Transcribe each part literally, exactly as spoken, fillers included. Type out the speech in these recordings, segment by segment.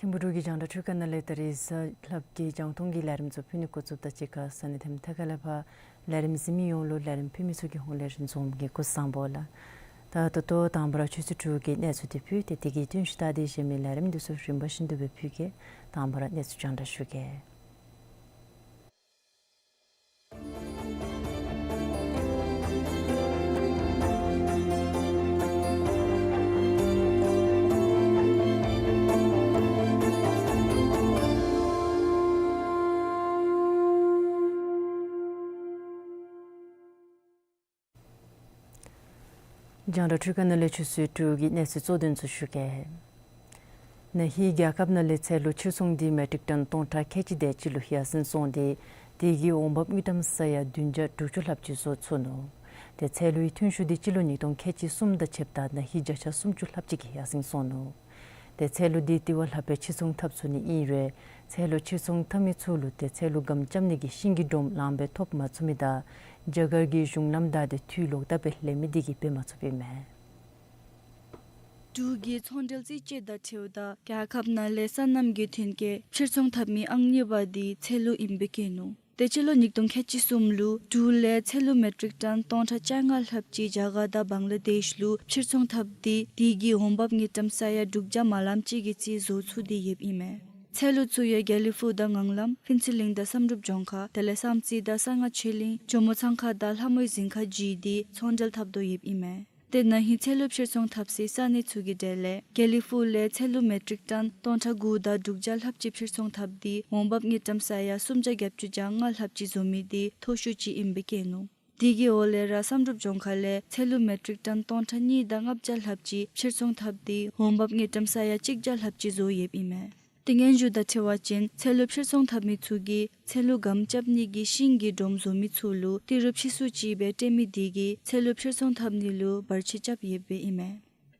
ཐིམ་ཕུག་འབྲུག་གི་རྒྱང་བསྒྲགས་འཕྲུལ་ཁང་ནང་ལས་ད་རིས་གཟའ་ལྷག་པའི་རྒྱང་མཐོང་གི་ལས་རིམ་ཚུ་ཕུལ་ནི་འགོ་བཙུགསཔ་དང་གཅིག་ཁར་ས་གནས་དེ་མཐའ་ཁ་ལས་ཕར་ལས་རིམ་གཟིགས་མི་ཡོངས་ལུ་ལས་རིམ་ཕུལ་མི་ཚུ་གི་ཧོངས་ལས་རིན་འཛོམས་ཀྱི་སྐུ་གཟུགས་བཟང་པོ་ལགས། ད་ད་ལྟོ་དང་པ་ར་ཆུ་ཚོད་དྲུག་གི་གནས་ཚུལ་འདི་ཕུལ་ཏེ་དེ་གི་བསྟུན་ཞུ་ད་དེ་གཞན་མི་ལས་རིམ་འདི་ཚུ་རིམ་པ་བཞིན་དུ་སྦེ་ཕུལ་གེ། དང་པ་ར་གནས་ཚུལ་རྒྱང་བསྒྲགས་ཞུ་གེ། རྒྱང་བསྒྲགས་འཕྲུལ་ཁང་ནང་ལས་ཆུ་ཚོད་དྲུག་གི་གནས་ཚུལ་གཙོ་དོན་ཚུ་ཞུ་གེ། ན་ཧིང་རྒྱལ་ཁབ་ནང་ལས་ཚལ་ལུ་ཕྱིར་ཚོང་འདི་མེ་ཊིག་ཊོན་སྟོང་ཕྲག་ཁལ་གཅིག་དེ་ཅིག་ལུ་ཡར་སེང་སོང་སྟེ་དེ་གི་འོང་འབབ་དངུལ་ཀྲམ་ས་ཡ་བདུན་བརྒྱ་དྲུག་ཅུ་ལྷགཔ་ཅིག་བཟོ་ཚུགས་ནུག། ཏེ་ཚལ་ལུའི་ཐོན་ཤུགས་འདི་སྤྱི་ལོ་ཉིས་སྟོང་ཁལ་གཅིག་གསུམ་དང་ཕྱདཔ་ད་ན་ཧིང་བརྒྱ་ཆ་སུམ་ཅུ་ལྷགཔ་ཅིག་གིས་ཡར་སེང་སོང་ནུག། ཏེ་ཚལ་ལུ་འདི་དེ་བ་ལྷག་པའི་ཕྱིར་ཚོང་འཐབ་ཚུགས་ནི་ཨིན་རུང་ཚལ་ལུ་ཕྱིར་ཚོང་འཐབ་མི་ཚུ་ལུ་ཏེ་ཚལ་ལུ་སྒམ་རྐྱབ་ནི་གི་ཤིང་གི་སྒྲོམ་ལངམ་སྦེ་ཐོབ་མ་ཚུགས་མི་དང་རྒྱ་གར་གྱི་གཞུང་ལམ་བདའ་སྟེ་འཐུས་ལོག་ལྟབ་སྦེ་ལེན་མི་འདི་གིས་འབད་མ་ཚུགསཔ་ཨིན་མས། འབྲུག་གི་ཚོང་འབྲེལ་རྩིས་དཔྱད་དང་འཁྲིལཝ་ད་རྒྱལ་ཁབ་ནང་ལས་སོ་ནམ་གྱི་ཐོན་སྐྱེད་ཕྱིར་ཚོང་འཐབ་མི་ཨང་གཉིས་པ་འདི་ཚལ་ལུ་ཨིནམ་སྦེ་བཀོད་ནུག། ཏེ་སྤྱི་ལོ་ཉིས་སྟོང་ཁལ་གཅིག་གསུམ་ལུ་འབྲུག་ལས་ཚལ་ལུ་མེ་ཊིག་ཊོན་སྟོང་ཕྲག་བཅོ་ལྔ་ལྷགཔ་ཅིག་རྒྱ་གར་དང་བང་ལ་དེཤ་ལུ་ཕྱིར་ཚོང་འཐབ་སྟེ་དེ་གི་འོང་འབབ་དངུལ་ཀྲམ་ས་ཡ་དྲུག་བརྒྱ་མ་ལམ་ཅིག་གི་རྩིས་བཟོ་ཚུགས་ཏེ་ཡོདཔ་ཨིན་མས། ཚལ་ལུ་ཚུ་ཡང་དགེ་ལེགས་ཕུག་དང་ངང་ལམ་ཕུན་ཚོགས་གླིང་དང་བསམ་གྲུབ་ལྗོངས་མཁར་དེ་ལས་བསམ་རྩེ་དང་གསང་སྔགས་ཆོས་གླིང་ཇོ་མོ་ཚང་ཁ་དང་ལྷ་མོའི་གཟིམ་ཁ་བརྒྱུད་དེ་ཚོང་འབྲེལ་འཐབ་དོ་ཡོདཔ་ཨིན་མས། ཏེ་ན་ཧིང་ཚལ་ལུ་ཕྱིར་ཚོང་འཐབ་སའི་ས་གནས་ཚུ་གི་གྲས་ལས་དགེ་ལེགས་ཕུག་ལས་ཚལ་ལུ་མེ་ཊིག་ཊོན་སྟོང་ཕྲག་དགུ་དང་དྲུག་བརྒྱ་ལྷགཔ་ཅིག་ཕྱིར་ཚོང་འཐབ་སྟེ་འོང་འབབ་དངུལ་ཀྲམ་ས་ཡ་སུམ་བརྒྱ་བརྒྱད་ཅུ་གྱ་ལྔ་ལྷགཔ་ཅིག་བཟོ་མི་འདི་མཐོ་ཤོས་ཅིག་ཨིནམ་སྦེ་བཀོད་ནུག། དེ་གི་འོག་ལས་ར་བསམ་གྲུབ་ལྗོངས་མཁར་ལས་ཚལ་ལུ་མེ་ཊིག་ཊོན་སྟོང་ཕྲག་གཉིས་དང་ལྔ་བརྒྱ་ལྷགཔ་ཅིག་ཕྱིར་ཚོང་འཐབ་སྟེ་འོང་འབབ་དངུལ་ཀྲམ་ས་ཡ་གཅིག་བརྒྱ་ལྷགཔ་ཅིག་བཟོ་ཡོདཔ་ཨིན་མས། ཏེ་སྙན་ཞུ་དང་འཁྲིལ་བ་ཅིན་ཚལ་ལུ་ཕྱིར་ཚོང་འཐབ་མི་ཚུ་གིས་ཚལ་ལུ་སྒམ་རྐྱབ་ནི་གི་ཤིང་གི་སྒྲོམ་བཟོ་མི་ཚུ་ལུ་ཏི་རུ་ཕྱིས་སུ་ཅིག་སྦེ་སྤྲོད་མི་འདི་གིས་ཚལ་ལུ་ཕྱིར་ཚོང་འཐབ་ནི་ལུ་བར་ཆད་རྐྱབ་ཡོདཔ་ཨིན་མས།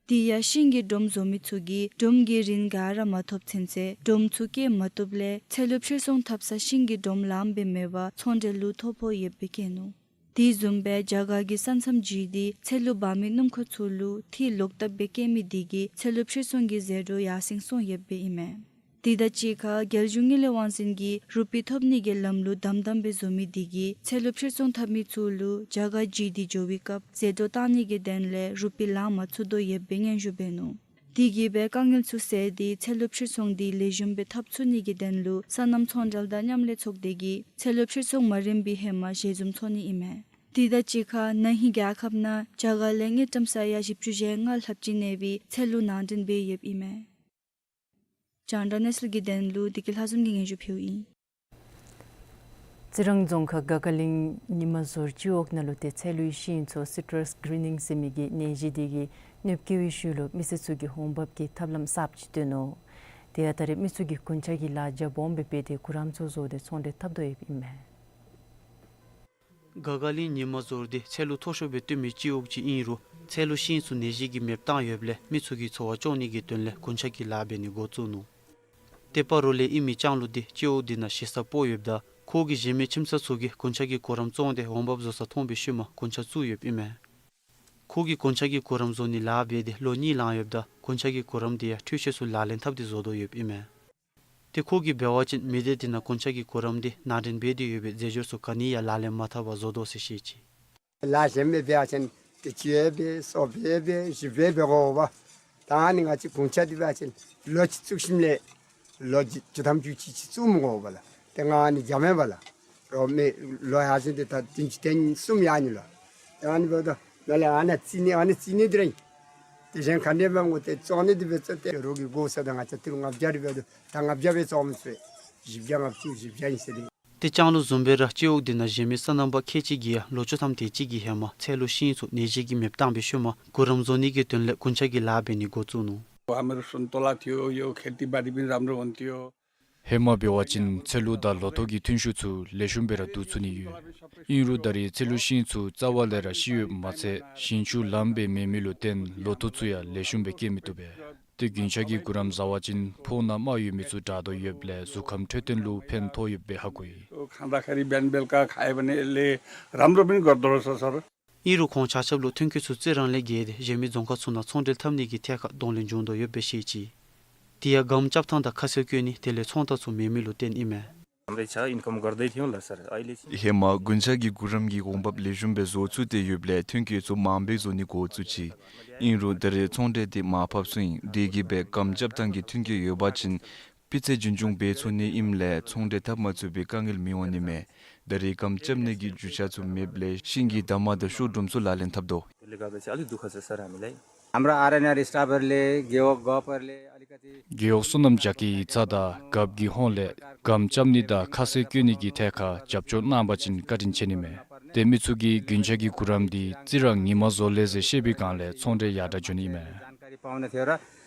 དེ་ཡང་ཤིང་གི་སྒྲོམ་བཟོ་མི་ཚུ་གིས་སྒྲོམ་གྱི་རིན་ག་ར་མ་ཐོབ་ཚུན་ཚོད་སྒྲོམ་ཚུ་བཀལ་མ་བཏུབ་ལས་ཚལ་ལུ་ཕྱིར་ཚོང་འཐབ་ས་ཤིང་གི་སྒྲོམ་ལངམ་སྦེ་མེད་པར་ཚོང་འབྲེལ་ལུ་ཐོ་ཕོག་ཡོདཔ་སྦེ་བཀོད་ནུག། དེ་བཟུམ་སྦེ་རྒྱ་གར་གྱི་ས་མཚམས་བརྒྱུད་དེ་ཚལ་ལུ་འབག་མི་སྣུམ་འཁོར་ཚུ་ལུ་འཐུས་ལོག་ལྟབ་སྦེ་བཀལ་མི་འདི་གིས་ཚལ་ལུ་ཕྱིར་ཚོང་གི་ཟད་འགྲོ་ཡར་སེང་སོང་ཡོདཔ་སྦེ་ཨིན་མས། དེ་དང་གཅིག་ཁར་རྒྱལ་གཞུང་དངུལ་ལས་དབང་འཛིན་གྱིས་རུ་པི་ཐོབ་ནི་གི་ལམ་ལུགས་དམ་དམ་སྦེ་བཟོ་མི་འདི་གིས་ཚལ་ལུ་ཕྱིར་ཚོང་འཐབ་མི་ཚུ་ལུ་རྒྱ་གར་བརྒྱུད་དེ་འགྱོ་བའི་སྐབས་ཟད་འགྲོ་བཏང་ནི་གི་དོན་ལས་རུ་པི་ལང་མ་ཚུགས་དོ་ཡོདཔ་སྦེ་སྙན་ཞུ་འབད་ནུག། དེ་གིས་སྦེ་དཀའ་ངལ་ཚུ་སེལ་ཏེ་ཚལ་ལུ་ཕྱིར་ཚོང་འདི་ལེགས་ཤོམ་སྦེ་འཐབ་ཚུགས་ནི་གི་དོན་ལུ་སོ་ནམ་ཚོང་འབྲེལ་དང་མཉམ་ལས་ཚོགས་སྡེ་གིས་ཚལ་ལུ་ཕྱིར་ཚོང་མ་རན་པའི་ཧེ་མ་ཞལ་འཛོམས་ཚོགས་ནི་ཨིན་མས། དེ་དང་གཅིག་ཁར་ན་ཧིང་རྒྱལ་ཁབ་ནང་རྒྱ་གར་ལས་དངུལ་ཀྲམ་ས་ཡ་བཞི་བཅུ་ཞེ་ལྔ་ལྷགཔ་ཅིག་གནས་པའི་ཚལ་ལུ་ནང་འདྲེན་འབད་ཡོདཔ་ཨིན་མས། རྒྱང་བསྒྲགས་གནས་ཚུལ་གྱི་དོན་ལུ་བདེ་སྐྱིད་ལྷ་འཛོམས་ཀྱིས་སྙན་ཞུ་ཕུལཝ་ཨིན། རྩི་རང་རྫོང་ཁག་དགའ་དགའ་གླིང་ཉི་མ་ཟོར་སྤྱི་འོག་ནང་ལུ་ཏེ་ཚལ་ལུའི་ཤིང་ཚུ་སི་ཊྲས་གི་རིན་ནིང་ཟེར་མི་གི་ནད་གཞི་འདི་གིས་གནོདཔ་བཀལ་བའི་ཤུལ་ལུ་མི་སེར་ཚུ་གིས་འོང་འབབ་ཀྱི་ཐབས་ལམ་གསརཔ་ཅིག་བཏོན་ནུག། དེ་ཡང་ད་རེས་མི་ཚུ་གིས་རྒུན་ཆང་གི་ལཱ་རྒྱ་སྦོམ་སྦེ་འབད་དེ་གུ་རམ་ཚུ་བཟོ་སྟེ་ཚོང་འབྲེལ་འཐབ་དོ་ཡོདཔ་ཨིན་མས། ག་ག་གླིང་ཉི་མ་ཟོར་འདི་ཚལ་ལུ་མཐོ་ཤོས་སྦེ་སྟོན་མི་སྤྱི་འོག་ཅིག་ཨིན་རུང་ཚལ་ལུ་ཤིང་ཚུ་ནད་གཞི་གིས་མེདཔ་བཏང་ཡོདཔ་ལས་མི་ཚུ་གིས་འཚོ་བ་སྐྱོང་ནི་གི་དོན་ལས་དགུན་ཆ་གི་ལཱ་འབད་ནི་འགོ་བཙུགས་ནུག། ཏེ་སྤ་རོ་ལས་ཨིན་མི་ལྕང་ལུ་འདི་སྤྱི་འོག་འདི་ནང་གཞི་ས་སྤོ་ཡོདཔ་ད་ཁོ་གི་གཞན་མི་ཁྱིམ་ཚང་ཚུ་གིས་དགུན་ཆ་གི་གུ་རམ་བཙོང་སྟེ་འོང་འབབ་བཟོ་ས་མཐོང་པའི་ཤུལ་མ་དགུན་ཆ་བཙུགས་ཡོདཔ་ཨིན་མས། ཁོ་གིས་དགུན་ཆ་གི་གུ་རམ་བཟོ་ནི་ལཱ་འབད་དེ་ལོ་གཉིས་ལང་ཡོདཔ་ད་དགུན་ཆ་གི་གུ་རམ་འདི་ཡང་འཕྲུལ་ཆས་ཚུ་ལག་ལེན་འཐབ་སྟེ་བཟོ་དོ་ཡོདཔ་ཨིན་མས། ཏེ་ཁོ་གིས་འབད་བ་ཅིན་མི་སྡེ་འདི་ནང་དགུན་ཆ་གི་གུ་རམ་འདི་ནང་འདྲེན་འབད་དེ་ཡོད་པའི་རྫས་སྦྱོར་ཚུ་ག་ནི་ཡང་ལག་ལེན་མ་འཐབ་པར་བཟོ་དོ་ཟེར་བཤད་ཅི། ལཱ་གཞན་མི་འབད་བ་ཅིན་ཏེ་ཅི་ཡང་འབད་སོ་འབད་འབད་ཞིབ་འབད་འབད་དགོ་པ། ད་ནི་ང་བཅས་དགུན་ཆ་འདི་འབད་བ་ཅིན་ལོ་གཅིག་བཙུགས་ཞིནམ་ལས་ལོ་བཅུ་བཅུ་ཐམ་བཅུ་གཅིག་ཅིག་བཙུགས་མི་དགོ་པས་ལགས། ཏེ་ང་ནི་འཇམ་མེད་པ་ལགས། རོགས་མི་ལོ་ཡར་སོང་སྟེ་ད་བདུན་ཅུ་ཐེངས་གསུམ་ཡར་ནི་ལགས། ཏེ་ཨ་ནི་འབདཝ་ད་ནཱ་ལས་ཨ་ནཱ་རྩི་ནི་ཨ་ནཱ་རྩི་ནི་འདི་ར་ཨིན། དེ་གཞན་ག་འདྲ་འབད་དགོ་ཏེ་བཙོང་ནི་འདི་འབད་བཙོང་སྟེ་རོགས་ཀྱིས་བགོ་བཤའ་ད་ང་བཅས་ཏི་རུ་ལྔ་བརྒྱ་རེ་འབདཝ་ད་ད་ལྔ་བརྒྱ་སྦེ་བཙོང་མི་ཚུགས། བཞི་བརྒྱ་ལྔ་བཅུ་བཞི་བརྒྱ་ཨིན་ཟེར་ཏེ། ཏེ་ལྕང་ལུ་བཟུམ་སྦེ་ར་སྤྱི་འོག་འདི་ནང་གཞན་མི་སོ་ནམ་པ་ཁལ་གཅིག་གིས་ཡང་ལོ་བཅུ་ཐམ་དེ་ཅིག་གི་ཧེ་མ་ཚལ་ལུ་ཤིང་ཚུ་ནད་གཞི་གིས་མེདཔ་བཏང་པའི་ཤུལ་མ་གུ་རམ་བཟོ་ནི་གི་དོན་ལས་དགུན་ཆ་གི་ལཱ་འབད་ནི་འགོ་བཙུགས་ནུག། हमारे सुन तोला थियो यो खेती बाड़ी भी राम्रो हुन्थ्यो। ཧེ་མ་འབད་བ་ཅིན་ཚལ་ལུ་དང་ལོ་ཐོག་གི་ཐོན་ཤུགས་ཚུ་ལེགས་ཤོམ་སྦེ་ར་བསྡུ་ཚུགས་ནི་ཡོད། ཨིན་རུང་ད་རེས་ཚལ་ལུ་ཤིང་ཚུ་རྩ་བ་ལས་ར་ཤི་ཡོདཔ་མ་ཚད་ཞིང་ཆུ་ལངམ་སྦེ་མེད་མི་ལུ་བརྟེན་ལོ་ཐོག་ཚུ་ཡང་ལེགས་ཤོམ་སྦེ་སྐྱེ་མི་བཏུབ་པས། ཏེ་དགུན་ཆ་གི་གུ་རམ་བཟའ་བ་ཅིན་ཕོཝ་ནང་རྨ་ཡོད་མི་ཚུ་དྲག་དོ་ཡོདཔ་ལས་གཟུགས་ཁམས་འཕྲོད་བསྟེན་ལུ་ཕན་ཐོགས་ཡོདཔ་སྦེ་ཧ་གོ་ཡི། खाँदाखेरि बिहान बेलुका खायो भनेले राम्रो पनि गर्दो रहेछ सर। ཨིན་རུང་ཁོང་ཆ་ཁྱབ་ལུ་ཐོན་སྐྱེད་ཚུ་རྩི་རང་ལས་བརྒལ་ཏེ་གཞན་མི་རྫོང་ཁག་ཚུ་ནང་ཚོང་འབྲེལ་འཐབ་ནི་གི་ཐད་ཁར་གདོང་ལེན་འབྱུང་དོ་ཡོདཔ་སྦེ་བཤད་ཅི། དེ་ཡང་སྒམ་རྐྱབ་ཐངས་དང་ཁ་གསལ་བཀོད་ནི་དེ་ལས་ཚོང་རྟགས་ཚུ་མེད་མི་ལུ་བརྟེན་ཨིན་མས། राम्रै छ, इन्कम गर्दै थियौँ ल सर। अहिले चाहिँ ཧེ་མ་དགུན་ཆ་གི་གུ་རམ་གྱི་འོང་འབབ་ལེགས་ཤོམ་སྦེ་བཟོ་ཚུགས་ཏེ་ཡོདཔ་ལས་ཐོན་སྐྱེད་ཚུ་མང་སྦེ་བཟོ་ནི་འགོ་བཙུགས་ཅི། ཨིན་རུང་ད་རེས་ཚོང་འབྲེལ་འདི་མར་ཕབ་སོང་ཡི། དེ་གིས་སྦེ་སྒམ་རྐྱབ་ཐངས་ཀྱི་ཐོན་སྐྱེད་ཡོད་པ་ཅིན་སྤུས་ཚད་རྒྱུན་འཁྱོངས་འབད་ཚུགས་ནི་ཨིནམ་ལས་ཚོང་འབྲེལ་འཐབ་མ་ཚུགས་པའི་དཀའ་ངལ་མི་འོང་ནི་མས། ད་རེས་སྒམ་རྐྱབ་ནི་གི་རྒྱུ་ཆ་ཚུ་མེདཔ་ལས་ཤིང་གི་འདབ་མ་དང་ཤོག་སྒྲོམ་ཚུ་ལག་ལེན་འཐབ་དོ། त्यसले गर्दा चाहिँ अलिक दुःख छ सर हामीलाई। हाम्रो आरएनआर स्टाफहरूले, गेवक गफहरूले अलिकति गेवक सोनाम झाँक्री इच्छा दा गफ की ཧོངས་ལས་སྒམ་རྐྱབ་ནི་དང་ཁ་གསལ་བཀོད་ནི་གི་ཐད་ཁར་རྒྱབ་སྐྱོར་གནང་པ་ཅིན་བཀའ་དྲིན་ཆེ་ནི་མས། ཏེ་མི་ཚུ་གིས་དགུན་ཆ་གི་གུ་རམ་འདི་རྩི་རང་ཉིན་མ་བཟོ་ལེ་ཟེར་བཤད་པའི་སྒང་ལས་ཚོང་འབྲེལ་ཡར་དྲག་འགྱོ་ནི་མས། जानकारी पाउन थियो र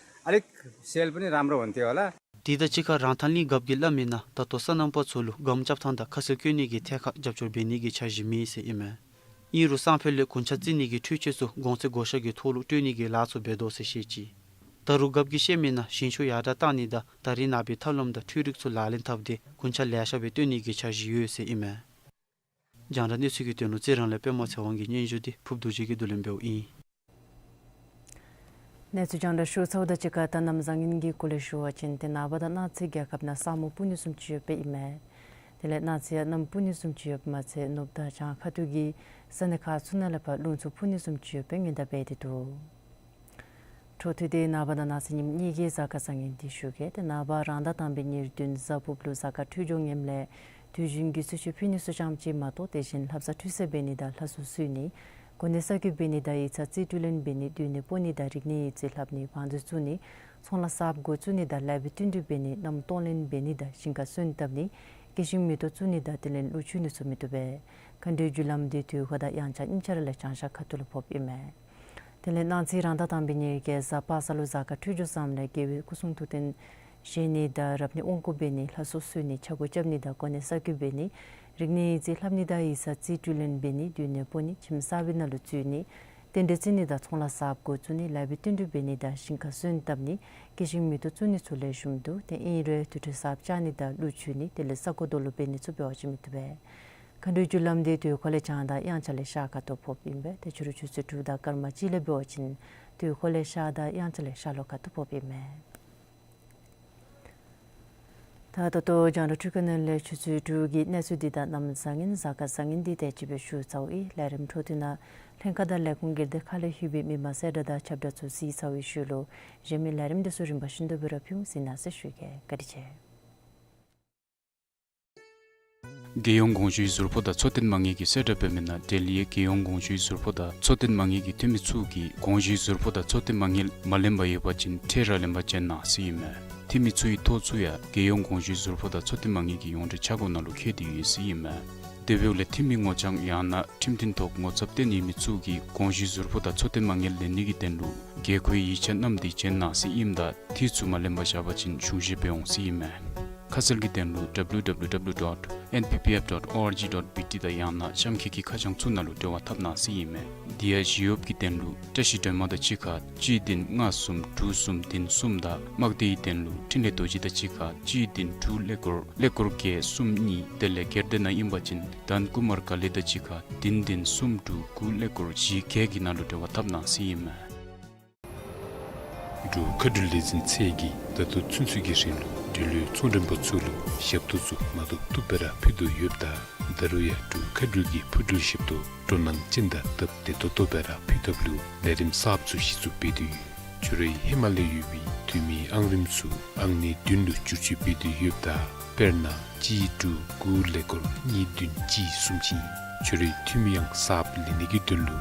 अलिक सेल पनि राम्रो हुन्थ्यो होला। དེ་དང་གཅིག་ཁར་རང་ཐང་གླིང་རྒཔོ་གིས་སླབ་མིའི་ནང་ད་ལྟོ་སོ་ནམ་པ་ཚུ་ལུ་སྒམ་རྐྱབ་ཐངས་དང་ཁ་གསལ་བཀོད་ནི་གི་ཐད་ཁར་རྒྱབ་སྐྱོར་འབད་ནི་གི་འཆར་གཞི་མེད་ཟེར་ཨིན་མས། ཨིན་རུང་སང་ཕོད་ལས་དགུན་ཆ་རྩི་ནི་གི་འཕྲུལ་ཆས་ཚུ་གོང་ཚད་བགོ་བཤའ་གི་ཐོག་ལུ་སྤྲོད་ནི་གི་ལཱ་ཚུ་འབད་དོ་ཟེར་བཤད་ཅི། ད་རུང་རྒཔོ་གིས་བཤད་མིའི་ནང་ཞིང་ཆུ་ཡར་དྲག་བཏང་ནི་དང་ད་རེས་ནངས་པའི་ཐབས་ལམ་དང་འཕྲུལ་རིག་ཚུ་ལག་ལེན་འཐབ་སྟེ་དགུན་ཆ་ལེ་ཤ་སྦེ་སྟོན་ནི་གི་འཆར་གཞི་ཡོད་ཟེར་ཨིན་མས། རྒྱང་བསྒྲགས་གནས་ཚུལ་གྱི་དོན་ལུ་རྩི་རང་ལས་པདྨ་ཚེ་དབང་གི་སྙན་ཞུ་འདི་ཕུརབ་རྡོ་རྗེ་གིས་བསྡུ་ལེན་འབདཝ་ཨིན། གནས་ཚུལ་རྒྱང་བསྒྲགས་ཞུ་ཚརཝ་དང་གཅིག་ཁར་ད་གནམ་བཟང་ངན་གྱི་སྐོར་ལས་ཞུ་བ་ཅིན་ཏེ་ནངས་པ་དང་གནངས་ཚེ་རྒྱལ་ཁབ་ནང་ས་སྨུག་སྤུ་ནི་བཟུམ་ཅིག་ཡོདཔ་ཨིན་མས། དེ་ལས་གནངས་ཚེ་ཡང་གནམ་སྤུ་ནི་བཟུམ་ཅིག་ཡོདཔ་མ་ཚད་ནུབ་དང་བྱང་ཁ་ཐུག་གི་ས་གནས་ཁག་ཚུ་ནང་ལས་ཕར་རླུང་འཚུབ་འཕུ་ནི་བཟུམ་ཅིག་ཡོདཔ་སྦེ་སྔོན་བརྡ་འབད་དེ་འདུག། འཕྲོ་མཐུད་དེ་ནངས་པ་དང་གནངས་ཚེ་ཉིནམ་གཉིས་ཀྱི་གཟའ་སྐར་བཟང་ངན་འདི་ཞུ་གེ། ཏེ་ནངས་པ་རང་ཟླ་དང་པའི་ཉེར་བདུན་གཟའ་ཕུརཔ་ལུ་གཟའ་སྐར་འཕྲོད་སྦྱོར་ངནམ་ལས་དུས་རྒྱུན་གྱི་གསོལ་མཆོད་ཕུལ་ནི་ཚུ་ཙམ་ཅིག་མ་གཏོགས་དེ་བཞིན་ལྷ་བསངས་ཁྲུས་གསོལ་འབད་ནི་དང་ལྷ་གསོལ་གསོལ་ནི་གོ་གནས་གསར་བསྐོ་འབད་ནི་དང་ཡིག་ཚང་རྩིས་སྤྲོད་ལེན་འབད་ནི་སྡོད་གནས་སྤོ་ནི་དང་རིག་གནས་ཡིག་རྩིས་ལྷབ་ནི་བང་མཛོད་བཙུགས་ནི་ཚོང་ལཱ་གསརཔ་འགོ་བཙུགས་ནི་དང་ལཱ་འབད་བསྟུན་གྲོས་འབད་ནི་གནམ་གཏོང་ལེན་འབད་ནི་དང་ཞིང་ཁ་སོན་བཏབ་ནི་སྐྱེད་ཤིང་མེ་ཏོག་བཙུགས་ནི་དང་དེ་ལས་གླུ་མཆོད་ནི་ཚུ་མི་བཏུབ་པས། མཁའ་འགྲོའི་རྒྱུ་ལམ་འདི་དུས་འཁོར་དང་དབྱངས་འཆར་གཉིས་ཆ་ར་ལས་བྱང་ཤར་ཁ་ཐུག་ལུ་ཕོགཔ་ཨིན་མས། དེ་ལས་གནངས་ཚེ་རང་ཟླ་དང་པའི་ཉེར་བརྒྱད་གཟའ་པ་སངས་ལུ་གཟའ་སྐར་འཕྲོད་སྦྱོར་བཟངམ་ལས་རྒྱལ་བའི་སྐུ་གསུང་ཐུགས་རྟེན་བཞེངས་ནི་དང་རབ་གནས་དབང་བསྐུར་འབད་ནི་ལྷ་གསོལ་གསོལ་ནི་ཕྱག་སྐོར་རྐྱབ་ནི་དང་གོ་གནས་གསར་བསྐོ་འབད་ནི་རིག་གནས་ཡིག་རྩིས་ལྷབ་ནི་དང་ཡིག་ཚང་རྩིས་སྤྲོད་ལེན་འབད་ནི་སྡོད་གནས་སྤོ་ནི་ཁྱིམ་གསར་པའི་ནང་ལུ་འཛུལ་ནི་རྟེན་འབྲེལ་བརྩི་ནི་དང་ཚོང་ལཱ་གསརཔ་འགོ་བཙུགས་ནི་ལཱ་འབད་བསྟུན་གྲོས་འབད་ནི་དང་ཞིང་ཁ་སོན་བཏབ་ནི་སྐྱེད་ཤིང་མེ་ཏོག་བཙུགས་ནི་ཚུ་ལེགས་ཤོམ་འདུག། ཏེ་ཨིན་རུང་དུར་ཁྲོད་གསརཔ་བཅག་ནི་དང་གླུ་མཆོད་ནི་དེ་ལས་ས་རྐོ་རྡོ་སློག་འབད་ནི་ཚུ་འབད་བ་ཅིན་མི་བཏུབ་པས། མཁའ་འགྲོའི་རྒྱུ་ལམ་འདི་དུས་འཁོར་ལས་བྱང་དང་དབྱངས་འཆར་ལས་ཤར་ཁ་ཐུག་ཕོགཔ་ཨིན་པས། ཏེ་ཕྱི་རུ་ཆུ་ཚོད་དྲུག་དང་སྐར་མ་གཅིག་ལས་འབད་བ་ཅིན་དུས་འཁོར་ལས་ཤར་དང་དབྱངས་འཆར་ལས་ཤར་ལྷོ་ཁ་ཐུག་ཕོགཔ་ཨིན་མས། ད་ད་ལྟོ་རྒྱང་བསྒྲགས་འཕྲུལ་ཁང་ནང་ལས་ཆུ་ཚོད་དྲུག་གི་གནས་ཚུལ་འདི་དང་གནམ་བཟང་ངན་གཟའ་སྐར་བཟང་ངན་འདི་དེ་ཅིག་སྦེ་ཞུ་ཚརཝ་ཨིན། ལས་རིམ་འཕྲོ་མཐུད་ནང་ལྷན་ཁག་དང་ལས་ཁུངས་སྒེར་སྡེ་ཁག་ལས་ལྷོད་པའི་མི་མང་གསལ་བསྒྲགས་དང་ཁྱབ་བསྒྲགས་ཚུ་གཟིགས་ཚར་བའི་ཤུལ་ལུ་གཞན་མི་ལས་རིམ་འདི་ཚུ་རིམ་པ་བཞིན་དུ་སྦེ་ར་ཕུལ་འོང་གཟིགས་གནང་ཟེར་ཞུ་གེ། བཀའ་དྲིན་ཆེ། རྒྱལ་ཡོངས་དགོངས་ཞུའི་ཟུར་ཕོགས་དང་འཚོ་རྟེན་མ་དངུལ་གྱིས་གསལ་བསྒྲགས་འབད་མི་ནང་ལྡི་ལིའི་རྒྱལ་ཡོངས་དགོངས་ཞུའི་ཟུར་ཕོགས་དང་འཚོ་རྟེན་མ་དངུལ་གྱི་འཐུས་མི་ཚུ་གིས་དགོངས་ཞུའི་ཟུར་ཕོགས་དང་འཚོ་རྟེན་མ་དངུལ་མ་ལེན་པར་ཡོད་པ་ཅིན་ཁྲལ་ར་ལེན་པར་བྱོན་གནང་ཟེར་ཨིན་མས། འཐུས་མི་ཚུ་གི་ཐོ་ཚུ་ཡང་རྒྱལ་ཡོངས་དགོངས་ཞུའི་ཟུར་ཕོགས་དང་འཚོ་རྟེན་མ་དངུལ་གྱི་ཡོངས་འབྲེལ་ཆ་སྒོ་ནང་ལུ་བཀོད་དེ་ཡོད་ཟེར་ཨིན་མས། དེ་འབདཝ་ལས་འཐུས་མི་ངོ་རྐྱང་ཡང་ན་ཁྲིམས་མཐུན་ཐོག་ངོ་ཚབ་བཏོན་ཡོད་མི་ཚུ་གིས་དགོངས་ཞུའི་ཟུར་ཕོགས་དང་འཚོ་རྟེན་མ་དངུལ་ལེན་ནི་གི་དོན་ལུ་དགོས་མཁོའི་ཡིག་ཆ་བསྣམས་ཏེ་བྱོན་གནང་ཟེར་ཨིནམ་ད་འཐུས་ཚུ་མ་ལེན་པར་བཞག་པ་ཅིན་གཞུང་བཞེས་འབད་འོང་ཟེར་ཨིན་མས། ཁ་གསལ་གྱི་དོན་ལུ་W W W dot N P P F dot org dot B T དང་ཡང་ན་གཤམ་འཁོད་ཀྱི་ཁ་བྱང་ཚུ་ནང་ལུ་འབྲེལ་བ་འཐབ་གནང་ཟེར་ཨིན་མས། དེ་ཡང་ཞི་གཡོགཔ་གི་དོན་ལུ་བཀྲ་ཤིས་སྒྲོལ་མ་དང་གཅིག་ཁར་གཅིག་བདུན་ལྔ་གསུམ་དྲུག་གསུམ་བདུན་གསུམ་དང་དམག་སྡེའི་དོན་ལུ་འཕྲིན་ལས་རྡོ་རྗེ་དང་གཅིག་ཁར་གཅིག་བདུན་དྲུག་ཀླད་ཀོར་ཀླད་ཀོར་བརྒྱད་གསུམ་གཉིས། དེ་ལས་སྒེར་སྡེ་ནང་ཨིན་པ་ཅིན་དྷན་ཀུ་མར་ག་ལེ་དང་གཅིག་ཁར་བདུན་བདུན་གསུམ་དྲུག་དགུ་ཀླད་ཀོར་བཞི་བརྒྱད་ཀྱི་ནང་ལུ་འབྲེལ་བ་འཐབ་གནང་ཟེར་ཨིན་མས། འབྲུག་མཁའ་འགྲུལ་ལས་འཛིན་ཚད་ཀྱིས་ད་ལྟོ་ཚུན་ཚོད་ཀྱི་རིང་ལུ་འབྲེལ་ཡོད་ཚོང་མགྲོན་པ་ཚུ་ལུ་ཞབས་ཏོག་ཚུ་མ་བཏུབ་བཏུབ་སྦེ་ར་ཕུལ་དོ་ཡོདཔ་ད་ད་རུང་ཡང་འབྲུག་མཁའ་འགྲུལ་གྱི་འཕུར་འགྲུལ་ཞབས་ཏོག་སྤྲོ་སྣང་ཅན་དང་སྟབས་བདེ་ཏོག་ཏོ་སྦེ་ར་ཕུལ་ཐབས་ལུ་ལས་རིམ་གསརཔ་ཚུ་གཞི་བཙུགས་འབད་དེ་ཡོད། ཁྱོད་རའི་ཧེ་མ་ལས་ཡོད་པའི་འཐུས་མིའི་ཨང་རིམ་ཚུ་ཨང་གནས་བདུན་ལུ་བསྒྱུར་བཅོས་འབད་དེ་ཡོདཔ་ད་དཔེར་ན་གཅིག་དྲུག་དགུ་ཀླད་ཀོར་གཉིས་བདུན་གཅིག་གསུམ་ཅིག་ཨིན། ཁྱོད་རའི་འཐུས་མིའི་ཨང་གསརཔ་ལེན་ནི་གི་དོན་ལུ་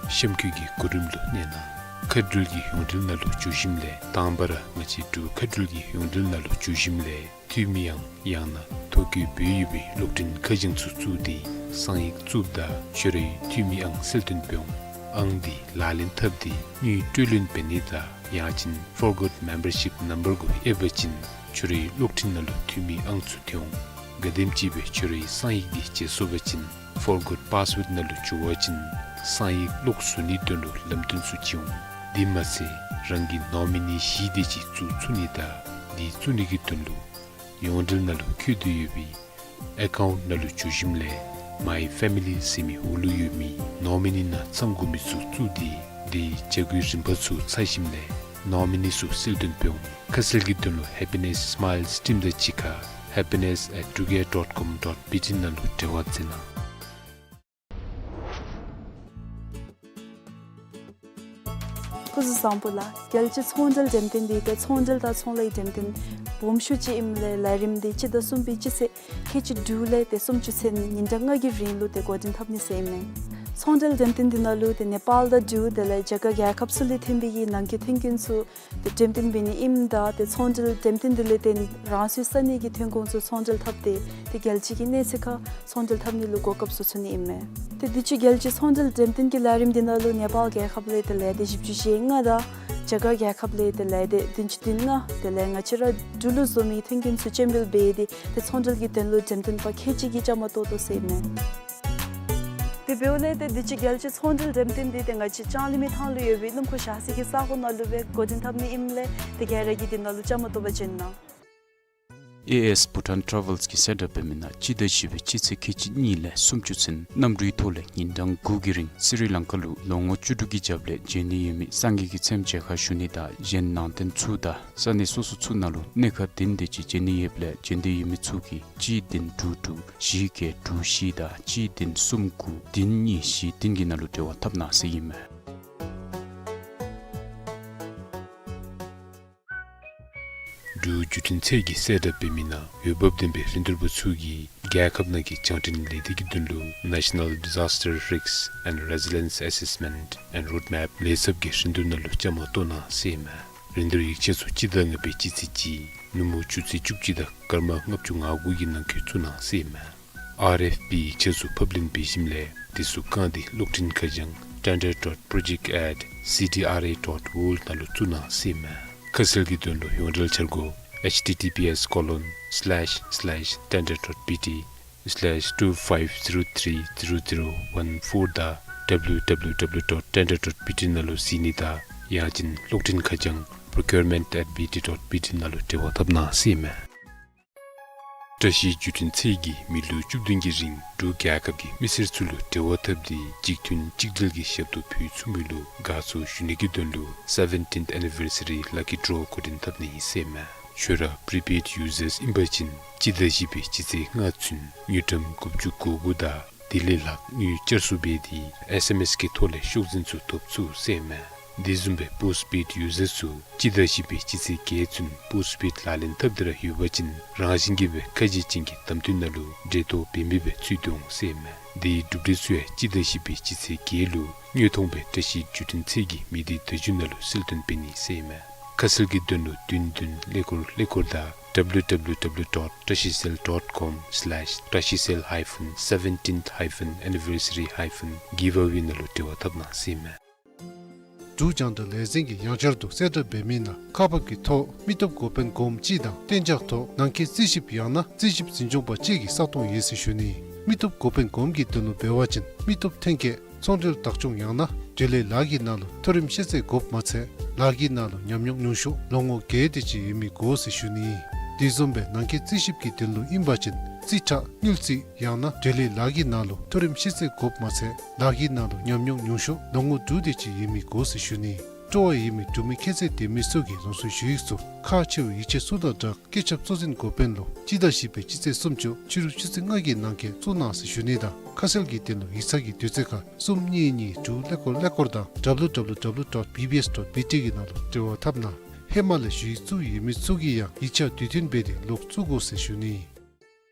གཤམ་འཁོད་ཀྱི་གོ་རིམ་ལུ་གནས་གནང་། མཁའ་འགྲུལ་གྱི་ཡོངས་འབྲེལ་ནང་ལུ་འཛུལ་ཞིནམ་ལས་དང་པ་ར་ང་བཅས་འབྲུག་མཁའ་འགྲུལ་གྱི་ཡོངས་འབྲེལ་ནང་ལུ་འཛུལ་ཞིནམ་ལས་འཐུས་མིའི་ཨང་ཡང་ན་ཐོ་བཀོད་འབད་ཡོད་པའི་གློག་འཕྲིན་ཁ་བྱང་ཚུ་བཙུགས་ཏེ་གསང་ཡིག་བཙུགསཔ་ད་ཁྱོད་རའི་འཐུས་མིའི་ཨང་གསལ་སྟོན་འབད་འོང་། ཨང་འདི་ལག་ལེན་འཐབ་སྟེ་དངུལ་སྤྲོད་ལེན་འབད་ནི་དང་ཡང་ཅིན་Forgot Membership Number གུ་ཨེབ་པ་ཅིན་ཁྱོད་རའི་གློག་འཕྲིན་ནང་ལུ་འཐུས་མིའི་ཨང་ཚུ་ཐོན་འོང་། ག་དེམ་ཅིག་སྦེ་ཁྱོད་རའི་གསང་ཡིག་འདི་བརྗེད་སོང་པ་ཅིན་Forgot Password ནང་ལུ་འགྱོ་བ་ཅིན་གསང་ཡིག་ལོག་བཟོ་ནིའི་དོན་ལུ་ལམ་སྟོན་ཚུ་བྱིན་འོང་། དེ་མ་ཚད་རང་གི་ནོ་མི་ནི་བཞི་དེ་ཅིག་བཙུགས་ཚུགས་ནི་དང་འདི་བཙུགས་ནི་གི་དོན་ལུ་ཡོངས་འབྲེལ་ནང་ལུ་བཀོད་དེ་ཡོད་པའི་ཨེ་ཀའུནཊ་ནང་ལུ་འཛུལ་ཞིནམ་ལས་མའི་ཕེ་མི་ལི་ཟེར་མི་འོག་ལུ་ཡོད་མི་ནོ་མི་ནི་ནང་ཚང་དགོ་མི་ཚུ་བཙུགས་ཏེ་དེའི་བྱ་སྒོའི་རིམ་པ་ཚུ་ཚར་ཞིནམ་ལས་ནོ་མི་ནི་ཚུ་གསལ་སྟོན་འབད་འོང་། ཁ་གསལ་གྱི་དོན་ལུ་Happiness Smiles Team དང་གཅིག་ཁར happiness at druge dot com dot B T ནང་ལུ་འབྲེལ་བ་མཛད་གནང་། སྐུ་གཟུགས་བཟང་པོ་ལགས། རྒྱལ་སྤྱིའི་ཚོང་འབྲེལ་འགྲེམས་སྟོན་འདི་ཏེ་ཚོང་འབྲེལ་དང་ཚོང་ལཱའི་འགྲེམས་སྟོན་སྦོམ་ཤོས་ཅིག་ཨིནམ་ལས་ལས་རིམ་འདི་སྤྱི་ཟླ་གསུམ་པའི་སྤྱི་ཚེས་ཁལ་གཅིག་དྲུག་ལས་ཏེ་སུམ་ཅུ་ཚུན་ཉིན་གྲངས་ལྔ་གི་རིང་ལུ་ཏེ་འགོ་འདྲེན་འཐབ་ནི་ཟེར་ཨིན་མས། ཚོང་འབྲེལ་འགྲེམས་སྟོན་འདི་ནང་ལུ་ཏེ་ནེ་པཱལ་དང་འབྲུག་དེ་ལས་རྒྱ་གར་རྒྱལ་ཁབ་ཚུ་ལས་ཐོན་པའི་གི་ནང་འཁོད་ཐོན་སྐྱེད་ཚུ་ཏེ་འགྲེམས་སྟོན་འབད་ནི་ཨིནམ་ད་ཏེ་ཚོང་འབྲེལ་འགྲེམས་སྟོན་འདི་ལས་བརྟེན་རང་སོའི་ས་གནས་ཀྱི་ཐོན་ཁུངས་ཚུ་ཚོང་འབྲེལ་འཐབ་སྟེ་ཏེ་རྒྱལ་སྤྱི་གི་གནས་ཚད་ཁར་ཚོང་འབྲེལ་འཐབ་ནི་ལུ་གོ་སྐབས་ཚུ་ཚུད་ནི་ཨིན་མས། ཏེ་དུས་ཅི་རྒྱལ་སྤྱིའི་ཚོང་འབྲེལ་འགྲེམས་སྟོན་གྱི་ལས་རིམ་འདི་ནང་ལུ་ནེ་པཱལ་རྒྱལ་ཁབ་ལས་ཏེ་ལས་སྡེ་བཞི་བཅུ་ཞེ་ལྔ་དང་རྒྱ་གར་རྒྱལ་ཁབ་ལས་ཏེ་ལས་སྡེ་བདུན་ཅུ་དོན་ལྔ་དེ་ལས་ང་བཅས་ར་འབྲུག་ལུ་འཛོམས་མི་ཐོན་སྐྱེད་ཚུ་སྤྱན་འབུལ་འབད་དེ་ཏེ་ཚོང་འབྲེལ་གྱི་དོན་ལུ་འགྲེམས་སྟོན་པ་ཁལ་གཅིག་གིས་བཅའ་མར་གཏོགས་དོ་ཟེར་ཨིན་མས། དེ་འབདཝ་ལས་ཏེ་དུས་ཅི་རྒྱལ་སྤྱིའི་ཚོང་འབྲེལ་འགྲེམས་སྟོན་འདི་ཏེ་ང་བཅས་ལྕང་གླིང་མི་ཐང་ལུ་ཡོད་པའི་སྣུམ་འཁོར་བཞག་ས་གི་ས་གོ་ནང་ལུ་སྦེ་འགོ་འདྲེན་འཐབ་ནི་ཨིནམ་ལས་ཏེ་ག་ར་གིས་འདི་ནང་ལུ་བཅའ་མར་གཏོགས་པར་བྱོན་གནང་། ཨེ་ཨེསི་བྷུ་ཊཱན་ཊ་རེ་ཝེལསི་གིས་གསལ་བསྒྲགས་འབད་མི་ནང་སྤྱི་ཟླ་བཞི་པའི་སྤྱི་ཚེས་ཁལ་གཅིག་གཉིས་ལས་སུམ་ཅུ་ཚུན་གནམ་གྲུའི་ཐོག་ལས་ཉིན་གྲངས་དགུ་གི་རིང་སི་རི་ལང་ཀ་ལུ་ལོ་ངོ་བཅུ་དྲུག་གི་རྒྱབ་ལས་བྱོན་ནི་ཡོད་མི་སངས་རྒྱས་ཀྱི་ཚེམས་མཇལ་ཁ་ཞུ་ནི་དང་གཞན་ནང་རྟེན་ཚུ་དང་ས་གནས་སོ་སོ་ཚུ་ནང་ལུ་གནས་ཁག་བདུན་དེ་ཅིག་བྱོན་ནི་ཡོདཔ་ལས་བྱོན་འདོད་ཡོད་མི་ཚུ་གིས་གཅིག་བདུན་དྲུག་དྲུག་བཞི་བརྒྱད་དྲུག་བཞི་དང་གཅིག་བདུན་གསུམ་དགུ་བདུན་གཉིས་བཞི་བདུན་གྱི་ནང་ལུ་འབྲེལ་བ་འཐབ་གནང་ཟེར་ཨིན་མས། འབྲུག་བརྒྱུད་འཕྲིན་ཚད་ཀྱིས་གསལ་བསྒྲགས་འབད་མི་ནང་འོས་འབབ་ལྡན་པའི་རིན་བསྡུར་པ་ཚུ་གིས་རྒྱལ་ཁབ་ནང་གི་རྒྱང་འཕྲིན་ལས་སྡེ་གི་དོན་ལུ་National Disaster Risk and Resilience Assessment and Roadmap ལས་ཚབ་ཀྱི་རིན་བསྡུར་ནང་ལུ་བཅའ་མར་གཏོགས་གནང་ཟེར་ཨིན་མས། རིན་བསྡུར་ཡིག་ཆ་ཚུ་སྤྱི་ཟླ་ལྔ་པའི་སྤྱི་ཚེས་གཅིག་ནུབ་མོ་ཆུ་ཚོད་བཅུ་གཅིག་དང་སྐར་མ་ལྔ་བཅུ་ང་དགུ་གི་ནང་འཁོད་བཙུགས་གནང་ཟེར་ཨིན་མས། ཨར་ཨེཕ་པི་ཡིག་ཆ་ཚུ་ཕབ་ལེན་འབད་ཞིནམ་ལས་དེ་ཚུ་བཀང་སྟེ་གློག་འཕྲིན་ཁ་བྱང་tender dot project at C D R A dot world ནང་ལུ་བཙུགས་གནང་ཟེར་ཨིན་མས། ཁ་གསལ་གྱི་དོན་ལུ་ཡོངས་འབྲེལ་འཆར་སྒོ་H T T P S colon slash slash tender dot B T slash two five zero three zero zero one four དང་W W W dot tender dot B T ནང་ལུ་གཟིགས་ནི་དང་ཡང་ཅིན་གློག་འཕྲིན་ཁ་བྱང་procurement at B T dot B T ནང་ལུ་འབྲེལ་བ་འཐབ་གནང་ཟེར་ཨིན་མས། བཀྲ་ཤིས་བརྒྱུད་འཕྲིན་ཚད་ཀྱིས་མི་ལོ་བཅུ་བདུན་གྱི་རིང་འབྲུག་རྒྱལ་ཁབ་ཀྱི་མི་སེར་ཚུ་ལུ་འབྲེལ་བ་འཐབ་སྟེ་གཅིག་མཐུན་གཅིག་སྒྲིལ་གྱི་ཞབས་ཏོག་ཕུལ་ཚུགས་མི་ལུ་དགའ་ཚོར་ཞུ་ནི་གི་དོན་ལུ་seventeenth anniversary lucky draw འགོ་འདྲེན་འཐབ་ནི་ཨིན་ཟེར་ཨིན་མས། ཁྱོད་ར་prepaid users ཨིན་པ་ཅིན་སྤྱི་ཟླ་བཞི་པའི་སྤྱི་ཚེས་ལྔ་ཚུན་དངུལ་ཀྲམ་དགུ་བཅུ་གོ་དགུ་དང་དེ་ལས་ལྷག་དངུལ་བསྐྱར་གསོ་འབད་དེ་S M S གི་ཐོག་ལས་ཤོག་འཛིན་ཚུ་ཐོབ་ཚུགས་ཟེར་ཨིན་མས། དེ་བཟུམ་སྦེ་postpaid users ཚུ་སྤྱི་ཟླ་བཞི་པའི་སྤྱི་ཚེས་བརྒྱད་ཚུན་postpaid ལག་ལེན་འཐབ་སྟེ་ར་ཡོད་པ་ཅིན་རང་བཞིན་གྱིས་སྦེ་ཁ་འབྱེད་ཅན་གྱི་གདམ་འཐུས་ནང་ལུ་འབྲེལ་གཏོགས་འབད་མི་སྦེ་ཚུད་དེ་འོང་ཟེར་ཨིན་མས། དེའི་གྲུབ་འབྲས་ཚུ་ཡང་སྤྱི་ཟླ་བཞི་པའི་སྤྱི་ཚེས་བརྒྱད་ལུ་དངོས་མཐོང་སྦེ་བཀྲ་ཤིས་བརྒྱུད་འཕྲིན་ཚད་ཀྱི་མི་སྡེ་བརྡ་བརྒྱུད་ནང་ལུ་གསལ་སྟོན་འབད་ནི་ཟེར་ཨིན་མས། ཁ་གསལ་གྱི་དོན་ལུ་བདུན་བདུན་ཀླད་ཀོར་ཀླད་ཀོར་དང་W W W dot trashicell dot com slash trashicell hyphen seventeenth hyphen anniversary hyphen giveaway ནང་ལུ་འབྲེལ་བ་འཐབ་གནང་ཟེར་ཨིན་མས། འབྲུག་རྒྱང་བསྒྲགས་ལས་འཛིན་གྱིས་ཡང་བསྐྱར་དུ་གསལ་བསྒྲགས་འབད་མི་ནང་ཁག་འབག་གི་ཐོག་མི་སྟོབས་འགོ་དཔོན་གོངམ་གཅིག་དང་གཏན་འཇགས་ཐོག་ནང་འཁོད་རྩིས་ཞིབ་ཡང་ན་རྩིས་ཞིབ་འཛིན་སྐྱོང་པ་གཅིག་གི་ས་སྟོང་ཡོད་ཟེར་ཞུ་ནི། མི་སྟོབས་འགོ་དཔོན་གོངམ་གྱི་དོན་ལུ་འབད་བ་ཅིན་མི་སྟོབས་ཐོན་སྐྱེད་ཚོང་འབྲེལ་བདག་སྐྱོང་ཡང་ན་འབྲེལ་ཡོད་ལཱ་གི་ནང་ལུ་མཐོ་རིམ་ཤེས་ཚད་དགོཔ་མ་ཚད་ལཱ་གི་ནང་ལུ་ཉམས་མྱོང་ཉུང་ཤོས་ལོ་ངོ་བརྒྱད་དེ་ཅིག་ཡོད་མི་དགོ་ཟེར་ཞུ་ནི། དེ་བཟུམ་སྦེ་ནང་འཁོད་རྩིས་ཞིབ་ཀྱི་དོན་ལུ་ཨིན་པ་ཅིན་རྩིས་ཁྲ་དངུལ་རྩིས་ཡང་ན་འབྲེལ་ཡོད་ལཱ་གི་ནང་ལུ་མཐོ་རིམ་ཤེས་ཚད་དགོཔ་མ་ཚད་ལཱ་གི་ནང་ལུ་ཉམས་མྱོང་ཉུང་ཤོས་ལོ་ངོ་དྲུག་དེ་ཅིག་ཡོད་མི་དགོ་ཟེར་ཞུ་ནི། སྤྲོ་བ་ཡོད་མི་འབྲུག་མི་ཁྱད་ཚད་ལྡན་མི་ཚུ་གིས་རང་སོའི་ཞུ་ཡིག་ཚུ་ཁག་ཆེ་བའི་ཡིག་ཆ་ཚུ་དང་སྦྲགས་སྐུ་ཚབ་གཙོ་འཛིན་འགོ་དཔོན་ལུ་སྤྱི་ཟླ་བཞི་པའི་སྤྱི་ཚེས་སུམ་ཅུ་ཕྱི་རུ་ཆུ་ཚོད་ལྔ་གི་ནང་འཁོད་བཙུགས་གནང་ཟེར་ཞུ་ནི་དང་ཁ་གསལ་གྱི་དོན་ལུ་ཡིག་ཚང་གི་དུས་ཚོད་ཁར་གསུམ་གཉིས་གཉིས་དྲུག་ཀླད་ཀོར་ཀླད་ཀོར་དང་W W W dot B B S dot B T གི་ནང་ལུ་འབྲེལ་བ་འཐབ་གནང་། ཧེ་མ་ལས་ཞུ་ཡིག་བཙུགས་ཡོད་མི་ཚུ་གིས་ཡང་ཡིག་ཆ་དུས་མཐུན་འབད་དེ་ལོག་བཙུགས་དགོ་ཟེར་ཞུ་ནི།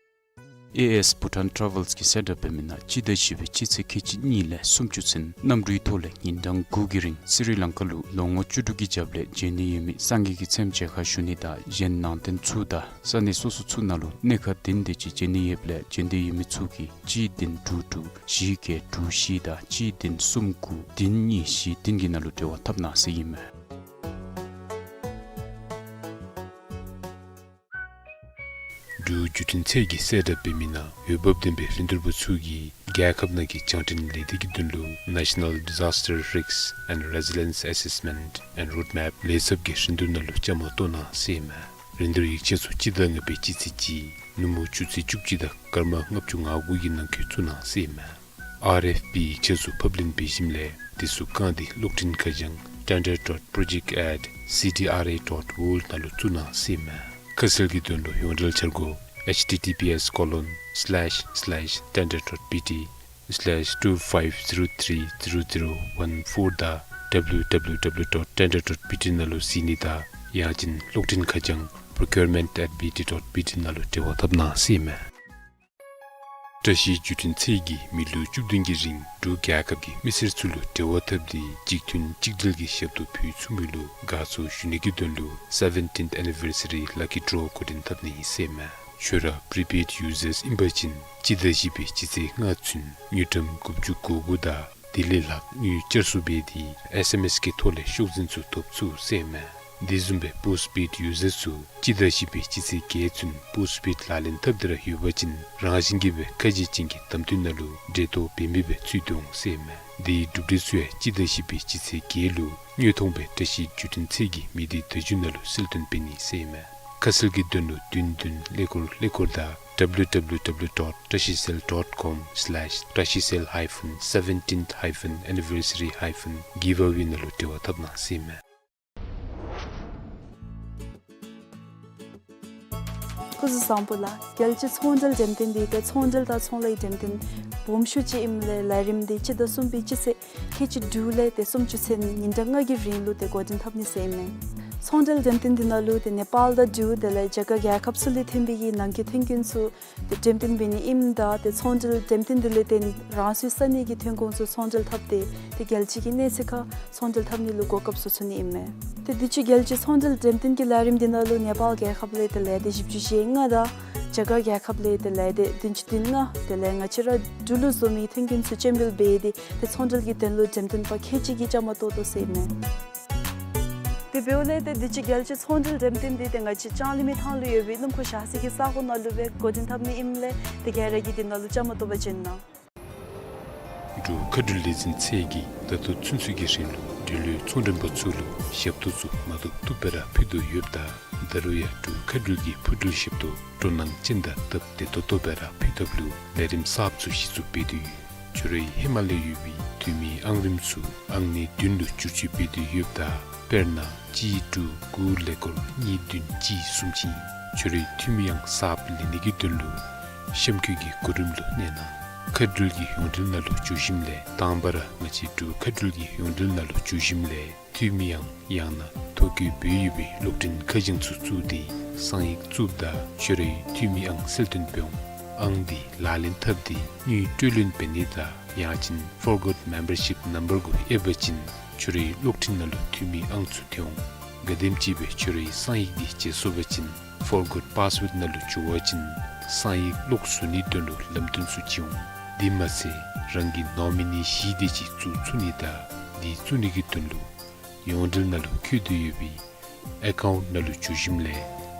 ཨེ་ཨེས་Bhutan Travels གིས་གསལ་བསྒྲགས་འབད་མི་ནང་སྤྱི་ཟླ་བཞི་པའི་སྤྱི་ཚེས་ཁལ་གཅིག་གཉིས་ལས་སུམ་ཅུ་ཚུན་གནམ་གྲུའི་ཐོག་ལས་ཉིན་གྲངས་དགུ་གི་རིང་སི་རི་ལང་ཀ་ལུ་ལོ་ངོ་བཅུ་དྲུག་གི་རྒྱབ་ལས་འབྱོན་ནི་ཡོད་མི་སངས་རྒྱས་ཀྱི་མཚམས་མཇལ་ཁ་ཞུ་ནི་དང་གཞན་ནང་རྟེན་ཚུ་དང་ས་གནས་སོ་སོ་ཚུ་ནང་ལུ་གནས་ཁང་བདུན་དེ་ཅིག་འབྱོན་ནི་ཡོདཔ་ལས་འབྱོན་འདོད་ཡོད་མི་ཚུ་གིས་གཅིག་བདུན་དྲུག་དྲུག་བཞི་བརྒྱད་དྲུག་བཞི་དང་གཅིག་བདུན་གསུམ་དགུ་བདུན་གཉིས་བཞི་བདུན་གྱི་ནང་ལུ་འབྲེལ་བ་འཐབ་གནང་ཟེར་ཨིན་མས། འབྲུག་བརྒྱུད་འཕྲིན་ཚད་ཀྱིས་གསལ་བསྒྲགས་འབད་མི་ནང་འོས་འབབ་ལྡན་པའི་རིན་བསྡུར་པ་ཚུ་གིས་རྒྱལ་ཁབ་ནང་གི་བྱང་འདྲེན་ལས་སྡེ་གི་དོན་ལུ་National Disaster Risk and Resilience Assessment and Roadmap ལས་ཚབ་ཀྱི་རིན་བསྡུར་ནང་ལུ་བཅའ་མར་གཏོགས་གནང་ཟེར་ཨིན་མས། རིན་བསྡུར་ཡིག་ཆ་ཚུ་སྤྱི་ཟླ་ལྔ་པའི་སྤྱི་ཚེས་གཅིག་ནུབ་མོ་ཆུ་ཚོད་བཅུ་གཅིག་དང་སྐར་མ་ལྔ་བཅུ་ང་དགུ་གི་ནང་འཁོད་བཙུགས་གནང་ཟེར་ཨིན་མས། ཨར་ཨེཕ་པི་ཡིག་ཆ་ཚུ་ཕབ་ལེན་འབད་ཞིནམ་ལས་དེ་ཚུ་བཀང་སྟེ་གློག་འཕྲིན་ཁ་བྱང་tender dot project at C D R A dot world ནང་ལུ་བཙུགས་གནང་ཟེར་ཨིན་མས། ཁ་གསལ་གྱི་དོན་ལུ་ཡོངས་འབྲེལ་འཆར་སྒོ་H T T P S colon slash slash tender dot B T slash two five zero three zero zero one four དང་W W W dot tender dot B T ནང་ལུ་གཟིགས་ནི་དང་ཡང་ཅིན་གློག་འཕྲིན་ཁ་བྱང་procurement at B T dot B T ནང་ལུ་འབྲེལ་བ་འཐབ་གནང་ཟེར་ཨིན་མས། བཀྲ་ཤིས་བརྒྱུད་འཕྲིན་ཚད་ཀྱིས་མི་ལོ་བཅུ་བདུན་གྱི་རིང་འབྲུག་རྒྱལ་ཁབ་ཀྱི་མི་སེར་ཚུ་ལུ་འབྲེལ་བ་འཐབ་སྟེ་གཅིག་མཐུན་གཅིག་སྒྲིལ་གྱི་ཞབས་ཏོག་ཕུལ་ཚུགས་མི་ལུ་དགའ་ཚོར་ཞུ་ནི་གི་དོན་ལུ་seventeenth anniversary lucky draw འགོ་འདྲེན་འཐབ་ནི་ཨིན་ཟེར་ཨིན་མས། ཁྱོད་ར་prepaid users ཨིན་པ་ཅིན་སྤྱི་ཟླ་བཞི་པའི་སྤྱི་ཚེས་ལྔ་ཚུན་དངུལ་ཀྲམ་དགུ་བཅུ་གོ་དགུ་དང་དེ་ལས་ལྷག་དངུལ་བསྐྱར་གསོ་འབད་དེ་S M S གི་ཐོག་ལས་ཤོག་འཛིན་ཚུ་ཐོབ་ཚུགས་ཟེར་ཨིན་མས། དེ་བཟུམ་སྦེ་postpaid users ཚུ་སྤྱི་ཟླ་བཞི་པའི་སྤྱི་ཚེས་བརྒྱད་ཚུན་postpaid ལག་ལེན་འཐབ་སྟེ་ར་ཡོད་པ་ཅིན་རང་བཞིན་གྱིས་སྦེ་ཁ་འབྱེད་ཅན་གྱི་དམ་དོན་ནང་ལུ་འབྲེལ་གཏོགས་འབད་མི་སྦེ་ཚུད་དོ་འོང་ཟེར་ཨིན་མས། དེའི་གྲུབ་འབྲས་ཚུ་ཡང་སྤྱི་ཟླ་བཞི་པའི་སྤྱི་ཚེས་བརྒྱད་ལུ་དངོས་མཐོང་སྦེ་བཀྲ་ཤིས་བརྒྱུད་འཕྲིན་ཚད་ཀྱི་མི་སྡེ་བརྡ་བརྒྱུད་ནང་ལུ་གསལ་སྟོན་འབད་ནི་ཟེར་ཨིན་མས། ཁ་གསལ་གྱི་དོན་ལུ་བདུན་བདུན་ཀླད་ཀོར་ཀླད་ཀོར་དང་W W W dot trashicell dot com slash trashicell hyphen seventeenth hyphen anniversary hyphen giveaway ནང་ལུ་འབྲེལ་བ་འཐབ་གནང་ཟེར་ཨིན་མས། སྐུ་གཟུགས་བཟང་པོ་ལགས། རྒྱལ་སྤྱིའི་ཚོང་འབྲེལ་འགྲེམས་སྟོན་འདི་ཏེ་ཚོང་འབྲེལ་དང་ཚོང་ལས་འགྲེམས་སྟོན་སྦོམ་ཤོས་ཅིག་ཨིནམ་ལས་ལས་རིམ་འདི་སྤྱི་ཟླ་གསུམ་པའི་སྤྱི་ཚེས་ཁལ་གཅིག་དྲུག་ལས་ཏེ་སུམ་ཅུ་ཚུན་ཉིན་གྲངས་ལྔ་གི་རིང་ལུ་ཏེ་འགོ་འདྲེན་འཐབ་ནི་ཟེར་ཨིན་མས། ཚོང་འབྲེལ་འགྲེམས་སྟོན་འདི་ནང་ལུ་ཏེ་ནེ་པཱལ་དང་འབྲུག་དེ་ལས་རྒྱ་གར་རྒྱལ་ཁབ་ཚུ་ལས་ཐོན་པའི་གི་ནང་འཁོད་ཐོན་ཁུངས་ཚུ་ཏེ་འགྲེམས་སྟོན་འབད་ནི་ཨིནམ་ད་ཏེ་ཚོང་འབྲེལ་འགྲེམས་སྟོན་འདི་ལས་ཏེ་རང་སོའི་ས་གནས་ཀྱི་ཐོན་ཁུངས་ཚུ་ཚོང་འབྲེལ་འཐབ་སྟེ་ཏེ་རྒྱལ་སྤྱི་གི་གནས་ཚད་ཁར་ཚོང་འབྲེལ་འཐབ་ནི་ལུ་གོ་སྐབས་ཚུ་ཚུད་ནི་ཨིན་མས། ཏེ་དུས་ཅི་རྒྱལ་སྤྱིའི་ཚོང་འབྲེལ་འགྲེམས་སྟོན་གྱི་ལས་རིམ་འདི་ནང་ལུ་ནེ་པཱལ་རྒྱལ་ཁབ་ལས་ཏེ་ལས་སྡེ་བཞི་བཅུ་ཞེ་ལྔ་དང་རྒྱ་གར་རྒྱལ་ཁབ་ལས་ཏེ་ལས་སྡེ་བདུན་ཅུ་དོན་ལྔ་དེ་ལས་ང་བཅས་ར་འབྲུག་ལུ་བཟོ་མི་ཐོན་ཁུངས་ཚུ་སྤྱན་འབུལ་འབད་དེ་ཏེ་ཚོང་འབྲེལ་གྱི་དོན་ལུ་འགྲེམས་སྟོན་པ་ཁལ་གཅིག་གིས་བཅའ་མར་གཏོགས་དོ་ཟེར་ཨིན་མས། དེ་འབདཝ་ལས་ཏེ་དུས་ཅི་རྒྱལ་སྤྱིའི་ཚོང་འབྲེལ་འགྲེམས་སྟོན་འདི་ཏེ་ང་བཅས་ལྕང་གླིང་མི་ཐང་ལུ་ཡོད་པའི་སྣུམ་འཁོར་བཞག་ས་གི་ས་གོ་ནང་ལུ་སྦེ་འགོ་འདྲེན་འཐབ་ནི་ཨིནམ་ལས་ཏེ་ག་ར་གིས་འདི་ནང་ལུ་བཅའ་མར་གཏོགས་པར་བྱོན་གནང་། འབྲུག་མཁའ་འགྲུལ་ལས་འཛིན་ཚད་ཀྱིས་ད་ལྟོ་ཚུན་ཚོད་ཀྱི་རིང་ལུ་འབྲེལ་ཡོད་ཚོང་མགྲོན་པ་ཚུ་ལུ་ཞབས་ཏོག་ཚུ་མ་ཐུབ་ཐུབ་སྦེ་ར་ཕུལ་དོ་ཡོདཔ་ད་ད་རུང་ཡང་འབྲུག་མཁའ་འགྲུལ་གྱི་འཕུར་འགྲུལ་ཞབས་ཏོག་སྤྲོ་སྣང་ཅན་དང་སྟབས་བདེ་ཏོག་ཏོ་སྦེ་ར་ཕུལ་ཐབས་ལུ་ལས་རིམ་གསརཔ་ཚུ་གཞི་བཙུགས་འབད་དེ་ཡོད། ཁྱོད་རའི་ཧེ་མ་ལས་ཡོད་པའི་འཐུས་མིའི་ཨང་རིམ་ཚུ་ཨང་གནས་བདུན་ལུ་བསྒྱུར་བཅོས་འབད་དེ་ཡོདཔ་ད་དཔེར་ན་གཅིག་དྲུག་དགུ་ཀླད་ཀོར་གཉིས་བདུན་གཅིག་གསུམ་ཅིག་ཨིན། ཁྱོད་རའི་འཐུས་མི་ཨང་གསརཔ་ལེན་ནི་གི་དོན་ལུ་གཤམ་འཁོད་ཀྱི་གོ་རིམ་ལུ་གནས་གནང་། མཁའ་འགྲུལ་གྱི་ཡོངས་འབྲེལ་ནང་ལུ་འགྱོ་ཞིནམ་ལས་དང་པ་ར་ང་བཅས་འབྲུག་མཁའ་འགྲུལ་གྱི་ཡོངས་འབྲེལ་ནང་ལུ་འགྱོ་ཞིནམ་ལས་འཐུས་མི་ཨང་ཡང་ན་ཐོ་བཀོད་འབད་ཡོད་པའི་གློག་འཕྲིན་ཁ་བྱང་ཚུ་བཙུགས་ཏེ་གསང་ཡིག་བཙུགསཔ་ད་ཁྱོད་རའི་འཐུས་མི་ཨང་གསལ་སྟོན་འབད་འོང་། ཨང་འདི་ལག་ལེན་འཐབ་སྟེ་དངུལ་སྤྲོད་ལེན་འབད་ནི་དང་ཡང་ཅིན་Forgot Membership Number གུ་ཨེབ་པ་ཅིན་ཁྱོད་རའི་གློག་འཕྲིན་ནང་ལུ་འཐུས་མི་ཨང་ཚུ་ཐོན་འོང་། ག་དེམ་ཅིག་སྦེ་ཁྱོད་རའི་གསང་ཡིག་འདི་བརྗེ་སོང་པ་ཅིན་Forgot Password ནང་ལུ་འགྱོ་བ་ཅིན་གསང་ཡིག་ལོག་བཟོ་ནིའི་དོན་ལུ་ལམ་སྟོན་ཚུ་བྱིན་འོང་། དེ་མ་ཚད་རང་གི་ནོ་མི་ནི་བཞི་དེ་ཅིག་བཙུགས་ཚུགས་ནི་དང་འདི་བཙུགས་ནི་གི་དོན་ལུ་ ཡོངས་འབྲེལ་ནང་ལུ་བཀོད་དེ་ཡོད་པའི་ཨེ་ཀའུནཊ་ནང་ལུ་འགྱོ་ཞིནམ་ལས་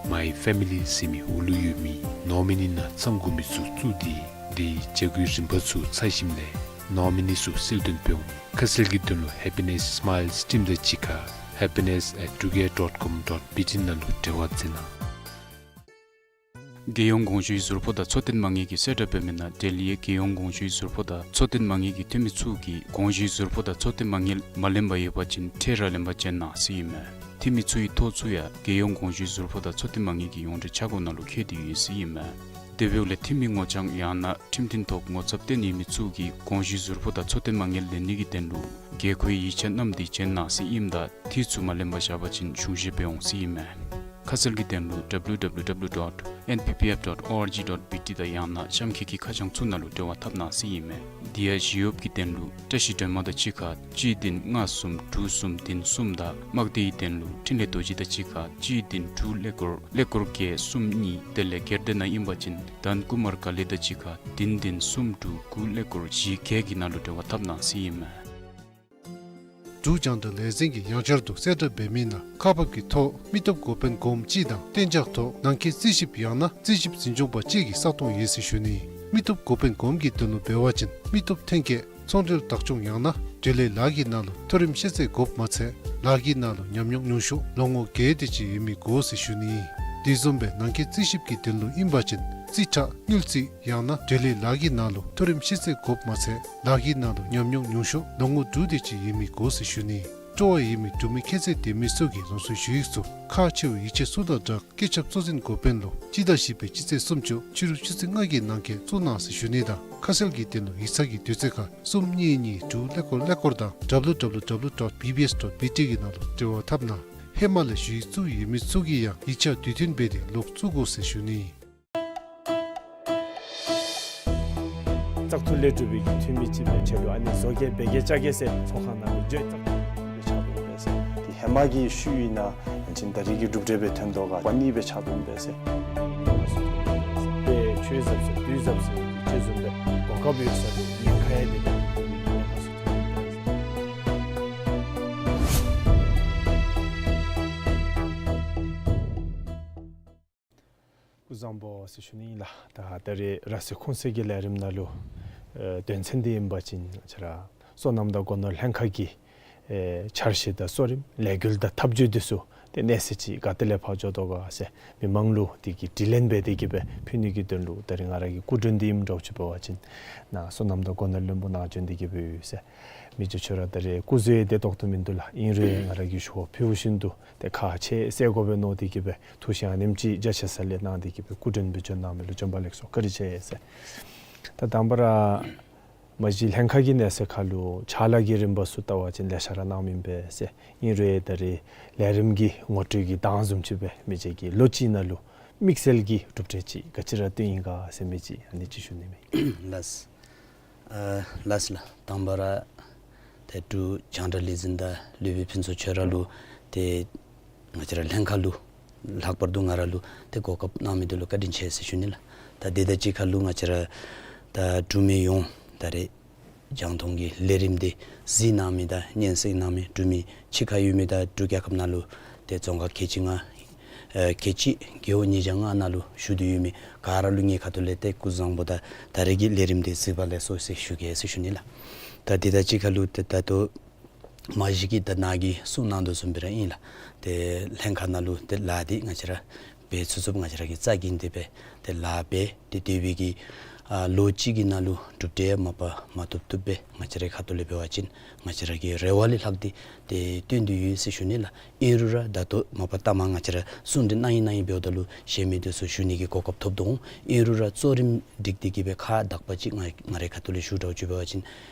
མའི་ཕེ་མི་ལི་ཟེར་མི་འོག་ལུ་ཡོད་མི་ནོ་མི་ནི་ནང་ཚང་དགོ་མི་ཚུ་བཙུགས་ཏེ་དེའི་བྱ་སྒོའི་རིམ་པ་ཚུ་ཚར་ཞིནམ་ལས་ནོ་མི་ནི་ཚུ་གསལ་སྟོན་འབད་འོང་། ཁ་གསལ་གྱི་དོན་ལུ་ཧེ་པི་ནེསི་སི་མའིལ་ཊིམ་དང་གཅིག་ཁར་happiness at truegare dot com dot B T ནང་ལུ་འབྲེལ་བ་མཛད་གནང་། རྒྱལ་ཡོངས་གོང་ཞུའི་ཟུར་ཕོགས་དང་འཚོ་རྟེན་མ་དངུལ་གྱིས་གསལ་བསྒྲགས་འབད་མི་ནང་ལྡི་ལིའི་རྒྱལ་ཡོངས་གོང་ཞུའི་ཟུར་ཕོགས་དང་འཚོ་རྟེན་མ་དངུལ་གྱི་འཐུས་མི་ཚུ་གིས་གོང་ཞུའི་ཟུར་ཕོགས་དང་འཚོ་རྟེན་མ་དངུལ་མ་ལེན་པར་ཡོད་པ་ཅིན་ཁྲལ་ར་ལེན་པར་བྱོན་གནང་ཟེར་ཨིན་མས། འཐུས་མི་ཚུ་གི་ཐོ་ཚུ་ཡང་རྒྱལ་ཡོངས་གོང་ཞུའི་ཟུར་ཕོགས་དང་འཚོ་རྟེན་མ་དངུལ་གྱི་ཡོངས་འབྲེལ་ཆ་སྒོ་ནང་ལུ་བཀོད་དེ་ཡོད་ཟེར་ཨིན་མས། དེ་འབདཝ་ལས་འཐུས་མི་ངོ་རྐྱང་ཡང་ན་ཁྲིམས་མཐུན་ཐོག་ངོ་ཚབ་བསྟེན་ནི་ཡོད་མི་ཚུ་གིས་གོང་ཞུའི་ཟུར་ཕོགས་དང་འཚོ་རྟེན་མ་དངུལ་ལེན་ནི་གི་དོན་ལུ་དགོས་མཁོའི་ཡིག་ཆ་བསྣམས་ཏེ་བྱོན་གནང་ཟེར་ཨིནམ་ད་འཐུས་ཚུ་མ་ལེན་པར་བཞག་པ་ཅིན་གཞུང་བཞེས་འབད་འོང་ཟེར་ཨིན་མས། ཁ་གསལ་གྱི་དོན་ལུ་www dot N P P F dot org dot B T དང་ཡང་ན་གཤམ་འཁོད་ཀྱི་ཁ་བྱང་ཚུ་ནང་ལུ་འབྲེལ་བ་འཐབ་གནང་ཟེར་ཨིན་མས། དེ་ཡང་ཞི་གཡོགཔ་གི་དོན་ལུ་བཀྲ་ཤིས་སྒྲོལ་མ་དང་གཅིག་ཁར་གཅིག་བདུན་ལྔ་གསུམ་དྲུག་གསུམ་བདུན་གསུམ་དང་དམག་སྡེའི་དོན་ལུ་འཕྲིན་ལས་རྡོ་རྗེ་དང་གཅིག་ཁར་གཅིག་བདུན་དྲུག་ཀླད་ཀོར་ཀླད་ཀོར་བརྒྱད་གསུམ་གཉིས། དེ་ལས་སྒེར་སྡེ་ནང་ཨིན་པ་ཅིན་དྷན་ཀུ་མར་ཀ་ལི་དང་གཅིག་ཁར་བདུན་བདུན་གསུམ་དྲུག་དགུ་ཀླད་ཀོར་བཞི་བརྒྱད་ཀྱི་ནང་ལུ་འབྲེལ་བ་འཐབ་གནང་ཟེར་ཨིན་མས། འབྲུག་རྒྱང་བསྒྲགས་ལས་འཛིན་གྱིས་ཡང་བསྐྱར་དུ་གསལ་བསྒྲགས་འབད་མི་ནང་ཁག་འབག་གི་ཐོག་མི་སྟོབས་འགོ་དཔོན་གོངམ་གཅིག་དང་གཏན་འཇགས་ཐོག་ནང་འཁོད་རྩིས་ཞིབ་ཡང་ན་རྩིས་ཞིབ་འཛིན་སྐྱོང་པ་གཅིག་གི་ས་སྟོང་ཡོད་ཟེར་ཞུ་ནི། མི་སྟོབས་འགོ་དཔོན་གོངམ་གྱི་དོན་ལུ་འབད་བ་ཅིན་མི་སྟོབས་ཐོན་སྐྱེད་ཚོང་འབྲེལ་བདག་སྐྱོང་ཡང་ན་འབྲེལ་ཡོད་ལཱ་གི་ནང་ལུ་མཐོ་རིམ་ཤེས་ཚད་དགོཔ་མ་ཚད་ལཱ་གི་ནང་ལུ་ཉམས་མྱོང་ཉུང་ཤོས་ལོ་ངོ་བརྒྱད་དེ་ཅིག་ཡོད་མི་དགོ་ཟེར་ཞུ་ནི། དེ་བཟུམ་སྦེ་ནང་འཁོད་རྩིས་ཞིབ་ཀྱི་དོན་ལུ་ཨིན་པ་ཅིན་རྩིས་ཁྲ་དངུལ་རྩིས་ཡང་ན་འབྲེལ་ཡོད་ལཱ་གི་ནང་ལུ་མཐོ་རིམ་ཤེས་ཚད་དགོཔ་མ་ཚད་ལཱ་གི་ནང་ལུ་ཉམས་མྱོང་ཉུང་ཤོས་ལོ་ངོ་དྲུག་དེ་ཅིག་ཡོད་མི་དགོ་ཟེར་ཞུ་ནི། སྤྲོ་བ་ཡོད་མི་འབྲུག་མི་ཁྱད་ཚད་ལྡན་མི་ཚུ་གིས་རང་སོའི་ཞུ་ཡིག་ཚུ་ཁག་ཆེ་བའི་ཡིག་ཆ་ཚུ་དང་སྦྲགས་སྐུ་ཚབ་གཙོ་འཛིན་འགོ་དཔོན་ལུ་སྤྱི་ཟླ་བཞི་པའི་སྤྱི་ཚེས་སུམ་ཅུ་ཕྱི་རུ་ཆུ་ཚོད་ལྔ་གི་ནང་འཁོད་བཙུགས་གནང་ཟེར་ཞུ་ནི་དང་ཁ་གསལ་གྱི་དོན་ལུ་ཡིག་ཚང་གི་དུས་ཚོད་ཁར་གསུམ་གཉིས་གཉིས་དྲུག་ཀླད་ཀོར་ཀླད་ཀོར་དང་W W W dot B B S dot B T གི་ནང་ལུ་འབྲེལ་བ་འཐབ་གནང་། ཧེ་མ་ལས་ཞུ་ཡིག་བཙུགས་ཡོད་མི་ཚུ་གིས་ཡང་ཡིག་ཆ་དུས་མཐུན་འབད་དེ་ལོག་བཙུགས་དགོ་ཟེར་ཞུ་ནི། བཙག་འཐུ་ལས་གྲུབ་པའི་འཐུས་མི་ཅིག་སྦེ་ཁྲལ་ལུ་ཨ་ནི་བཟོ་བཀོད་འབད་གེ་བཅའ་གེ་ཟེར་ཚོགས་ཁང་ནང་ལུ་འགྱོ་བཙག་འཐུ་སྦེ་ཆགས་འདུག་པས་ཟེར། དེ་ཧེ་མ་གི་ཤུལ་ཨིན་ན་ཡང་ཅིན་ད་རེས་ཀྱི་གྲུབ་འབྲས་སྦེ་ཐོན་དོ་ག་པ་ནི་སྦེ་ཆགས་འདུག་པས་ཟེར། དེ་ཆོས་ཟབ་ཟེར་དུས་ཟབ་ཟེར་དེ་ཅིག་བཟུམ་སྦེ་གོ་སྐབས་ཡོད་ས་ལུ་ཉེན་ཁ་ཡང་དེ་ལས་ཉེན་ཁ་ཚུ་ཐོན་འདུག་པས་ཟེར། སྐུ་གཟུགས་བཟང་པོ་ཟེར་ཞུ་ནི་ཨིན་ལགས། ད་ད་རེས་ར་སེ་ཁུང་སེ་གི་ལས་རིམ་ནང་ལུ་ཨེ་དོན་ཚན་འདི་ཨིན་པ་ཅིན་ང་བཅས་ར་སོ་ནམ་དང་སྒོ་ནོར་ལྷན་ཁག་གི་ཨེ་འཆར་གཞི་དང་གཙོ་རིམ་ལས་འགུལ་དང་ཐབས་བྱུས་འདི་ཚུ་ཏེ་གནས་ཚད་ཅིག་ག་ཏེ་ལས་ཕར་འགྱོ་དོ་ག་ཟེར་མི་མང་ལུ་དེ་གི་དྲི་ལན་འབད་དེ་གི་སྦེ་ཕུལ་ནི་གི་དོན་ལུ་ད་རེས་ང་ར་གི་སྐུ་མགྲོན་འདི་ཨིནམ་འདྲཝ་ཅིག་འབད་བ་ཅིན་ནཱ་སོ་ནམ་དང་སྒོ་ནོར་བློན་པོ་ནཱ་བྱོན་ཏེ་གི་སྦེ་ཡོད་ཟེར། མི་རྗེ་ཁྱོད་ར་ད་རེས་སྐུ་གཟུགས་ཡང་བདེ་ཏོག་ཏོ་མིན་འདུག་ལགས། ཨིན་རུང་ང་ར་གིས་ཞུ་བ་ཕུལཝ་བཞིན་དུ་ཏེ་ཁག་ཆེ་བསལ་དགོ་པས་མནོ་སྟེ་གི་སྦེ་ཐུགས་བཞེད་ཨ་ནེམ་ཅིག་རྒྱ་ཆེ་ས་ལས་གནང་སྟེ་གི་སྦེ་སྐུ་མགྲོན་སྦེ་བྱོན་གནང་མི་ལུ་བྱོན་པ་ལེགས་སོ་བཀའ་དྲིན་ཆེ་ཟེར། ད་དང་པ་ར་མ་གཞི་ལྷན་ཁག་གི་གནས་ཚད་ཁར་ལུ་ཕྱག་ལཱ་གི་རིམ་པ་ཚུ་བལྟ་བ་ཅིན་ལེ་ཤ་ར་གནང་མི་ཨིན་པས་ཟེར། ཨིན་རུང་ད་རེས་ལས་རིམ་གྱི་ངོ་སྤྲོད་ཀྱི་གདངས་བཟུམ་ཅིག་སྦེ་མི་རྗེ་གིས་ལོ་གཅིག་ནང་ལུ་དམིགས་བསལ་གྱི་གྲུབ་འབྲས་ཅིག་ག་ཅི་ར་བཏོན་ཡི་ག་ཟེར་མི་ཅིག་ཨ་ནི་ཅིག་ཞུ་ནི་མས། ལགས། ཨ་ལགས་ལགས། དང་པ་ར་ཏེ་འབྲུག་རྒྱང་བསྒྲགས་ལས་འཛིན་དང་ལུས་པའི་ཕུན་ཚོགས་ཁྱོད་ར་ལུ་ཏེ་ང་བཅས་ར་ལྷན་ཁག་ལུ་ལྷག་པར་དུ་ང་ར་ལུ་ཏེ་གོ་སྐབས་གནང་མི་འདི་ལུ་བཀའ་དྲིན་ཆེ་ཟེར་ཞུ་ནི་ལགས། ད་དེ་དང་གཅིག་ཁར་ལུ་ང་བཅས་ར་ད་འབྲུག་མི་ཡོངས་ད་རེས་རྒྱང་མཐོང་གི་ལས་རིམ་འདི་གཟིགས་གནང་མི་དང་སྙན་གསན་གནང་མི་འབྲུག་མི་ཕྱི་ཁར་ཡོད་མི་དང་འབྲུག་རྒྱལ་ཁབ་ནང་ལུ་ཏེ་རྫོང་ཁག་ཁལ་གཅིག་ལྔ་ཨེ་ཁལ་གཅིག་རྒེད་འོག་ཉིས་བརྒྱ་ལྔ་ནང་ལུ་བཞུགས་ཏེ་ཡོད་མི་ག་ར་ལུ་ངེའི་ཁ་ཐུག་ལས་ཏེ་སྐུ་གཟུགས་བཟང་པོ་དང་ད་རེས་ཀྱི་ལས་རིམ་འདི་གཟིགས་པ་ལེགས་སོ་ཟེར་ཞུ་གེ་ཟེར་ཞུ་ནི་ལགས། ད་དེ་དང་གཅིག་ཁར་ལུ་ཏེ་ད་ལྟོ་མ་གཞི་གི་ད་ནཱ་གིས་གསུངས་གནང་དོ་བཟུམ་སྦེ་ར་ཨིན་ལགས། ཏེ་ལྷན་ཁག་ནང་ལུ་ཏེ་ལཱ་འདི་ང་བཅས་ར་འབད་ཚུགས་ཚུགསཔ་ང་བཅས་ར་གིས་རྩ་འགེངས་ཏེ་སྦེ་ཏེ་ལཱ་འབད་དེ་སྡོད་པའི་གི་ཨ་ལོ་གཅིག་གི་ནང་ལུ་གྲུབ་འབྲས་མ་པ་མ་ཐོབ་ཐོབ་སྦེ་ང་བཅས་རའི་ཁ་ཐུག་ལས་འབད་བ་ཅིན་ང་བཅས་ར་གི་རེ་བ་ལས་ལྷག་སྟེ་ཏེ་བཏོན་ཏེ་ཡོད་ཟེར་ཞུ་ནི་ལགས། ཨིན་རུང་ར་ད་ལྟོ་མ་པ་ལྟ་མ་ང་བཅས་ར་གསུང་གྲོས་གནང་ཡི་གནང་ཡི་འབདཝ་ད་ལུ་གཞན་མི་འདི་ཚུ་ཞུ་ནི་གི་གོ་སྐབས་ཐོབ་དོ་འོང་། ཨིན་རུང་ར་གཙོ་རིམ་སྒྲིག་སྟེ་གི་སྦེ་ཁག་དག་པ་ཅིག་ང་ང་རའི་ཁ་ཐུག་ལས་ཞུ་དྲག་ཅིག་འབད་བ་ཅིན་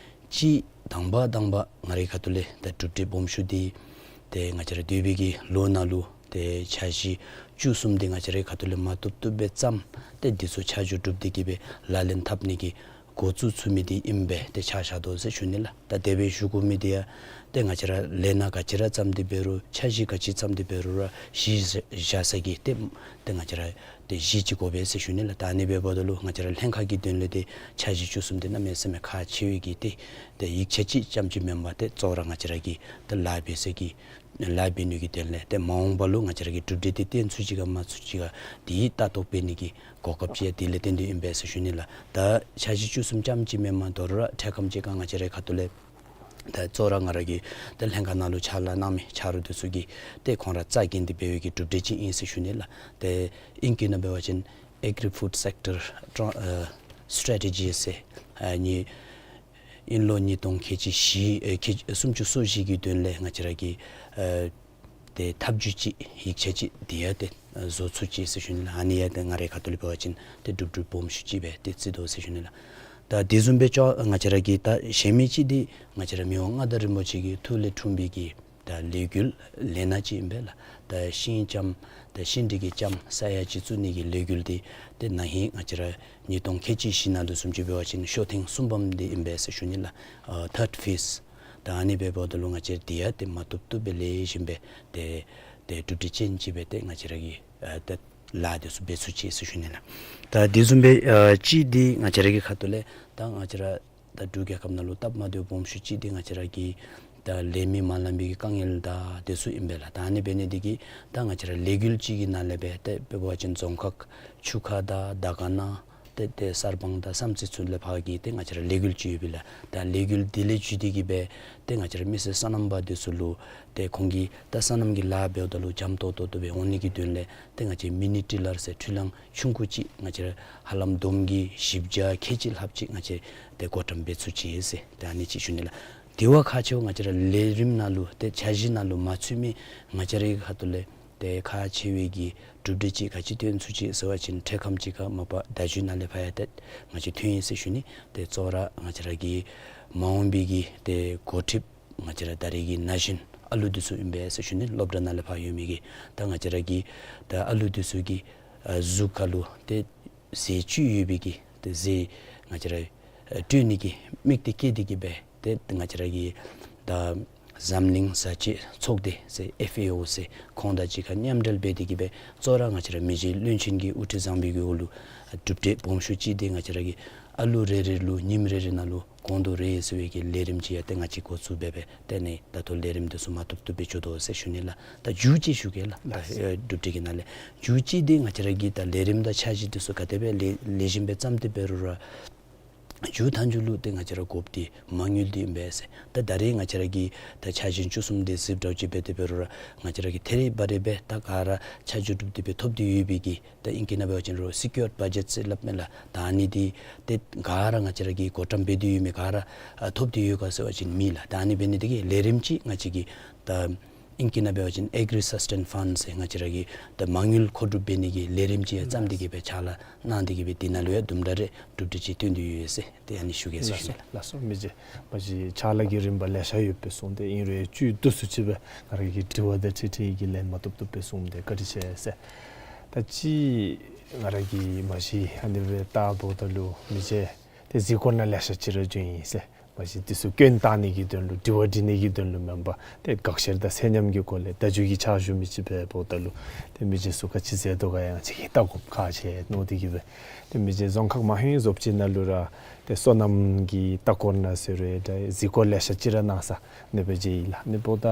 གཅིག་དང་པ་དང་པ་ང་རའི་ཁ་ཐུག་ལས་ད་གྲུབ་འབྲས་སྦོམ་ཤོས་འདི་ཏེ་ང་བཅས་ར་སྡོད་པའི་གི་ལོ་ནང་ལུ་ཏེ་འཆར་གཞི་བཅུ་གསུམ་འདི་ང་བཅས་རའི་ཁ་ཐུག་ལས་མ་ཐོབ་ཐོབ་སྦེ་བརྩམས། ཏེ་འདི་ཚུ་ཆ་འཇོག་གྲུབ་སྟེ་གི་སྦེ་ལག་ལེན་འཐབ་ནི་གི་ འགོ་བཙུགས་ཚུགས་མི་འདི་ཨིན་པས་ཏེ་ཆ་བཞག་དོ་ཟེར་ཞུ་ནི་ལགས། ད་དེ་སྦེ་ཞུ་དགོ་མི་འདི་ཡང་ཏེ་ང་བཅས་ར་ལས་སྣ་ག་ཅི་ར་བརྩམས་ཏེ་འབད་རུང་འཆར་གཞི་ག་ཅི་བརྩམས་ཏེ་འབད་རུང་ར་གཞི་བཞག་ས་གི་ཏེ་ཏེ་ང་བཅས་ར་ཏེ་གཞི་ཅིག་དགོ་པས་ཟེར་ཞུ་ནི་ལགས། ད་ཨ་ནི་འབདཝ་ད་ལུ་ང་བཅས་ར་ལྷན་ཁག་གི་དོན་ལས་ཏེ་འཆར་གཞི་བཅུ་གསུམ་འདི་གནམ་མེད་ས་མེད་ཁག་ཆེ་བའི་གི་ཏེ་ཏེ་ཡིག་ཆ་ཅིག་ཙམ་ཅིག་མེན་པར་ཏེ་གཙོ་བོ་ར་ང་བཅས་ར་གི་ཏེ་ལཱ་འབད་ས་གི་ལཱ་འབད་ནི་གི་དོན་ལས་ཏེ་མ་འོངས་པ་ལུ་ང་བཅས་ར་གི་གྲུབ་འབྲས་འདི་བཏོན་ཚུགས་ཅི་ག་མ་ཚུགས་ཅི་ག་འདི་ལྟ་རྟོག་འབད་ནི་གི་གོ་སྐབས་ཅིག་ཡང་དེ་ལས་བརྟེན་ཏེ་ཨིན་པས་ཟེར་ཞུ་ནི་ལགས། ད་འཆར་གཞི་བཅུ་གསུམ་ཙམ་ཅིག་མེན་པར་དོ་རུང་ར་འཕྲལ་ཁམས་ཅིག་ཁར་ང་བཅས་རའི་ཁ་ཐུག་ལས་ད་གཙོ་བོ་ར་ང་ར་གི་ད་ལྷན་ཁག་ནང་ལུ་ཕྱག་ལཱ་གནང་མི་ཆ་རོགས་འདི་ཚུ་གིས་ཏེ་ཁོང་ར་རྩ་འགེངས་ཏེ་འབད་བའི་གི་གྲུབ་འབྲས་ཅིག་ཨིན་ཟེར་ཞུ་ནི་ལགས། ཏེ་ཨིང་སྐད་ནང་འབད་བ་ཅིན་Agri-Food Sector Tran- ཨ་Strategy ཟེར་ཨ་ནི་དབྱིན་ལོ་ཉིས་སྟོང་ཁལ་གཅིག་བཞི་ཨེ་ཁལ་སུམ་ཅུ་སོ་བཞི་གི་དོན་ལས་ང་བཅས་ར་གི་ཨ་ཏེ་ཐབས་བྱུས་ཅིག་ཡིག་ཆ་ཅིག་འདི་ཡང་ཏེ་བཟོ་ཚུགས་ཅི་ཟེར་ཞུ་ནི་ལགས། ཨ་ནི་ཡང་ཏེ་ང་རའི་ཁ་ཐུག་ལས་འབད་བ་ཅིན་ཏེ་གྲུབ་འབྲས་སྦོམ་ཤོས་ཅིག་སྦེ་ཏེ་བརྩི་དོ་ཟེར་ཞུ་ནི་ལགས། ད་དེ་བཟུམ་སྦེ་ཅོག་ང་བཅས་ར་གི་ད་གཞན་མི་ཅིག་འདི་ང་བཅས་ར་མི་དབང་མངའ་བདག་རིན་པོ་ཆེ་གི་ཐུགས་ལས་འཁྲུངས་པའི་གི་ད་ལས་འགུལ་ལས་སྣ་ཅིག་ཨིན་པས་ལགས། ད་ཤིང་ལྕམ་ད་ཤིང་འབྲས་ཀྱི་ལྕམ་ས་ཡ་གཅིག་བཙུགས་ནི་གི་ལས་འགུལ་འདི་ཏེ་ན་ཧིང་ང་བཅས་ར་ཉིས་སྟོང་ཁལ་གཅིག་བཞི་ནང་ལུ་བཟུམ་ཅིག་འབད་བ་ཅིན་ཤོ་ཐེངས་གསུམ་པམ་འདི་ཨིན་པས་ཟེར་ཞུ་ནི་ལགས། ཨ་third phase། ད་ཨ་ནི་འབདཝ་ད་ལུ་ང་བཅས་འདི་ཡང་ཏེ་མ་བཏུབ་བཏུབ་སྦེ་ལེགས་ཤོམ་སྦེ་ཏེ་ཏེ་གྲུབ་འབྲས་ཅན་ཅིག་སྦེ་ཏེ་ང་བཅས་ར་གི་ཨ་ཏེ་ལཱ་འདི་ཚུ་འབད་ཚུགས་ཅི་ཟེར་ཞུ་ནི་ལགས། ད་དེ་བཟུམ་སྦེ་ཨ་གཅིག་འདི་ང་བཅས་ར་གི་ཁ་ཐུག་ལས་ད་ང་བཅས་ར་ད་འབྲུག་རྒྱལ་ཁབ་ནང་ལུ་སྟབས་མ་བདེཝ་སྦོམ་ཤོས་ཅིག་འདི་ང་བཅས་ར་གི་ད་ལས་མི་མ་ལང་པའི་གི་དཀའ་ངལ་དང་དེ་ཚུ་ཨིན་པས་ལགས། ད་ཨ་ནི་འབད་ནི་འདི་གིས་ད་ང་བཅས་ར་ལས་འགུལ་ཅིག་གི་ནང་ལས་སྦེ་ཏེ་འབད་བ་ཅིན་རྫོང་ཁག་ཆུ་ཁ་དང་དར་དཀར་ན་ཏེ་ཏེ་གསར་སྤང་དང་བསམ་རྩེ་ཚུ་ལས་ཕར་གྱི་ཏེ་ང་བཅས་ར་ལས་འགུལ་ཅིག་ཡོད་པས་ལགས། ད་ལས་འགུལ་འདི་ལས་བརྒྱུད་དེ་གིས་སྦེ་ཏེ་ང་བཅས་ར་མི་སེར་སོ་ནམ་པ་འདི་ཚུ་ལུ་ཏེ་ཁོང་གིས་ད་སོ་ནམ་གྱི་ལཱ་འབདཝ་ད་ལུ་འཇམ་ཏོག་ཏོ་ཏོ་སྦེ་འོང་ནི་གི་དོན་ལས་ཏེ་ང་བཅས་མི་ནི་ཊི་ལར་ཟེར་འཕྲུལ་གླང་ཆུང་ཀུ་ཅིག་ང་བཅས་ར་ཧ་ལམ་བསྡོམས་ཀྱིས་བཞི་བརྒྱ་ཁལ་གཅིག་ལྷགཔ་ཅིག་ང་བཅས་ཏེ་བགོ་བཀྲམ་འབད་ཚུགས་ཅི་ཟེར་ཏེ་ཨ་ནི་ཅིག་ཞུ་ནི་ལགས། དེ་བ་ཁག་ཆེཝ་ང་བཅས་ར་ལས་རིམ་ནང་ལུ་ཏེ་འཆར་གཞི་ནང་ལུ་མ་ཚུད་མི་ང་བཅས་རའི་ཁ་ཐུག་ལས་ཏེ་ཁག་ཆེ་བའི་གི་གྲུབ་འབྲས་ཅིག་ག་ཅི་བཏོན་ཚུགས་ཅི་ཟེར་བ་ཅིན་འཕྲལ་ཁམས་ཅིག་ཁར་མ་པ་ཟླ་མཇུག་ནང་ལས་ཕར་ཡང་ཏེ་ང་བཅས་ཐོན་ཡི་ཟེར་ཞུ་ནི། ཏེ་གཙོ་བོ་ར་ང་བཅས་ར་གི་མ་འོངས་པའི་གི་ཏེ་འགོ་ཁྲིདཔ་ང་བཅས་ར་ད་རེས་ཀྱི་ན་གཞོན་ཨ་ལུ་འདི་ཚུ་ཨིན་པས་ཟེར་ཞུ་ནི། སློབ་གྲྭ་ནང་ལས་ཕར་ཡོད་མི་གི་ད་ང་བཅས་ར་གི་ད་ཨ་ལུ་འདི་ཚུ་གི་ཨ་གཟུགས་ཁར་ལུ་ཏེ་ཟས་བཅུད་ཡོད་པའི་གི་ཏེ་ཟས་ང་བཅས་ར་ཨ་སྤྲོད་ནི་གི་དམིགས་གཏད་བསྐྱེད་དེ་གིས་སྦེ་ཏེ་ང་བཅས་ར་གི་ད་འཛམ་གླིང་བཟའ་ཆས་ཚོགས་སྡེ་ཟེར་ཨེཕ་ཨེ་ཨོ་ཟེར་ཁོང་དང་གཅིག་ཁར་མཉམ་འབྲེལ་འབད་དེ་གིས་སྦེ་གཙོ་བོ་ར་ང་བཅས་ར་མི་རྗེ་བློན་ཆེན་གྱི་དབུ་ཁྲིད་བཟང་པོའི་གི་འོག་ལུ་ཨ་གྲུབ་འབྲས་སྦོམ་ཤོས་ཅིག་འདི་ང་བཅས་ར་གི་ཨ་ལུ་རེ་རེ་ལུ་ཉིནམ་རེ་རེ་ནང་ལུ་གོང་དུ་རེ་ཟེར་བའི་གི་ལས་རིམ་ཅིག་ཡང་ཏེ་ང་བཅས་འགོ་བཙུགས་འབད་སྦེ་ཏེ་ནི་ད་ལྟོ་ལས་རིམ་འདི་ཚུ་མ་བཏུབ་བཏུབ་སྦེ་འགྱོ་དོ་ཟེར་ཞུ་ནི་ལགས། ད་མཇུག་ཅིག་ཞུ་གེ་ལགས། ད་ལགས། ཨེ་གྲུབ་འབྲས་ཀྱི་ནང་ལས་མཇུག་ཅིག་འདི་ང་བཅས་ར་གི་ད་ལས་རིམ་དང་འཆར་གཞི་འདི་ཚུ་ག་དེ་སྦེ་ལེགས་ལེགས་ཤོམ་སྦེ་བརྩམས་ཏེ་འབད་རུང་ར་མཇུག་མཐའ་མཇུག་ལུ་ཏེ་ང་བཅས་ར་དགོཔ་འདི་མ་དངུལ་འདི་ཨིན་པས་ཟེར། ད་ད་རེས་ང་བཅས་ར་གི་ད་འཆར་གཞི་བཅུ་གསུམ་འདི་གཟིགས་འདྲཝ་ཅིག་འབད་དེ་འབད་རུང་ར་ང་བཅས་ར་གི་ཐད་རི་བ་རི་སྦེ་ད་ག་ར་ཆ་འཇོག་གྲུབ་སྟེ་སྦེ་ཐོབ་སྟེ་ཡོད་པའི་གི་ད་ཨིང་སྐད་ནང་འབད་བ་ཅིན་རོགས་སི་ཀིའོརཌ་བ་ཇེཊ་ཟེར་སླབ་མས་ལགས། ད་ཨ་ནི་འདི་ཏེ་ག་ར་ང་བཅས་ར་གིས་བགོ་བཀྲམ་འབད་དེ་ཡོད་མི་ག་ར་ཨ་ཐོབ་སྟེ་ཡོད་ག་ཟེར་བ་ཅིན་མེད་ལགས། ད་ཨ་ནི་འབད་ནི་འདི་གིས་ལས་རིམ་ཅིག་ང་བཅས་ཀྱིས་ད་ཨིང་སྐད་ནང་འབད་བ་ཅིན་ཨེག་རི་སཱས་ཊེན་ཕཱནཌ་ཟེར་ང་བཅས་ར་གིས་ད་མ་དངུལ་མཁོ་སྒྲུབ་འབད་ནི་གི་ལས་རིམ་ཅིག་ཡང་བརྩམས་ཏེ་གིས་སྦེ་ཕྱག་ལཱ་གནང་སྟེ་གིས་སྦེ་འདི་ནང་ལུ་ཡང་དུམ་གྲ་རེ་གྲུབ་འབྲས་ཅིག་ཐོན་ཏེ་ཡོད་ཟེར་ཏེ་ཨ་ནི་ཞུ་གེ་ཟེར་ཞུ་ནི། ལགས་སོ། མི་རྗེ་མ་གཞི་ཕྱག་ལཱ་གི་རིམ་པ་ལེ་ཤ་ཡོད་པས་གསུངས་ཏེ་ཨིན་རུང་བཅུད་བསྡུ་སུ་ཅིག་སྦེ་ང་ར་གི་དྲི་བ་དང་འཁྲིལ་འཁྲིལ་གྱི་ལན་མ་བཏུབ་བཏུབ་སྦེ་གསུངས་ཏེ་བཀའ་དྲིན་ཆེ་ཟེར། ད་ཅི་ང་ར་གིས་མ་གཞི་ཨ་ནི་སྦེ་བལྟཝ་ད་ལུ་མི་རྗེ་ཏེ་གཟིགས་སྐོར་ནང་ལེ་ཤ་ཅིག་ར་བྱོན་ཡི་ཟེར། མ་གཞི་འདི་ཚུ་སྐྱོན་བཏགས་ནི་གི་དོན་ལུ་དྲི་བ་དྲི་ནི་གི་དོན་ལུ་མེན་པར་ཏེ་དགག་བཤེར་དང་ཚད་མཉམ་གྱི་སྒོ་ལས་བརྡ་བརྒྱུད་ཀྱི་ཕྱག་ཞུ་མི་ཅིག་འབདཝ་ད་ལུ་ཏེ་མི་རྗེ་ཚུ་ག་ཅི་མཛད་དོ་ག་ཡང་ཅིག་གིས་བལྟ་དགོཔ་ཁག་ཆེ་མནོ་སྟེ་གིས་སྦེ་ཏེ་མི་རྗེ་རྫོང་ཁག་མ་ཧིང་བཟོ་བཅོས་ནང་ལུ་ར་ཏེ་སོ་ནམ་གྱི་ལྟ་སྐོར་ནང་ཟེར་རུང་ཏེ་གཟིགས་སྐོར་ལེ་ཤ་ཅིག་ར་གནང་ས་ཨ་ནི་སྦེ་མཇལ་ཡི་ལགས། ཨ་ནི་འབདཝ་ད་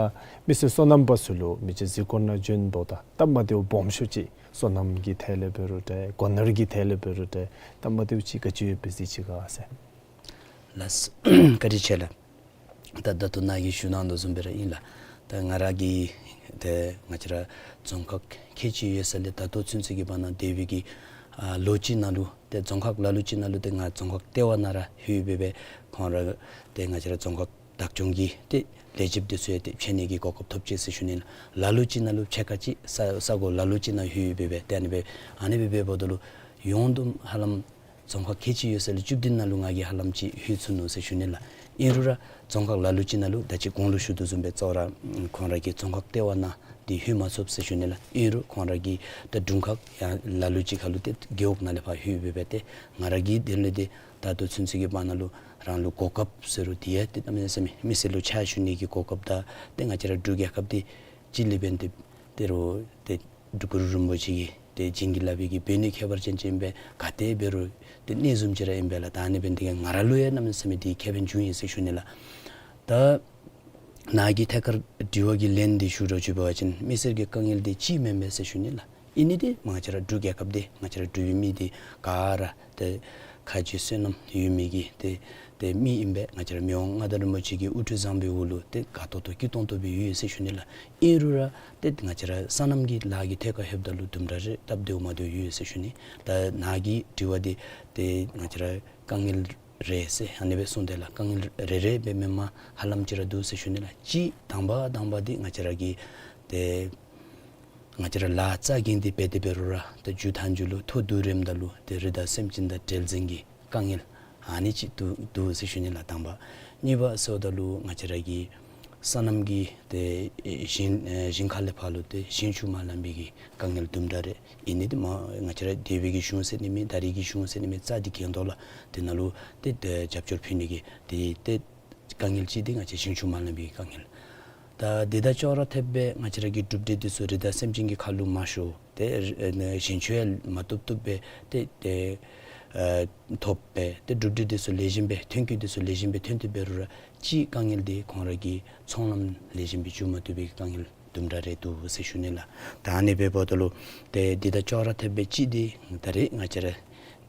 མི་སེར་སོ་ནམ་པ་ཚུ་ལུ་མི་རྗེ་གཟིགས་སྐོར་ནང་བྱོན་འབདཝ་ད་སྟབས་མ་བདེཝ་སྦོམ་ཤོས་ཅིག་སོ་ནམ་གྱི་ཐད་ལས་འབད་རུང་ཏེ་སྒོ་ནོར་གྱི་ཐད་ལས་འབད་རུང་ཏེ་སྟབས་མ་བདེཝ་ཅིག་ག་ཅི་ཡོད་པས་གཟིགས་ཅི་ག་ཟེར། ལགས། བཀའ་དྲིན་ཆེ་ལགས། ད་ད་ལྟོ་ནཱ་གིས་ཞུ་གནང་དོ་བཟུམ་སྦེ་ར་ཨིན་ལགས། ད་ང་ར་གིས་ཏེ་ང་བཅས་ར་རྫོང་ཁག་ཁལ་གཅིག་ཡོད་ས་ལས་ད་ལྟོ་ཚུན་ཚོད་ཀྱི་བར་ན་འདས་པའི་གི་ཨ་ལོ་གཅིག་ནང་ལུ་ཏེ་རྫོང་ཁག་ལ་ལུ་ཅིག་ནང་ལུ་ཏེ་ང་རྫོང་ཁག་ལྟེ་བ་ནང་ར་ལྷོད་སྦེ་སྦེ་ཁོང་ར་ཏེ་ང་བཅས་ར་རྫོང་ཁག་བདག་སྐྱོང་གི་ཏེ་ལས་བྱེདཔ་འདི་ཚུ་ཡང་ཏེ་ཕྱད་ནི་གི་གོ་སྐབས་ཐོབ་ཅི་ཟེར་ཞུ་ནི་ལགས། ལ་ལུ་ཅིག་ནང་ལུ་ཕྱེད་ཀ་ཅིག་ས་ས་གོ་ལ་ལུ་ཅིག་ནང་ལྷོད་སྦེ་སྦེ་ཏེ་ཨ་ནི་སྦེ་ཨ་ནི་སྦེ་འབདཝ་ད་ལུ་ཡོངས་བསྡོམས་ཧ་ལམ་རྫོང་ཁག་ཁལ་གཅིག་ཡོད་ས་ལས་བཅུ་བདུན་ནང་ལུ་ང་གིས་ཧ་ལམ་ཅིག་ལྷོད་ཚུགས་ནུག་ཟེར་ཞུ་ནི་ལགས། ཨིན་རུང་ར་རྫོང་ཁག་ལ་ལུ་ཅིག་ནང་ལུ་ད་ཅི་གོང་ལུ་ཞུ་དོ་བཟུམ་སྦེ་གཙོ་བོ་ར་ཁོང་ར་གི་རྫོང་ཁག་ལྟེ་བ་ནང་ འདི་ལྷོད་མ་ཚུགས་ཟེར་ཞུ་ནི་ལགས། ཨིན་རུང་ཁོང་ར་གིས་ད་དྲུང་ཁག་ཡང་ལ་ལུ་ཅིག་ཁར་ལུ་ཏེ་རྒེད་འོག་ནང་ལས་ཕར་ལྷོད་སྦེ་སྦེ་ཏེ་ང་ར་གིས་དེ་ལས་ཏེ་ད་ལྟོ་ཚུན་ཚོད་ཀྱི་བར་ན་ལུ་རང་ལུ་གོ་སྐབས་ཟེར་རུང་འདི་ཡང་ཏེ་གནམ་མེད་ས་མེད་མི་སེར་ལུ་ཕྱག་ཞུ་ནི་གི་གོ་སྐབས་དང་ཏེ་ང་བཅས་ར་འབྲུག་རྒྱལ་ཁབ་འདི་སྤྱི་ལས་འབདན་ཏེ་ཏེ་རུང་ཏེ་གུ་རུ་རིན་པོ་ཆེ་གིས་ཏེ་བྱིན་གྱིས་བརླབས་པའི་གི་འབད་ནི་ཁྱད་པར་ཅན་ཅིག་ཨིན་པས། ག་ཏེ་འབད་རུང་ཏེ་གནས་བཟུམ་ཅིག་ར་ཨིན་པས་ལགས། ད་ཨ་ནི་འབད་ནི་དེ་གིས་ང་ར་ལུ་ཡང་གནམ་མེད་ས་མེད་འདི་ཁེ་ཕན་བྱུང་ཡི་ཟེར་ཞུ་ནི་ལགས། ད་ནཱ་གི་ཐད་ཁར་དྲི་བ་གི་ལན་འདི་ཞུ་རོགས་ཅིག་འབད་བ་ཅིན་མི་སེར་གྱི་དཀའ་ངལ་འདི་ཅིག་མེན་པས་ཟེར་ཞུ་ནི་ལགས། ཨིན་ནི་འདི་ང་བཅས་ར་འབྲུག་རྒྱལ་ཁབ་འདི་ང་བཅས་ར་འབྲུག་པའི་མི་འདི་ག་ར་ཏེ་ཁ་རྗེ་བསོད་ནམས་ཡོད་མི་གི་ཏེ་ཏེ་མི་ཨིན་པས། ང་བཅས་ར་མི་དབང་མངའ་བདག་རིན་པོ་ཆེ་གི་དབུ་ཁྲིད་བཟང་པོའི་འོག་ལུ་ཏེ་དགའ་ཏོག་ཏོ་སྐྱིད་ཏོང་ཏོ་སྦེ་ཡོད་ཟེར་ཞུ་ནི་ལགས། ཨིན་རུང་ར་ཏེ་ང་བཅས་ར་སོ་ནམ་གྱི་ལཱ་གི་ཐད་ཁར་ལྷོདཔ་ད་ལུ་དུམ་གྲ་རེ་སྟབས་བདེཝ་མ་བདེཝ་ཡོད་ཟེར་ཞུ་ནི། ད་ནཱ་གི་དྲི་བ་འདི་ཏེ་ང་བཅས་ར་དཀའ་ངལ་རེ་ཟེར་ཨ་ནི་སྦེ་གསུངས་ཏེ་ལགས། དཀའ་ངལ་རེ་རེ་སྦེ་མེན་པར་ཧ་ལམ་ཅིག་ར་འདུག་ཟེར་ཞུ་ནི་ལགས། གཅིག་དང་པ་དང་པ་འདི་ང་བཅས་ར་གི་ཏེ་ང་བཅས་ར་ལཱ་རྩ་འགེངས་ཏེ་འབད་དེ་འབད་རུང་ར་ཏེ་མཇུག་མཐའ་མཇུག་ལུ་ཐོ་བསྡུ་རནམ་ད་ལུ་ཏེ་རི་དྭགས་སེམས་ཅན་དང་འབྲེལ་འཛིང་གི་དཀའ་ངལ་ཨ་ནི་ཅིག་འདུག་འདུག་ཟེར་ཞུ་ནི་ལགས། དང་པ། གཉིས་པ་ཟེརཝ་ད་ལུ་ང་བཅས་ར་གི་སོ་ནམ་གྱི་ཏེ་ཞིང་ཨེ་ཞིང་ཁ་ལས་ཕར་ལུ་ཏེ་ཞིང་ཆུ་མ་ལང་པའི་གི་དཀའ་ངལ་དུམ་གྲ་རེ་ཨིན་ནི་འདི་མ་ང་བཅས་ར་འདས་པའི་གི་གཞུང་ཟེར་ནི་མེད། ད་རེས་ཀྱི་གཞུང་ཟེར་ནི་མེད། རྩ་འདི་འགེངས་དོ་ལགས། དེ་ནང་ལུ་ཏེ་ཏེ་རྒྱབ་སྐྱོར་ཕུལ་ནི་གི་ཏེ་ཏེ་དཀའ་ངལ་གཅིག་འདི་ང་བཅས་ཞིང་ཆུ་མ་ལང་པའི་དཀའ་ངལ། ད་འདི་དང་ཅོག་ར་འཐདཔ་སྦེ་ང་བཅས་ར་གི་གྲུབ་འབྲས་འདི་ཚུ་རི་དྭགས་སེམས་ཅན་གྱི་ཁ་ལུ་མ་ཤོར། ཏེ་ཨེ་ཞིང་ཆུ་ཡང་མ་བཏུབ་བཏུབ་སྦེ་ཏེ་ཏེ་ཨེ་ཐོབ་སྦེ་ཏེ་གྲུབ་འབྲས་འདི་ཚུ་ལེགས་ཤོམ་སྦེ་ཐོན་སྐྱེད་འདི་ཚུ་ལེགས་ཤོམ་སྦེ་ཐོན་ཏེ་འབད་རུང་ར་གཅིག་དཀའ་ངལ་འདི་ཁོང་ར་གི་ཚོང་ལམ་ལེགས་ཤོམ་སྦེ་འགྱོ་མ་བཏུབ་པའི་དཀའ་ངལ་དུམ་གྲ་རེ་འདུག་ཟེར་ཞུ་ནི་ལགས། ད་ཨ་ནི་འབདཝ་ད་ལུ་ཏེ་འདི་དང་ཅོག་ར་འཐདཔ་སྦེ་གཅིག་འདི་ད་རེས་ང་བཅས་ར་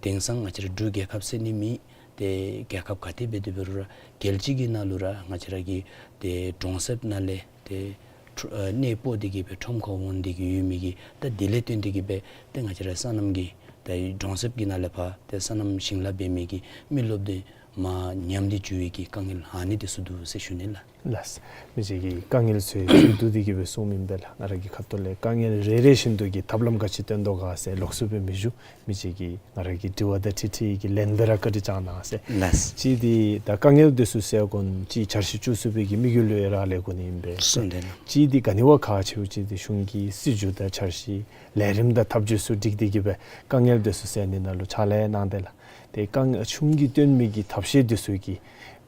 དེང་སང་ང་བཅས་ར་འབྲུག་རྒྱལ་ཁབ་ཟེར་ནི་མེད། ཏེ་རྒྱལ་ཁབ་ག་ཏེ་འབད་དེ་འབད་རུང་ར་རྒྱལ་སྤྱི་གི་ནང་ལུ་ར་ང་བཅས་ར་གི་ཏེ་གྲོང་གསེབ་ནང་ལས་ཏེ་ཁྲོ་ཨ་གནས་སྤོ་སྟེ་གི་སྦེ་ཁྲོམ་ཁར་འོང་སྟེ་གི་ཡོད་མི་གི་ད་དེ་ལས་བརྟེན་ཏེ་གི་སྦེ་ཏེ་ང་བཅས་ར་སོ་ནམ་གྱི་ད་གྲོང་གསེབ་ཀྱི་ནང་ལས་ཕར་ཏེ་སོ་ནམ་ཞིང་ལཱ་འབད་མི་གི་མི་རློབས་འདི་མར་ཉམས་ཏེ་འགྱོ་བའི་གི་དཀའ་ངལ་ཨ་ནི་འདི་ཚུ་འདུག་ཟེར་ཞུ་ནི་ལགས། ལགས། མི་རྗེ་གིས་དཀའ་ངལ་ཚུ་ཡང་ཚུར་བསྡུ་སྟེ་གི་སྦེ་གསུངམ་ཨིན་པས་ལགས། ང་ར་གི་ཁ་ཐུག་ལས་དཀའ་ངལ་རེ་རེ་བཞིན་དུ་གི་ཐབས་ལམ་ག་ཅི་བཏོན་དོ་ག་ཟེར་ལོགས་སུ་སྦེ་མི་ཞུ། མི་རྗེ་གིས་ང་ར་གི་དྲི་བ་དང་འཁྲིལ་འཁྲིལ་གྱི་ལན་འདི་ར་བཀའ་དྲིན་བསྐྱང་གནང་ཟེར། ལགས། གཅིག་འདི་ད་དཀའ་ངལ་འདི་ཚུ་སེལ་དགོ་ནི་གཅིག་འཆར་གཞི་བཅུ་གསུམ་པའི་གི་དམིགས་ཡུལ་ལུ་ཡང་རག་ལས་དགོ་ནི་ཨིན་པས། གསུངས་ཏེ་ལགས། གཅིག་འདི་ག་ནི་བ་ཁག་ཆེཝ་ཅིག་འདི་གཞུང་གི་སྲིད་བྱུས་དང་འཆར་གཞི་ལས་རིམ་དང་ཐབས་ཇུས་ཚུ་སྒྲིག་སྟེ་གི་སྦེ་དཀའ་ངལ་འདི་ཚུ་སེལ་ནི་ནང་ལུ་ཕྱག་ལཱ་གནང་སྟེ་ལགས། ཏེ་དཀའ་ངལ་གཞུང་གིས་བཏོན་མི་གི་ཐབས་ཤེས་འདི་ཚུ་གིས་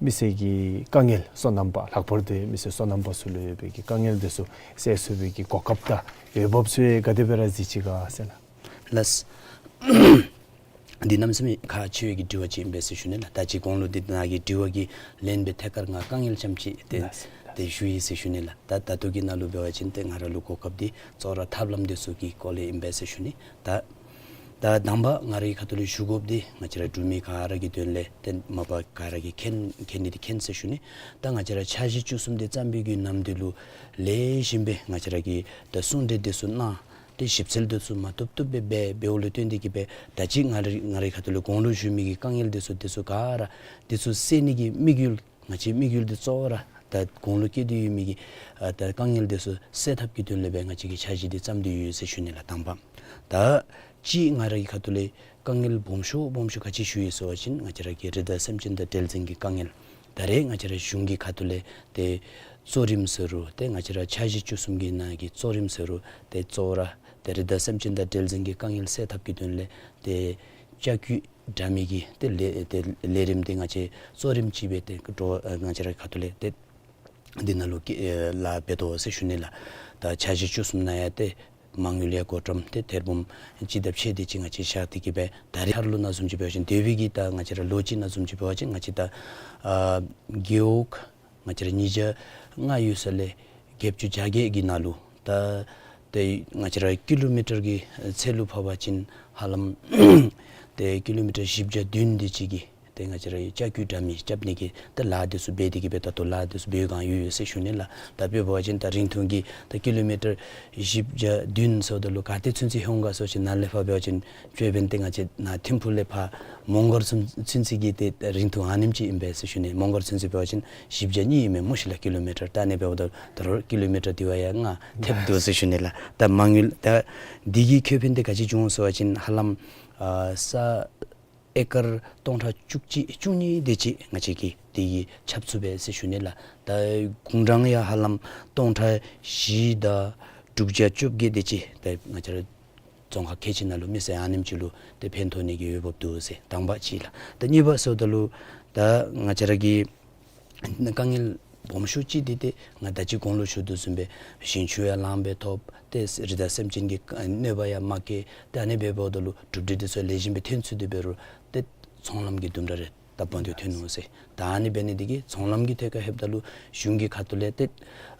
མི་སེར་གྱི་དཀའ་ངལ་སོ་ནམ་པ་ལྷག་པར་དུ་མི་སེར་སོ་ནམ་པ་ཚུ་ལུ་ཡོད་པའི་གི་དཀའ་ངལ་འདི་ཚུ་སེལ་ཚུགས་པའི་གི་གོ་སྐབས་དང་འོས་འབབ་ཚུ་ཡང་ག་དེ་སྦེ་ར་གཟིགས་ཅི་ག་ཟེར་ལགས། ལགས། འདི་གནམ་མེད་ས་མེད་ཁག་ཆེ་བའི་གི་དྲི་བ་ཅིག་ཨིན་པས་ཟེར་ཞུ་ནི་ལགས། ད་ཅི་གོང་ལུ་འདི་ནཱ་གི་དྲི་བ་གི་ལན་སྦེ་ཐད་ཀར་ང་དཀའ་ངལ་ཙམ་ཅིག་ཏེ་ལགས། ཏེ་ཞུ་ཡི་ཟེར་ཞུ་ནི་ལགས། ད་ད་ལྟོ་གི་ནང་ལུ་འབད་བ་ཅིན་ཏེ་ང་ར་ལུ་གོ་སྐབས་འདི་གཙོ་བོ་ར་ཐབས་ལམ་འདི་ཚུ་གི་སྐོར་ལས་ཨིན་པས་ཟེར་ཞུ་ནི། ད་ད་དང་པ་ང་རའི་ཁ་ཐུག་ལས་ཞུ་དགོཔ་འདི་ང་བཅས་ར་འབྲུག་མི་ག་ར་གི་དོན་ལས་ཏེ་མ་པ་ག་ར་གིས་མཁྱེན་མཁྱེན་ནི་འདི་མཁྱེན་ཟེར་ཞུ་ནི། ད་ང་བཅས་ར་འཆར་གཞི་བཅུ་གསུམ་འདི་བརྩམ་པའི་གི་ནམ་དུས་ལུ་ལེགས་ཤོམ་སྦེ་ང་བཅས་ར་གིས་ད་གསུང་གྲོས་འདི་ཚུ་གནང་སྟེ་ཞིབ་འཚོལ་འདི་ཚུ་མ་བཏུབ་བཏུབ་སྦེ་འབད་འབདཝ་ལུ་བརྟེན་ཏེ་གི་སྦེ་ད་ཅི་ང་ར་ང་རའི་ཁ་ཐུག་ལས་གོང་ལུ་ཞུ་མི་གི་དཀའ་ངལ་འདི་ཚུ་འདི་ཚུ་ག་ར་འདི་ཚུ་སེལ་ནི་གི་དམིགས་ཡུལ་ང་བཅས་དམིགས་ཡུལ་འདི་གཙོ་བོ་ར་ད་གོང་ལུ་བཀོད་དེ་ཡོད་མི་གི་ཨ་ད་དཀའ་ངལ་འདི་ཚུ་སེལ་ཐབས་ཀྱི་དོན་ལས་སྦེ་ང་བཅས་ཀྱིས་འཆར་གཞི་འདི་བརྩམས་ཏེ་ཡོད་ཟེར་ཞུ་ནི་ལགས། དང་པ། ད་ཅི་ང་ར་གི་ཁ་ཐུག་ལས་དཀའ་ངལ་སྦོམ་ཤོས་སྦོམ་ཤོས་ག་ཅི་ཞུ་ཡི་ཟེར་བ་ཅིན་ང་བཅས་ར་གི་རི་དྭགས་སེམས་ཅན་དང་འབྲེལ་འཛིང་གི་དཀའ་ངལ། ད་རེས་ང་བཅས་ར་གཞུང་གི་ཁ་ཐུག་ལས་ཏེ་གཙོ་རིམ་ཟེར་རུང་ཏེ་ང་བཅས་ར་འཆར་གཞི་བཅུ་གསུམ་གྱི་ནང་གི་གཙོ་རིམ་ཟེར་རུང་ཏེ་གཙོ་བོ་ར་ཏེ་རི་དྭགས་སེམས་ཅན་དང་འབྲེལ་འཛིང་གི་དཀའ་ངལ་སེལ་ཐབས་ཀྱི་དོན་ལས་ཏེ་ལྕགས་ཀྱུ་དྲ་མིག་གི་ཏེ་ལས་ཏེ་ལས་རིམ་འདི་ང་བཅས་གཙོ་རིམ་ཅིག་སྦེ་ཏེ་འགྲོ་ཨ་ང་བཅས་ར་ཁ་ཐུག་ལས་ཏེ་འདི་ནང་ལུ་ཀི་ཨེ་ལཱ་འབད་དོ་ཟེར་ཞུ་ནི་ལགས། ད་འཆར་གཞི་བཅུ་གསུམ་ནང་ཡང་ཏེ་མ་དངུལ་ཡང་བགོ་བཀྲམ་ཏེ་ཐེར་འབུམ་གཅིག་དང་ཕྱེད་དེ་ཅིག་ང་བཅས་བཞག་སྟེ་གི་སྦེ་ད་རེས་ཧར་ལུ་ནང་བཟུམ་ཅིག་འབད་བ་ཅིན་དེ་བའི་གི་ད་ང་བཅས་ར་ལོ་གཅིག་ནང་བཟུམ་ཅིག་འབད་བ་ཅིན་ང་བཅས་ད་ཨ་རྒེད་འོག་ང་བཅས་ར་ཉིས་བརྒྱ་ལྔ་ཡོད་ས་ལས་བརྒྱད་ཅུ་གྱ་བརྒྱད་ཀྱི་ནང་ལུ་ད་ཏེ་ང་བཅས་ར་ཀི་ལོ་མི་ཊར་གྱི་ཚད་ལུ་ཕབ་པ་ཅིན་ཧ་ལམ་ཏེ་ཀི་ལོ་མི་ཊར་བཞི་བརྒྱ་བདུན་དེ་ཅིག་གི་ཏེ་ང་བཅས་ར་ལྕགས་ཀྱུ་དྲ་མིག་རྐྱབ་ནི་གི་ཏེ་ལཱ་འདི་ཚུ་འབད་དེ་གི་སྦེ་ད་ལྟོ་ལཱ་འདི་ཚུ་འབད་བའི་སྒང་ཡོད་ཡོད་ཟེར་ཞུ་ནི་ལགས། ད་དཔེ་འབད་བ་ཅིན་ད་རིང་ཐུང་གི་ད་ཀི་ལོ་མི་ཊར་བཞི་བརྒྱ་བདུན་ཟེརཝ་ད་ལུ་ག་ཏེ་ཚུན་ཚོད་ལྷོད་ག་ཟེར་བ་ཅིན་ནཱ་ལས་ཕར་འབད་བ་ཅིན་ཅོད་པན་ཏེ་ང་བཅས་ནཱ་ཐིམ་ཕུག་ལས་ཕར་མོང་སྒར་ཚུན་ཚོད་ཀྱི་ཏེ་རིང་ཐུང་ཨ་ནེམ་ཅིག་ཨིན་པས་ཟེར་ཞུ་ནི། མོང་སྒར་ཚུན་ཚོད་འབད་བ་ཅིན་བཞི་བརྒྱ་གཉིས་ཨིན་མས་སྨོ་ཤིག་ལགས་ཀི་ལོ་མི་ཊར། ད་ཨ་ནི་འབདཝ་ད་ད་རུང་ཀི་ལོ་མི་ཊར་དེ་བ་ཡང་ལྔ་ཐེབས་འདུག་ཟེར་ཞུ་ནི་ལགས། ད་མ་དངུལ་ད་འདི་གི་ཁེ་ཕན་དེ་ག་ཅི་བྱུང་ཟེར་བ་ཅིན་ཧ་ལམ་ཨ་ས་ཨེ་ཀར་སྟོང་ཕྲག་བཅུ་གཅིག་བཅུ་གཉིས་དེ་ཅིག་ང་བཅས་ཀྱིས་དེ་གི་ཁྱབ་ཚུགས་པས་ཟེར་ཞུ་ནི་ལགས། ད་དགུང་གྲངས་ཡང་ཧ་ལམ་སྟོང་ཕྲག་བཞི་དང་ དྲུག་བརྒྱ་བཅོ་བརྒྱད་དེ་ཅིག་ཏེ་ང་བཅས་ར་རྫོང་ཁག་ཁལ་གཅིག་ནང་ལུ་མི་སེར་ཨ་ནེམ་ཅིག་ལུ་ཏེ་ཕན་ཐོགས་ནི་གི་འོས་འབབ་འདུག་ཟེར་དང་པ་ཅིག་ལགས། ཏེ་གཉིས་པ་ཟེརཝ་ད་ལུ་ད་ང་བཅས་ར་གི་དཀའ་ངལ་སྦོམ་ཤོས་ཅིག་འདི་ཏེ་ང་ད་ཅི་གོང་ལུ་ཞུ་དོ་བཟུམ་སྦེ་ཞིང་ཆུ་ཡང་ལངམ་སྦེ་ཐོབ། ཏེ་རི་དྭགས་སེམས་ཅན་གྱི་གནོད་པ་ཡང་མ་བཀལ། ཏེ་ཨ་ནི་སྦེ་འབདཝ་ད་ལུ་གྲུབ་འབྲས་འདི་ཚུ་ལེགས་ཤོམ་སྦེ་ཐོན་ཚུགས་ཏེ་འབད་རུང་ཏེ་ཚོང་ལམ་གྱི་དུམ་གྲ་རེ་ད་བར་དུ་ཐོན་ནུག་ཟེར། ད་ཨ་ནི་འབད་ནི་འདི་གིས་ཚོང་ལམ་གྱི་ཐད་ཁར་ལྷོདཔ་ད་ལུ་གཞུང་གི་ཁ་ཐུག་ལས་ཏེ་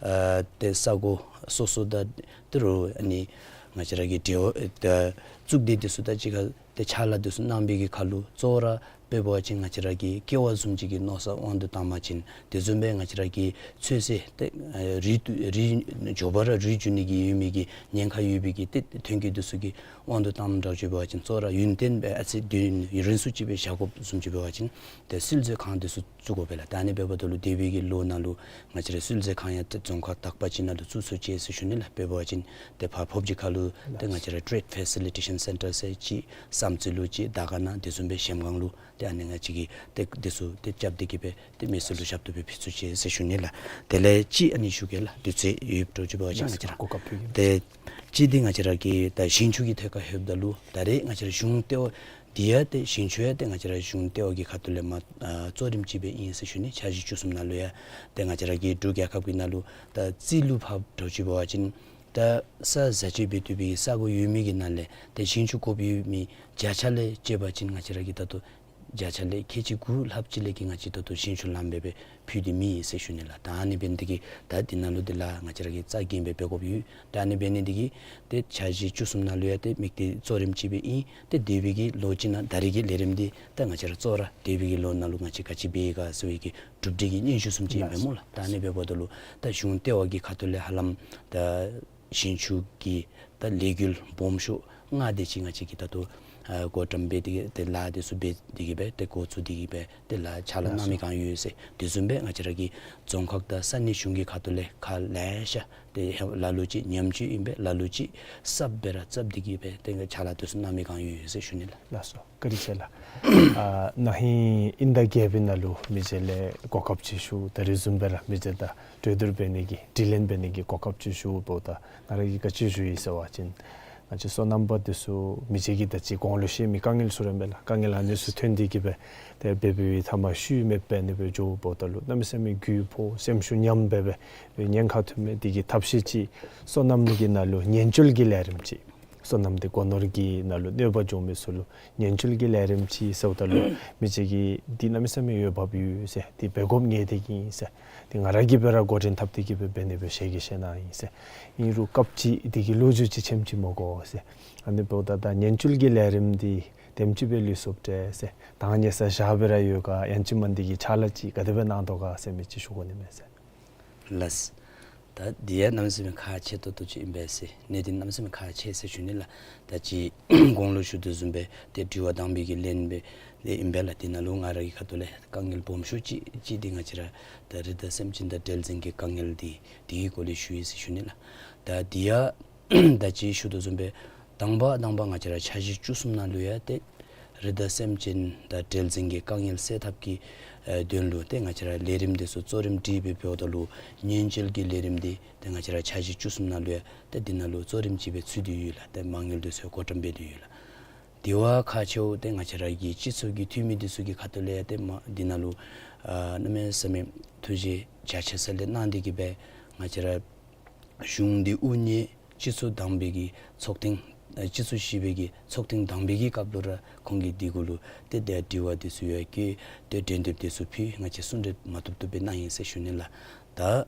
ཨ་ཏེ་ས་གོ་སོ་སོ་དང་ཏེ་རུང་ཨ་ནི་ང་བཅས་ར་གི་འབྲེལ་བ་ད་གཙུག་སྡེ་འདི་ཚུ་དང་གཅིག་ཁར་ཏེ་ཕྱག་ལཱ་འདི་ཚུ་གནང་བའི་གི་ཁར་ལུ་གཙོ་བོ་ར་དཔེ་འབད་བ་ཅིན་ང་བཅས་ར་གི་ཀེ་བ་བཟུམ་ཅིག་གི་མནོ་བསམ་དབང་དུ་བཏང་བ་ཅིན་དེ་བཟུམ་སྦེ་ང་བཅས་ར་གི་ཚོད་བསྲེ་ཏེ་ཨ་རུལ་རུལ་མགྱོགས་པ་ར་རུལ་འགྱོ་ནི་གི་ཡོད་མི་གི་ཉེན་ཁ་ཡོད་པའི་གི་ཏེ་ཐོན་སྐྱེད་འདི་ཚུ་གི་དབང་དུ་བཏངམ་འདྲཝ་ཅིག་འབད་བ་ཅིན་གཙོ་བོ་ར་ཡུན་བརྟན་སྦེ་ཨ་ཙི་དུས་ཡུན་རིང་སུ་ཅིག་སྦེ་བཞག་དགོཔ་བཟུམ་ཅིག་འབད་བ་ཅིན་ཏེ་སིལ་འཛོལ་ཁང་འདི་ཚུ་བཙུགས་དགོ་པས་ལགས། ད་ཨ་ནི་འབདཝ་ད་ལུ་འདས་པའི་གི་ལོ་ནང་ལུ་ང་བཅས་ར་སིལ་འཛོལ་ཁང་ཡང་ཏེ་རྫོང་ཁག་དག་པ་ཅིག་ནང་ལུ་བཙུགས་ཚུགས་ཅི་ཟེར་ཞུ་ནི་ལགས། དཔེ་འབད་བ་ཅིན་ཏེ་ཕར་ཕོབ་སྦྱིས་ཁ་ལུ་ཏེ་ང་བཅས་ར་Trade Facilitation Centre ཟེར་ཅིག་བསམ་རྩེ་ལུ་ཅིག་དར་དཀར་ན་དེ་བཟུམ་སྦེ་གཞལམ་སྒང་ལུ་ཏེ་ཨ་ནི་ང་བཅས་ཀྱིས་ཏེ་འདི་ཚུ་ཏེ་རྐྱབ་སྟེ་གི་སྦེ་ཏེ་མི་སེར་ལུ་ཞབས་ཏོག་སྦེ་ཕུལ་ཚུགས་ཅི་ཟེར་ཞུ་ནི་ལགས། དེ་ལས་ཅིག་ཨ་ནི་ཞུ་གེ་ལགས། དུས་ཚོད་ཡོདཔ་འདྲཝ་ཅིག་འབད་བ་ཅིན་ང་བཅས་ར་གོ་སྐབས་ཕུལ་གེ། ཏེ་ཅིག་འདི་ང་བཅས་ར་གི་ད་ཞིང་ཆུ་གི་ཐད་ཁར་ལྷོདཔ་ད་ལུ་ད་རེས་ང་བཅས་ར་གཞུང་ལྟེ་བ་འདི་ཡང་ཏེ་ཞིང་ཆུ་ཡང་ཏེ་ང་བཅས་ར་གཞུང་ལྟེ་བ་གི་ཁ་ཐུག་ལས་མ་ཨ་གཙོ་རིམ་ཅིག་སྦེ་ཨིན་ཟེར་ཞུ་ནི། འཆར་གཞི་བཅུ་གསུམ་ནང་ལུ་ཡང་ཏེ་ང་བཅས་ར་གི་འབྲུག་རྒྱལ་ཁབ་ཀྱི་ནང་ལུ་ད་རྩིས་ལུ་ཕབ་འདྲཝ་ཅིག་འབད་བ་ཅིན་ད་ས་བཟའ་སྤྱོད་འབད་བཏུབ་པའི་ས་གོ་ཡོད་མི་གི་ནང་ལས་ཏེ་ཞིང་ཆུ་དགོཔ་ཡོད་མི་བརྒྱ་ཆ་ལས་བཅད་པ་ཅིན་ང་བཅས་ར་གིས་ད་ལྟོ་བརྒྱ་ཆ་ལས་ཁལ་གཅིག་དགུ་ལྷགཔ་ཅིག་ལས་ཀྱི་ང་བཅས་ད་ལྟོ་ཞིང་ཆུ་ལངམ་སྦེ་སྦེ་ཕུལ་ཏེ་མེད་ཟེར་ཞུ་ནི་ལགས། ད་ཨ་ནི་འབད་ནི་འདི་གིས་ད་འདི་ནང་ལུ་འདི་ལཱ་ང་བཅས་ར་གིས་རྩ་འགེངས་སྦེ་འབད་དགོཔ་ཡོད། ད་ཨ་ནི་འབད་ནི་འདི་གིས་ཏེ་འཆར་གཞི་བཅུ་གསུམ་ནང་ལུ་ཡང་ཏེ་དམིགས་གཏད་གཙོ་རིམ་ཅིག་སྦེ་ཨིན། ཏེ་འདས་པའི་གི་ལོ་གཅིག་ནང་ད་རེས་ཀྱི་ལས་རིམ་འདི་ད་ང་བཅས་ར་གཙོ་བོ་ར་འདས་པའི་གི་ལོ་ནང་ལུ་ང་བཅས་ག་ཅི་འབད་ཡི་ག་ཟེར་བའི་གི་གྲུབ་འབྲས་ཀྱི་སྙན་ཞུ་བཟུམ་ཅིག་ཨིན་པས་སྨོ་ལགས། ད་ཨ་ནི་འབདཝ་ད་ལུ་ད་གཞུང་ལྟེ་བ་གི་ཁ་ཐུག་ལས་ཧ་ལམ་ད་ཞིང་ཆུ་གི་ད་ལས་འགུལ་སྦོམ་ཤོས་ལྔ་དེ་ཅིག་ང་བཅས་ཀྱིས་ད་ལྟོ་ཨ་བགོ་བཀྲམ་འབད་དེ་གི་ཏེ་ལཱ་དེ་ཚུ་འབད་དེ་གི་སྦེ་ཏེ་འགོ་བཙུགས་ཏེ་གི་སྦེ་ཏེ་ལཱ་ཕྱག་ལཱ་གནང་མི་གང་ཡོད་ཟེར། དེ་བཟུམ་སྦེ་ང་བཅས་ར་གི་རྫོང་ཁག་དང་ས་གནས་གཞུང་གི་ཁ་ཐུག་ལས་ཁག་ལེ་ཤ་ཏེ་ལ་ལུ་ཅིག་ཉམས་བཅོས་ཨིན་པས། ལ་ལུ་ཅིག་གསརཔ་སྦེ་ར་བཙུགས་ཏེ་གི་སྦེ་ཏེ་ཕྱག་ལཱ་དེ་ཚུ་གནང་མི་གང་ཡོད་ཡོད་ཟེར་ཞུ་ནི་ལགས། ལགས་སོ། བཀའ་དྲིན་ཆེ་ལགས། ཨ་ན་ཧིང་དབྱིན་ཟླ་བརྒྱད་པའི་ནང་ལུ་མི་རྗེ་ལས་གོ་སྐབས་ཅིག་ཞུ། ད་རེས་བཟུམ་སྦེ་ར་མི་རྗེ་དང་གྲོས་བསྡུར་འབད་ནི་གི་དྲི་ལན་འབད་ནི་གི་གོ་སྐབས་ཅིག་ཞུ་འབདཝ་ད་ང་ར་གིས་ག་ཅི་ཞུ་ཡི་ཟེར་བ་ཅིན་ང་བཅས་སོ་ནམ་པ་འདི་ཚུ་མི་རྗེ་གིས་ད་ཅི་གོང་ལུ་བཤད་མི་དཀའ་ངལ་ཚུ་ར་མས་ལགས། དཀའ་ངལ་ཨ་ནི་ཚུ་ཐོན་ཏེ་གི་སྦེ་ཏེ་འབད་འབདཝ་ད་མ་ཤུལ་མེདཔ་ཨ་ནི་སྦེ་འགྱོ་འབདཝ་ད་ལུ་གནམ་མེད་ས་མེད་སྒུག་ཕོད་སེམས་ཤུགས་ཉམས་སྦེ་སྦེ་ཉེན་ཁ་ཐོན་མི་འདི་གི་ཐབས་ཤེས་ཅིག་སོ་ནམ་གྱི་ནང་ལུ་ཉེན་བཅོལ་གྱི་ལས་རིམ་ཅིག་སོ་ནམ་འདི་སྒོ་ནོར་གྱི་ནང་ལུ་གནོད་པ་འབྱུང་མི་ཚུ་ལུ་ཉེན་བཅོལ་གྱི་ལས་རིམ་ཅིག་ཟེརཝ་ད་ལུ་མི་རྗེ་གིས་འདི་གནམ་མེད་ས་མེད་འོས་འབབ་ཡོད་ཟེར། འདི་འབད་དགོཔ་ངེས་ཏིག་ཨིན་ཟེར། འདི་ང་ར་གིས་སྦེ་ར་འགོ་འདྲེན་འཐབ་སྟེ་གི་སྦེ་འབད་ནི་སྦེ་ཞལ་གྱིས་བཞེས་གནང་ཡི་ཟེར། ཨིན་རུང་སྐབས་ཅིག་འདི་གི་ལོ་རྒྱུས་ཅིག་ཆེམ་ཅིག་མི་དགོ་ཟེར། ཨ་ནི་འབདཝ་ད་ད་ཉེན་བཅོལ་གྱི་ལས་རིམ་འདི་དེམ་ཅིག་སྦེ་ལུས་སོཔ་འདྲས་ཟེར། ད་ཉེ་ས་བཞག་སྦེ་ར་ཡོད་ག་ཡང་ཅིན་མ་འདི་གི་ཕྱག་ལཱ་ཅིག་ག་དེ་སྦེ་གནང་དོ་ག་ཟེར་མི་ཅིག་ཞུ་དགོ་ནི་མས་ཟེར། ལགས། ད་འདི་ཡང་གནམ་མེད་ས་མེད་ཁག་ཆེ་ཏོག་ཏོ་ཅིག་ཨིན་པས་ཟེར། གནད་དོན་གནམ་མེད་ས་མེད་ཁག་ཆེ་ཟེར་ཞུ་ནི་ལགས། ད་ཅི་གོང་ལུ་ཞུ་དོ་བཟུམ་སྦེ་ཏེ་དྲི་བ་དང་པའི་གི་ལན་སྦེ་ཏེ་ཨིན་པས་ལགས། དེ་ནང་ལུ་ང་ར་གི་ཁ་ཐུག་ལས་དཀའ་ངལ་སྦོམ་ཤོས་ཅིག་ཅིག་འདི་ང་བཅས་ར་ད་རི་དྭགས་སེམས་ཅན་དང་འབྲེལ་ཟིང་གི་དཀའ་ངལ་འདི་འདི་གི་སྐོར་ལས་ཞུ་ཡི་ཟེར་ཞུ་ནི་ལགས། ད་འདི་ཡང་ད་ཅི་ཞུ་དོ་བཟུམ་སྦེ་དང་པ་དང་པ་ང་བཅས་ར་འཆར་གཞི་བཅུ་གསུམ་ནང་ལུ་ཡང་ཏེ་རི་དྭགས་སེམས་ཅན་དང་འབྲེལ་ཟིང་གི་དཀའ་ངལ་སེལ་ཐབས་ཀྱི་ཨེ་དོན་ལུ་ཏེ་ང་བཅས་ར་ལས་རིམ་འདི་ཚུ་གཙོ་རིམ་སྒྲིག་སྦེ་འབདཝ་ད་ལུ་ཉེན་བཅོལ་གྱི་ལས་རིམ་འདི་ཏེ་ང་བཅས་ར་འཆར་གཞི་བཅུ་གསུམ་ནང་ལུ་ཡང་ཏེ་འདི་ནང་ལུ་གཙོ་རིམ་ཅིག་སྦེ་ཚུད་དེ་ཡོད་ལགས། ཏེ་མ་དངུལ་འདི་ཚུ་བགོ་བཀྲམ་འབད་དེ་ཡོད་ལགས། དེ་བ་ཁག་ཆེཝ་ཏེ་ང་བཅས་ར་གི་སྤྱི་ཚོགས་ཀྱི་འཐུས་མི་འདི་ཚུ་གི་ཁ་ཐུག་ལས་ཡང་ཏེ་མ་འདི་ནང་ལུ་ཨ་གནམ་མེད་ས་མེད་ཐུགས་རྗེ་རྒྱ་ཆེ་ས་ལས་གནང་སྟེ་གི་སྦེ་ང་བཅས་ར་གཞུང་འདི་དབུ་བརྙེས་སྤྱི་ཚོགས་དང་པའི་གི་ཚོགས་ཐེངས་ཨ་སྤྱི་ཚོགས་བཞི་པའི་གི་ཚོགས་ཐེངས་དང་པའི་གི་སྐབས་ལུ་ར་ཁོང་གིས་འདི་གུ་ལུ་ཏེ་ཏེ་དྲི་བ་འདི་ཚུ་ཡང་བཀོད་ཏེ་འགྲན་བསྡུར་འདི་ཚུ་ཕུལ། ང་བཅས་གསུང་གྲོས་མ་ཐུབ་ཐུབ་སྦེ་གནང་ཡི་ཟེར་ཞུ་ནི་ལགས། ད་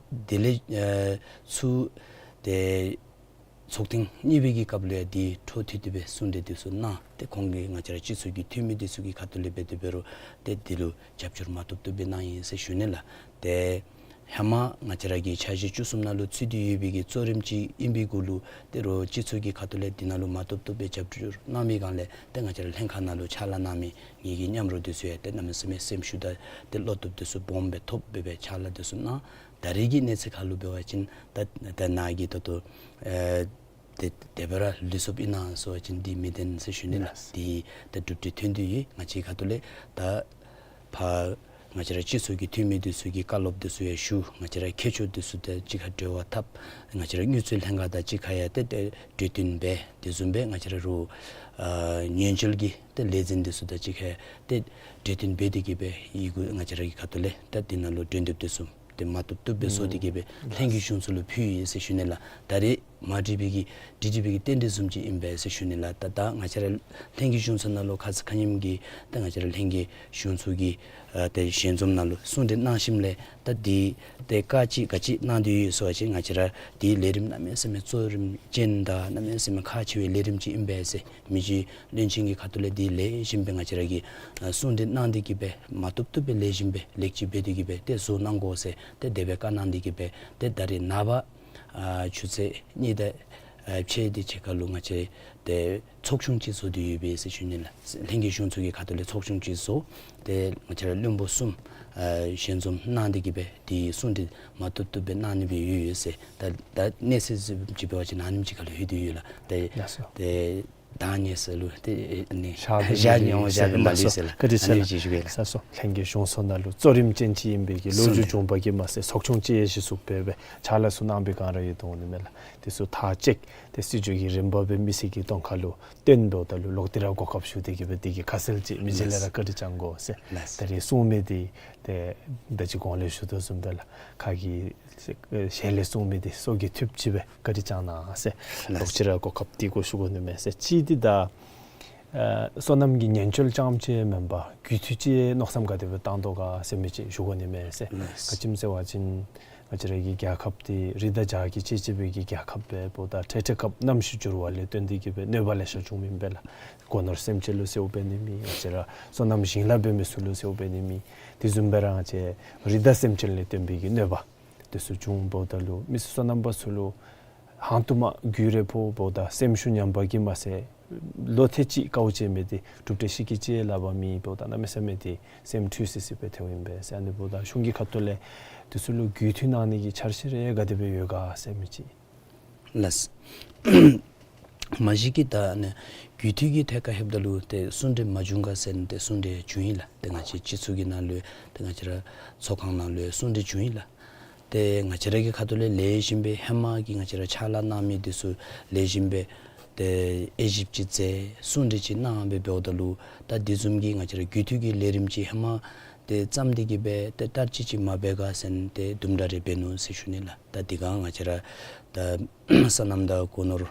དེ་ལས་ཨ་ཚུར་ཏེ་ཚོགས་ཐེངས་གཉིས་པའི་གི་སྐབས་ལུ་ཡང་འདི་འཕྲོ་མཐུད་དེ་སྦེ་གསུང་གྲོས་འདི་ཚུ་གནང་སྟེ་ཁོང་གིས་ང་བཅས་ར་སྤྱི་ཚོགས་ཀྱི་འཐུས་མི་འདི་ཚུ་གི་ཁ་ཐུག་ལས་འབད་དེ་འབད་རུང་ཏེ་འདི་ལུ་རྒྱབ་སྐྱོར་མ་ཐུབ་ཐུབ་སྦེ་གནང་ཡི་ཟེར་ཞུ་ནི་ལགས། ཏེ་ཧེ་མ་ང་བཅས་ར་གི་འཆར་གཞི་བཅུ་གསུམ་ནང་ལུ་ཚུད་དེ་ཡོད་པའི་གི་གཙོ་རིམ་ཅིག་ཨིན་པའི་གུ་ལུ་ཏེ་རོགས་སྤྱི་ཚོགས་ཀྱི་ཁ་ཐུག་ལས་འདི་ནང་ལུ་མ་ཐུབ་ཐུབ་སྦེ་རྒྱབ་སྐྱོར་གནང་མི་སྒང་ལས་ཏེ་ང་བཅས་ར་ལྷན་ཁག་ནང་ལུ་ཕྱག་ལཱ་གནང་མི་ངེ་གི་མཉམ་རོགས་འདི་ཚུ་ཡང་ཏེ་གནམ་མེད་ས་མེད་སེམས་ཤུགས་དང་ཏེ་བློ་སྟོབས་འདི་ཚུ་སྦོམ་སྦེ་ཐོབ་སྦེ་སྦེ་ཕྱག་ལཱ་འདི་ཚུ་གནང་། ད་རེས་ཀྱི་གནས་ཚུལ་ཁར་ལུ་འབད་བ་ཅིན་ད་ད་ནཱ་གིས་ད་ལྟོ་ཨེ་དེ་དེ་སྦེ་ར་ལུས་སོཔ་ཨིན་ན་ཟེར་བ་ཅིན་འདི་མི་བདེན་ཟེར་ཞུ་ནི་ལགས། ལགས། འདི་ད་གྲུབ་འབྲས་ཐོན་དོ་ཡོད། ང་བཅས་ཁ་ཐུག་ལས་ད་ཕར་ ང་བཅས་ར་སྤྱི་ཚོགས་ཀྱི་འཐུས་མི་འདི་ཚུ་གིས་བཀའ་སློབ་འདི་ཚུ་ཡང་ཞུ། ང་བཅས་ར་མཁས་མཆོག་འདི་ཚུ་དང་གཅིག་ཁར་འབྲེལ་བ་འཐབ། ང་བཅས་ར་དངུལ་རྩིས་ལྷན་ཁག་དང་གཅིག་ཁར་ཡང་ཏེ་ཏེ་གྲོས་བསྟུན་འབད། དེ་བཟུམ་སྦེ་ང་བཅས་ར་རུ་ཨ་ཉེན་བཅོལ་གྱི་ཏེ་ལས་འཛིན་འདི་ཚུ་དང་གཅིག་ཁར་ཏེ་གྲོས་བསྟུན་འབད་དེ་གིས་སྦེ་ཡི་གུ་ང་བཅས་ར་གི་ཁ་ཐུག་ལས་ད་འདི་ནང་ལུ་འགྲན་བསྡུར་འདི་ཚུ་ཏེ་མ་བཏུབ་བཏུབ་སྦེ་བཟོ་སྟེ་གིས་སྦེ་ལྷན་རྒྱས་གཞུང་ཚོགས་ལུ་ཕུལ་ཡི་ཟེར་ཞུ་ནི་ལགས། ད་རེས་མ་འགྲིག་པའི་གི་འགྲིག་འགྲིག་པའི་གི་རྟེན་འབྲེལ་བཟུམ་ཅིག་ཨིན་པས་ཟེར་ཞུ་ནི་ལགས། ད་ད་ང་བཅས་ར་ལྷན་རྒྱས་གཞུང་ཚོགས་ནང་ལུ་ཁ་ཙ་ཁ་ཉིནམ་གི་ད་ང་བཅས་ར་ལྷན་རྒྱས་གཞུང་ཚོགས་ཀྱི་ཨ་ཏེ་ཞལ་འཛོམས་ནང་ལུ་གསུང་གྲོས་གནང་ཞིནམ་ལས་ད་འདི་ཏེ་བཀའ་ཅིག་ག་ཅི་གནང་སྟེ་ཡོད་ཟེར་བ་ཅིན་ང་བཅས་ར་འདི་ལས་རིམ་གནམ་མེད་ས་མེད་གཙོ་རིམ་ཅན་དང་གནམ་མེད་ས་མེད་ཁག་ཆེ་བའི་ལས་རིམ་ཅིག་ཨིན་པས་ཟེར། མི་རྗེ་བློན་ཆེན་གྱི་ཁ་ཐུག་ལས་འདི་ལེགས་ཤོམ་སྦེ་ང་བཅས་ར་གིས་ཨ་གསུང་གྲོས་གནང་སྟེ་གིས་སྦེ་མ་བཏུབ་བཏུབ་སྦེ་ལེགས་ཤོམ་སྦེ་ལེགས་བཅོས་འབད་དེ་གིས་སྦེ་ཏེ་བཟོ་གནང་དགོ་ཟེར་ཏེ་དེ་སྦེ་བཀའ་གནང་སྟེ་གིས་སྦེ་ཏེ་ད་རེས་ནངས་པ་ཨ་ཆུ་ཚོད་གཉིས་དང་ཨ་ཕྱེད་དེ་ཅིག་ཁར་ལུ་ང་བཅས་ཏེ་ཚོགས་ཆུང་ཅིག་བཟོ་སྟེ་ཡོད་པས་ཟེར་ཞུ་ནི་ལགས། ལྷན་རྒྱས་གཞུང་ཚོགས་ཀྱི་ཁ་ཐུག་ལས་ཚོགས་ཆུང་ཅིག་བཟོ། ཏེ་ང་བཅས་ར་བློན་པོ་གསུམ་ཨ་ཞལ་འཛོམས་གནང་སྟེ་གིས་སྦེ་འདི་གསུང་གྲོས་མ་བཏུབ་བཏུབ་སྦེ་གནང་ནི་སྦེ་ཡོད་ཡོད་ཟེར། ད་ད་གནས་ཚུལ་ཅིག་འབད་བ་ཅིན་ཨ་ནེམ་ཅིག་ཁར་ལུ་ལྷོད་དེ་ཡོད་ལགས། ཏེ་ལགས་སོ། ཏེ་ད་གནས་ཚུལ་ལུ་ཏེ་ཨ་ནི་ཞག་ལུ་ཞག་ཉུང་ཞག་ལུ་མ་ལུས་ཟེར་ལགས། ཨ་ནི་ཅིག་ཞུ་གེ་ལགས། ལགས་སོ། ལྷན་རྒྱས་གཞུང་ཚོགས་ནང་ལུ་གཙོ་རིམ་ཅན་ཅིག་ཨིན་པའི་གི་ལོ་རྒྱུས་བྱུང་པ་གིས་མ་ཚད་ཚོགས་ཆུང་ཅིག་ཡང་གཞི་བཙུགས་འབད་སྦེ་ཕྱག་ལཱ་ཚུ་གནང་པའི་སྒང་ར་ཡོད་དོ་འོང་ནི་མས་ལགས། དེ་ཚུ་མཐའ་དཔྱད་དེ་སྲིད་བྱུས་ཀྱི་རིམ་པ་སྦེ་མི་སེར་གྱི་གདོང་ཁ་ལུ་སྟོན་འབདཝ་ད་ལུ་ལོག་སྟེ་ར་གོ་སྐབས་ཞུ་སྟེ་གིས་སྦེ་དེ་གི་ཁ་གསལ་ཅིག་མི་རྗེ་ལས་ར་བཀའ་དྲིན་བསྐྱང་དགོ་ཟེར། ལགས། ད་རེས་གསུང་མི་འདི་ཏེ་ད་ཅི་གོང་ལས་ཞུ་དོ་བཟུམ་སྦེ་ལགས། ཁ་གི་ཞལ་ལས་གསུང་མི་འདི་སྲོག་གི་མཐུད་ཅིག་སྦེ་བཀའ་དྲིན་བསྐྱང་གནང་ཟེར། ལགས། ལོག་ཅི་ར་གོ་སྐབས་འདི་གུ་ཞུ་དགོ་ནི་མས་ཟེར། གཅིག་འདི་ད་ཨ་སོ་ནམ་གྱི་ཉེན་བཅོལ་རྐྱངམ་ཅིག་མེན་པར་རྒུད་འཐུས་ཅིག་མནོ་བསམ་ག་དེ་སྦེ་བཏང་དོ་ག་ཟེར་མི་ཅིག་ཞུ་དགོ་ནི་མས་ཟེར། ལགས། ག་ཅི་སྨོ་ཟེར་བ་ཅིན་ང་བཅས་ར་གི་རྒྱལ་ཁབ་འདི་རི་དང་བྱག་གིས་བཅད་བཅད་པའི་གི་རྒྱལ་ཁབ་སྦེ་འབདཝ་ད་འཕྲལ་འཕྲལ་སྐབས་གནམ་གཤིས་འགྱུར་བ་ལས་བརྟེན་ཏེ་གིས་སྦེ་གནོད་པ་ལེ་ཤ་བྱུངམ་ཨིན་པས་ལགས། སྒོ་ནོར་སེམས་ཅན་ལུ་ཟེརཝ་འབད་ནི་མེད། ང་བཅས་ར་སོ་ནམ་ཞིང་ལཱ་འབད་མི་ཚུ་ལུ་ཟེརཝ་འབད་ནི་མེད། དེ་བཟུམ་སྦེ་ར་ང་བཅས་རི་དྭགས་སེམས་ཅན་ལས་བརྟེན་པའི་གི་གནོད་པ་དེ་ཚུ་བྱུང་འབདཝ་ད་ལུ་མི་སེར་སོ་ནམ་པ་ཚུ་ལུ་ཧང་སྟོང་མ་རྒུད་རེ་ཕོག་འབདཝ་ད་སེམས་ཤུགས་ཉམས་པ་གིས་མ་ཚད་ལོ་ཐེངས་གཅིག་དཀའཝ་སྤྱད་མི་འདི་གྲུབ་འབྲས་ཤིག་གི་ཅིག་ལཱ་འབད་མི་འབདཝ་ད་གནམ་མེད་ས་མེད་འདི་སེམས་འཁྲུལ་སི་སི་སྦེ་ཐལཝ་ཨིན་པས་ཟེར། ཨ་ནི་འབདཝ་ད་གཞུང་གི་ཁ་ཐུག་ལས་དེ་ཚུ་ལུ་རྒུད་འཐུས་གནང་ནི་གི་འཆར་གཞི་རེ་ག་དེ་སྦེ་ཡོད་ག་ཟེར་མི་ཅིག། ལགས། མ་གཞི་གིས་ད་ཨ་ནི་རྒུད་འཐུས་ཀྱི་ཐད་ཁར་ལྷོདཔ་ད་ལུ་ཏེ་གསུང་གྲོས་མ་བྱུང་ག་ཟེར་ན་ཏེ་གསུང་གྲོས་བྱུང་ཡི་ལགས། ཏེ་ང་བཅས་སྤྱི་ཚོགས་ཀྱི་ནང་ལུ་ཏེ་ང་བཅས་ར་ཚོགས་ཁང་ནང་ལུ་གསུང་གྲོས་བྱུང་ཡི་ལགས། ཏེ་ང་བཅས་ར་གི་ཁ་ཐུག་ལས་ལེགས་ཤོམ་སྦེ་ཧེ་མ་གི་ང་བཅས་ར་ཕྱག་ལཱ་གནང་མི་འདི་ཚུ་ལེགས་ཤོམ་སྦེ་ཏེ་དབྱེ་ཞིབ་ཅིག་མཛད། གསུང་གྲོས་ཅིག་གནང་སྦེ་འབདཝ་ད་ལུ་ད་དེ་བཟུམ་གྱི་ང་བཅས་ར་རྒུད་འཐུས་ཀྱི་ལས་རིམ་ཅིག་ཧེ་མ་ཏེ་བརྩམས་ཏེ་གིས་སྦེ་ཏེ་བསྟར་སྤྱོད་ཅིག་མ་འབད་ག་ཟེར་ན་ཏེ་དུམ་གྲ་རེ་འབད་ནུག་ཟེར་ཞུ་ནི་ལགས། ད་དེ་སྒང་ང་བཅས་ར་ད་སོ་ནམ་དང་སྒོ་ནོར་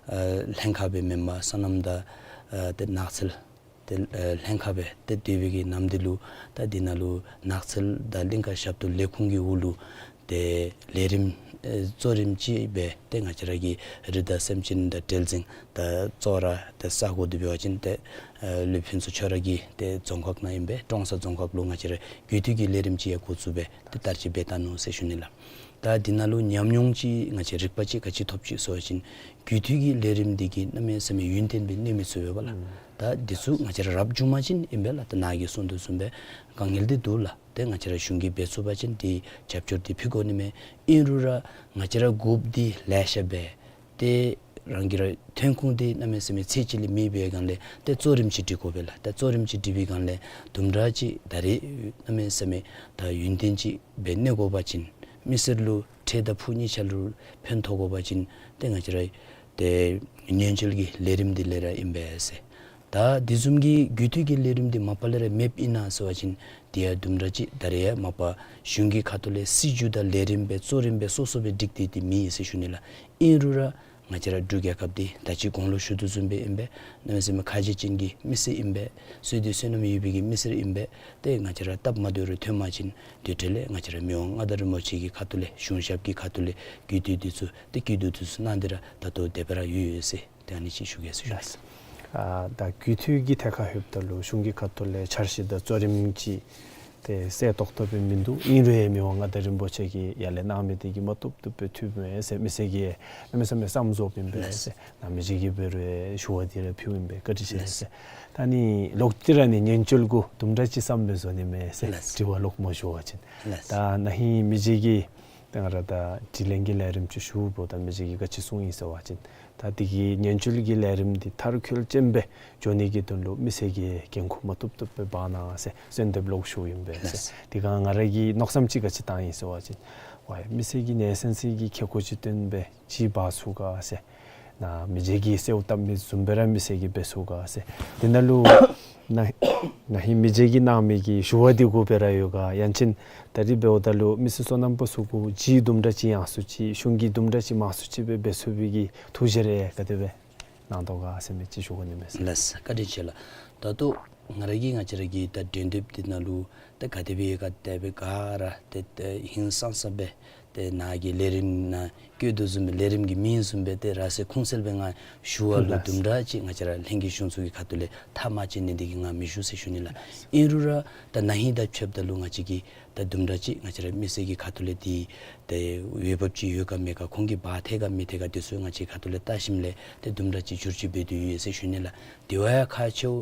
ཨ་ལྷན་ཁག་སྦེ་མེན་པར་སོ་ནམ་དང་ཨ་ཏེ་ནགས་ཚལ་ཏེ་ཨ་ལྷན་ཁག་སྦེ་ཏེ་སྡོད་པའི་གི་ནམ་དུས་ལུ་ད་འདི་ནང་ལུ་ནགས་ཚལ་དང་གླིང་ཀ་ཞབས་ཏོག་ལས་ཁུངས་ཀྱི་འོག་ལུ་ཏེ་ལས་རིམ་ཨེ་གཙོ་རིམ་ཅིག་སྦེ་ཏེ་ང་བཅས་ར་གི་རི་དྭགས་སེམས་ཅན་དང་འབྲེལ་འཛིང་ད་གཙོ་བོ་ར་ཏེ་ས་གོ་འདི་འབད་བ་ཅིན་ཏེ་ཨེ་ལུས་ཕུན་ཚོགས་ཁྱོད་ར་གི་ཏེ་རྫོང་ཁག་ནང་ཨིན་པས། ཀྲོང་གསར་རྫོང་ཁག་ལུ་ང་བཅས་ར་རྒུད་འཐུས་ཀྱི་ལས་རིམ་ཅིག་ཡང་འགོ་བཙུགས་སྦེ་ཏེ་བསྟར་སྤྱོད་འབད་བལྟ་ནུག་ཟེར་ཞུ་ནི་ལགས། ད་འདི་ནང་ལུ་ཉམས་མྱོང་ཅིག་ང་བཅས་རིག་པ་ཅིག་ག་ཅི་ཐོབ་ཅི་ཟེར་བ་ཅིན་རྒུད་འཐུས་ཀྱི་ལས་རིམ་འདི་གིས་གནམ་མེད་ས་མེད་ཡུན་བརྟན་སྦེ་གནས་མི་ཚུགས་པས་ལགས། ཨུམ། ད་འདི་ཚུ་ང་བཅས་ར་རབ་བྱུང་མ་ཅིན་ཨིན་པས་ལགས། ད་ནཱ་གིས་གསུངས་དོ་བཟུམ་སྦེ་དཀའ་ངལ་འདི་འདུག་ལགས། ཏེ་ང་བཅས་ར་གཞུང་གིས་འབད་ཚུགས་པ་ཅིན་འདི་རྒྱབ་སྐྱོར་འདི་ཕུལ་དགོ་ནི་མས། ཨིན་རུང་ར་ང་བཅས་ར་དགོཔ་འདི་ལེ་ཤ་སྦེ་ཏེ་རང་གི་ར་ཐོན་ཁུངས་འདི་གནམ་མེད་ས་མེད་ཚད་ཅིག་ལས་མེད་པའི་སྒང་ལས་ཏེ་གཙོ་རིམ་ཅིག་སྒྲིག་དགོ་པས་ལགས། ཏེ་གཙོ་རིམ་ཅིག་སྒྲིག་པའི་སྒང་ལས་དུམ་གྲ་ཅིག་ད་རེས་གནམ་མེད་ས་མེད་ད་ཡུན་བརྟན་ཅིག་སྦེ་གནས་དགོ་པ་ཅིན་མི་སེར་ལུ་འཕྲལ་དང་ཕུགས་གཉིས་ཆ་ལུ་ཕན་ཐོགས་དགོ་པ་ཅིན་ཏེ་ང་བཅས་ར་ཏེ་ཉེན་བཅོལ་གྱི་ལས་རིམ་འདི་ལས་ར་ཨིན་པས་ཟེར། ད་འདི་བཟུམ་གྱི་རྒུད་འཐུས་ཀྱི་ལས་རིམ་འདི་མ་པ་ལས་ར་མེདཔ་ཨིན་ན་ཟེར་བ་ཅིན་དེ་ཡང་དུམ་གྲ་ཅིག་ད་རེས་ཡང་མ་པ་གཞུང་གི་ཁ་ཐུག་ལས་སྲིད་བྱུས་དང་ལས་རིམ་སྦེ་གཙོ་རིམ་སྦེ་སོ་སོ་སྦེ་སྒྲིག་སྟེ་འདི་མེད་ཟེར་ཞུ་ནི་ལགས། ཨིན་རུང་ར་ང་བཅས་ར་འབྲུག་རྒྱལ་ཁབ་འདི་ད་ཅི་གོང་ལུ་ཞུ་དོ་བཟུམ་སྦེ་ཨིན་པས། གནམ་མེད་ས་མེད་ཁ་རྗེ་ཅན་གྱི་མི་སེར་ཨིན་པས། བསོད་བདེ་བསོད་ནམས་ཡོད་པའི་གི་མི་སེར་ཨིན་པས། ཏེ་ང་བཅས་ར་སྟབས་མ་བདེཝ་རེ་ཐོན་པ་ཅིན་དེ་འཕྲལ་ལས་ང་བཅས་ར་མི་དབང་མངའ་བདག་རིན་པོ་ཆེ་གི་ཁ་ཐུག་ལས་གཞུང་ཞབས་ཀྱི་ཁ་ཐུག་ལས་རྒུད་འཐུས་འདི་ཚུ་ཏེ་སྐྱིད་སྡུག་འདི་ཚུ་གནང་སྟེ་ར་ད་ལྟོ་དེ་སྦེ་ར་ཡོད་ཡོད་ཟེར། ཏེ་ཨ་ནི་ཅིག་ཞུ་གེ་ཟེར་ཞུ། ལགས། ཨ་ད་རྒུད་འཐུས་ཀྱི་ཐད་ཁར་ལྷོདཔ་ད་ལུ་གཞུང་གི་ཁ་ཐུག་ལས་འཆར་གཞི་དང་གཙོ་རིམ་ཅིག་ཏེ་གསལ་ཏོག་ཏོ་སྦེ་མིན་འདུག། ཨིན་རུང་ཡང་མི་དབང་མངའ་བདག་རིན་པོ་ཆེ་གིས་ཡར་ལས་གནང་མི་འདི་གིས་མ་བཏུབ་བཏུབ་སྦེ་ཐུབ་མས་ཟེར་མི་སེར་གྱིས་གནམ་མེད་ས་མེད་བསམ་ཚོརཝ་ཨིན་པས་ཟེར། ནཱ་མི་རྗེ་གིས་འབད་རུང་ཞུ་བ་འདི་ར་ཕུལཝ་ཨིན་པས། བཀའ་དྲིན་ཆེ་ཟེར། ད་ནི་ལོག་སྟེ་ར་ནི་ཉེན་བཅོལ་གུ་དུམ་གྲ་ཅིག་བསམ་སྦེ་བཟོ་ནི་མས་ཟེར། ལགས། དྲི་བ་ལོག་སྨོ་ཞུ་བ་ཅིན། ལགས། ད་ན་ཧིང་མི་རྗེ་གིས་ད་ང་ར་ད་དྲི་ལན་གྱི་ལས་རིམ་ཅིག་ཞུ་འབདཝ་ད་མི་རྗེ་གིས་ག་ཅི་གསུངས་ཡི་ཟེར་བ་ཅིན་ ད་འདི་གི་ཉེན་བཅོལ་གྱི་ལས་རིམ་འདི་མཐར་འཁྱོལ་ཅན་སྦེ་འགྱོ་ནི་གི་དོན་ལུ་མི་སེར་གྱིས་འགན་ཁུར་མ་བཏུབ་བཏུབ་སྦེ་འབག་གནང་ཟེར་གསོལ་འདེབས་ལོག་ཞུཝ་ཨིན་པས་ཟེར། ལགས། དེ་སྒང་ང་ར་གིས་མནོ་བསམ་ཅིག་ག་ཅི་བཏང་ཡི་ཟེར་བ་ཅིན་ཝའི་མི་སེར་གྱིས་གནས་ཚད་ཅིག་གི་ཁེ་ཀོ་ཅིག་བཏོན་སྦེ་ཅིག་འབག་ཚུགས་ག་ཟེར། ནཱ་མི་རྗེ་གིས་གསོལཝ་བཏབ་མི་བཟུམ་སྦེ་ར་མི་སེར་གྱིས་འབད་ཚུགས་ག་ཟེར། དེ་ནང་ལུ་ན་ན་ཧིང་མི་རྗེ་གིས་གནང་མི་གི་ཞུ་བ་འདི་གུ་སྦེ་ར་ཡོད་ག། ཡང་ཅིན་ད་རིས་འབདཝ་ད་ལུ་མི་སེར་སོ་ནམ་པ་ཚུ་གུ་ཅིག་དུམ་གྲ་ཅིག་ཡང་སུ་ཅིག་གཞུང་གིས་དུམ་གྲ་ཅིག་མང་སུ་ཅིག་སྦེ་འབད་ཚུགས་པའི་གི་ཐུགས་བཞེད་རེ་ག་དེ་སྦེ་གནང་དོ་ག་ཟེར་མི་ཅིག་ཞུ་དགོ་ནི་མས་ཟེར། ལགས། བཀའ་དྲིན་ཆེ་ལགས། ད་ལྟོ་ང་ར་གིས་ང་བཅས་ར་གི་ད་འགྲན་བསྡུར་འདི་ནང་ལུ་ད་ག་དེ་སྦེ་ག་དེ་སྦེ་ག་ར་ཏེ་ཏེ་ཧིང་སངས་ས་སྦེ་ཏེ་ནཱ་གི་ལས་རིམ་ནང་བཀོད་དོ་བཟུམ་སྦེ་ལས་རིམ་གྱི་མིང་བཟུམ་སྦེ་ཏེ་ར་སེ་ཁུངས་གསལ་སྦེ་ང་ཞུ་བ་ལུ་ལགས། དུམ་གྲ་ཅིག་ང་བཅས་ར་ལྷན་རྒྱས་གཞུང་ཚོགས་ཀྱི་ཁ་ཐུག་ལས་ཐག་མ་བཅད་ནི་འདི་གིས་ང་མི་ཞུ་ཟེར་ཞུ་ནི་ལགས། ཨིན་རུང་ར་ད་ན་ཧིང་དང་ཕྱདཔ་ད་ལུ་ང་བཅས་ཀྱིས་ད་དུམ་གྲ་ཅིག་ང་བཅས་ར་མི་སེར་གྱི་ཁ་ཐུག་ལས་འདི་ཏེ་འོས་འབབ་ཅིག་ཡོད་ག་མེད་ག་ཁོང་གིས་འབག་ཐེག་ག་མི་ཐེག་ག་འདི་ཚུ་ང་བཅས་ཁ་ཐུག་ལས་བལྟ་ཞིནམ་ལས་ཏེ་དུམ་གྲ་ཅིག་བསྒྱུར་བཅོས་འབད་དོ་ཡོད་ཟེར་ཞུ་ནི་ལགས། དེ་བ་ཡང་ཁག་ཆེཝ་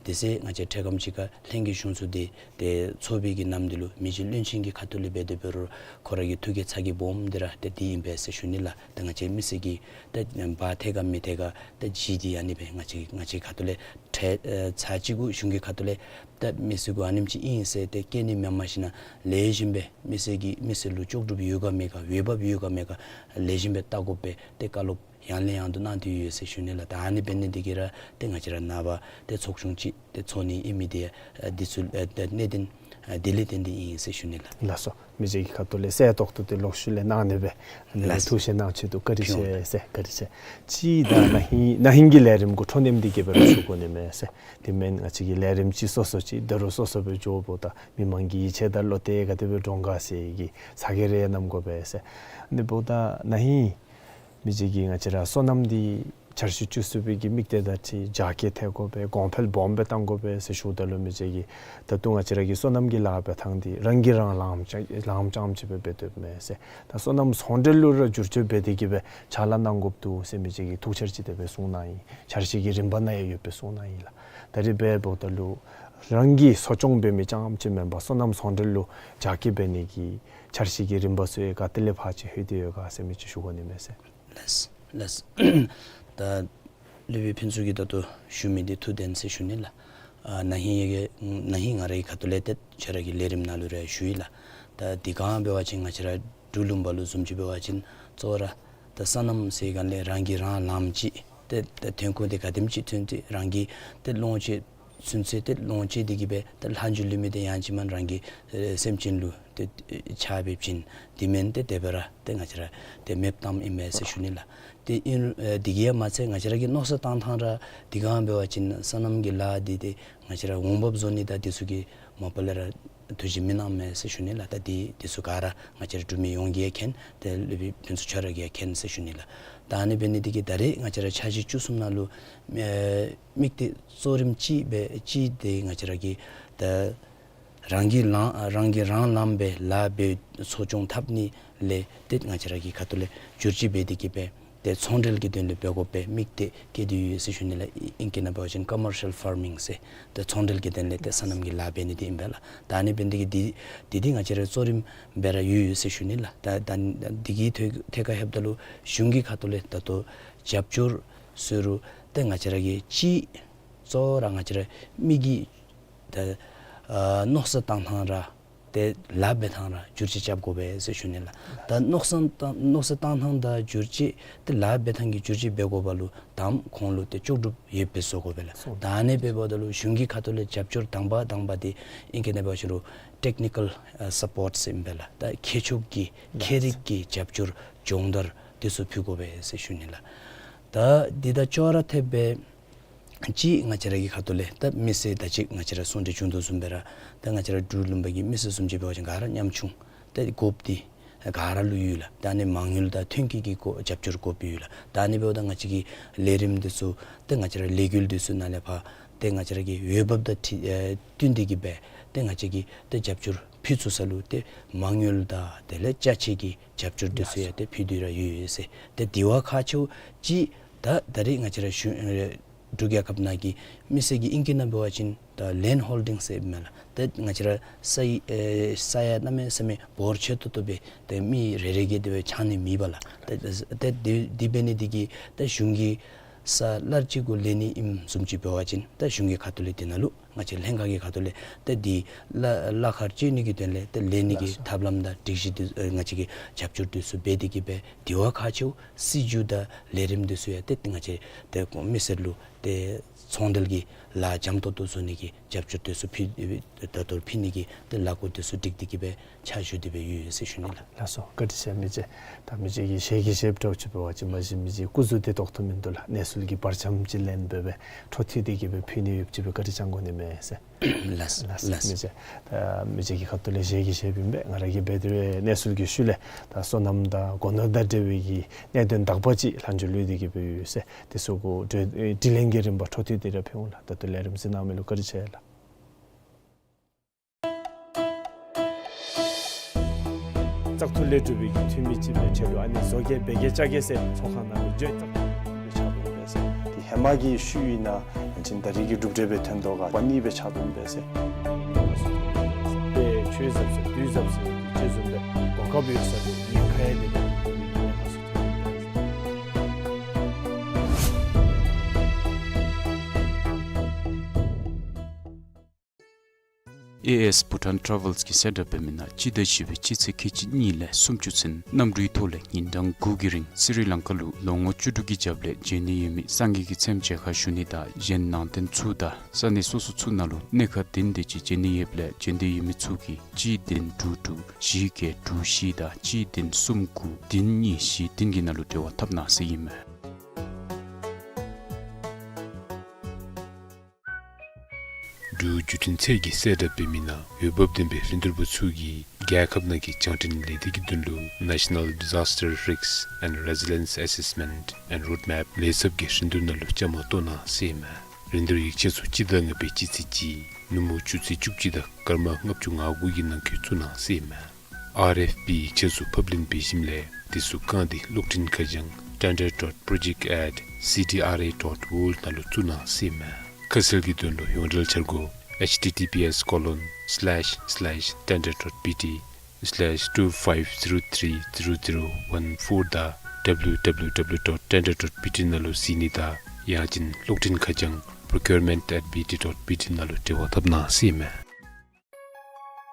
དེ་ཚེ་ང་བཅས་འཕྲལ་ཁམས་ཅིག་ཁར་ལྷན་རྒྱས་གཞུང་ཚོགས་འདི་ཏེ་ཚོགས་པའི་གི་ནམ་དུས་ལུ་མི་རྗེ་བློན་ཆེན་གྱི་ཁ་ཐུག་ལས་འབད་དེ་འབད་རུང་ཁོ་ར་གི་ཐུགས་ཀྱི་ཚ་གྱང་སྦོམ་འདི་ར་ཏེ་འདི་ཨིན་པས་ཟེར་ཞུ་ནི་ལགས། ཏེ་ང་བཅས་མི་སེར་གྱིས་ཏེ་འབག་ཐེག་ག་མི་ཐེག་ག་ཏེ་གཞི་འདི་ཨ་ནི་སྦེ་ང་བཅས་ང་བཅས་ཁ་ཐུག་ལས་ཏེ་ཨེ་ཚར་གཅིག་གུ་གཞུང་གི་ཁ་ཐུག་ལས་ཏེ་མི་སེར་གུ་ཨ་ནེམ་ཅིག་ཨིན་ཟེར་ཏེ་བཀལ་ནི་མེན་པར་ཞིན་ན་ལེགས་ཤོམ་སྦེ་མི་སེར་གྱི་མི་སེར་ལུ་ལྕོགས་གྲུབ་ཡོད་ག་མེད་ག་འོས་འབབ་ཡོད་ག་མེད་ག་ལེགས་ཤོམ་སྦེ་བལྟ་དགོ་པས། ཏེ་བཀའ་སློབ་ཡང་ལས་ཡང་དུ་གནང་སྟེ་ཡོད་ཟེར་ཞུ་ནི་ལགས། ད་ཨ་ནི་འབད་ནི་འདི་གིས་ར་ཏེ་ང་བཅས་ར་ནངས་པ་ཏེ་ཚོགས་ཆུང་ཅིག་ཏེ་ཚོགས་ནི་ཨིན་མི་འདི་ཨ་འདི་ཚུ་ཨ་ཏེ་གནད་དོན་ཨ་འདི་ལས་བརྟེན་ཏེ་ཨིན་ཟེར་ཞུ་ནི་ལགས། ལགས་སོ། མི་རྗེ་གི་ཁ་ཐུག་ལས་གསལ་ཏོག་ཏོ་ཏེ་ལོག་ཤུལ་ལས་གནང་ནི་སྦེ་ཨ་ནི་ལགས། ཐུགས་བཞེད་གནང་ཆེད་དུ་བཀའ་དྲིན་ཆེ་ཟེར། བཀའ་དྲིན་ཆེ། ཅིག་ད་ན་ཧིང་ན་ཧིང་གི་ལས་རིམ་གུ་འཕྲོ་མཐུད་དེ་གི་སྦེ་ར་ཞུ་དགོ་ནི་མས་ཟེར། དེ་མེན་ང་བཅས་ཀྱི་ལས་རིམ་ཅིག་སོ་སོ་ཅིག་ད་རུང་སོ་སོ་སྦེ་འགྱོཝ་ད་མི་མང་གི་ཡིད་ཆེས་དང་བློ་གཏད་ག་དེ་སྦེ་འདྲོངས་ག་ཟེར་གྱི་ཚ་གྱང་རེ་མནམ་དགོ་པས་ཟེར། ཨ་ནི་འབདཝ་ད་ན་ཧིང་མི་རྗེ་གིས་ང་བཅས་ར་སོ་ནམ་འདི་འཆར་གཞི་བཅུ་གསུམ་པའི་གི་དམིགས་གཏད་དང་འཁྲིལ་རྒྱ་སྐྱེད་ཐེབས་དགོ་པས། གོང་འཕེལ་སྦོམ་སྦེ་གཏང་དགོ་པས་ཟེར་ཞུཝ་ད་ལུ་མི་རྗེ་གིས་ད་ལྟོ་ང་བཅས་ར་གི་སོ་ནམ་གྱི་ལཱ་འབད་ཐངས་འདི་རང་གིས་རང་ལངམ་ལངམ་རྐྱངམ་ཅིག་སྦེ་འབད་དོ་མེན་ཟེར། ད་སོ་ནམ་ཚོང་འབྲེལ་ལུ་ར་བསྒྱུར་བཅོས་འབད་དེ་གི་སྦེ་ཕྱག་ལཱ་གནང་དགོཔ་འདུག་ཟེར་མི་རྗེ་གིས་ཐུགས་འཆར་ཅིག་དེ་སྦེ་གསུངས་གནང་ཡི། འཆར་གཞི་གི་རིམ་པ་ནང་ཡང་ཡོདཔ་སྦེ་གསུངས་གནང་ཡི་ལགས། ད་རིས་འབདཝ་ད་ལུ་རང་གིས་གསོ་སྐྱོང་འབད་མི་རྐྱངམ་ཅིག་མེན་པར་སོ་ནམ་ཚོང་འབྲེལ་ལུ་རྒྱ་སྐྱེད་འབད་ནི་གི་འཆར་གཞི་གི་རིམ་པ་ཚུ་ཡང་ག་ཏེ་ལས་ཕར་ཅིག་ལྷོད་དེ་ཡོད་ག་ཟེར་མི་ཅིག་ཞུ་དགོ་ནི་མས་ཟེར། ལགས། ལགས། ད་སློབ་དཔོན་ཕུན་ཚོགས་ཀྱིས་ད་ལྟོ་ཞུ་མི་འདི་ཐུགས་བདེན་ཟེར་ཞུ་ནི་ལགས། ཨ་ན་ཧིང་ཡ་གི་ན་ཧིང་ང་རའི་ཁ་ཐུག་ལས་ཏེ་ཁྱོད་ར་གི་ལས་རིམ་ནང་ལུ་ར་ཞུ་ཡི་ལགས། ད་དེ་སྒང་འབད་བ་ཅིན་ང་བཅས་ར་འབྲུག་ལུང་པ་ལུ་བཟུམ་ཅིག་འབད་བ་ཅིན་གཙོ་བོ་ར་ད་སོ་ནམ་ཟེར་སྒང་ལས་རང་གིས་རང་ལངམ་ཅིག་ཏེ་ད་ཐོན་ཁུངས་འདི་ག་དེམ་ཅིག་ཐོན་ཏེ་རང་གིས་ཏེ་ལོངས་སྤྱོད་ཚུན་ཚོད་ཏེ་ལོངས་སྤྱོད་དེ་གི་སྦེ་ཏེ་ལྷག་མཇུག་ལུས་མི་འདི་ཡང་ཅིན་མེན་རང་གི་ཨེ་སེམས་ཅན་ལུ་ཏེ་ཨེ་ཆ་འབེབས་ཅིན་དེ་མེན་ཏེ་དེ་སྦེ་ར་ཏེ་ང་བཅས་ར་ཏེ་མེདཔ་བཏངམ་ཨིན་མས་ཟེར་ཞུ་ནི་ལགས། ཏེ་ཨིན་ཨེ་དེ་གིས་ཡང་མ་ཚད་ང་བཅས་ར་གི་མནོ་བསམ་བཏང་ཐངས་ར་དེ་སྒང་འབད་བ་ཅིན་སོ་ནམ་གྱི་ལཱ་འདི་ཏེ་ང་བཅས་ར་འོང་འབབ་བཟོ་ནི་དང་དེ་ཚུ་གི་མ་པ་ལས་ར་ཐུགས་བཞེད་མི་གནང་མས་ཟེར་ཞུ་ནི་ལགས། ད་འདི་འདི་ཚུ་ག་ར་ང་བཅས་ར་འབྲུག་མི་ཡོངས་ཀྱིས་ཡང་མཁྱེན། ཏེ་སློབ་དཔོན་ཕུན་ཚོགས་ཁྱོད་ར་གིས་ཡང་མཁྱེན་ཟེར་ཞུ་ནི་ལགས། ད་ཨ་ནི་འབད་ནི་འདི་གིས་ད་རེས་ང་བཅས་ར་འཆར་གཞི་བཅུ་གསུམ་ནང་ལུ་ཨེ་དམིགས་གཏད་གཙོ་རིམ་ཅིག་སྦེ་ཅིག་འདི་ང་བཅས་ར་གི་ད་རང་གིས་ལངམ་རང་གིས་རང་ལངམ་སྦེ་ལཱ་འབད་གསོ་སྐྱོང་འཐབ་ནི་ལས་ཏེ་ང་བཅས་ར་གི་ཁ་ཐུག་ལས་བསྒྱུར་བཅོས་འབད་དེ་གི་སྦེ་ཏེ་ཚོང་འབྲེལ་གྱི་དོན་ལས་འབད་དགོ་པའི་དམིགས་གཏད་བསྐྱེད་དེ་ཡོད་ཟེར་ཞུ་ནི་ལགས། ཨིང་སྐད་ནང་འབད་བ་ཅིན་ཀོ་མར་ཤལ་ཕར་མིང་ཟེར་ཏེ་ཚོང་འབྲེལ་གྱི་དོན་ལས་ཏེ་སོ་ནམ་གྱི་ལཱ་འབད་ནི་འདི་ཨིན་པས་ལགས། ད་ཨ་ནི་འབད་ནི་འདི་གིས་འདི་འདི་འདི་ང་བཅས་ར་གཙོ་རིམ་སྦེ་ར་ཡོད་ཡོད་ཟེར་ཞུ་ནི་ལགས། ད་ད་འདི་གི་ཐད་ཐད་ཁར་ལྷོདཔ་ད་ལུ་གཞུང་གི་ཁ་ཐུག་ལས་ད་ལྟོ་རྒྱབ་སྐྱོར་ཟེར་རུང་ཏེ་ང་བཅས་ར་གི་ཅིག་གཙོ་བོ་ར་ང་བཅས་ར་མི་གི་ད་ཨ་མནོ་བསམ་བཏང་ཐངས་ར་ཏེ་ལཱ་འབད་ཐངས་ར་བསྒྱུར་བཅོས་རྐྱབ་དགོ་པས་ཟེར་ཞུ་ནི་ལགས། ད་མནོ་བསམ་བཏང་མནོ་བསམ་བཏང་ཐངས་དང་བསྒྱུར་བཅོས་ཏེ་ལཱ་འབད་ཐངས་ཀྱི་བསྒྱུར་བཅོས་འབད་དགོཔ་ལུ་དང་པ་ཁོང་ལུ་ཏེ་ལྕོགས་གྲུབ་ཡོདཔ་སྦེ་བཟོ་དགོ་པས་ལགས། ད་ཨ་ནི་འབདཝ་ད་ལུ་གཞུང་གི་ཁ་ཐུག་ལས་རྒྱབ་སྐྱོར་དང་པ་དང་པ་འདི་ཨིང་སྐད་ནང་འབད་བ་ཅིན་རུང་ཊེཀ་ནི་ཀཱལ་ཨ་སཔོརཊ་ཟེར་ཨིན་པས་ལགས། ད་མཁས་མཆོག་གི་མཁས་རིག་གི་རྒྱབ་སྐྱོར་སྦྱོང་བརྡར་འདི་ཚུ་ཕུལ་དགོ་པས་ཟེར་ཞུ་ནི་ལགས། ད་འདི་དང་ཅོག་ར་འཐདཔ་སྦེ་ཅིག་ང་བཅས་ར་གི་ཁ་ཐུག་ལས་ད་མི་སེར་དང་ཅིག་ང་བཅས་ར་ཟུང་འབྲེལ་བྱུང་དོ་བཟུམ་སྦེ་ར་ད་ང་བཅས་ར་འབྲུག་ལུང་པ་གི་མི་སེར་བཟུམ་ཅིག་འབད་བ་ཅིན་ག་ར་ཉམ་ཆུང་ཏེ་དགོཔ་འདི་ག་ར་ལུ་ཡོད་ལགས། ད་ཨ་ནི་མ་དངུལ་དང་ཐོན་སྐྱེད་ཀྱི་དགོ་རྒྱབ་སྐྱོར་དགོཔ་ཡོད་ལགས། ད་ཨ་ནི་འབདཝ་ད་ང་བཅས་ཀྱི་ལས་རིམ་འདི་ཚུ་ཏེ་ང་བཅས་ར་ལས་འགུལ་འདི་ཚུ་ནང་ལས་ཕར་ཏེ་ང་བཅས་ར་གི་འོས་འབབ་དང་འཁྲིལ་ཨེ་བསྟུན་ཏེ་གི་སྦེ་ཏེ་ང་བཅས་ཀྱིས་ཏེ་རྒྱབ་སྐྱོར་ཕུལ་ཚུགས་ས་ལུ་ཏེ་མ་དངུལ་དང་དེ་ལས་ཅ་ཆས་ཀྱི་རྒྱབ་སྐྱོར་འདི་ཚུ་ཡང་ཏེ་ཕུལ་ཏེ་ར་ཡོད་ཡོད་ཟེར། ཏེ་དེ་བ་ཁག་ཆེཝ་ཅིག་ད་ད་རེས་ང་བཅས་ར་གཞུང་ཨེ་ འབྲུག་རྒྱལ་ཁབ་ནང་གི་མི་སེར་གྱི་ཨིང་སྐད་ནང་འབད་བ་ཅིན་ད་ལེནཌ་ཧོལ་ཌིང་ཟེར་ཨིན་མས་ལགས། ཏེ་ང་བཅས་ར་ས་ཡི་ཨེ་ས་ཡ་གནམ་མེད་ས་མེད་འབོར་ཆེ་ཏོག་ཏོ་སྦེ་ཏེ་མི་རེ་རེ་གིས་དེ་སྦེ་འཆང་ནི་མེད་པས་ལགས། ཏེ་ཏེ་དེ་དེ་འབད་ནི་དེ་གིས་ཏེ་གཞུང་གིས་ས་གློག་ཅིག་གུ་ལེན་ནི་ཨིནམ་བཟུམ་ཅིག་འབད་བ་ཅིན་ཏེ་གཞུང་གི་ཁ་ཐུག་ལས་དེ་ནང་ལུ་ང་བཅས་ལྷན་ཁག་གི་ཁ་ཐུག་ལས་ཏེ་དེ་གླ་གླ་ཁར་སྤྱོད་ནི་གི་དོན་ལས་ཏེ་ལེན་ནི་གི་ལགས་སོ། ཐབས་ལམ་དང་སྒྲིག་གཞི་དེ་ཨེ་ང་བཅས་ཀྱིས་རྒྱབ་སྐྱོར་དེ་ཚུ་འབད་དེ་གིས་སྦེ་དེ་བ་ཁག་ཆེཝ་སྲིད་བྱུས་དང་ལས་རིམ་དེ་ཚུ་ཡང་ཏེ་ང་བཅས་ཏེ་མི་སེར་ལུ་ཏེ་ཚོང་འབྲེལ་གྱི་ལཱ་འཇམ་ཏོང་ཏོ་བཟོ་ནི་གི་རྒྱབ་སྐྱོར་དེ་ཚུ་ཕུལ་ད་ལྟོ་ཕུལ་ནི་གི་ཏེ་ལཱ་བཀོད་དེ་ཚུ་སྒྲིག་སྟེ་གིས་སྦེ་ཕྱག་ཞུ་སྟེ་སྦེ་ཡོད་ཡོད་ཟེར་ཞུ་ནི་ལགས། ལགས་སོ། བཀའ་དྲིན་ཆེ། མི་རྗེ་ད་མི་རྗེ་གི་ཞལ་གྱིས་བཞེས་པ་འདྲཝ་ཅིག་འབད་བ་ཅིན་མ་གཞི་མི་རྗེ་སྐུ་གཟུགས་དེ་ཏོག་ཏོ་མིན་འདུག་ལགས། གནས་ཚུལ་གྱི་བར་ཙམ་ཅིག་ལེན་སྦེ་སྦེ་འཕྲོ་མཐུད་དེ་གིས་སྦེ་ཕུལ་ནི་ཡོདཔ་ཅིག་སྦེ་བཀའ་དྲིན་བསྐྱང་དགོ་ནི་མས་ཟེར། ལགས་ལགས་ལགས། མི་རྗེ་ད་མི་རྗེ་གི་ཁ་ཐུག་ལས་ཞལ་གྱིས་བཞེས་པ་ཨིན་པས། ང་ར་གིས་འབད་དེ་སྦེ་གནས་ཚུལ་གྱི་ཤུལ་ལས་ད་སོ་ནམ་དང་སྒོ་ནོར་དང་འབྲེལ་བའི་གི་གནད་དོན་དག་པ་ཅིག་ལྷག་འཕྲོ་ལུས་ཏེ་གིས་སྦེ་ཡོད་ཟེར། དེ་ཚུ་གུ་དྲི་དྲིས་ལན་གྱི་རིམ་པ་འཕྲོ་མཐུད་དེ་ར་ཕུལ་འོང་ལགས། ད་ལྟོ་ལས་རིམ་གཟིགས་གནང་མི་ལུ་བཀའ་དྲིན་ཆེ་ལགས། བཙག་འཐུ་ལས་གྲུབ་པའི་འཐུས་མི་ཅིག་སྦེ་ཁྲལ་ལུ་ཨ་ནི་བཟོ་གེ་འབད་གེ་བཅའ་གེ་ཟེར་ཚོགས་ཁང་ནང་ལུ་བརྗོད་བཙག་འཐུ་ལས་གྲུབ་པའི་ཕྱག་དོན་འབད་ཟེར། དེ་ཧེ་མ་གི་ཤུལ་ཨིན་ན་ཡང་ཅིན་ད་རེས་ཀྱི་གྲུབ་འབྲས་སྦེ་ཐོན་དོ་ག་པ་ནི་སྦེ་ཕྱག་དོན་འབད་ཟེར། དཔེ་ཆོས་ཟབ་ཟེར་དུས་ཟབ་ཟེར་ཅིག་བཟུམ་སྦེ་གོ་སྐབས་ཡོད་ས་དེ་ཉེན་ཁ་ཡང་དེ་ལས་ཐོན་ཏེ་ཡོད་ས་ཚུ་ཐོན་ཏེ་ཡོད་ཟེར། ཨེ་ཨེས་Bhutan Travels གིས་གསལ་བསྒྲགས་འབད་མི་ནང་སྤྱི་ཟླ་བཞི་པའི་སྤྱི་ཚེས་ཁལ་གཅིག་གཉིས་ལས་སུམ་ཅུ་ཚུན་གནམ་གྲུའི་ཐོག་ལས་ཉིན་གྲངས་དགུ་གི་རིང་སི་རི་ལང་ཀ་ལུ་ལོ་ངོ་བཅུ་དྲུག་གི་རྒྱབ་ལས་བྱོན་ནི་ཡོད་མི་སངས་རྒྱས་ཀྱི་ཚེམས་མཇལ་ཁ་ཞུ་ནི་དང་གཞན་ནང་རྟེན་ཚུ་དང་ས་གནས་སོ་སོ་ཚུ་ནང་ལུ་གནས་ཁང་བདུན་དེ་ཅིག་བྱོན་ནི་ཡོདཔ་ལས་བྱོན་འདོད་ཡོད་མི་ཚུ་གིས་གཅིག་བདུན་དྲུག་དྲུག་བཞི་བརྒྱད་དྲུག་བཞི་དང་གཅིག་བདུན་གསུམ་དགུ་བདུན་གཉིས་བཞི་བདུན་གྱི་ནང་ལུ་འབྲེལ་བ་འཐབ་གནང་ཟེར་ཨིན་མས། འབྲུག་བརྒྱུད་འཕྲིན་ཚད་ཀྱིས་གསལ་བསྒྲགས་འབད་མི་ནང་འོས་འབབ་ལྡན་པའི་རིན་བསྡུར་པ་ཚུ་གིས་རྒྱལ་ཁབ་ནང་གི་རྒྱང་འཕྲིན་ལས་སྡེ་གི་དོན་ལུ་National Disaster Risk and Resilience Assessment and Roadmap ལས་ཚབ་ཀྱི་རིན་བསྡུར་ནང་ལུ་བཅའ་མར་གཏོགས་གནང་ཟེར་ཨིན་མས། རིན་བསྡུར་ཡིག་ཆ་ཚུ་སྤྱི་ཟླ་ལྔ་པའི་སྤྱི་ཚེས་གཅིག་ནུབ་མོ་ཆུ་ཚོད་བཅུ་གཅིག་དང་སྐར་མ་ལྔ་བཅུ་ང་དགུ་གི་ནང་འཁོད་བཙུགས་གནང་ཟེར་ཨིན་མས། ཨར་ཨེཕ་པི་ཡིག་ཆ་ཚུ་ཕབ་ལེན་འབད་ཞིནམ་ལས་དེ་ཚུ་བཀང་སྟེ་གློག་འཕྲིན་ཁ་བྱང་tender dot project at C D R A dot world ནང་ལུ་བཙུགས་གནང་ཟེར་ཨིན་མས། ཁ་གསལ་གྱི་དོན་ལུ་ཡོངས་འབྲེལ་འཆར་སྒོ་H T T P S colon slash slash tender dot B T slash two five zero three zero zero one four དང་W W W dot tender dot B T ནང་ལུ་གཟིགས་ནི་དང་ཡང་ཅིན་གློག་འཕྲིན་ཁ་བྱང་procurement at B T dot B T ནང་ལུ་འབྲེལ་བ་འཐབ་གནང་ཟེར་ཨིན་མས།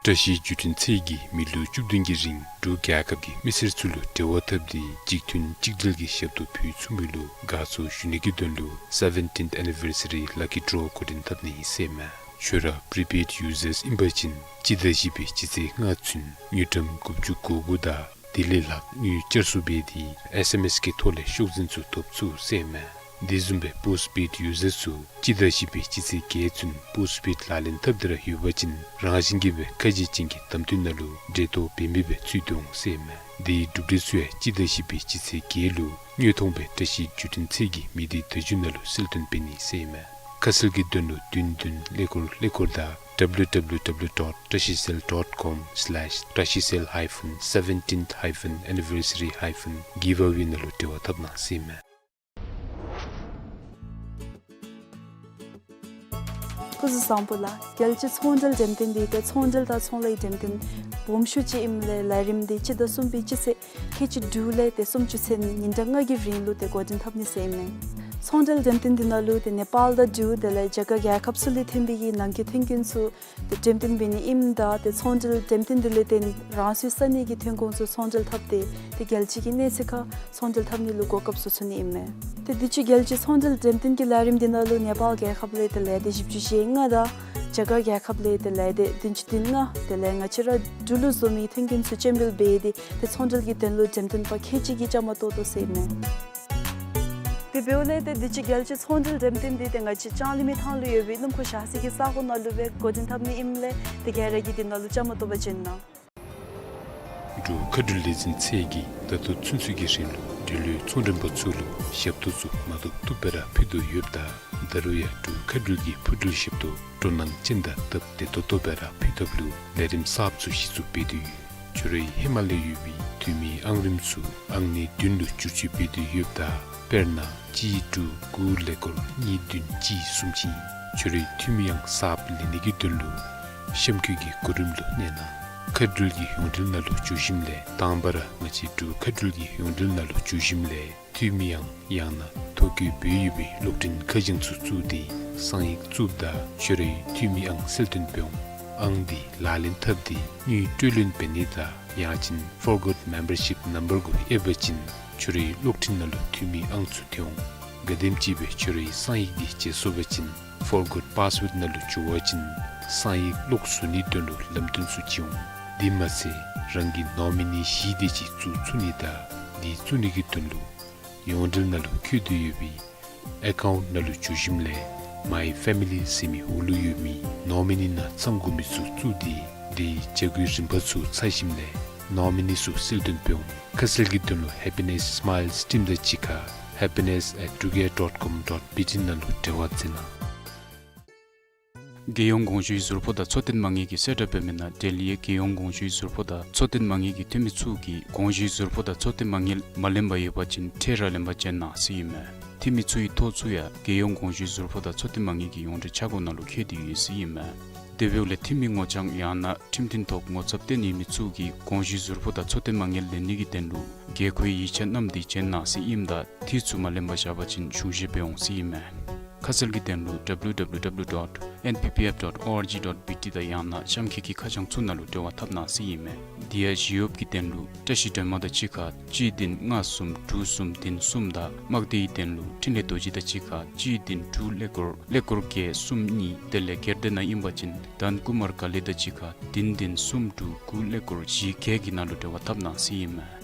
བཀྲ་ཤིས་བརྒྱུད་འཕྲིན་ཚད་ཀྱིས་མི་ལོ་བཅུ་བདུན་གྱི་རིང་འབྲུག་རྒྱལ་ཁབ་ཀྱི་མི་སེར་ཚུ་ལུ་འབྲེལ་བ་འཐབ་སྟེ་གཅིག་མཐུན་གཅིག་སྒྲིལ་གྱི་ཞབས་ཏོག་ཕུལ་ཚུགས་མི་ལུ་དགའ་ཚོར་ཞུ་ནི་གི་དོན་ལུ་seventeenth anniversary lucky draw འགོ་འདྲེན་འཐབ་ནི་ཨིན་ཟེར་ཨིན་མས། ཁྱོད་ར་prepaid users ཨིན་པ་ཅིན་སྤྱི་ཟླ་བཞི་པའི་སྤྱི་ཚེས་ལྔ་ཚུན་དངུལ་ཀྲམ་དགུ་བཅུ་གོ་དགུ་དང་དེ་ལས་ལྷག་དངུལ་བསྐྱར་གསོ་འབད་དེ་S M S གི་ཐོག་ལས་ཤོག་འཛིན་ཚུ་ཐོབ་ཚུགས་ཟེར་ཨིན་མས། དེ་བཟུམ་སྦེ་postpaid users ཚུ་སྤྱི་ཟླ་བཞི་པའི་སྤྱི་ཚེས་བརྒྱད་ཚུན་postpaid ལག་ལེན་འཐབ་སྟེ་ར་ཡོད་པ་ཅིན་རང་བཞིན་གྱིས་སྦེ་ཁ་འབྱེད་ཅན་གྱི་གདམ་འཐུ་ནང་ལུ་འབྲེལ་གཏོགས་འབད་མི་སྦེ་ཚུད་དེ་འོང་ཟེར་ཨིན་མས། དེའི་གྲུབ་འབྲས་ཚུ་ཡང་སྤྱི་ཟླ་བཞི་པའི་སྤྱི་ཚེས་བརྒྱད་ལུ་དངོས་མཐོང་སྦེ་བཀྲ་ཤིས་བརྒྱུད་འཕྲིན་ཚད་ཀྱི་མི་སྡེ་བརྡ་བརྒྱུད་ནང་ལུ་གསལ་སྟོན་འབད་ནི་ཟེར་ཨིན་མས། ཁ་གསལ་གྱི་དོན་ལུ་བདུན་བདུན་ཀླད་ཀོར་ཀླད་ཀོར་དང་W W W dot trashicell dot com slash trashicell hyphen seventeenth hyphen anniversary hyphen giveaway ནང་ལུ་འབྲེལ་བ་འཐབ་གནང་ཟེར་ཨིན་མས། སྐུ་གཟུགས་བཟང་པོ་ལགས། རྒྱལ་སྤྱིའི་ཚོང་འབྲེལ་འགྲེམས་སྟོན་འདི་ཏེ་ཚོང་འབྲེལ་དང་ཚོང་ལཱའི་འགྲེམས་སྟོན་སྦོམ་ཤོས་ཅིག་ཨིནམ་ལས་ལས་རིམ་འདི་སྤྱི་ཟླ་གསུམ་པའི་སྤྱི་ཚེས་ཁལ་གཅིག་དྲུག་ལས་ཏེ་སུམ་ཅུ་ཚུན་ཉིན་གྲངས་ལྔ་གི་རིང་ལུ་ཏེ་འགོ་འདྲེན་འཐབ་ནི་ཟེར་ཨིན་མས། ཚོང་འབྲེལ་འགྲེམས་སྟོན་འདི་ནང་ལུ་ཏེ་ནེ་པཱལ་དང་འབྲུག་དེ་ལས་རྒྱ་གར་རྒྱལ་ཁབ་ཚུ་ལས་ཐོན་པའི་གི་ནང་འཁོད་ཐོན་ཁུངས་ཚུ་ཏེ་འགྲེམས་སྟོན་འབད་ནི་ཨིནམ་ད་ཏེ་ཚོང་འབྲེལ་འགྲེམས་སྟོན་འདི་ལས་བརྟེན་རང་སོའི་ས་གནས་ཀྱི་ཐོན་ཁུངས་ཚུ་ཚོང་འབྲེལ་འཐབ་སྟེ་ཏེ་རྒྱལ་སྤྱི་གི་གནས་ཚད་ཁར་ཚོང་འབྲེལ་འཐབ་ནི་ལུ་གོ་སྐབས་བཟོ་ཚུགས་ནི་ཨིན་མས། ཏེ་དུས་ཅི་རྒྱལ་སྤྱིའི་ཚོང་འབྲེལ་འགྲེམས་སྟོན་གྱི་ལས་རིམ་འདི་ནང་ལུ་ནེ་པཱལ་རྒྱལ་ཁབ་ལས་ཏེ་ལས་སྡེ་བཞི་བཅུ་ཞེ་ལྔ་དང་རྒྱ་གར་རྒྱལ་ཁབ་ལས་ཏེ་ལས་སྡེ་བདུན་ཅུ་དོན་ལྔ་དེ་ལས་ང་བཅས་ར་འབྲུག་ལུ་བཟོ་མི་ཐོན་ཁུངས་ཚུ་སྤྱན་འབུལ་འབད་དེ་ཏེ་ཚོང་འབྲེལ་གྱི་དོན་ལུ་འགྲེམས་སྟོན་པ་ཁལ་གཅིག་གིས་བཅའ་མར་གཏོགས་དོ་ཟེར་ཨིན་མས། དེ་འབདཝ་ལས་ཏེ་དུས་ཅི་རྒྱལ་སྤྱིའི་ཚོང་འབྲེལ་འགྲེམས་སྟོན་འདི་ཏེ་ང་བཅས་ལྕང་གླིང་མི་ཐང་ལུ་ཡོད་པའི་སྣུམ་འཁོར་བཞག་སའི་གི་ས་གོ་ནང་ལུ་སྦེ་འགོ་འདྲེན་འཐབ་ནི་ཨིནམ་ལས་ཏེ་ག་ར་གིས་འདི་ནང་ལུ་བཅའ་མར་གཏོགས་པར་བྱོན་གནང་། འབྲུག་མཁའ་འགྲུལ་ལས་འཛིན་ཚད་ཀྱིས་ད་ལྟོ་ཚུན་ཚོད་ཀྱི་རིང་ལུ་འབྲེལ་ཡོད་ཚོང་མགྲོན་པ་ཚུ་ལུ་ཞབས་ཏོག་ཚུ་མ་ཐུབ་ཐུབ་སྦེ་ར་ཕུལ་དོ་ཡོདཔ་ད་ད་རུང་ཡང་འབྲུག་མཁའ་འགྲུལ་གྱི་འཕུར་འགྲུལ་ཞབས་ཏོག་སྤྲོ་སྣང་ཅན་དང་སྟབས་བདེ་ཏོག་ཏོ་སྦེ་ར་ཕུལ་ཐབས་ལུ་ལས་རིམ་གསརཔ་ཚུ་གཞི་བཙུགས་འབད་དེ་ཡོད། ཁྱོད་རའི་ཧེ་མ་ལས་ཡོད་པའི་འཐུས་མིའི་ཨང་རིམ་ཚུ་ཨང་གནས་བདུན་ལུ་བསྒྱུར་བཅོས་འབད་དེ་ཡོདཔ་ད། དཔེར་ན་གཅིག་དྲུག་དགུ་ཀླད་ཀོར་གཉིས་བདུན་གཅིག་གསུམ་ཅིག་ཁྱོད་རའི་འཐུས་མི་ཨང་གསརཔ་ལེན་ནི་གི་དོན་ལུ་གཤམ་འཁོད་ཀྱི་གོ་རིམ་ལུ་གནས་གནང་། མཁའ་འགྲུལ་གྱི་ཡོངས་འབྲེལ་ནང་ལུ་འགྱོ་ཞིནམ་ལས་དང་པ་ར་ང་བཅས་འབྲུག་མཁའ་འགྲུལ་གྱི་ཡོངས་འབྲེལ་ནང་ལུ་འགྱོ་ཞིནམ་ལས་འཐུས་མི་ཨང་ཡང་ན་ཐོ་བཀོད་འབད་ཡོད་པའི་གློག་འཕྲིན་ཁ་བྱང་ཚུ་བཙུགས་ཏེ་གསང་ཡིག་བཙུགསཔ་ད་ཁྱོད་རའི་འཐུས་མི་ཨང་གསལ་སྟོན་འབད་འོང་། ཨང་འདི་ལག་ལེན་འཐབ་སྟེ་དངུལ་སྤྲོད་ལེན་འབད་ནི་དང་ཡང་ཅིན་Forgot Membership Number གུ་ཨེབ་པ་ཅིན་ཁྱོད་རའི་གློག་འཕྲིན་ནང་ལུ་འཐུས་མི་ཨང་ཚུ་ཐོན་འོང་། ག་དེམ་ཅིག་སྦེ་ཁྱོད་རའི་གསང་ཡིག་འདི་བརྗེ་སོང་པ་ཅིན་Forgot Password ནང་ལུ་འགྱོ་བ་ཅིན་གསང་ཡིག་ལོག་བཟོ་ནིའི་དོན་ལུ་ལམ་སྟོན་ཚུ་བྱིན་འོང་། དེ་མ་ཚད་རང་གི་ནོ་མི་ནི་བཞི་དེ་ཅིག་བཙུགས་ཚུགས་ནི་དང་འདི་བཙུགས་ནི་གི་དོན་ལུ་ཡོངས་འབྲེལ་ནང་ལུ་བཀོད་དེ་ཡོད་པའི་ཨེ་ཀའུནཊ་ནང་ལུ་འགྱོ་ཞིནམ་ལས་My Family ཟེར་མི་འོག་ལུ་ཡོད་མི་ནོ་མི་ནི་ནང་ཚང་དགོ་མི་ཚུ་བཙུགས་ཏེ་དེའི་བྱ་སྒོའི་རིམ་པ་ཚུ་ཚར་ཞིནམ་ལས་ནོ་མི་ནི་ཚུ་གསལ་སྟོན་འབད་འོང་། ཁ་གསལ་གྱི་དོན་ལུ་Happiness Smiles Team དང་གཅིག་ཁར་happiness at druge dot com dot B T ནང་ལུ་འབྲེལ་བ་མཛད་གནང་། རྒྱལ་ཡོངས་གོང་ཞུའི་ཟུར་ཕོགས་དང་འཚོ་རྟེན་མ་དངུལ་གྱིས་གསལ་བསྒྲགས་འབད་མི་ནང་འབྲེལ་ཡོད་རྒྱལ་ཡོངས་གོང་ཞུའི་ཟུར་ཕོགས་དང་འཚོ་རྟེན་མ་དངུལ་གྱི་འཐུས་མི་ཚུ་གིས་གོང་ཞུའི་ཟུར་ཕོགས་དང་འཚོ་རྟེན་མ་དངུལ་མ་ལེན་པར་ཡོད་པ་ཅིན་ཁྲལ་ར་ལེན་པར་བྱོན་གནང་ཟེར་ཨིན་མས། འཐུས་མི་ཚུ་གི་ཐོ་ཚུ་ཡང་རྒྱལ་ཡོངས་གོང་ཞུའི་ཟུར་ཕོགས་དང་འཚོ་རྟེན་མ་དངུལ་གྱི་ཡོངས་འབྲེལ་ཆ་སྒོ་ནང་ལུ་བཀོད་དེ་ཡོད་ཟེར་ཨིན་མས། དེ་འབདཝ་ལས་འཐུས་མི་ངོ་རྐྱང་ཡང་ན་ཁྲིམས་མཐུན་ཐོག་ངོ་ཚབ་བཏོན་ཡོད་མི་ཚུ་གིས་གོང་ཞུའི་ཟུར་ཕོགས་དང་འཚོ་རྟེན་མ་དངུལ་ལེན་ནི་གི་དོན་ལུ་དགོས་མཁོའི་ཡིག་ཆ་བསྣམས་ཏེ་བྱོན་གནང་ཟེར་ཨིནམ་ད་འདི་ཚུ་མ་ལེན་པར་བཞག་པ་ཅིན་གཞུང་བཞེས་འབད་འོང་ཟེར་ཨིན་མས། ཁ་གསལ་གྱི་དོན་ལུ་W W W dot N P P F dot O R G dot B T དང་ཡང་ན་གཤམ་འཁོད་ཀྱི་ཁ་བྱང་ཚུ་ནང་ལུ་འབྲེལ་བ་འཐབ་གནང་ཟེར་ཨིན་མས། དེ་ཡང་ཞི་གཡོགཔ་གི་དོན་ལུ་བཀྲ་ཤིས་སྒྲོལ་མ་དང་གཅིག་ཁར་གཅིག་བདུན་ལྔ་གསུམ་དྲུག་གསུམ་བདུན་གསུམ་དང་དམག་སྡེའི་དོན་ལུ་འཕྲིན་ལས་རྡོ་རྗེ་དང་གཅིག་ཁར་གཅིག་བདུན་དྲུག་ཀླད་ཀོར་ཀླད་ཀོར་བརྒྱད་གསུམ་གཉིས། དེ་ལས་སྒེར་སྡེ་ནང་ཨིན་པ་ཅིན་དཱན་ཀུ་མར་ག་ལི་དང་གཅིག་ཁར་བདུན་བདུན་གསུམ་དྲུག་དགུ་ཀླད་ཀོར་བཞི་བརྒྱད་ཀྱི་ནང་ལུ་འབྲེལ་བ་འཐབ་གནང་ཟེར་ཨིན་མས།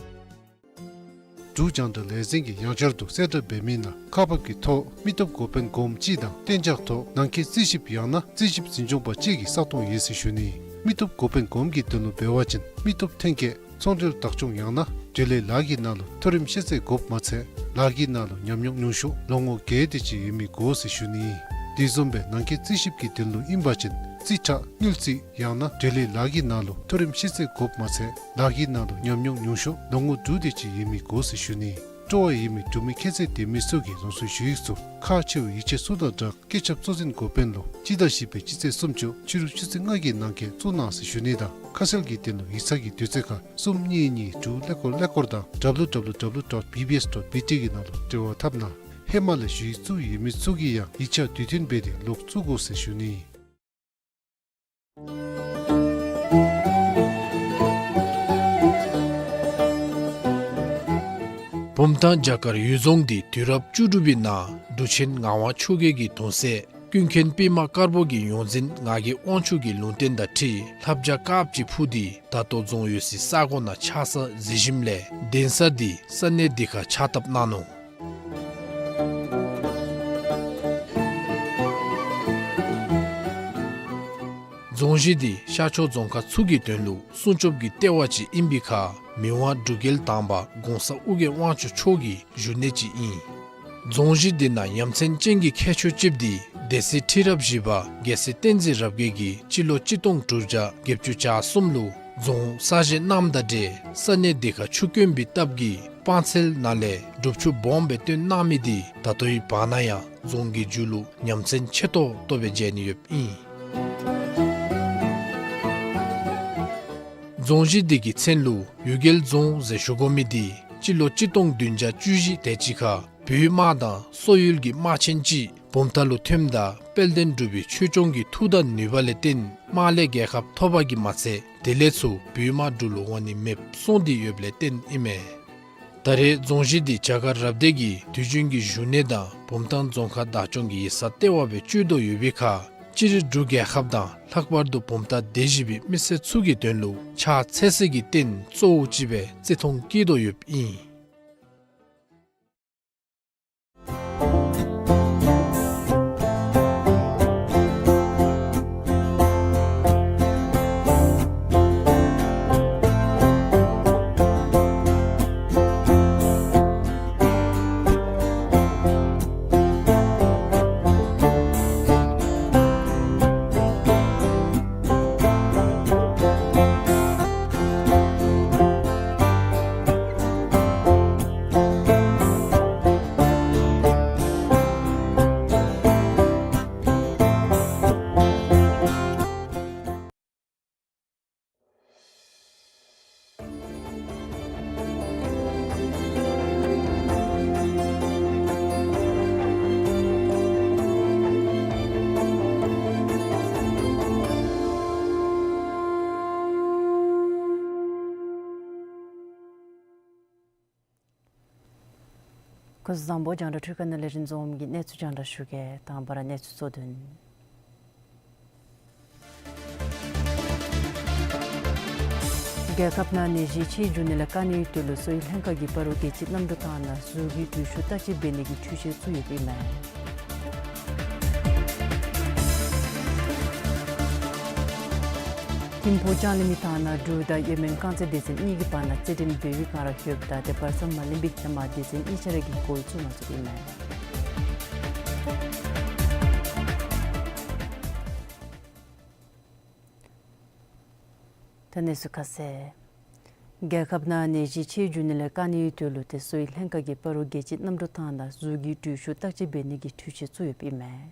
འབྲུག་རྒྱང་བསྒྲགས་ལས་འཛིན་གྱིས་ཡང་བསྐྱར་དུ་གསལ་བསྒྲགས་འབད་མི་ནང་ཁག་འབག་གི་ཐོག་མི་སྟོབས་འགོ་དཔོན་གོངམ་ཅིག་དང་གཏན་འཇགས་ཐོག་ནང་འཁོད་རྩིས་ཞིབ་ཡང་ན་རྩིས་ཞིབ་འཛིན་སྐྱོང་པ་གཅིག་གི་ས་སྟོང་ཡོད་ཟེར་ཞུ་ནི། མི་སྟོབས་འགོ་དཔོན་གོངམ་གྱི་དོན་ལུ་འབད་བ་ཅིན་མི་སྟོབས་ཐོན་སྐྱེད་ཚོང་འབྲེལ་བདག་སྐྱོང་ཡང་ན་འབྲེལ་ཡོད་ལཱ་གི་ནང་ལུ་མཐོ་རིམ་ཤེས་ཚད་དགོཔ་མ་ཚད་ལཱ་གི་ནང་ལུ་ཉམས་མྱོང་ཉུང་ཤོས་ལོ་ངོ་བརྒྱད་དེ་ཅིག་ཡོད་མི་དགོ་ཟེར་ཞུ་ནི། དེ་བཟུམ་སྦེ་ནང་འཁོད་རྩིས་ཞིབ་ཀྱི་དོན་ལུ་ཨིན་པ་ཅིན་རྩིས་ཁྲ་དངུལ་རྩིས་ཡང་ན་འབྲེལ་ཡོད་ལཱ་གི་ནང་ལུ་མཐོ་རིམ་ཤེས་ཚད་དགོཔ་མ་ཚད་ལཱ་གི་ནང་ལུ་ཉམས་མྱོང་ཉུང་ཤོས་ལོ་ངོ་དྲུག་དེ་ཅིག་ཡོད་མི་དགོ་ཟེར་ཞུ་ནི། སྤྲོ་བ་ཡོད་མི་འབྲུག་མི་ཁྱད་ཚད་ལྡན་མི་ཚུ་གིས་རང་སོའི་ཞུ་ཡིག་ཚུ་ཁག་ཆེ་བའི་ཡིག་ཆ་ཚུ་དང་སྦྲགས་སྐད་ཁྱབ་གཙོ་འཛིན་འགོ་དཔོན་ལུ་སྤྱི་ཟླ་བཞི་པའི་སྤྱི་ཚེས་སུམ་ཅུ་ཕྱི་རུ་ཆུ་ཚོད་ལྔ་གི་ནང་འཁོད་བཙུགས་གནང་ཟེར་ཞུ་ནི་དང་ཁ་གསལ་གྱི་དོན་ལུ་ཡིག་ཚང་གི་དུས་ཚོད་ཁར་གསུམ་གཉིས་གཉིས་དྲུག་ཀླད་ཀོར་ཀླད་ཀོར་དང་W W W dot B B S dot B T གི་ནང་ལུ་འབྲེལ་བ་འཐབ་གནང་། ཧེ་མ་ལས་ཞུ་ཡིག་བཙུགས་ཡོད་མི་ཚུ་གིས་ཡང་ཡིག་ཆ་དུས་མཐུན་འབད་དེ་ལོག་བཙུགས་དགོ་ཟེར་ཞུ་ནི། བུམ་ཐང་བྱ་དཀར་གཡུལ་རྫོང་འདི་དུས་རབས་བཅུ་དྲུག་པའི་ནང་འབྲུག་ཆེན་ངག་དབང་ཆོས་རྒྱལ་གྱི་གདུང་སྲས་ཀུན་མཁྱེན་པདྨ་དཀར་པོ་གི་ཡོངས་འཛིན་ངག་གི་དབང་ཕྱུག་གི་ལུང་བསྟན་དང་འཁྲིལ་ལྷ་བྱ་དཀརཔོ་ཅིག་འཕུར་ཏེ་ད་ལྟོ་རྫོང་ཡོད་སའི་ས་གོ་ནང་ཆགས་ས་གཟིགས་ཞིནམ་ལས་གདན་ས་འདི་ས་གནས་འདི་ཁར་ཕྱག་བཏབ་གནང་ནུག། རྫོང་གཞི་འདི་ཤར་ཕྱོགས་རྫོང་ཁག་ཚུ་གི་དོན་ལུ་སྲུང་སྐྱོབ་ཀྱི་ལྟེ་བ་ཅིག་ཨིན་པའི་ཁར་མི་དབང་འབྲུག་རྒྱལ་དང་པ་གོང་ས་ཨོ་རྒྱན་དབང་ཕྱུག་མཆོག་གི་བཞུགས་གནས་ཅིག་ཨིན། རྫོང་གཞི་འདི་ནང་ཡ་མཚན་ཅན་གྱི་ཁྱད་ཆོས་ཅིག་འདི་སྡེ་སྲིད་ཁྲི་རབས་བཞི་པ་རྒྱལ་སྲས་བསྟན་འཛིན་རབ་རྒྱས་ཀྱིས་སྤྱི་ལོ་གཅིག་སྟོང་དྲུག་བརྒྱ་བརྒྱད་ཅུ་གྱ་གསུམ་ལུ་རྫོང་གསར་བཞེངས་གནངམ་དང་འབྲེལ་ས་གནས་འདི་ཁར་ཆུ་དཀོན་པའི་སྟབས་ཀྱིས་སྤང་ཚལ་ནང་ལས་སྒྲུབ་ཆུ་སྦོམ་སྦེ་བཏོན་གནང་མི་འདི་ད་ལྟོའི་བར་ན་ཡང་རྫོང་གི་མཇུག་ལུ་ཡ་མཚན་ཆེ་ཏོག་ཏོ་སྦེ་མཇལ་ནི་ཡོདཔ་ཨིན། རྫོང་གཞི་འདི་གི་མཚན་ལུ་གཡུལ་རྒྱལ་རྫོང་ཟེར་ཞུ་དགོ་མི་འདི་སྤྱི་ལོ་གཅིག་སྟོང་བདུན་བརྒྱ་བཅུ་བཞི་དེ་ཅིག་ཁར་བོད་དམག་དང་སོག་ཡུལ་གྱི་དམག་ཆེན་ཅིག་བུམ་ཐང་ལུ་ཐོནམ་ད་དཔལ་ལྡན་འབྲུག་པའི་ཆོས་སྐྱོང་གི་མཐུ་དང་ནུས་པ་ལས་བརྟེན་དམག་ལས་རྒྱལ་ཁ་ཐོབ་པ་གིས་མ་ཚད་དེ་ལས་ཚུར་བོད་དམག་འབྲུག་ལུ་འོང་ནི་མེདཔ་སོང་སྟེ་ཡོདཔ་ལས་བརྟེན་ཨིན་མས། ད་རེས་རྫོང་གཞི་འདི་བྱ་དཀར་རབ་སྡེ་གི་དུས་རྒྱུན་གྱི་བཞུགས་གནས་དང་བུམ་ཐང་རྫོང་ཁག་བདག་སྐྱོང་གི་ཡིག་ཚང་ལྟེ་བ་སྦེ་སྤྱོད་དོ་ཡོད་པའི་ཁར་སྤྱིར་འབྲུག་རྒྱལ་ཁབ་དང་ལྷག་པར་དུ་བུམ་ཐང་སྡེ་བཞི་པའི་མི་སེར་ཚུ་གི་དོན་ལུ་ཕྱག་འཚལ་སྲིད་ཀྱི་རྟེན་གཙོ་བོ་ཅིག་སྦེ་བརྩི་མཐོང་བསྐྱེད་དོ་ཡོདཔ་ཨིན། སྐུ་གཟུགས་བཟང་པོ། རྒྱང་བསྒྲགས་འཕྲུལ་ཁང་ནང་ལས་རིན་འཛོམས་ཀྱིས་གནས་ཚུལ་རྒྱང་བསྒྲགས་ཞུ་གེ། དང་པ་ར་གནས་ཚུལ་གཙོ་དོན། རྒྱལ་ཁབ་ནང་ནད་གཞི་ཆེ་འགྱོ་ནི་ལས་བཀག་ནིའི་དོན་ལུ་གསོ་བའི་ལྷན་ཁག་གིས་སྤ་རོ་རྒྱལ་སྤྱིའི་གནམ་གྲུ་ཐང་ནང་གཟུགས་ཀྱི་འགྲུལ་བཞུད་བརྟག་དཔྱད་འབད་ནི་གི་འཕྲུལ་ཆས་བཙུགས་ཡོདཔ་ཨིན་མས། ཐིམ་ཕུག་ལྕང་གླིང་མི་ཐང་ནང་འབྲུག་དང་ཡེ་མེན་རྐང་རྩེད་སྡེ་ཚན་གཉིས་ཀྱི་བར་ན་རྩེད་འགྲན་འབད་བའི་སྒང་ར་ལྷོདཔ་ད་ཏེ་བར་མཚམས་མ་ལེན་པའི་ཧེ་མ་སྡེ་ཚན་གཉིས་ཆ་ར་གིས་གོལ་བཙུགས་མ་ཚུགསཔ་ཨིན་མས། ད་གནས་ཚུལ་ཁ་གསལ། རྒྱལ་ཁབ་ནང་ནད་གཞི་ཆེ་འགྱོ་ནི་ལས་བཀག་ནིའི་དོན་ལུ་ཏེ་གསོ་བའི་ལྷན་ཁག་གིས་སྤ་རོ་རྒྱལ་སྤྱིའི་གནམ་གྲུ་ཐང་ནང་གཟུགས་ཀྱི་འགྲུལ་བཞུད་བརྟག་དཔྱད་འབད་ནི་གི་འཕྲུལ་ཆས་བཙུགས་ཡོདཔ་ཨིན་མས།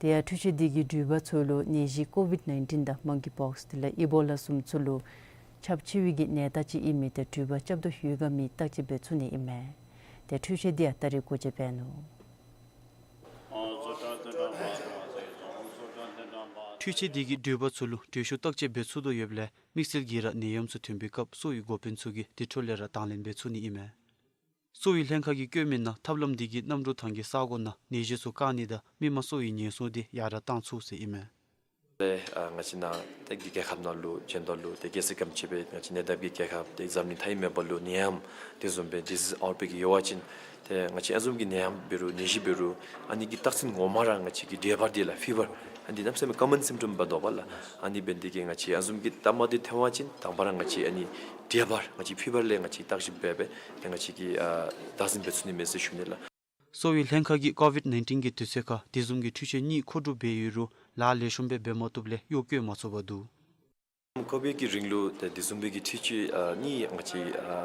དེ་ཡང་འཕྲུལ་ཆས་དེ་གིས་འགྲུལ་པ་ཚུ་ལུ་ནད་གཞི་ཀོ་ཝིཌ་ནའིན་ཊིན་དང་མང་ཀི་པོགསི་དེ་ལས་ཨི་བོ་ལ་བཟུམ་ཚུ་ལུ་ཁྱབ་ཆེ་བའི་གི་ནད་རྟགས་ཅིག་ཨིན་མི་དེ་འགྲུལ་པ་རྐྱབ་དོ་ཡོད་ག་མེད་བརྟག་དཔྱད་འབད་ཚུགས་ནི་ཨིན་མས། ཏེ་འཕྲུལ་ཆས་དེ་ཡང་ད་རིས་སྒོ་འབྱེད་འབད་ནུག། འཕྲུལ་ཆས་དེ་གིས་འགྲུལ་པ་ཚུ་ལུ་འགྲུལ་བཞུད་བརྟག་དཔྱད་འབད་ཚུགས་དོ་ཡོདཔ་ལས་དམིགས་བསལ་གྱིས་ར་ནད་ཡམས་ཚུ་ཐོན་པའི་སྐབས་གསོ་བའི་འགོ་དཔོན་ཚུ་གིས་དེ་འཕྲོ་ལས་ར་དང་ལེན་འབད་ཚུགས་ནི་ཨིན་མས། གསོ་བའི་ལྷན་ཁག་གིས་བཀོད་མི་ནང་ཐབས་ལམ་དེ་གིས་གནམ་གྲུ་ཐང་གི་ས་གོ་ནང་ནད་གཞི་ཚུ་བཀག་ནི་དང་མི་མང་གསོ་བའི་ཉེན་སྲུང་དེ་ཡར་ར་བཏང་ཚུགས་ཟེར་ཨིན་མས། ཏེ་ཨ་ང་བཅས་ནཱ་ཏེ་རྒྱལ་ཁབ་ནང་ལུ་ཅན་དོ་ལུ་ཏེ་རྒྱལ་སྲིད་སྒམ་ཅིག་སྦེ་ང་བཅས་ནད་ཡམས་ཀྱི་རྒྱལ་ཁབ་ཏེ་འཛམ་གླིང་མཐའ་དབུས་མེད་པ་ལུ་ནད་ཡམས་དེ་བཟུམ་སྦེ་ཌི་ཟིས་ཨའུཊ་བྲེག་ཡོད་པ་ཅིན་ཏེ་ང་བཅས་ཨ་བཟུམ་གྱི་ནད་ཡམས་འབད་རུང་ནད་གཞི་འབད་རུང་ཨ་ནི་གི་རྟགས་མཚན་ངོ་མ་ར་ང་བཅས་ཀྱི་འབྲས་བར་འདི་ལགས་ཕི་བར་ཨ་ནི་གནམ་མེད་ས་མེད་ཀོ་མཱོན་སིམ་ཊམ་འབད་དོ་བ་ལགས། ཨ་ནི་འབད་ནི་དེ་གིས་ང་བཅས་ཨ་བཟུམ་གྱི་སྟབས་མ་བདེཝ་ཐོན་པ་ཅིན་དང་པ་ར་ང་བཅས་ཨ་ནི་འབྲས་བར་ང་བཅས་ཕི་བར་ལས་ང་བཅས་བརྟག་ཞིབ་འབད་སྦེ་ཏེ་ང་བཅས་ཀྱིས་ཨ་བདག་འཛིན་འབད་ཚུགས་ནི་མས་ཟེར་ཞུ་ནི་ལགས། གསོ་བའི་ལྷན་ཁག་གིས་ཀོ་ཝིཌ་ནའིན་ཊིན་གྱི་དུས་ཚོད་ཁར་དེ་བཟུམ་གྱི་འཕྲུལ་ཆས་གཉིས་མཁོ་སྒྲུབ་འབད་ཡོད་རུང་ལཱ་ལེགས་ཤོམ་སྦེ་འབད་མ་བཏུབ་ལས་གཡོག་བཀོལ་མ་ཚུགས་པར་འདུག། ཀོ་ཝིཌ་ཀྱི་རིང་ལུ་ཏེ་དེ་བཟུམ་སྦེ་གི་འཕྲུལ་ཆས་ཨ་གཉིས་ང་བཅས་ཨ་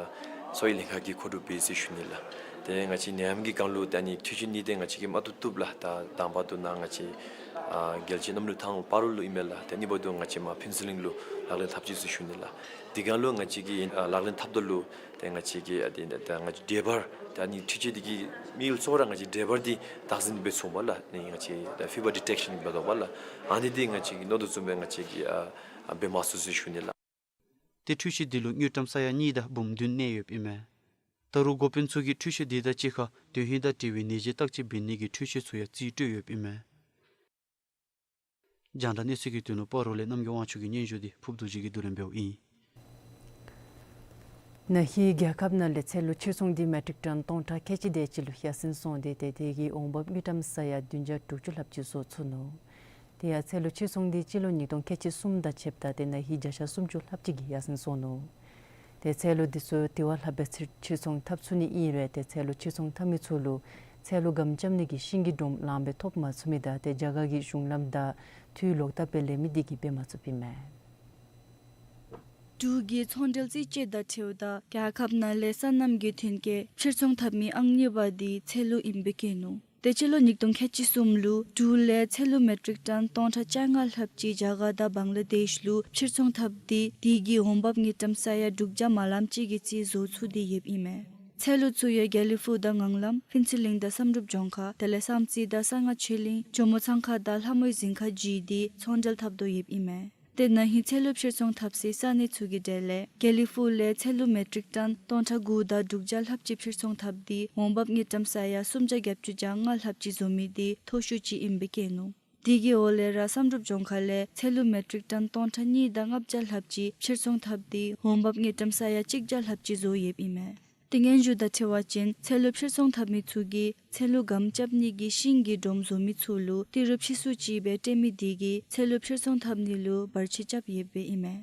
གསོ་བའི་ལྷན་ཁག་གིས་མཁོ་སྒྲུབ་འབད་ཡི་ཟེར་ཞུ་ནི་ལགས། ཏེ་ང་བཅས་ནད་ཡམས་ཀྱི་སྒང་ལུ་ཏེ་ཨ་ནི་འཕྲུལ་ཆས་གཉིས་དེ་ང་བཅས་ཀྱིས་མ་བཏུབ་བཏུབ་ལགས། ད་དང་པ་དུ་ནཱ་ང་བཅས་ཨ་རྒྱལ་སྤྱིའི་གནམ་གྲུ་ཐང་སྤ་རོ་ལུ་ཨིན་མས་ལགས། ཏེ་གཉིས་པ་དུ་ང་བཅས་མར་ཕུན་ཚོགས་གླིང་ལུ་ལག་ལེན་འཐབ་ཅི་ཟེར་ཞུ་ནི་ལགས། དེ་སྒང་ལུ་ང་བཅས་ཀྱིས་ཨ་ལག་ལེན་འཐབ་དོ་ལུ་ཏེ་ང་བཅས་ཀྱིས་ཨ་ཏེ་ད་ང་བཅས་འབྲས་བར་ཏེ་ཨ་ནི་འཕྲུལ་ཆས་དེ་གིས་མི་ཡུལ་ཚུ་ར་ང་བཅས་འབྲས་བར་འདི་བདག་འཛིན་འབད་ཚུགས་པས་ལགས། ཨ་ནི་ང་བཅས་ད་ཕི་བར་ཌི་ཊེག་ཤཱན་འབད་དོ་བ་ལགས། ཨ་ནི་འདི་ང་བཅས་ཀྱིས་མནོ་དོ་བཟུམ་སྦེ་ང་བཅས་ཀྱིས་ཨ་ཨ་འབད་མ་ཚུགས་ཟེར་ཞུ་ནི་ལགས། ཏེ་འཕྲུལ་ཆས་འདི་ལུ་དངུལ་ཀྲམ་ས་ཡ་གཉིས་དང་འབུམ་བདུན་གནས་ཡོདཔ་ཨིན་མས། ད་རུང་འགོ་དཔོན་ཚུ་གིས་འཕྲུལ་ཆས་འདི་དང་གཅིག་ཁར་དོན་ཧིང་དང་འབྲེལ་བའི་ནད་གཞི་བརྟག་དཔྱད་འབད་ནི་གི་འཕྲུལ་ཆས་ཚུ་ཡང་རྩིས་སྤྲོད་ཡོདཔ་ཨིན་མས། རྒྱང་བསྒྲགས་གནས་ཚུལ་གྱི་དོན་ལུ་སྤ་རོ་ལས་རྣམ་རྒྱལ་དབང་ཕྱུག་གི་སྙན་ཞུ་འདི་ཕུརབ་རྡོ་རྗེ་གིས་བསྡུ་ལེན་འབདཝ་ཨིན། ན་ཧིང་རྒྱལ་ཁབ་ནང་ལས་ཚལ་ལུ་ཕྱིར་ཚོང་འདི་མེ་ཊིག་ཊོན་སྟོང་ཕྲག་ཁལ་གཅིག་དེ་ཅིག་ལུ་ཡར་སེང་སོང་སྟེ་ཏེ་དེ་གིས་འོང་འབབ་དངུལ་ཀྲམ་ས་ཡ་བདུན་བརྒྱ་དྲུག་ཅུ་ལྷགཔ་ཅིག་བཟོ་ཚུགས་ནུག། དེ་ཡང་ཚལ་ལུ་ཕྱིར་ཚོང་འདི་སྤྱི་ལོ་ཉིས་སྟོང་ཁལ་གཅིག་གསུམ་དང་ཕྱདཔ་ད་ཏེ་ན་ཧིང་བརྒྱ་ཆ་སུམ་ཅུ་ལྷགཔ་ཅིག་གིས་ཡར་སེང་སོང་ནུག། ཏེ་ཚལ་ལུ་འདི་ཚུ་དེ་བ་ལྷགཔ་སྦེ་ཕྱིར་ཕྱིར་ཚོང་འཐབ་ཚུགས་ནི་ཨིན་རུང་ཏེ་ཚལ་ལུ་ཕྱིར་ཚོང་འཐབ་མི་ཚུ་ལུ་ཚལ་ལུ་སྒམ་རྐྱབ་ནི་གི་ཤིང་གི་སྒྲོམ་ལངམ་སྦེ་ཐོབ་མ་ཚུགས་མི་དང་ཏེ་རྒྱ་གར་གྱི་གཞུང་ལམ་དང་འཐུས་ལོག་ལྟབ་སྦེ་ལེན་མི་འདི་གིས་འབད་མ་ཚུགསཔ་ཨིན་མས། འབྲུག་གི་ཚོང་འབྲེལ་རྩིས་དཔྱད་དང་འཁྲིལཝ་ད་རྒྱལ་ཁབ་ནང་ལས་སོ་ནམ་གྱི་ཐོན་སྐྱེད་ཕྱིར་ཚོང་འཐབ་མི་ཨང་གཉིས་པ་འདི་ཚལ་ལུ་ཨིནམ་སྦེ་བཀོད་ནུག། ཏེ་སྤྱི་ལོ་ཉིས་སྟོང་ཁལ་གཅིག་གསུམ་ལུ་འབྲུག་ལས་ཚལ་ལུ་མེ་ཊིག་ཊོན་སྟོང་ཕྲག་བཅོ་ལྔ་ལྷགཔ་ཅིག་རྒྱ་གར་དང་བང་ལ་དེཤ་ལུ་ཕྱིར་ཚོང་འཐབ་སྟེ་དེ་གིས་འོང་འབབ་དངུལ་ཀྲམ་ས་ཡ་དྲུག་བརྒྱ་མ་ལངམ་ཅིག་གི་རྩིས་བཟོ་ཚུགས་ཏེ་ཡོདཔ་ཨིན་མས། ཚལ་ལུ་ཚུ་ཡང་དགེ་ལེགས་ཕུག་དང་ངང་ལམ་ཕུན་ཚོགས་གླིང་དང་བསམ་གྲུབ་ལྗོངས་མཁར་དེ་ལས་བསམ་རྩེ་དང་གསང་སྔགས་ཆོས་གླིང་ཇོ་མོ་ཚང་ཁ་དང་ལྷ་མོའི་གཟིམ་ཁ་བརྒྱུད་དེ་ཚོང་འབྲེལ་འཐབ་དོ་ཡོདཔ་ཨིན་མས། ཏེ་ན་ཧིང་ཚལ་ལུ་ཕྱིར་ཚོང་འཐབ་སའི་ས་གནས་ཚུ་གི་གྲས་ལས་དགེ་ལེགས་ཕུག་ལས་ཚལ་ལུ་མེ་ཊིག་ཊོན་སྟོང་ཕྲག་དགུ་དང་དྲུག་བརྒྱ་ལྷགཔ་ཅིག་ཕྱིར་ཚོང་འཐབ་སྟེ་འོང་འབབ་དངུལ་ཀྲམ་ས་ཡ་སུམ་བརྒྱ་བརྒྱད་ཅུ་གྱ་ལྔ་ལྷགཔ་ཅིག་བཟོ་མི་འདི་མཐོ་ཤོས་ཅིག་ཨིནམ་སྦེ་བཀོད་ནུག། དེ་གི་འོག་ལས་ར་བསམ་གྲུབ་ལྗོངས་མཁར་ལས་ཚལ་ལུ་མེ་ཊིག་ཊོན་སྟོང་ཕྲག་གཉིས་དང་ལྔ་བརྒྱ་ལྷགཔ་ཅིག་ཕྱིར་ཚོང་འཐབ་སྟེ་འོང་འབབ་དངུལ་ཀྲམ་ས་ཡ་གཅིག་བརྒྱ་ལྷགཔ་ཅིག་བཟོ་ཡོདཔ་ཨིན་མས། ཏེ་སྙན་ཞུ་དང་འཁྲིལ་བ་ཅིན་ཚལ་ལུ་ཕྱིར་ཚོང་འཐབ་མི་ཚུ་གིས་ཚལ་ལུ་སྒམ་རྐྱབ་ནི་གི་ཤིང་གི་སྒྲོམ་བཟོ་མི་ཚུ་ལུ་ཏི་རུ་ཕྱིས་སུ་ཅིག་སྦེ་སྤྲོད་མི་དེ་གིས་ཚལ་ལུ་ཕྱིར་ཚོང་འཐབ་ནི་ལུ་བར་ཆད་རྐྱབ་ཡོདཔ་ཨིན་མས།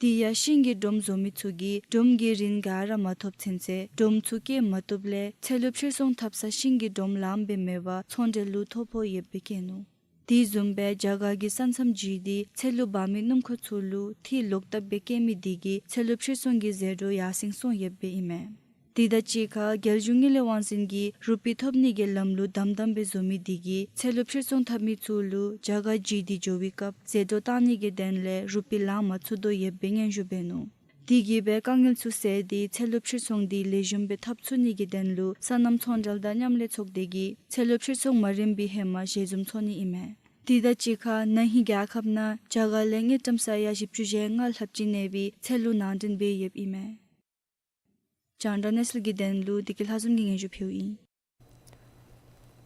དེ་ཡང་ཤིང་གི་སྒྲོམ་བཟོ་མི་ཚུ་གིས་སྒྲོམ་གྱི་རིན་ག་ར་མ་ཐོབ་ཚུན་ཚོད་སྒྲོམ་ཚུ་བཀལ་མ་བཏུབ་ལས་ཚལ་ལུ་ཕྱིར་ཚོང་འཐབ་ས་ཤིང་གི་སྒྲོམ་ལངམ་སྦེ་མེད་པར་ཚོང་འབྲེལ་ལུ་ཐོ་ཕོག་ཡོདཔ་སྦེ་བཀོད་ནུག། དེ་བཟུམ་སྦེ་རྒྱ་གར་གྱི་ས་མཚམས་བརྒྱུད་དེ་ཚལ་ལུ་འབག་མི་སྣུམ་འཁོར་ཚུ་ལུ་འཐུས་ལོག་ལྟབ་སྦེ་བཀལ་མི་དེ་གིས་ཚལ་ལུ་ཕྱིར་ཚོང་གི་ཟད་འགྲོ་ཡར་སེང་སོང་ཡོདཔ་ཨིན་མས། དེ་དང་གཅིག་ཁར་རྒྱལ་གཞུང་དངུལ་ལས་དབང་འཛིན་གྱིས་རུ་པི་ཐོབ་ནི་གི་ལམ་ལུགས་དམ་དམ་སྦེ་བཟོ་མི་དེ་གིས་ཚལ་ལུ་ཕྱིར་ཚོང་འཐབ་མི་ཚུ་ལུ་རྒྱ་གར་བརྒྱུད་དེ་འགྱོ་བའི་སྐབས་ཟད་འགྲོ་བཏང་ནི་གི་དོན་ལས་རུ་པི་ལང་མ་ཚུགས་དོ་ཡོདཔ་སྦེ་སྙན་ཞུ་འབད་ནུག། དེ་གིས་སྦེ་དཀའ་ངལ་ཚུ་སེལ་ཏེ་ཚལ་ལུ་ཕྱིར་ཚོང་འདི་ལེགས་ཤོམ་སྦེ་འཐབ་ཚུགས་ནི་གི་དོན་ལུ་སོ་ནམ་ཚོང་འབྲེལ་དང་མཉམ་ལས་ཚོགས་སྡེ་གིས་ཚལ་ལུ་ཕྱིར་ཚོང་མ་རན་པའི་ཧེ་མ་ཞལ་འཛོམས་ཚོགས་ནི་ཨིན་མས། དེ་དང་གཅིག་ཁར་ན་ཧིང་རྒྱལ་ཁབ་ནང་རྒྱ་གར་ལས་དངུལ་ཀྲམ་ས་ཡ་བཞི་བཅུ་ཞེ་ལྔ་ལྷགཔ་ཅིག་གནས་པའི་ཚལ་ལུ་ནང་འདྲེན་འབད་ཡོདཔ་ཨིན་མས། རྒྱང་བསྒྲགས་གནས་ཚུལ་གྱི་དོན་ལུ་བདེ་སྐྱིད་ལྷ་འཛོམས་ཀྱིས་སྙན་ཞུ་ཕུལཝ་ཨིན།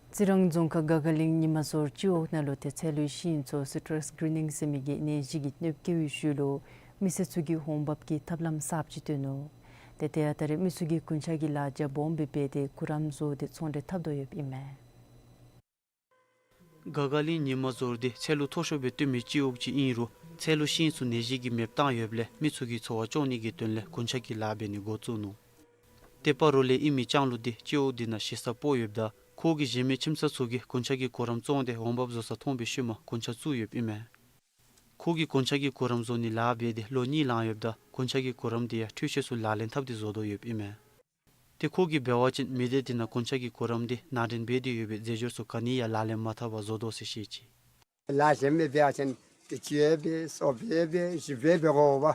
རྩི་རང་རྫོང་ཁག་ག་ག་གླིང་ཉི་མ་ཟོར་སྤྱི་འོག་ནང་ལུ་ཏེ་ཚལ་ལུ་ཤིང་ཚུ་སི་ཊྲས་གི་རིན་ནིང་ཟེར་མི་གི་ནད་གཞི་གིས་གནོདཔ་བཀལ་བའི་ཤུལ་ལུ་མི་སེར་ཚུ་གིས་འོང་འབབ་ཀྱི་ཐབས་ལམ་གསརཔ་ཅིག་བཏོན་ནུག། ཏེ་དེ་ཡང་ད་རེས་མི་ཚུ་གིས་རྒུན་ཆགས་ཀྱི་ལཱ་རྒྱ་སྦོམ་སྦེ་འབད་དེ་གུ་རམ་བཟོ་སྟེ་ཚོང་འབྲེལ་འཐབ་དོ་ཡོདཔ་ཨིན་མས། ག་ག་གླིང་ཉི་མ་ཟོར་འདི་ཚལ་ལུ་མཐོ་ཤོས་སྦེ་སྟོན་མི་སྤྱི་འོག་ཅིག་ཨིན་རུང་ཚལ་ལུ་ཤིང་ཚུ་ནད་གཞི་གིས་མེདཔ་བཏང་ཡོདཔ་ལས་མི་ཚུ་གིས་འཚོ་བ་སྐྱོང་ནི་གི་དོན་ལས་རྒུན་ཆགས་ཀྱི་ལཱ་འབད་ནི་འགོ་བཙུགས་ནུག། ཏེ་སྤ་རོ་ལས་ཨིན་མི་ལྕང་ལུ་འདི་སྤྱི་འོག་འདི་ནང་གཞི་ས་སྤོ་ཡོདཔ་ད་ཁོ་གི་གཞན་མི་ཁྱིམ་ཚང་ཚུ་གིས་རྒུན་ཆགས་ཀྱི་གུ་རམ་བཙོང་སྟེ་འོང་འབབ་བཟོ་ས་མཐོང་པའི་ཤུལ་མ་རྒུན་ཆགས་བཙུགས་ཡོདཔ་ཨིན་མས། ཁོ་གིས་རྒུན་ཆགས་ཀྱི་གུ་རམ་བཟོ་ནི་ལཱ་འབད་དེ་ལོ་གཉིས་ལང་ཡོདཔ་ད་རྒུན་ཆགས་ཀྱི་གུ་རམ་འདི་ཡང་འཕྲུལ་ཆས་ཚུ་ལག་ལེན་འཐབ་སྟེ་བཟོ་དོ་ཡོདཔ་ཨིན་མས། ཏེ་ཁོ་གིས་འབད་བ་ཅིན་མི་སྡེ་འདི་ནང་རྒུན་ཆགས་ཀྱི་གུ་རམ་འདི་ནང་འདྲེན་འབད་དེ་ཡོད་པའི་རྫས་སྦྱོར་ཚུ་ག་ནི་ཡང་ལག་ལེན་མ་འཐབ་པར་བཟོ་དོ་ཟེར་བཤད་ཅི། ལཱ་གཞན་མི་འབད་བ་ཅིན་ཏེ་ཅི་འབད་སོ་འབད་འབད་ཞིབ་འབད་འབད་དགོ་པ།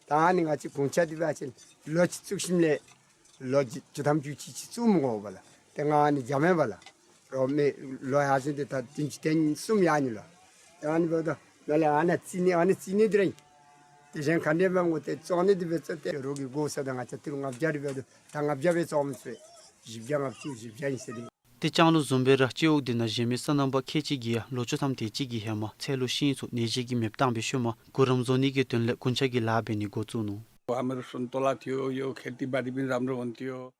ད་ཨ་ནི་ང་བཅས་རྒུན་ཆགས་འདི་འབད་བ་ཅིན་ལོ་གཅིག་བཙུགས་ཞིནམ་ལས་ལོ་བཅུ་ཐམ་བཅུ་གཅིག་ཅིག་བཙུགས་མི་དགོ་པས་ལགས། ཏེ་ང་ཨ་ནི་འཇམ་མེད་པས་ལགས། རོགས་མི་ལོ་ཡར་སོང་སྟེ་ད་བདུན་ཅུ་དོན་གསུམ་ཡར་ནི་ལགས། ཏེ་ཨ་ནི་འབདཝ་ད་ནཱ་ལས་ཨ་ནཱ་རྩི་ནི་ཨ་ནི་རྩི་ནི་འདི་ར་ཨིན། ཏེ་གཞན་ག་འདྲ་འབད་དགོ། ཏེ་བཙོང་ནི་འདི་འབད་ཚུགས་ཏེ་རོགས་ཀྱིས་བགོ་བཤའ་ད་ང་བཅས་ཏི་རུ་ལྔ་བརྒྱ་རེ་འབདཝ་ད་ད་ལྔ་བརྒྱ་སྦེ་བཙོང་མི་ཚུགས། བཞི་བརྒྱ་ལྔ་བཅུ་བཞི་བརྒྱ་ཨིན་ཟེར་ཏེ། ཏེ་ལྕང་ལུ་བཟུམ་སྦེ་ར་སྤྱི་འོག་འདི་ནང་གཞན་མི་སོ་ནམ་པ་ཁལ་གཅིག་གིས་ཡང་ལོ་བཅུ་ཐམ་དེ་ཅིག་གི་ཧེ་མ་ཚལ་ལུ་ཤིང་ཚུ་ནད་གཞི་གིས་མེདཔ་བཏང་པའི་ཤུལ་མ་གུ་རམ་བཟོ་ནི་གི་དོན་ལས་རྒུན་ཆགས་ཀྱི་ལཱ་འབད་ནི་འགོ་བཙུགས་ནུག། हामीहरू सुन्तोला थियो, यो खेतीबारी पनि राम्रो हुन्थ्यो।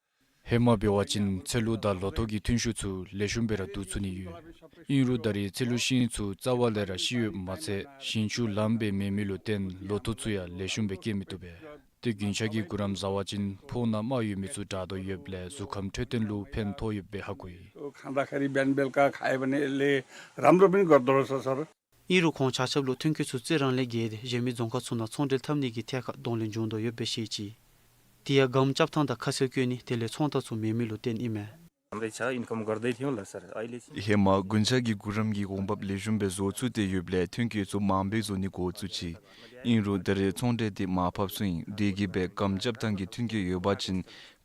ཧེ་མ་འབད་བ་ཅིན་ཚལ་ལུ་དང་ལོ་ཐོག་གི་ཐོན་ཤུགས་ཚུ་ལེགས་ཤོམ་སྦེ་ར་བསྡུ་ཚུགས་ནི་ཡོད། ཨིན་རུང་ད་རེས་ཚལ་ལུ་ཤིང་ཚུ་རྩ་བ་ལས་ར་ཤི་ཡོདཔ་མ་ཚད་ཞིང་ཆུ་ལངམ་སྦེ་མེད་མི་ལུ་བརྟེན་ལོ་ཐོག་ཚུ་ཡང་ལེགས་ཤོམ་སྦེ་སྐྱེ་མི་བཏུབ་པས། ཏེ་རྒུན་ཆགས་ཀྱི་གུ་རམ་བཟའ་བ་ཅིན་ཕོཝ་ནང་རྨ་ཡོད་མི་ཚུ་དྲག་དོ་ཡོདཔ་ལས་གཟུགས་ཁམས་འཕྲོད་བསྟེན་ལུ་ཕན་ཐོགས་ཡོདཔ་སྦེ་ཧ་གོ་ཡི། खाँदाखेरि बिहान बेलुका खायो भने यसले राम्रो पनि गर्दो रहेछ सर। ཨིན་རུང་ཁོང་ཆ་ཁྱབ་ལུ་ཐོན་སྐྱེད་ཚུ་རྩི་རང་ལས་བརྒལ་ཏེ་གཞན་མི་རྫོང་ཁག་ཚུ་ནང་ཚོང་འབྲེལ་འཐབ་ནི་གི་ཐད་ཁར་གདོང་ལེན་འབྱུང་དོ་ཡོདཔ་སྦེ་བཤད་ཅི། དེ་ཡང་སྒམ་རྐྱབ་ཐངས་དང་ཁ་གསལ་བཀོད་ནི་དེ་ལས་ཚོང་རྟགས་ཚུ་མེད་མི་ལུ་བརྟེན་ཨིན་མས། राम्रै छ, इन्कम गर्दै थियौँ ल सर। अहिले चाहिँ ཧེ་མ་རྒུན་ཆགས་ཀྱི་གུ་རམ་གྱིས་འོང་འབབ་ལེགས་ཤོམ་སྦེ་བཟོ་ཚུགས་ཏེ་ཡོདཔ་ལས་ཐོན་སྐྱེད་ཚུ་མང་སྦེ་བཟོ་ནི་འགོ་བཙུགས་ཅི། ཨིན་རུང་ད་རེས་ཚོང་འབྲེལ་འདི་མར་ཕབ་སོང་ཡི། དེ་གིས་སྦེ་སྒམ་རྐྱབ་ཐངས་ཀྱི་ཐོན་སྐྱེད་ཡོད་པ་ཅིན་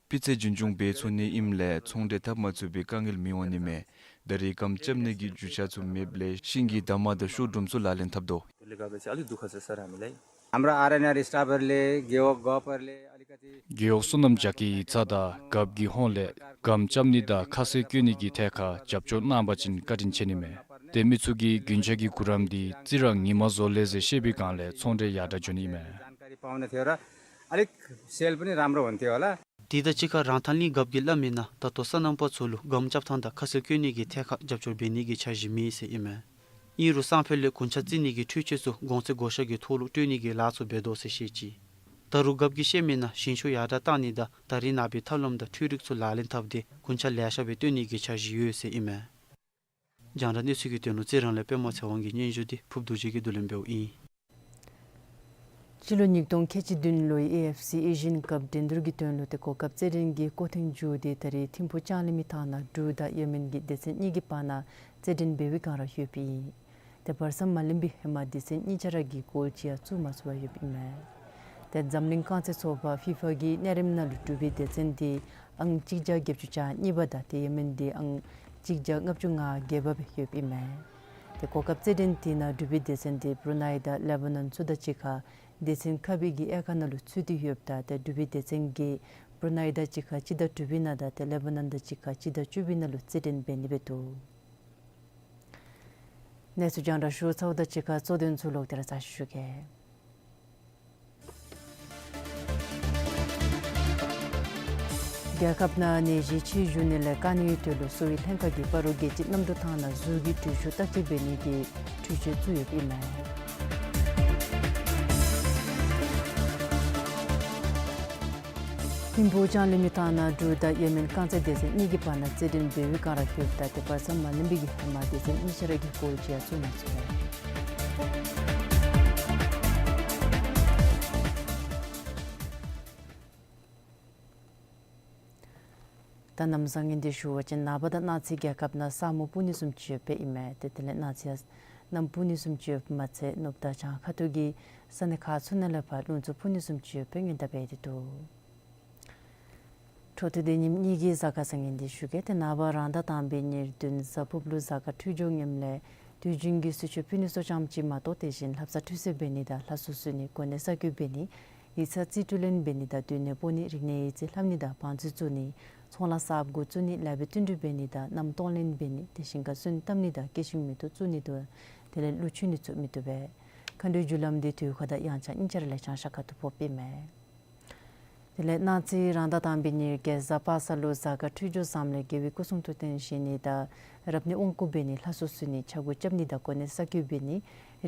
སྤུས་ཚད་རྒྱུན་འཁྱོངས་འབད་ཚུགས་ནི་ཨིནམ་ལས་ཚོང་འབྲེལ་འཐབ་མ་ཚུགས་པའི་དཀའ་ངལ་མི་འོང་ནི་མས། ད་རེས་སྒམ་རྐྱབ་ནི་གི་རྒྱུ་ཆ་ཚུ་མེདཔ་ལས་ཤིང་གི་འདབ་མ་དང་ཤོག་སྒྲོམ་ཚུ་ལག་ལེན་འཐབ་དོ། त्यसले गर्दा चाहिँ अलिक दुःख छ सर हामीलाई। हाम्रो आरएनआर स्टाफहरूले, गेवक गपहरूले अलिकति རྒེད་འོག་སོ་ནམ་རྒྱ་སྐྱེད་ཡིག་ཚང་དང་རྒཔོ་གི་ཧོངས་ལས་སྒམ་རྐྱབ་ནི་དང་ཁ་གསལ་བཀོད་ནི་གི་ཐད་ཁར་རྒྱབ་སྐྱོར་གནང་པ་ཅིན་བཀའ་དྲིན་ཆེ་ནི་མས། ཏེ་མི་ཚུ་གིས་རྒུན་ཆགས་ཀྱི་གུ་རམ་འདི་རྩི་རང་ཉི་མ་བཟོ་ལས་ཟེར་བཤད་པའི་སྒང་ལས་ཚོང་འབྲེལ་ཡར་དྲག་འགྱོ་ནི་མས། जानकारी पाउने थियो र अलिक सेल पनि राम्रो हुन्थ्यो होला। དེ་དང་གཅིག་ཁར་རང་ཐང་གླིང་རྒཔོ་གིས་སླབ་མིའི་ནང་ད་ལྟོ་སོ་ནམ་པ་ཚུ་ལུ་སྒམ་རྐྱབ་ཐངས་དང་ཁ་གསལ་བཀོད་ནི་གི་ཐད་ཁར་རྒྱབ་སྐྱོར་འབད་ནི་གི་འཆར་གཞི་མེད་ཟེར་ཨིན་མས། ཨིན་རུང་སང་ཕོད་ལས་རྒུན་ཆགས་རྩི་ནི་གི་འཕྲུལ་ཆས་ཚུ་གོང་ཚད་བགོ་བཤའ་གི་ཐོག་ལུ་སྤྲོད་ནི་གི་ལཱ་ཚུ་འབད་དོ་ཟེར་བཤད་ཅི། ད་རུང་རྒཔོ་གིས་བཤད་མིའི་ནང་ཞིང་ཆུ་ཡར་དྲག་བཏང་ནི་དང་ད་རིས་ནངས་པའི་ཐབས་ལམ་དང་འཕྲུལ་རིག་ཚུ་ལག་ལེན་འཐབ་སྟེ་རྒུན་ཆགས་ལེ་ཤ་སྦེ་བཏོན་ནི་གི་འཆར་གཞི་ཡོད་ཟེར་ཨིན་མས། རྒྱང་བསྒྲགས་གནས་ཚུལ་གྱི་དོན་ལུ་རྩི་རང་ལས་པདྨ་ཚེ་དབང་གི་སྙན་ཞུ་འདི་ཕུབ་རྡོ་རྗེ་གིས་བསྡུ་ལེན་འབདཝ་ཨིན། སྤྱི་ལོ་ཉིས་སྟོང་ཁལ་གཅིག་བདུན་ལོའི་ཨེ་ཨེཕ་སི་ཨེ་ཤི་ཡན་ཀབ་འགྲན་བསྡུར་གྱི་དོན་ལུ་ཏེ་གོ་སྐབས་རྩེད་འགྲན་གྱི་སྐོར་ཐེངས་མཇུག་འདི་ད་རིས་ཐིམ་ཕུག་ལྕང་གླིང་མའི་ཐང་ནང་འབྲུག་དང་ཡེ་མེན་གྱི་སྡེ་ཚན་གཉིས་ཀྱི་བར་ན་རྩེད་འགྲན་འབད་བའི་བསྒང་ར་ཡོདཔ་ཨིན། ཏེ་བར་མཚམས་མ་ལེན་པའི་ཧེ་མ་སྡེ་ཚན་གཉིས་ཆ་ར་གིས་གོལ་གཅིག་ཡང་བཙུགས་མ་ཚུགས་པར་ཡོདཔ་ཨིན་མས། ཏེ་འཛམ་གླིང་རྐང་རྩེད་ཚོགས་པ་ཕི་ཕ་གི་གནས་རིམ་ནང་ལུ་འབྲུག་པའི་སྡེ་ཚན་འདི་ཨང་གཅིག་བརྒྱ་བརྒྱད་ཅུ་གྱ་གཉིས་པ་དང་ཏེ་ཡེ་མེན་འདི་ཨང་གཅིག་བརྒྱ་ལྔ་བཅུ་ང་བརྒྱད་པ་སྦེ་ཡོདཔ་ཨིན་མས། ཏེ་གོ་སྐབས་རྩེད་འགྲན་དེ་ནང་འབྲུག་པའི་སྡེ་ཚན་འདི་བུ་རུ་ནའི་དང་ལེ་བ་ནན་ཚུ་དང་གཅིག་ཁར་སྡེ་ཚན་ཁག་པའི་གི་དབྱེ་ཁག་ནང་ལུ་ཚུད་དེ་ཡོདཔ་ད་ཏེ་འབྲུག་པའི་སྡེ་ཚན་གྱིས་བུ་རུ་ནའི་དང་གཅིག་ཁར་སྤྱི་ཟླ་དྲུག་པའི་ནང་དང་ཏེ་ལེ་བ་ནན་དང་གཅིག་ཁར་སྤྱི་ཟླ་བཅུ་པའི་ནང་ལུ་རྩེད་འགྲན་འབད་ནི་སྦེ་འདུག། གནས་ཚུལ་རྒྱང་བསྒྲགས་ཞུ་ཚརཝ་དང་གཅིག་ཁར་གཙོ་དོན་ཚུ་ལོག་སྟེ་ར་བརྩི་ཞུ་གེ། རྒྱལ་ཁབ་ནང་ནད་གཞི་ཆེ་འགྱོ་ནི་ལས་བཀག་ནིའི་དོན་ལུ་གསོ་བའི་ལྷན་ཁག་གིས་སྤ་རོ་རྒེད་འབྲིང་གནམ་གྲུ་ཐང་ནང་གཟུགས་ཀྱི་འགྲུལ་བཞུད་བརྟག་དཔྱད་འབད་ནི་གི་འཕྲུལ་ཆས་བཙུགས་ཡོདཔ་ཨིན་མས། ཐིམ་ཕུག་ལྕང་གླིང་མའི་ཐང་ནང་འབྲུག་དང་ཡེ་མེན་རྐང་རྩེད་སྡེ་ཚན་གཉིས་ཀྱི་བར་ན་རྩེད་འགྲན་འབད་བའི་བསྒང་ར་ཡོདཔ་ད་ཏེ་བར་མཚམས་མ་ལེན་པའི་གི་ཧེ་མ་སྡེ་ཚན་གཉིས་ཆ་ར་གིས་གོལ་གཅིག་ཡང་བཙུགས་མ་ཚུགས་པས། ད་གནམ་བཟང་ངན་འདི་ཞུ་བ་ཅིན་ནངས་པ་དང་གནངས་ཚེ་རྒྱལ་ཁབ་ནང་ས་སྨུག་སྤུབ་ནི་བཟུམ་ཅིག་ཡོདཔ་ཨིན་མས། ཏེ་དེ་ལས་གནངས་ཚེ་ཡང་གནམ་སྤུབ་ནི་བཟུམ་ཅིག་ཡོདཔ་མ་ཚད་ནུབ་དང་བྱང་ཁ་ཐུག་གི་ས་གནས་ཁག་ཚུ་ནང་ལས་ཕར་རླུང་འཚུབ་འཕུ་ནི་བཟུམ་ཅིག་ཡོདཔ་སྦེ་སྔོན་བརྡ་འབད་དེ་འདུག། འཕྲོ་མཐུད་དེ་ཉིནམ་གཉིས་ཀྱི་གཟའ་སྐར་བཟང་ངན་འདི་ཞུ་གེ། ཏེ་ནངས་པ་རང་ཟླ་དང་པའི་ཉེར་བདུན་གཟའ་ཕུར་བུ་ལུ་གཟའ་སྐར་འཕྲོད་སྦྱོར་ངནམ་ལས་དུས་རྒྱུན་གྱི་གསོལ་མཆོད་ཕུལ་ནི་ཚུ་ཙམ་ཅིག་མ་གཏོགས་དེ་བཞིན་ལྷ་བསངས་ཁྲུས་གསོལ་འབད་ནི་དང་ལྷ་གསོལ་གསོལ་ནི་གོ་གནས་གསར་བསྐོ་འབད་ནི་ ཡིག་ཚང་རྩིས་སྤྲོད་ལེན་འབད་ནི་དང་སྡོད་གནས་སྤོ་ནི། རིག་གནས་ཡིག་རྩིས་ལྷབ་ནི་དང་བང་མཛོད་བཙུགས་ནི། ཚོང་ལཱ་གསརཔ་འགོ་བཙུགས་ནི། ལཱ་འབད་བསྟུན་གྲོས་འབད་ནི་དང་མནའམ་གཏོང་ལེན་འབད་ནི། དེ་ཞིང་ཁ་སོན་བཏབ་ནི་དང་སྐྱེད་ཤིང་མེ་ཏོག་བཙུགས་ནི་དང་དེ་ལས་གླུ་མཆོད་ནི་ཚུ་མི་བཏུབ་པས། མཁའ་འགྲོའི་རྒྱུ་ལམ་འདི་དུས་འཁོར་དང་དབྱངས་འཆར་གཉིས་ཆ་ར་ལས་བྱང་ཤར་ཁ་ཐུག་ཕོགཔ་ཨིན་མས། དེ་ལས་གནངས་ཚེ་རང་ཟླ་དང་པའི་ཉེར་བརྒྱད་གཟའ་པ་སངས་ལུ་གཟའ་སྐར་འཕྲོད་སྦྱོར་བཟངམ་ལས་རྒྱལ་བའི་སྐུ་གསུང་ཐུགས་རྟེན་བཞེངས་ནི་དང་རབ་གནས་དབང་བསྐུར་འབད་ནི། ལྷ་གསོལ་གསོལ་ནི། ཕྱག་མགོ་རྐྱབ་ནི་དང་གོ་གནས་གསར་བསྐོ་འབད་ནི།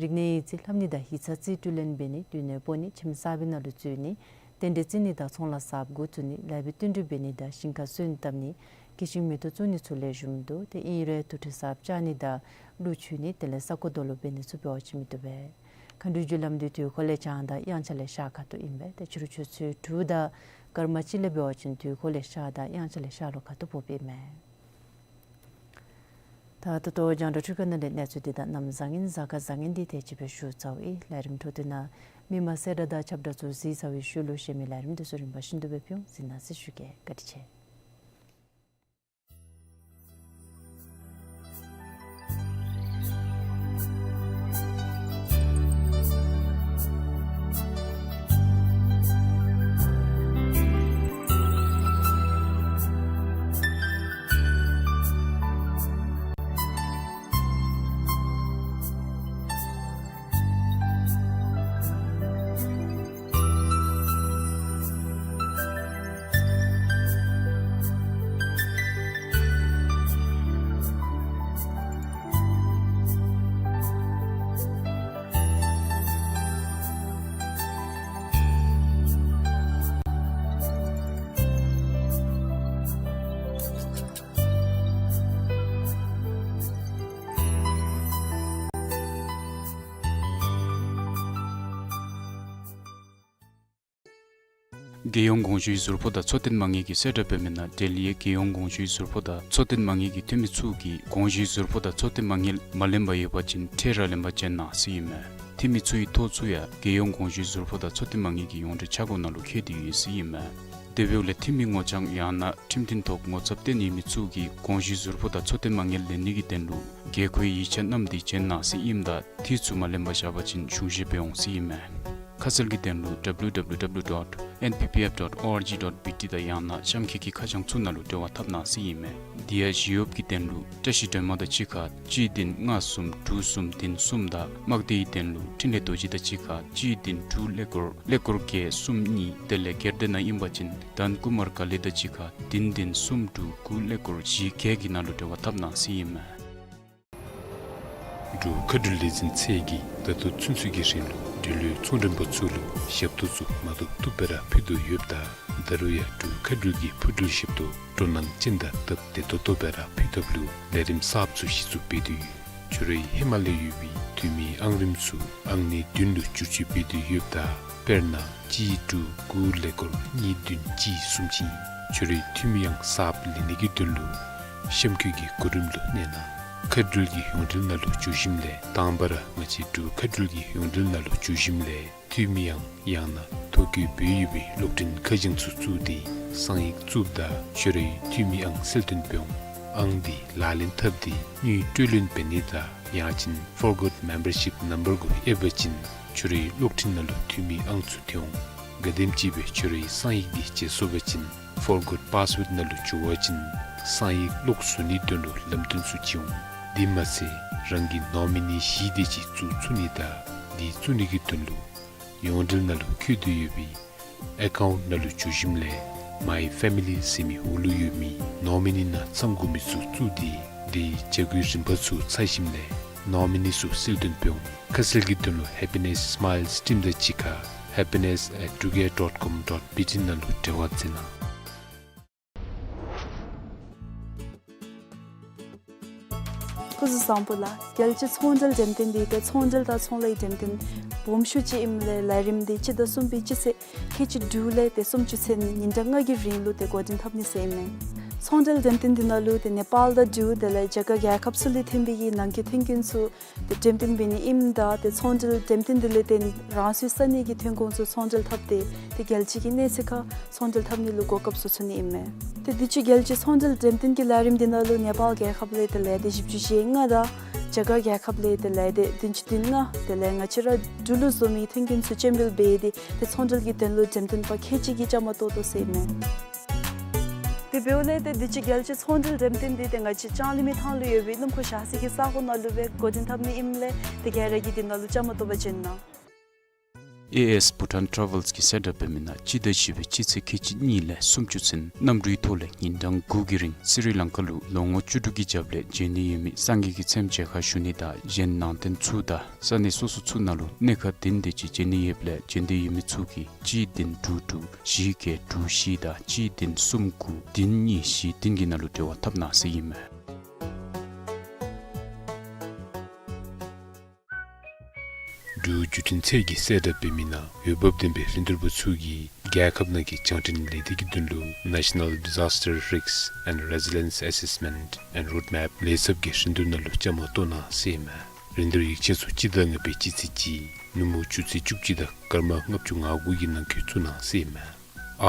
རིག་གནས་ཡིག་རྩིས་ལྷབ་ནི་དང་ཡིག་ཚང་རྩིས་སྤྲོད་ལེན་འབད་ནི། སྡོད་གནས་སྤོ་ནི། ཁྱིམ་གསར་པའི་ནང་ལུ་འཛུལ་ནི། རྟེན་འབྲེལ་བརྩི་ནི་དང་ཚོང་ལཱ་གསརཔ་འགོ་བཙུགས་ནི། ལཱ་འབད་བསྟུན་གྲོས་འབད་ནི་དང་ཞིང་ཁ་སོན་བཏབ་ནི། སྐྱེད་ཤིང་མེ་ཏོག་བཙུགས་ནི་ཚུ་ལེགས་ཤོམ་འདུག། དེ་ཨིན་རུང་དུར་ཁྲོད་གསརཔ་བཅག་ནི་དང་གླུ་མཆོད་ནི་དེ་ལས་ས་རྐོ་རྡོ་སློག་འབད་ནི་ཚུ་འབད་བ་ཅིན་མི་བཏུབ་པས། མཁའ་འགྲོའི་རྒྱུ་ལམ་འདི་དུས་འཁོར་ལས་བྱང་དང་དབྱངས་འཆར་ལས་ཤར་ཁ་ཐུག་ཨིན་པས། ཏེ་ཕྱི་རུ་ཆུ་ཚོད་དྲུག་དང་སྐར་མ་གཅིག་ལས་འབད་བ་ཅིན་དུས་འཁོར་ལས་ཤར་དང་དབྱངས་འཆར་ལས་ཤར་ལྷོ་ཁ་ཐུག་ཕོགཔ་ཨིན་མས། ད་ད་ལྟོ་རྒྱང་བསྒྲགས་འཕྲུལ་ཁང་ནང་ལས་གནས་ཚུལ་འདི་དང་གནམ་བཟང་ངན་གཟའ་སྐར་བཟང་ངན་འདི་དེ་ཅིག་སྦེ་ཞུ་ཚརཝ་ཨིན། ལས་རིམ་འཕྲོ་མཐུད་ནང་མི་མང་གསལ་བསྒྲགས་དང་ཁྱབ་བསྒྲགས་ཚུ་གཟིགས་ཚར་བའི་ཤུལ་ལུ་གཞན་མི་ལས་རིམ་འདི་ཚུ་རིམ་པ་བཞིན་དུ་སྦེ་ཕུལ་འོང་། གཟིགས་གནང་ཟེར་ཞུ་གེ། བཀའ་དྲིན་ཆེ། རྒྱལ་ཡོངས་གོང་ཞུའི་ཟུར་ཕོགས་དང་འཚོ་རྟེན་མ་དངུལ་གྱི་གསལ་བསྒྲགས་འབད་མི་ནང་འབྲེལ་ཡོད་རྒྱལ་ཡོངས་གོང་ཞུའི་ཟུར་ཕོགས་དང་འཚོ་རྟེན་མ་དངུལ་གྱི་འཐུས་མི་ཚུ་གིས་གོང་ཞུའི་ཟུར་ཕོགས་དང་འཚོ་རྟེན་མ་དངུལ་མ་ལེན་པར་ཡོད་པ་ཅིན་འཕྲལ་ར་ལེན་པར་བྱོན་གནང་ཟེར་ཨིན་མས། འཐུས་མི་ཚུ་གི་ཐོ་ཚུ་ཡང་རྒྱལ་ཡོངས་གོང་ཞུའི་ཟུར་ཕོགས་དང་འཚོ་རྟེན་མ་དངུལ་གྱི་ཡོངས་འབྲེལ་ཆ་བགོས་ནང་ལུ་བཀོད་དེ་ཡོད་ཟེར་ཨིན་མས། དེ་འབདཝ་ལས་འཐུས་མི་ངོ་རྐྱང་ཡང་ན་ཁྲིམས་མཐུན་ཐོག་ངོ་ཚབ་བཏོན་ཡོད་མི་ཚུ་གིས་གོང་ཞུའི་ཟུར་ཕོགས་དང་འཚོ་རྟེན་མ་དངུལ་ལེན་ནི་གི་དོན་ལུ་དགོས་མཁོའི་ཡིག་ཆ་བསྣམས་ཏེ་བྱོན་གནང་ཟེར་ཨིནམ་ད་འཐུས་ཚུ་མ་ལེན་པར་བཞག་པ་ཅིན་གཞུང་བཞེས་འབད་འོང་ཟེར་ཨིན་མས། ཁ་གསལ་གྱི་དོན་ལུ་W W W dot N P P F dot O R G dot B T དང་ཡང་ན་གཤམ་འཁོད་ཀྱི་ཁ་བྱང་ཚུ་ནང་ལུ་འབྲེལ་བ་འཐབ་གནང་ཟེར་ཨིན་མས། དེ་ཡང་ཞི་གཡོགཔ་གི་དོན་ལུ་བཀྲིས་སྒྲོལ་མ་དང་གཅིག་ཁར་གཅིག་བདུན་ལྔ་གསུམ་དྲུག་གསུམ་བདུན་གསུམ་དང་དམག་སྡེའི་དོན་ལུ་འཕྲིན་ལས་རྡོ་རྗེ་དང་གཅིག་ཁར་གཅིག་བདུན་དྲུག་ཀླད་ཀོར་ཀླད་ཀོར་བརྒྱད་གསུམ་གཉིས། དེ་ལས་སྒེར་སྡེ་ནང་ཨིན་པ་ཅིན་དཱན་ཀུ་མར་ཀ་ལི་དང་གཅིག་ཁར་བདུན་བདུན་གསུམ་དྲུག་དགུ་ཀླད་ཀོར་བཞི་བརྒྱད་ཀྱི་ནང་ལུ་འབྲེལ་བ་འཐབ་གནང་ཟེར་ཨིན་མས། འབྲུག་མཁའ་འགྲུལ་ལས་འཛིན་ཚད་ཀྱིས་ད་ལྟོ་ཚུན་ཚོད་ཀྱི་རིང་ལུ་འབྲེལ་ཡོད་ཚོང་མགྲོན་པ་ཚུ་ལུ་ཞབས་ཏོག་ཚུ་མ་ཐུབ་ཐུབ་སྦེ་ར་ཕུལ་དོ་ཡོདཔ་ད་ད་རུང་ཡང་འབྲུག་མཁའ་འགྲུལ་གྱི་འཕུར་འགྲུལ་ཞབས་ཏོག་སྤྲོ་སྣང་ཅན་དང་སྟབས་བདེ་ཏོག་ཏོ་སྦེ་ར་ཕུལ་ཐབས་ལུ་ལས་རིམ་གསརཔ་ཚུ་གཞི་བཙུགས་འབད་དེ་ཡོད། ཁྱོད་རའི་ཧེ་མ་ལས་ཡོད་པའི་འཐུས་མིའི་ཨང་རིམ་ཚུ་ཨང་གནས་བདུན་ལུ་བསྒྱུར་བཅོས་འབད་དེ་ཡོདཔ་ད་དཔེར་ན་གཅིག་དྲུག་དགུ་ཀླད་ཀོར་གཉིས་བདུན་གཅིག་གསུམ་ཅིག་ཨིན། ཁྱོད་རའི་འཐུས་མི་ཨང་གསརཔ་ལེན་ནི་གི་དོན་ལུ་གཤམ་འཁོད་ཀྱི་གོ་རིམ་ལུ་གནས་གནང་། མཁའ་འགྲུལ་གྱི་ཡོངས་འབྲེལ་ནང་ལུ་འཛུལ་ཞིནམ་ལས་དང་པ་ར་ང་བཅས་འབྲུག་མཁའ་འགྲུལ་གྱི་ཡོངས་འབྲེལ་ནང་ལུ་འཛུལ་ཞིནམ་ལས་འཐུས་མི་ཨང་ཡང་ན་ཐོ་བཀོད་འབད་ཡོད་པའི་གློག་འཕྲིན་ཁ་བྱང་ཚུ་བཙུགས་ཏེ་གསང་ཡིག་བཙུགསཔ་ད་ཁྱོད་རའི་འཐུས་མི་ཨང་གསལ་སྟོན་འབད་འོང་། ཨང་འདི་ལག་ལེན་འཐབ་སྟེ་དངུལ་སྤྲོད་ལེན་འབད་ནི་དང་ཡང་ཅིན་Forgot Membership Number གུ་ཨེབ་པ་ཅིན་ཁྱོད་རའི་གློག་འཕྲིན་ནང་ལུ་འཐུས་མི་ཨང་ཚུ་ཐོན་འོང་། ག་དེམ་ཅིག་སྦེ་ཁྱོད་རའི་གསང་ཡིག་འདི་བརྗེད་སོང་པ་ཅིན་Forgot Password ནང་ལུ་འཛུལ་བ་ཅིན་གསང་ཡིག་གློག་བཟོ་ནིའི་དོན་ལུ་ལམ་སྟོན་ཚུ་བྱིན་འོང་། དེ་མ་ཚད་རང་གི་ནོ་མི་ནི་བཞི་དེ་ཅིག་བཙུགས་ཚུགས་ནི་དང་འདི་བཙུགས་ནི་གི་དོན་ལུ་ཡོངས་འབྲེལ་ནང་ལུ་བཀོད་དེ་ཡོད་པའི་ཨེ་ཀའུནཊ་ནང་ལུ་འཛུལ་ཞིནམ་ལས་My Family ཟེར་མི་འོག་ལུ་ཡོད་མི་ནོ་མི་ནི་ནང་ཚང་དགོ་མི་ཚུ་བཙུགས་ཏེ་དེའི་བྱ་སྒོའི་རིམ་པ་ཚུ་ཚར་ཞིནམ་ལས་ནོ་མི་ནི་ཚུ་གསལ་སྟོན་འབད་འོང་། ཁ་གསལ་གྱི་དོན་ལུ་Happiness Smiles Team དང་གཅིག་ཁར happiness at drugair dot com dot B T ནང་ལུ་འབྲེལ་བ་མཛད་གནང་། སྐུ་གཟུགས་བཟང་པོ་ལགས། རྒྱལ་སྤྱིའི་ཚོང་འབྲེལ་འགྲེམས་སྟོན་འདི་ཏེ་ཚོང་འབྲེལ་དང་ཚོང་ལཱའི་འགྲེམས་སྟོན་སྦོམ་ཤོས་ཅིག་ཨིནམ་ལས་ལས་རིམ་འདི་སྤྱི་ཟླ་གསུམ་པའི་སྤྱི་ཚེས་ཁལ་གཅིག་དྲུག་ལས་ཏེ་སུམ་ཅུ་ཚུན་ཉིན་གྲངས་ལྔ་གི་རིང་ལུ་ཏེ་འགོ་འདྲེན་འཐབ་ནི་ཟེར་ཨིན་མས། ཚོང་འབྲེལ་འགྲེམས་སྟོན་འདི་ནང་ལུ་ཏེ་ནེ་པཱལ་དང་འབྲུག་དེ་ལས་རྒྱ་གར་རྒྱལ་ཁབ་ཚུ་ལས་ཐོན་པའི་གི་ནང་འཁོད་ཐོན་ཁུངས་ཚུ་ཏེ་འགྲེམས་སྟོན་འབད་ནི་ཨིནམ་ད་ཏེ་ཚོང་འབྲེལ་འགྲེམས་སྟོན་འདི་ལས་ཏེ་རང་སོའི་ས་གནས་ཀྱི་ཐོན་ཁུངས་ཚུ་ཚོང་འབྲེལ་འཐབ་སྟེ་ཏེ་རྒྱལ་སྤྱི་གི་གནས་ཚད་ཁར་ཚོང་འབྲེལ་འཐབ་ནི་ལུ་གོ་སྐབས་ཚུ་ཚུད་ནི་ཨིན་མས། ཏེ་དུས་ཅི་རྒྱལ་སྤྱིའི་ཚོང་འབྲེལ་འགྲེམས་སྟོན་གྱི་ལས་རིམ་འདི་ནང་ལུ་ནེ་པཱལ་རྒྱལ་ཁབ་ལས་ཏེ་ལས་སྡེ་བཞི་བཅུ་ཞེ་ལྔ་དང་ རྒྱ་གར་རྒྱལ་ཁབ་ལས་དེ་ལས་དེ་བདུན་ཅུ་དོན་ལྔ་དེ་ལས་ང་བཅས་ར་འབྲུག་ལུ་བཟོ་མི་ཐོན་སྐྱེད་ཚུ་སྤྱན་འབུལ་འབད་དེ་དེ་ཚོང་འབྲེལ་གྱི་དོན་ལུ་འགྲེམས་སྟོན་པ་ཁལ་གཅིག་གིས་བཅའ་མར་གཏོགས་དོ་ཟེར་ཨིན་མས། དེ་འབདཝ་ལས་དེ་དུས་ཅི་རྒྱལ་སྤྱིའི་ཚོང་འབྲེལ་འགྲེམས་སྟོན་དེ་དེ་ང་བཅས་ལྕང་གླིང་མི་ཐང་ལུ་ཡོད་པའི་སྣུམ་འཁོར་བཞག་ས་གི་ས་གོ་ནང་ལུ་སྦེ་འགོ་འདྲེན་འཐབ་ནི་ཨིནམ་ལས་དེ་ག་ར་གིས་དེ་ནང་ལུ་བཅའ་མར་གཏོགས་པར་བྱོན་གནང་། ཨེ་ཨེསི་བྷུ་ཊཱན་ཊ་རེ་ཝེལསི་གིས་གསལ་བསྒྲགས་འབད་མི་ནང་སྤྱི་ཟླ་བཞི་པའི་སྤྱི་ཚེས་ཁལ་གཅིག་གཉིས་ལས་སུམ་ཅུ་ཚུན་གནམ་གྲུའི་ཐོག་ལས་ཉིན་གྲངས་དགུ་གི་རིང་སི་རི་ལང་ཀ་ལུ་ལོ་ངོ་བཅུ་དྲུག་གི་རྒྱབ་ལས་བྱོན་ནི་ཡོད་མི་སངས་རྒྱས་ཀྱི་ཚལ་མཇལ་ཁ་ཞུ་ནི་དང་གཞན་ནང་རྟེན་ཚུ་དང་ས་གནས་སོ་སོ་ཚུ་ནང་ལུ་གནས་ཁང་བདུན་དེ་ཅིག་བྱོན་ནི་ཡོདཔ་ལས་བྱོན་ནི་ཡོད་མི་ཚུ་གིས་གཅིག་བདུན་དྲུག་དྲུག་བཞི་བརྒྱད་དྲུག་བཞི་དང་གཅིག་བདུན་གསུམ་དགུ་བདུན་གཉིས་བཞི་བདུན་གྱི་ནང་ལུ་འབྲེལ་བ་འཐབ་གནང་ཟེར་ཨིན་མས། འབྲུག་བརྒྱུད་འཕྲིན་ཚད་ཀྱིས་གསལ་བསྒྲགས་འབད་མི་ནང་འོས་འབབ་ལྡན་པའི་རིན་བསྡུར་པ་ཚུ་གིས་རྒྱལ་ཁབ་ནང་གི་རྒྱང་འཕྲིན་ལས་སྡེ་གི་དོན་ལུ་National Disaster Risk and Resilience Assessment and Roadmap ལས་ཚབ་ཀྱི་རིན་བསྡུར་ནང་ལུ་བཅའ་མར་གཏོགས་གནང་ཟེར་ཨིན་མས། རིན་བསྡུར་ཡིག་ཆ་ཚུ་སྤྱི་ཟླ་ལྔ་པའི་སྤྱི་ཚེས་གཅིག་ནུབ་མོ་ཆུ་ཚོད་བཅུ་གཅིག་དང་སྐར་མ་ལྔ་བཅུ་ང་དགུ་གི་ནང་འཁོད་བཙུགས་གནང་ཟེར་ཨིན་མས།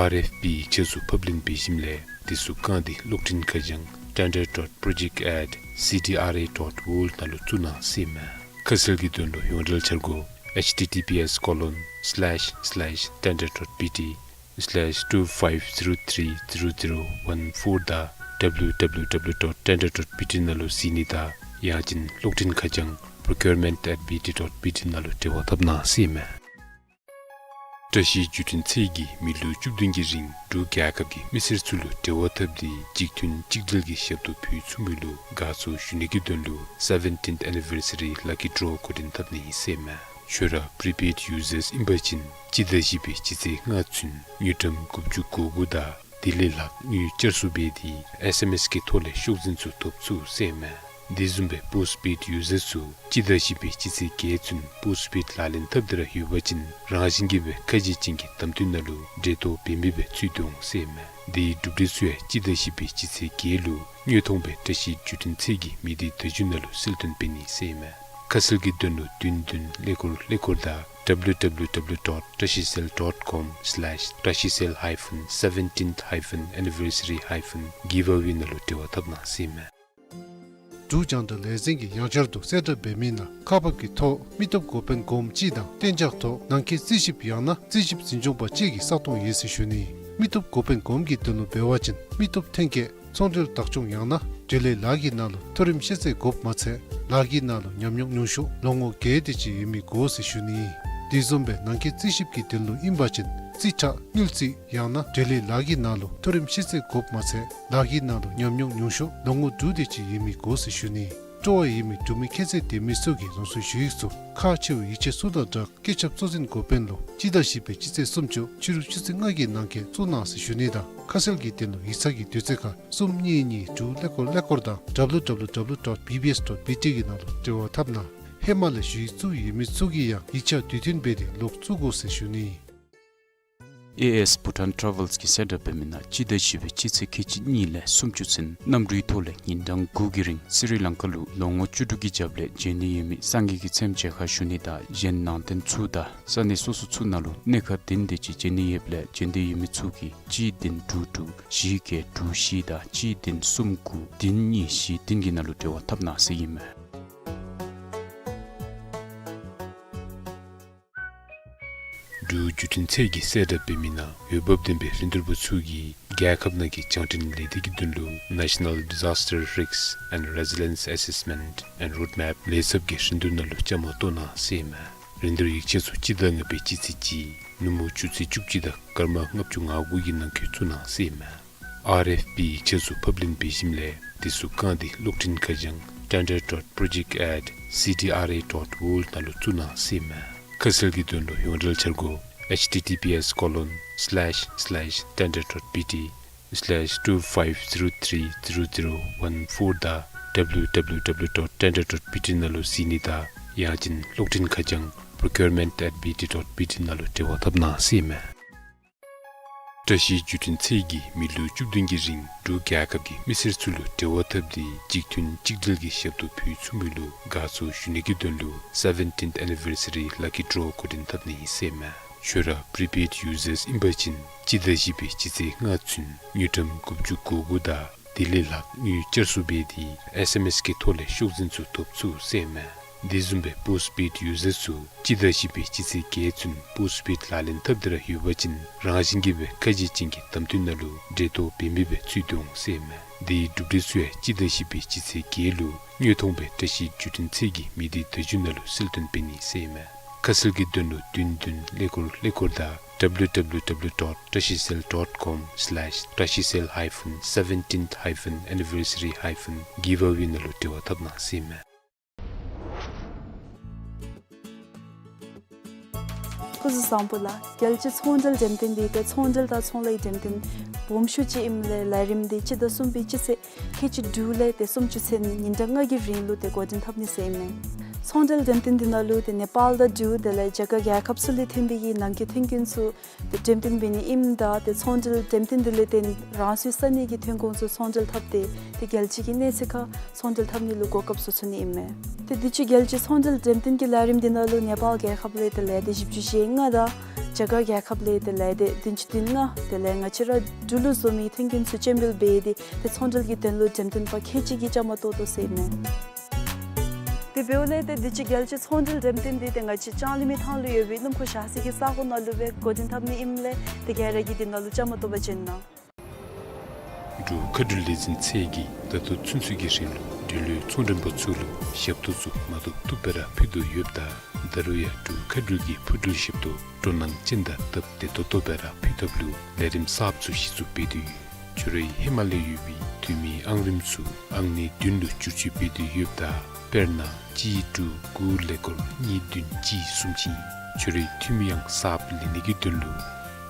ཨར་ཨེཕ་པི་ཡིག་ཆ་ཚུ་ཕབ་ལེན་འབད་ཞིནམ་ལས་དེ་ཚུ་བཀང་སྟེ་གློག་འཕྲིན་ཁ་བྱང་tender dot project at C D R A dot world ནང་ལུ་བཙུགས་གནང་ཟེར་ཨིན་མས། ཁ་གསལ་གྱི་དོན་ལུ་ཡོངས་འབྲེལ་འཆར་སྒོ་H T T P S colon slash slash tender dot B T slash two five zero three zero zero one four དང་W W W dot tender dot B T ནང་ལུ་གཟིགས་ནི་དང་ཡང་ཅིན་གློག་འཕྲིན་ཁ་བྱང་procurement at B T dot B T ནང་ལུ་འབྲེལ་བ་འཐབ་གནང་ཟེར་ཨིན་མས། བཀྲ་ཤིས་བརྒྱུད་འཕྲིན་ཚད་ཀྱིས་མི་ལོ་བཅུ་བདུན་གྱི་རིང་འབྲུག་རྒྱལ་ཁབ་ཀྱི་མི་སེར་ཚུ་ལུ་འབྲེལ་བ་འཐབ་སྟེ་གཅིག་མཐུན་གཅིག་སྒྲིལ་གྱི་ཞབས་ཏོག་ཕུལ་ཚུགས་མི་ལུ་དགའ་ཚོར་ཞུ་ནི་གི་དོན་ལུ་seventeenth anniversary lucky draw འགོ་འདྲེན་འཐབ་ནི་ཨིན་ཟེར་ཨིན་མས། ཁྱོད་ར་prepaid users ཨིན་པ་ཅིན་སྤྱི་ཟླ་བཞི་པའི་སྤྱི་ཚེས་ལྔ་ཚུན་དངུལ་ཀྲམ་དགུ་བཅུ་གོ་དགུ་དང་དེ་ལས་ལྷག་དངུལ་བསྐྱར་གསོ་འབད་དེ་S M S གི་ཐོག་ལས་ཤོག་འཛིན་ཚུ་ཐོབ་ཚུགས་ཟེར་ཨིན་མས། དེ་བཟུམ་སྦེ་postpaid users ཚུ་སྤྱི་ཟླ་བཞི་པའི་སྤྱི་ཚེས་བརྒྱད་ཚུན་postpaid ལག་ལེན་འཐབ་སྟེ་ར་ཡོད་པ་ཅིན་རང་བཞིན་གྱིས་སྦེ་ཁ་གཞས་ཅན་གྱི་གདམ་འཐུ་ནང་ལུ་འགྲན་བསྡུར་འབད་མི་སྦེ་ཚུད་དོ་འོང་ཟེར་ཨིན་མས། དེའི་གྲུབ་འབྲས་ཚུ་ཡང་སྤྱི་ཟླ་བཞི་པའི་སྤྱི་ཚེས་བརྒྱད་ལུ་དངོས་མཐོང་སྦེ་བཀྲ་ཤིས་བརྒྱུད་འཕྲིན་ཚད་ཀྱི་མི་སྡེ་བརྡ་བརྒྱུད་ནང་ལུ་གསལ་སྟོན་འབད་ནི་ཟེར་ཨིན་མས། ཁ་གསལ་གྱི་དོན་ལུ་བདུན་བདུན་ཀླད་ཀོར་ཀླད་ཀོར་དང་W W W dot trashicell dot com slash trashicell hyphen seventeenth hyphen anniversary hyphen giveaway ནང་ལུ་འབྲེལ་བ་འཐབ་གནང་ཟེར་ཨིན་མས། འབྲུག་རྒྱང་བསྒྲགས་ལས་འཛིན་གྱིས་ཡང་བསྐྱར་དུ་གསལ་བསྒྲགས་འབད་མི་ནང་ཁག་འབག་གི་ཐོག་མི་སྟོབས་འགོ་དཔོན་གོངམ་ཅིག་དང་གཏན་འཇགས་ཐོག་ནང་འཁོད་རྩིས་ཞིབ་ཡང་ན་རྩིས་ཞིབ་འཛིན་སྐྱོང་པ་ཅིག་གི་ས་སྟོང་ཡོད་ཟེར་ཞུ་ནི། མི་སྟོབས་འགོ་དཔོན་གོངམ་གྱི་དོན་ལུ་འབད་བ་ཅིན་མི་སྟོབས་ཐོན་སྐྱེད་ཚོང་འབྲེལ་བདག་སྐྱོང་ཡང་ན་འབྲེལ་ཡོད་ལཱ་གི་ནང་ལུ་མཐོ་རིམ་ཤེས་ཚད་དགོཔ་མ་ཚད་ལཱ་གི་ནང་ལུ་ཉམས་མྱོང་ཉུང་ཤོས་ལོ་ངོ་བརྒྱད་དེ་ཅིག་ཡོད་མི་དགོ་ཟེར་ཞུ་ནི། དེ་བཟུམ་སྦེ་ནང་འཁོད་རྩིས་ཞིབ་ཀྱི་དོན་ལུ་ཨིན་པ་ཅིན་རྩིས་ཁྲ་དངུལ་རྩིས་ཡང་ན་འབྲེལ་ཡོད་ལཱ་གི་ནང་ལུ་མཐོ་རིམ་ཤེས་ཚད་དགོཔ་མ་ཚད་ལཱ་གི་ནང་ལུ་ཉམས་མྱོང་ཉུང་ཤོས་ལོ་ངོ་དྲུག་དེ་ཅིག་ཡོད་མི་དགོ་ཟེར་ཞུ་ནི། སྤྲོ་བ་ཡོད་མི་འབྲུག་མི་ཁྱད་ཚད་ལྡན་མི་ཚུ་གིས་རང་སོའི་ཞུ་ཡིག་ཚུ་ཁག་ཆེ་བའི་ཡིག་ཆ་ཚུ་དང་སྦྲགས་སྐུ་ཚབ་གཙོ་འཛིན་འགོ་དཔོན་ལུ་སྤྱི་ཟླ་བཞི་པའི་སྤྱི་ཚེས་སུམ་ཅུ་ཕྱི་རུ་ཆུ་ཚོད་ལྔ་གི་ནང་འཁོད་བཙུགས་གནང་ཟེར་ཞུ་ནི་དང་ཁ་གསལ་གྱི་དོན་ལུ་ཡིག་ཚང་གི་དུས་ཚོད་ཁར་གསུམ་གཉིས་གཉིས་དྲུག་ཀླད་ཀོར་ཀླད་ཀོར་དང་W W W dot B B S dot B T གི་ནང་ལུ་འབྲེལ་བ་འཐབ་གནང་། ཧེ་མ་ལས་ཞུ་ཡིག་བཙུགས་ཡོད་མི་ཚུ་གིས་ཡང་ཡིག་ཆ་དུས་མཐུན་འབད་དེ་ལོག་བཙུགས་དགོ་ཟེར་ཞུ་ནི། ཨེ་ཨེསི་བྷུ་ཊཱན་ཊ་རེ་ཝེལསི་གིས་གསལ་བསྒྲགས་འབད་མི་ནང་སྤྱི་ཟླ་བཞི་པའི་སྤྱི་ཚེས་ཁལ་གཅིག་གཉིས་ལས་སུམ་ཅུ་ཚུན་གནམ་གྲུའི་ཐོག་ལས་ཉིན་གྲངས་དགུ་གི་རིང་སི་རི་ལང་ཀ་ལུ་ལོ་ངོ་བཅུ་དྲུག་གི་རྒྱབ་ལས་བྱོན་ནི་ཡོད་མི་སངས་རྒྱས་ཀྱི་ཚལ་མཇལ་ཁ་ཞུ་ནི་དང་གཞན་ནང་རྟེན་ཚུ་དང་ས་གནས་སོ་སོ་ཚུ་ནང་ལུ་གནས་ཁང་བདུན་དེ་ཅིག་བྱོན་ནི་ཡོདཔ་ལས་བྱོན་ནི་ཡོད་མི་ཚུ་གིས་གཅིག་བདུན་དྲུག་དྲུག་བཞི་བརྒྱད་དྲུག་བཞི་དང་གཅིག་བདུན་གསུམ་དགུ་བདུན་གཉིས་བཞི་བདུན་གྱི་ནང་ལུ་འབྲེལ་བ་འཐབ་གནང་ཟེར་ཨིན་མས། འབྲུག་བརྒྱུད་འཕྲིན་ཚད་ཀྱིས་གསལ་བསྒྲགས་འབད་མི་ནང་འོས་འབབ་ལྡན་པའི་རིན་བསྡུར་པ་ཚུ་གིས་རྒྱལ་ཁབ་ནང་གི་རྒྱང་འཕྲིན་ལས་སྡེ་གི་དོན་ལུ་National Disaster Risk and Resilience Assessment and Roadmap ལས་ཚབ་ཀྱི་རིན་བསྡུར་ནང་ལུ་བཅའ་མར་གཏོགས་གནང་ཟེར་ཨིན་མས། རིན་བསྡུར་ཡིག་ཆ་ཚུ་སྤྱི་ཟླ་ལྔ་པའི་སྤྱི་ཚེས་གཅིག་ནུབ་མོ་ཆུ་ཚོད་བཅུ་གཅིག་དང་སྐར་མ་ལྔ་བཅུ་ང་དགུ་གི་ནང་འཁོད་བཙུགས་གནང་ཟེར་ཨིན་མས། ཨར་ཨེཕ་པི་ཡིག་ཆ་ཚུ་ཕབ་ལེན་འབད་ཞིནམ་ལས་དེ་ཚུ་བཀང་སྟེ་གློག་འཕྲིན་ཁ་བྱང་tender dot project at C D R A dot world ནང་ལུ་བཙུགས་གནང་ཟེར་ཨིན་མས། ཁ་གསལ་གྱི་དོན་ལུ་ཡོངས་འབྲེལ་འཆར་སྒོ་H T T P S colon slash slash tender dot B T slash two five zero three zero zero one four དང་W W W dot tender dot B T ནང་ལུ་གཟིགས་ནི་དང་ཡང་ཅིན་གློག་འཕྲིན་ཁ་བྱང་procurement at B T dot B T ནང་ལུ་འབྲེལ་བ་འཐབ་གནང་ཟེར་ཨིན་མས། བཀྲ་ཤིས་བརྒྱུད་འཕྲིན་ཚད་ཀྱིས་མི་ལོ་བཅུ་བདུན་གྱི་རིང་འབྲུག་རྒྱལ་ཁབ་ཀྱི་མི་སེར་ཚུ་ལུ་འབྲེལ་བ་འཐབ་སྟེ་གཅིག་མཐུན་གཅིག་སྒྲིལ་གྱི་ཞབས་ཏོག་ཕུལ་ཚུགས་མི་ལུ་དགའ་ཚོར་ཞུ་ནི་གི་དོན་ལུ་seventeenth anniversary lucky draw འགོ་འདྲེན་འཐབ་ནི་ཨིན་ཟེར་ཨིན་མས། ཁྱོད་ར་prepaid users ཨིན་པ་ཅིན་སྤྱི་ཟླ་བཞི་པའི་སྤྱི་ཚེས་ལྔ་ཚུན་དངུལ་ཀྲམ་དགུ་བཅུ་གོ་དགུ་དང་ དེ་ལས་ལྷག་དངུལ་བསྐྱར་གསོ་འབད་དེ་ཨེསི་ཨེམ་ཨེསི་གི་ཐོག་ལས་ཤོག་འཛིན་ཚུ་ཐོབ་ཚུགས་ཟེར་ཨིན་མས། དེ་བཟུམ་སྦེ་པོསཊ་པེཌ་ཡུ་ཟར་ཚུ་སྤྱི་ཟླ་བཞི་པའི་སྤྱི་ཚེས་བརྒྱད་ཚུན་པོསཊ་པེཌ་ལག་ལེན་འཐབ་སྟེ་ར་ཡོད་པ་ཅིན་རང་བཞིན་གྱིས་སྦེ་ཁ་འབྱེད་ཅན་གྱི་དམ་དོན་ནང་ལུ་འབྲེལ་གཏོགས་འབད་མི་སྦེ་ཚུད་དེ་འོང་ཟེར་ཨིན་མས། དེའི་གྲུབ་འབྲས་ཚུ་ཡང་སྤྱི་ཟླ་བཞི་པའི་སྤྱི་ཚེས་བརྒྱད་ལུ་དངོས་མཐོང་སྦེ་བཀྲིས་བརྒྱུད་འཕྲིན་ཚད་ཀྱི་མི་སྡེ་བརྡ་བརྒྱུད་ནང་ལུ་གསལ་སྟོན་འབད་ནི་ཟེར་ཨིན་མས། ཁ་གསལ་གྱི་དོན་ལུ་བདུན་བདུན་ཀླད་ཀོར་ཀླད་ཀོར་དང་W W W dot Trashicell dot com slash Trashicell hyphen seventeenth hyphen anniversary hyphen giveaway ནང་ལུ་འབྲེལ་བ་འཐབ་གནང་ཟེར་ཨིན་མས། སྐུ་གཟུགས་བཟང་པོ་ལགས། རྒྱལ་སྤྱིའི་ཚོང་འབྲེལ་འགྲེམས་སྟོན་འདི་ཏེ་ཚོང་འབྲེལ་དང་ཚོང་ལཱའི་འགྲེམས་སྟོན་སྦོམ་ཤོས་ཅིག་ཨིནམ་ལས་ལས་རིམ་འདི་སྤྱི་ཟླ་གསུམ་པའི་སྤྱི་ཚེས་ཁལ་གཅིག་དྲུག་ལས་ཏེ་སུམ་ཅུ་ཚུན་ཉིན་གྲངས་ལྔ་གི་རིང་ལུ་ཏེ་འགོ་འདྲེན་འཐབ་ནི་ཟེར་ཨིན་མས། ཚོང་འབྲེལ་འགྲེམས་སྟོན་འདི་ནང་ལུ་ཏེ་ནེ་པཱལ་དང་འབྲུག་དེ་ལས་རྒྱ་གར་རྒྱལ་ཁབ་ཚུ་ལས་ཐོན་པའི་གི་ནང་འཁོད་ཐོན་ཁུངས་ཚུ་ཏེ་འགྲེམས་སྟོན་འབད་ནི་ཨིནམ་ད་ཏེ་ཚོང་འབྲེལ་འགྲེམས་སྟོན་འདི་ལས་ཏེ་རང་སོའི་ས་གནས་ཀྱི་ཐོན་ཁུངས་ཚུ་ཚོང་འབྲེལ་འཐབ་སྟེ་ཏེ་རྒྱལ་སྤྱི་གི་གནས་ཚད་ཁར་ཚོང་འབྲེལ་འཐབ་ནི་ལུ་གོ་སྐབས་ཚུ་ཚུད་ནི་ཨིན་མས། ཏེ་དུས་ཅི་རྒྱལ་སྤྱིའི་ཚོང་འབྲེལ་འགྲེམས་སྟོན་གྱི་ལས་རིམ་འདི་ནང་ལུ་ནེ་པཱལ་རྒྱལ་ཁབ་ལས་ཏེ་ལས་སྡེ་བཞི་བཅུ་ཞེ་ལྔ་དང་རྒྱ་གར་རྒྱལ་ཁབ་ལས་ཏེ་ལས་སྡེ་བདུན་ཅུ་དོན་ལྔ་དེ་ལས་ང་བཅས་ར་འབྲུག་ལུ་བཟོ་མི་ཐོན་ཁུངས་ཚུ་སྤྱན་འབུལ་འབད་དེ་ཏེ་ཚོང་འབྲེལ་གྱི་དོན་ལུ་འགྲེམས་སྟོན་པ་ཁལ་གཅིག་གིས་བཅའ་མར་གཏོགས་དོ་ཟེར་ཨིན་མས། དེ་འབདཝ་ལས་ཏེ་དུས་ཅི་རྒྱལ་སྤྱིའི་ཚོང་འབྲེལ་འགྲེམས་སྟོན་འདི་ཏེ་ང་བཅས་ལྕང་གླིང་མི་ཐང་ལུ་ཡོད་པའི་སྣུམ་འཁོར་བཞག་སའི་གི་ས་གོ་ནང་ལུ་སྦེ་འགོ་འདྲེན་འཐབ་ནི་ཨིནམ་ལས་ཏེ་ག་ར་གིས་འདི་ནང་ལུ་བཅའ་མར་གཏོགས་པར་བྱོན་གནང་། འབྲུག་མཁའ་འགྲུལ་ལས་འཛིན་ཚད་ཀྱིས་ད་ལྟོ་ཚུན་ཚོད་ཀྱི་རིང་ལུ་འབྲེལ་ཡོད་ཚོང་མགྲོན་པ་ཚུ་ལུ་ཞབས་ཏོག་ཚུ་མ་ཐུབ་ཐུབ་སྦེ་ར་ཕུལ་དོ་ཡོདཔ་ད་ད་རུང་ཡང་འབྲུག་མཁའ་འགྲུལ་གྱི་འཕུར་གྲུའི་ཞབས་ཏོག་སྤྲོ་སྣང་ཅན་དང་སྟབས་བདེ་ཏོག་ཏོ་སྦེ་ར་ཕུལ་ཐབས་ལུ་ལས་རིམ་གསརཔ་ཚུ་གཞི་བཙུགས་འབད་དེ་ཡོད། ཁྱོད་རའི་ཧེ་མ་ལས་ཡོད་པའི་འཐུས་མིའི་ཨང་རིམ་ཚུ་ཨང་གནས་བདུན་ལུ་བསྒྱུར་བཅོས་འབད་དེ་ཡོདཔ་ད་དཔེར་ན་གཅིག་དྲུག་དགུ་ཀླད་ཀོར་གཉིས་བདུན་གཅིག་གསུམ་ཅིག་ཨིན། ཁྱོད་རའི་འཐུས་མི་ཨང་གསརཔ་ལེན་ནི་གི་དོན་ལུ་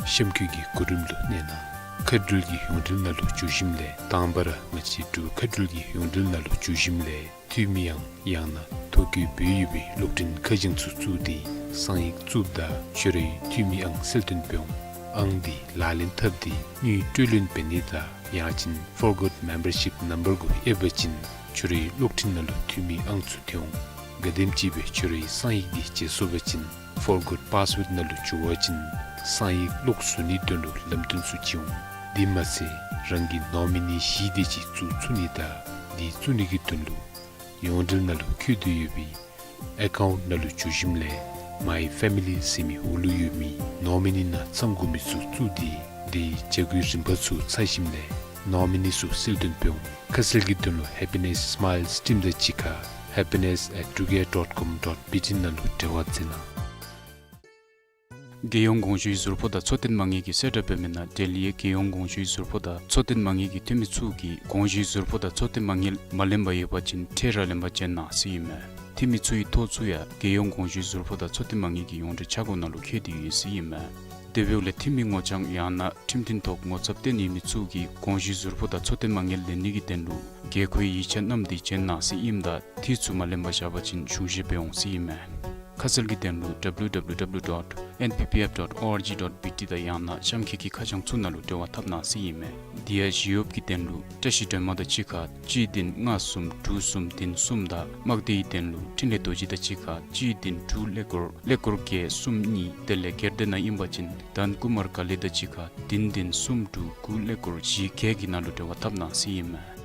གཤམ་འཁོད་ཀྱི་གོ་རིམ་ལུ་གནས་གནང་། མཁའ་འགྲུལ་གྱི་ཡོངས་འབྲེལ་ནང་ལུ་འགྱོ་ཞིནམ་ལས་དང་པ་ར་ང་བཅས་འབྲུག་མཁའ་འགྲུལ་གྱི་ཡོངས་འབྲེལ་ནང་ལུ་འགྱོ་ཞིནམ་ལས་འཐུས་མི་ཨང་ཡང་ན་ཐོ་བཀོད་འབད་ཡོད་པའི་གློག་འཕྲིན་ཁ་བྱང་ཚུ་བཙུགས་ཏེ་གསང་ཡིག་བཙུགསཔ་ད་ཁྱོད་རའི་འཐུས་མི་ཨང་གསལ་སྟོན་འབད་འོང་། ཨང་འདི་ལག་ལེན་འཐབ་སྟེ་དངུལ་སྤྲོད་ལེན་འབད་ནི་དང་ཡང་ཅིན་Forgot Membership Number གུ་ཨེབ་པ་ཅིན་ཁྱོད་རའི་གློག་འཕྲིན་ནང་ལུ་འཐུས་མི་ཨང་ཚུ་ཐོན་འོང་། ག་དེམ་ཅིག་སྦེ་ཁྱོད་རའི་གསང་ཡིག་འདི་བརྗེད་སོང་པ་ཅིན་Forgot Password ནང་ལུ་འགྱོ་བ་ཅིན་གསང་ཡིག་ལོག་བཟོ་ནིའི་དོན་ལུ་ལམ་སྟོན་ཚུ་བྱིན་འོང་། དེ་མ་ཚད་རང་གི་ནོ་མི་ནི་བཞི་དེ་ཅིག་བཙུགས་ཚུགས་ནི་དང་དེ་བཙུགས་ནི་གི་དོན་ལུ་ཡོངས་འབྲེལ་ནང་ལུ་བཀོད་དེ་ཡོད་པའི་ཨེ་ཀའུནཊ་ནང་ལུ་འགྱོ་ཞིནམ་ལས་མའི་ཕེ་མི་ལི་ཟེར་མི་འོག་ལུ་ཡོད་མི་ནོ་མི་ནི་ནང་ཚང་དགོ་མི་ཚུ་བཙུགས་ཏེ་དེའི་བྱ་སྒོའི་རིམ་པ་ཚུ་ཚར་ཞིནམ་ལས་ནོ་མི་ནི་ཚུ་གསལ་སྟོན་འབད་འོང་། ཁ་གསལ་གྱི་དོན་ལུ་Happiness Smiles Team དང་གཅིག་ཁར happiness at truecare dot com dot B T ནང་ལུ་འབྲེལ་བ་མཛད་གནང་། རྒྱལ་ཡོངས་གོང་ཞུའི་ཟུར་ཕོགས་དང་འཚོ་རྟེན་མ་དངུལ་གྱིས་གསལ་བསྒྲགས་འབད་མི་ནང་འབྲེལ་ཡོད་རྒྱལ་ཡོངས་གོང་ཞུའི་ཟུར་ཕོགས་དང་འཚོ་རྟེན་མ་དངུལ་གྱི་འཐུས་མི་ཚུ་གིས་གོང་ཞུའི་ཟུར་ཕོགས་དང་འཚོ་རྟེན་མ་དངུལ་མ་ལེན་པར་ཡོད་པ་ཅིན་ཁྲལ་ར་ལེན་པར་བྱོན་གནང་ཟེར་ཨིན་མས། འཐུས་མི་ཚུ་གི་ཐོ་ཚུ་ཡང་རྒྱལ་ཡོངས་གོང་ཞུའི་ཟུར་ཕོགས་དང་འཚོ་རྟེན་མ་དངུལ་གྱི་ཡོངས་འབྲེལ་ཆ་བགོས་ནང་ལུ་བཀོད་དེ་ཡོད་ཟེར་ཨིན་མས། དེ་འབདཝ་ལས་འཐུས་མི་ངོ་རྐྱང་ཡང་ན་ཁྲིམས་མཐུན་ཐོག་ངོ་ཚབ་བཏོན་ཡོད་མི་ཚུ་གིས་གོང་ཞུའི་ཟུར་ཕོགས་དང་འཚོ་རྟེན་མ་དངུལ་ལེན་ནི་གི་དོན་ལུ་དགོས་མཁོའི་ཡིག་ཆ་བསྣམས་ཏེ་བྱོན་གནང་ཟེར་ཨིནམ་ད་འཐུས་ཚུ་མ་ལེན་པར་བཞག་པ་ཅིན་གཞུང་བཞེས་འབད་འོང་ཟེར་ཨིན་མས། ཁ་གསལ་གྱི་དོན་ལུ་W W W dot N P P F dot org dot B T དང་ཡང་ན་གཤམ་འཁོད་ཀྱི་ཁ་བྱང་ཚུ་ནང་ལུ་འབྲེལ་བ་འཐབ་གནང་ཟེར་ཨིན་མས། དེ་ཡང་ཞི་གཡོགཔ་གི་དོན་ལུ་བཀྲ་ཤིས་སྒྲོལ་མ་དང་གཅིག་ཁར་གཅིག་བདུན་ལྔ་གསུམ་དྲུག་གསུམ་བདུན་གསུམ་དང་དམག་སྡེའི་དོན་ལུ་འཕྲིན་ལས་རྡོ་རྗེ་དང་གཅིག་ཁར་གཅིག་བདུན་དྲུག་ཀླད་ཀོར་ཀླད་ཀོར་བརྒྱད་གསུམ་གཉིས། དེ་ལས་སྒེར་སྡེ་ནང་ཨིན་པ་ཅིན་དཱན་ཀུ་མར་ཀ་ལི་དང་གཅིག་ཁར་བདུན་བདུན་གསུམ་དྲུག་དགུ་ཀླད་ཀོར་བཞི་བརྒྱད་ཀྱི་ནང་ལུ་འབྲེལ་བ་འཐབ་གནང་ཟེར་ཨིན་མས།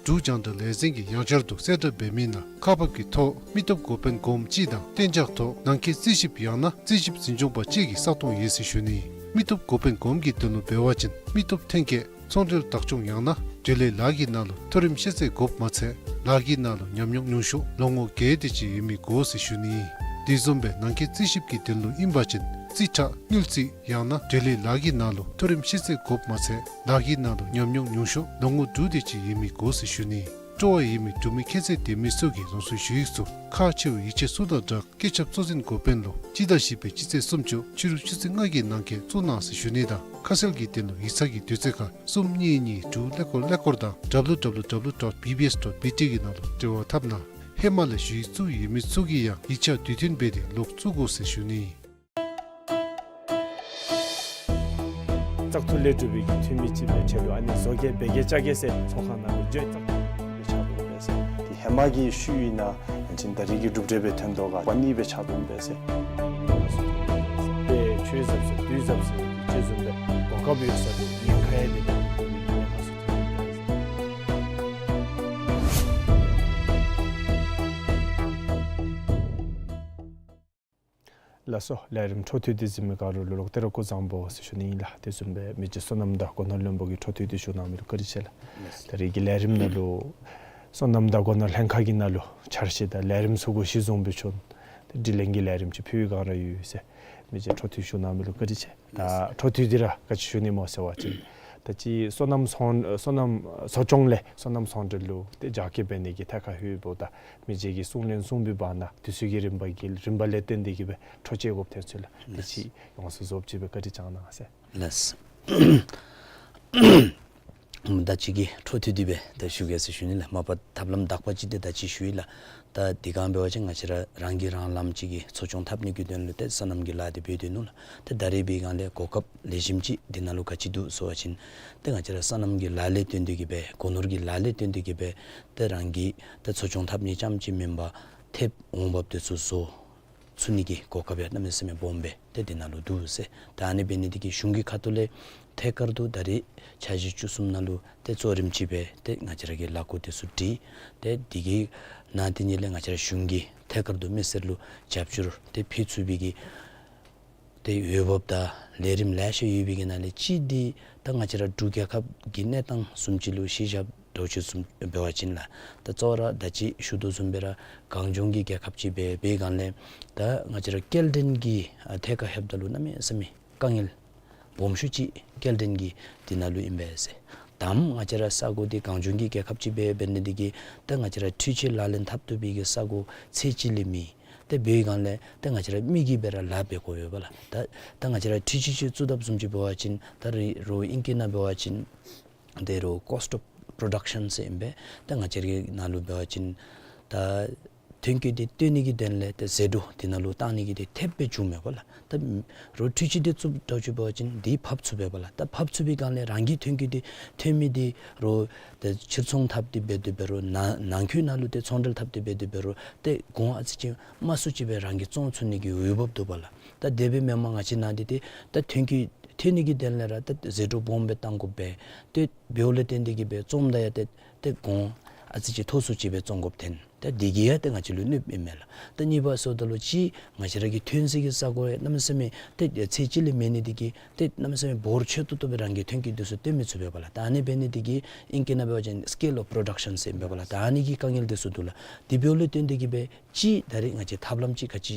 འབྲུག་རྒྱང་བསྒྲགས་ལས་འཛིན་གྱིས་ཡང་བསྐྱར་དུ་གསལ་བསྒྲགས་འབད་མི་ནང་ཁག་འབག་གི་ཐོག་མི་སྟོབས་འགོ་དཔོན་གོངམ་གཅིག་དང་གཏན་འཇགས་ཐོག་ནང་འཁོད་རྩིས་ཞིབ་ཡང་ན་རྩིས་ཞིབ་འཛིན་སྐྱོང་པ་གཅིག་གི་ས་སྟོང་ཡོད་ཟེར་ཞུ་ནི། མི་སྟོབས་འགོ་དཔོན་གོངམ་གི་དོན་ལུ་འབད་བ་ཅིན་མི་སྟོབས་ཐོན་སྐྱེད་ཚོང་འབྲེལ་བདག་སྐྱོང་ཡང་ན་འབྲེལ་ཡོད་ལཱ་གི་ནང་ལུ་མཐོ་རིམ་ཤེས་ཚད་དགོཔ་མ་ཚད་ལཱ་གི་ནང་ལུ་ཉམས་མྱོང་ཉུང་ཤོས་ལོ་ངོ་བརྒྱད་དེ་ཅིག་ཡོད་མི་དགོ་ཟེར་ཞུ་ནི། དེ་བཟུམ་སྦེ་ནང་འཁོད་རྩིས་ཞིབ་ཀྱི་དོན་ལུ་ཨིན་པ་ཅིན་རྩིས་ཁྲ་དངུལ་རྩིས་ཡང་ན་འབྲེལ་ཡོད་ལཱ་གི་ནང་ལུ་མཐོ་རིམ་ཤེས་ཚད་དགོཔ་མ་ཚད་ལཱ་གི་ནང་ལུ་ཉམས་མྱོང་ཉུང་ཤོས་ལོ་ངོ་དྲུག་དེ་ཅིག་ཡོད་མི་དགོ་ཟེར་ཞུ་ནི། སྤྲོ་བ་ཡོད་མི་འབྲུག་མི་ཁྱད་ཚད་ལྡན་མི་ཚུ་གིས་རང་སོའི་ཞུ་ཡིག་ཚུ་ཁག་ཆེ་བའི་ཡིག་ཆ་ཚུ་དང་སྦྲགས་སྐུ་ཚབ་གཙོ་འཛིན་འགོ་དཔོན་ལུ་སྤྱི་ཟླ་བཞི་པའི་སྤྱི་ཚེས་སུམ་ཅུ་ཕྱི་རུ་ཆུ་ཚོད་ལྔ་གི་ནང་འཁོད་བཙུགས་གནང་ཟེར་ཞུ་ནི་དང་ཁ་གསལ་གྱི་དོན་ལུ་ཡིག་ཚང་གི་དུས་ཚོད་ཁར་གསུམ་གཉིས་གཉིས་དྲུག་ཀླད་ཀོར་ཀླད་ཀོར་དང་W W W dot B B S dot B T གི་ནང་ལུ་འབྲེལ་བ་འཐབ་གནང་། ཧེ་མ་ལས་ཞུ་ཡིག་བཙུགས་ཡོད་མི་ཚུ་གིས་ཡང་ཡིག་ཆ་དུས་མཐུན་འབད་དེ་ལོག་བཙུགས་དགོ་ཟེར་ཞུ་ནི། བཙག་འཐུ་ལས་གྲུབ་པའི་གི་འཐུས་མི་ཅིག་སྦེ་ཆ་ལུ་ཨ་ནི་བཟོ་གེ་འབད་གེ་རྐྱབ་གེ་ཟེར་ཚོགས་ཁང་ནང་ལུ་འགྱོ་བཙག་འཐུ་ལས་གྲུབ་པའི་ཆ་ལུ་འབད་ཟེར། ཏེ་ཧེ་མ་གི་ཤུལ་ཨིན་ན་ཡང་ཅིན་ད་རིས་ཀྱི་གྲུབ་འབྲས་སྦེ་ཐོན་དོ་ག་པ་ནི་སྦེ་ཆ་ལུ་འབད་ཟེར། ཏེ་ཆོས་ཟབ་ཟེར་དུས་ཟབ་ཟེར་ཅིག་བཟུམ་སྦེ་གོ་སྐབས་ཡོད་ས་ལུ་ཉེན་ཁ་ཡང་མེད་པའི་གི་ཐུགས་མི་ཉེན་ཁ་ཚུ་ཐོན། སོ་ལས་རིམ་འཕྲོ་མཐུད་དེ་གཟིགས་མི་ག་ར་ལུ་ལོག་སྟེ་ར་སྐུ་གཟུགས་བཟང་པོ་ཟེར་ཞུ་ནི་ཨིན་ལགས། དེ་བཟུམ་སྦེ་མི་རྗེ་བསོད་ནམས་དང་སྒོ་ནོར་བློན་པོ་གིས་འཕྲོ་མཐུད་དེ་ཞུ་གནང་མི་ལུ་བཀའ་དྲིན་ཆེ་ལགས། ད་རེས་ཀྱི་ལས་རིམ་ནང་ལུ་བསོད་ནམས་དང་སྒོ་ནོར་ལྷན་ཁག་གི་ནང་ལུ་འཆར་གཞི་དང་ལས་རིམ་ཚུ་གུ་གཞི་བཟུང་སྦེ་བྱོན་ཏེ་དྲི་ལན་གྱི་ལས་རིམ་ཅིག་ཕུལ་བའི་བསྒང་ར་ཡོད་ཟེར་མི་རྗེ་འཕྲོ་མཐུད་ཞུ་གནང་མི་ལུ་བཀའ་དྲིན་ཆེ། ད་འཕྲོ་མཐུད་དེ་ར་ག་ཅི་ཞུ་ནི་སྨོ་ཟེར་བ་ཅིན་ད་ཅི་བསོད་ནམས་ཚོང་བསོད་ནམས་གསོ་སྐྱོང་ལས་བསོད་ནམས་ཚོང་འབྲེལ་ལུ་ཏེ་རྒྱ་སྐྱེད་འབད་ནི་གི་ཐད་ཁར་ལྷོདཔ་ད་མི་རྗེ་གིས་གསུང་ལན་གསུངས་པའི་བར་ན་དུས་ཚོད་ཀྱི་རིམ་པ་གི་རིམ་པ་ལས་བརྟེན་ཏེ་གི་སྦེ་འཕྲོ་བཅད་དགོཔ་ཐོན་སོ་ཡི་ལགས། དེ་ཅིག་ཡོངས་སུ་རྫོགསཔ་ཅིག་སྦེ་བཀའ་དྲིན་བསྐྱང་གནང་ཟེར། ལགས། ད་ཅི་གི་འཕྲོ་མཐུད་དེ་སྦེ་ད་ཞུ་གེ་ཟེར་ཞུ་ནི་ལགས། མ་པ་ཐབས་ལམ་དག་པ་ཅིག་ཏེ་ད་ཅི་ཞུ་ཡི་ལགས། ད་དེ་སྒང་འབད་བ་ཅིན་ང་བཅས་ར་རང་གིས་རང་ལམ་ཅིག་གི་འཚོ་སྐྱོང་འཐབ་ནི་གི་དོན་ལུ་ཏེ་སོ་ནམ་གྱི་ལཱ་འདི་འབད་དེ་ནུག་ལགས། ཏེ་ད་རེས་འབད་བའི་སྒང་ལས་གོ་སྐབས་ལེགས་ཤོམ་ཅིག་འདི་ནང་ལུ་ག་ཅི་འདུག་ཟེར་བ་ཅིན་ཏེ་ང་བཅས་ར་སོ་ནམ་གྱི་ལཱ་ལས་བརྟེན་ཏེ་གི་སྦེ་སྒོ་ནོར་གྱི་ལཱ་ལས་བརྟེན་ཏེ་གི་སྦེ་ཏེ་རང་གིས་ཏེ་འཚོ་སྐྱོང་འཐབ་ནི་རྐྱངམ་ཅིག་མེན་པར་ཐེབས་འོང་འབབ་འདི་ཚུ་བཟོ་ཚུགས་ནི་གི་གོ་སྐབས་ཡང་གནམ་མེད་ས་མེད་སྦོམ་སྦེ་ཏེ་འདི་ནང་ལུ་འདུག་ཟེར། ད་ཨ་ནི་འབད་ནི་འདི་གིས་གཞུང་གི་ཁ་ཐུག་ལས་ཐད་ཀར་དུ་ད་རེས་འཆར་གཞི་བཅུ་གསུམ་ནང་ལུ་ཏེ་གཙོ་རིམ་ཅིག་སྦེ་ཏེ་ང་བཅས་ར་གིས་ལས་འགུལ་འདི་ཚུ་སྒྲིག། ཏེ་འདི་གི་ནང་དེ་ཉིད་ལས་ང་བཅས་ར་གཞུང་གིས་ཐད་ཀར་དུ་མི་སེར་ལུ་རྒྱབ་སྐྱོར་ཏེ་ཕུལ་ཚུགས་པའི་གི་ཏེ་འོས་འབབ་དང་ལས་རིམ་ལེ་ཤ་ཡོད་པའི་གི་ནང་ལས་གཅིག་འདི་ད་ང་བཅས་ར་འབྲུག་རྒྱལ་ཁབ་ཀྱི་གནས་སྟངས་བཟུམ་ཅིག་ལུ་གཞི་བཞག་འདྲཝ་ཅིག་བཟུམ་འབད་བ་ཅིན་ལགས། ད་གཙོ་བོ་ར་ད་ཅི་ཞུ་དོ་བཟུམ་སྦེ་ར་གངས་ལྗོངས་ཀྱི་རྒྱལ་ཁབ་ཅིག་འབད་བའི་སྒང་ལས་ད་ང་བཅས་ར་སྐྱེལ་འདྲེན་གྱི་ཨ་ཐད་ཁར་ལྷོདཔ་ད་ལུ་གནམ་མེད་ས་མེད་དཀའ་ངལ་སྦོམ་ཤོས་ཅིག་སྐྱེལ་འདྲེན་གྱི་འདི་ནང་ལུ་ཨིན་པས་ཟེར། དང་པ་ང་བཅས་ར་ས་གོ་འདི་གངས་ལྗོངས་ཀྱི་རྒྱལ་ཁབ་ཅིག་འབད་འབད་ནི་འདི་གིས་ད་ང་བཅས་ར་འཕྲུལ་ཆས་ལག་ལེན་འཐབ་བཏུབ་པའི་གི་ས་གོ་ཚད་ཅིག་ལས་མེད། ཏེ་འབད་བའི་སྒང་ལས་ཏེ་ང་བཅས་ར་མི་གིས་སྦེ་ར་ལཱ་འབད་དགོ་པས་ལགས། ད་ད་ང་བཅས་ར་འཕྲུལ་ཆས་ཅིག་བཙུགས་དཔ་བཟུམ་ཅིག་འབད་བ་ཅིན་ད་རི་རོ་ཨིང་སྐད་ནང་འབད་བ་ཅིན་ཏེ་རོ་cost of production ཟེར་ཨིན་པས། ད་ང་བཅས་རའི་ནང་ལུ་འབད་བ་ཅིན་ད་ཐོན་སྐྱེད་འདི་བཏོན་ནི་གི་དོན་ལས་ཏེ་ཟད་འགྲོ་འདི་ནང་ལུ་བཏང་ནི་གི་འདི་ཐེབས་སྦེ་འབྱུངམ་མས་པ་ལགས། ད་རོ་འཕྲུལ་ཆས་འདི་བཙུགས་འདྲཝ་ཅིག་འབད་བ་ཅིན་འདི་ཕབ་ཚུགས་པས་པ་ལགས། ད་ཕབ་ཚུགས་པའི་སྒང་ལས་རང་གི་ཐོན་སྐྱེད་འདི་ཐོན་མི་འདི་རོ་ཏེ་ཕྱིར་ཚོང་འཐབ་སྟེ་འབད་དེ་འབད་རུང་ནང་ནང་འཁོད་ནང་ལུ་ཏེ་ཚོང་འབྲེལ་འཐབ་སྟེ་འབད་དེ་འབད་རུང་ཏེ་གོང་ཨ་ཙི་ཅིག་དམའ་སུ་ཅིག་སྦེ་རང་གིས་བཙོང་ཚུགས་ནི་གི་འོས་འབབ་འདུག་པ་ལགས། ད་དེ་སྦེ་མེན་པར་ང་བཅས་ནང་འདི་ཏེ་ད་ཐོན་སྐྱེད་ཐོན་ནི་གི་དོན་ལས་ར་ད་ཟད་འགྲོ་སྦོམ་སྦེ་བཏང་དགོ་པས། ཏེ་འབདཝ་ལས་བརྟེན་ཏེ་གི་སྦེ་བཙོངམ་ད་ཡང་ཏེ་ཏེ་གོང་ཨ་ཙི་ཅིག་མཐོ་སུ་ཅིག་སྦེ་བཙོང་དགོཔ་ཐོན། ད་འདི་གིས་ཡང་ཏེ་ང་བཅས་ལུ་གནོདཔ་ཨིན་མས་ལགས། ད་གཉིས་པ་ཟེརཝ་ད་ལུ་ཅིག་ང་བཅས་ར་གི་ཐོན་སའི་གི་ས་གོ་ཡང་གནམ་མེད་ས་མེད་ཏེ་ཚད་ཅིག་ལས་མེད་ནི་འདི་གིས་ཏེ་གནམ་མེད་ས་མེད་འབོར་ཆེ་ཏོག་ཏོ་སྦེ་རང་གི་ཐོན་སྐྱེད་འདི་ཚུ་བཏོན་མི་ཚུགས་པས་པ་ལགས། ད་ཨ་ནི་འབད་ནི་འདི་གིས་ཨིང་སྐད་ནང་འབད་བ་ཅིན་scale of production ཟེར་ཨིན་པས་པ་ལགས། ད་ཨ་ནི་གི་དཀའ་ངལ་འདི་ཚུ་འདུག་ལགས། དེ་འབདཝ་ལས་བརྟེན་ཏེ་གི་སྦེ་ཅིག་ད་རེས་ང་བཅས་ཐབས་ལམ་ཅིག་ག་ཅི་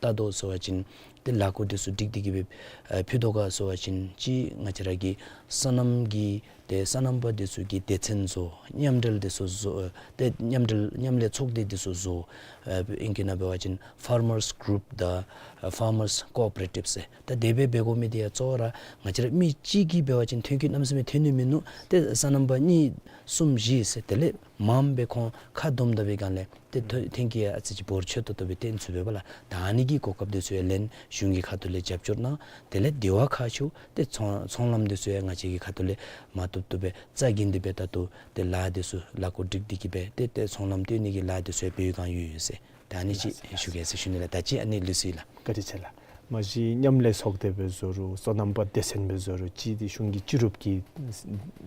བལྟ་དོ་ཟེར་བ་ཅིན་ཏེ་ལས་འགུལ་འདི་ཚུ་སྒྲིག་སྟེ་གི་སྦེ་ཨ་ཕུལ་དོ་ག་ཟེར་བ་ཅིན་ཅིག་ང་བཅས་ར་གི་སོ་ནམ་གྱི་ཏེ་སོ་ནམ་པ་འདི་ཚུ་གི་སྡེ་ཚན་བཟོ། མཉམ་འབྲེལ་འདི་ཚུ་བཟོ། ཨ་ཏེ་མཉམ་འབྲེལ་མཉམ་ལས་ཚོགས་སྡེ་འདི་ཚུ་བཟོ། ཨ་ཨིང་སྐད་ནང་འབད་བ་ཅིན་farmers group དང་ཨ་farmers cooperative ཟེར། ད་དེ་སྦེ་འབད་དགོ་མི་འདི་ཡང་གཙོ་བོ་ར་ང་བཅས་ར་མི་གཅིག་གིས་འབད་བ་ཅིན་ཐོན་སྐྱེད་གནམ་མེད་ས་མེད་ཐོན་ནི་མིན་ནུག། ཏེ་སོ་ནམ་པ་གཉིས་གསུམ་བཞི་ཟེར་དེ་ལས་མངམ་སྦེ་ཁོང་ཁ་བསྡོམས་ད་པའི་སྒང་ལས་ཏེ་ཐོན་ཐོན་སྐྱེད་ཡང་ཨ་ཙི་ཅིག་འབོར་ཆེ་ཏོག་ཏོ་སྦེ་བཏོན་ཚུགས་པས་པ་ལགས། ད་ཨ་ནི་གི་གོ་སྐབས་འདི་ཚུ་ཡང་ལེན་གཞུང་གི་ཁ་ཐུག་ལས་རྒྱབ་སྐྱོར་གནང་། དེ་ལས་དེ་བ་ཁག་ཆེཝ་ཏེ་ཚོང་ཚོང་ལམ་འདི་ཚུ་ཡང་ང་བཅས་ཀྱི་ཁ་ཐུག་ལས་མ་བཏུབ་བཏུབ་སྦེ་རྩ་འགེངས་ཏེ་སྦེ་ད་ལྟོ་ཏེ་ལཱ་འདི་ཚུ་ལས་འགུལ་སྒྲིག་སྟེ་གི་སྦེ་ཏེ་ཏེ་ཚོང་ལམ་བཏོན་ནི་གི་ལཱ་འདི་ཚུ་ཡང་འབད་བའི་སྒང་ཡོད་ཡོད་ཟེར། ད་ཨ་ནི་ཅིག་ཞུ་གེ་ཟེར་ཞུ་ནི་ལགས། ད་ཅི་ཨ་ནི་ལུས་སོ་ཡི་ལགས། བཀའ་དྲིན་ཆེ་ལགས། མ་གཞི་མཉམ་ལས་ཚོགས་སྡེ་སྦེ་བཟོ་རུང་སོ་ནམ་པ་སྡེ་ཚན་སྦེ་བཟོ་རུང་ཅིག་འདི་གཞུང་གི་སྤྱི་རུབ་ཀྱི་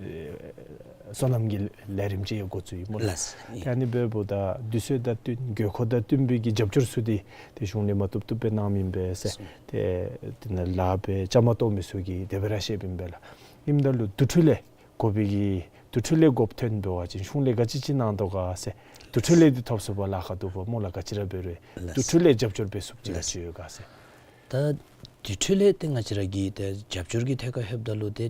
ཨེ་སོ་ནམ་གྱི་ལས་རིམ་ཅིག་ཡང་འགོ་བཙུགས་ཡི་སྨོ་ལགས། ལགས། ཏེ་ཨ་ནི་འབདཝ་ད་དུས་ཚོད་དང་བསྟུན་དགོས་མཁོ་དང་བསྟུན་པའི་གི་རྒྱབ་སྐྱོར་ཚུ་འདི་ཏེ་གཞུང་ལས་མ་བཏུབ་བཏུབ་སྦེ་གནངམ་ཨིན་པས་ཟེར། ཏེ་དེ་ནང་ལཱ་འབད་བཅའ་མར་གཏོགས་མི་ཚུ་གིས་དེ་སྦེ་ར་བཤདཔ་ཨིན་པས་ལགས། ཨིནམ་ད་ལུ་དུས་འཕྲོ་ལས་དགོ་པའི་གི་དུས་འཕྲོ་ལས་དགོཔ་ཐོན་འབད་བ་ཅིན་གཞུང་ལས་ག་ཅི་ཅིག་གནང་དོ་ག་ཟེར། དུས་འཕྲོ་ལས་འདི་ཐོབ་ཚུགས་པར་ལཱ་ཁག་འདུག་པ་སྨོ་ལགས། ག་ཅི་ར་འབད་རུང་ལགས། དུས་འཕྲོ་ལས་རྒྱབ་སྐྱོར་འབད་ཚུགསཔ་ཅིག་ལགས། ག་ཅི་ཡོད་ག་ཟེར། ད་དུས་འཕྲོ་ལས་ཏེ་ང་བཅས་ར་གི་ཏེ་རྒྱབ་སྐྱོར་གྱི་ཐད་ཁར་ལྷོདཔ་ད་ལུ་ཏེ་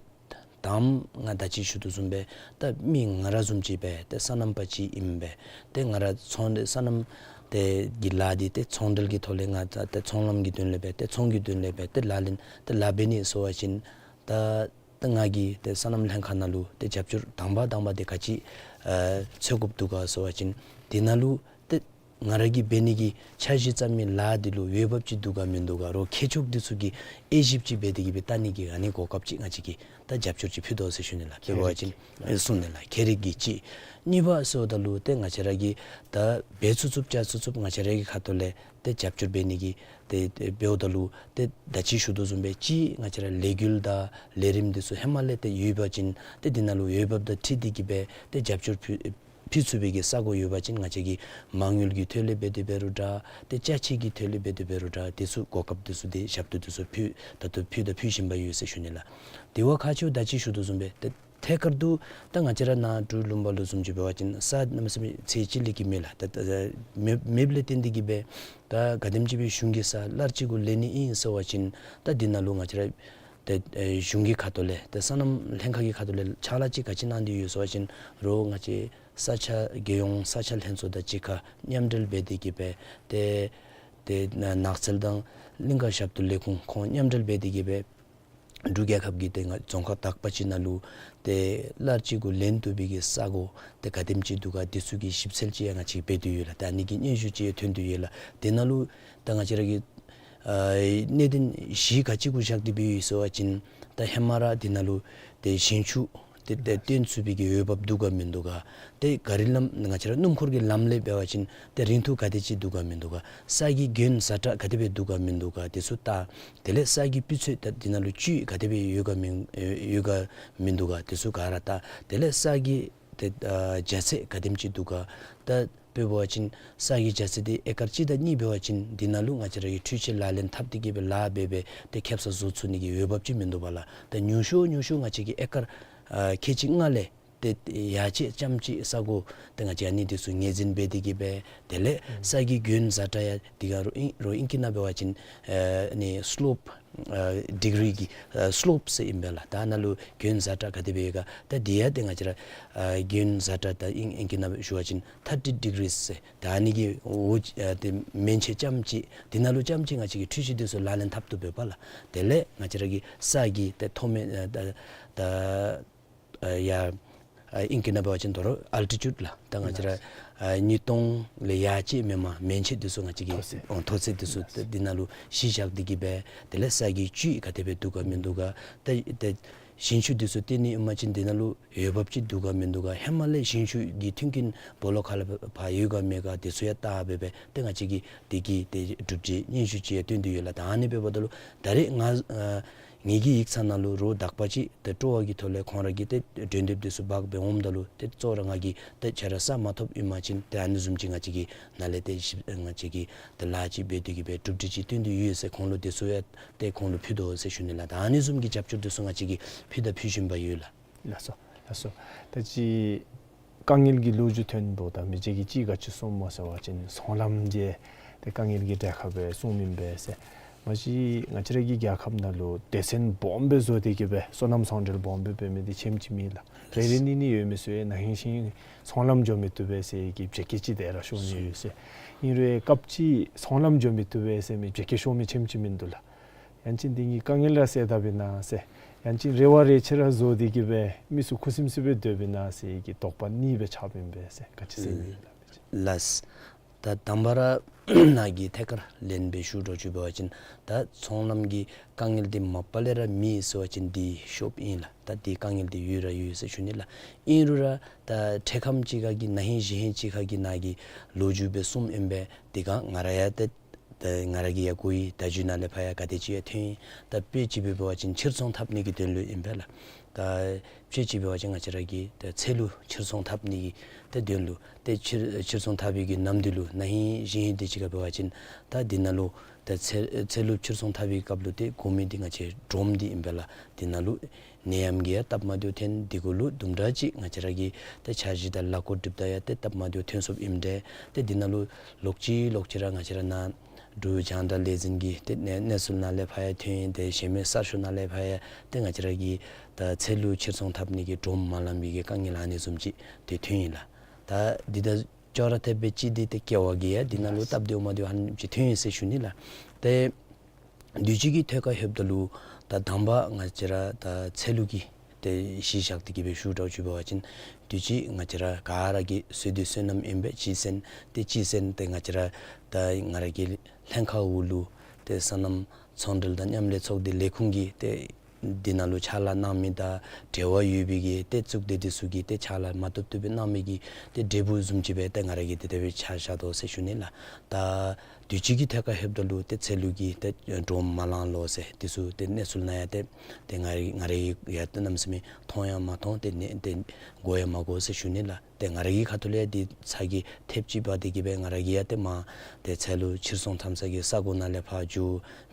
དང་པ་ང་ད་ཅི་ཞུ་དོ་བཟུམ་སྦེ་ད་མི་ང་ར་བཟུམ་ཅིག་སྦེ་ཏེ་སོ་ནམ་པ་ཅིག་ཨིན་པས། ཏེ་ང་ར་ཚོང་སོ་ནམ་ཏེ་གི་ལཱ་འདི་ཏེ་ཚོང་འབྲེལ་གྱི་ཐོག་ལས་ང་ད་ཏེ་ཚོང་ལམ་གྱི་དོན་ལས་སྦེ་ཏེ་ཚོང་གི་དོན་ལས་སྦེ་ཏེ་ལཱ་ལེན་ཏེ་ལཱ་འབད་ནི་ཟེར་བ་ཅིན་ད་ད་ང་གིས་ཏེ་སོ་ནམ་ལྷན་ཁག་ནང་ལུ་ཏེ་རྒྱབ་སྐྱོར་དང་པ་དང་པ་འདི་ག་ཅི་ཨ་འཚོལ་དགོཔ་འདུག་ག་ཟེར་བ་ཅིན་འདི་ནང་ལུ་ཏེ་ང་ར་གིས་འབད་ནི་གི་འཆར་གཞི་བརྩམས་མི་ལཱ་འདི་ལུ་འོས་འབབ་ཅིག་འདུག་ག་མིན་འདུག་ག་རོགས་མཁས་མཆོག་འདི་ཚུ་གིས་དབྱེ་ཞིབ་ཅིག་འབད་དེ་གི་སྦེ་བལྟ་ནི་གི་ཨ་ནི་གོ་སྐབས་ཅིག་ང་བཅས་ཀྱིས་ད་རྒྱབ་སྐྱོར་ཅིག་ཕུལ་དོ་ཟེར་ཞུ་ནི་ལགས། དཔེ་འབད་བ་ཅིན་ཨེ་གསུང་ནི་ལགས། ཁྱད་རིག་གི་ཅིག། གཉིས་པ་ཟེརཝ་ད་ལུ་ཏེ་ང་བཅས་ར་གིས་ད་འབད་ཚུགས་ཚུགསཔ་བཅའ་ཚུགས་ཚུགསཔ་ང་བཅས་ར་གི་ཁ་ཐུག་ལས་ཏེ་རྒྱབ་སྐྱོར་འབད་ནི་གི་ཏེ་ཏེ་འབདཝ་ད་ལུ་ཏེ་ད་ཅི་ཞུ་དོ་བཟུམ་སྦེ་ཅིག་ང་བཅས་ར་ལས་འགུལ་དང་ལས་རིམ་འདི་ཚུ་ཧེ་མ་ལས་ཏེ་ཡོད་པ་ཅིན་ཏེ་འདི་ནང་ལུ་འོས་འབབ་དང་འཁྲིལ་ཏེ་གི་སྦེ་ཏེ་རྒྱབ་སྐྱོར་ཕུལ་ ཕུལ་ཚུགས་པའི་གི་ས་གོ་ཡོད་པ་ཅིན་ང་བཅས་ཀྱིས་མ་དངུལ་གྱི་ཐོག་ལས་འབད་དེ་འབད་རུང་འདྲ་ཏེ་ཅ་ཆས་ཀྱི་ཐོག་ལས་འབད་དེ་འབད་རུང་འདྲ་དེ་ཚུ་གོ་སྐབས་དེ་ཚུ་ཏེ་ཞབས་ཏོག་དེ་ཚུ་ཕུལ་ད་ལྟོ་ཕུལ་དང་ཕུལ་བཞིན་པ་ཡོད་ཟེར་ཞུ་ནི་ལགས། དེ་བ་ཁག་ཆེཝ་ད་ཅི་ཞུ་དོ་བཟུམ་སྦེ་ཏེ་ཐད་ཀར་དུ་ད་ང་བཅས་ར་ནཱ་འབྲུག་ལུང་པ་ལུ་བཟུམ་ཅིག་འབད་བ་ཅིན་ས་གནམ་མེད་ས་མེད་ཚད་ཅིག་ལས་ཀྱི་མེད་ལགས། ད་ད་མེད་མེདཔ་ལས་བརྟེན་ཏེ་གིས་སྦེ་ད་ག་དེམ་ཅིག་སྦེ་གཞུང་གི་ས་གླར་གཅིག་གུ་ལེན་ནི་ཨིན་ཟེར་བ་ཅིན་ད་འདི་ནང་ལུ་ང་བཅས་ར་ཏེ་ཨེ་གཞུང་གི་ཁ་ཐུག་ལས་ཏེ་སོ་ནམ་ལྷན་ཁག་གི་ཁ་ཐུག་ལས་ཕྱག་ལཱ་ཅིག་ག་ཅི་གནང་སྟེ་ཡོད་ཟེར་བ་ཅིན་རོགས་ང་བཅས་ས་ཆ་རྒྱལ་ཡོངས་ས་ཆ་ལྷན་ཚོགས་དང་གཅིག་ཁར་མཉམ་འབྲེལ་འབད་དེ་གིས་སྦེ་ཏེ་ཏེ་ནགས་ཚལ་དང་གླིང་ག་ཞབས་ཏོག་ལས་ཁུངས་ཁོང་མཉམ་འབྲེལ་འབད་དེ་གིས་སྦེ་འབྲུག་རྒྱལ་ཁབ་ཀྱི་ཏེ་ང་རྫོང་ཁག་དག་པ་ཅིག་ནང་ལུ་ཏེ་གླར་གཅིག་གུ་ལེན་བཏུབ་པའི་གི་ས་གོ་ཏེ་ག་དེམ་ཅིག་འདུག་ག་དེ་ཚུ་གི་ཞིབ་འཚོལ་ཅིག་ཡང་ང་བཅས་འབད་དེ་ཡོད་ལགས། ད་ཨ་ནི་གི་སྙན་ཞུ་ཅིག་ཡང་ཐོན་ཏེ་ཡོད་ལགས། དེ་ནང་ལུ་ད་ང་བཅས་ར་གི་ཨ་གནད་དོན་གཞི་ག་ཅི་གུ་བཞག་སྟེ་འབད་ཡོད་ཟེར་བ་ཅིན་ད་ཧེ་མ་ར་འདི་ནང་ལུ་ཏེ་ཞིང་ཆུ་ཏེ་ཏེ་བཏོན་ཚུགས་པའི་གི་འོས་འབབ་འདུག་ག་མིན་འདུག་ག། ཏེ་ག་རི་ལམ་ང་བཅས་ར་སྣུམ་འཁོར་གྱི་ལམ་ལས་འབད་བ་ཅིན་ཏེ་རིང་ཐུང་ག་དེ་ཅིག་འདུག་ག་མིན་འདུག་ག། ས་གི་གྱོན་ཛ་དྲག་ག་དེ་སྦེ་འདུག་ག་མིན་འདུག་ག་དེ་ཚུ་ལྟ། དེ་ལས་ས་གི་སྤུས་ཚད་ད་འདི་ནང་ལུ་བཅུད་ག་དེ་སྦེ་ཡོད་ག་མིན་ཡོད་ག་མིན་འདུག་ག་དེ་ཚུ་ག་ར་ལྟ། དེ་ལས་ས་གི་ཏེ་ཨ་རྒྱ་ཚད་ག་དེམ་ཅིག་འདུག་ག། ད་དཔེ་འབད་བ་ཅིན་ས་གི་རྒྱ་ཚད་འདི་ཨེ་ཀར་གཅིག་དང་གཉིས་འབད་བ་ཅིན་འདི་ནང་ལུ་ང་བཅས་ར་གི་འཕྲུལ་ཆས་ལག་ལེན་འཐབ་སྟེ་གིས་སྦེ་ལཱ་འབད་སྦེ་ཏེ་ཁེབ་ས་བཟོ་ཚུགས་ནི་གི་འོས་འབབ་ཅིག་མིན་འདུག་པ་ལགས། ད་ཉུང་ཤོས་ཉུང་ཤོས་ང་བཅས་ཀྱིས་ཨེ་ཀར་ཨ་ཁལ་གཅིག་ལྔ་ལས་ཏེ་ཡར་ཅིག་ཙམ་ཅིག་ས་གོ་ཏེ་ང་བཅས་ཨ་ནི་དེ་ཚུ་ངོས་འཛིན་འབད་དེ་གིས་སྦེ་དེ་ལས་ཨུམ་ས་གི་གྱོན་ཛ་དྲག་ཡང་འདི་ག་རོགས་ཨིང་རོགས་ཨིང་སྐད་ནང་འབད་བ་ཅིན་ཨ་ནི་སི་ལོབ་ཨ་ཌིག་རི་གི་ཨ་སི་ལོབ་ཟེར་ཨིན་པས་ལགས། ད་ནཱ་ལུ་གྱོན་ཛ་དྲག་ག་དེ་སྦེ་ཡོད་ག། ད་འདི་ཡང་ཏེ་ང་བཅས་ར་ཨ་གྱོན་ཛ་དྲག་ད་ཨིང་ཨིང་སྐད་ནང་ཞུ་བ་ཅིན་ཐར་ཊི་ཌིག་རི་ཟེར། ད་ཨ་ནི་གི་འོག་ཨ་ཏེ་མན་ཆད་ཙམ་ཅིག་འདི་ནང་ལུ་ཙམ་ཅིག་ང་བཅས་ཀྱིས་འཕྲུལ་ཆས་དེ་ཚུ་ལག་ལེན་འཐབ་བཏུབ་པས་པ་ལགས། དེ་ལས་ང་བཅས་ར་གི་ས་གི་ཏེ་མཐོ་དམན་ཨ་ད་ད་ཨ་ཡར་ཨ་ཨིང་སྐད་ནང་འབད་བ་ཅིན་དོ་རུང་ཨལ་ཊི་ཊུཌ་ལགས། ད་ང་བཅས་ར་ཨ་ཉིས་སྟོང་ལས་ཡར་ཅིག་མེན་པར་མན་ཆད་དེ་ཚུ་ང་བཅས་ཀྱིས་མཐོ་ཚད་ཨོ་མཐོ་ཚད་དེ་ཚུ་ཏེ་འདི་ནང་ལུ་གཞི་བཞག་སྟེ་གིས་སྦེ་དེ་ལས་ས་གི་བཅུད་ག་དེ་སྦེ་འདུག་ག་མིན་འདུག་ག། ད་ད་ཞིང་ཆུ་དེ་ཚུ་བཏོན་ནི་ཨིན་པ་ཅིན་འདི་ནང་ལུ་འོས་འབབ་ཅིག་འདུག་ག་མིན་འདུག་ག། ཧེ་མ་ལས་ཞིང་ཆུ་གི་མཐུན་རྐྱེན་སྦོ་ལོགས་ཁ་ལས་ཕར་ཡོད་ག་མེད་ག་དེ་ཚུ་ཡང་བལྟ་སྦེ་སྦེ་ཏེ་ང་བཅས་ཀྱིས་དེ་གི་ཏེ་གྲུབ་འབྲས་སྙན་ཞུ་ཅིག་ཡང་བཏོན་ཏེ་ཡོད་ལགས། ད་ཨ་ནི་འབདཝ་ད་ལུ་ད་རེས་ང་ཨ་ངེ་གི་ཡིག་ཚང་ནང་ལུ་རོགས་དག་པ་ཅིག་ཏེ་སྤྲོ་བ་གི་ཐོག་ལས་ཁོང་ར་གིས་ཏེ་གྲོས་འདེབས་དེ་ཚུ་འབག་སྦེ་འོངམ་ད་ལུ་ཏེ་གཙོ་བོ་ར་ང་གིས་ཏེ་ཁྱེད་ར་ས་མ་ཐོབ་ཨིན་པ་ཅིན་ཏེ་ཨ་ནི་བཟུམ་ཅིག་ང་བཅས་ཀྱིས་ནཱ་ལས་ཏེ་ཞིབ་ང་བཅས་ཀྱིས་ཏེ་ལཱ་ཅིག་འབད་དེ་གིས་སྦེ་གྲུབ་འབྲས་ཅིག་བཏོན་ཏེ་ཡོད་ཟེར་ཁོང་ལུ་དེ་ཚུ་ཡང་ཏེ་ཁོང་ལུ་ཕུལ་དོ་ཟེར་ཞུ་ནི་ལགས། ད་ཨ་ནི་བཟུམ་གྱི་རྒྱབ་སྐྱོར་དེ་ཚུ་ང་བཅས་ཀྱིས་ཕུལ་དང་ཕུལ་བཞིན་པ་ཡོད་ལགས། ལགས་སོ་ལགས་སོ། ད་ཅི་དཀའ་ངལ་གྱི་ལོ་རྒྱུས་ཐོན་འདུག། ད་མི་རྗེ་གིས་ཅིག་ག་ཅི་གསུངམ་སྨོ་ཟེར་བ་ཅིན་ཚོང་ལམ་གྱི་ཏེ་དཀའ་ངལ་གྱི་གྲལ་ཁར་སྦེ་གསུངམ་ཨིན་པས་ཟེར། མ་གཞི་ང་བཅས་ར་གི་རྒྱལ་ཁབ་ནང་ལུ་སྡེ་ཚན་སྦོམ་སྦེ་བཟོ་སྟེ་གིས་སྦེ་སོ་ནམ་ཚོང་འབྲེལ་སྦོམ་སྦེ་འབད་མི་འདི་ཆེམ་ཅིག་མེད་ལགས། རེ་རེ་གཉིས་གཉིས་ཡོད་མི་ཚུ་ཡང་ན་ཧིང་ཤིང་ཚོང་ལམ་འགྱོ་མི་བཏུབ་པས་ཟེར་གྱི་བྱེད་སྒོ་ཅིག་དེ་ར་ཤོར་ནི་ཡོད་ཟེར། ཨིན་རུང་སྐབས་ཅིག་ཚོང་ལམ་འགྱོ་མི་བཏུབ་པས་ཟེར་མི་བྱེད་སྒོ་ཤོར་མི་ཆེམ་ཅིག་མིན་འདུག་ལགས། ཡང་ཅིན་འདི་གཉིས་དཀའ་ངལ་ར་སེལ་ད་པས་ན་ཟེར། ཡང་ཅིན་རེ་བ་རེ་ཆེ་ར་བཟོ་སྟེ་གིས་སྦེ་མི་ཚུ་ཁུ་སིམ་སིམ་སྦེ་སྡོད་པས་ན་ཟེར་གྱི་དོགས་པ་གཉིས་སྦེ་ཆགསཔ་ཨིན་པས་ཟེར། ག་ཅི་ཟེར་ཨིན་ན་ལགས། ལགས། ད་དང་པ་ར་ནཱ་གིས་ཐད་ཀར་ལན་སྦེ་ཞུ་འགྱོ་ཅིག་འབད་བ་ཅིན་ད་ཚོང་ལམ་གྱི་དཀའ་ངལ་འདི་མ་པ་ལས་ར་མེད་ཟེར་བ་ཅིན་འདི་ཤོབ་ཨིན་ལགས། ད་འདི་དཀའ་ངལ་འདི་ཡོད་ར་ཡོད་ཟེར་ཞུ་ནི་ལགས། ཨིན་རུང་ར་ད་འཕྲལ་ཁམས་ཅིག་ཁར་གྱི་ན་ཧིང་གཞེས་ཧིང་ཅིག་ཁར་གྱི་ནཱ་གིས་ལོ་རྒྱུས་སྦེ་གསུངམ་ཨིན་པས། དེ་སྒང་ང་ར་ཡང་ཏེ་ད་ང་ར་གིས་ཡང་གོ་ཡི། ད་བརྒྱུད་ནང་ལས་ཕར་ཡང་ག་དེ་ཅིག་ཡང་ཐོན་ཡི། ད་དཔེ་ཅིག་སྦེ་འབད་བ་ཅིན་ཕྱིར་ཚོང་འཐབ་ནི་གི་དོན་ལུ་ཨིན་པས་ལགས། ད་དཔེ་ཅིག་འབད་བ་ཅིན་ང་བཅས་ར་གི་ད་ཚལ་ལུ་ཕྱིར་ཚོང་འཐབ་ནི་གི་ད་དོན་ལུ་ཏེ་ཕྱིར་ཕྱིར་ཚོང་འཐབ་པའི་གི་ནམ་དུས་ལུ་ན་ཧིང་གཞེས་ཧིང་དེ་ཅིག་ཁར་འབད་བ་ཅིན་ད་འདི་ནང་ལུ་ད་ཚལ་ཚལ་ལུ་ཕྱིར་ཚོང་འཐབ་པའི་སྐབས་ལུ་ཏེ་དགོ་མི་འདི་ང་བཅས་སྒྲོམ་འདི་ཨིན་པས་ལགས། འདི་ནང་ལུ་ནད་ཡམས་ཀྱིས་ཡང་སྟབས་མ་བདེཝ་ཐོན། དེ་གུ་ལུ་དུམ་གྲ་ཅིག་ང་བཅས་ར་གི་ད་འཆར་གཞི་དང་ལཱ་འགོ་འགྲུབ་ད་ཡང་ཏེ་སྟབས་མ་བདེཝ་ཐོན་སོཔ་ཨིནམ་འདྲས། ཏེ་འདི་ནང་ལུ་ལོག་ཅི་ལོག་ཅི་ར་ང་བཅས་ར་ནཱ་འབྲུག་རྒྱང་བསྒྲགས་ལས་འཛིན་གྱི་ཏེ་གནས་གནས་ཚུལ་ནང་ལས་ཕར་ཡང་ཐོན་ཡི། ཏེ་གཞན་མི་གསར་ཤོག་ནང་ལས་ཕར་ཡང་ཏེ་ང་བཅས་ར་གི་ད་ཚལ་ལུ་ཕྱིར་ཚོང་འཐབ་ནི་གི་སྒྲོམ་མ་ལང་པའི་གི་དཀའ་ངལ་ཨ་ནི་བཟུམ་ཅིག་ཏེ་ཐོན་ཡི་ལགས། ད་འདི་དང་ཅོག་ར་འཐདཔ་སྦེ་ཅིག་འདི་ཏེ་ཀེ་བ་གི་ཡང་འདི་ནང་ལུ་སྟབས་བདེཝ་མ་བདེཝ་ཧ་ལམ་ཅིག་ཐོན་ཡི་ཟེར་ཞུ་ནི་ལགས། ཏེ་དུས་ཅི་གི་ཐད་ཁར་ལྷོདཔ་ད་ལུ་ད་དང་པ་ང་བཅས་ར་ད་ཚལ་ལུ་གི་ཏེ་གཞི་བཞག་སྟེ་གི་སྦེ་ཞུ་འགྱོ་ཅིག་འབད་བ་ཅིན་དུས་ཅི་ང་བཅས་ར་ག་ར་གི་སོ་ཏེ་སོ་ནམ་ཨིན་པས། སྤྱི་ཚན་ཏེ་སྤྱི་ཚན་ཏེ་ང་བཅས་ར་ད་ང་ར་གི་ལྷན་ཁག་འོག་ལུ་ཏེ་སོ་ནམ་ཚོང་འབྲེལ་དང་མཉམ་ལས་ཚོགས་སྡེ་ལས་ཁུངས་ཀྱི་ཏེ་འདི་ནང་ལུ་ཕྱག་ལཱ་གནང་མི་དང་འབྲེལ་བ་ཡོད་པའི་གི་ཏེ་གཙུག་སྡེ་འདི་ཚུ་གིས་ཏེ་ཕྱག་ལཱ་མ་བཏུབ་བཏུབ་སྦེ་གནང་མི་གི་ཏེ་འབྲས་བུ་བཟུམ་ཅིག་སྦེ་ཏེ་ང་ར་གིས་ཏེ་དེ་སྦེ་ཆ་བཞག་དོ་ཟེར་ཞུ་ནི་ལགས། ད་ དུས་ཅི་གི་ཐད་ཁར་ལྷོདཔ་ད་ལུ་ཏེ་ཚལ་ལུ་གིས་ཏེ་སྒྲོམ་མ་ལང་ལོ་ཟེར་དེ་ཚུ་ཏེ་གནས་ཚུལ་ནང་ཡང་ཏེ་ཏེ་ང་ར་ང་ར་གིས་ཡང་ཏེ་གནམ་མེད་ས་མེད་མཐོང་ཡང་མ་མཐོང་། ཏེ་ནི་ཏེ་གོ་ཡང་མ་གོ་ཟེར་ཞུ་ནི་ལགས། ཏེ་ང་ར་གི་ཁ་ཐུག་ལས་འདི་ཚ་གྱང་ཐེབས་ཅིག་འབག་སྟེ་གིས་སྦེ་ང་ར་གིས་ཡང་ཏེ་མར་ཏེ་ཚལ་ལུ་ཕྱིར་ཚོང་འཐབ་ས་གི་ས་གོ་ནང་ལས་ཕར་འགྱོ་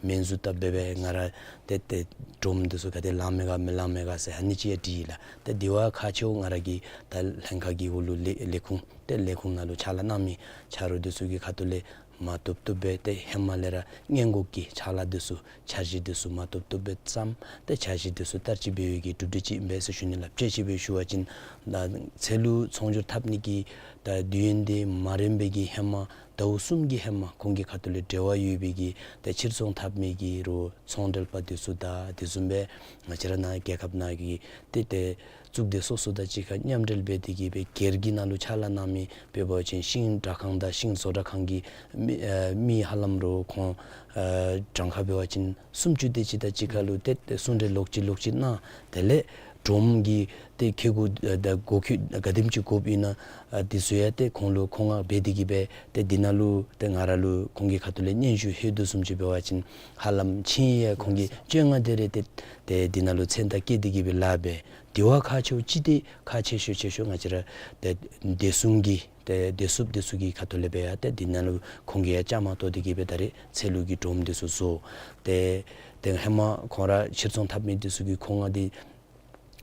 སྨན་ཟུར་བཏབ་སྦེ་སྦེ་ང་ར་ཏེ་ཏེ་སྒྲོམ་འདི་ཚུ་ག་དེ་ལང་མས་ག་མི་ལང་མས་ག་ཟེར་ཨ་ནི་ཅིག་ཡང་དྲིས་ཡི་ལགས། ཏེ་དེ་བ་ཁག་ཆེཝ་ང་ར་གི་ད་ལྷན་ཁག་གི་འོག་ལུ་ལས་ལས་ཁུངས་ཏེ་ལས་ཁུངས་ནང་ལུ་ཕྱག་ལཱ་གནང་མི་ཆ་རོགས་འདི་ཚུ་གི་ཁ་ཐུག་ལས་མ་བཏུབ་བཏུབ་སྦེ་ཏེ་ཧེ་མ་ལས་ར་སྔོན་འགོག་གི་ཕྱག་ལཱ་འདི་ཚུ་འཆར་གཞི་འདི་ཚུ་མ་བཏུབ་བཏུབ་སྦེ་བརྩམས། ཏེ་འཆར་གཞི་འདི་ཚུ་བསྟར་སྤྱོད་འབད་བའི་གི་གྲུབ་འབྲས་ཅིག་ཨིན་པས་ཟེར་ཞུ་ནི་ལགས། དཔྱེ་ཅིག་སྦེ་ཞུ་བ་ཅིན་ད་ཚལ་ལུ་ཚོང་སྒྱུར་འཐབ་ནི་གི་ད་དུས་ཡུན་འདི་མ་རན་པའི་གི་ཧེ་མ་ཟླཝ་གསུམ་གྱི་ཧེ་མ་ཁོང་གི་ཁ་ཐུག་ལས་འབྲེལ་བ་ཡོད་པའི་གི་ད་ཕྱིར་ཚོང་འཐབ་མི་གི་རོགས་ཚོང་འབྲེལ་པ་འདི་ཚུ་དང་དེ་བཟུམ་སྦེ་ང་བཅས་ར་ནཱ་རྒྱལ་ཁབ་ནང་གི་ཏེ་ཏེ་གཙུག་སྡེ་སོ་སོ་དང་གཅིག་ཁར་མཉམ་འབྲེལ་འབད་དེ་གིས་སྦེ་སྒེར་གྱི་ནང་ལུ་ཕྱག་ལཱ་གནང་མི་དཔེ་འབད་བ་ཅིན་ཤིང་དྲ་ཁང་དང་ཤིང་བཟོ་གྲྭ་ཁང་གི་མི་ཨ་མི་ཧ་ལམ་རོགས་ཁོང་ཨ་གྲངས་ཁ་འབད་བ་ཅིན་སུམ་ཅུ་དེ་ཅིག་དང་གཅིག་ཁར་ལུ་ཏེ་ཏེ་གསུང་གྲོས་ལོག་ཅི་ལོག་ཅི་གནང་། དེ་ལས་སྒྲོམ་གྱི་ཏེ་ཁེ་གུ་ཨ་ད་གོ་ཁེ་ག་དེམ་ཅིག་དགོཔ་ཨིན་ན་ཨ་དེ་ཚུ་ཡང་ཏེ་ཁོང་ལུ་མཁོ་མངགས་འབད་དེ་གིས་སྦེ་ཏེ་འདི་ནང་ལུ་ཏེ་ང་ར་ལུ་ཁོང་གི་ཁ་ཐུག་ལས་སྙན་ཞུ་ལྷོད་དོ་བཟུམ་ཅིག་འབད་བ་ཅིན་ཧ་ལམ་ཆིངས་ཡིག་ཁོང་གིས་བཅོ་ལྔ་དེ་རེ་ཏེ་ཏེ་འདི་ནང་ལུ་མཚན་རྟགས་བཀོད་དེ་གིས་སྦེ་ལཱ་འབད། དེ་བ་ཁག་ཆེཝ་ཅིག་ཏེ་ཁག་ཆེ་ཤོས་ཆེ་ཤོས་ང་བཅས་ར་ཏེ་བདེ་སྲུང་གི་ཏེ་བདེ་སྲུངཔ་འདི་ཚུ་གི་ཁ་ཐུག་ལས་འབད་ཡང་ཏེ་འདི་ནང་ལུ་ཁོང་གིས་ཡང་བཅའ་མར་གཏོགས་ཏེ་གིས་སྦེ་ད་རེས་ཚལ་ལུ་གི་སྒྲོམ་འདི་ཚུ་བཟོ། ཏེ་ཏེ་ཧེ་མ་ཁོང་ར་ཕྱིར་ཚོང་འཐབ་མི་འདི་ཚུ་གི་མཁོ་མངགས་འདི་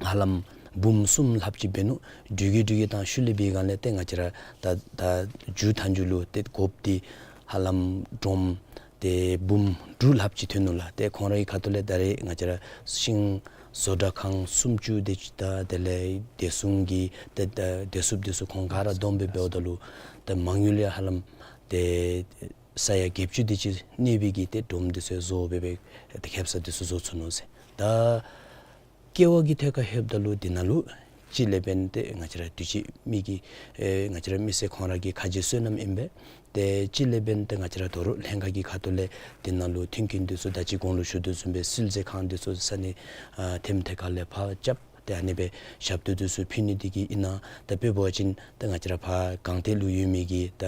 ཧ་ལམ་འབུམ་གསུམ་ལྷགཔ་ཅིག་འབད་ནུག། འགྲུལ་སྐྱེལ་འགྲུལ་སྐྱེལ་བཏང་ཤུལ་ལས་འབད་བའི་སྒང་ལས་ཏེ་ང་བཅས་ར་ད་ད་མཇུག་མཐའ་མཇུག་ལུ་ཏེ་དགོཔ་འདི་ཧ་ལམ་སྒྲོམ་ཏེ་འབུམ་དྲུག་ལྷགཔ་ཅིག་ཐོན་ནུག་ལགས། ཏེ་ཁོང་རའི་ཁ་ཐུག་ལས་ད་རེས་ང་བཅས་ར་ཤིང་བཟོ་གྲྭ་ཁང་སུམ་ཅུ་དེ་ཅིག་དང་དེ་ལས་བདེ་སྲུང་གི་ཏེ་ད་བདེ་སྲུངཔ་འདི་ཚུ་ཁོང་ག་ར་བསྡོམས་སྦེ་འབདཝ་ད་ལུ་ཏེ་མ་དངུལ་ཡང་ཧ་ལམ་ཏེ་ས་ཡ་བརྒྱད་ཅུ་དེ་ཅིག་གནས་པའི་གི་ཏེ་སྒྲོམ་འདི་ཚུ་བཟོ་སྦེ་སྦེ་ཏེ་ཁེབ་ས་འདི་ཚུ་བཟོ་ཚུགས་ནུག་ཟེར། ད་ཀེ་བ་གི་ཐད་ཁར་ལྷོདཔ་ད་ལུ་འདི་ནང་ལུ་གཅིག་ལས་འབདན་ཏེ་ང་བཅས་ར་དུས་ཅི་མི་གི་ཨེ་ང་བཅས་ར་མི་སེར་ཁོང་ར་གི་ཁ་རྗེ་བསོད་ནམས་ཨིན་པས། ཏེ་གཅིག་ལས་འབདན་ཏེ་ང་བཅས་ར་དོ་རུང་ལྷན་ཁག་གི་ཁ་ཐུག་ལས་འདི་ནང་ལུ་མཐུན་རྐྱེན་འདི་ཚུ་ད་ཅི་གོང་ལུ་ཞུ་དོ་བཟུམ་སྦེ་བསིལ་མཛོད་ཁང་འདི་ཚུ་ས་གནས་ཨ་ཐེམ་ཐེ་ཁ་ལས་ཕར་རྐྱབ། ཏེ་ཨ་ནི་སྦེ་ཞབས་ཏོག་འདི་ཚུ་ཕུལ་ནི་འདི་གིས་ཨིན་ན། ད་དཔེ་འབད་བ་ཅིན་ད་ང་བཅས་ར་ཕར་སྒང་སྟེང་ལུ་ཡོད་མི་གི་ད་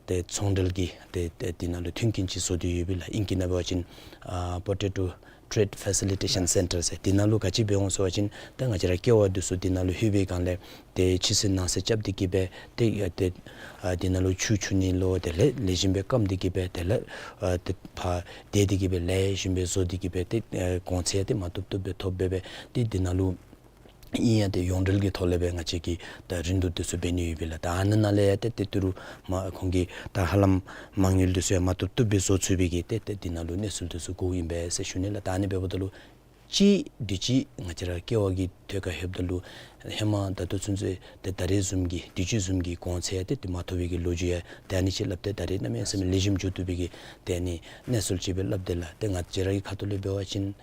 ཏེ་ཚོང་འབྲེལ་གྱི་ཏེ་ཏེ་འདི་ནང་ལུ་མཐུན་རྐྱེན་ཅིག་བཟོ་སྟེ་ཡོད་པས་ལགས། ཨིང་སྐད་ནང་འབད་བ་ཅིན་ཨ་Potato Trade Facilitation Center ཟེར། འདི་ནང་ལུ་ག་ཅི་འབད་འོང་ཟེར་བ་ཅིན་ད་ང་བཅས་ར་ཀེ་བ་འདི་ཚུ་འདི་ནང་ལུ་ལྷོད་པའི་སྒང་ལས་ཏེ་ཕྱི་སེལ་ནང་སེལ་རྐྱབ་སྟེ་གིས་སྦེ་ཏེ་ཏེ་ཨ་འདི་ནང་ལུ་ཆུ་འཁྱུ་ནི་ལོ་དེ་ལས་ལེགས་ཤོམ་སྦེ་སྐམ་སྟེ་གིས་སྦེ་དེ་ལས་ཨ་ཏེ་ཕར་དེ་སྟེ་གིས་སྦེ་ལེགས་ཤོམ་སྦེ་བཟོ་སྟེ་གིས་སྦེ་ཏེ་ཨ་གོང་ཚད་ཏེ་མ་བཏུབ་བཏུབ་སྦེ་ཐོབ་སྦེ་སྦེ་ཏེ་འདི་ནང་ལུ་ཨིན་ཡང་ཏེ་ཡོངས་འབྲེལ་གྱི་ཐོག་ལས་སྦེ་ང་བཅས་ཀྱིས་ད་རིན་བསྡུར་འདི་ཚུ་འབད་ནི་ཡོད་པས་ལགས། ད་ཨ་ནི་ནང་ལས་ཡང་ཏེ་ཏེ་ཏི་རུ་མ་ཁོང་གིས་ད་ཧ་ལམ་མ་དངུལ་འདི་ཚུ་ཡང་མ་བཏུབ་བཏུབ་སྦེ་བཟོ་ཚུགས་པའི་གི་ཏེ་ཏེ་འདི་ནང་ལུ་གནས་ཚུལ་འདི་ཚུ་གོཝ་ཨིན་པས་ཟེར་ཞུ་ནི་ལགས། ད་ཨ་ནི་འབདཝ་ད་ལུ་གཅིག་དུས་ཅི་ང་བཅས་ར་ཀེ་བ་གི་ཐད་ཁར་ལྷོདཔ་ད་ལུ་ཧེ་མ་ད་ལྟོ་ཚུན་ཚོད་ཏེ་ད་རེས་བཟུམ་གྱི་དུས་ཅི་བཟུམ་གྱི་གོང་ཚད་ཡང་ཏེ་ཏེ་མ་ཐོབ་པའི་གི་ལོ་རྒྱུས་ཡང་ཏེ་ཨ་ནི་ཅིག་སླབ་སྟེ་ད་རེས་གནམ་མེད་ས་མེད་ལེགས་ཤོམ་འགྱོ་བཏུབ་པའི་གི་ཏེ་ཨ་ནི་གནས་ཚུལ་ཅིག་སྦེ་སླབ་དེས་ལགས། ཏེ་ང་བཅས་ར་གི་ཁ་ཐུག་ལས་འབད་བ་ཅིན་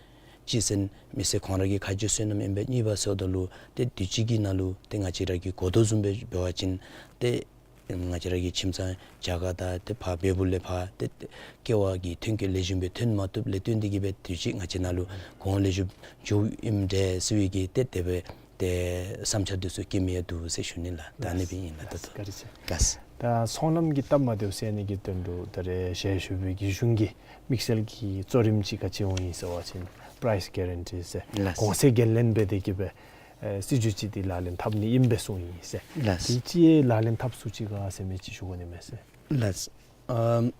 གཅིག་ཟེར་མི་སེར་ཁོང་ར་གི་ཁ་རྗེ་བསོད་ནམས་ཨིན་པས། གཉིས་པ་ཟེརཝ་ད་ལུ་ཏེ་དུས་ཅི་གི་ནང་ལུ་ཏེ་ང་བཅས་ར་གིས་གོ་དོ་བཟུམ་སྦེ་འབད་བ་ཅིན་ཏེ་ང་བཅས་ར་གི་ཁྱིམ་ཚང་རྒྱ་གར་དང་ཏེ་ཕར་བལ་པོ་ལས་ཕར་ཏེ་ཀེ་བ་གི་ཐོན་སྐྱེད་ལེགས་ཤོམ་སྦེ་ཐོན་མ་བཏུབ་ལས་བརྟེན་ཏེ་གིས་སྦེ་དུས་ཅི་ང་བཅས་ནང་ལུ་གོང་ལེགས་ཤོམ་འགྱོཝ་ཨིནམ་འདྲས་ཟེར་བའི་གི་ཏེ་དེ་སྦེ་ཏེ་བསམ་འཆར་འདི་ཚུ་བསྐྱེད་མི་ཡང་འདུག་ཟེར་ཞུ་ནི་ལགས། ད་ཨ་ནི་སྦེ་ཨིན་ལགས། ད་ལྟོ་བཀའ་དྲིན་ཆེ། ལགས། ད་ཚོང་ལམ་གྱི་སྟབས་མ་བདེཝ་སེལ་ནི་གི་དོན་ལུ་ད་རེས་ཞལ་བཞུགས་པའི་གཞུང་གི་དམིགས་བསལ་གྱི་གཙོ་རིམ་ཅིག་ག་ཅི་འོང་ཡི་ཟེར་བ་ཅིན་Price Guarantee ཟེར་ལགས། གོང་ཚད་འགན་ལེན་འབད་དེ་གིས་སྦེ་ཨེ་སྲིད་བྱུས་ཅིག་འདི་ལག་ལེན་འཐབ་ནི་ཨིན་པས་གསུངས་ཡི་ཟེར། ལགས། དེ་ཅིག་ལག་ལེན་འཐབ་ཚུགས་ཅི་ག་ཟེར་མི་ཅིག་ཞུ་དགོ་ནི་མས་ཟེར། ལགས། ཨམ་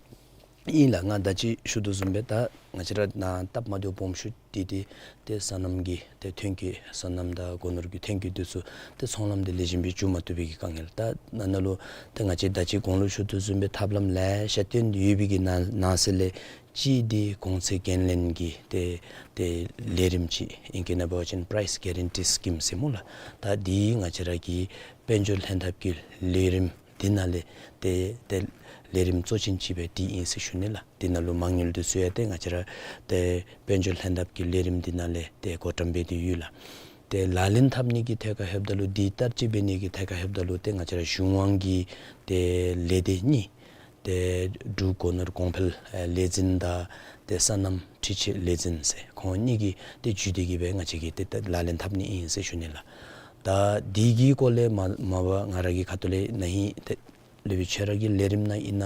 ཨིན་ལགས། ང་ད་ཅི་ཞུ་དོ་བཟུམ་སྦེ་ད་ང་བཅས་ར་ནཱ་སྟབས་མ་བདེཝ་སྦོམ་ཤོས་འདི་ཏེ་ཏེ་སོ་ནམ་གྱི་ཏེ་ཐོན་སྐྱེད་སོ་ནམ་དང་སྒོ་ནོར་གྱི་ཐོན་སྐྱེད་འདི་ཚུ་ཏེ་ཚོང་ལམ་འདི་ལེགས་ཤོམ་སྦེ་འགྱོ་མ་བཏུབ་པའི་གི་དཀའ་ངལ། ད་ནཱ་ནཱ་ལུ་ཏེ་ང་བཅས་ད་ཅི་གོང་ལུ་ཞུ་དོ་བཟུམ་སྦེ་ཐབས་ལམ་ལེ་ཤ་བཏོན་ཏེ་ཡོད་པའི་གི་ནང་ནང་གསེས་ལས་གཅིག་འདི་གོང་ཚད་འགན་ལེན་གྱི་ཏེ་ཏེ་ལས་རིམ་ཅིག་ཨིང་སྐད་ནང་འབད་བ་ཅིན་Price Guarantee Scheme ཟེར་སྨོ་ལགས། ད་འདི་ང་བཅས་ར་གི་དཔལ་འབྱོར་ལྷན་ཐབས་ཀྱི་ལས་རིམ་འདི་ནང་ལས་ཏེ་ཏེ་ལས་རིམ་གཙོ་ཅན་ཅིག་སྦེ་འདི་ཨིན་ཟེར་ཞུ་ནི་ལགས། འདི་ནང་ལུ་མ་དངུལ་འདི་ཚུ་ཡང་ཏེ་ང་བཅས་ར་ཏེ་དཔལ་འབྱོར་ལྷན་ཐབས་ཀྱི་ལས་རིམ་འདི་ནང་ལས་ཏེ་བགོ་བཀྲམ་འབད་དེ་ཡོད་ལགས། ཏེ་ལག་ལེན་འཐབ་ནི་གི་ཐད་ཁར་ལྷོདཔ་ད་ལུ་འདི་བསྟར་སྤྱོད་འབད་ནི་གི་ཐད་ཁར་ལྷོདཔ་ད་ལུ་ཏེ་ང་བཅས་ར་གཞུང་དབང་གི་ཏེ་ལས་སྡེ་གཉིས་ཏེ་འབྲུག་སྒོ་ནོར་གོང་འཕེལ་ཨེ་ལས་འཛིན་དང་ཏེ་སོ་ནམ་འཕྲུལ་ཆས་ལས་འཛིན་ཟེར་ཁོང་གཉིས་ཀྱིས་ཏེ་བརྒྱུད་དེ་གིས་སྦེ་ང་བཅས་ཀྱིས་ཏེ་ཏེ་ལག་ལེན་འཐབ་ནི་ཨིན་ཟེར་ཞུ་ནི་ལགས། ད་འདི་གི་སྐོར་ལས་མ་མ་པ་ང་ར་གི་ཁ་ཐུག་ལས་ན་ཧིང་ཏེ་སློབ་དཔོན་ཁྱོད་ར་གི་ལས་རིམ་ནང་ཨིན་ན་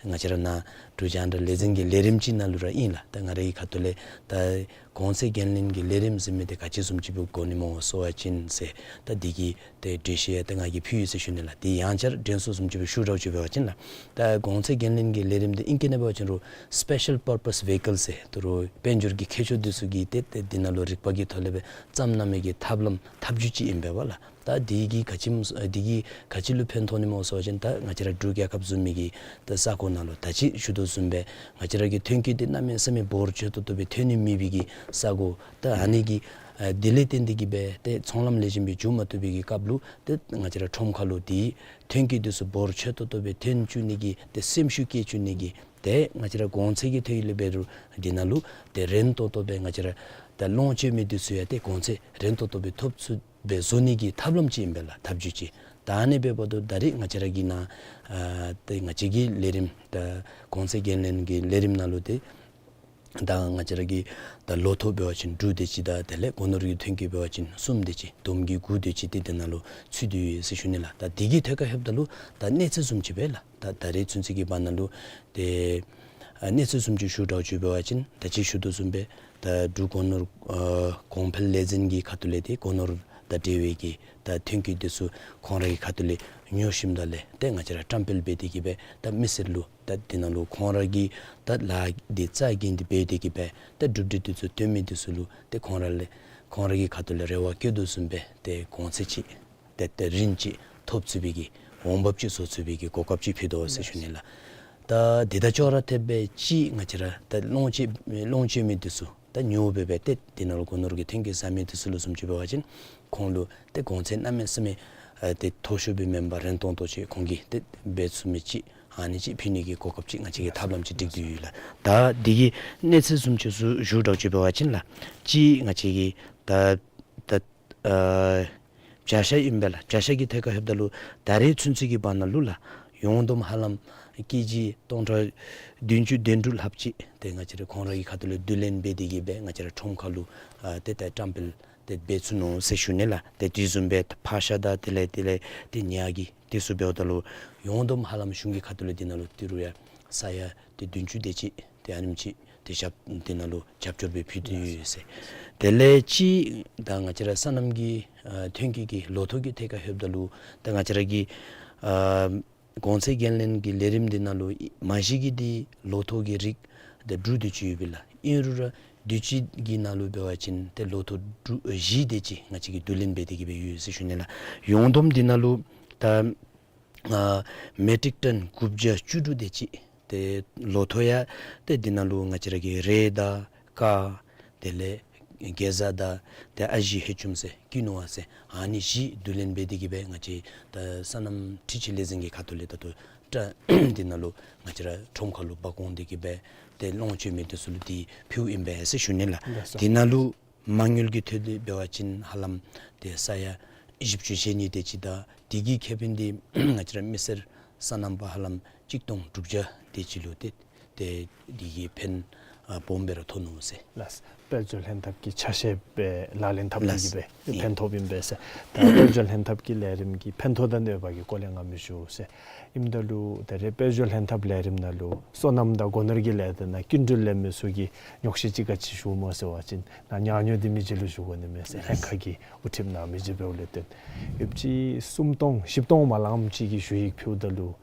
ང་བཅས་ར་ནཱ་ འབྲུག་རྒྱང་བསྒྲགས་ལས་འཛིན་གྱི་ལས་རིམ་ཅིག་ནང་ལུ་ར་ཨིན་ལགས། ད་ང་རའི་ཁ་ཐུག་ལས་ད་གོང་ཚད་འགན་ལེན་གྱི་ལས་རིམ་ཟེར་མི་འདི་ག་ཅི་བཟུམ་ཅིག་སྦེ་དགོ་ནི་སྨོ་ཟེར་བ་ཅིན་ཟེར། ད་འདི་གི་ཏེ་གྲོས་གཞི་ཡང་ཏེ་ང་གིས་ཕུལ་ཡི་ཟེར་ཞུ་ནི་ལགས། འདི་ཡང་བསྐྱར་དྲན་གསོ་བཟུམ་ཅིག་སྦེ་ཞུ་དྲགས་ཅིག་འབད་བ་ཅིན་ལགས། ད་གོང་ཚད་འགན་ལེན་གྱི་ལས་རིམ་འདི་ཨིང་སྐད་ནང་འབད་བ་ཅིན་རུང་special purpose vehicle ཟེར་ད་རུང་དཔལ་འབྱོར་གྱི་ཁྱད་ཆོས་འདི་ཚུ་གིས་ཏེ་ཏེ་འདི་ནང་ལུ་རིག་པ་གི་ཐོག་ལས་སྦེ་བརྩམས་གནང་མི་གི་ཐབས་ལམ་ཐབས་བྱུས་ཅིག་ཨིན་པས་ལགས། ད་འདི་གིས་ག་ཅི་འདི་གིས་ག་ཅི་ལུ་ཕན་ཐོགས་ནི་སྨོ་ཟེར་བ་ཅིན་ད་ང་བཅས་ར་འབྲུག་རྒྱལ་ཁབ་བཟུམ་མའི་གི་ད་ས་གོ་ནང་ལུ་ད་ཅི་ཞུ་དོ་བཟུམ་སྦེ་ང་བཅས་ར་གི་ཐོན་སྐྱེད་འདི་གནམ་མེད་ས་མེད་འབོར་ཆེ་ཏོག་ཏོ་སྦེ་ཐོན་ནི་མེད་པའི་གི་ས་གོ། ད་ཨ་ནི་གི་ཨ་འདི་ལས་བརྟེན་ཏེ་གིས་སྦེ་ཏེ་ཚོང་ལམ་ལེགས་ཤོམ་སྦེ་འགྱོ་མ་བཏུབ་པའི་གི་སྐབས་ལུ་ཏེ་ང་བཅས་ར་ཁྲོམ་ཁ་ལུ་འདི་ཐོན་སྐྱེད་འདི་ཚུ་འབོར་ཆེ་ཏོག་ཏོ་སྦེ་ཐོན་བཅུག་ནི་གི་ཏེ་སེམས་ཤུགས་བསྐྱེད་བཅུག་ནི་གི་ཏེ་ང་བཅས་ར་གོང་ཚད་ཀྱི་ཐད་ལས་འབད་རུང་འདི་ནང་ལུ་ཏེ་རན་ཏོག་ཏོ་སྦེ་ང་བཅས་ར་ད་ལོངས་སྤྱོད་མི་འདི་ཚུ་ཡང་ཏེ་གོང་ཚད་རན་ཏོག་ཏོ་སྦེ་ཐོབ་ཚུགསཔ་སྦེ་བཟོ་ནི་གི་ཐབས་ལམ་ཅིག་ཨིན་པས་ལགས། ཐབས་བྱུས་ཅིག། ད་ཨ་ནི་འབདཝ་ད་ད་རེས་ང་བཅས་ར་གི་ནང་ཨ་ཏེ་ང་བཅས་ཀྱི་ལས་རིམ་ད་གོང་ཚད་འགན་ལེན་གྱི་ལས་རིམ་ནང་ལུ་ཏེ་ད་ང་བཅས་ར་གི་ད་ལོ་ཐོག་འབད་བ་ཅིན་དྲུག་དེ་ཅིག་དང་དེ་ལས་སྒོ་ནོར་གྱི་ཐོན་སྐྱེད་འབད་བ་ཅིན་གསུམ་དེ་ཅིག་བསྡོམས་ཀྱིས་དགུ་དེ་ཅིག་ཏེ་འདི་ནང་ལུ་ཚུད་དེ་ཡོད་ཟེར་ཞུ་ནི་ལགས། ད་འདི་གི་ཐད་ཁར་ལྷོདཔ་ད་ལུ་ད་གནས་ཚད་བཟུམ་ཅིག་སྦེ་ལགས། ད་ད་རེས་ཚུན་ཚོད་ཀྱི་བར་ན་ལུ་ཏེ་ཨ་གནས་ཚད་བཟུམ་ཅིག་ཞུ་དྲགས་ཅིག་འབད་བ་ཅིན་ད་ཅི་ཞུ་དོ་བཟུམ་སྦེ་ད་འབྲུག་སྒོ་ནོར་ཨ་གོང་འཕེལ་ལས་འཛིན་གྱི་ཁ་ཐུག་ལས་ཏེ་སྒོ་ནོར་དང་འབྲེལ་བའི་གི་ད་ཐོན་སྐྱེད་འདི་ཚུ་ཁོང་ར་གི་ཁ་ཐུག་ལས་ཉོ་ཞིནམ་ད་ལས་ཏེ་ང་བཅས་ར་བཀྲམ་སྤེལ་འབད་དེ་གིས་སྦེ་ད་མི་སེར་ལུ་ད་འདི་ནང་ལུ་ཁོང་ར་གི་ད་ལཱ་འདི་རྩ་འགེངས་ཏེ་འབད་དེ་གིས་སྦེ་ད་གྲུབ་འབྲས་འདི་ཚུ་སྟོན་མི་འདི་ཚུ་ལུ་ཏེ་ཁོང་ར་ལས་ཁོང་ར་གི་ཁ་ཐུག་ལས་རེ་བ་བསྐྱེད་དོ་བཟུམ་སྦེ་ཏེ་གོང་ཚད་ཅིག་ཏེ་ཏེ་རིན་ཅིག་ཐོབ་ཚུགས་པའི་གི་འོང་འབབ་ཅིག་བཟོ་ཚུགས་པའི་གི་གོ་སྐབས་ཅིག་ཕུལ་དོ་ཟེར་ཞུ་ནི་ལགས། ད་འདི་དང་ཅོག་ར་འཐདཔ་སྦེ་ཅིག་ང་བཅས་ར་ད་ལོངས་སྤྱོད་ལོངས་སྤྱོད་མི་འདི་ཚུ་ད་ཉོ་སྦེ་སྦེ་ཏེ་འདི་ནང་ལུ་སྒོ་ནོར་གྱི་ཐོན་སྐྱེད་བཟའ་མི་འདི་ཚུ་ལུ་བཟུམ་ཅིག་འབད་བ་ཅིན་ཁོང་ལུ་ཏེ་གོང་ཚད་གནམ་མེད་ས་མེད་ཨ་ཏེ་མཐོ་ཤོས་སྦེ་མེན་པར་རན་ཏོག་ཏོ་ཅིག་ཁོང་གིས་ཏེ་འབད་ཚུགས་མི་ཅིག་ཨ་ནི་ཅིག་ཕུལ་ནི་གི་གོ་སྐབས་ཅིག་ང་བཅས་ཀྱིས་ཐབས་ལམ་ཅིག་སྒྲིག་སྟེ་ཡོད་ལགས། ད་འདི་གི་གནས་ཚད་བཟུམ་ཅིག་ཚུ་ཞུ་དྲགས་ཅིག་འབད་བ་ཅིན་ལགས། ཅིག་ང་བཅས་ཀྱི་ད་ད་ཨ་བྱ་ཤ་ཨིན་པས་ལགས། བྱ་ཤ་གི་ཐད་ཁར་ལྷོདཔ་ད་ལུ་ད་རེས་ཚུན་ཚོད་ཀྱི་བར་ན་ལུ་ལགས་ཡོངས་བསྡོམས་ཧ་ལམ་ཀེ་ཇི་སྟོང་ཕྲག་བདུན་ཅུ་དོན་དྲུག་ལྷགཔ་ཅིག་ཏེ་ང་བཅས་ར་ཁོང་ར་གི་ཁ་ཐུག་ལས་བསྡུ་ལེན་འབད་དེ་གིས་སྦེ་ང་བཅས་ར་ཁྲོམ་ཁ་ལུ་ཨ་ཏེ་ཏེ་བཀྲམ་སྤེལ་ཏེ་འབད་ཚུགས་ནུག་ཟེར་ཞུ་ནི་ལགས། ཏེ་དེ་བཟུམ་སྦེ་ཕག་ཤ་དང་དེ་ལས་དེ་ལས་ཏེ་ཉ་གི་འདི་ཚུ་འབདཝ་ད་ལུ་ཡོངས་བསྡོམས་ཧ་ལམ་གཞུང་གི་ཁ་ཐུག་ལས་འདི་ནང་ལུ་ཏི་རུ་ཡང་ས་ཡ་ཏེ་བདུན་ཅུ་དེ་ཅིག་ཏེ་ཨ་ནེམ་ཅིག་ཏེ་ཞབས་འདི་ནང་ལུ་རྒྱབ་སྐྱོར་སྦེ་ཕུལ་ཏེ་ཡོད་ཟེར། དེ་ལས་ཅིག་ད་ང་བཅས་ར་སོ་ནམ་གྱི་ཨ་ཐོན་སྐྱེད་ཀྱི་ལོ་ཐོག་གི་ཐད་ཁར་ལྷོདཔ་ད་ལུ་ད་ང་བཅས་ར་གི་ཨ་གོང་ཚད་འགན་ལེན་གྱི་ལས་རིམ་འདི་ནང་ལུ་མ་གཞི་གི་འདི་ལོ་ཐོག་གི་རིགས་ཏེ་དྲུག་དེ་ཅིག་ཡོད་པས་ལགས། ཨིན་རུང་ར་དུས་ཅི་གི་ནང་ལུ་འབད་བ་ཅིན་ཏེ་ལོ་ཐོག་དྲུག་བཞི་དེ་ཅིག་ང་བཅས་ཀྱིས་བསྡུ་ལེན་འབད་དེ་གིས་སྦེ་ཡོད་ཟེར་ཞུ་ནི་ལགས། ཡོངས་བསྡོམས་འདི་ནང་ལུ་ད་ཨ་མེ་ཊིག་ཊོན་དགུ་བརྒྱ་བཅུ་དྲུག་དེ་ཅིག་ཏེ་ལོ་ཐོག་ཡང་ཏེ་འདི་ནང་ལུ་ང་བཅས་ར་གི་རེད་དང་ཀར་དེ་ལས་གེ་ཛ་དང་ཏེ་ཨ་ཞེ་ཧེ་ཅུམ་ཟེར་ཀི་ནུ་བ་ཟེར་ཨ་ནི་བཞི་བསྡུ་ལེན་འབད་དེ་གིས་སྦེ་ང་བཅས་ད་སོ་ནམ་འཕྲུལ་ཆས་ལས་འཛིན་གྱི་ཁ་ཐུག་ལས་ད་ལྟོ་ཏེ་འདི་ནང་ལུ་ང་བཅས་ར་ཁྲོམ་ཁ་ལུ་འབག་འོང་སྟེ་གིས་སྦེ་ཏེ་ལོངས་སྤྱོད་མི་འདི་ཚུ་ལུ་འདི་ཕུལཝ་ཨིན་པས་ཟེར་ཞུ་ནི་ལགས། ལགས་སོ། འདི་ནང་ལུ་མ་དངུལ་གྱི་ཐད་ལས་འབད་བ་ཅིན་ཧ་ལམ་ཏེ་ས་ཡ་བཞི་བཅུ་ཞེ་གཉིས་དེ་ཅིག་དང་དེ་གི་ཁེ་ཕན་འདི་ང་བཅས་ར་མི་སེར་སོ་ནམ་པ་ཧ་ལམ་གཅིག་སྟོང་དྲུག་བརྒྱ་དེ་ཅིག་ལུ་ཏེ་ཏེ་དེ་གི་ཕན་ཨ་སྦོམ་སྦེ་ར་ཐོགས་ནུག་ཟེར། ལགས། དཔལ་འབྱོར་ལྷན་ཐབས་ཀྱི་ཆ་ཤས་སྦེ་ལག་ལེན་འཐབ་ནི་གིས་སྦེ་ལགས། ཕན་ཐོགསཔ་ཨིན་པས་ཟེར། ད་དཔལ་འབྱོར་ལྷན་ཐབས་ཀྱི་ལས་རིམ་གྱི་ཕན་ཐོགས་དང་གནོད་པ་གི་སྐོར་ལས་ང་མི་ཞུ་ཟེར། ཨིནམ་ད་ལུ་ད་རེས་དཔལ་འབྱོར་ལྷན་ཐབས་ལས་རིམ་ནང་ལུ་སོ་ནམ་དང་སྒོ་ནོར་གྱི་ལས་སྡེ་ནང་སྐྱིན་འགྲུལ་ལེན་མི་ཚུ་གིས་ཉོགས་བཤད་ཅིག་ག་ཅི་ཞུཝ་སྨོ་ཟེར་བ་ཅིན་ནཱ་ཉ་ཉོ་སྟེ་མི་རྗེ་ལུ་ཞུ་དགོ་ནི་མས་ཟེར། ལྷན་ཁག་གི་དབུ་ཁྲིདཔ་ནཱ་མི་རྗེ་འབདཝ་ལས་བརྟེན་ཡོདཔ་ཅིག་སུམ་སྟོང་བཞི་སྟོང་མ་ལངམ་ཅིག་གི་ཞུ་ཡིག་ཕུལཝ་ད་ལུ་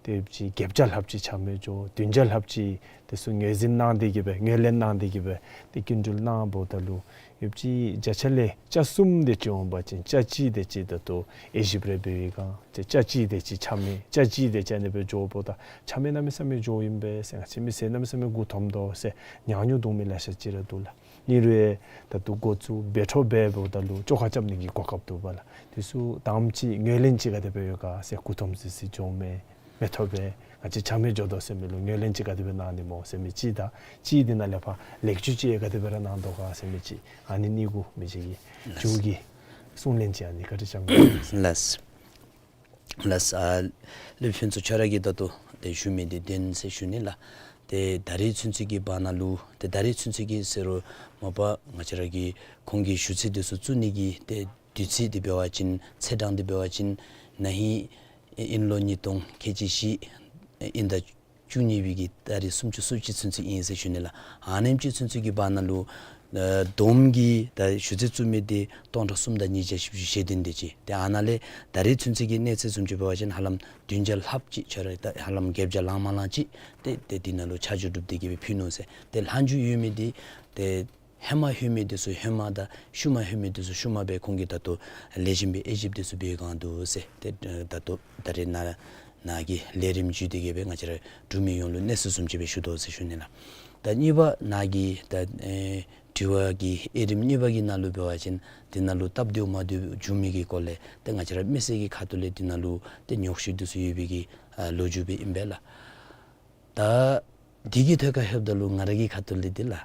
ཏེ་ཡོདཔ་ཅིག་བརྒྱད་བརྒྱ་ལྷགཔ་ཅིག་ཆ་མེད་འགྱོ། བདུན་བརྒྱ་ལྷགཔ་ཅིག་དེ་ཚུ་ངོས་འཛིན་གནང་སྟེ་གིས་སྦེ་ངོས་ལེན་གནང་སྟེ་གིས་སྦེ་ཏེ་སྐྱིན་འགྲུལ་གནངམ་ད་ལུ་ཡོདཔ་ཅིག་བརྒྱ་ཆ་ལས་ཆ་གསུམ་དེ་ཅིག་འོང་པ་ཅིན་ཆ་གཅིག་དེ་ཅིག་ད་ལྟོ་དབྱེ་ཞིབ་རེ་འབད་བའི་སྒང་ཏེ་ཆ་གཅིག་དེ་ཅིག་ཆ་མེད་ཆ་གཅིག་དེ་ཅིག་ཨ་ནི་སྦེ་འགྱོཝ་ད་ཆ་མེད་གནམ་མེད་ས་མེད་འགྱོཝ་ཨིན་པས་ཟེར། ང་བཅས་མི་སེར་གནམ་མེད་ས་མེད་མགུ་འཐོམ་དོ་ཟེར་ཉ་ཉོ་འདུག་མི་ལེ་ཤ་ཅིག་ར་འདུག་ལགས། ཨིན་རུང་ད་ལྟོ་འགོ་བཙུགས་འབད་འཕྲོ་འབད་འབདཝ་ད་ལུ་བཅོ་ཁ་རྐྱབ་ནི་གི་གོ་སྐབས་འདུག་པ་ལགས། དེ་ཚུ་དང་པ་ཅིག་ངོས་ལེན་ཅིག་ག་དེ་སྦེ་ཡོད་ག་ཟེར། མགུ་འཐོམ་སི་སི་འགྱོ་མི་མི་ཐོབ་པས། ང་བཅས་ཆ་མེད་འགྱོ་དོ་ཟེར་མི་ལུ་ངོས་ལེན་ཅིག་ག་དེ་སྦེ་གནང་ནི་སྨོ་ཟེར་མི་ཅིག་དང་གཅིག་འདི་ནང་ལས་ཕར་ལེགས་བཅོས་ཅིག་ག་དེ་སྦེ་ར་གནང་དོ་ག་ཟེར་མི་ཅིག་ཨ་ནི་གཉིས་གུ་མི་རྗེ་གིས་ལགས། མཇུག་གི་གསུང་ལན་ཅིག་ཨ་ནི་བཀའ་དྲིན་བསྐྱང་གནང་ཟེར། ལགས། ལགས། ཨ་སློབ་དཔོན་ཚུ་ཁྱོད་ར་གིས་ད་ལྟོ་ཏེ་ཞུ་མི་འདི་བདེན་ཟེར་ཞུ་ནི་ལགས། ཏེ་ད་རེས་ཚུན་ཚོད་ཀྱི་བར་ན་ལུ་ཏེ་ད་རེས་ཚུན་ཚོད་ཀྱི་ཟེར་རུང་མ་པ་ང་བཅས་ར་གི་ཁོང་གི་ཞུ་ཚིག་འདི་ཚུ་བཙུགས་ནི་གི་ཏེ་དུས་ཚོད་འདི་འབད་བ་ཅིན་ཚེས་གྲངས་འདི་འབད་བ་ཅིན་ན་ཧིང་དབྱིན་ལོ་ཉིས་སྟོང་ཁལ་གཅིག་བཞི་དབྱིན་ཟླ་ བཅུ་གཉིས་པའི་གི་ཏ་རིག་སུམ་ཅུ་སོ་གཅིག་ཚུན་ཚོད་ཨིན་ཟེར་ཞུ་ནི་ལགས། ཨ་ནེམ་ཅིག་ཚུན་ཚོད་ཀྱི་བར་ན་ལུ་ཨ་བསྡོམས་ཀྱིས་ད་ཞུ་ཚད་བཙུགས་མི་འདི་སྟོང་ཕྲག་གསུམ་དང་ཉིས་བརྒྱ་བཞི་བཅུ་ཞེ་བདུན་དེ་ཅིག། ཏེ་ཨ་ནཱ་ལས་ད་རིས་ཚུན་ཚོད་ཀྱི་གནས་ཚད་བཟུམ་ཅིག་འབད་བ་ཅིན་ཧ་ལམ་བདུན་བརྒྱ་ལྷགཔ་ཅིག་ཁྱོད་ར་ད་ཧ་ལམ་བརྒྱད་བརྒྱ་ལང་མ་ལང་ཅིག་ཏེ་ཏེ་འདི་ནང་ལུ་ཆ་འཇོག་གྲུབ་སྟེ་གི་སྦེ་ཕུལ་ནུག་ཟེར། ཏེ་ལྷག་མཇུག་ཡོད་མི་འདི་ཏེ་ཧེ་མ་ལྷོད་མི་འདི་ཚུ་ཧེ་མ་དང་ཤུལ་མ་ལྷོད་མི་འདི་ཚུ་ཤུལ་མ་སྦེ་ཁོང་གིས་ད་ལྟོ་ལེགས་ཤོམ་སྦེ་དབྱེ་ཞིབ་འདི་ཚུ་འབད་བའི་སྒང་འདུག་ཟེར། ཏེ་ད་ལྟོ་ད་རེས་ནཱ་ནཱ་གི་ལས་རིམ་བརྒྱུད་དེ་གི་སྦེ་ང་བཅས་ར་འབྲུག་མི་ཡོངས་ལུ་གནས་ཚུལ་བཟུམ་ཅིག་སྦེ་ཞུ་དོ་ཟེར་ཞུ་ནི་ལགས། ད་གཉིས་པ་ནཱ་གི་ད་ཨེ་དྲི་བ་གི་དབྱེ་རིམ་གཉིས་པ་གི་ནང་ལུ་འབད་བ་ཅིན་འདི་ནང་ལུ་སྟབས་བདེཝ་མ་བདེཝ་བྱུང་མི་གི་སྐོར་ལས་ཏེ་ང་བཅས་ར་མི་སེར་གྱི་ཁ་ཐུག་ལས་འདི་ནང་ལུ་ཏེ་ཉོགས་བཤད་འདི་ཚུ་ཡོད་པའི་གི་ཨ་ལོ་རྒྱུས་སྦེ་ཨིན་པས་ལགས། ད་འདི་གི་ཐད་ཁར་ལྷོདཔ་ད་ལུ་ང་ར་གི་ཁ་ཐུག་ལས་འདི་ལགས།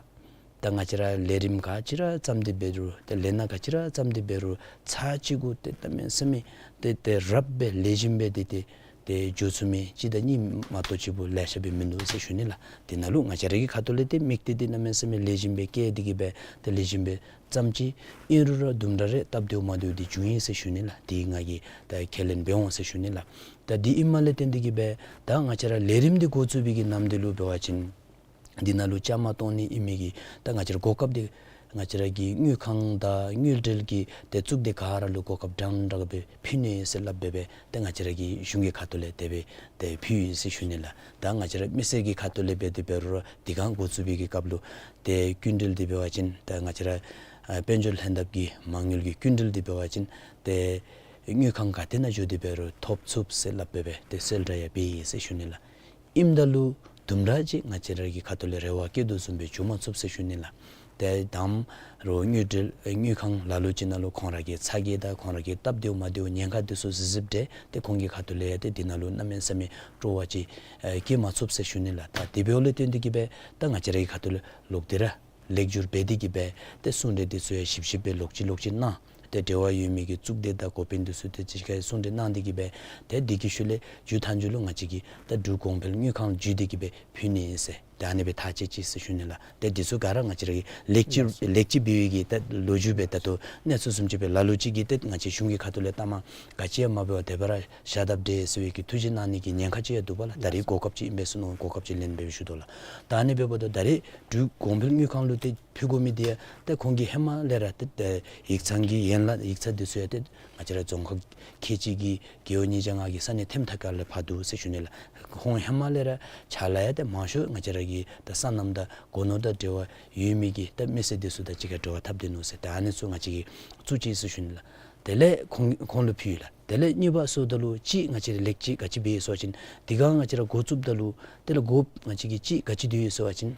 ད་ང་བཅས་ར་ལས་རིམ་ག་ཅི་ར་བརྩམས་ཏེ་འབད་རུང་ཏེ་ལས་སྣ་ག་ཅི་ར་བརྩམས་ཏེ་འབད་རུང་ཚར་གཅིག་གུ་ཏེ་གནམ་མེད་ས་མེད་ཏེ་ཏེ་རབ་སྦེ་ལེགས་ཤོམ་སྦེ་ཏེ་ཏེ་ཏེ་འགྱོ་ཚུགས་མི་གཅིག་དང་གཉིས་མ་གཏོགས་ཅིག་པོ་ལེ་ཤ་སྦེ་མིན་འདུག་ཟེར་ཞུ་ནི་ལགས། འདི་ནང་ལུ་ང་བཅས་ར་གི་ཁ་ཐུག་ལས་ཏེ་དམིགས་གཏད་འདི་གནམ་མེད་ས་མེད་ལེགས་ཤོམ་སྦེ་བསྐྱེད་དེ་གི་སྦེ་ཏེ་ལེགས་ཤོམ་སྦེ་བརྩམས་ཅི། ཨིན་རུང་ར་དུམ་གྲ་རེ་སྟབས་བདེཝ་མ་བདེཝ་འདི་བྱུང་ཡི་ཟེར་ཞུ་ནི་ལགས། འདི་ང་གིས་ད་ཁས་ལེན་འབད་འོང་ཟེར་ཞུ་ནི་ལགས། ད་འདི་ཨིནམ་ལས་བརྟེན་ཏེ་གི་སྦེ་ད་ང་བཅས་ར་ལས་རིམ་འདི་འགོ་བཙུགས་པའི་གི་ནམ་དུས་ལུ་འབད་བ་ཅིན་འདི་ནང་ལུ་བཅའ་མར་གཏོགས་ནི་ཨིན་མི་གི་ད་ང་བཅས་ར་གོ་སྐབས་འདི་ང་བཅས་ར་གི་དངུལ་ཁང་དང་དངུལ་འབྲེལ་གྱི་ཏེ་གཙུག་སྡེ་ག་ར་ལུ་གོ་སྐབས་འདྲན་འདྲ་སྦེ་ཕུལ་ནི་ཟེར་སླབ་སྦེ་སྦེ་ཏེ་ང་བཅས་ར་གི་གཞུང་གི་ཁ་ཐུག་ལས་དེ་སྦེ་ཏེ་ཕུལ་ཡི་ཟེར་ཞུ་ནི་ལགས། ད་ང་བཅས་ར་མི་སེར་གྱི་ཁ་ཐུག་ལས་འབད་དེ་འབད་རུང་ར་འདི་ག་འགོ་བཙུགས་པའི་གི་སྐབས་ལུ་ཏེ་སྐྱིན་འགྲུལ་འདི་འབད་བ་ཅིན་ད་ང་བཅས་ར་ཨ་དཔལ་འབྱོར་ལྷན་ཐབས་ཀྱི་མ་དངུལ་གྱི་སྐྱིན་འགྲུལ་འདི་འབད་བ་ཅིན་ཏེ་དངུལ་ཁང་ག་ཏེ་ནང་འགྱོ་སྟེ་འབད་རུང་ཐོབ་ཚུགས་ཟེར་སླབ་སྦེ་སྦེ་ཏེ་གསལ་བསྒྲགས་ཡང་འབད་ཡི་ཟེར་ཞུ་ནི་ལགས། ཨིནམ་ད་ལུ་དུམ་གྲ་ཅིག་ང་བཅས་ར་གི་ཁ་ཐུག་ལས་རེ་བ་བསྐྱེད་དོ་བཟུམ་སྦེ་འགྱོ་མ་ཚུགས་ཟེར་ཞུ་ནི་ལགས། ཏེ་དང་རུང་དངུལ་འབྲེལ་དངུལ་ཁང་ལ་ལུ་ཅིག་ནང་ལུ་ཁོང་ར་གི་ཚ་གྱང་དང་ཁོང་ར་གི་སྟབས་བདེཝ་མ་བདེཝ་ཉེན་ཁ་འདི་ཚུ་གཟིགས་གཟིགསཔ་འདྲས་ཏེ་ཁོང་གི་ཁ་ཐུག་ལས་ཡང་ཏེ་འདི་ནང་ལུ་གནམ་མེད་ས་མེད་སྤྲོ་བ་ཅིག་ཨེ་བསྐྱེད་མ་ཚུགས་ཟེར་ཞུ་ནི་ལགས། ད་དེ་འབདཝ་ལས་བརྟེན་ཏེ་གི་སྦེ་ད་ང་བཅས་ར་གི་ཁ་ཐུག་ལས་ལོག་སྟེ་ར་ལེགས་བསྒྱུར་འབད་དེ་གི་སྦེ་ཏེ་གསུང་གྲོས་འདི་ཚུ་ཡང་ཞིབ་ཞིབ་སྦེ་ལོག་ཅི་ལོག་ཅི་གནང་། ཏེ་འབྲེལ་བ་ཡོད་མི་གི་གཙུག་སྡེ་དང་འགོ་དཔོན་འདི་ཚུ་ཏེ་ཅིག་ཁར་གསུང་གྲོས་གནང་སྟེ་གི་སྦེ་ཏེ་འདི་གི་ཤུལ་ལས་མཇུག་མཐའ་མཇུག་ལུ་ང་བཅས་ཀྱིས་ད་འབྲུག་གོང་འཕེལ་དངུལ་ཁང་ལུ་བརྒྱུད་དེ་གི་སྦེ་ཕུལ་ནི་ཨིན་ཟེར་ཏེ་ཨ་ནི་སྦེ་ཐག་བཅད་ཅི་ཟེར་ཞུ་ནི་ལགས། ཏེ་འདི་ཚུ་ག་ར་ང་བཅས་ར་གི་ལེགས་བཅོས་ལེགས་བཅོས་འབད་བའི་གི་ད་ལོ་རྒྱུས་སྦེ་ད་ལྟོ་གནས་ཚུལ་བཟུམ་ཅིག་སྦེ་ལ་ལུ་ཅིག་གིས་ཏེ་ང་བཅས་གཞུང་གི་ཁ་ཐུག་ལས་ལྟ་མ་ག་ཅི་ཡང་མ་འབད་བར་དེ་སྦེ་ར་བཞག་དཔ་འདྲས་ཟེར་བའི་གི་ཐུགས་རྗེ་གནང་ནི་གི་ཉེན་ཁ་ཅིག་ཡང་འདུག་པ་ལགས། ད་རེས་གོ་སྐབས་ཅིག་ཨིན་པས་ཟེར་མནོ་གོ་སྐབས་ཅིག་ལེན་སྦེ་ཞུ་དོ་ལགས། ད་ཨ་ནི་འབདཝ་ད་ད་རེས་འབྲུག་གོང་འཕེལ་དངུལ་ཁང་ལུ་ཏེ་ཕུལ་དགོ་མི་འདི་ཡང་ཏེ་ཁོང་གིས་ཧེ་མ་ལས་ར་ཏེ་ཏེ་ཡིག་ཚང་གི་ཡན་ལག་ཡིག་ཚང་འདི་ཚུ་ཡང་ཏེ་ང་བཅས་ར་རྫོང་ཁག་ཁལ་གཅིག་གི་རྒེད་འོག་ཉིས་བརྒྱ་ལྔ་གི་ས་གནས་ཐེམ་ཐག་ཁ་ལས་ཕར་འདུག་ཟེར་ཞུ་ནི་ལགས། ཁོང་ཧེ་མ་ལས་ར་ཕྱག་ལཱ་ཡང་ཏེ་མང་ཤོས་ང་བཅས་ར་གི་ད་སོ་ནམ་དང་སྒོ་ནོར་དང་འབྲེལ་བ་ཡོད་མི་གི་ད་མི་སེར་འདི་ཚུ་དང་གཅིག་ཁར་འབྲེལ་བ་འཐབ་སྡོད་ནུག་ཟེར། ད་ཨ་ནི་ཚུ་ང་བཅས་ཀྱིས་བཙུགས་ཅི་ཟེར་ཞུ་ནི་ལགས། དེ་ལས་ཁོང་ཁོང་ལུ་ཕུལ་ཡི་ལགས། དེ་ལས་གཉིས་པ་ཟེརཝ་ད་ལུ་གཅིག་ང་བཅས་ར་ལེགས་བཅོས་ག་ཅི་འབད་ཡི་ཟེར་བ་ཅིན་འདི་ག་ང་བཅས་ར་འགོ་བཙུགསཔ་ད་ལུ་དེ་ལས་འགོ་ང་བཅས་ཀྱིས་གཅིག་ག་ཅི་སྡོད་ཡི་ཟེར་བ་ཅིན་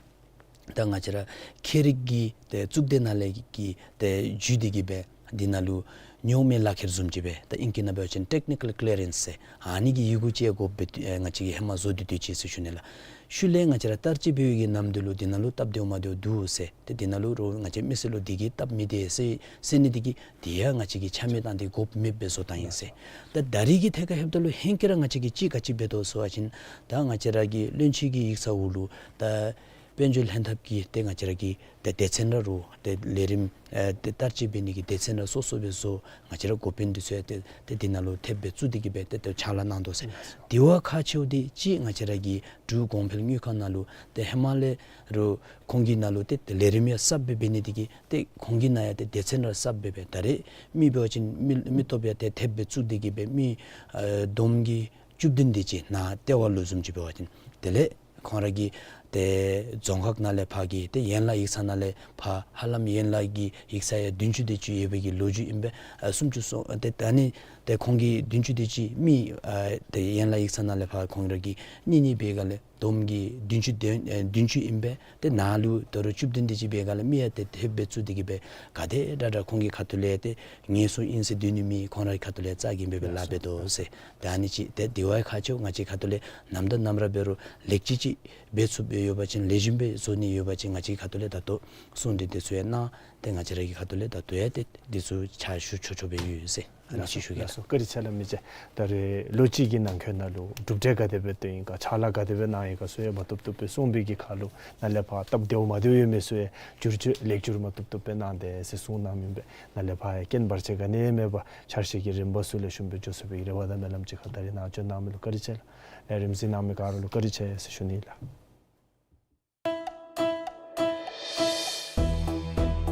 ད་ང་བཅས་ར་ཁྱད་རིག་གི་ཏེ་གཙུག་སྡེ་ནང་ལས་ཀྱི་ཏེ་བརྒྱུད་དེ་གི་སྦེ་འདི་ནང་ལུ་ཉོག་མེད་ལག་ཁྱེར་བཟུམ་ཅིག་སྦེ་ད་ཨིང་སྐད་ནང་འབད་བ་ཅིན་ཊེཀ་ནི་ཀཱལ་ཀི་ལི་ཡ་རེནསི་ཟེར་ཨ་ནི་གི་ཡི་གུ་ཅིག་ཡང་དགོཔ་སྦེ་ཏེ་ང་བཅས་ཀྱིས་ཧེ་མ་བཟོ་སྟེ་སྡོད་ཅི་ཟེར་ཞུ་ནི་ལགས། ཤུལ་ལས་ང་བཅས་ར་བསྟར་སྤྱོད་འབད་བའི་གི་ནམ་དུས་ལུ་འདི་ནང་ལུ་སྟབས་བདེཝ་མ་བདེཝ་འདུག་ཟེར་ཏེ་འདི་ནང་ལུ་རོགས་ང་བཅས་མི་སེར་ལུ་འདི་གིས་སྟབས་མི་བདེ་ཟེར་ཟེར་ནི་འདི་གིས་འདི་ཡང་ང་བཅས་ཀྱིས་ཆ་མེད་བཏང་སྟེ་དགོཔ་མེདཔ་སྦེ་བཟོ་བཏང་ཡི་ཟེར། ད་ད་རེས་ཀྱི་ཐད་ཁར་ལྷོདཔ་ད་ལུ་ཧེང་སྐལ་ར་ང་བཅས་ཀྱིས་གཅིག་ག་ཅི་འབད་དོ་ཟེར་བ་ཅིན་ད་ང་བཅས་ར་གི་བློན་ཆེན་གྱི་ཡིག་ཚང་འོག་ལུ་ད་དཔལ་འབྱོར་ལྷན་ཐབས་ཀྱི་ཏེ་ང་བཅས་ར་གི་ཏེ་སྡེ་ཚན་ར་རོགས་ཏེ་ལས་རིམ་ཨེ་ཏེ་བསྟར་སྤྱོད་འབད་ནི་གི་སྡེ་ཚན་ར་སོ་སོ་སྦེ་བཟོ། ང་བཅས་ར་འགོ་དཔོན་འདི་ཚུ་ཡང་ཏེ་ཏེ་འདི་ནང་ལུ་ཐེབས་སྦེ་བཙུགས་ཏེ་གི་སྦེ་ཏེ་ཏེ་ཕྱག་ལཱ་གནང་དོ་ཟེར། དེ་བ་ཁག་ཆེཝ་འདི་གཅིག་ང་བཅས་ར་གི་འབྲུག་གོང་འཕེལ་དངུལ་ཁང་ནང་ལུ་ཏེ་ཧེ་མ་ལས་ར་ཁོང་གི་ནང་ལུ་ཏེ་ཏེ་ལས་རིམ་ཡང་གསརཔ་སྦེ་འབད་ནི་འདི་གིས་ཏེ་ཁོང་གི་ནང་ཡང་ཏེ་སྡེ་ཚན་ར་གསརཔ་སྦེ་སྦེ་ད་རེས་མི་འབད་བ་ཅིན་མི་མི་སྟོབས་ཡང་ཏེ་ཐེབས་སྦེ་བཙུགས་ཏེ་གི་སྦེ་མི་ཨེ་བསྡོམས་ཀྱིས་བཅུ་བདུན་དེ་ཅིག་ནཱ་ལྟེ་བ་ལུ་བཟུམ་ཅིག་འབད་བ་ཅིན་དེ་ལས་ཁོང་ར་གི་ཏེ་རྫོང་ཁག་ནང་ལས་ཕར་གྱི་ཏེ་ཡན་ལག་ཡིག་ཚང་ནང་ལས་ཕར་ཧ་ལམ་ཡན་ལག་གི་ཡིག་ཚང་ཡང་བདུན་ཅུ་དེ་ཅིག་ཡོད་པའི་གི་ལོ་རྒྱུས་ཨིན་པས། ཨ་སུམ་ཅུ་སོ་ཏེ་ད་ནི་ཏེ་ཁོང་གི་བདུན་ཅུ་དེ་ཅིག་མི་ཨ་ཏེ་ཡན་ལག་ཡིག་ཚང་ནང་ལས་ཕར་ཁོང་ར་གི་གཉིས་གཉིས་འབད་ག་ལས་བསྡོམས་ཀྱིས་བདུན་ཅུ་དེ་ཨེ་བདུན་ཅུ་ཨིན་པས། ཏེ་ནཱ་ལུ་ད་རུང་བཅུ་བདུན་དེ་ཅིག་འབད་ག་ལས་མི་ཡང་ཏེ་ཐེབས་སྦེ་བཙུགས་ཏེ་གི་སྦེ་ག་དེ་དྲག་དྲག་ཁོང་གི་ཁ་ཐུག་ལས་ཏེ་ངལ་གསོ་ཨིན་ཟེར་སྡོད་ནི་མེད། ཁོང་ར་གི་ཁ་ཐུག་ལས་རྩ་འགེངས་སྦེ་སྦེ་ལཱ་འབད་དོ་ཟེར། ད་ཨ་ནི་ཅིག་ཏེ་དེ་བ་ཁག་ཆེཝ་ང་བཅས་ཁ་ཐུག་ལས་ནམ་དང་ནམ་ར་འབད་རུང་ལེགས་བཅོས་ཅིག་འབད་ཚུགསཔ་ཡོད་པ་ཅིན་ལེགས་ཤོམ་སྦེ་བཟོ་ནི་ཡོད་པ་ཅིན་ང་བཅས་ཁ་ཐུག་ལས་ད་ལྟོ་གསུང་གྲོས་དེ་ཚུ་ཡང་གནང་། ཏེ་ང་བཅས་ར་གི་ཁ་ཐུག་ལས་ད་ལྟོ་ཡང་ཏེ་དེ་ཚུ་ཕྱག་ཞུ་ཆོག་ཆོག་སྦེ་ཡོད་ཟེར། ལགས་སོ། ལགས་སོ། བཀའ་དྲིན་ཆེ་ལགས། མི་རྗེ་ད་རེས་ལོ་གཅིག་གི་ནང་འཁོད་ནང་ལུ་གྲུབ་འབྲས་ག་དེ་སྦེ་བཏོན་ཡི་ག་ཕྱག་ལཱ་ག་དེ་སྦེ་གནང་ཡི་ག་ཟེར་ཡང་མ་བཏུབ་བཏུབ་སྦེ་གསུངས་པའི་གི་ཁར་ལུ་ནཱ་ལས་ཕར་སྟབས་བདེཝ་མ་བདེཝ་ཡོད་མི་ཚུ་ཡང་བསྒྱུར་བཅོས་ལེགས་བསྒྱུར་མ་བཏུབ་བཏུབ་སྦེ་གནང་དེས་ཟེར་གསུངས་གནང་མི་འབད་ནཱ་ལས་ཕར་ཡང་རྐྱེན་བར་ཆད་ག་ནི་མེད་པར་འཆར་གཞི་གི་རིམ་པ་ཚུ་ལེགས་ཤོམ་སྦེ་འགྱོ་ཚུགས་པའི་རེ་བ་དང་སྨོན་ལམ་ཅིག་ཁ་ད་རེས་ནཱ་བྱོན་གནང་མི་ལུ་བཀའ་དྲིན་ཆེ་ལགས། ལས་རིམ་གཟིགས་གནང་མི་ག་ར་ལུ་བཀའ་དྲིན་ཆེ་ཟེར་ཞུ་ནི་ལགས།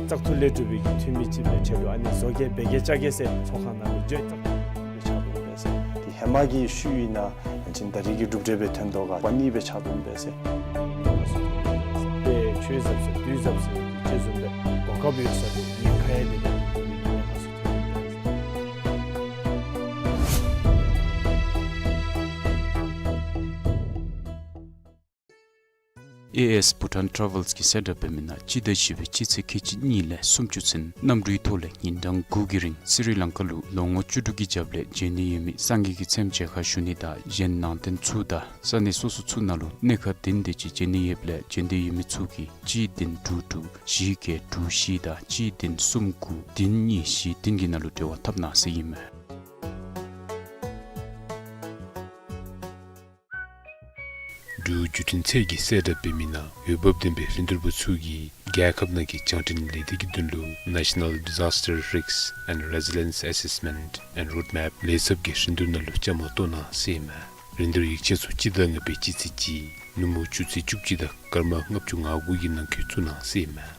བཙག་འཐུ་ལས་གྲུབ་པའི་གི་འཐུས་མི་ཅིག་སྦེ་ཁྲལ་ལུ་ཨ་ནི་བཟོ་གེ་འབད་གེ་བཅའ་གེ་ཟེར་ཚོགས་ཁང་ནང་ལུ་བརྗོད་བཙག་འཐུ་ལས་ཕྱག་དོན་འབད་ཟེར། དེ་ཧེ་མ་གི་ཤུལ་ཨིན་ན་ཅིན་ད་རེས་ཀྱི་གྲུབ་འབྲས་སྦེ་ཐོན་དོ་ག་པ་ནི་སྦེ་ཕྱག་དོན་འབད་ཟེར། དེ་ཆོས་ཟབ་ཟེར་དུས་ཟབ་ཟེར་ཅིག་བཟུམ་སྦེ་གོ་སྐབས་ཡོད་ས་ལུ་ཉེན་ཁ་ཡང་དེ་དེ་དེ་ཉེན་ཁ་ཚུ་ཐོན་འབད་ཟེར། ཨེ་ཨེས་བྷུ་ཊཱན་ཊ་རེ་ཝེལསི་གིས་གསལ་བསྒྲགས་འབད་མི་ནང་སྤྱི་ཟླ་བཞི་པའི་སྤྱི་ཚེས་ཁལ་གཅིག་གཉིས་ལས་སུམ་ཅུ་ཚུན་གནམ་གྲུའི་ཐོག་ལས་ཉིན་གྲངས་དགུ་གི་རིང་སི་རི་ལང་ཀ་ལུ་ལོ་ངོ་བཅུ་དྲུག་གི་རྒྱབ་ལས་འབྱོན་ནི་ཡོད་མི་སངས་རྒྱས་ཀྱི་མཚན་བརྗེད་ཁ་ཞུ་ནི་དང་གཞན་ནང་རྟེན་ཚུ་དང་ས་གནས་སོ་སོ་ཚུ་ནང་ལུ་གནས་ཁང་བདུན་དེ་ཅིག་འབྱོན་ནི་ཡོདཔ་ལས་འབྱོན་འདོད་ཡོད་མི་ཚུ་གིས་གཅིག་བདུན་དྲུག་དྲུག་བཞི་བརྒྱད་དྲུག་བཞི་དང་གཅིག་བདུན་གསུམ་དགུ་བདུན་གཉིས་བཞི་བདུན་གྱི་ནང་ལུ་འབྲེལ་བ་འཐབ་གནང་ཟེར་ཨིན་མས། འབྲུག་བརྒྱུད་འཕྲིན་ཚད་ཀྱིས་གསལ་བསྒྲགས་འབད་མི་ནང་འོས་འབབ་ལྡན་པའི་རིན་བསྡུར་པ་ཚུ་གིས་རྒྱལ་ཁབ་ནང་གི་རྒྱང་འཕྲིན་ལས་སྡེ་གི་དོན་ལུ་National Disaster Risk and Resilience Assessment and Roadmap ལས་ཚབ་ཀྱི་རིན་བསྡུར་ནང་ལུ་བཅའ་མར་གཏོགས་གནང་ཟེར་ཨིན་མས། རིན་བསྡུར་ཡིག་ཆ་ཚུ་སྤྱི་ཟླ་ལྔ་པའི་སྤྱི་ཚེས་གཅིག་ནུབ་མོ་ཆུ་ཚོད་བཅུ་གཅིག་དང་སྐར་མ་ལྔ་བཅུ་ང་དགུ་གི་ནང་འཁོད་བཙུགས་གནང་ཟེར་ཨིན་མས།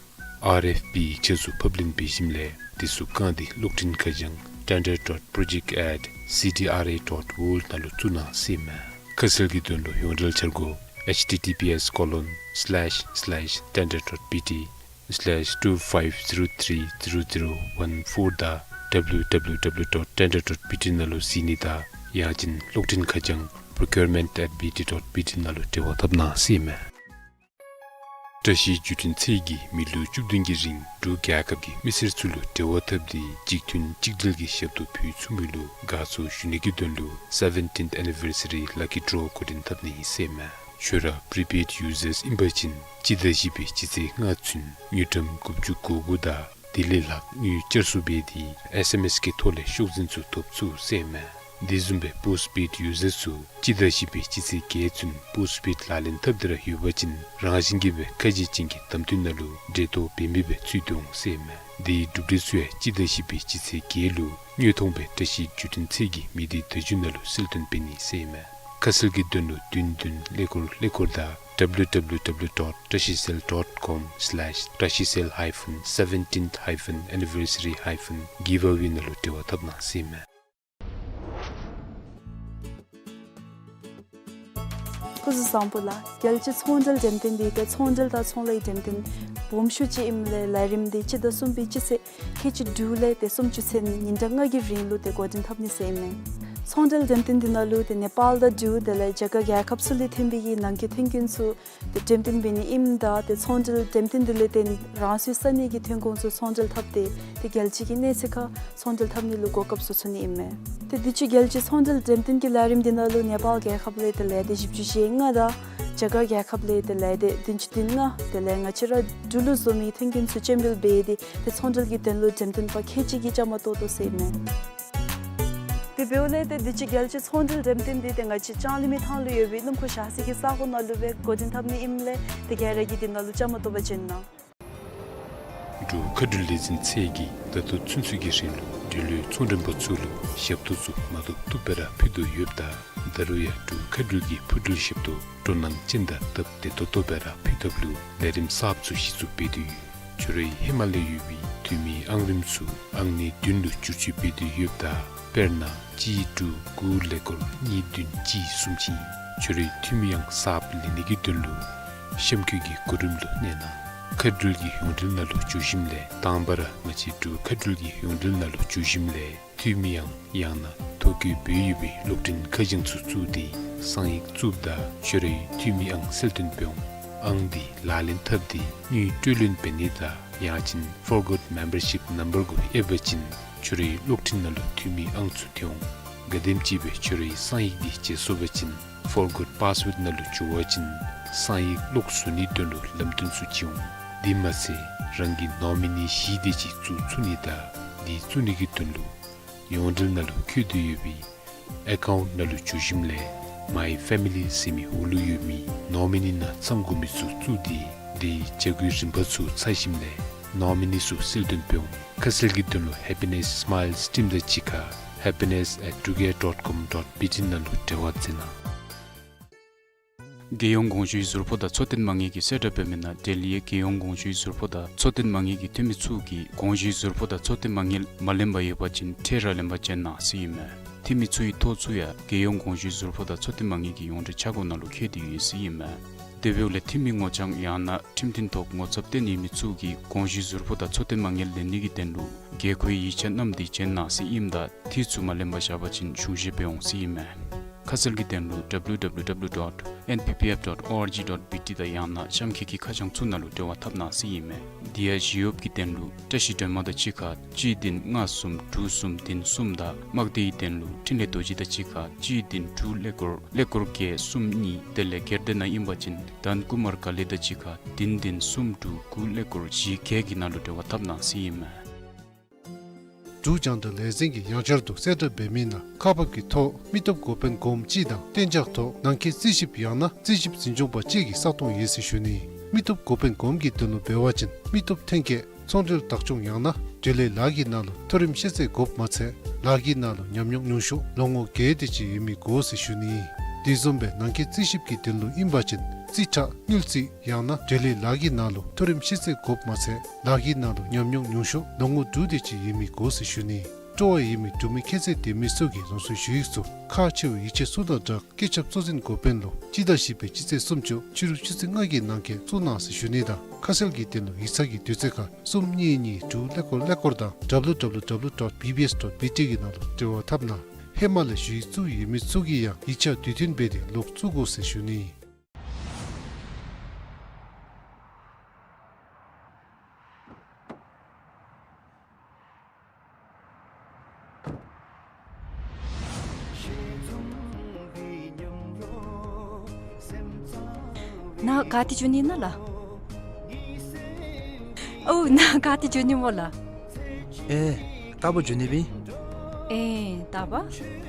ཨར་ཨེཕ་པི་ཡིག་ཆ་ཚུ་ཕབ་ལེན་འབད་ཞིནམ་ལས་དེ་ཚུ་བཀང་སྟེ་གློག་འཕྲིན་ཁ་བྱང་tender dot project at C D R A dot world ནང་ལུ་བཙུགས་གནང་ཟེར་ཨིན་མས། ཁ་གསལ་གྱི་དོན་ལུ་ཡོངས་འབྲེལ་འཆར་སྒོ H T T P S colon slash slash tender dot B T slash two five zero three zero zero one four དང W W W dot tender dot B T ནང་ལུ་གཟིགས་ནི་དང་ཡང་ཅིན་གློག་འཕྲིན་ཁ་བྱང་procurement at B T dot B T ནང་ལུ་འབྲེལ་བ་འཐབ་གནང་ཟེར་ཨིན་མས། བཀྲ་ཤིས་བརྒྱུད་འཕྲིན་ཚད་ཀྱིས་མི་ལོ་བཅུ་བདུན་གྱི་རིང་འབྲུག་རྒྱལ་ཁབ་ཀྱི་མི་སེར་ཚུ་ལུ་འབྲེལ་བ་འཐབ་སྟེ་གཅིག་མཐུན་གཅིག་སྒྲིལ་གྱི་ཞབས་ཏོག་ཕུལ་ཚུགས་མི་ལུ་དགའ་ཚོར་ཞུ་ནི་གི་དོན་ལུ་seventeenth anniversary lucky draw འགོ་འདྲེན་འཐབ་ནི་ཨིན་ཟེར་ཨིན་མས། ཁྱོད་ར་prepaid users ཨིན་པ་ཅིན་སྤྱི་ཟླ་བཞི་པའི་སྤྱི་ཚེས་ལྔ་ཚུན་དངུལ་ཀྲམ་དགུ་བཅུ་གོ་དགུ་དང་དེ་ལས་ལྷག་དངུལ་བསྐྱར་གསོ་འབད་དེ་S M S གི་ཐོག་ལས་ཤོག་འཛིན་ཚུ་ཐོབ་ཚུགས་ཟེར་ཨིན་མས། དེ་བཟུམ་སྦེ་postpaid users ཚུ་སྤྱི་ཟླ་བཞི་པའི་སྤྱི་ཚེས་བརྒྱད་ཚུན་postpaid ལག་ལེན་འཐབ་སྟེ་ར་ཡོད་པ་ཅིན་རང་བཞིན་གྱིས་སྦེ་ཁ་གཞས་ཅན་གྱི་གདམ་འཐུས་ནང་ལུ་འབྲེལ་གཏོགས་འབད་མི་སྦེ་ཚུད་དེ་འོང་ཟེར་ཨིན་མས། དེའི་གྲུབ་འབྲས་ཚུ་ཡང་སྤྱི་ཟླ་བཞི་པའི་སྤྱི་ཚེས་བརྒྱད་ལུ་དངོས་མཐོང་སྦེ་བཀྲ་ཤིས་བརྒྱུད་འཕྲིན་ཚད་ཀྱི་མི་སྡེ་བརྡ་བརྒྱུད་ནང་ལུ་གསལ་སྟོན་འབད་ནི་ཟེར་ཨིན་མས། ཁ་གསལ་གྱི་དོན་ལུ་བདུན་བདུན་ཀླད་ཀོར་ཀླད་ཀོར་དང་W W W dot trashicell dot com slash trashicell hyphen seventeenth hyphen anniversary hyphen giveaway ནང་ལུ་འབྲེལ་བ་འཐབ་གནང་ཟེར་ཨིན་མས། སྐུ་གཟུགས་བཟང་པོ་ལགས། རྒྱལ་སྤྱིའི་ཚོང་འབྲེལ་འགྲེམས་སྟོན་འདི་ཏེ་ཚོང་འབྲེལ་དང་ཚོང་ལཱའི་འགྲེམས་སྟོན་སྦོམ་ཤོས་ཅིག་ཨིནམ་ལས་ལས་རིམ་འདི་སྤྱི་ཟླ་གསུམ་པའི་སྤྱི་ཚེས་ཁལ་གཅིག་དྲུག་ལས་ཏེ་སུམ་ཅུ་ཚུན་ཉིན་གྲངས་ལྔ་གི་རིང་ལུ་ཏེ་འགོ་འདྲེན་འཐབ་ནི་ཟེར་ཨིན་མས། ཚོང་འབྲེལ་འགྲེམས་སྟོན་འདི་ནང་ལུ་ཏེ་ནེ་པཱལ་དང་འབྲུག་དེ་ལས་རྒྱ་གར་རྒྱལ་ཁབ་ཚུ་ལས་ཐོན་པའི་གི་ནང་འཁོད་ཐོན་ཁུངས་ཚུ་ཏེ་འགྲེམས་སྟོན་འབད་ནི་ཨིནམ་ད་ཏེ་ཚོང་འབྲེལ་འགྲེམས་སྟོན་འདི་ལས་ཏེ་རང་སོའི་ས་གནས་ཀྱི་ཐོན་ཁུངས་ཚུ་ཚོང་འབྲེལ་འཐབ་སྟེ་ཏེ་རྒྱལ་སྤྱི་གི་གནས་ཚད་ཁར་ཚོང་འབྲེལ་འཐབ་ནི་ལུ་གོ་སྐབས་ཚུ་ཚུད་ནི་ཨིན་མས། ཏེ་དུས་ཅི་རྒྱལ་སྤྱིའི་ཚོང་འབྲེལ་འགྲེམས་སྟོན་གྱི་ལས་རིམ་འདི་ནང་ལུ་ནེ་པཱལ་རྒྱལ་ཁབ་ལས་ཏེ་ལས་སྡེ་བཞི་བཅུ་ཞེ་ལྔ་དང་རྒྱ་གར་རྒྱལ་ཁབ་ལས་ཏེ་ལས་སྡེ་བདུན་ཅུ་དོན་ལྔ་དེ་ལས་ང་བཅས་ར་འབྲུག་ལུ་བཟོ་མི་ཐོན་ཁུངས་ཚུ་སྤྱན་འབུལ་འབད་དེ་ཏེ་ཚོང་འབྲེལ་གྱི་དོན་ལུ་འགྲེམས་སྟོན་པ་ཁལ་གཅིག་གིས་བཅའ་མར་གཏོགས་དོ་ཟེར་ཨིན་མས། དེ་འབདཝ་ལས་ཏེ་དུས་ཅི་རྒྱལ་སྤྱིའི་ཚོང་འབྲེལ་འགྲེམས་སྟོན་འདི་ཏེ་ང་བཅས་ལྕང་གླིང་མི་ཐང་ལུ་ཡོད་པའི་སྣུམ་འཁོར་བཞག་ས་གི་ས་གོ་ནང་ལུ་སྦེ་འགོ་འདྲེན་འཐབ་ནི་ཨིནམ་ལས་ཏེ་ག་ར་གིས་དེ་ནང་ལུ་བཅའ་མར་གཏོགས་པར་བྱོན་གནང་། འབྲུག་མཁའ་འགྲུལ་ལས་འཛིན་ཚད་ཀྱིས་ད་ལྟོ་ཚུན་ཚོད་ཀྱི་རིང་ལུ་འབྲེལ་ཡོད་ཚོང་མགྲོན་པ་ཚུ་ལུ་ཞབས་ཏོག་ཚུ་མ་བཏུབ་བཏུབ་སྦེ་ར་ཕུལ་དོ་ཡོདཔ་ད་ད་རུང་ཡང་འབྲུག་མཁའ་འགྲུལ་གྱི་འཕུར་འགྲུལ་ཞབས་ཏོག་སྤྲོ་སྣང་ཅན་དང་སྟབས་བདེ་ཏོག་ཏོ་སྦེ་ར་ཕུལ་ཐབས་ལུ་ལས་རིམ་གསརཔ་ཚུ་གཞི་བཙུགས་འབད་དེ་ཡོད། ཁྱོད་རའི་ཧེ་མ་ལས་ཡོད་པའི་འཐུས་མིའི་ཨང་རིམ་ཚུ་ཨང་གནས་བདུན་ལུ་བསྒྱུར་བཅོས་འབད་དེ་ཡོདཔ་ད་དཔེར་ན་གཅིག་དྲུག་དགུ་ཀླད་ཀོར་གཉིས་བདུན་གཅིག་གསུམ་ཅིག་ཨིན། ཁྱོད་རའི་འཐུས་མི་ཨང་གསརཔ་ལེན་ནི་གི་དོན་ལུ་གཤམ་འཁོད་ཀྱི་གོ་རིམ་ལུ་གནས་གནང་། མཁའ་འགྲུལ་གྱི་ཡོངས་འབྲེལ་ནང་ལུ་འགྱོ་ཞིནམ་ལས་དང་པ་ར་ང་བཅས་འབྲུག་མཁའ་འགྲུལ་གྱི་ཡོངས་འབྲེལ་ནང་ལུ་འགྱོ་ཞིནམ་ལས་འཐུས་མི་ཨང་ཡང་ན་ཐོ་བཀོད་འབད་ཡོད་པའི་གློག་འཕྲིན་ཁ་བྱང་ཚུ་བཙུགས་ཏེ་གསང་ཡིག་བཙུགསཔ་ད་ཁྱོད་རའི་འཐུས་མི་ཨང་གསལ་སྟོན་འབད་འོང་། ཨང་འདི་ལག་ལེན་འཐབ་སྟེ་དངུལ་སྤྲོད་ལེན་འབད་ནི་དང་ཡང་ཅིན་Forgot Membership Number གུ་ཨེབ་པ་ཅིན་ཁྱོད་རའི་གློག་འཕྲིན་ནང་ལུ་འཐུས་མི་ཨང་ཚུ་ཐོན་འོང་། ག་དེམ་ཅིག་སྦེ་ཁྱོད་རའི་གསང་ཡིག་འདི་བརྗེད་སོང་པ་ཅིན་Forgot Password ནང་ལུ་འགྱོ་བ་ཅིན་གསང་ཡིག་ལོག་བཟོ་ནིའི་དོན་ལུ་ལམ་སྟོན་ཚུ་བྱིན་འོང་། དེ་མ་ཚད་རང་གི་ནོ་མི་ནི་བཞི་དེ་ཅིག་བཙུགས་ཚུགས་ནི་དང་འདི་བཙུགས་ནི་གི་དོན་ལུ་ ཡོངས་འབྲེལ་ནང་ལུ་བཀོད་དེ་ཡོད་པའི་ཨེ་ཀའུནཊ་ནང་ལུ་འཛུལ་ཞིནམ་ལས་མའི་ཕེ་མི་ལི་ཟེར་མི་འོག་ལུ་ཡོད་མི་ནོ་མི་ནི་ནང་ཚང་དགོ་མི་ཚུ་བཙུགས་ཏེ་དེའི་བྱ་སྒོའི་རིམ་པ་ཚུ་ཚར་ཞིནམ་ལས་ནོ་མི་ནི་ཚུ་གསལ་སྟོན་འབད་འོང་། ཁ་གསལ་གྱི་དོན་ལུ་Happiness Smiles Team དང་གཅིག་ཁར happiness at truegare dot com dot B T ནང་ལུ་འབྲེལ་བ་མཛད་གནང་། རྒྱལ་ཡོངས་གོང་ཞུའི་ཟུར་ཕོགས་དང་འཚོ་རྟེན་མ་དངུལ་གྱིས་གསལ་བསྒྲགས་འབད་མི་ནང་ལྡི་ལིའི་རྒྱལ་ཡོངས་གོང་ཞུའི་ཟུར་ཕོགས་དང་འཚོ་རྟེན་མ་དངུལ་གྱི་འཐུས་མི་ཚུ་གིས་གོང་ཞུའི་ཟུར་ཕོགས་དང་འཚོ་རྟེན་མ་དངུལ་མ་ལེན་པར་ཡོད་པ་ཅིན་ཁྲལ་ར་ལེན་པར་བྱོན་གནང་ཟེར་ཨིན་མས། འཐུས་མི་ཚུ་གི་ཐོ་ཚུ་ཡང་རྒྱལ་ཡོངས་གོང་ཞུའི་ཟུར་ཕོགས་དང་འཚོ་རྟེན་མ་དངུལ་གྱི་ཡོངས་འབྲེལ་ཆ་སྒོ་ནང་ལུ་བཀོད་དེ་ཡོད་ཟེར་ཨིན་མས། དེ་འབདཝ་ལས་འཐུས་མི་ངོ་རྐྱང་ཡང་ན་ཁྲིམས་མཐུན་ཐོག་ངོ་ཚབ་བཏོན་ནི་མི་ཚུ་གིས་གོང་ཞུའི་ཟུར་ཕོགས་དང་འཚོ་རྟེན་མ་དངུལ་ལེན་ནི་གི་དོན་ལུ་དགོས་མཁོའི་ཡིག་ཆ་བསྣམས་ཏེ་བྱོན་གནང་ཟེར་ཨིནམ་ད་འཐུས་ཚུ་མ་ལེན་པར་བཞག་པ་ཅིན་གཞུང་བཞེས་འབད་འོང་ཟེར་ཨིན་མས། ཁ་གསལ་གྱི་དོན་ལུ་W W W dot N P P F dot O R G dot B T དང་ཡང་ན་གཤམ་འཁོད་ཀྱི་ཁ་བྱང་ཚུ་ནང་ལུ་འབྲེལ་བ་འཐབ་གནང་ཟེར་ཨིན་མས། དེ་ཡང་ཞི་གཡོགཔ་གི་དོན་ལུ་བཀྲ་ཤིས་སྒྲོལ་མ་དང་གཅིག་ཁར་གཅིག་བདུན་ལྔ་གསུམ་དྲུག་གསུམ་བདུན་གསུམ་དང་དམག་སྡེའི་དོན་ལུ་འཕྲིན་ལས་རྡོ་རྗེ་དང་གཅིག་ཁར་གཅིག་བདུན་དྲུག་ཀླད་ཀོར་ཀླད་ཀོར་བརྒྱད་གསུམ་གཉིས། དེ་ལས་སྒེར་སྡེ་ནང་ཨིན་པ་ཅིན་དཱན་ཀུ་མར་ག་ལི་དང་གཅིག་ཁར་བདུན་བདུན་གསུམ་དྲུག་དགུ་ཀླད་ཀོར་བཞི་བརྒྱད་ཀྱི་ནང་ལུ་འབྲེལ་བ་འཐབ་གནང་ཟེར་ཨིན་མས། འབྲུག་རྒྱང་བསྒྲགས་ལས་འཛིན་གྱིས་ཡང་བསྐྱར་དུ་གསལ་བསྒྲགས་འབད་མི་ནང་ཁག་འབག་གི་ཐོག་མི་སྟོབས་འགོ་དཔོན་གོངམ་གཅིག་དང་གཏན་འཇགས་ཐོག་ནང་འཁོད་རྩིས་ཞིབ་ཡང་ན་རྩིས་ཞིབ་འཛིན་སྐྱོང་པ་བཅས་ཀྱི་ས་སྟོང་ཡོད་ཟེར་ཞུ་ནི། མི་སྟོབས་འགོ་དཔོན་གོངམ་གྱི་དོན་ལུ་འབད་བ་ཅིན་མི་སྟོབས་ཐོན་སྐྱེད་ཚོང་འབྲེལ་བདག་སྐྱོང་ཡང་ན་འབྲེལ་ཡོད་ལཱ་གི་ནང་ལུ་མཐོ་རིམ་ཤེས་ཚད་དགོཔ་མ་ཚད་ལཱ་གི་ནང་ལུ་ཉམས་མྱོང་ཉུང་ཤོས་ལོ་ངོ་བརྒྱད་དེ་ཅིག་ཡོད་མི་དགོ་ཟེར་ཞུ་ནི། དེ་བཟུམ་སྦེ་ནང་འཁོད་རྩིས་ཞིབ་ཀྱི་དོན་ལུ་ཨིན་པ་ཅིན་རྩིས་ཁྲ་དངུལ་རྩིས་ཡང་ན་འབྲེལ་ཡོད་ལཱ་གི་ནང་ལུ་མཐོ་རིམ་ཤེས་ཚད་དགོཔ་མ་ཚད་ལཱ་གི་ནང་ལུ་ཉམས་མྱོང་ཉུང་ཤོས་ལོ་ངོ་དྲུག་དེ་ཅིག་ཡོད་མི་དགོ་ཟེར་ཞུ་ནི། སྤྲོ་བ་ཡོད་མི་འབྲུག་མི་ཁྱད་ཚད་ལྡན་མི་ཚུ་གིས་རང་སོའི་ཞུ་ཡིག་ཚུ་ཁག་ཆེ་བའི་ཡིག་ཆ་ཚུ་དང་སྦྲགས་སྐུ་ཚབ་གཙོ་འཛིན་འགོ་དཔོན་ལུ་སྤྱི་ཟླ་བཞི་པའི་སྤྱི་ཚེས་སུམ་ཅུ་ཕྱི་རུ་ཆུ་ཚོད་ལྔ་གི་ནང་འཁོད་བཙུགས་གནང་ཟེར་ཞུ་ནི་དང་ཁ་གསལ་གྱི་དོན་ལུ་ཡིག་ཚང་གི་དུས་ཚོད་ཁར་གསུམ་གཉིས་གཉིས་དྲུག་ཀླད་ཀོར་ཀླད་ཀོར་དང་W W W dot B B S dot B T གི་ནང་ལུ་འབྲེལ་བ་འཐབ་གནང་། ཧེ་མ་ལས་ཞུ་ཡིག་བཙུགས་ཡོད་མི་ཚུ་གིས་ཡང་ཡིག་ཆ་དུས་མཐུན་འབད་དེ་ལོག་བཙུགས་དགོ་ཟེར་ཞུ་ནི། ནཱ་ག་ཏེ་འགྱོ་ནི་ཨིན་ན་ལགས། ཨོ་ནཱ་ག་ཏེ་འགྱོ་ནི་སྨོ་ལགས། ཨེ་རྟག་བུ་འགྱོ་ནི་སྦེ་ཨིན། ཨེ་རྟག་པ།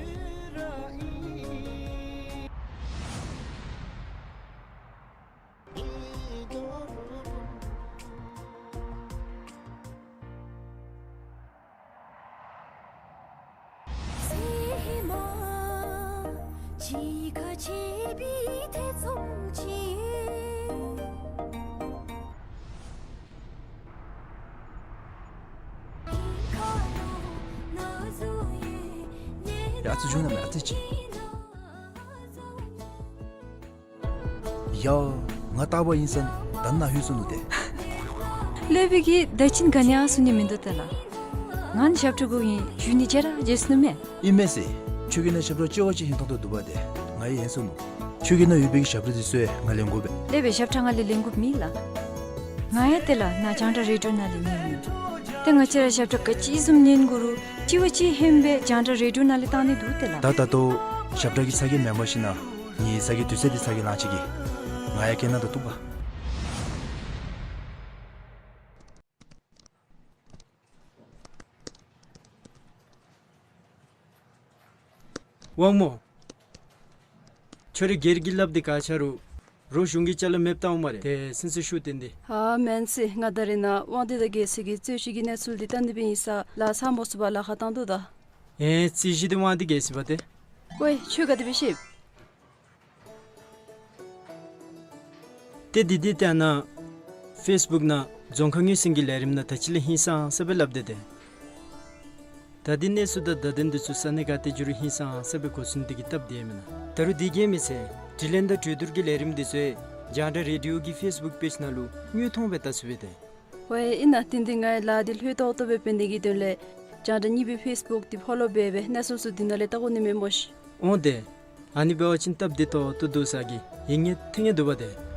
ཡ་ཙི་བྱུང་ན་མེད་ཨ་ཙི་ཅིག། ཡ། ང་རྟག་པ་ཨིན་ས་ད་ནཱ་ལྷོད་སོ་ནུག་ཏེ། ལྷོད་པའི་གི་ད་ཅིན་ག་ནི་ཡང་གསུང་ནི་མིན་འདུག་ཏེ་ལགས། ང་ནི་ཞབས་ཁྲ་དགོ་ཨིན་ཞུ་ནི་བརྗེད་ར་བརྗེད་སོ་ནུག་མས། ཨིན་མས་ཟེར། ཁྱོད་ཀྱི་ནང་ཞབས་ཁྲ་ལྕི་བ་ཅིག་ཧིང་ཐང་ཐོག་འདུག་པ་ཏེ། ང་ཡང་ཧན་སོ་ནུག། ཁྱོད་ཀྱི་ནང་ཡོད་པའི་གི་ཞབས་ཁྲ་འདི་ཚུ་ཡང་ང་ལེན་དགོ་པས། ལེགས་པའི་ཞབས་ཁྲ་ང་ལས་ལེན་དགོཔ་མེད་ལགས། ང་ཡང་ཏེ་ལགས་ནཱ་རྒྱང་བསྒྲགས་རེ་ཌི་ཡོ་ནང་ལས་ཉན་ནི། ཏེ་ང་བཅས་ར་ཞབས་ཁྲ་ག་ཅི་བཟུམ་ཉན་དགོ་རུང་ལྕི་བ་ཅིག་ཧན་སྦེ་རྒྱང་བསྒྲགས་རེ་ཌི་ཡོ་ནང་ལས་བཏང་ནི་འདུག་ཏེ་ལགས། ད་ད་ལྟོ་ཞབས་ཁྲ་གི་ཚ་གྱང་མེན་པར་ཞིན་ན་ངེའི་ཚ་གྱང་དུས་ཚོད་འདི་ཚ་གྱང་ལང་ཅི་གི། ང་ཡང་སྐད་ནང་དུ་གཏུགས་པ། དབང་མོ། ཁྱོད་རའི་སྒེར་གྱི་ལགཔ་འདི་ག་ཆ་རུང་རོགས་གཞུང་གི་ཅ་ལ་མེདཔ་བཏང་འོང་སྨ་རེ། ཏེ་སེམས་སུ་ཤུགས་བཏོན་ཏེ། ཨ་མེན་ཟེར། ང་ད་རེས་ནཱ་དབང་འདུས་དང་རྒྱལ་སྲས་ཀྱིས་རྩོད་གཞི་གི་གནས་ཚུལ་འདི་བལྟ་ནི་སྦེ་ཨིན་ས་ལཱ་ཚ་མོ་ཚུ་བ་ལཱ་ཁག་བཏང་དོ་ད། ཨེ་རྩོད་གཞི་འདི་དབང་འདུས་རྒྱལ་སྲས་པ་ཏེ། ཝའེ་ཁྱོད་ག་དེ་སྦེ་ཤེས། ཏེ་འདི་འདི་ལྟ་ན་ཕེསི་བུཀ་ནང་རྫོང་ཁ་ངོས་ཟིན་གྱི་ལས་རིམ་ནང་ད་ཅི་ལས་ཧིང་སངས་ས་སྦེ་སླབ་སྟེ་ཏེ། ད་འདི་གནས་ཚུལ་དང་བརྡ་དོན་འདི་ཚུ་ས་གནས་ག་ཏེ་འགྱོ་རུང་ཧིང་སངས་ས་སྦེ་གོ་ཚུགས་ནི་འདི་གིས་སྟབས་བདེ་མེན་ན། ད་རུང་འདི་གིས་མི་ཚད་དྲི་ལན་དང་གྲོས་བསྡུར་གྱི་ལས་རིམ་འདི་ཚུ་ཡང་རྒྱང་བསྒྲགས་རེ་ཌི་ཡོ་གི་ཕེསི་བུཀ་པེཇ་ནང་ལུ་དངོས་མཐོང་སྦེ་བལྟ་ཚུགས་པས་ཏེ། ཝའེ་ཨིན་ན་ཏེ་འདི་ངེའི་ལཱ་འདི་ལྷོད་ཏོག་ཏོ་སྦེ་འབད་ནི་གི་དོན་ལས་རྒྱང་བསྒྲགས་གཉིས་པའི་ཕེསི་བུཀ་འདི་ཕོ་ལོ་འབད་སྦེ་གནས་ཚུལ་ཚུ་འདི་ནང་ལས་བལྟ་དགོ་ནི་མས་སྨོ་ཤིག། འོང་ཏེ། ཨ་ནི་འབད་བ་ཅིན་སྟབས་བདེ་ཏོག་ཏོ་འདུག་ས་གི་ཡིད་ངེས་ཐེ་ངེས་འདུག་པ་ཏེ།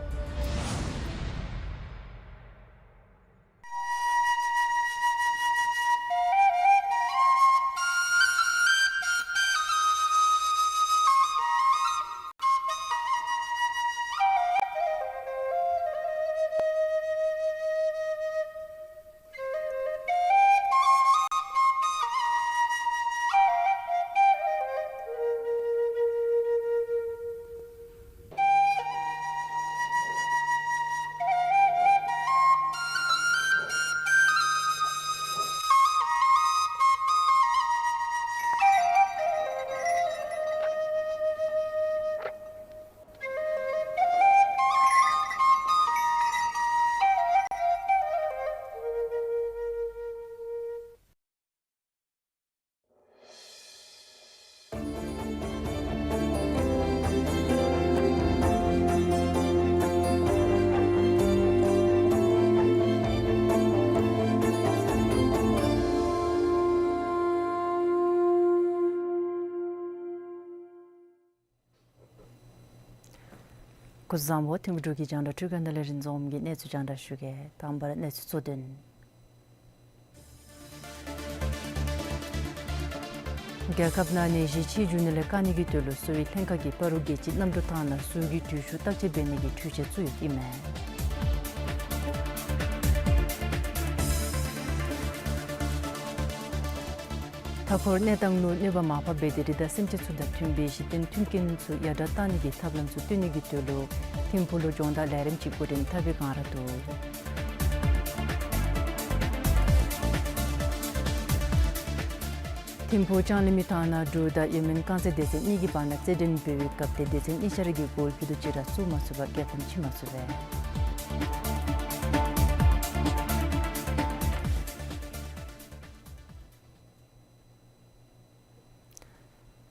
སྐུ་གཟུགས་བཟང་པོ། ཐིམ་ཕུ་འབྲུག་གི་རྒྱང་བསྒྲགས་ཁྲུས་ཁང་ནང་ལས་རིན་འཛོམས་ཀྱིས་གནས་ཚུལ་རྒྱང་བསྒྲགས་ཞུ་གེ། དང་པ་ར་གནས་ཚུལ་གཙོ་དོན། རྒྱལ་ཁབ་ནང་ནད་གཞི་ཆེ་འགྱོ་ནི་ལས་བཀག་ནི་གི་དོན་ལུ་གསོ་བའི་ལྷན་ཁག་གིས་སྤ་རོ་རྒྱལ་སྤྱིའི་གནམ་གྲུ་ཐང་ནང་ཟུར་གྱི་འགྲུལ་བཞུད་བརྟག་དཔྱད་འབད་ནི་གི་འཕྲུལ་ཆས་བཙུགས་ཡོདཔ་ཨིན་མས། མཐའ་འཁོར་གནས་སྟངས་ལུ་གནོད་པ་མ་ཕོགཔ་སྦེ་ཏེ་རི་དྭགས་སེམས་ཅན་ཚུ་དང་མཐུན་པའི་གཞི་རྟེན་མཐུན་རྐྱེན་ཚུ་ཡར་དྲག་གཏང་ནི་གི་ཐབས་ལམ་ཚུ་བཏོན་ནི་གི་དོན་ལུ་ཐིམ་ཕུ་ལུ་སྦྱོང་བརྡར་ལས་རིམ་ཅིག་འགོ་འདྲེན་འཐབ་པའི་བསྒང་ར་འདུག། ཐིམ་ཕུ་ལྕང་གླིང་མི་ཐང་ནང་འབྲུག་དང་ཡེ་མེན་རྐང་རྩེད་སྡེ་ཚན་གཉིས་ཀྱི་བར་ན་རྩེད་འགྲན་འབད་བའི་སྐབས་ཏེ་སྡེ་ཚན་གཉིས་ཆ་ར་གིས་གོལ་ཕུད་དུ་གཅིག་ར་བཙུགས་མ་ཚུགས་པར་རྒྱལ་ཕམ་ཕྱིན་མ་ཚུགས་པས།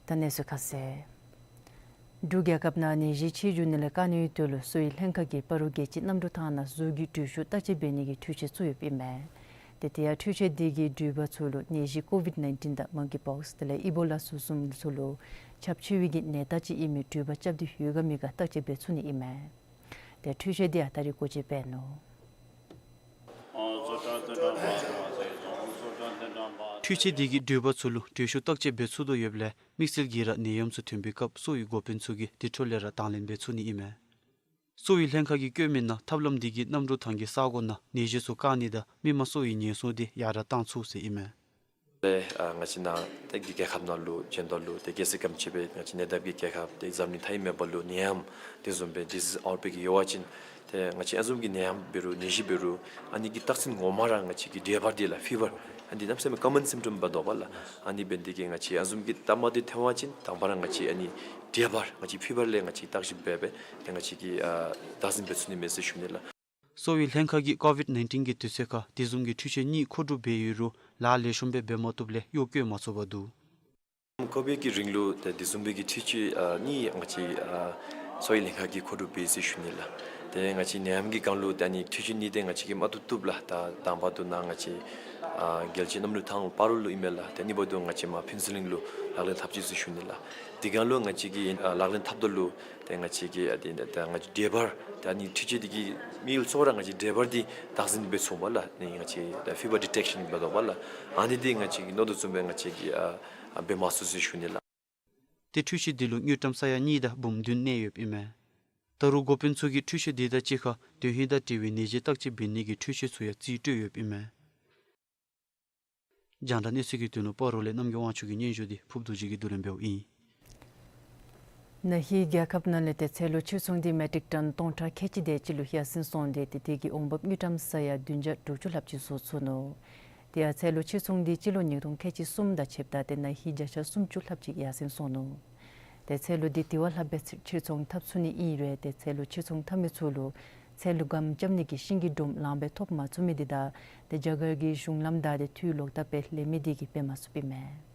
ད་གནས་ཚུལ་ཁ་གསལ། འབྲུག་རྒྱལ་ཁབ་ནང་ནད་གཞི་ཆེ་འགྱོ་ནི་ལས་བཀག་ནིའི་དོན་ལུ་གསོ་བའི་ལྷན་ཁག་གིས་སྤ་རོ་རྒྱལ་སྤྱིའི་གནམ་གྲུ་ཐང་ནང་ཟུར་གྱི་འགྲུལ་བཞུད་བརྟག་དཔྱད་འབད་ནི་གི་འཕྲུལ་ཆས་བཙུགས་ཡོདཔ་ཨིན་མས། ཏེ་དེ་ཡང་འཕྲུལ་ཆས་འདི་གིས་འགྲུལ་པ་ཚུ་ལུ་ནད་གཞི་ཀོ་ཝིཌ་ནའིན་ཊིན་དང་མོང་ཀི་པོགསི་དེ་ལས་ཨི་བོ་ལ་ཟུར་གསུམ་ཚུ་ལུ་ཁྱབ་ཆེ་བའི་གི་ནད་རྟགས་ཅིག་ཨིན་མི་འགྲུལ་པ་རྐྱབ་སྟེ་ཡོད་ག་མེད་ག་བརྟག་དཔྱད་འབད་ཚུགས་ནི་ཨིན་མས། ཏེ་འཕྲུལ་ཆས་འདི་ཡང་ད་རིས་སྒོ་འབྱེད་འབད་ནུག། འཕྲུལ་ཆས་འདི་གིས་འགྲུལ་པ་ཚུ་ལུ་འགྲུལ་བཞུད་བརྟག་དཔྱད་འབད་ཚུགས་དོ་ཡོདཔ་ལས་དམིགས་བསལ་གྱིས་ར་ནད་ཡམས་ཚུ་ཐོན་པའི་སྐབས་གསོ་བའི་འགོ་དཔོན་ཚུ་གིས་དེ་འཕྲོ་ལས་ར་དང་ལེན་འབད་ཚུགས་ནི་ཨིན་མས། གསོ་བའི་ལྷན་ཁག་གིས་བཀོད་མི་ནང་ཐབས་ལམ་འདི་གིས་གནམ་གྲུ་ཐང་གི་ས་གོ་ནང་ནད་གཞི་ཚུ་བཀག་ནི་དང་མི་མང་གསོ་བའི་ཉེན་སྲུང་འདི་ཡར་དྲག་བཏང་ཚུགས་ཟེར་ཨིན་མས། ལས་ཨ་ང་བཅས་ནཱ་ཏེ་རྒྱལ་ཁབ་ནང་ལུ་ཅན་དུ་ལུ་ཏེ་གལ་སྲིད་ག་དེམ་ཅིག་སྦེ་ང་བཅས་ཉེ་འདབས་ཀྱི་རྒྱལ་ཁབ་ཏེ་འཛམ་གླིང་མཐའ་ཡས་མེད་པ་ལུ་ནད་ཡམས་དེ་བཟུམ་སྦེ་ཌི་ཟིས་ཨའུཊ་བྷེཀ་ཡོད་པ་ཅིན་ཏེ་ང་བཅས་ཨ་བཟུམ་གྱི་ནད་ཡམས་འབད་རུང་ནད་གཞི་འབད་རུང་ཨ་ནི་གི་རྟགས་མཚན་ངོ་མ་ར་ང་བཅས་ཀྱི་འགྲེལ་པ་འདི་ལགས་ཕི་བར་ཨ་ནི་གནམ་མེད་ས་མེད་ཀོ་མཱོན་སིམ་ཊམ་འབད་དོ་བ་ལགས། ཨ་ནི་འབད་ནི་དེ་གིས་ང་བཅས་ཨ་བཟུམ་གྱི་རྟགས་མ་འདི་ཐོན་པ་ཅིན་དང་པ་ར་ང་བཅས་ཨ་ནི་འགྲེལ་པ་ང་བཅས་ཕི་བར་ལས་ང་བཅས་བརྟག་ཞིབ་འབད་སྦེ་ཏེ་ང་བཅས་ཀྱིས་ཨ་བདག་འཛིན་འབད་ཚུགས་ནི་མས་ཟེར་ཞུ་ནི་ལགས། གསོ་བའི་ལྷན་ཁག་གིས་ཀོ་ཝིཌ་ནའིན་ཊིན་གྱི་དུས་ཚོད་ཁར་དེ་བཟུམ་གྱི་འཕྲུལ་ཆས་གཉིས་མཁོ་སྒྲུབ་འབད་ཡོད་རུང་ལཱ་ལེགས་ཤོམ་སྦེ་འབད་མ་བཏུབ་ལས་གཡོག་བཀོལ་མ་ཚུགས་པར་འདུག། ཀོ་ཝིཌ་ཀྱི་རིང་ལུ་ཏེ་དེ་བཟུམ་སྦེ་གི་འཕྲུལ་ཆས་ཨ་གཉིས་ང་བཅས་ཨ་གསོ་བའི་ལྷན་ཁག་གིས་མཁོ་སྒྲུབ་འབད་ཡི་ཟེར་ཞུ་ནི་ལགས། ཏེ་ང་བཅས་ནད་ཡམས་ཀྱི་སྒང་ལུ་ཏེ་ཨ་ནི་འཕྲུལ་ཆས་གཉིས་དེ་ང་བཅས་ཀྱིས་མ་བཏུབ་བཏུབ་ལགས། ད་དང་པ་འདི་ནཱ་ང་བཅས་ཨ་རྒྱལ་སྤྱིའི་གནམ་གྲུ་ཐང་སྤ་རོ་ལུ་ཨིན་མས་ལགས། ཏེ་གཉིས་པ་འདི་ང་བཅས་མར་ཕུན་ཚོགས་གླིང་ལུ་ལག་ལེན་འཐབ་ཅི་ཟེར་ཞུ་ནི་ལགས། དེ་སྒང་ལུ་ང་བཅས་ཀྱིས་ཨ་ལག་ལེན་འཐབ་ད་ལུ་ཏེ་ང་བཅས་ཀྱིས་ཨ་དེ་ད་ང་བཅས་འགྲེལ་པ་ད་ཨ་ནི་འཕྲུལ་ཆས་འདི་གིས་མི་ཡུལ་ཚུ་ར་ང་བཅས་འགྲེལ་པ་འདི་བདག་འཛིན་འབད་ཚུགས་པས་ལགས། ཨ་ནི་ང་བཅས་ད་ཕི་བར་ཌི་ཊེཀ་ཤཱན་འབད་དོ་བ་ལགས། ཨ་ནི་འདི་ང་བཅས་ཀྱིས་མནོ་དོ་བཟུམ་སྦེ་ང་བཅས་ཀྱིས་ཨ་ཨ་འབད་མ་ཚུགས་ཟེར་ཞུ་ནི་ལགས། ཏེ་འཕྲུལ་ཆས་འདི་ལུ་དངུལ་ཀྲམ་ས་ཡ་གཉིས་དང་འབུམ་བདུན་གནས་ཡོདཔ་ཨིན་མས། ད་རུང་འགོ་དཔོན་ཚུ་གིས་འཕྲུལ་ཆས་འདི་དང་གཅིག་ཁར་དོན་ཧིང་དང་འབྲེལ་བའི་ནད་གཞི་བརྟག་དཔྱད་འབད་ནི་གི་འཕྲུལ་ཆས་ཚུ་ཡང་རྩིས་སྤྲོད་ཡོདཔ་ཨིན་མས། རྒྱང་བསྒྲགས་གནས་ཚུལ་གྱི་དོན་ལུ་སྤ་རོ་ལས་རྣམ་རྒྱལ་དབང་ཕྱུག་གི་སྙན་ཞུ་འདི་ཕུརབ་རྡོ་རྗེ་གིས་བསྡུ་ལེན་འབདཝ་ཨིན། ན་ཧིང་རྒྱལ་ཁབ་ནང་ལས་ཏེ་ཚལ་ལུ་ཕྱིར་ཚོང་འདི་མེ་ཊིག་ཊོན་སྟོང་ཕྲག་ཁལ་གཅིག་དེ་ཅིག་ལུ་ཡར་སེང་སོང་སྟེ་ཏེ་དེ་གི་འོང་འབབ་དངུལ་ཀྲམ་ས་ཡ་བདུན་བརྒྱ་དྲུག་ཅུ་ལྷགཔ་ཅིག་བཟོ་ཚུགས་ནུག། དེ་ཡང་ཚལ་ལུ་ཕྱིར་ཚོང་འདི་སྤྱི་ལོ་ཉིས་སྟོང་ཁལ་གཅིག་གསུམ་དང་ཕྱདཔ་ད་ཏེ་ན་ཧིང་བརྒྱ་ཆ་སུམ་ཅུ་ལྷགཔ་ཅིག་ཡར་སེང་སོང་ནུག། ཏེ་ཚལ་ལུ་འདི་དེ་བ་ལྷགཔ་སྦེ་ཕྱིར་ཚོང་འཐབ་ཚུགས་ནི་ཨིན་རུང་ཏེ་ཚལ་ལུ་ཕྱིར་ཚོང་འཐབ་མི་ཚུ་ལུ་ཚལ་ལུ་སྒམ་རྐྱབ་ནི་གི་ཤིང་གི་སྒྲོམ་ལངམ་སྦེ་ཐོབ་མ་ཚུགས་མི་འདི་དང་ཏེ་རྒྱ་གར་གྱི་གཞུང་ལམ་བདའ་སྟེ་འཐུས་ལོག་བཏབ་སྦེ་ལེན་མི་འདི་གིས་འབད་མ་ཚུགསཔ་ཨིན་མས།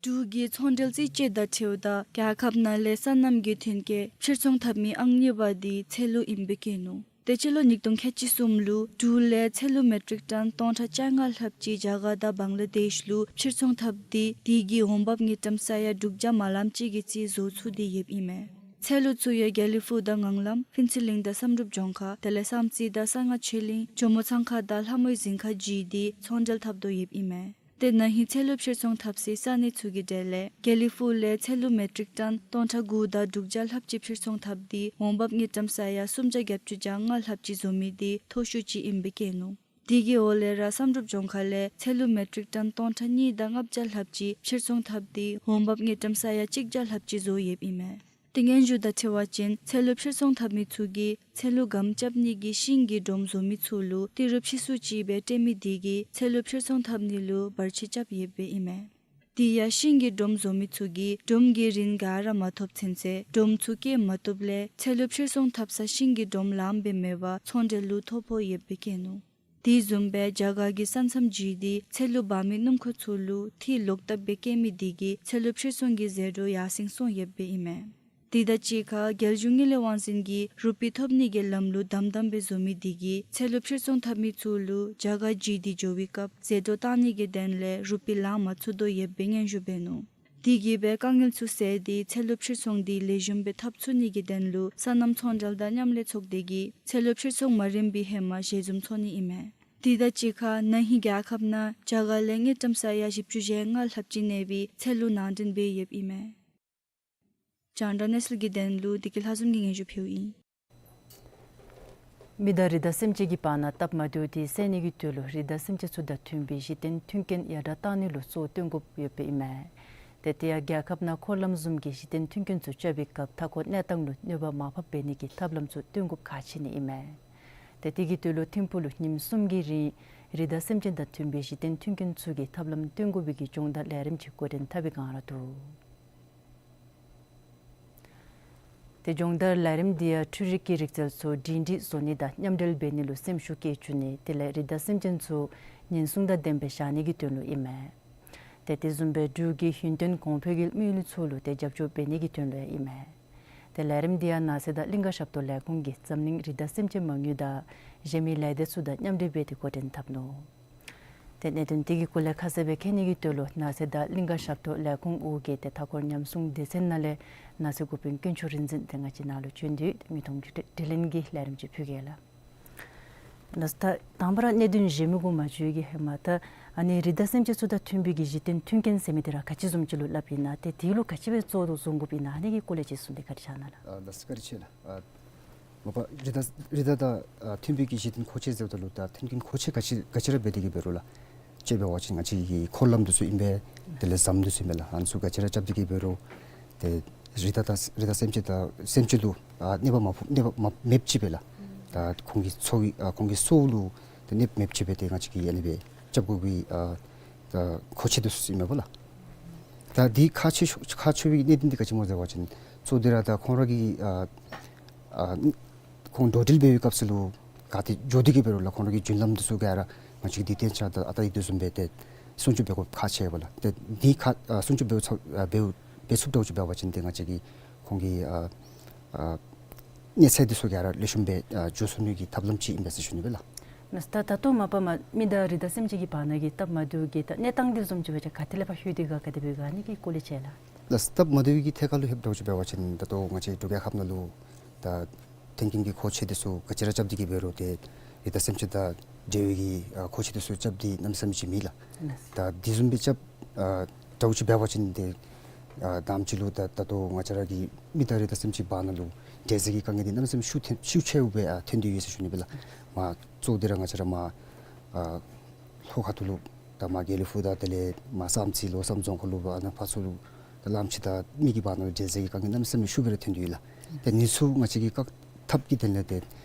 འབྲུག་གི་ཚོང་འབྲེལ་རྩིས་དཔྱད་དང་འཁྲིལཝ་ད་རྒྱལ་ཁབ་ནང་ལས་སོ་ནམ་གྱི་ཐོན་སྐྱེད་ཕྱིར་ཚོང་འཐབ་མི་ཨང་གཉིས་པ་འདི་ཚལ་ལུ་ཨིནམ་སྦེ་བཀོད་ནུག། ཏེ་སྤྱི་ལོ་ཉིས་སྟོང་ཁལ་གཅིག་གསུམ་ལུ་འབྲུག་ལས་ཚལ་ལུ་མེ་ཊིག་ཊོན་སྟོང་ཕྲག་བཅོ་ལྔ་ལྷགཔ་ཅིག་རྒྱ་གར་དང་བང་ལ་དེཤ་ལུ་ཕྱིར་ཚོང་འཐབ་སྟེ་དེ་གི་འོང་འབབ་དངུལ་ཀྲམ་ས་ཡ་དྲུག་བརྒྱ་མ་ལམ་ཅིག་གི་རྩིས་བཟོ་ཚུགས་ཏེ་ཡོདཔ་ཨིན་མས། ཚལ་ལུ་ཚུ་ཡང་དགེ་ལེགས་ཕུག་དང་ངང་ལམ་ཕུན་ཚོགས་གླིང་དང་བསམ་གྲུབ་ལྗོངས་མཁར་དེ་ལས་བསམ་རྩེ་དང་གསང་སྔགས་ཆོས་གླིང་ཇོ་མོ་ཚང་ཁ་དང་ལྷ་མོའི་གཟིམ་ཁ་བརྒྱུད་དེ་ཚོང་འབྲེལ་འཐབ་དོ་ཡོདཔ་ཨིན་མས། ཏེ་ན་ཧིང་ཚལ་ལུ་ཕྱིར་ཚོང་འཐབ་སའི་ས་གནས་ཚུ་གི་གྲས་ལས་དགེ་ལེགས་ཕུག་ལས་ཚལ་ལུ་མེ་ཊིག་ཊོན་སྟོང་ཕྲག་དགུ་དང་དྲུག་བརྒྱ་ལྷགཔ་ཅིག་ཕྱིར་ཚོང་འཐབ་སྟེ་འོང་འབབ་དངུལ་ཀྲམ་ས་ཡ་སུམ་བརྒྱ་བརྒྱད་ཅུ་གྱ་ལྔ་ལྷགཔ་ཅིག་བཟོ་མི་འདི་མཐོ་ཤོས་ཅིག་ཨིནམ་སྦེ་བཀོད་ནུག། དེ་གི་འོག་ལས་ར་བསམ་གྲུབ་ལྗོངས་མཁར་ལས་ཚལ་ལུ་མེ་ཊིག་ཊོན་སྟོང་ཕྲག་གཉིས་དང་ལྔ་བརྒྱ་ལྷགཔ་ཅིག་ཕྱིར་ཚོང་འཐབ་སྟེ་འོང་འབབ་དངུལ་ཀྲམ་ས་ཡ་གཅིག་བརྒྱ་ལྷགཔ་ཅིག་བཟོ་ཡོདཔ་ཨིན་མས། ཏེ་སྙན་ཞུ་དང་འཁྲིལ་བ་ཅིན་ཚལ་ལུ་ཕྱིར་ཚོང་འཐབ་མི་ཚུ་གིས་ཚལ་ལུ་སྒམ་རྐྱབ་ནི་གི་ཤིང་གི་སྒྲོམ་བཟོ་མི་ཚུ་ལུ་ཏི་རུ་ཕྱིས་སུ་ཅིག་སྦེ་སྤྲོད་མི་འདི་གིས་ཚལ་ལུ་ཕྱིར་ཚོང་འཐབ་ནི་ལུ་བར་ཆད་རྐྱབ་ཡོདཔ་ཨིན་མས། དེ་ཡང་ཤིང་གི་སྒྲོམ་བཟོ་མི་ཚུ་གིས་སྒྲོམ་གྱི་རིན་ག་ར་མ་ཐོབ་ཚུན་ཚོད་སྒྲོམ་ཚུ་བཀོལ་མ་བཏུབ་ལས་ཚལ་ལུ་ཕྱིར་ཚོང་འཐབ་ས་ཤིང་གི་སྒྲོམ་ལངམ་སྦེ་མེད་པར་ཚོང་འབྲེལ་ལུ་ཐོ་ཕོག་ཡོདཔ་སྦེ་བཀོད་ནུག། དེ་བཟུམ་སྦེ་རྒྱ་གར་གྱི་ས་མཚམས་བརྒྱུད་དེ་ཚལ་ལུ་འབག་མི་སྣུམ་འཁོར་ཚུ་ལུ་འཐུས་ལོག་བཏབ་སྦེ་བཀོད་མི་འདི་གིས་ཚལ་ལུ་ཕྱིར་ཚོང་གི་ཟད་འགྲོ་ཡར་སེང་སོང་ཡོདཔ་ཨིན་མས། དེ་དང་གཅིག་ཁར་རྒྱལ་གཞུང་དངུལ་ལས་དབང་འཛིན་གྱིས་རུ་པི་ཐོབ་ནི་གི་ལམ་ལུགས་དམ་དམ་སྦེ་བཟོ་མི་འདི་གིས་ཚལ་ལུ་ཕྱིར་ཚོང་འཐབ་མི་ཚུ་ལུ་རྒྱ་གར་བརྒྱུད་དེ་འགྱོ་བའི་སྐབས་ཟད་འགྲོ་བཏང་ནི་གི་དོན་ལས་རུ་པི་ལང་མ་ཚུགས་དོ་ཡོདཔ་སྦེ་སྙན་ཞུ་འབད་ནུག། དེ་གིས་སྦེ་དཀའ་ངལ་ཚུ་བསལ་ཏེ་ཚལ་ལུ་ཕྱིར་ཚོང་འདི་ལེགས་ཤོམ་སྦེ་འཐབ་ཚུགས་ནི་གི་དོན་ལུ་སོ་ནམ་ཚོང་འབྲེལ་དང་མཉམ་ལས་ཚོགས་སྡེ་གིས་ཚལ་ལུ་ཕྱིར་ཚོང་མ་རན་པའི་ཧེ་མ་ཞལ་འཛོམས་ཚོགས་ནི་ཨིན་མས། དེ་དང་གཅིག་ཁར་ན་ཧིང་རྒྱལ་ཁབ་ནང་རྒྱ་གར་ལས་དངུལ་ཀྲམ་ས་ཡ་བཞི་བཅུ་ཞེ་ལྔ་ལྷགཔ་ཅིག་གནས་པའི་ཚལ་ལུ་ནང་འདྲེན་འབད་ཡོདཔ་ཨིན་མས། རྒྱང་བསྒྲགས་གནས་ཚུལ་གྱི་དོན་ལུ་བདེ་སྐྱིད་ལྷ་འཛོམས་ཀྱིས་སྙན་ཞུ་ཕུལཝ་ཨིན། མི་དང་རི་དྭགས་སེམས་ཅན་གྱི་བར་ན་སྟབས་མ་བདེཝ་དེ་སེལ་ནི་གི་དོན་ལུ་རི་དྭགས་སེམས་ཅན་ཚུ་དང་མཐུན་པའི་གཞི་རྟེན་མཐུན་རྐྱེན་ཡར་དྲག་གཏང་ནི་ལུ་གཙོ་བོ་བཏོན་དགོཔ་ཡོདཔ་ཨིན་མས། ཏེ་དེ་ཡང་རྒྱལ་ཁབ་ནང་འཁོར་ལམ་བཟུམ་གྱི་གཞི་རྟེན་མཐུན་རྐྱེན་ཚུ་རྐྱབ་པའི་སྐབས་མཐའ་འཁོར་གནས་སྟངས་ལུ་གནོད་པ་མ་ཕོགཔ་འབད་ནི་གི་ཐབས་ལམ་ཚུ་བཏོན་དགོཔ་ཁག་ཆེ་ནི་ཨིན་མས། ཏེ་དེ་གི་དོན་ལུ་ཐིམ་ཕུག་ལུ་ཉིནམ་གསུམ་གྱི་རིང་རི་དྭགས་སེམས་ཅན་དང་མཐུན་པའི་གཞི་རྟེན་མཐུན་རྐྱེན་ཚུ་གི་ཐབས་ལམ་བཏོན་དགོ་པའི་གི་སྦྱོང་བརྡར་ལས་རིམ་ཅིག་འགོ་འདྲེན་འཐབ་པའི་བསྒང་ར་འདུག། ཏེ་སྦྱོང་བརྡར་ལས་རིམ་འདི་ཡང་འཕྲུལ་རིག་གི་རིག་རྩལ་ཚུ་སྒྲིང་སྒྲིང་བཟོ་ནི་དང་མཉམ་འབྲེལ་འབད་ནི་ལུ་སེམས་ཤུགས་བསྐྱེད་བཅུག་ནི་དེ་ལས་རི་དྭགས་སེམས་ཅན་ཚུ་ཉེན་སྲུང་དང་ལྡནམ་སྦེ་བཞག་ནི་གི་དོན་ལུ་ཨིན་མས། ཏེ་དེ་བཟུམ་སྦེ་འབྲུག་གི་ཡུན་བརྟན་གོང་འཕེལ་གྱི་དམིགས་ཡུལ་ཚུ་ལུ་ཏེ་རྒྱབ་སྐྱོར་འབད་ནི་གི་དོན་ལུ་ཡང་ཨིན་མས། ཏེ་ལས་རིམ་འདི་ཡང་ནགས་ཚལ་དང་གླིང་ཀ་ཞབས་ཏོག་ལས་ཁུངས་ཀྱིས་འཛམ་གླིང་རི་དྭགས་སེམས་ཅན་མ་དངུལ་དང་གཞན་མི་ལས་སྡེ་ཚུ་དང་མཉམ་འབྲེལ་འབད་དེ་འགོ་འདྲེན་འཐབ་ནུག། ཏེ་གནད་དོན་དེ་གི་སྐོར་ལས་ཁ་གསལ་སྦེ་མཁྱེན་ནི་གི་དོན་ལུ་ནགས་ཚལ་དང་གླིང་ཀ་ཞབས་ཏོག་ལས་ཁུངས་འོག་གི་ཏེ་མཐའ་འཁོར་ཉམས་སྲུང་སྡེ་ཚན་ནང་ལས་ནགས་ཚལ་འགོ་དཔོན་དཀོན་མཆོག་རིག་འཛིན་ཏེ་ང་བཅས་ནང་ལུ་བྱོན་ཏེ་ཏེ་མི་མཐོང་དྲི་དྲི་ལན་གྱི་ལས་རིམ་ཅིག་ཕུལ་གེ་ལགས། ལགས་སོ། ད་དང་པ་ར་གནད་དོན་གཞན་མི་གུ་མ་འགྱོ་བའི་གི་ཧེ་མ་ད་ཨ་ནི་རི་དྭགས་སེམས་ཅན་ཚུ་དང་མཐུན་པའི་གི་གཞི་རྟེན་མཐུན་རྐྱེན་ཟེར་མི་འདི་ར་ག་ཅི་བཟུམ་ཅིག་ལུ་སླབ་ཨིན་ན་ཏེ་དེ་ལུ་ག་ཅི་སྦེ་གཙོ་བོ་བཟུང་དགོཔ་ཨིན་ན་ཨ་ནི་གི་སྐོར་ལས་ཅིག་གསུངས་ཏེ་བཀའ་དྲིན་བསྐྱང་གནང་ལགས། ཨ་ལགས་སོ། བཀའ་དྲིན་ཆེ་ལགས། ཨ་མ་པ་རི་དྭགས་རི་དྭགས་དང་ཨ་མཐུན་པའི་གི་གཞི་རྟེན་མཁོ་ཆས་ཟེརཝ་ད་ལུ་ད་མཐུན་རྐྱེན་མཁོ་ཆས་ག་ཅི་ག་ཅི་ར་འབད་དེ་གི་འབད་རུང་ལགས། དཔྱེ་འབད་བ་ཅིན་ང་བཅས་ཀྱི་འཁོར་ལམ་འདི་ཚུ་ཨིན་པས། དེ་ལས་ཟམ་འདི་ཚུ་ཨིན་པས་ལགས། ཨ་ནི་ཚུ་ག་ཅི་ར་རྐྱབ་སྟེ་གི་འབད་རུང་ཏེ་རི་དྭགས་དང་རི་དྭགས་སེམས་ཅན་དང་སེམས་ཅན་ལུ་ཨ་གནོད་པ་མ་ཕོག་གནོད་པ་མ་མེདཔ་ཅིག་སྦེ་ལགས། ད་ཁོང་གི་འཚོ་བའི་ཨ་ཁོང་གི་སྲོག་ལུ་ཏེ་གནོདཔ་མེདཔ་ཅིག་སྦེ་ཏེ་ང་བཅས་ཀྱིས་ཨ་ནི་སྦེ་རྐྱབ་དགོ་པའི་ཨ་ད་མཁོ་ཆས་འདི་ཚུ་ཨིན་མས་པ་ལགས། ད་འདི་ཁག་ཆེ་ཤོས་ཁག་ཆེ་བའི་གནད་དོན་འདི་ག་ཅི་སྨོ་ཟེར་བ་ཅིན་གཙོ་བོ་འདི་ར་ད་ཁོང་ར་གི་ཨ་ཨ་ཁོང་འགྲོ་འགྲུལ་འབད་བའི་སྐབས་སུ་ལུ་ག་ཏེ་འགྱོ་སྟེ་གི་འབད་རུང་ལགས་ཁོང་ར་གི་རྒྱུན་ལམ་འདི་ཚུ་ག་ར་ང་བཅས་ཀྱིས་འདི་ཏེ་ཆ་ད་ཨ་ད་ཨིན་དོ་བཟུམ་སྦེ་ཏེ་སྲུང་སྐྱོབ་འབད་དགོཔ་ཁག་ཆེ་བས་ལགས། ཏེ་འདི་ཁག་ཨ་སྲུང་སྐྱོབ་འབད་ཚུགས་ཨ་འབད་འབད་ཚུགསཔ་འདྲཝ་ཅིག་འབད་བ་ཅིན་ཏེ་ང་བཅས་ཀྱིས་ཁོང་གི་ཨ་ཨ་གནས་ཚད་འདི་ཚུ་ག་ར་ལེགས་ཤོམ་སྦེ་ཨ་འགྱོ་ཚུགས་ནི་གི་ཐབས་ལམ་ཅིག་ཨིན་པས་ཟེར་ཞུ་ནི་སྦེ་ལགས། ལགས་སོ། ད་ད་ལྟོ་མ་པ་མ་མི་དང་རི་དྭགས་སེམས་ཅན་གྱི་བར་ན་གི་སྟབས་མ་བདེཝ་གི་ད་གནས་སྟངས་འདི་བཟུམ་ཅིག་འབད་བ་ཅིན་ག་ཏེ་ལས་ཕར་ལྷོད་དེ་ག་ག་དེ་སྦེ་ག་ཨ་ནི་གི་སྐོར་ལས་ཅིག་ལགས། ལགས་སོ། སྟབས་མ་བདེཝ་གི་ཐད་ཁར་ལུ་ལྷོདཔ་འདྲཝ་ཅིག་འབད་བ་ཅིན་ད་ལྟོ་ང་བཅས་འབྲུག་རྒྱལ་ཁབ་ནང་ལུ་ད་མཐུན་རྐྱེན་གྱི་མཁོ་ཆས་འདི་ཚུ་ག་ཅི་ར་རྐྱབ་སྟེ་གི་འབད་རུང་ཏེ་རི་དྭགས་སེམས་ཅན་དང་འབྲེལ་བའི་གི་ཨ་མཁོ་ཆས་འདི་ཚུ་རྐྱབ་སྟེ་གནམ་མེད་ས་མེད་ཅིག་མེད་ལགས། ད་འདི་བཟུམ་སྦེ་རྐྱབ་ཨ་འདྲཝ་ཅིག་འབད་བ་ཅིན་ཏེ་ཨ་ད་ཅི་ལུ་ད་ད་ལྟོ་ང་བཅས་ར་གི་མི་དང་རི་དྭགས་སེམས་ཅན་བར་ན་ལུ་འབྲེལ་འཚོལ་གྱི་དཀའ་ངལ་འདི་གནམ་མེད་ས་མེད་ཤུགས་ཐོན་ཤུགས་ཆེཝ་སྦེ་ཨ་ཐོན་ཏེ་ཡོད་ཟེར་ཞུ་ནི་སྦེ་ལགས། མ་གཙོ་བོ་འདི་ར་ང་བཅས་ར་མ་ཨ་ལྷོ་ཁ་ཐུག་ལུ་ད་མ་དགེ་ལེགས་ཕུག་དང་དེ་ལས་མ་བསམ་རྩེ་ལོ་བསམ་རྫོང་ཁག་ལུ་ཨ་ནཱ་ཕར་ཚུར་ལུ་ད་གླངམོ་ཆེ་དང་མི་གི་བར་ན་ལུ་འབྲེལ་འཚོལ་གྱི་དཀའ་ངལ་གནམ་མེད་ས་མེད་ཤུགས་སྦེ་ར་ཐོན་ཏེ་ཡོད་ལགས། ཏེ་ཨ་ནི་ཚུ་ང་བཅས་ཀྱིས་བཀག་ཐབས་ཀྱི་དོན་ལས་ཏེ་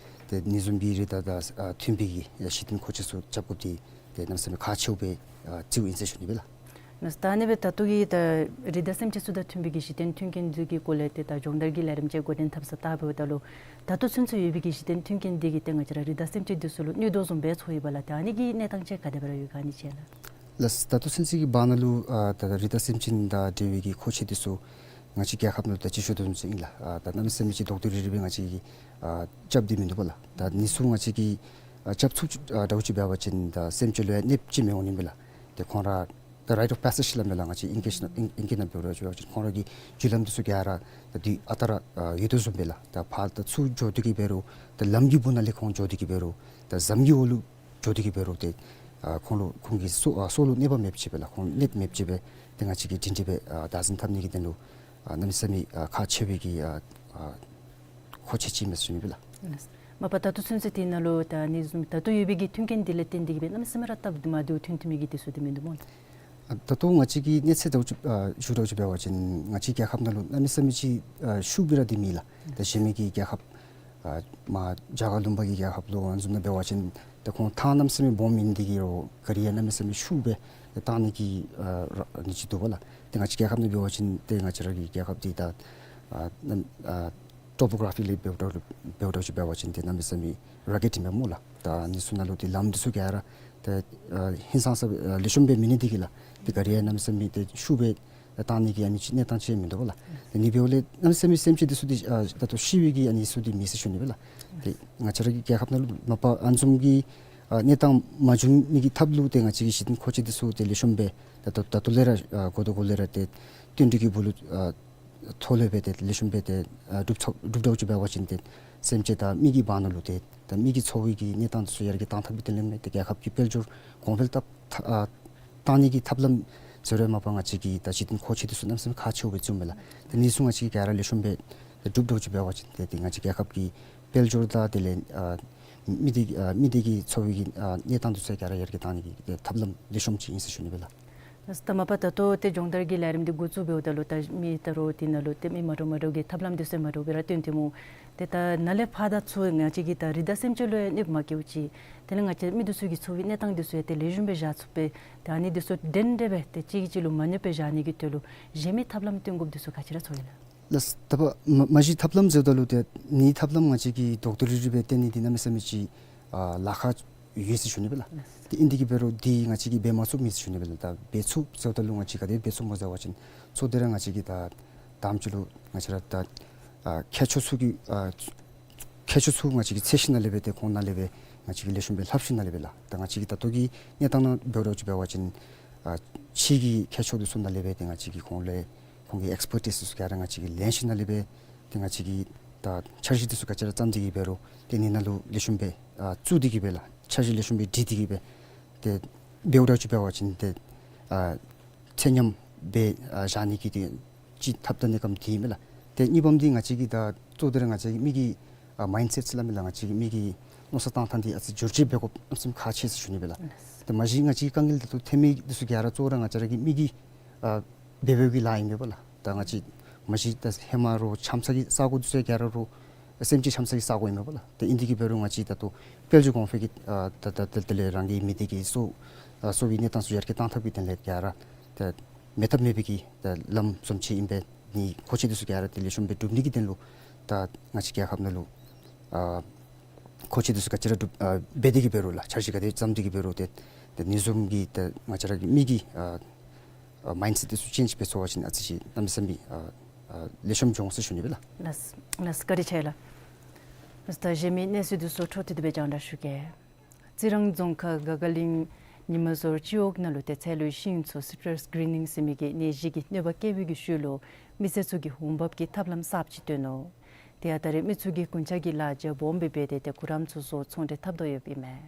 ཏེ་ཨ་ནི་བཟུམ་སྦེ་རི་དྭགས་དང་ཨ་མཐུན་པའི་གི་ཨ་གཞི་རྟེན་མཁོ་ཆས་ཚུ་རྐྱབ་དགོཔ་འདི་ཏེ་གནམ་མེད་ས་མེད་ཁག་ཆེཝ་སྦེ་ཨ་བརྩིཝ་ཨིན་ཟེར་ཞུ་ནི་སྦེ་ལགས། ལགས་སོ། ད་ཨ་ནི་སྦེ་ད་ལྟོ་གི་ད་རི་དྭགས་སེམས་ཅན་ཚུ་དང་མཐུན་པའི་གི་གཞི་རྟེན་མཐུན་རྐྱེན་འདི་གི་སྐོར་ལས་ཏེ་ད་སྦྱོང་བརྡར་གྱི་ལས་རིམ་ཅིག་འགོ་འདྲེན་འཐབ་ས་ལྟ་བུ་ད་ལུ་ད་ལྟོ་ཚུན་ཚོད་ཡོད་པའི་གི་གཞི་རྟེན་མཐུན་རྐྱེན་འདི་གིས་ཏེ་ང་བཅས་ར་རི་དྭགས་སེམས་ཅན་འདི་ཚུ་ལུ་གནོད་དོ་བཟུམ་སྦེ་ཚོར་ཡོདཔ་ལགས། ཏེ་ཨ་ནི་གི་གནས་སྟངས་ཅིག་ག་དེ་སྦེ་ར་ཡོད་ག་ཨ་ནི་ཅིག་ལགས། ལགས་སོ། ད་ལྟོ་ཚུན་ཚོད་ཀྱི་བར་ན་ལུ་ཨ་ད་ད་རི་དྭགས་སེམས་ཅན་དང་འབྲེལ་བའི་གི་མཁོ་ཆས་འདི་ཚུ་ང་བཅས་རྒྱལ་ཁབ་ནང་ལུ་ད་ཅི་ཞུ་དོ་བཟུམ་ཅིག་ཨིན་ལགས། ཨ་ད་གནམ་མེད་ས་མེད་ཅིག་རྡོག་རྡོག་རིལ་རི་སྦེ་ང་བཅས་ཀྱིས་ཨ་རྐྱབ་སྟེ་མིན་འདུག་པ་ལགས། ད་ཨ་ནི་ཚུ་ང་བཅས་ཀྱིས་ཨ་རྐྱབ་ཚུགསཔ་ཨ་འདྲཝ་ཅིག་འབད་བ་ཅིན་ད་སེམས་ཅན་ལུ་ཡང་གནོདཔ་ཅིག་མི་འོང་ནི་མས་ལགས། ཏེ་ཁོང་ར་ད་རའིཊ་ཨོཕ་པེ་སེཇ་སླབ་མས་ལགས། ང་བཅས་ཨིང་སྐད་ནང་ཨིང་ཨིང་སྐད་ནང་འབད་རུང་ཅིག་འབད་བ་ཅིན་ཁོང་ར་གི་རྒྱུན་ལམ་འདི་ཚུ་ག་ར་ད་དུས་ཨ་རྟག་ར་ཨ་ཡོད་དོ་བཟུམ་སྦེ་ལགས། ད་ཕར་ད་ཚུར་འགྱོ་སྟེ་གི་འབད་རུང་ད་ལམ་གྱི་སྦུག་ནང་ལས་ཁོང་འགྱོ་སྟེ་གི་འབད་རུང་ད་ཟམ་གྱི་འོག་ལུ་འགྱོ་སྟེ་གི་འབད་རུང་ཏེ་ཨ་ཁོང་ལུ་ཁོང་གི་སྲོག་ཨ་སྲོག་ལུ་གནོད་པ་མེདཔ་ཅིག་སྦེ་ལགས། ཁོང་གནོདཔ་མེདཔ་ཅིག་སྦེ་ཏེ་ང་བཅས་ཀྱིས་སྒྲིང་སྒྲི་སྦེ་ཨ་བདག་འཛིན་འཐབ་ནི་གི་དོན་ལུ་ཨ་གནམ་མེད་ས་མེད་ཨ་ཁག་ཆེ་བའི་གི་ཨ་ཨ་མཁོ་ཆས་ཅིག་ཨིན་མས་ཟེར་ཞུ་ནི་སྦེ་ལགས། མ་པ་ད་ལྟོ་ཚུན་ཚོད་འདི་ནང་ལུ་ད་ཨ་ནི་བཟུམ་ད་ལྟོ་ཡོད་པའི་གི་མཐུན་རྐྱེན་འདི་ལས་བརྟེན་ཏེ་གི་སྦེ་གནམ་མེད་ས་མེད་ར་སྟབས་མ་བདེཝ་ཐོན་ཐོན་མི་གི་དེ་ཚུ་འདི་མིན་འདུག་སྨོ། ཨ་ད་ལྟོ་ང་བཅས་ཀྱི་གནས་ཚད་འདྲཝ་ཅིག་ཨ་ཞུ་འདྲཝ་ཅིག་འབད་བ་ཅིན་ང་བཅས་རྒྱལ་ཁབ་ནང་ལུ་གནམ་མེད་ས་མེད་ཅིག་ཨ་ཤུགས་སྦེ་ར་འདི་མེད་ལགས། ད་གཞན་མི་གི་རྒྱལ་ཁབ་ཨ་མར་རྒྱ་གར་ལུང་པ་གི་རྒྱལ་ཁབ་ལུ་ཨ་ནི་བཟུམ་ནང་འབད་བ་ཅིན་ད་ཁོང་ཐང་གནམ་མེད་ས་མེད་སྦོམ་ཨིན་ཏེ་གི་རུང་ག་རི་ཡང་གནམ་མེད་ས་མེད་ཤུགས་སྦེ་ད་བཏང་ནི་གི་ཨ་ར་ཨ་ནི་ཅིག་འདུག་པ་ལགས། ཏེ་ང་བཅས་རྒྱལ་ཁབ་ནང་འབད་བ་ཅིན་ཏེ་ང་བཅས་ར་གི་རྒྱལ་ཁབ་འདི་ད་ཨ་གནམ་ཨ་ཊོ་པོ་གྲ་ཕི་ལས་འབདཝ་འདྲཝ་འབདཝ་འདྲཝ་ཅིག་འབད་བ་ཅིན་ཏེ་གནམ་མེད་ས་མེད་ར་གེཌ་ཨིན་པས་སྨོ་ལགས། ད་ཨ་ནི་ཚུ་ནང་ལུ་ཏེ་ལམ་འདི་ཚུ་ག་ར་ཏེ་ཨ་ཧིང་སངས་ས་སྦེ་ཨ་ལེགས་ཤོམ་སྦེ་མེད་ནི་འདི་གིས་ལགས། ཏེ་ག་རི་ཡང་གནམ་མེད་ས་མེད་ཏེ་ཤུགས་སྦེ་བཏང་ནི་གི་ཨ་ནི་ཅིག་གནས་སྟངས་ཅིག་མིན་འདུག་པ་ལགས། ཏེ་ཨ་ནི་འབདཝ་ལས་གནམ་མེད་ས་མེད་སེམས་ཅན་འདི་ཚུ་འདི་ཨ་ད་ལྟོ་ཤི་བའི་གི་ཨ་ནི་ཚུ་འདི་མེད་ཟེར་ཞུ་ནི་སྦེ་ལགས། ཏེ་ང་བཅས་ར་གི་རྒྱལ་ཁབ་ནང་ལུ་མ་པ་ཨ་ནི་བཟུམ་གྱི་ ཨ་གནས་སྟངས་མ་བྱུང་ནི་གི་ཐབས་ལུ་ཏེ་ང་བཅས་ཀྱིས་གཞི་རྟེན་མཁོ་ཆས་འདི་ཚུ་ཏེ་ལེགས་ཤོམ་སྦེ་ད་ད་ད་ལྟོ་ལས་ར་ཨ་འགོ་ཐོག་འགོ་ལས་ར་ཏེ་བསྟུན་གྲོས་ཀྱི་སྦུག་ལུ་ཨ་ཐོག་ལས་སྦེ་ཏེ་ལེགས་ཤོམ་སྦེ་ཏེ་ཨ་གྲུབ་གྲུབ་འགྱོ་ཚུགས་པ་ཅིན་ཏེ་སེམས་ཅན་དང་མི་གི་བར་ན་ལུ་ཏེ་ད་མི་གི་འཚོ་བའི་གི་གནས་སྟངས་འདི་ཚུ་ཡར་རྒྱས་གཏང་ཐབས་ཀྱི་དོན་ལས་མེན་ཏེ་རྒྱལ་ཁབ་ཀྱི་དཔལ་འབྱོར་གོང་འཕེལ་ཐབས་ཐ་ཨ་གཏང་ནི་གི་ཐབས་ལམ་ཟེར་རུང་མ་པ་ང་བཅས་ཀྱིས་ད་གཞི་རྟེན་མཁོ་ཆས་འདི་ཚུ་གནམ་མེད་ས་མེད་ཁག་ཆེཝ་སྦེ་བརྩིཝ་མས་ལགས། ཏེ་འདི་ཚུ་ང་བཅས་ཀྱིས་ག་ར་ལེགས་ཤོམ་སྦེ་གྲུབ་འགྱོ་ཚུགས་པ་ཅིན་ཏེ་ཏེ་ང་བཅས་རྒྱལ་ཁབ་ཀྱི་དཔལ་འབྱོར་དང་དེ་ལས་ཨ་མི་སྡེ་ཨ་མི་སྡེ་གི་འཚོ་བའི་གི་ཨ་གནས་སྟངས་འདི་ཚུ་ག་ར་ཡར་རྒྱས་གཏང་ནི་གི་ཏེ་ཐབས་ལམ་ལེགས་ཤོམ་ཅིག་ཨིན་ཟེར་ཞུ་ནི་སྦེ་ལགས། ལགས་སོ། ད་མ་པ་ད་ལྟོ་ཏེ་སྦྱོང་བརྡར་གྱི་ལས་རིམ་འདི་འགོ་བཙུགས་འབདཝ་ད་ལུ་ད་མི་ད་རུང་དེ་ནང་ལུ་ཏེ་མི་མ་འདྲཝ་མ་འདྲཝ་གི་ཐབས་ལམ་འདི་ཚུ་མ་འདྲཝ་སྦེ་ར་སྟོན་ཏེ་སྨོ། ཏེ་ད་ནཱ་ལས་ཕར་ད་ཚུར་ང་བཅས་ཀྱི་ད་རི་དྭགས་སེམས་ཅན་ལུ་ཡང་གནོདཔ་མ་བཀལཝ་ཅིག་དེ་ལས་ང་བཅས་མི་འདི་ཚུ་གི་འཚོ་བའི་གནས་སྟངས་འདི་ཚུ་ཡང་ཏེ་ལེགས་ཤོམ་སྦེ་བཞག་ཚུགས་པས། ད་ཨ་ནི་འདི་ཚུ་འདྲན་འདྲ་སྦེ་ཏེ་གཅིག་གིས་གཅིག་ལུ་མ་གནོད་པར་བཞག་ནི་གི་དོན་ལུ་གཞན་མི་ཐབས་ལམ་སྟོན་དགོཔ་འདི་ཚུ་ག་ཅི་ར་ཚོར་ཡི་ལགས། ལགས་སོ། ད་མ་མ་གཞི་ཐབས་ལམ་ཟེརཝ་ད་ལུ་ཏེ་ནི་ཐབས་ལམ་ང་བཅས་ཀྱིས་རྡོག་རྡོག་རིལ་རི་སྦེ་སྟོན་ནི་འདི་གནམ་མེད་ས་མེད་ཅིག་ཨ་ལཱ་ཁག་ཡོད་ཟེར་ཞུ་ནི་སྦེ་ལགས། ཏེ་ཨིན་དེ་གིས་འབད་རུང་འདི་ང་བཅས་ཀྱིས་འབད་མ་ཚུགསཔ་མེད་ཟེར་ཞུ་ནི་སྦེ་ལགས། ད་འབད་ཚུགས་ཟེརཝ་ད་ལུ་ང་བཅས་ག་དེ་འབད་ཚུགསཔ་སྨོ་ཟེར་བ་ཅིན་གཙོ་དེ་ར་ང་བཅས་ཀྱིས་ད་དང་པ་ཅིག་ལུ་ང་བཅས་ར་ད་ཨ་མཁས་མཆོག་ཚུ་གི་ཨ་མཁས་མཆོག་ཚུ་ང་བཅས་ཀྱིས་འཚོལ་ཞིནམ་ལས་སྦེ་ཏེ་ཁོང་ནང་ལས་སྦེ་ང་བཅས་ཀྱིས་ལེགས་ཤོམ་སྦེ་ལྷབ་ཞིནམ་ལས་སྦེ་ལགས། ད་ང་བཅས་ཀྱིས་ད་ལྟོ་གི་གནས་སྟངས་ནང་འབད་རུང་ཅིག་འབད་བ་ཅིན་ཨ་ཕྱི་གི་མཁས་མཆོག་འདི་ཚུ་ནང་ལས་སྦེ་ཏེ་ང་བཅས་ཀྱིས་ཁོང་ལས་ཁོང་གི་ཨེགསི་པར་ཊིས་འདི་ཚུ་ག་ར་ང་བཅས་ཀྱིས་ལེན་ཞིནམ་ལས་སྦེ་ཏེ་ང་བཅས་ཀྱིས་ད་འཆར་གཞི་འདི་ཚུ་ག་ཅི་ར་བརྩམས་ཏེ་གིས་འབད་རུང་ཏེ་ནི་ནང་ལུ་ལེགས་ཤོམ་སྦེ་ཨ་བཙུགས་ཏེ་གིས་སྦེ་ལགས། འཆར་གཞི་ལེགས་ཤོམ་སྦེ་སྒྲིག་སྟེ་གིས་སྦེ་ཏེ་འབདཝ་ད་ཅིག་འབད་བ་ཅིན་ཏེ་ཨ་ཚད་མཉམ་སྦེ་ཨ་བཞག་ནི་གི་ཏེ་ཅིག་ཐབས་དང་གནས་སྐབས་འདི་ཨིན་མས་ལགས། ཏེ་གཉིས་པམ་འདི་ང་བཅས་ཀྱིས་ད་གཙོ་དེ་ར་ང་བཅས་ཀྱི་མི་གི་ཨ་མའིནཌ་སེཊ་ཟེར་སླབ་མས་ལགས། ང་བཅས་ཀྱི་མི་གི་མནོ་བསམ་བཏང་ཐངས་འདི་ཨ་ཙི་བསྒྱུར་བཅོས་འབད་དགོཔ་གནམ་མེད་ས་མེད་ཁག་ཆེ་ཟེར་ཞུ་ནི་སྦེ་ལགས། ཏེ་མ་གཞི་ང་བཅས་ཀྱི་དཀའ་ངལ་དང་ཐོན་མི་འདི་ཚུ་ག་ར་གཙོ་བོ་ར་ང་བཅས་ར་གི་མི་གི་ཨ་འབད་འབདཝ་གི་ལཱ་ཨིན་མས་པ་ལགས། ད་ང་བཅས་མ་གཞི་ད་ཧེ་མ་རོགས་འཁྱམ་ས་གི་ས་གོ་འདི་ཚུ་ག་ར་རོགས་སེམས་ཅན་འཁྱམ་ས་གི་ས་གོ་ཨིན་མས་པ་ལགས། ཏེ་ཨིན་དེ་གིས་འབད་རུང་ང་བཅས་ད་ལྟོ་དཔལ་འབྱོར་གོང་འཕེལ་གྱི་ཨ་ད་ད་ད་དེ་ལས་རང་གི་མི་སྡེ་གི་གསོ་ཨ་གསོ་བའི་གནས་སྟངས་ཚུ་ཡར་རྒྱས་གཏང་ཐབས་ཀྱི་དོན་ལས་ག་ར་ད་མེད་ཐབས་མེད་པའི་གི་ད་ལམ་བཟུམ་ཅིག་ཨིན་པས། ནི་མཁོ་ཆས་འདི་ཚུ་ག་ར་ཏེ་ལེགས་ཤོམ་སྦེ་སྒྲུབ་ནི་གི་དོན་ལུ་ད་ང་བཅས་རྒྱལ་ཁབ་ནང་ལུ་ཨ་མཁོ་ཆས་འདི་ཚུ་ག་ཅི་ར་སྒྲུབ་ཨ་འབད་དེ་གིས་འབད་རུང་ལགས། འཆར་གཞི་ག་དེ་བརྩམས་ཏེ་གིས་འབད་རུང་ཏེ་ཏེ་ནི་བཟུམ་གྱི་ད་ང་བཅས་ར་གི་མི་གི་ཨ་ཨ་མའིནཌ་སེཊ་འདི་ཚུ་ཅེནཇ་འབད་ཚུགས་པ་ཅིན་ཨ་ཙི་ཅིག་གནམ་མེད་ས་མེད་ཨ་ཨ་ལེགས་ཤོམ་འགྱོ་འོང་ཟེར་ཞུ་ནི་སྦེ་ལགས། ལགས་ལགས་བཀའ་དྲིན་ཆེ་ལགས། ལགས་ད་གཞན་མི་གནས་ཚུལ་འདི་ཚུ་འཕྲོ་མཐུད་དེ་སྦེ་རྒྱང་བསྒྲགས་ཞུ་གེ། རྩི་རང་རྫོང་ཁག་དགའ་དགའ་གླིང་ཉི་མ་ཟོར་སྤྱི་འོག་ནང་ལུ་ཏེ་ཚལ་ལུའི་ཤིང་ཚུ་སི་ཊྲས་གི་རིན་ནིང་ཟེར་མི་གི་ནད་གཞི་གི་གནོད་པ་བཀལ་བའི་གི་ཤུལ་ལུ་མི་སེར་ཚུ་གིས་འོང་འབབ་ཀྱི་ཐབས་ལམ་གསརཔ་ཅིག་བཏོན་ནུག། དེ་ཡང་ད་རེས་མི་ཚུ་གིས་རྒུན་ཆང་གི་ལཱ་རྒྱབ་འོང་སྦེ་འབད་དེ་ཏེ་གུ་རམ་ཚུ་བཟོ་ཚོང་འབྲེལ་འཐབ་དོ་ཡོདཔ་ཨིན་མས།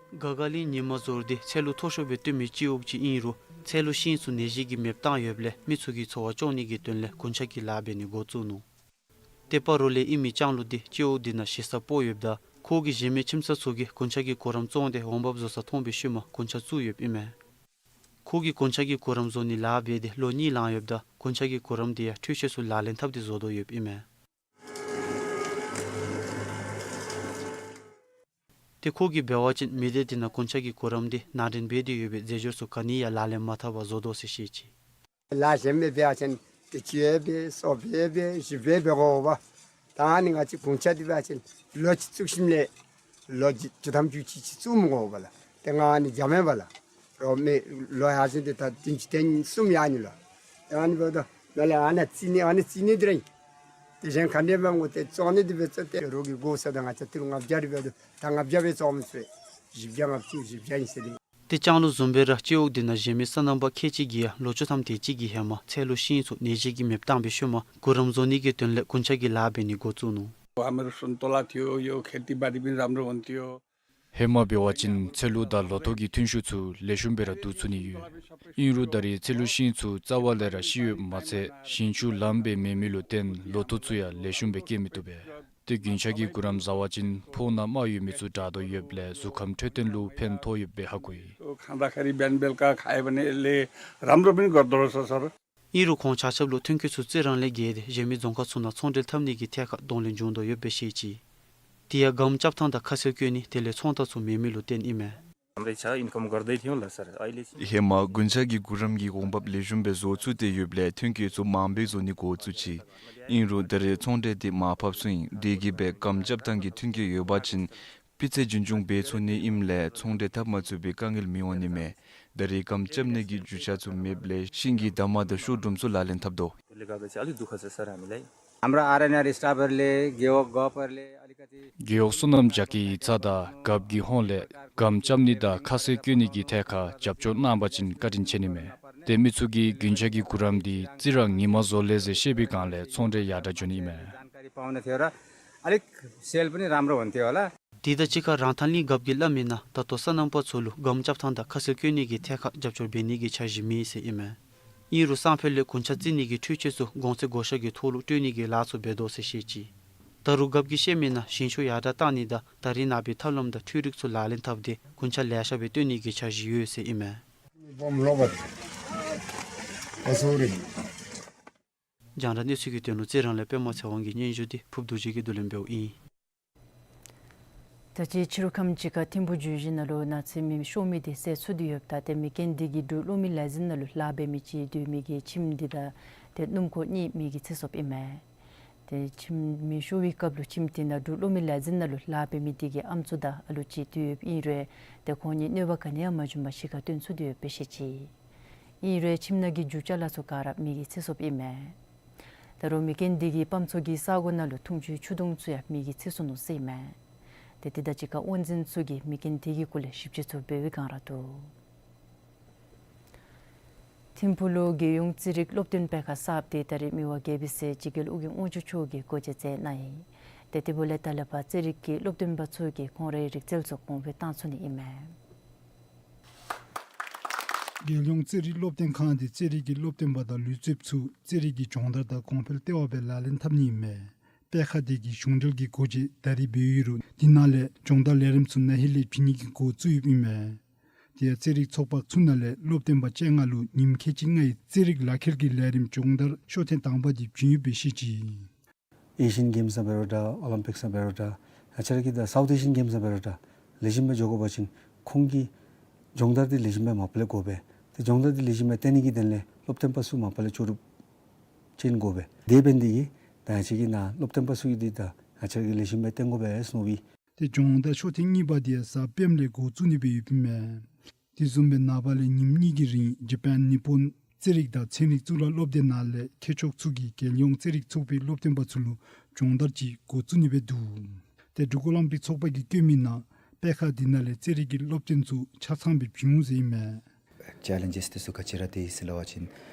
དགའ་དགའ་གླིང་ཉི་མ་ཟོར་འདི་ཚལ་ལུ་མཐོ་ཤོས་སྦེ་སྟོན་མི་སྤྱི་འོག་ཅིག་ཨིན་རུང་ཚལ་ལུ་ཤིང་ཚུ་ནད་གཞི་གིས་མེདཔ་བཏང་ཡོདཔ་ལས་མི་ཚུ་གིས་འཚོ་བ་སྐྱོང་ནི་གི་དོན་ལས་རྒུན་ཆང་གི་ལཱ་འབད་ནི་འགོ་བཙུགས་ནུག། ཏེ་སྤ་རོ་ལས་ཨིན་མི་ལྕང་ལུ་འདི་སྤྱི་འོག་འདི་ནང་གཞི་ས་སྤོ་ཡོདཔ་ད་ཁོ་གིས་གཞན་མི་ཁྱིམ་ཚང་ཚུ་གིས་རྒུན་ཆང་གི་གུ་རམ་བཙོང་སྟེ་འོང་འབབ་བཟོ་ས་མཐོང་པའི་ཤུལ་མ་རྒུན་ཆང་བཙུགས་ཡོདཔ་ཨིན་མས། ཁོ་གིས་རྒུན་ཆང་གི་གུ་རམ་བཟོ་ནི་ལཱ་འབད་དེ་ལོ་གཉིས་ལང་ཡོདཔ་ད་རྒུན་ཆང་གི་གུ་རམ་འདི་ཡང་འཕྲུལ་ཆས་ཚུ་ལག་ལེན་འཐབ་སྟེ་བཟོ་དོ་ཡོདཔ་ཨིན་མས། ཏེ་ཁོ་གིས་འབད་བ་ཅིན་མི་སྡེ་འདི་ནང་རྒུན་ཆང་གི་གུ་རམ་འདི་ནང་འདྲེན་འབད་དེ་ཡོད་པའི་རྫས་སྦྱོར་ཚུ་ག་ནི་ཡང་ལག་ལེན་མ་འཐབ་པར་བཟོ་དོ་ཟེར་བཤད་ཅི། ལཱ་གཞན་མི་འབད་བ་ཅིན་ཏེ་ཅི་ཡང་འབད་སོ་འབད་འབད་ཞིབ་འབད་འབད་དགོ་པས། ད་ནི་ང་བཅས་རྒུན་ཆང་འདི་འབད་བ་ཅིན་ལོ་གཅིག་བཙུགས་ཞིནམ་ལས་ལོ་བཅུ་ཐམ་བཅུ་གཅིག་ཅིག་བཙུགས་མི་དགོ་པས་ལགས། ཏེ་ང་ནི་འཇམ་མེད་པ་ལགས། རོགས་མི་ལོ་ཡར་སོང་སྟེ་ད་བདུན་ཅུ་ཐེངས་གསུམ་ཡར་ནི་ལགས། ཏེ་ཨ་ནི་འབདཝ་ད་ནཱ་ལས་ཨ་ནཱ་རྩི་ནི་ཨ་ནཱ་རྩི་ནི་འདི་ར་ཨིན། ཏེ་གཞན་ག་ནི་འབད་མི་དགོ། ཏེ་བཙོང་ནི་འདི་འབད་བཙོང་སྟེ་རོགས་ཀྱིས་དགོ་ཟེརཝ་ད་ང་བཅས་ཏི་རུ་ལྔ་བརྒྱ་རེ་འབདཝ་ད་ད་ལྔ་བརྒྱ་སྦེ་བཙོང་མི་ཚུགས། བཞི་བརྒྱ་ལྔ་བཅུ་བཞི་བརྒྱ་ཨིན་ཟེར་ཏེ། ཏེ་ལྕང་ལུ་བཟུམ་སྦེ་ར་སྤྱི་འོག་འདི་ནང་གཞན་མི་སོ་ནམ་པ་ཁལ་གཅིག་གིས་ཡང་ལོ་བཅུ་ཐམ་དེ་ཅིག་གི་ཧེ་མ་ཚལ་ལུ་ཤིང་ཚུ་ནད་གཞི་གིས་མེདཔ་བཏང་པའི་ཤུལ་མ་གུ་རམ་བཟོ་ནི་གི་དོན་ལས་རྒུན་ཆང་གི་ལཱ་འབད་ནི་འགོ་བཙུགས་ནུག། हमारे सुन्तोला थियो, यो खेतीबारी पनि राम्रो हुन्थ्यो। ཧེ་མ་འབད་བ་ཅིན་ཚལ་ལུ་དང་ལོ་ཐོག་གི་ཐོན་ཤུགས་ཚུ་ལེགས་ཤོམ་སྦེ་ར་བསྡུ་ཚུགས་ནི་ཡོད། ཨིན་རུང་ད་རེས་ཚལ་ལུ་ཤིང་ཚུ་རྩ་བ་ལས་ར་ཤི་ཡོདཔ་མ་ཚད་ཞིང་ཆུ་ལངམ་སྦེ་མེད་མི་ལུ་བརྟེན་ལོ་ཐོག་ཚུ་ཡང་ལེགས་ཤོམ་སྦེ་སྐྱེ་མི་བཏུབ་པས། ཏེ་རྒུན་ཆང་གི་གུ་རམ་བཟའ་བ་ཅིན་ཕོཝ་ནང་རྨ་ཡོད་མི་ཚུ་དྲག་དོ་ཡོདཔ་ལས་གཟུགས་ཁམས་འཕྲོད་བསྟེན་ལུ་ཕན་ཐོགས་ཡོདཔ་སྦེ་ཧ་གོ་ཡི། खाँदाखेरि बिहान बेलुका खायो भने यसले राम्रो पनि गर्दो रहेछ सर। ཨིན་རུང་ཁོང་ཆ་ཁྱབ་ལུ་ཐོན་སྐྱེད་ཚུ་རྩི་རང་ལས་བརྒལ་ཏེ་གཞན་མི་རྫོང་ཁག་ཚུ་ནང་ཚོང་འབྲེལ་འཐབ་ནི་གི་ཐད་ཁར་གདོང་ལེན་འབྱུང་དོ་ཡོདཔ་སྦེ་བཤད་ཅི། དེ་ཡང་སྒམ་རྐྱབ་ཐངས་དང་ཁ་གསལ་བཀོད་ནི་དེ་ལས་ཚོང་རྟགས་ཚུ་མེད་མི་ལུ་བརྟེན་ཨིན་མས། राम्रै छ, इन्कम गर्दै थियौँ ल सर। अहिले चाहिँ ཧེ་མ་རྒུན་ཆང་གི་གུ་རམ་གྱིས་འོང་འབབ་ལེགས་ཤོམ་སྦེ་བཟོ་ཚུགས་ཏེ་ཡོདཔ་ལས་ཐོན་སྐྱེད་ཚུ་མངམ་སྦེ་བཟོ་ནི་འགོ་བཙུགས་ཅི། ཨིན་རུང་ད་རེས་ཚོང་འབྲེལ་འདི་མར་ཕབ་སོང་ཡི། དེ་གིས་སྦེ་སྒམ་རྐྱབ་ཐངས་ཀྱི་ཐོན་སྐྱེད་ཡོད་པ་ཅིན་སྤུས་ཚད་རྒྱུན་འཁྱོངས་འབད་ཚུགས་ནི་ཨིནམ་ལས་ཚོང་འབྲེལ་འཐབ་མ་ཚུགས་པའི་དཀའ་ངལ་མི་འོང་ནི་མས། ད་རེས་སྒམ་རྐྱབ་ནི་གི་རྒྱུ་ཆ་ཚུ་མེདཔ་ལས་ཤིང་གི་འདབ་མ་དང་ཤོག་སྒྲོམ་ཚུ་ལག་ལེན་འཐབ་དོ། त्यसले गर्दा चाहिँ अलिक दुःख छ सर हामीलाई। हाम्रो आरएनआर स्टाफहरूले गेवक गफहरूले अलिक རྒེད་འོག་སོ་ནམ་རྒྱ་སྐྱེད་ཡིག་ཚང་དང་རྒཔོ་གི་ཧོངས་ལས་སྒམ་རྐྱབ་ནི་དང་ཁ་ཟས་བཀོད་ནི་གི་ཐད་ཁར་རྒྱབ་སྐྱོར་གནང་བ་ཅིན་བཀའ་དྲིན་ཆེ་ནི་མས། ཏེ་མི་ཚུ་གིས་རྒྱུན་ཆད་ཀྱི་གུ་རམ་འདི་རྩི་རང་ཉིན་མ་བཟོ་ལེ་ཟེར་བཤད་པའི་སྒང་ལས་ཚོང་འབྲེལ་ཡར་དྲག་འགྱོ་ནི་ཨིན་མས། जानकारी पाउन थियो र अलिक सेल पनि राम्रो हुन्थ्यो होला। དེ་དང་གཅིག་ཁར་རང་ཐང་གླིང་རྒཔོ་གིས་སླབ་མིའི་ནང་ད་ལྟོ་སོ་ནམ་པ་ཚུ་ལུ་སྒམ་རྐྱབ་ཐངས་དང་ཁ་ཟས་བཀོད་ནི་གི་ཐད་ཁར་རྒྱབ་སྐྱོར་འབད་ནི་གི་འཆར་གཞི་མེད་ཟེར་ཨིན་མས། ཨིན་རུང་སང་ཕོད་ལས་གུན་ཆ་བརྩི་ནི་གི་འཕྲུལ་ཆས་ཚུ་གོང་ཚད་བགོ་བཤའ་གི་ཐོག་ལུ་སྤྲོད་ནི་གི་ལཱ་ཚུ་འབད་དོ་ཟེར་བཤད་ཅི། ད་རུང་རྒཔོ་གིས་བཤད་མིའི་ནང་ཞིང་ཆུ་ཡར་དྲག་བཏང་ནི་དང་ད་རིས་ནངས་པའི་ཐབས་ལམ་དང་འཕྲུལ་རིག་ཚུ་ལག་ལེན་འཐབ་སྟེ་གུན་ཆ་ལེ་ཤ་སྦེ་བཏོན་ནི་གི་འཆར་གཞི་ཡོད་ཟེར་ཨིན་མས། རྒྱང་བསྒྲགས་གནས་ཚུལ་གྱི་དོན་ལུ་རྩི་རང་ལས་པདྨ་ཚེ་དབང་གི་སྙན་ཞུ་འདི་ཕུབ་རྡོ་རྗེ་གིས་བསྡུ་ལེན་འབདཝ་ཨིན། ད་ཅི་ཕྱི་རུ་ཁམས་ཅིག་ཁར་ཐིམ་ཕུག་བརྗོད་གཞི་ནང་ལུ་ནགས་ཚལ་མེ་ཤོར་མི་འདི་སེལ་ཚུགས་ཏེ་ཡོདཔ་ད་ཏེ་མེ་རྐྱེན་འདི་གིས་འབྲུག་གློག་མེ་ལས་འཛིན་ནང་ལུ་ལཱ་འབད་མི་ཅིག་སྡོད་མི་གི་ཁྱིམ་འདི་དང་ཏེ་སྣུམ་འཁོར་གཉིས་མེ་གིས་འཚིག་སོཔ་ཨིན་མས། ཏེ་ཁྱིམ་མེ་ཤོར་བའི་སྐབས་ལུ་ཁྱིམ་དེ་ནང་འབྲུག་གློག་མེ་ལས་འཛིན་ནང་ལུ་ལཱ་འབད་མི་དེ་གི་ཨམ་སྲུ་དང་ཨ་ལུ་ཅིག་སྡོད་ཡོདཔ་ཨིན་རུང་ཏེ་ཁོང་གཉིས་གནོད་པ་ག་ནི་ཡང་མ་བྱུང་པར་གཞིས་ཁར་བཏོན་ཚུགས་ཏེ་ཡོདཔ་སྦེ་བཤད་ཅི། ཨིན་རུང་ཁྱིམ་ནང་གི་རྒྱུ་ཅ་ལ་ཚུ་ག་ར་མེ་གིས་འཚིག་སོཔ་ཨིན་མས། ད་རུང་མེ་རྐྱེན་དེ་གིས་དཔའ་མཚོ་གི་ས་གོ་ནང་ལུ་འཐུང་ཆུའི་ཆུ་དུང་ཚུ་ཡང་མེ་གིས་འཚིག་སོ་ནུག་ཟེར་ཨིན་མས། ཏེ་དེ་དང་གཅིག་ཁར་དབང་འཛིན་ཚུ་གིས་མེ་རྐྱེན་དེ་གི་སྐོར་ལས་ཞིབ་དཔྱད་ཚུ་འབད་བའི་སྒང་ར་འདུག། ཐིམ་ཕུག་ལུ་རྒྱལ་ཡོངས་རྩིས་རིག་སློབ་སྟོན་སྤེལ་ཁང་གསརཔ་དེ་ད་རིས་མི་དབང་རྒྱལ་པོའི་སྲས་འཇིགས་རྒྱལ་ཨོ་རྒྱན་དབང་ཕྱུག་མཆོག་གིས་སྒོ་འབྱེད་མཛད་གནང་ཡི། ཏེ་དེ་འབདཝ་ལས་ད་ལས་ཕར་རྩིས་རིག་གི་སློབ་སྟོན་པ་ཚུ་གིས་ཁོང་རའི་རིག་རྩལ་ཚུ་གོང་འཕེལ་བཏང་ཚུགས་ནི་ཨིན་མས། རྒྱལ་ཡོངས་རྩིས་རིག་སློབ་སྟོན་ཁང་འདི་རྩིས་རིག་གི་སློབ་སྟོན་པ་དང་ལུས་རྩལཔ་ཚུ་རྩིས་རིག་གི་སྦྱོང་བརྡར་དང་གོང་འཕེལ་ལྟེ་བ་སྦེ་ལག་ལེན་འཐབ་ནི་ཨིན་མས། སྤེལ་ཁང་དེ་གིས་གཞུང་འབྲེལ་གྱི་སྒོ་འབྱེད་ད་རིས་འབད་ཡོད་རུང་དེ་ནང་ལས་སྦྱོང་བརྡར་ལས་རིམ་ཚུ་ན་ཧིང་ལས་བྱིན་ནི་གི་འགོ་བཙུགས་ཡོདཔ་ཨིན་མས། དེ་ཡང་རྩིས་རིག་ཚོགས་པ་ཚུ་ནང་ལས་སློབ་སྟོན་པ་བཅོ་ལྔ་ལུ་ཉིནམ་ཁལ་གཅིག་ལྔའི་རྩིས་རིག་ལག་ཁྱེར་གྱི་ལས་རིམ་སྦྱོང་བརྡར་ཤོག་ཐེངས་དང་པ་དེ་བྱིན་ཡོདཔ་སྦེ་བཤད་ཅི། ཨེ་ཤི་ཡན་གེམསི་ནང་འབད་རུང་འདྲ་ཨོ་ལིམ་པིགསི་ནང་འབད་རུང་འདྲ་ང་བཅས་ར་གི་ད་སའུཐ་ཨེ་ཤི་ཡན་གེམསི་ནང་འབད་རུང་འདྲ་ལེགས་ཤོམ་སྦེ་འགྱོ་དགོ་པ་ཅིན་ཁོང་གི་སྦྱོང་བརྡར་འདི་ལེགས་ཤོམ་སྦེ་མ་པ་ལས་དགོ་པས། ཏེ་སྦྱོང་བརྡར་འདི་ལེགས་ཤོམ་སྦེ་སྟོན་ནི་གི་དོན་ལས་སློབ་སྟོན་པ་ཚུ་མ་པ་ལས་ལྕོགས་གྲུབ་ཅན་དགོ་པས། དེ་འབད་ནི་དེ་གིས་ད་ང་བཅས་ཀྱི་ནཱ་སློབ་སྟོན་པ་ཚུ་གིས་འདི་ད་ང་བཅས་ར་གིས་ལེགས་ཤོམ་སྦེ་སྟོན་དགོ་པས་ཟེར་མནོ་བའི། ཏེ་སྦྱོང་བརྡར་ཤོག་ཐེངས་གཉིས་པ་དེ་ཡང་གཟའ་སྤེནམ་ལས་འགོ་བཙུགས་ནི་སྦེ་ཡོདཔ་ཨིན་མས། དེ་བཟུམ་སྦེ་ནངས་པ་ལས་ཉིནམ་གཉིས་ཀྱི་རིང་ཇ་པཱན་ནི་པཱོན་རྩིས་རིག་དང་ཚན་རིག་གཙུག་ལག་སློབ་སྡེ་ནང་ལས་མཁས་མཆོག་ཚུ་གིས་རྒྱལ་ཡོངས་རྩིས་རིག་ཚོགས་པའི་སློབ་སྟོན་པ་ཚུ་ལུ་སྦྱོང་བརྡར་ཅིག་འགོ་བཙུགས་ནི་སྦེ་འདུག། ཏེ་འབྲུག་ཨོ་ལིམ་པིག་ཚོགས་པ་གིས་བཀོད་མིའི་ནང་སྤེལ་ཁང་དེ་ནང་ལས་རྩིས་རིག་གི་སློབ་སྟོན་ཚུ་ཆ་ཚང་སྦེ་བྱིན་འོང་ཟེར་ཨིན་མས། ཅེ་ལེནཇེསི་འདི་ཚུ་ག་ཅི་ར་འདུག་ཟེར་སླབ་པ་ཅིན་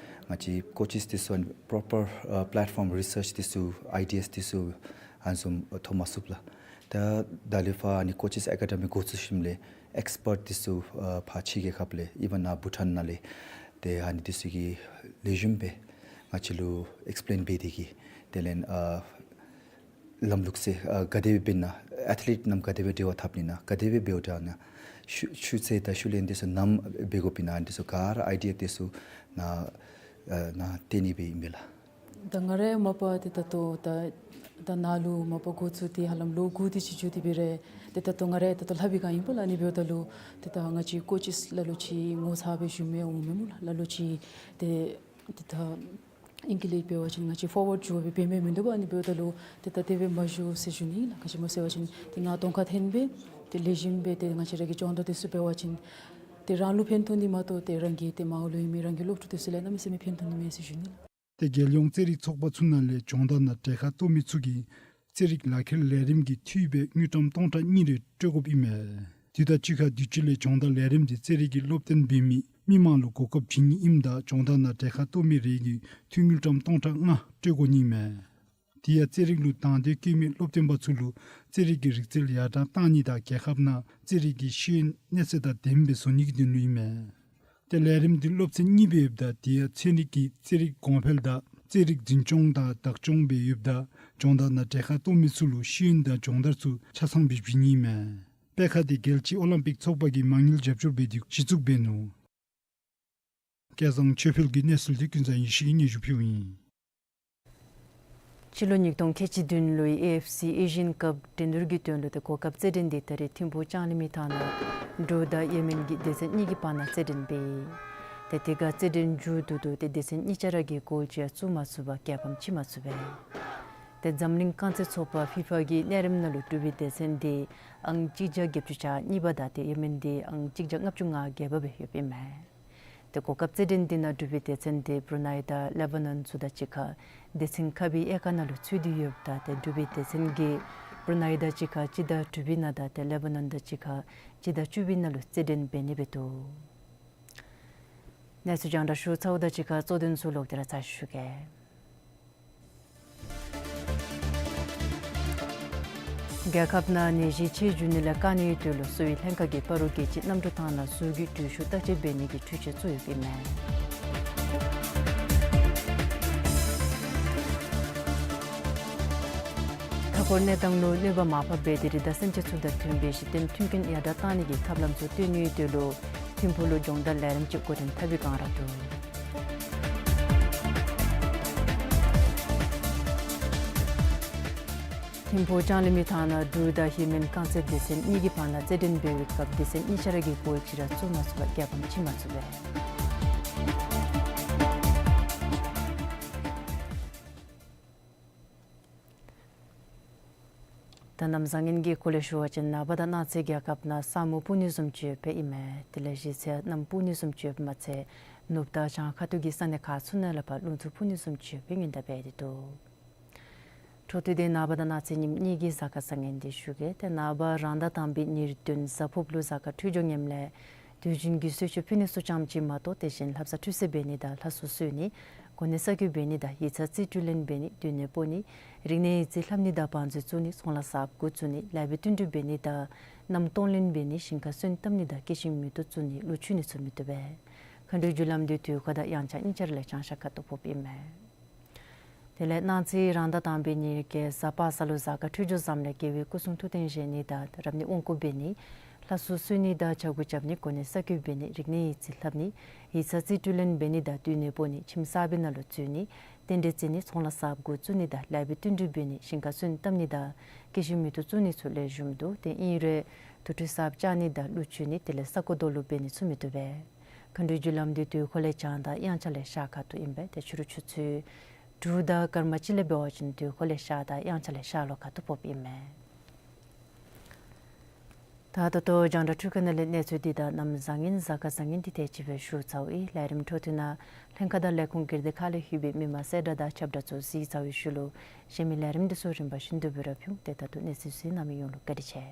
ང་བཅས་ཀོ་ཅིསི་འདི་ཚུ་པོརོ་པར་ཨ་པེ་ལེཊ་ཕོརམ་རི་སརཆ་འདི་ཚུ་ཨའི་ཌི་ཡཱས་འདི་ཚུ་ཨ་ནི་བཟུམ་ཐོབ་མ་ཚུགས་ལགས། ད་ད་ལས་ཕར་ཨ་ནི་ཀོ་ཅིསི་ཨེ་ཀ་ཌེ་མི་འགོ་བཙུགས་ཞིནམ་ལས་ཨེགསི་པརཊ་འདི་ཚུ་ཨ་ཕར་ཕྱི་རྒྱལ་ཁབ་ལས་ཨི་ཝན་ནཱ་བྷུ་ཊཱན་ནང་ལས་ཏེ་ཨ་ནི་འདི་ཚུ་གིས་ལེགས་ཤོམ་སྦེ་ང་བཅས་ལུ་ཨེགསི་པི་ལེན་འབད་དེ་གིས་དེ་ལས་ཨ་ལམ་ལུགས་ཟེར་ཨ་ག་དེ་སྦེ་འབད་ན་ཨེཐ་ལིཊ་རྣམས་ག་དེ་སྦེ་འབྲེལ་བ་འཐབ་ནི་ན་ག་དེ་སྦེ་འབདཝ་ད་ན་ཤུ་ཤུ་ཚད་དང་ཤུ་ལེན་འདི་ཚུ་ནམ་འབད་དགོཔ་ཨིན་ན་འདི་ཚུ་ག་ར་ཨའི་ཌི་ཡཱ་འདི་ཚུ་ནཱ་ཨ་ནཱ་སྟོན་ནི་སྦེ་ཨིན་པས་ལགས། ད་ང་ར་མ་པ་ཏེ་ད་ལྟོ་ད་ད་ནཱ་ལུ་མ་པ་འགོ་བཙུགས་ཏེ་ཧ་ལམ་ལོ་དགུ་དེ་ཅིག་འགྱོ་སྟེ་འབད་རུང་ཏེ་ད་ལྟོ་ང་ར་ད་ལྟོ་ལྷབ་པའི་སྒང་ཨིན་པས་ལགས། ཨ་ནི་འབདཝ་ད་ལུ་ཏེ་ད་ང་བཅས་ཀོ་ཅིསི་ལ་ལུ་ཅིག་ངོ་ཚ་སྦེ་བཞུགས་མི་འོང་མས་སྨོ་ལགས། ལ་ལུ་ཅིག་ཏེ་ཏེ་ད་ཨིང་སྐད་ལས་འབད་བ་ཅིན་ང་བཅས་ཕོར་ཝརཌ་འགྱོ་སྦེ་འབད་མི་མིན་འདུག་པ། ཨ་ནི་འབདཝ་ད་ལུ་ཏེ་ད་དེ་སྦེ་མ་བཞུགས་ཟེར་ཞུ་ནི་ལགས། ག་ཅི་སྨོ་ཟེར་བ་ཅིན་ཏེ་ནཱ་གདོང་ཁར་ཐོན་སྦེ་ཏེ་ལེགས་ཤོམ་སྦེ་ཏེ་ང་བཅས་ར་གི་སྦྱོང་བརྡར་འདི་ཚུ་འབད་བ་ཅིན་ཏེ་རང་ལུ་ཕན་ཐོགས་ནི་མ་གཏོགས་ཏེ་རང་གི་ཏེ་མར་ལུ་ཡོད་མི་རང་གི་སློབ་ཕྲུག་འདི་ཚུ་ལུ་གནམ་མེད་ས་མེད་ཕན་ཐོགས་ནི་མས་ཟེར་ཞུ་ནི་ལགས། ཏེ་རྒྱལ་ཡོངས་རྩིས་རིག་ཚོགས་པ་ཚུ་ནང་ལས་སྦྱོང་བརྡར་ནང་གྲལ་ཁར་གཏོགས་མི་ཚུ་གིས་རྩིས་རིག་ལག་ཁྱེར་ལས་རིམ་གྱི་འཐུས་སྦེ་དངུལ་ཀྲམ་སྟོང་ཕྲག་གཉིས་རེ་སྤྲོད་དགོཔ་ཨིན་མས། དེ་དང་གཅིག་ཁར་དུས་ཅི་ལས་སྦྱོང་བརྡར་ལས་རིམ་འདི་རྩིས་རིག་གི་སློབ་སྟོན་འབད་མི་མི་མང་ལུ་གོ་སྐབས་བྱིན་ནི་ཨིནམ་ད་སྦྱོང་བརྡར་ནང་གྲལ་ཁར་གཏོགས་མི་རེ་གིས་འཐུས་དངུལ་ཀྲམ་སྟོང་ཕྲག་ལྔ་སྤྲོད་དགོ་ནི་མས། དེ་ཡང་རྩིས་རིག་ལུ་དང་འདོད་བསྐྱེད་མི་སློབ་སྟོན་པ་ཚུ་ལུ་རྩིས་རིག་གི་རིག་རྩལ་ཡར་དྲག་གཏང་ནི་དང་རྒྱལ་ཁབ་ནང་རྩིས་རིག་གི་ཤེས་ཡོན་གནས་ཚད་དང་ལྡནམ་སྦེ་བཟོ་ནི་གི་དོན་ལུ་ཨིན་མས། ཏེ་ལས་རིམ་འདི་སློབ་ཚན་གཉིས་སྦེ་ཡོདཔ་ད་དེ་ཡང་ཚན་རིག་གི་རྩིས་རིག་གོང་འཕེལ་དང་རྩིས་རིག་འཛིན་སྐྱོང་དང་བདག་སྐྱོང་སྦེ་ཡོདཔ་ད་སྦྱོང་བརྡར་ནང་གྲལ་ཁར་གཏོགས་མི་ཚུ་ལུ་ཤེས་ཡོན་དང་སྦྱོང་བརྡར་ཚུ་ཆ་ཚང་སྦེ་བྱིན་ནི་ཨིན་མས། སྤེལ་ཁང་འདི་རྒྱལ་སྤྱིའི་ཨོ་ལིམ་པིག་ཚོགས་པ་གིས་མ་དངུལ་རྒྱབ་སྐྱོར་འབད་དེ་གཞི་བཙུགས་འབད་ནུག། སྐལ་བཟང་ཆོས་འཕེལ་གྱིས་གནས་ཚུལ་འདི་ཀུན་བཟང་ཡེ་ཤེས་ཀྱིས་སྙན་ཞུ་ཕུལཝ་ཨིན། སྤྱི་ལོ་ཉིས་སྟོང་ཁལ་གཅིག་བདུན་ལོའི་ཨེ་ཨེཕ་སི་ཨེ་ཤི་ཡན་ཀབ་འགྲན་བསྡུར་གྱི་དོན་ལུ་ཏེ་གོ་སྐབས་རྩེད་འགྲན་འདི་ད་རིས་ཐིམ་ཕུག་ལྕང་གླིང་མི་ཐང་ནང་འབྲུག་དང་ཡེ་མེན་གྱི་སྡེ་ཚན་གཉིས་ཀྱི་བར་ན་རྩེད་འགྲན་འབད་ཡི། ཏེ་དེ་ཁར་རྩེད་འགྲན་མཇུག་བསྡུ་དོ་ཏེ་སྡེ་ཚན་གཉིས་ཆ་ར་གིས་གོལ་ཅིག་ཡང་བཙུགས་མ་ཚུགས་པར་རྒྱལ་ཕམ་ཕྱིན་མ་ཚུགས་པས། ཏེ་འཛམ་གླིང་རྐང་རྩེད་ཚོགས་པ་ཕི་ཕ་གི་གནས་རིམ་ནང་ལུ་འབྲུག་པའི་སྡེ་ཚན་འདི་ཨང་གཅིག་བརྒྱ་བརྒྱད་ཅུ་གྱ་གཉིས་པ་དང་ཏེ་ཡེ་མེན་འདི་ཨང་གཅིག་བརྒྱ་ལྔ་བཅུ་ང་བརྒྱད་པ་སྦེ་ཡོདཔ་ཨིན་མས། ཏེ་གོ་སྐབས་རྩེད་འགྲན་འདི་ནང་འབྲུག་པའི་སྡེ་ཚན་འདི་བྷུ་རུ་ནའི་དང་ལེ་བྷ་ནཱན་ཚུ་དང་གཅིག་ཁར་སྡེ་ཚན་ཁག་པའི་དབྱེ་ཁག་ནང་ལུ་ཚུད་དེ་ཡོདཔ་ད་ཏེ་འབྲུག་པའི་སྡེ་ཚན་གྱིས་ པུར་ནཱའི་དང་གཅིག་ཁར་སྤྱི་ཟླ་དྲུག་པའི་ནང་དང་ཏེ་ལེ་བྷ་ནཱན་དང་གཅིག་ཁར་སྤྱི་ཟླ་བཅུ་པའི་ནང་ལུ་རྩེད་འགྲན་འབད་ནི་སྦེ་འདུག། གནས་ཚུལ་རྒྱང་བསྒྲགས་ཞུ་ཚརཝ་དང་གཅིག་ཁར་གཙོ་དོན་ཚུ་ལོག་སྟེ་ར་ཚར་ཞུ་གེ། རྒྱལ་ཁབ་ནང་ནད་གཞི་ཆེ་འགྱོ་ནི་ལས་བཀག་ནིའི་དོན་ལུ་གསོ་བའི་ལྷན་ཁག་གིས་སྤ་རོ་རྒེད་ཅུ་གནམ་གྲུ་ཐང་ནང་ཟུར་གྱི་འགྲུལ་བཞུད་བརྟག་དཔྱད་འབད་ནི་གི་འཕྲུལ་ཆས་བཙུགས་ཡོདཔ་ཨིན་མས། མཐའ་འཁོར་གནས་སྟངས་ལུ་གནོད་པ་མ་ཕོག་པའི་དེ་རིགས་དང་སེམས་ཅན་ཚུ་དང་མཐུན་པའི་གཞི་རྟེན་མཐུན་རྐྱེན་ཡར་དྲག་གཏང་ནི་གི་ཐབས་ལམ་ཚུ་བཏོན་ནིའི་དོན་ལུ་ཐིམ་ཕུག་ལུ་སྦྱོང་བརྡར་ལས་རིམ་ཅིག་འགོ་འདྲེན་འཐབ་པའི་བསྒང་ར་འདུག། ཐིམ་ཕུག་ལྕང་གླིང་མི་ཐང་ནང་འབྲུག་དང་ཧི་མན་རྐང་རྩེད་སྡེ་ཚན་གཉིས་ཀྱི་བར་ན་རྩེད་འགྲན་འབད་བའི་སྐབས་སྡེ་ཚན་གཉིས་ཆ་ར་གིས་གོལ་གཅིག་ར་བཙུགས་མ་ཚུགས་པར་རྒྱལ་ཕམ་ཕྱིན་མ་ཚུགས་པས། ད་གནམ་བཟང་ངན་གྱི་སྐོར་ལས་ཞུ་བ་ཅིན་ནངས་པ་དང་གནངས་ཚེ་རྒྱལ་ཁབ་ནང་ས་སྨུག་སྤུབས་ནི་བཟུམ་ཅིག་ཡོདཔ་ཨིན་མས། དེ་ལས་གཞེས་ཚལ་གནམ་སྤུབས་ནི་བཟུམ་ཅིག་ཡོདཔ་མ་ཚད་ནུབ་དང་བྱང་ཁ་ཐུག་གི་ས་གནས་ཁག་ཚུ་ནང་ལས་ཕར་རླུང་འཚུབ་སྤུབས་ནི་བཟུམ་ཅིག་ཡོདཔ་སྦེ་སྔོན་བརྡ་འབད་དེ་འདུག། འཕྲོ་མཐུད་དེ་ནངས་པ་དང་གནངས་ཚེ་ཉིནམ་གཉིས་ཀྱི་གཟའ་སྐར་བཟང་ངན་འདི་ཞུ་གེ། ཏེ་ནངས་པ་རང་ཟླ་དང་པའི་ཉེར་བདུན་གཟའ་ཕུརབ་ལུ་གཟའ་སྐར་འཕྲོད་སྦྱོར་ངནམ་ལས་དུས་རྒྱུན་གྱི་གསོལ་མཆོད་ཕུལ་ནི་ཚུ་ཙམ་ཅིག་མ་གཏོགས་དེ་བཞིན་ལྷ་བསངས་ཁྲུས་གསོལ་འབད་ནི་དང་ལྷ་སྲུང་གསོལ་ནི་གོ་གནས་གསར་བསྐོ་འབད་ནི་དང་ཡིག་ཚང་རྩིས་སྤྲོད་ལེན་འབད་ནི་སྡོད་གནས་སྤོ་ནི་རིག་གནས་ཡིག་རྩིས་ལྷབ་ནི་དང་བང་མཛོད་བཙུགས་ནི་ཚོང་ལཱ་གསརཔ་འགོ་བཙུགས་ནི་ལེགས་པའི་བསྟུན་གྲོས་འབད་ནི་དང་གནམ་སྟོང་ལེན་འབད་ནི་ཞིང་ཁ་སོན་བཏབ་ནི་དང་སྐྱེ་ཤིང་མེ་ཏོག་བཙུགས་ནི་ཀླུ་མཆོད་ནི་ཚུ་མི་བཏུབ་པས། མཁའ་འགྲོའི་རྒྱུ་ལམ་འདི་དུས་འཁོར་དང་དབྱངས་འཆར་གཉིས་ཆ་ར་ལས་བྱང་ཤར་ཁ་ཐུག་ཕོགཔ་ཨིན་མས། དེ་ལས་གནངས་ཚེ་རང་ཟླ་དང་པའི་ཉེར་བརྒྱད་གཟའ་པ་སངས་ལུ་གཟའ་སྐར་འཕྲོད་སྦྱོར་བཟངམ་ལས་དགེ་བའི་སྐུ་གསུང་ཐུགས་རྟེན་བཞེངས་ནི་དང་རབ་གནས་དབང་བསྐུར་འབད་ནི་ལྷ་སྲུང་གསོལ་ནི་དང་ཕྱྭ་འགུགས་རྐྱབ་ནི་གོ་གནས་གསར་བསྐོ་འབད་ནི་རིག་གནས་ཡིག་རྩིས་ལྷབ་ནི་ཡིག་ཚང་རྩིས་སྤྲོད་ལེན་འབད་ནི་དང་སྡོད་གནས་སྤོ་ནི་ཁྱིམ་གསར་པའི་ནང་ལུ་འཛུལ་ནི་རྟེན་འབྲེལ་བརྩི་ནི་ཚོང་ལཱ་གསརཔ་འགོ་བཙུགས་ནི་དང་ལེགས་པའི་བསྟུན་གྲོས་འབད་ནི་ཞིང་ཁ་སོན་བཏབ་ནི་དང་སྐྱེ་ཤིང་མེ་ཏོག་བཙུགས་ནི་ཚུ་ལེགས་ཤོམ་འདུག། དེ་ཨིན་རུང་དུར་ཁྲོད་གསརཔ་བཅག་ནི་དང་གླུ་མཆོད་ནི་དེ་ལས་ས་རྐོ་རྡོ་སློག་འབད་ནི་ཚུ་མི་བཏུབ་པས། མཁའ་འགྲོའི་རྒྱུ་ལམ་འདི་དུས་འཁོར་ལས་བྱང་དང་དབྱངས་འཆར་ལས་ཤར་ཁ་ཐུག་ཨིན་པས། ཏེ་ཕྱི་རུ་ཆུ་ཚོད་དྲུག་དང་སྐར་མ་གཅིག་ལས་འབད་བ་ཅིན་དུས་འཁོར་ལས་ཤར་དང་དབྱངས་འཆར་ལས་ཤར་ལྷོ་ཁ་ཐུག་ཕོགཔ་ཨིན་མས། ད་ད་ལྟོ་རྒྱང་བསྒྲགས་འཕྲུལ་ཁང་ནང་ལས་གནས་ཚུལ་འདི་དང་གནམ་བཟང་ངན་གཟའ་སྐར་བཟང་ངན་འདི་དེ་ཅིག་སྦེ་ཞུ་ཚརཝ་ཨིན། ལས་རིམ་འཕྲོ་མཐུད་ནང་ལྷན་ཁག་དང་ལས་ཁུངས་སྒེར་སྡེ་ཁག་ལས་ལྷོད་པའི་མི་མང་གསལ་བསྒྲགས་དང་ཁྱབ་བསྒྲགས་ཚུ་གཟིགས་ཚར་བའི་ཤུལ་ལུ་གཞན་མི་ལས་རིམ་འདི་ཚུ་རིམ་པ་བཞིན་དུ་སྦེ་ར་ཕུལ། ཏེ་ད་ལྟོ་གནས་ཚུལ་གཟིགས་གནང་མི་ཡོངས་ལུ་བཀའ་དྲིན་ཆེ།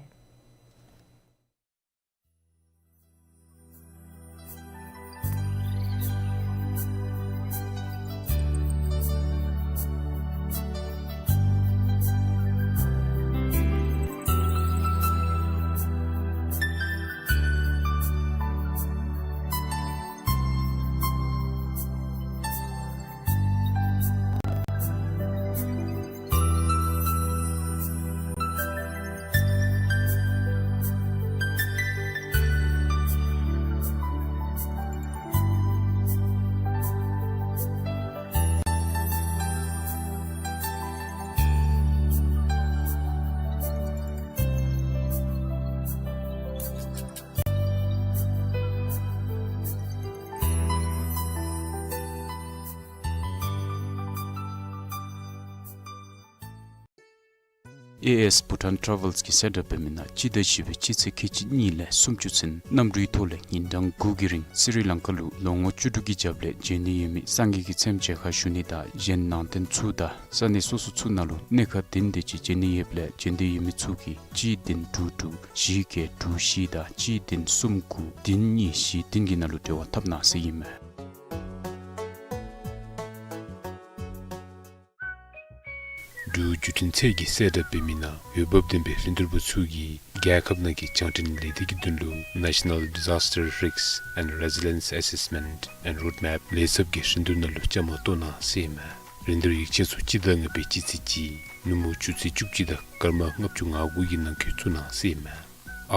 ཨེ་ཨེས་བྷུ་ཊཱན་ཊ་རེ་ཝེལསི་གིས་གསལ་བསྒྲགས་འབད་མི་ནང་སྤྱི་ཟླ་བཞི་པའི་སྤྱི་ཚེས་ཁལ་གཅིག་གཉིས་ལས་སུམ་ཅུ་ཚུན་གནམ་གྲུའི་ཐོག་ལས་ཉིན་གྲངས་དགུ་གི་རིང་སི་རི་ལང་ཀ་ལུ་ལོ་ངོ་བཅུ་དྲུག་གི་རྒྱབ་ལས་མཇལ་ནི་ཡོད་མི་སངས་རྒྱས་ཀྱི་ཚེམས་མཇལ་ཁ་ཞུ་ནི་དང་གཞན་ནང་རྟེན་ཚུ་དང་ས་གནས་སོ་སོ་ཚུ་ནང་ལུ་གནས་ཁག་བདུན་དེ་ཅིག་མཇལ་ནི་ཡོདཔ་ལས་མཇལ་འདོད་ཡོད་མི་ཚུ་གིས་གཅིག་བདུན་དྲུག་དྲུག་བཞི་བརྒྱད་དྲུག་བཞི་དང་གཅིག་བདུན་གསུམ་དགུ་བདུན་གཉིས་བཞི་བདུན་གྱི་ནང་ལུ་འབྲེལ་བ་འཐབ་གནང་ཟེར་ཨིན་མས། འབྲུག་བརྒྱུད་འཕྲིན་ཚད་ཀྱིས་གསལ་བསྒྲགས་འབད་མི་ནང་འོས་འབབ་ལྡན་པའི་རིན་བསྡུར་པ་ཚུ་གིས་རྒྱལ་ཁབ་ནང་གི་རྒྱང་འཕྲིན་ལས་སྡེ་གི་དོན་ལུ་National Disaster Risk and Resilience Assessment and Roadmap ལས་ཚབ་ཀྱི་རིན་བསྡུར་ནང་ལུ་བཅའ་མར་གཏོགས་གནང་ཟེར་ཨིན་མས། རིན་བསྡུར་ཡིག་ཆ་ཚུ་སྤྱི་ཟླ་ལྔ་པའི་སྤྱི་ཚེས་གཅིག་ནུབ་མོ་ཆུ་ཚོད་བཅུ་གཅིག་དང་སྐར་མ་ལྔ་བཅུ་ང་དགུ་གི་ནང་འཁོད་བཙུགས་གནང་ཟེར་ཨིན་མས།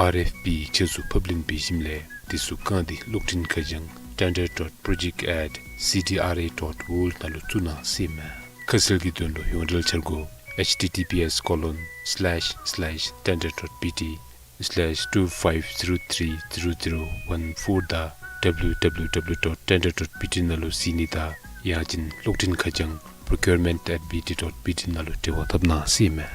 ཨར་ཨེཕ་པི་ཡིག་ཆ་ཚུ་ཕབ་ལེན་འབད་ཞིནམ་ལས་དེ་ཚུ་བཀང་སྟེ་གློག་འཕྲིན་ཁ་བྱང་tender dot project at C D R A dot world ནང་ལུ་བཙུགས་གནང་ཟེར་ཨིན་མས། ཁ་གསལ་གྱི་དོན་ལུ་ཡོངས་འབྲེལ་འཆར་སྒོ་H T T P S colon slash slash tender dot B T slash two five zero three zero zero one four དང་W W W dot tender dot B T ནང་ལུ་གཟིགས་ནི་དང་ཡང་ཅིན་གློག་འཕྲིན་ཁ་བྱང་procurement at B T dot B T ནང་ལུ་འབྲེལ་བ་འཐབ་གནང་ཟེར་ཨིན་མས།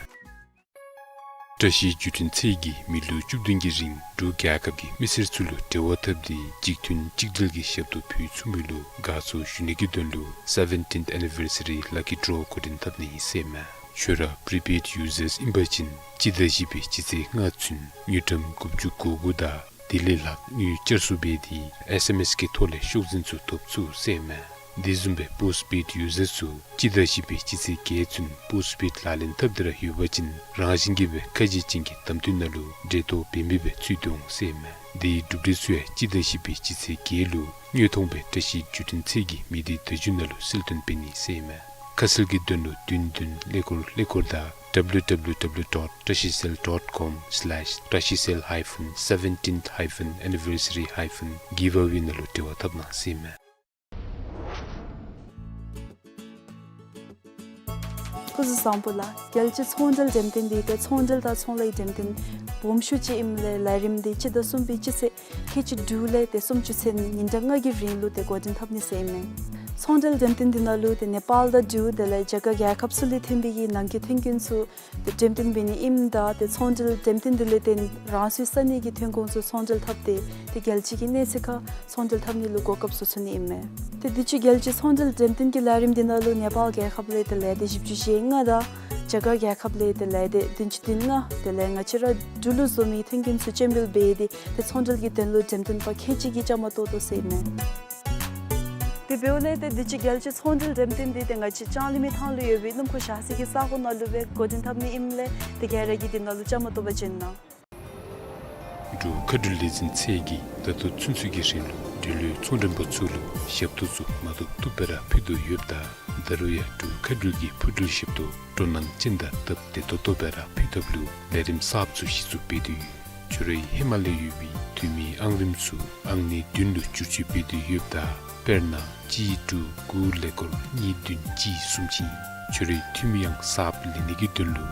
བཀྲ་ཤིས་བརྒྱུད་འཕྲིན་ཚད་ཀྱིས་མི་ལོ་བཅུ་བདུན་གྱི་རིང་འབྲུག་རྒྱལ་ཁབ་ཀྱི་མི་སེར་ཚུ་ལུ་འབྲེལ་བ་འཐབ་སྟེ་གཅིག་མཐུན་གཅིག་སྒྲིལ་གྱི་ཞབས་ཏོག་ཕུལ་ཚུགས་མི་ལུ་དགའ་ཚོར་ཞུ་ནི་གི་དོན་ལུ་seventeenth anniversary lucky draw འགོ་འདྲེན་འཐབ་ནི་ཨིན་ཟེར་ཨིན་མས། ཁྱོད་ར་པི་རི་པེཌ་ཡུ་ཟརསི་ཨིན་པ་ཅིན་སྤྱི་ཟླ་བཞི་པའི་སྤྱི་ཚེས་ལྔ་ཚུན་དངུལ་ཀྲམ་དགུ་བཅུ་གོ་དགུ་དང་དེ་ལས་ལྷག་དངུལ་བསྐྱར་གསོ་འབད་དེ་ཨེསི་ཨེམ་ཨེསི་གི་ཐོག་ལས་ཤོག་འཛིན་ཚུ་ཐོབ་ཚུགས་ཟེར་ཨིན་མས། དེ་བཟུམ་སྦེ་པོསཊ་པེཌ་ཡུ་ཟརསི་ཚུ་སྤྱི་ཟླ་བཞི་པའི་སྤྱི་ཚེས་བརྒྱད་ཚུན་པོསཊ་པེཌ་ལག་ལེན་འཐབ་སྟེ་ར་ཡོད་པ་ཅིན་རང་བཞིན་གྱིས་སྦེ་ཁ་གྱེས་ཅན་གྱི་གདམ་འཐུས་ནང་ལུ་འགྲན་བསྡུར་འབད་མི་སྦེ་ཚུད་དེ་འོང་ཟེར་ཨིན་མས། དེའི་གྲུབ་འབྲས་ཚུ་ཡང་སྤྱི་ཟླ་བཞི་པའི་སྤྱི་ཚེས་བརྒྱད་ལུ་དངོས་མཐོང་སྦེ་བཀྲ་ཤིས་བརྒྱུད་འཕྲིན་ཚད་ཀྱི་མི་སྡེ་བརྡ་བརྒྱུད་ནང་ལུ་གསལ་སྟོན་འབད་ནི་ཟེར་ཨིན་མས། ཁ་གསལ་གྱི་དོན་ལུ་བདུན་བདུན་ཀླད་ཀོར་ཀླད་ཀོར་དང་W W W dot trashicell dot com slash trashicell hyphen seventeenth hyphen anniversary hyphen giveaway ནང་ལུ་འབྲེལ་བ་འཐབ་གནང་ཟེར་ཨིན་མས། སྐུ་གཟུགས་བཟང་པོ་ལགས། རྒྱལ་སྤྱིའི་ཚོང་འབྲེལ་འགྲེམས་སྟོན་འདི་ཏེ་ཚོང་འབྲེལ་དང་ཚོང་ལཱའི་འགྲེམས་སྟོན་སྦོམ་ཤོས་ཅིག་ཨིནམ་ལས་ལས་རིམ་འདི་སྤྱི་ཟླ་གསུམ་པའི་སྤྱི་ཚེས་ཁལ་གཅིག་དྲུག་ལས་ཏེ་སུམ་ཅུ་ཚུན་ཉིན་གྲངས་ལྔ་གི་རིང་ལུ་ཏེ་འགོ་འདྲེན་འཐབ་ནི་ཟེར་ཨིན་མས། ཚོང་འབྲེལ་འགྲེམས་སྟོན་འདི་ནང་ལུ་ཏེ་ནེ་པཱལ་དང་འབྲུག་དེ་ལས་རྒྱ་གར་རྒྱལ་ཁབ་ཚུ་ལས་ཐོན་པའི་གི་ནང་འཁོད་ཐོན་ཁུངས་ཚུ་ཏེ་འགྲེམས་སྟོན་འབད་ནི་ཨིནམ་ད་ཏེ་ཚོང་འབྲེལ་འགྲེམས་སྟོན་འདི་ལས་ཏེ་རང་སོའི་ས་གནས་ཀྱི་ཐོན་ཁུངས་ཚུ་ཚོང་འབྲེལ་འཐབ་སྟེ་ཏེ་རྒྱལ་སྤྱི་གི་གནས་ཚད་ཁར་ཚོང་འབྲེལ་འཐབ་ནི་ལུ་གོ་སྐབས་བཟོ་ཚུགས་ནི་ཨིན་མས། ཏེ་དུས་ཅི་རྒྱལ་སྤྱིའི་ཚོང་འབྲེལ་འགྲེམས་སྟོན་གྱི་ལས་རིམ་འདི་ནང་ལུ་ནེ་པཱལ་རྒྱལ་ཁབ་ལས་ཏེ་ལས་སྡེ་བཞི་བཅུ་ཞེ་ལྔ་དང་རྒྱ་གར་རྒྱལ་ཁབ་ལས་ཏེ་ལས་སྡེ་བདུན་ཅུ་དོན་ལྔ་དེ་ལས་ང་བཅས་ར་འབྲུག་ལུ་བཟོ་མི་ཐོན་ཁུངས་ཚུ་སྤྱན་འབུལ་འབད་དེ་ཏེ་ཚོང་འབྲེལ་གྱི་དོན་ལུ་འགྲེམས་སྟོན་པ་ཁལ་གཅིག་གིས་བཅའ་མར་གཏོགས་དོ་ཟེར་ཨིན་མས། དེ་འབདཝ་ལས་ཏེ་དུས་ཅི་རྒྱལ་སྤྱིའི་ཚོང་འབྲེལ་འགྲེམས་སྟོན་འདི་ཏེ་ང་བཅས་ལྕང་གླིང་མི་ཐང་ལུ་ཡོད་པའི་སྣུམ་འཁོར་བཞག་ས་གི་ས་གོ་ནང་ལུ་སྦེ་འགོ་འདྲེན་འཐབ་ནི་ཨིནམ་ལས་ཏེ་ག་ར་གིས་དེ་ནང་ལུ་བཅའ་མར་གཏོགས་པར་བྱོན་གནང་། འབྲུག་མཁའ་འགྲུལ་ལས་འཛིན་ཚད་ཀྱིས་ད་ལྟོ་ཚུན་ཚོད་ཀྱི་རིང་ལུ་འབྲེལ་ཡོད་ཚོང་མགྲོན་པ་ཚུ་ལུ་ཞབས་ཏོག་ཚུ་མ་ཐུབ་ཐུབ་སྦེ་ར་ཕུལ་དོ་ཡོདཔ་ད་ད་རུང་ཡང་འབྲུག་མཁའ་འགྲུལ་གྱི་འཕུར་འགྲུལ་ཞབས་ཏོག་སྤྲོ་སྣང་ཅན་དང་སྟབས་བདེ་ཏོག་ཏོ་སྦེ་ར་ཕུལ་ཐབས་ལུ་ལས་རིམ་གསརཔ་ཚུ་གཞི་བཙུགས་འབད་དེ་ཡོད། ཁྱོད་རའི་ཧེ་མ་ལས་ཡོད་པའི་འཐུས་མིའི་ཨང་རིམ་ཚུ་ཨང་གནས་བདུན་ལུ་བསྒྱུར་བཅོས་འབད་དེ་ཡོདཔ་ད་དཔེར་ན་གཅིག་དྲུག་དགུ་ཀླད་ཀོར་གཉིས་བདུན་གཅིག་གསུམ་ཅིག་ཨིན། ཁྱོད་རའི་འཐུས་མིའི་ཨང་གསརཔ་ལེན་ནི་གི་དོན་ལུ་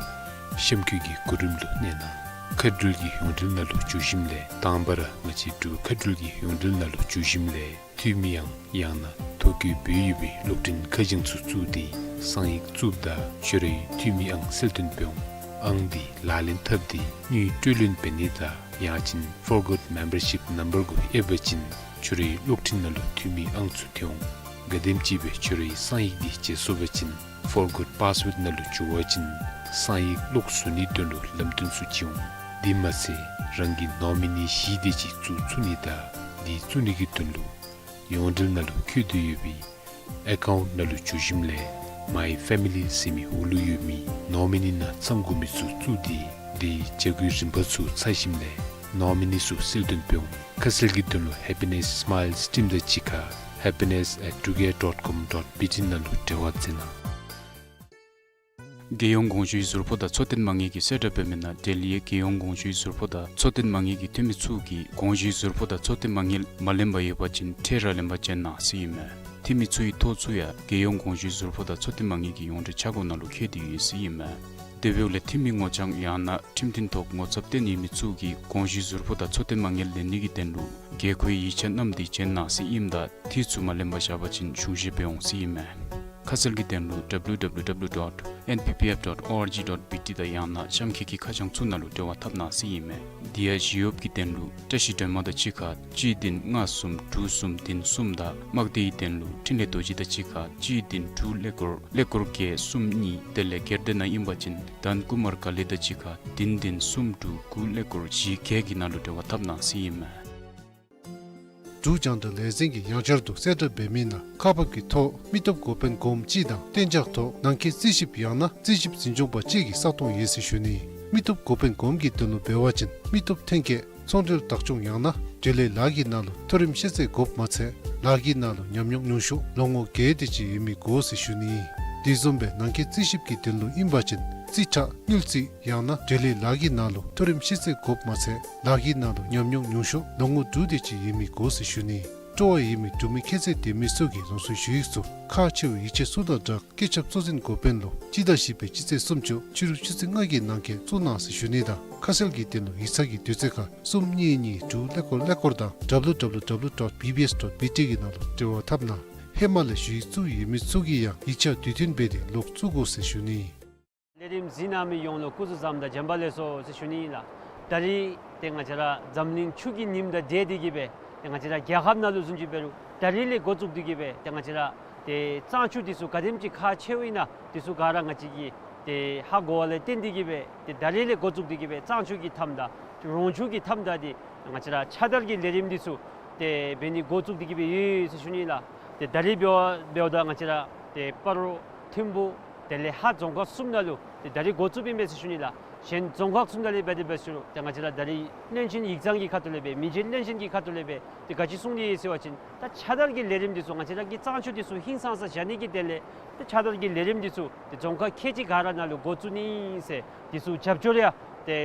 གཤམ་འཁོད་ཀྱི་གོ་རིམ་ལུ་གནས་གནང་། མཁའ་འགྲུལ་གྱི་ཡོངས་འབྲེལ་ནང་ལུ་འགྱོ་ཞིནམ་ལས་དང་པ་ར་ང་བཅས་འབྲུག་མཁའ་འགྲུལ་གྱི་ཡོངས་འབྲེལ་ནང་ལུ་འགྱོ་ཞིནམ་ལས་འཐུས་མིའི་ཨང་ཡང་ན་ཐོ་བཀོད་འབད་ཡོད་པའི་གློག་འཕྲིན་ཁ་བྱང་ཚུ་བཙུགས་ཏེ་གསང་ཡིག་བཙུགསཔ་ད་ཁྱོད་རའི་འཐུས་མིའི་ཨང་གསལ་སྟོན་འབད་འོང་། ཨང་འདི་ལག་ལེན་འཐབ་སྟེ་དངུལ་སྤྲོད་ལེན་འབད་ནི་དང་ཡང་ཅིན་Forgot Membership Number གུ་ཨེབ་པ་ཅིན་ཁྱོད་རའི་གློག་འཕྲིན་ནང་ལུ་འཐུས་མིའི་ཨང་ཚུ་ཐོན་འོང་། ག་དེམ་ཅིག་སྦེ་ཁྱོད་རའི་གསང་ཡིག་འདི་བརྗེད་སོང་པ་ཅིན་Forgot Password ནང་ལུ་འགྱོ་བ་ཅིན་གསང་ཡིག་ལོག་བཟོ་ནིའི་དོན་ལུ་ལམ་སྟོན་ཚུ་བྱིན་འོང་། དེ་མ་ཚད་རང་གི་ནོ་མི་ནི་བཞི་དེ་ཅིག་བཙུགས་ཚུགས་ནི་དང་དེ་བཙུགས་ནི་གི་དོན་ལུ་ཡོངས་འབྲེལ་ནང་ལུ་བཀོད་དེ་ཡོད་པའི་ཨེ་ཀའུནཊ་ནང་ལུ་འགྱོ་ཞིནམ་ལས་My Family ཟེར་མི་འོག་ལུ་ཡོད་མི་ནོ་མི་ནི་ནང་ཚང་དགོ་མི་ཚུ་བཙུགས་ཏེ་དེའི་བྱ་སྒོའི་རིམ་པ་ཚུ་ཚར་ཞིནམ་ལས་ནོ་མི་ནི་ཚུ་གསལ་སྟོན་འབད་འོང་། ཁ་གསལ་གྱི་དོན་ལུ་Happiness Smiles Team དང་གཅིག་ཁར happiness at tugea dot com dot B T ནང་ལུ་འབྲེལ་བ་མཛད་གནང་། རྒྱལ་ཡོངས་གོང་ཞུའི་ཟུར་ཕོགས་དང་འཚོ་རྟེན་མ་དངུལ་གྱིས་གསལ་བསྒྲགས་འབད་མི་ནང་ལྡི་ལིའི་རྒྱལ་ཡོངས་གོང་ཞུའི་ཟུར་ཕོགས་དང་འཚོ་རྟེན་མ་དངུལ་གྱི་འཐུས་མི་ཚུ་གིས་གོང་ཞུའི་ཟུར་ཕོགས་དང་འཚོ་རྟེན་མ་དངུལ་མ་ལེན་པར་ཡོད་པ་ཅིན་ཁྲལ་ར་ལེན་པར་བྱོན་གནང་ཟེར་ཨིན་མས། འཐུས་མི་ཚུ་གི་ཐོ་ཚུ་ཡང་རྒྱལ་ཡོངས་གོང་ཞུའི་ཟུར་ཕོགས་དང་འཚོ་རྟེན་མ་དངུལ་གྱི་ཡོངས་འབྲེལ་ཆ་བགོས་ནང་ལུ་བཀོད་དེ་ཡོད་ཟེར་ཨིན་མས། དེ་འབདཝ་ལས་འཐུས་མི་ངོ་རྐྱང་ཡང་ན་ཁྲིམས་མཐུན་ཐོག་ངོ་ཚབ་བཏོན་ཡོད་མི་ཚུ་གིས་གོང་ཞུའི་ཟུར་ཕོགས་དང་འཚོ་རྟེན་མ་དངུལ་ལེན་ནི་གི་དོན་ལུ་དགོས་མཁོའི་ཡིག་ཆ་བསྣམས་ཏེ་བྱོན་གནང་ཟེར་ཨིནམ་ད་འཐུས་ཚུ་མ་ལེན་པར་བཞག་པ་ཅིན་གཞུང་བཞེས་འབད་འོང་ཟེར་ཨིན་མས། ཁ་གསལ་གྱི་དོན་ལུ་W W W dot N P P F dot O R G dot B T དང་ཡང་ན་གཤམ་འཁོད་ཀྱི་ཁ་བྱང་ཚུ་ནང་ལུ་འབྲེལ་བ་འཐབ་གནང་ཟེར་ཨིན་མས། དེ་ཡང་ཞི་གཡོགཔ་གི་དོན་ལུ་བཀྲ་ཤིས་སྒྲོལ་མ་དང་གཅིག་ཁར་གཅིག་བདུན་ལྔ་གསུམ་དྲུག་གསུམ་བདུན་གསུམ་དང་དམག་སྡེའི་དོན་ལུ་འཕྲིན་ལས་རྡོ་རྗེ་དང་གཅིག་ཁར་གཅིག་བདུན་དྲུག་ཀླད་ཀོར་ཀླད་ཀོར་བརྒྱད་གསུམ་གཉིས། དེ་ལས་སྒེར་སྡེ་ནང་ཨིན་པ་ཅིན་དཱན་ཀུ་མར་ཀ་ལི་དང་གཅིག་ཁར་བདུན་བདུན་གསུམ་དྲུག་དགུ་ཀླད་ཀོར་བཞི་བརྒྱད་ཀྱི་ནང་ལུ་འབྲེལ་བ་འཐབ་གནང་ཟེར་ཨིན་མས། འབྲུག་རྒྱང་བསྒྲགས་ལས་འཛིན་གྱིས་ཡང་བསྐྱར་དུ་གསལ་བསྒྲགས་འབད་མི་ནང་ཁག་འབག་གི་ཐོག་མི་སྟོབས་འགོ་དཔོན་གོངམ་ཅིག་དང་གཏན་འཇགས་ཐོག་ནང་འཁོད་རྩིས་ཞིབ་ཡང་ན་རྩིས་ཞིབ་འཛིན་སྐྱོང་པ་ཅིག་གི་ས་སྟོང་ཡོད་ཟེར་ཞུ་ནི། མི་སྟོབས་འགོ་དཔོན་གོངམ་གྱི་དོན་ལུ་འབད་བ་ཅིན་མི་སྟོབས་ཐོན་སྐྱེད་ཚོང་འབྲེལ་བདག་སྐྱོང་ཡང་ན་འབྲེལ་ཡོད་ལཱ་གི་ནང་ལུ་མཐོ་རིམ་ཤེས་ཚད་དགོཔ་མ་ཚད་ལཱ་གི་ནང་ལུ་ཉམས་མྱོང་ཉུང་ཤོས་ལོ་ངོ་བརྒྱད་དེ་ཅིག་ཡོད་མི་དགོ་ཟེར་ཞུ་ནི། དེ་བཟུམ་སྦེ་ནང་འཁོད་རྩིས་ཞིབ་ཀྱི་དོན་ལུ་ཨིན་པ་ཅིན་རྩིས་ཁྲ་དངུལ་རྩིས་ཡང་ན་འབྲེལ་ཡོད་ལཱ་གི་ནང་ལུ་མཐོ་རིམ་ཤེས་ཚད་དགོཔ་མ་ཚད་ལཱ་གི་ནང་ལུ་ཉམས་མྱོང་ཉུང་ཤོས་ལོ་ངོ་དྲུག་དེ་ཅིག་ཡོད་མི་དགོ་ཟེར་ཞུ་ནི། སྤྲོ་བ་ཡོད་མི་འབྲུག་མི་ཁྱད་ཚད་ལྡན་མི་ཚུ་གིས་རང་སོའི་ཞུ་ཡིག་ཚུ་ཁག་ཆེ་བའི་ཡིག་ཆ་ཚུ་དང་སྦྲགས་སྐད་ཁྱབ་གཙོ་འཛིན་འགོ་དཔོན་ལུ་སྤྱི་ཟླ་བཞི་པའི་སྤྱི་ཚེས་སུམ་ཅུ་ཕྱི་རུ་ཆུ་ཚོད་ལྔ་གི་ནང་འཁོད་བཙུགས་གནང་ཟེར་ཞུ་ནི་དང་ཁ་གསལ་གྱི་དོན་ལུ་ཡིག་ཚང་གི་དུས་ཚོད་ཁར་གསུམ་གཉིས་གཉིས་དྲུག་ཀླད་ཀོར་ཀླད་ཀོར་དང་W W W dot B B S dot B T གི་ནང་ལུ་འབྲེལ་བ་འཐབ་གནང་། ཧེ་མ་ལས་ཞུ་ཡིག་བཙུགས་ཡོད་མི་ཚུ་གིས་ཡང་ཡིག་ཆ་དུས་མཐུན་འབད་དེ་ལོག་བཙུགས་དགོ་ཟེར་ཞུ་ནི། ལས་རིམ་གཟིགས་གནང་མི་ཡོངས་ལུ་སྐུ་གཟུགས་བཟང་དང་བྱོན་པ་ལེགས་སོ་ཟེར་ཞུ་ནི་ཨིན་ལགས། ད་རིས་ཏེ་ང་བཅས་ར་འཛམ་གླིང་ཆུ་གི་ཉིམ་དང་འབྲེལ་ཏེ་གིས་སྦེ་ཏེ་ང་བཅས་ར་རྒྱལ་ཁབ་ནང་ལུ་བཟུམ་ཅིག་འབད་རུང་ད་རིས་ལས་འགོ་བཙུགས་ཏེ་གིས་སྦེ་ཏེ་ང་བཅས་ར་ཏེ་གཙང་ཆུ་འདི་ཚུ་ག་དེམ་ཅིག་ཁག་ཆེཝ་ཨིན་ན་འདི་ཚུ་ག་ར་ང་བཅས་ཀྱིས་ ཏེ་ཧ་གོ་བ་ལས་བརྟེན་ཏེ་གི་སྦེ་ཏེ་ད་རིས་ལས་འགོ་བཙུགས་ཏེ་གི་སྦེ་གཙང་ཆུ་གི་ཐམ་ད་རོང་ཆུ་གི་ཐམ་ད་འདི་ང་བཅས་ར་ཕྱག་བདར་གྱི་ལས་རིམ་འདི་ཚུ་ཏེ་འབད་ནི་འགོ་བཙུགས་ཏེ་གི་སྦེ་ཡོད་ཟེར་ཞུ་ནི་ལགས། ཏེ་ད་རིས་འབདཝ་འབདཝ་ད་ང་བཅས་ར་ཏེ་སྤ་རོ་ཐིམ་ཕུ་དེ་ལས་ཧཱ་རྫོང་ཁག་གསུམ་ནང་ལུ་ཏེ་ད་རིས་འགོ་བཙུགསཔ་ཨིན་མས་ཟེར་ཞུ་ནི་ལགས། གཞན་རྫོང་ཁག་གསུམ་ནང་ལས་འབད་དེ་འབད་ཞུ་རུང་ཏེ་ང་བཅས་ར་ད་རིས་བློན་ཆེན་ཡིག་ཚང་གི་ཁ་ཐུག་ལས་སྦེ་མི་རྗེ་བློན་ཆེན་གྱི་ཁ་ཐུག་ལས་སྦེ་ཏེ་ག་ཅི་གསུང་ནི་ཟེར་བ་ཅིན་ད་ཕྱག་བདར་གྱི་ལས་རིམ་འདི་ཚུ་ང་བཅས་ར་གི་གཙང་ཆུ་འདི་ཚུ་ཧིང་སངས་ས་བཞག་ནི་གི་དོན་ལས་ཏེ་ཕྱག་བདར་གྱི་ལས་རིམ་འདི་ཚུ་ཏེ་རྫོང་ཁག་ཁལ་གཅིག་ག་ར་ནང་ལུ་འགོ་བཙུགས་ནི་ཨིན་ཟེར་འདི་ཚུ་རྒྱབ་སྐྱོར་ཡང་ཏེ་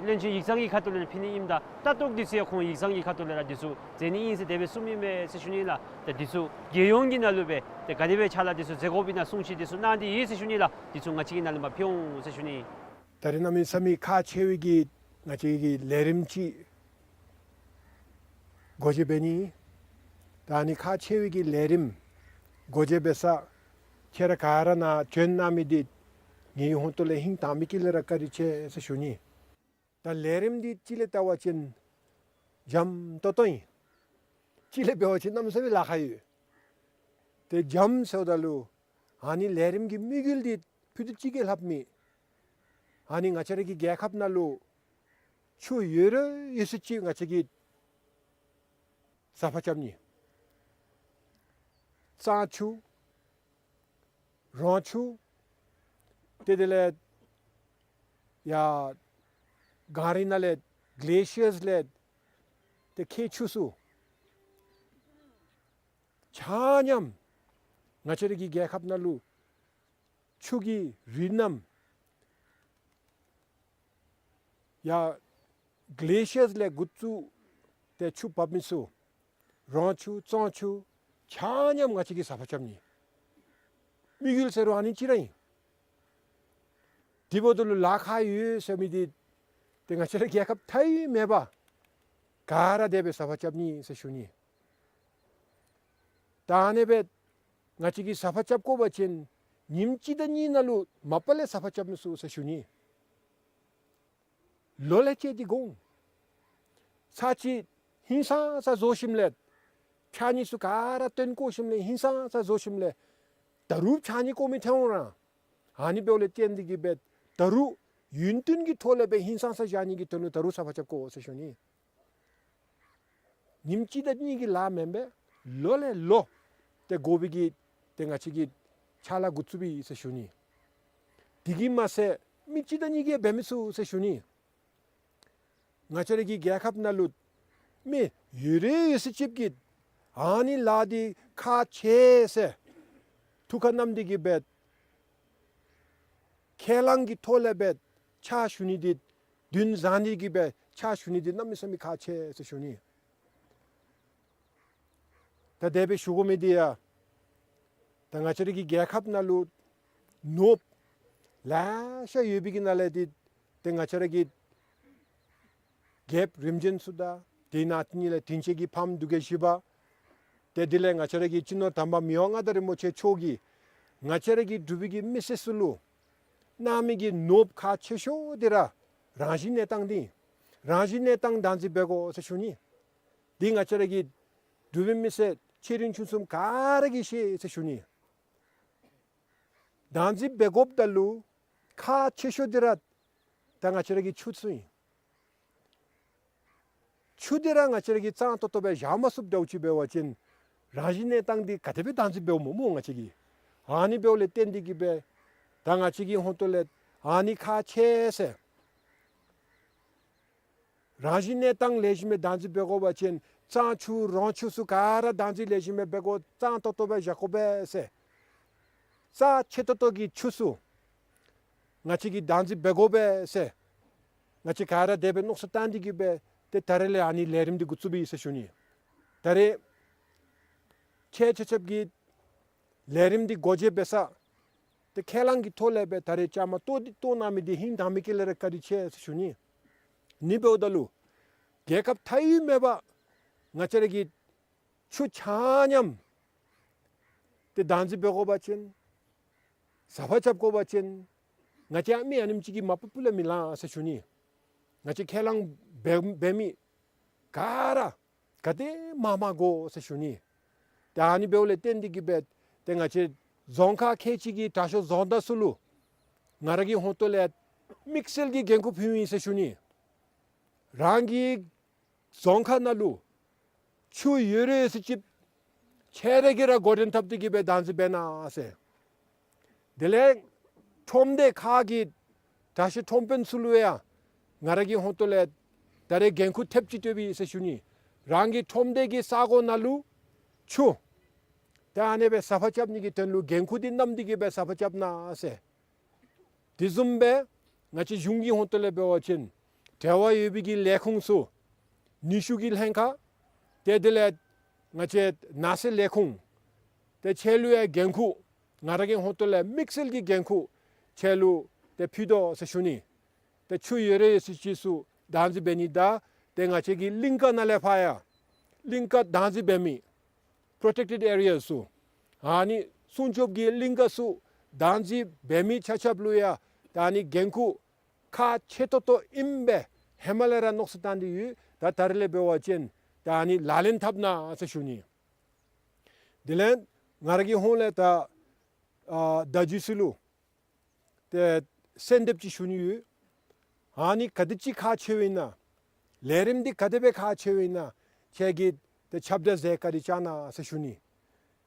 བློན་ཆེན་ཡིག་ཚང་གི་ཁ་ཐུག་ལས་ཕུལ་ནི་ཨིནམ་ད་ལྟ་རྟོག་འདི་ཚུ་ཡང་ཁོང་ཡིག་ཚང་གི་ཁ་ཐུག་ལས་ར་འདི་ཚུ་མཛད་ནི་ཨིན་ཟེར་དེ་སྦེ་གསུངམ་ཨིན་མས་ཟེར་ཞུ་ནི་ལགས། ཏེ་འདི་ཚུ་རྒྱལ་ཡོངས་ཀྱི་ནང་ལུ་སྦེ་ཏེ་ག་དེ་སྦེ་ཕྱག་ལཱ་འདི་ཚུ་མཛད་དགོཔ་ཨིན་ན་གསུང་བཤད་འདི་ཚུ་གནང་སྟེ་ཡོད་ཟེར་ཞུ་ནི་ལགས། འདི་ཚུ་ང་བཅས་ཀྱི་ནང་ལུ་མར་ཕུལ་འོང་ཟེར་ཞུ་ནི། ད་རིས་གནམ་མེད་ས་མེད་ཁག་ཆེ་བའི་གི་ང་བཅས་ཀྱི་ལས་རིམ་ཅིག་འགོ་འབྱེད་འབད་ནི། ད་ཨ་ནི་ཁག་ཆེ་བའི་གི་ལས་རིམ་འགོ་འབྱེད་འབད་ས་ཁྱེད་ར་ག་ར་ནཱ་བྱོན་གནང་མི་འདི་ངེའི་ཧོང་ཏོ་ལས་ཧིང་དྭངས་མི་དཀྱིལ་ལས་ར་བཀའ་དྲིན་ཆེ་ཟེར་ཞུ་ནི། ད་ལས་རིམ་འདི་ཅིག་ལས་བལྟ་བ་ཅིན་འཇམ་ཏོང་ཏོ་ཨིན། ཅིག་ལས་འབད་བ་ཅིན་གནམ་མེད་ས་མེད་ལཱ་ཁག་ཡོད། ཏེ་འཇམ་ཟེརཝ་ད་ལུ་ཨ་ནི་ལས་རིམ་གྱི་དམིགས་ཡུལ་འདི་ཕུད་རྡོག་གཅིག་གིས་ལྷགཔ་མེད། ཨ་ནི་ང་བཅས་ར་གི་རྒྱལ་ཁབ་ནང་ལུ་ཆུ་ཡོད་ར་ཡོད་ཚད་ཅིག་ང་བཅས་ཀྱིས་ཟ་ཕག་རྐྱབ་ནི། གཙང་ཆུ་རོང་ཆུ་ཏེ་དེ་ལས་ཡར་གངས་རི་ནང་ལས་གླེ་ཤི་ཡརསི་ལས་ཏེ་ཁྱེགས་ཆུ་ཚུ་ཆ་མཉམ་ང་བཅས་ར་གི་རྒྱལ་ཁབ་ནང་ལུ་ཆུ་གི་རིན་རྣམ་ཡར་གླེ་ཤི་ཡརསི་ལས་འགོ་བཙུགས་ཏེ་ཆུ་འབབ་མི་ཚུ་རོང་ཆུ་གཙང་ཆུ་ཆ་མཉམ་ང་བཅས་ཀྱིས་ཟ་ཕག་རྐྱབ་ནི། དམིགས་ཡུལ་ཟེར་རུང་ཨ་ནི་ཅིག་ར་ཨིན། དེ་འབདཝ་ད་ལུ་ལཱ་ཁག་ཡོད་ཟེར་མི་འདི་ཏེ་ང་བཅས་ར་རྒྱལ་ཁབ་མཐའ་དབུས་མེད་པར་ག་ར་དེ་སྦེ་ཟ་ཕག་རྐྱབ་ནི་ཟེར་ཞུ་ནི། ད་ཨ་ནེ་སྦེ་ང་བཅས་ཀྱིས་ཟ་ཕག་རྐྱབ་དགོ་པ་ཅིན་ཉིནམ་གཅིག་དང་གཉིས་ནང་ལུ་མ་པ་ལས་ཟ་ཕག་རྐྱབ་མི་ཚུགས་ཟེར་ཞུ་ནི། ལོ་ལས་བཅད་དེ་དགོ་འོང་། ཚར་གཅིག་ཧིང་སངས་ས་བཟོ་ཞིནམ་ལས་ཕྱགས་སྙིགས་ཚུ་ག་ར་བཏོན་བཀོ་ཞིནམ་ལས་ཧིང་སངས་ས་བཟོ་ཞིནམ་ལས་ད་རུང་ཕྱགས་སྙིགས་བཀོ་མི་ཐོན་འོང་ར། ཨ་ནི་འབདཝ་ལས་བརྟེན་ཏེ་གི་སྦེ་ད་རུང་ཡུན་བརྟན་གྱི་ཐོག་ལས་སྦེ་ཧིང་སངས་ས་བཞག་ནི་གི་དོན་ལུ་ད་རུང་ཟ་ཕག་རྐྱབ་དགོ་ཟེར་ཞུ་ནི། ཉིནམ་གཅིག་དང་གཉིས་ཀྱི་ལཱ་མེན་པས། ལོ་ལས་ལོ་ཏེ་དགོ་པའི་གི་ཏེ་ང་བཅས་ཀྱིས་ཕྱག་ལཱ་འགོ་བཙུགསཔ་ཨིན་ཟེར་ཞུ་ནི། དེ་གིས་མ་ཚད་མི་གཅིག་དང་གཉིས་ཀྱིས་འབད་མི་ཚུགས་ཟེར་ཞུ་ནི། ང་བཅས་ར་གི་རྒྱལ་ཁབ་ནང་ལུ་མི་ཡོད་ར་ཡོད་ཚད་ཅིག་གིས་ཨ་ནི་ལཱ་འདི་ཁག་ཆེ་ཟེར་ཐུགས་ཁར་བསྣམས་ཏེ་གི་སྦེ་ཁས་བླངས་ཀྱི་ཐོག་ལས་སྦེ་ཕྱག་ཞུ་ནི་འདི་དོན་བཟང་ནི་གི་སྦེ་ཕྱག་ཞུ་ནི་འདི་གནམ་མེད་ས་མེད་ཁག་ཆེ་ཟེར་ཞུ་ནི། ད་དེ་སྦེ་ཞུ་དགོ་མི་འདི་ཡང་ད་ང་བཅས་ར་གི་རྒྱལ་ཁབ་ནང་ལུ་ནོར་བུ་ལེ་ཤ་ཡོད་པའི་གི་ནང་ལས་འདི་ཏེ་ང་བཅས་ར་གི་རྒྱལཔོ་རིམ་བྱོན་ཚུ་དང་དེ་ནང་དེ་ཉིད་ལས་དྲིན་ཅན་གྱི་ཕམ་འབྲུག་རྒྱལ་བཞི་པ་ཏེ་དེ་ལས་ང་བཅས་ར་གི་སྤྱི་ནོར་དམ་པ་མི་དབང་མངའ་བདག་རིན་པོ་ཆེ་མཆོག་གིས་ང་བཅས་ར་གི་འབྲུག་པའི་གི་མི་སེར་ཚུ་ལུ་གནང་མི་གི་ནོར་བུ་ཁག་ཆེ་ཤོས་འདི་ར་རང་བཞིན་གནས་སྟངས་འདི་རང་བཞིན་གནས་སྟངས་བདག་འཛིན་འབད་དགོ་ཟེར་ཞུ་ནི། འདི་ང་བཅས་ར་གི་འབྲུག་པའི་མི་སེར་ཆེ་འབྲིང་ཆུང་གསུམ་ག་ར་གིས་ཤེས་ཟེར་ཞུ་ནི། བདག་འཛིན་འབད་དགོཔ་ད་ལུ་ཁག་ཆེ་ཤོས་འདི་ར་ད་ང་བཅས་ར་གི་ཆུ་ཚུ་ཨིན། ཆུ་འདི་ར་ང་བཅས་ར་གིས་གཙང་ཏོག་ཏོ་སྦེ་བཞག་མ་ཚུགསཔ་འདྲཝ་ཅིག་འབད་བ་ཅིན་རང་བཞིན་གནས་སྟངས་འདི་ག་དེ་སྦེ་བདག་འཛིན་འབདཝ་སྨོ་སྨོ་ང་བཅས་ཀྱིས། ཨ་ནི་འབདཝ་ལས་བརྟེན་ཏེ་གི་སྦེ་ད་ང་བཅས་ཀྱི་ཧོང་ཏོ་ལས་ཨ་ནི་ཁག་ཆེ་ཟེར། རང་བཞིན་གནས་སྟངས་ལེགས་ཤོམ་སྦེ་བདག་འཛིན་འབད་དགོ་པ་ཅིན་གཙང་ཆུ་རོང་ཆུ་ཚུ་ག་ར་བདག་འཛིན་ལེགས་ཤོམ་སྦེ་འབད་དགོ། གཙང་ཏོག་ཏོ་སྦེ་བཞག་དགོ་པས་ཟེར། རྩ་ཆེ་ཏོག་ཏོ་གི་ཆུ་ཚུ་ང་བཅས་ཀྱིས་བདག་འཛིན་འབད་དགོ་པས་ཟེར། ང་བཅས་ག་ར་དེ་སྦེ་མནོ་བསམ་བཏང་སྟེ་གི་སྦེ་ཏེ་ད་རེས་ལས་ཨ་ནི་ལས་རིམ་འདི་འགོ་བཙུགསཔ་ཨིན་ཟེར་ཞུ་ནི། ད་རེས་ཁྱེད་ཆ་ཁྱབ་ཀྱིས་ལས་རིམ་འདི་འགོ་འབྱེད་འབད་ས་ཏེ་ཁས་བླངས་ཀྱི་ཐོག་ལས་སྦེ་ད་རེས་བཅའ་མར་གཏོགས་ཏེ་གཏོགས་གནང་མི་འདི་ཧིང་དྭངས་མི་དཀྱིལ་ལས་ར་བཀའ་དྲིན་ཆེ་ཟེར་ཞུ་ནི། ཨ་ནི་འབདཝ་ད་ལུ་རྒྱལ་ཁབ་མཐའ་དབུས་མེད་པར་ང་བཅས་ར་གི་ཆུ་ཆ་མཉམ་ཏེ་བདག་འཛིན་འབད་དགོ་པ་ཅིན་ཟ་ཕག་རྐྱབ་དགོ་པ་ཅིན་ང་བཅས་མི་ཨ་ནེམ་ཅིག་གིས་མ་པ་པ་ལས་མི་ལང་ཟེར་ཞུ་ནི། ང་བཅས་ཁས་བླངས་འབད་འབད་མི་ག་ར་ག་དེ་མང་མང་དགོ་ཟེར་ཞུ་ནི། ཏེ་ཨ་ནི་འབདཝ་ལས་བརྟེན་ཏེ་གི་སྦེ་ཏེ་ང་བཅས་རྫོང་ཁག་ཁལ་གཅིག་གི་དྲག་ཤོས་རྫོང་བདག་ཚུ་ལུ་ ང་ར་གི་ཧོང་ཏོ་ལས་དམིགས་བསལ་གྱི་འགན་ཁུར་ཕུལཝ་ཨིན་ཟེར་ཞུ་ནི། རང་གི་རྫོང་ཁག་ནང་ལུ་ཆུ་ཡོད་རེ་ཡོད་ས་ཅིག་ཆ་ར་གིས་ར་འགོ་འདྲེན་འཐབ་སྟེ་གི་སྦེ་བདག་འཛིན་འབད་གནང་ཟེར། དེ་ལས་ཁྲོམ་སྡེ་ཁག་གི་གྲྭ་ཤག་ཁྲོམ་དཔོན་ཚུ་ལུ་ཡང་ང་ར་གི་ཧོང་ཏོ་ལས་ད་རེས་འགན་ཁུར་ཐེབས་ཅིག་སྤྲོདཔ་ཨིན་ཟེར་ཞུ་ནི། རང་གི་ཁྲོམ་སྡེ་གི་ས་གོ་ནང་ལུ་ཆུ་ད་ཨ་ནི་སྦེ་ཟ་ཕག་རྐྱབ་ནི་གི་དོན་ལུ་འགན་ཁུར་འདི་བསྣམས་ཏེ་གི་སྦེ་ཟ་ཕག་རྐྱབ་གནང་ཟེར། དེ་བཟུམ་སྦེ་ང་བཅས་གཞུང་གི་ཧོང་ཏོ་ལས་འབད་བ་ཅིན་འབྲེལ་བ་ཡོད་པའི་གི་ལས་ཁུངས་ཚུ་ནུས་ཤུགས་ཀྱི་ལྷན་ཁག་ཏེ་དེ་ལས་ང་བཅས་ནགས་ཚལ་ལས་ཁུངས་ཏེ་ཁྱེད་ལུ་ཡང་འགན་ཁུར་ང་ར་གི་ཧོང་ཏོ་ལས་དམིགས་བསལ་གྱི་འགན་ཁུར་ཁྱེད་ལུ་ཏེ་ཕུལ་དོ་ཟེར་ཞུ་ནི། ཏེ་ཆུ་ཡོད་རེ་ཡོད་ས་ཅིག་ཚུ་བདག་འཛིན་འབད་ནི་དང་ཏེ་ང་བཅས་ཀྱི་གླིང་ཀ་ནང་ལས་ཕར་ཡང་གླིང་ཀ་བདག་འཛིན་འབད་མི་པྲོ་ཊེཀ་ཊེཌ་ཨེ་རི་ཡ་ཚུ་ཨ་ནི་སྲུང་སྐྱོབ་ཀྱི་གླིང་ཀ་ཚུ་བདག་འཛིན་འབད་མི་ཆ་ཁྱབ་ལུ་ཡང་ད་ཨ་ནི་འགན་ཁུར་ཁག་ཆེ་ཏོག་ཏོ་ཨིནམ་སྦེ་ཧེ་མ་ལས་ར་མནོ་བསམ་བཏང་སྟེ་ཡོད། ད་ད་རེས་ལས་འབད་བ་ཅིན་ད་ཨ་ནི་ལག་ལེན་འཐབ་གནང་ཟེར་ཞུ་ནི། དེ་ལས་ང་ར་གི་ཧོང་ལས་ད་ཨ་བརྡ་བརྒྱུད་ཚུ་ལུ་ཏེ་གསོལ་འདེབས་ཅིག་ཞུ་ནི་ཡོད། ཨ་ནི་ག་དེ་ཅིག་ཁག་ཆེཝ་ཨིན་ན་ལས་རིམ་འདི་ག་དེ་སྦེ་ཁག་ཆེཝ་ཨིན་ན་ཁྱེད་ཀྱིས་ཏེ་ཁྱབ་བསྒྲགས་མཛད་བཀའ་དྲིན་བསྐྱང་གནང་ཟེར་ཞུ་ནི།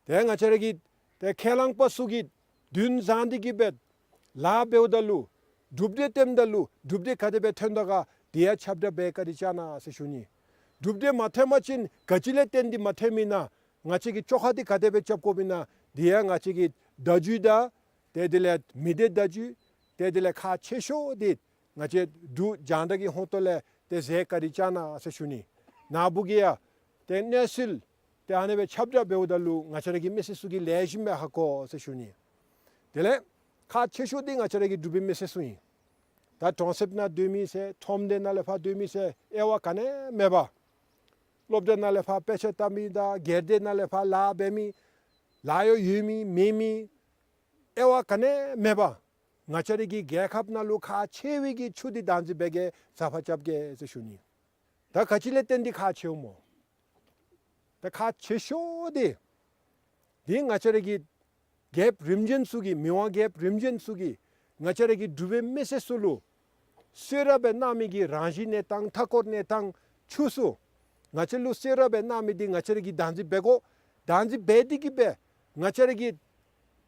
ཏེ་ང་བཅས་ར་གི་ཏེ་ཁས་བླངས་པ་ཚུ་གིས་འདུན་བཟང་སྟེ་གི་སྦེ་ལཱ་འབདཝ་ད་ལུ་གྲུབ་འབྲས་སྟོནམ་ད་ལུ་གྲུབ་འབྲས་ག་དེ་སྦེ་ཐོན་དོ་ག་དེ་ཡང་ཁྱབ་བསྒྲགས་འབད་བཀའ་དྲིན་བསྐྱང་གནང་ཟེར་ཞུ་ནི། གྲུབ་འབྲས་མ་ཐོན་པ་ཅིན་ག་ཅི་ལས་བརྟེན་ཏེ་མ་ཐོནམ་ཨིན་ན་ང་བཅས་ཀྱི་བཅོ་ཁ་འདི་ག་དེ་སྦེ་རྐྱབ་དགོཔ་ཨིན་ན་དེ་ཡང་ང་བཅས་ཀྱི་བརྡ་བརྒྱུད་དང་ཏེ་དེ་ལས་མི་སྡེ་བརྡ་བརྒྱུད་ཏེ་དེ་ལས་ཁག་ཆེ་ཤོས་འདི་ང་བཅས་འབྲུག་རྒྱང་བསྒྲགས་ཀྱི་ཧོང་ཏོ་ལས་ཏེ་མཛད་བཀའ་དྲིན་བསྐྱང་གནང་ཟེར་ཞུ་ནི། ནཱ་བུ་གིས་ཡང་ཏེ་གནས་ཚུལ་ཏེ་ཨ་ནི་སྦེ་ཁྱབ་བསྒྲགས་འབདཝ་ད་ལུ་ང་བཅས་ར་གི་མི་སེར་ཚུ་གིས་ལེགས་ཤོམ་སྦེ་ཧ་གོ་ཟེར་ཞུ་ནི། དེ་ལས་ཁག་ཆེ་ཤོས་འདི་ང་བཅས་ར་གི་འབྲུག་པའི་མི་སེར་ཚུ་ཨིན། ད་གྲོང་གསེབ་ནང་སྡོད་མི་ཟེར་ཁྲོམ་སྡེ་ནང་ལས་ཕར་སྡོད་མི་ཟེར་དབྱེ་བ་ག་ནི་མེད་པར་སློབ་གྲྭ་ནང་ལས་ཕར་དཔེ་ཆ་ལྟ་མི་དང་སྒེར་སྡེ་ནང་ལས་ཕར་ལཱ་འབད་མི་ལཱ་གཡོག་ཡོད་མི་མེད་མི་དབྱེ་བ་ག་ནི་མེད་པར་ང་བཅས་ར་གི་རྒྱལ་ཁབ་ནང་ལུ་ཁག་ཆེ་བའི་གི་ཆུ་འདི་བདག་འཛིན་འབད་གེ་ཟ་ཕག་རྐྱབ་གེ་ཟེར་ཞུ་ནི། ད་ག་ཅི་ལས་བརྟེན་ཏེ་ཁག་ཆེཝ་སྨོ། ད་ཁག་ཆེ་ཤོས་འདི་འདི་ང་བཅས་ར་གི་རྒྱལཔོ་རིམ་བྱོན་ཚུ་གིས་མི་དབང་རྒྱལཔོ་རིམ་བྱོན་ཚུ་གིས་ང་བཅས་ར་གི་འབྲུག་པའི་མི་སེར་ཚུ་ལུ་གསོལ་རས་སྦེ་གནང་མི་གི་རང་བཞིན་གནས་སྟངས་མཐའ་འཁོར་གནས་སྟངས་ཆུ་ཚུ་ང་བཅས་ལུ་གསོལ་རས་སྦེ་གནང་མི་འདི་ང་བཅས་ར་གིས་བདག་འཛིན་འབད་དགོ། བདག་འཛིན་འབད་དེ་གི་སྦེ་ང་བཅས་ར་གི་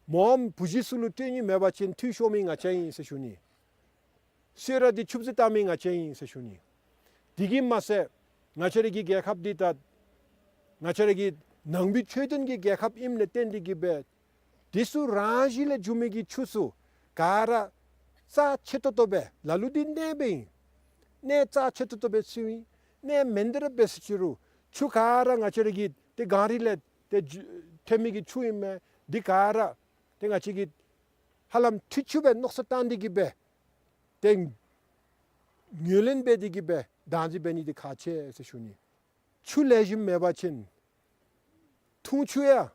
མོ་འམ་བུ་གཞི་ཚུ་ལུ་སྤྲོད་ནི་མེད་པ་ཅིན་འཐུས་ཤོར་མི་ང་བཅས་ཨིན་ཟེར་ཞུ་ནི། གསོལ་རས་འདི་ཆུད་ཟོས་བཏང་མི་ང་བཅས་ཨིན་ཟེར་ཞུ་ནི། དེ་གིས་མ་ཚད་ང་བཅས་ར་གི་རྒྱལ་ཁབ་འདི་ད་ང་བཅས་ར་གི་ནང་པའི་ཆོས་ལྡན་གྱི་རྒྱལ་ཁབ་ཨིནམ་ལས་བརྟེན་ཏེ་གི་སྦེ་དེ་ཚུ་རང་བཞིན་ལས་འབྱུང་མི་གི་ཆུ་ཚུ་ག་ར་རྩ་ཆེ་ཏོག་ཏོ་སྦེ་ལ་ལུ་འདི་གནས་སྦེ་ཨིན། གནས་རྩ་ཆེ་ཏོག་ཏོ་སྦེ་ཚུད་ཨིན། གནས་མེན་ཏེ་ར་འབད་ཟེར་ཅི་རུང་ཆུ་ག་ར་ང་བཅས་ར་གི་ཏེ་གངས་རི་ལས་ཏེ་ཐོན་མི་གི་ཆུ་ཨིན་མས། འདི་ག་ར་ཏེ་ང་བཅས་ཀྱིས་ཧ་ལམ་འཐུས་ཆུ་སྦེ་མནོ་བསམ་བཏང་སྟེ་གི་སྦེ་ཏེ་ངོས་ལེན་འབད་དེ་གི་སྦེ་བདག་འཛིན་འབད་ནི་འདི་ཁག་ཆེ་ཟེར་ཞུ་ནི། ཆུ་ལེགས་ཤོམ་མེད་པ་ཅིན་འཐུང་ཆུ་ཡང་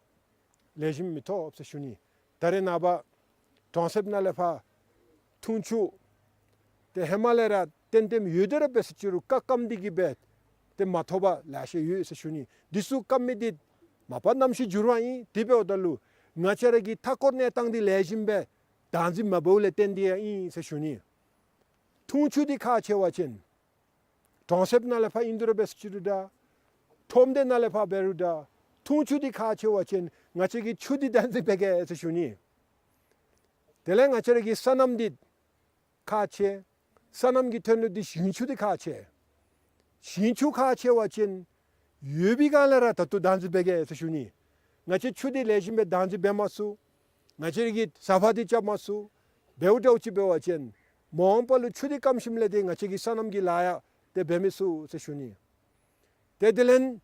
ལེགས་ཤོམ་མི་ཐོབ་ཟེར་ཞུ་ནི། ད་རེས་ནངས་པ་གྲོང་གསེབ་ནང་ལས་ཕར་འཐུང་ཆུ་ཏེ་ཧེ་མ་ལས་ར་ཏན་ཏན་ཡོད་དེ་ར་འབད་ཟེར་ཅི་རུང་བཀག་བཀགམ་འདི་གིས་སྦེ་ཏེ་མ་ཐོབ་པ་ལེ་ཤ་ཡོད་ཟེར་ཞུ་ནི། འདི་ཚུ་བཀག་མི་འདི་མ་པ་གནམ་གཤིས་འགྱུར་བ་ཨིན། དེ་འབདཝ་ད་ལུ་ང་བཅས་ར་གི་མཐའ་འཁོར་གནས་སྟངས་འདི་ལེགས་ཤོམ་སྦེ་བདག་འཛིན་མ་འབདཝ་ལས་བརྟེན་ཏེ་ཡང་ཨིན་ཟེར་ཞུ་ནི། འཐུང་ཆུ་འདི་ཁག་ཆེ་བ་ཅིན་གྲོང་གསེབ་ནང་ལས་ཕར་ཨིན་དོ་ར་འབད་ཟེར་ཅི་རུང་འདྲ། ཁྲོམ་སྡེ་ནང་ལས་ཕར་འབད་རུང་འདྲ། འཐུང་ཆུ་འདི་ཁག་ཆེ་བ་ཅིན་ང་བཅས་ཀྱིས་ཆུ་འདི་བདག་འཛིན་འབད་གེ་ཟེར་ཞུ་ནི། དེ་ལས་ང་བཅས་ར་གི་སོ་ནམ་འདི་ཁག་ཆེ། སོ་ནམ་གྱི་དོན་ལུ་འདི་ཞིང་ཆུ་འདི་ཁག་ཆེ། ཞིང་ཆུ་ཁག་ཆེ་བ་ཅིན་ཡོད་པའི་སྒང་ལས་ར་ད་ལྟོ་བདག་འཛིན་འབད་གེ་ཟེར་ཞུ་ནི། ང་བཅས་ཆུ་འདི་ལེགས་ཤོམ་སྦེ་བདག་འཛིན་འབད་མ་ཚུགས། ང་བཅས་ར་གིས་ཟ་ཕག་འདི་རྐྱབ་མ་ཚུགས། འབདཝ་འདྲཝ་ཅིག་འབད་བ་ཅིན་མ་འོངས་པ་ལུ་ཆུ་འདི་སྐམ་ཞིནམ་ལས་འདི་ང་བཅས་ཀྱི་སོ་ནམ་གྱི་ལཱ་ཡང་ཏེ་འབད་མི་ཚུགས་ཟེར་ཞུ་ནི། ཏེ་དེ་ལས་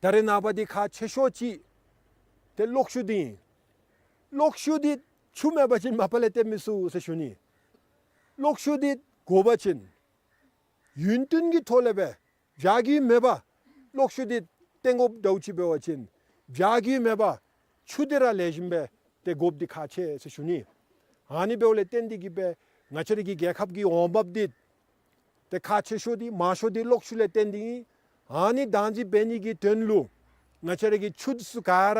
ད་རེས་ནངས་པ་འདི་ཁག་ཆེ་ཤོས་ཅིག་ཏེ་གློག་ཤུགས་འདི་ཨིན། གློག་ཤུགས་འདི་ཆུ་མེད་པ་ཅིན་མ་པ་ལས་བཏོན་མི་ཚུགས་ཟེར་ཞུ་ནི། གློག་ཤུགས་འདི་དགོ་པ་ཅིན་ཡུན་བརྟན་གྱི་ཐོག་ལས་སྦེ་བྱ་རྒྱུ་མེད་པར་གློག་ཤུགས་འདི་བཏོན་དགོཔ་འདྲཝ་ཅིག་འབད་བ་ཅིན་བྱ་རྒྱུ་མེད་པར་ཆུ་འདི་ར་ལེགས་ཤོམ་སྦེ་ཏེ་དགོཔ་འདི་ཁག་ཆེ་ཟེར་ཞུ་ནི། ཨ་ནི་འབདཝ་ལས་བརྟེན་ཏེ་གི་སྦེ་ང་བཅས་ར་གི་རྒྱལ་ཁབ་ཀྱི་འོང་འབབ་འདི་ཏེ་ཁག་ཆེ་ཤོས་འདི་མང་ཤོས་འདི་གློག་ཤུགས་ལས་བརྟེན་ཏེ་ཨིན། ཨ་ནི་བདག་འཛིན་འབད་ནི་གི་དོན་ལུ་ང་བཅས་ར་གི་ཆུ་འདི་ཚུ་ག་ར་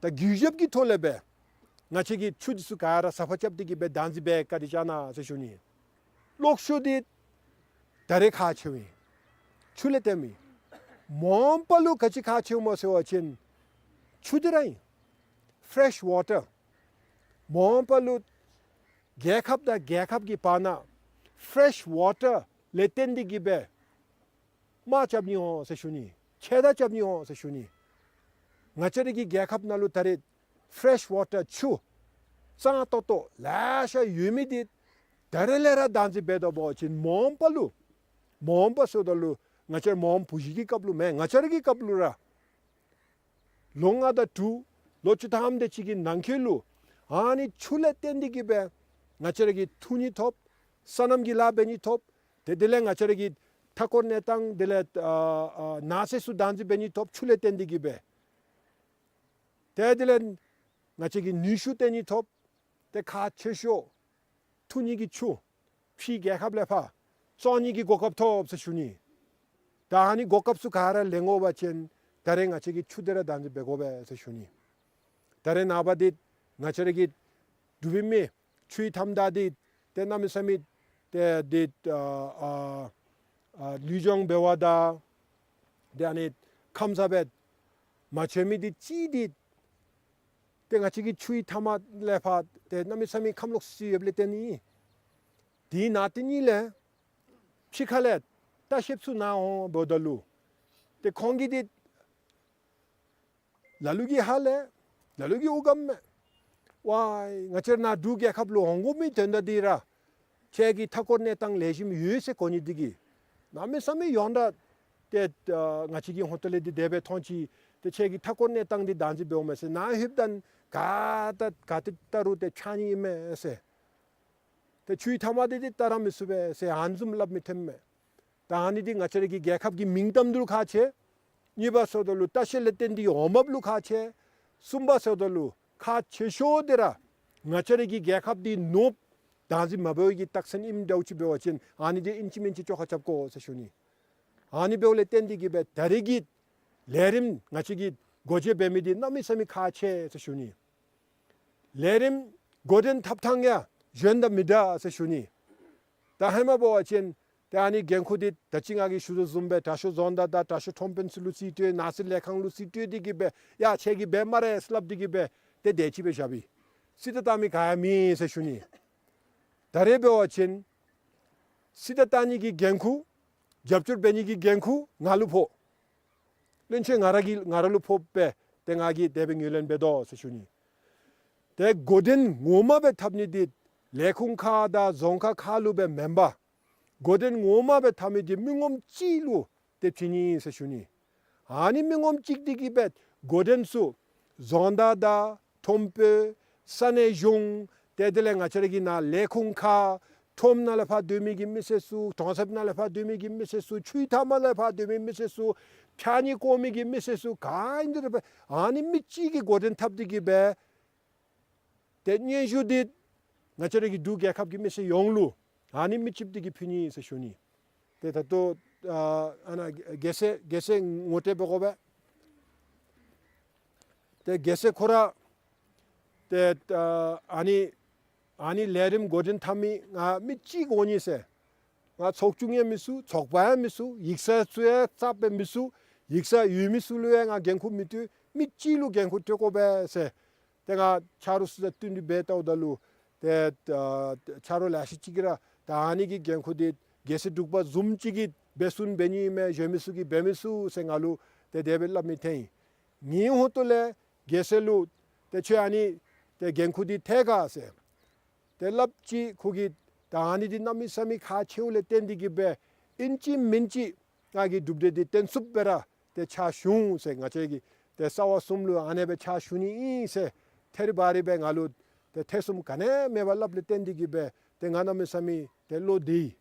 ད་གུས་ཞབས་ཀྱི་ཐོག་ལས་སྦེ་ ང་བཅས་ཀྱིས་ཆུ་འདི་ཚུ་ག་ར་ཟ་ཕ་རྐྱབ་སྟེ་གི་སྦེ་བདག་འཛིན་འབད་བཀའ་དྲིན་བསྐྱང་གནང་ཟེར་ཞུ་ནི། གློག་ཤུགས་འདི་ད་རེས་ཁག་ཆེཝ་ཨིན། ཆུ་ལས་བཏོནམ་ཨིན། མ་འོངས་པ་ལུ་ག་ཅི་ཁག་ཆེཝ་སྨོ་ཟེར་བ་ཅིན་ཆུ་འདི་ར་ཨིན། ཕེ་རེཤ་ཝ་ཊར། མ་འོངས་པ་ལུ་རྒྱལ་ཁབ་དང་རྒྱལ་ཁབ་ཀྱི་བར་ན་ཕེ་རེཤ་ཝ་ཊར་ལས་བརྟེན་ཏེ་གི་སྦེ་དམག་རྐྱབ་ནི་འོང་ཟེར་ཞུ་ནི། ཆེ་ད་རྐྱབ་ནི་འོང་ཟེར་ཞུ་ནི། ང་བཅས་ར་གི་རྒྱལ་ཁབ་ནང་ལུ་ད་རེས་ཕེ་རེཤ་ཝ་ཊར་ཆུ་གཙང་ཏོག་ཏོ་ལེ་ཤ་ཡོད་མི་འདི་ད་རེས་ལས་ར་བདག་འཛིན་འབད་དོ་འབད་བ་ཅིན་མ་འོངས་པ་ལུ། མ་འོངས་པ་ཟེརཝ་ད་ལུ་ང་བཅས་ར་མ་འོངས་བུ་གཞི་གི་སྐབས་ལུ་མེན། ང་བཅས་ར་གི་སྐབས་ལུ་ར་ལོ་ལྔ་དང་དྲུག་ལོ་བཅུ་ཐམ་དེ་ཅིག་གི་ནང་འཁོད་ལུ་ཨ་ནི་ཆུ་ལས་བརྟེན་ཏེ་གི་སྦེ་ང་བཅས་ར་གིས་འཐུང་ནི་ཐོབ། སོ་ནམ་གྱི་ལཱ་འབད་ནི་ཐོབ། ཏེ་དེ་ལས་ང་བཅས་ར་གི་མཐའ་འཁོར་གནས་སྟངས་དེ་ལས་ཨ་ཨ་ནགས་ཚལ་ཚུ་བདག་འཛིན་འབད་ནི་ཐོབ། ཆུ་ལས་བརྟེན་ཏེ་གི་སྦེ། ཏེ་དེ་ལས་ང་བཅས་ཀྱིས་ནུས་ཤུགས་བཏོན་ནི་ཐོབ། ཏེ་ཁག་ཆེ་ཤོས་འཐུང་ནི་གི་ཆུ་ཕྱིའི་རྒྱལ་ཁབ་ལས་ཕར་བཙོང་ནི་གི་གོ་སྐབས་ཐོབ་ཟེར་ཞུ་ནི། ད་ཨ་ནི་གོ་སྐབས་ཚུ་ག་ར་ལེན་དགོ་པ་ཅིན་ད་རེས་ང་བཅས་ཀྱིས་ཆུ་འདི་ར་བདག་འཛིན་འབད་དགོ་པས་ཟེར་ཞུ་ནི། ད་རེས་ནངས་པ་འདི་ང་བཅས་ར་གི་འབྲུག་པའི་མི་ཆུའི་མཐའམ་བདའ་སྟེ་ཏེ་གནམ་མེད་ས་མེད་ཏེ་འདི་ཨ་ཨ་ཨ་ལུས་སྦྱོང་འབད་བར་དང་ཏེ་ཨ་ནི་ཁམས་སངས་སྦེ་མ་བྱོན་མི་འདི་ཅིག་འདི་ཏེ་ང་བཅས་ཀྱི་ཆུའི་མཐའམ་ལས་ཕར་ཏེ་གནམ་མེད་ས་མེད་ཁམས་ལོག་སི་ཡོདཔ་ལས་བརྟེན་ནི། དེ་ནང་དེ་ཉིད་ལས་ཕྱི་ཁ་ལས་ལྟ་བཤལཔ་ཚུ་ནཱ་འོང་འབདཝ་ད་ལུ་ཏེ་ཁོང་གིས་འདི་ལ་ལུ་གིས་ཧ་ལས། ལ་ལུ་གིས་འུ་གམ་མས། ཝའི་ང་བཅས་ར་ནཱ་འབྲུག་རྒྱལ་ཁབ་ལུ་འོང་དགོ་མི་དོན་དག་འདི་ར་ཁྱེད་ཀྱི་མཐའ་འཁོར་གནས་སྟངས་ལེགས་ཤོམ་ཡོད་ཟེར་གོ་ནི་འདི་གིས་གནམ་མེད་ས་མེད་ཡོངས་གྲགས་ཏེ་ཨ་ང་བཅས་ཀྱི་ཧོངས་ཏོ་ལས་འདི་དེ་སྦེ་མཐོང་ཅི། ཏེ་ཁྱེད་ཀྱི་མཐའ་འཁོར་གནས་སྟངས་འདི་བདག་འཛིན་འབདཝ་མས་ཟེར། ནཱ་ལྷོདཔ་ད་ག་ད་ག་ཏེ་ལྟ་རུང་ཏེ་ཕྱགས་སྙིགས་ཨིན་མས་ཟེར། ཏེ་ཆུའི་མཐའམ་འདི་ཏེ་བལྟ་ར་མི་ཚུགས་པས་ཟེར་ཨ་ནི་བཟུམ་སླབ་མི་ཐོནམ་མས། ད་ཨ་ནི་འདི་ང་བཅས་ར་གི་རྒྱལ་ཁབ་ཀྱི་མིང་གཏམ་འདི་ལུ་ཁག་ཆེ། གཉིས་པ་ཟེརཝ་ད་ལུ་ལྟ་བཤལ་ལས་བརྟེན་ཏེ་འོངམ་ལུ་ཁག་ཆེ། གསུམ་པ་ཟེརཝ་ད་ལུ་ཁག་ཆེ་ཤོས་འདི་ར་ང་བཅས་ར་གི་རྒྱལ་ཁབ་འདི་ནོར་བདག་འཛིན་མ་འབད་བའི་གི་རྟགས་མཚན་ཨིནམ་འདྲཝ་ཅིག་འབད་བ་ཅིན་ཨ་ནི་འདི་ཨིན་ཅི་མིན་ཅི་བཅོ་ཁ་རྐྱབ་དགོ་ཟེར་ཞུ་ནི། ཨ་ནི་འབདཝ་ལས་བརྟེན་ཏེ་གི་སྦེ་ད་རེས་ཀྱི་ལས་རིམ་ང་བཅས་ཀྱིས་སྒོ་འབྱེད་འབད་མི་འདི་གནམ་མེད་ས་མེད་ཁག་ཆེ་ཟེར་ཞུ་ནི། ལས་རིམ་འགོ་འདྲེན་འཐབ་ཐངས་ཡང་གཞན་དང་མི་འདྲ་ཟེར་ཞུ་ནི། ད་ཧེ་མ་འབད་བ་ཅིན་ཏེ་ཨ་ནི་འགན་ཁུར་འདི་ད་ཅི་ང་གིས་ཞུ་དོ་བཟུམ་སྦེ་དྲག་ཤོས་རྫོང་བདག་དང་དྲག་ཤོས་ཁྲོམ་དཔོན་ཚུ་ལུ་རྩིས་སྤྲོད། ནགས་ཚལ་ལས་ཁང་ལུ་རྩིས་སྤྲོད་དེ་གི་སྦེ་ཡ་ཁྱེད་ཀྱིས་འབད་སྨ་རེ་ཟེར་སླབ་སྟེ་གི་སྦེ་ཏེ་དེ་ཅིག་སྦེ་བཞགཔ་ཨིན། རྩིས་ད་བཏང་མི་ག་ཡང་མེད་ཟེར་ཞུ་ནི། ད་རེས་འབད་བ་ཅིན་རྩིས་ད་བཏང་ནི་གི་འགན་ཁུར་རྒྱབ་སྐྱོར་འབད་ནི་གི་འགན་ཁུར་ང་ལུ་ཕོག། བློན་ཆེན་ང་ར་གི་ང་ར་ལུ་ཕོག་པས། ཏེ་ང་གིས་དེ་སྦེ་ངོས་ལེན་འབད་དོ་ཟེར་ཞུ་ནི། ཏེ་འགོ་འདྲེན་ངོ་མ་སྦེ་འཐབ་ནི་འདི་ལས་ཁུངས་ཁག་དང་རྫོང་ཁག་ཁག་ལུ་སྦེ་མེན་པར་འགོ་འདྲེན་ངོ་མ་སྦེ་འཐབ་མི་འདི་མི་ངོམ་གཅིག་ལུ་ཏེ་བྱིན་ནི་ཟེར་ཞུ་ནི། ཨ་ནི་མི་ངོམ་གཅིག་འདི་གིས་སྦེ་འགོ་འདྲེན་ཚུ་རྫོང་བདག་དང་ཁྲོམ་དཔོན་ས་གནས་གཞུང་ཏེ་དེ་ལས་ང་བཅས་ར་གི་ནཱ་ལས་ཁུངས་ཁག་ཁྲོམ་ནང་ལས་ཕར་སྡོད་མི་གི་མི་སེར་ཚུ་གྲོང་གསེབ་ནང་ལས་ཕར་སྡོད་མི་གི་མི་སེར་ཚུ་ཆུའི་མཐའམ་ལས་ཕར་སྡོད་མི་མི་སེར་ཚུ་ཕྱགས་སྙིགས་བཀོ་མི་གི་མི་སེར་ཚུ་ག་ཨིན་དེ་ར་སྦེ་ཨ་ནི་མི་གཅིག་གིས་འགོ་འདྲེན་འཐབ་སྟེ་གི་སྦེ་ཏེ་སྙན་ཞུ་འདི་ང་བཅས་ར་གི་འབྲུག་རྒྱལ་ཁབ་ཀྱི་མི་སེར་ཡོངས་ལུ་ཨ་ནི་མི་གཅིགཔོ་འདི་གིས་ཕུལ་ནི་ཟེར་ཞུ་ནི། ཏེ་ད་ལྟོ་ཨ་ཨ་ནཱ་རྒྱལ་སྲས་རྒྱལ་སྲས་ངོ་སྤྲོད་འབད་དགོ་པས། ཏེ་རྒྱལ་སྲས་ཁོ་ར་ཏེ་ཨ་ཨ་ནི་ཨ་ནི་ལས་རིམ་འགོ་འདྲེན་འཐབ་མི་ང་མི་གཅིག་འོང་ནི་ཟེར་ང་ཚོགས་ཆུང་ཡང་མི་ཚུད། ཚོགས་པ་ཡང་མི་ཚུད། ཡིག་ཚང་ཚུ་ཡང་རྩ་བའི་མི་ཚུད། ཡིག་ཚང་ཡོད་མི་ཚུ་ལུ་ཡང་ང་འགན་ཁུར་མི་སྤྲོད། མི་གཅིག་ལུ་འགན་ཁུར་སྤྲོད་དགོ་པས་ཟེར། ཏེ་ང་ཆ་རོགས་ཚུ་དང་བསྟུན་ཏེ་འབད་བལྟཝ་ད་ལུ་ཏེ་ཨ་ཆ་རོགས་ལེ་ཤ་ཅིག་གིས་ར་ད་ཨ་ནི་གི་འགན་ཁུར་འདི་རྒྱལ་སྲས་འབྲུག་པ་བཟུམ་ཅིག་གིས་འབད་ཚུགས་འབད་ནི་མས། གཞན་མི་ཚུ་གིས་འབད་མི་ཚུགས་ཟེར་ང་ལུ་ཏེ་དེ་སྦེ་སླབ་མི་ཐོན་ཡི། ངེའི་ཧོངས་ཏོ་ལས་རྒྱལ་སྲས་ལུ་ཏེ་ཁྱོད་ཨ་ནི་ཏེ་འགན་ཁུར་འདི་ཐལ་ག་ཟེར་ཏེ་སླབ་ཅི། ཁོ་གིས་ད་ཨ་ནི་འདི་གནམ་མེད་ས་མེད་ཁག་ཆེཝ་ལས་བརྟེན་ཏེ་གི་སྦེ་ཨིན་ཅི་མིན་ཅི་ང་གིས་གྲུབ་འབྲས་འདི་སྟོན་ཚུགསཔ་སྦེ་ར་ཏེ་ཕྱག་ཞུ་འོང་ཟེར། ང་བཅས་ཀྱིས་ཏེ་རྩ་བ་གསུམ་ལུ་ཨ་ནེ་སྦེ་ཕྱག་ཞུ་ནི་ཨིན་ཟེར་ཐད་རི་བ་རི་སྦེ་ང་ལུ་ཏེ་ཐེ་ཚོམ་ག་ནི་མེད་པར་སླབ་ལས་བརྟེན་ཏེ་གི་སྦེ་ཏེ་ང་གནམ་མེད་ས་མེད་ཏེ་བློ་བདེ་ཡི།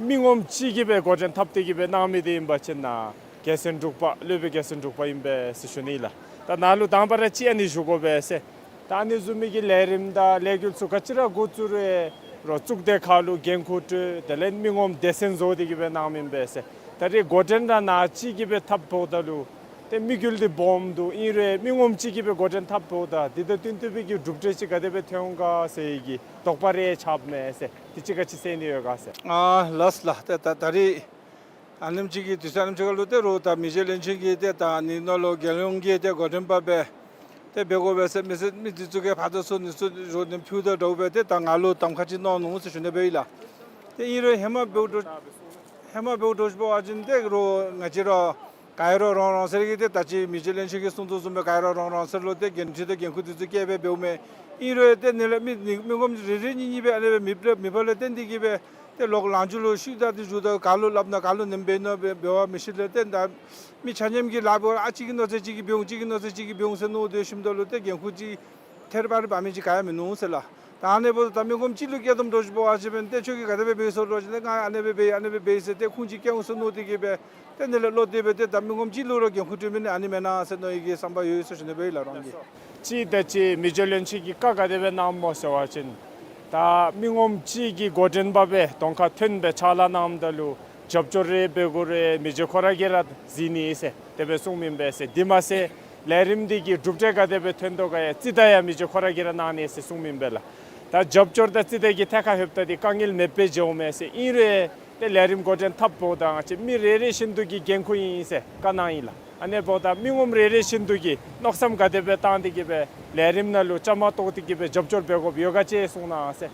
མི་ངོམ་གཅིག་གིས་སྦེ་འགོ་འདྲེན་འཐབ་སྟེ་གི་སྦེ་གནང་མི་འདི་ཨིན་པ་ཅིན་ནཱ་རྒྱལ་མཚན་འབྲུག་པ་སློབ་དཔོན་རྒྱལ་མཚན་འབྲུག་པ་ཨིན་པས་ཟེར་ཞུ་ནི་ལགས། ད་ནཱ་ལུ་དང་པ་ར་ཅིག་ཨ་ནི་ཞུ་དགོ་པས་ཟེར། ད་ཨ་ནི་བཟུམ་མའི་གི་ལས་རིམ་དང་ལས་འགུལ་ཚུ་ག་ཅི་ར་འགོ་བཙུགས་རུང་རོགས་གཙུག་སྡེ་ཁག་ལུ་འགན་ཁུར་སྤྲོད། དེ་ལས་མི་ངོམ་སྡེ་ཚན་བཟོ་སྟེ་གི་སྦེ་གནང་མི་ཨིན་པས་ཟེར། ད་རེས་འགོ་འདྲེན་ར་ནཱ་གཅིག་གིས་སྦེ་འཐབ་འོངམ་ད་ལུ་ ཏེ་དམིགས་ཡུལ་འདི་སྦོམ་འདུག། ཨིན་རུང་མི་ངོམ་ཅིག་གིས་སྦེ་འགོ་འདྲེན་འཐབ་འོངམ་ད་འདི་དང་བསྟུན་ཏེ་སྦེ་གི་གྲུབ་འབྲས་ཅིག་ག་དེ་སྦེ་ཐོན་ག་ཟེར་གྱི་དོགས་པ་རེ་ཆགསཔ་མས་ཟེར། དེ་ཅིག་ག་ཅི་ཟེར་ནི་ཡོད་ག་ཟེར། ཨ་ལགས་ལགས། ཏེ་ད་ད་རིས་ཨ་ནེམ་ཅིག་གི་དུས་ཚོད་ཨ་ནེམ་ཅིག་ཁར་ལུ་ཏེ་རོགས་ད་མི་སྤྱོད་བློན་ཆེན་གྱིས་ཏེ་ད་ཨ་ནི་ནང་ལུ་རྒྱལ་ཡོངས་ཀྱི་ཏེ་འགོ་འདྲེན་པ་སྦེ་ཏེ་འབད་དགོ་པས་ཟེར་མི་སེར་མི་འདི་ཚུ་གིས་ཕར་དང་ཚུར་འདི་ཚུ་རོགས་ནི་ཕུལཝ་དང་འདྲཝ་སྦེ་ཏེ་ད་ང་ལུ་གདམ་ཁ་ཅིག་གནང་ནུག་ཟེར་ཞུ་ནི་སྦེ་ཨིན་ལགས། ཏེ་ཨིན་རུང་ཧེ་མ་འབདཝ་འདྲཝ་ཧེ་མ་འབདཝ་འདྲཝ་ཅིག་འབད་བ་ཅིན་ཏེ་རོགས་ང་བཅས་ར་ག་ར་རང་རང་སོའི་གི་ཏེ་ད་ཅི་མི་སྤྱོད་བློན་ཆེན་གྱིས་གསུང་དོ་བཟུམ་སྦེ་ག་ར་རང་རང་སོ་ལུ་ཏེ་འགན་འཁྲི་དང་འགན་ཁུར་འདི་ཚུ་བཀལ་སྦེ་འབདཝ་མས། ཨིན་རུང་ཏེ་ནི་ལས་མི་མི་ངོམ་རེ་རེ་གཉིས་གཉིས་སྦེ་ཨ་ནི་སྦེ་མེདཔ་མེདཔ་ལས་བརྟེན་ཏེ་གིས་སྦེ་ཏེ་ལོག་ལང་ཚོ་ལུ་ཤུལ་ད་ཏེ་འགྱོཝ་ད་ག་ལུ་སླབ་ན་ག་ལུ་ནེམ་འབད་ནི་འབད་འབད་བ་མི་ཤེས་ལས་ཏེ་ད་མི་ཆ་མཉམ་གྱིས་སླབ་དགོ། ཨ་གཅིག་གི་མནོ་ཚད་གཅིག་གིས་འབད་འོང་། གཅིག་གི་མནོ་ཚད་གཅིག་གིས་འབད་འོང་ཟེར་མནོ་སྡོད་ཞིནམ་ད་ལུ་ཏེ་འགན་ཁུར་ཅིག་ཐེར་པ་རེ་འབག་མི་ཅིག་ག་ཡང་མིན་ནུག་ཟེར་ལགས། ད་ཨ་ནི་འབདཝ་ད་མི་ངོམ་གཅིག་ལུ་བཀལ་དོ་བཟུམ་འདྲཝ་ཅིག་འབད་བ་ཅིན་ཏེ་ཁྱོད་ཀྱིས་ག་དེ་སྦེ་འབད་ཡི་ཟེར་འདྲཝ་ཅིག་ཏེ་ང་ཨ་ནི་སྦེ་འབད་ཡི་ཨ་ནི་སྦེ་འབད་ཡི་ཟེར་ཏེ་ཁུངས་ཅིག་བཀལ་འོང་ཟེར་མནོ་སྟེ་གིས་སྦེ་ཏེ་ནི་ལས་བློ་གཏད་སྦེ་ཏེ་ད་མི་ངོམ་གཅིག་ལུ་ར་འགན་ཁུར་སྤྲོད་མི་ནི་ཨ་ནི་མེན་ན་ཟེར་མནོ་ཡི་གི་བསམ་པ་ཡོད་ཡོད་ཟེར་ཞུ་ནི་སྦེ་ཨིན་ལགས་རང་གིས། ཅིག་ད་ཅི་མི་སྤྱོད་བློན་ཆེན་གྱིས་བཀའ་ག་དེ་སྦེ་གནངམ་སྨོ་ཟེར་བ་ཅིན་ད་མི་ངོམ་གཅིག་གི་འགོ་འདྲེན་པ་སྦེ་གདོང་ཁར་ཐོན་སྦེ་ཕྱག་ལཱ་གནངམ་ད་ལུ་རྒྱབ་སྐྱོར་རེ་འབད་དགོ་རུང་མི་རྗེ་ཁོ་ར་གིས་ར་གཟིགས་ནི་ཟེར་དེ་སྦེ་གསུངམ་ཨིན་པས་ཟེར། དེ་མ་ཚད་ལས་རིམ་འདི་གི་གྲུབ་འབྲས་ག་དེ་སྦེ་ཐོན་དོ་ག་ཡང་རྩིས་ད་ཡང་མི་རྗེ་ཁོ་ར་གིས་ར་གནང་ནི་ཟེར་གསུངམ་ཨིན་པས་ལགས། ད་རྒྱབ་སྐྱོར་དང་རྩིས་ད་གི་ཐད་ཁར་ལྷོདཔ་ད་འདི་དཀའ་ངལ་མེདཔ་སྦེ་འགྱོཝ་མས་ཟེར། ཨིན་རུང་ཏེ་ལས་རིམ་འགོ་འདྲེན་འཐབ་འོངམ་ད་ང་བཅས་མི་རེ་རེ་བཞིན་དུ་གི་འགན་ཁུར་ཨིན་ཟེར་བཀའ་གནང་ཡི་ལགས། ཨ་ནི་འབདཝ་ད་མི་ངོམ་རེ་རེ་བཞིན་དུ་གིས་མནོ་བསམ་ག་དེ་སྦེ་བཏང་སྟེ་གིས་སྦེ་ལས་རིམ་ནང་ལུ་བཅའ་མར་གཏོགས་ཏེ་གིས་སྦེ་རྒྱབ་སྐྱོར་འབད་དགོཔ་ཡོད་ག་ཅིག་གསུང་གནང་ཟེར།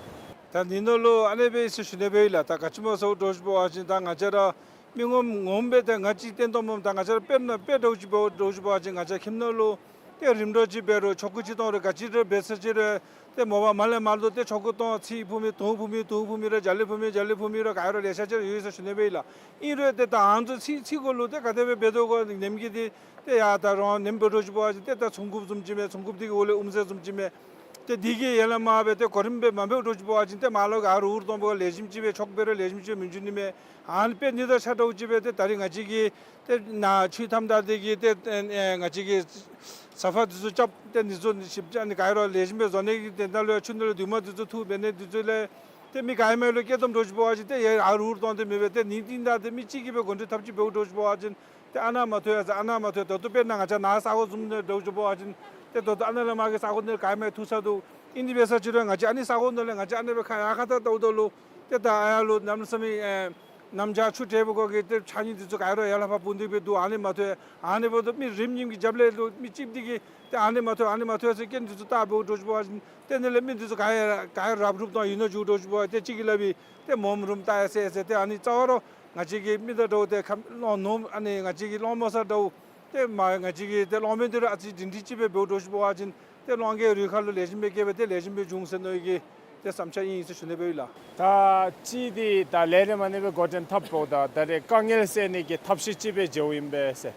ད་ནི་ནང་ལུ་ཨ་ནི་སྦེ་ཟེར་ཞུ་ནི་སྦེ་ཨིན་ལགས། ད་ག་ཅི་སྨོ་ཟེར་འདྲཝ་ཅིག་འབད་བ་ཅིན་ད་ང་བཅས་ར་མི་ངོམ་ངོམ་སྦེ་ཏེ་ང་ཅིག་བསྟན་དོ་སྨོ། ད་ང་བཅས་ར་དཔེར་ན་དཔེ་འདྲཝ་ཅིག་འབད་འདྲཝ་ཅིག་འབད་བ་ཅིན་ང་བཅས་ཁྱིམ་ནང་ལུ་ཏེ་རིམ་གྲོ་ཅིག་འབད་རུང་ཆོ་ག་ཅིག་གཏང་རུང་ག་ཅི་རེ་འབད་ས་ཅིག་རུང་ཏེ་མོ་པ་མར་ལས་མར་ལུ་ཏེ་ཆོ་ག་གཏང་ཚིག་ཕུལ་མི་དུང་ཕུལ་མི་དུང་ཕུལ་མི་རེ་འཇའ་ལུ་ཕུལ་མི་འཇའ་ལུ་ཕུལ་མི་རེ་ག་ར་ལེ་ཤ་ཅིག་ཡོད་ཟེར་ཞུ་ནི་སྦེ་ཨིན་ལགས། ཨིན་རུང་ཏེ་ད་ཨ་ནི་ཚུ་ཚིག་ཚིག་གུ་ལུ་ཏེ་ག་དེ་སྦེ་འབད་དོ་ག་ནེམ་གྱི་འདི་ཏེ་ཡ་ད་རང་ནེམ་འབད་འདྲཝ་ཅིག་འབད་བ་ཅིན་ཏེ་ད་ཚོང་འགུགཔ་བཟུམ་ཅིག་མས། ཚོང་འགུགཔ་འདི་གི་འོག་ལས་དབུ་མཛད་བཟུམ་ཅིག་མས། ཏེ་འདི་གིས་ཡར་ལས་མར་སྦེ་ཏེ་གོ་རིམ་སྦེ་མ་འབདཝ་འདྲཝ་ཅིག་འབད་བ་ཅིན་ཏེ་མར་ལུ་ག་རུང་འུར་གཏོང་བ་ལེགས་ཤོམ་ཅིག་སྦེ་ཆོ་ག་འབད་རུང་ལེགས་ཤོམ་ཅིག་སྦེ་མི་འབྱུང་ནི་མས། ཨ་ནི་དཔེ་ནི་དང་ཆ་འདྲཝ་ཅིག་སྦེ་ཏེ་ད་རིས་ང་བཅས་ཀྱིས་ཏེ་ནཱ་ཆུ་ཐམ་ད་འདི་གིས་ཏེ་ཨེ་ང་བཅས་ཀྱིས་ས་ཕག་འདི་ཚུ་རྐྱབ་སྟེ་འདི་ཚུ་ཞིབ་ཅིག་ཨ་ནི་ག་རུང་ལེགས་ཤོམ་སྦེ་བཟོ་ནི་གི་དོན་དག་ལུ་ཆུ་ནང་ལུ་དུག་མ་འདི་ཚུ་འཐུ་འབད་ནི་འདི་ཚུ་ལས་ཏེ་མི་ག་ཡང་མེད་ལུ་སྐྱེལ་བཏངམ་འདྲཝ་ཅིག་འབད་བ་ཅིན་ཏེ་ཡར་འུར་གཏོང་སྟེ་མི་འབད། ཏེ་ནི་འདི་ད་ཏེ་མི་གཅིག་གིས་སྦེ་འགོ་འདྲེན་འཐབ་ཅིག་འབདཝ་འདྲཝ་ཅིག་འབད་བ་ཅིན་ཏེ་ཨ་ནཱ་མ་ཐོན་ཡ་ཟེར་ཨ་ནཱ་མ་ཐོན། ད་ལྟོ་དཔེར་ན་ང་བཅས་ནཱ་ས་གོ་བཟུམ་འདྲཝ་ཅིག་འབད་བ་ཅིན་ཏེ་ད་ལྟོ་ཨ་ནཱ་ལས་མར་གྱི་ས་གོ་འདི་ག་ཡང་མེད། འཐུ་ཚར་འདུག། ཨིན་དེ་འབད་ས་ཅིག་རུང་ང་བཅས་ཨ་ནི་ས་གོ་ནང་ལས་ང་བཅས་ཨ་ནི་སྦེ་ཁ་ཡར་ཁ་ཐལ་བལྟཝ་ད་ལུ་ཏེ་ད་ཨ་ཡར་ལུ་གནམ་མེད་ས་མེད་ཨེ་གནམ་བྱཱར་ཆུ་ཏེ་སྦེ་གོ་གི་ཏེ་ཆ་གཉིས་འདི་ཚུ་ག་རུང་ཡར་ལས་ཕར་སྤུངས་ཏེ་སྦེ་འདུག། ཨ་ནི་མ་ཐོན། ཨ་ནི་འབདཝ་ད་མི་རིམ་གཉིས་ཀྱི་རྒྱབ་ལས་ལུ་མི་གཅིག་འདི་གིས་ཏེ་ཨ་ནི་མ་ཐོན་ཨ་ནི་མ་ཐོན་ཟེར་རྐྱེན་འདི་ཚུ་བལྟ་འབདཝ་འདྲཝ་ཅིག་འབད་བ་ཅིན་ཏེ་ནི་ལས་མི་འདི་ཚུ་ག་ཡང་ག་ཡང་རབ་རུབ་དང་ཡུལ་ནང་འགྱོཝ་འདྲཝ་ཅིག་འབད་བ་ཏེ་གཅིག་གིས་སླབ་ཨིན། ཏེ་མོམ་རུམ་བལྟ་ཡ་ཟེར་ཟེར་ཏེ་ཨ་ནི་རྩ་བ་ར་ང་བཅས་ཀྱི་མི་དང་འདྲཝ་ཏེ་ཁམས་ལོང་ནོར་ཨ་ནི་ང་བཅས་ཀྱི་སློང་མོ་ས་འདྲཝ་ཏེ་མ་ང་བཅས་ཀྱི་ཏེ་སློང་མོ་འདི་ར་ཨ་ཙི་སྒྲིང་སྒྲིང་ཅིག་སྦེ་འབདཝ་འདྲཝ་ཅིག་འབད་བ་ཅིན་ཏེ་སློང་གི་རུས་ཁ་ལུ་ལེགས་ཤོམ་སྦེ་སྐྱེས་སྦེ་ཏེ་ལེགས་ཤོམ་སྦེ་འབྱུང་ཟེར་མནོ་ཡི་གི་ཏེ་བསམ་འཆར་ཨིན་ཟེར་ཞུ་ནི་སྦེ་ཨིན་ལགས། ད་ཅི་འདི་ད་ལས་རིམ་ཨ་ནི་སྦེ་འགོ་འདྲེན་འཐབ་འོངམ་ད་ད་རེས་དཀའ་ངལ་སེལ་ནི་གི་ཐབས་ཤེས་ཅིག་སྦེ་མཇལཝ་ཨིན་པས་ཟེར།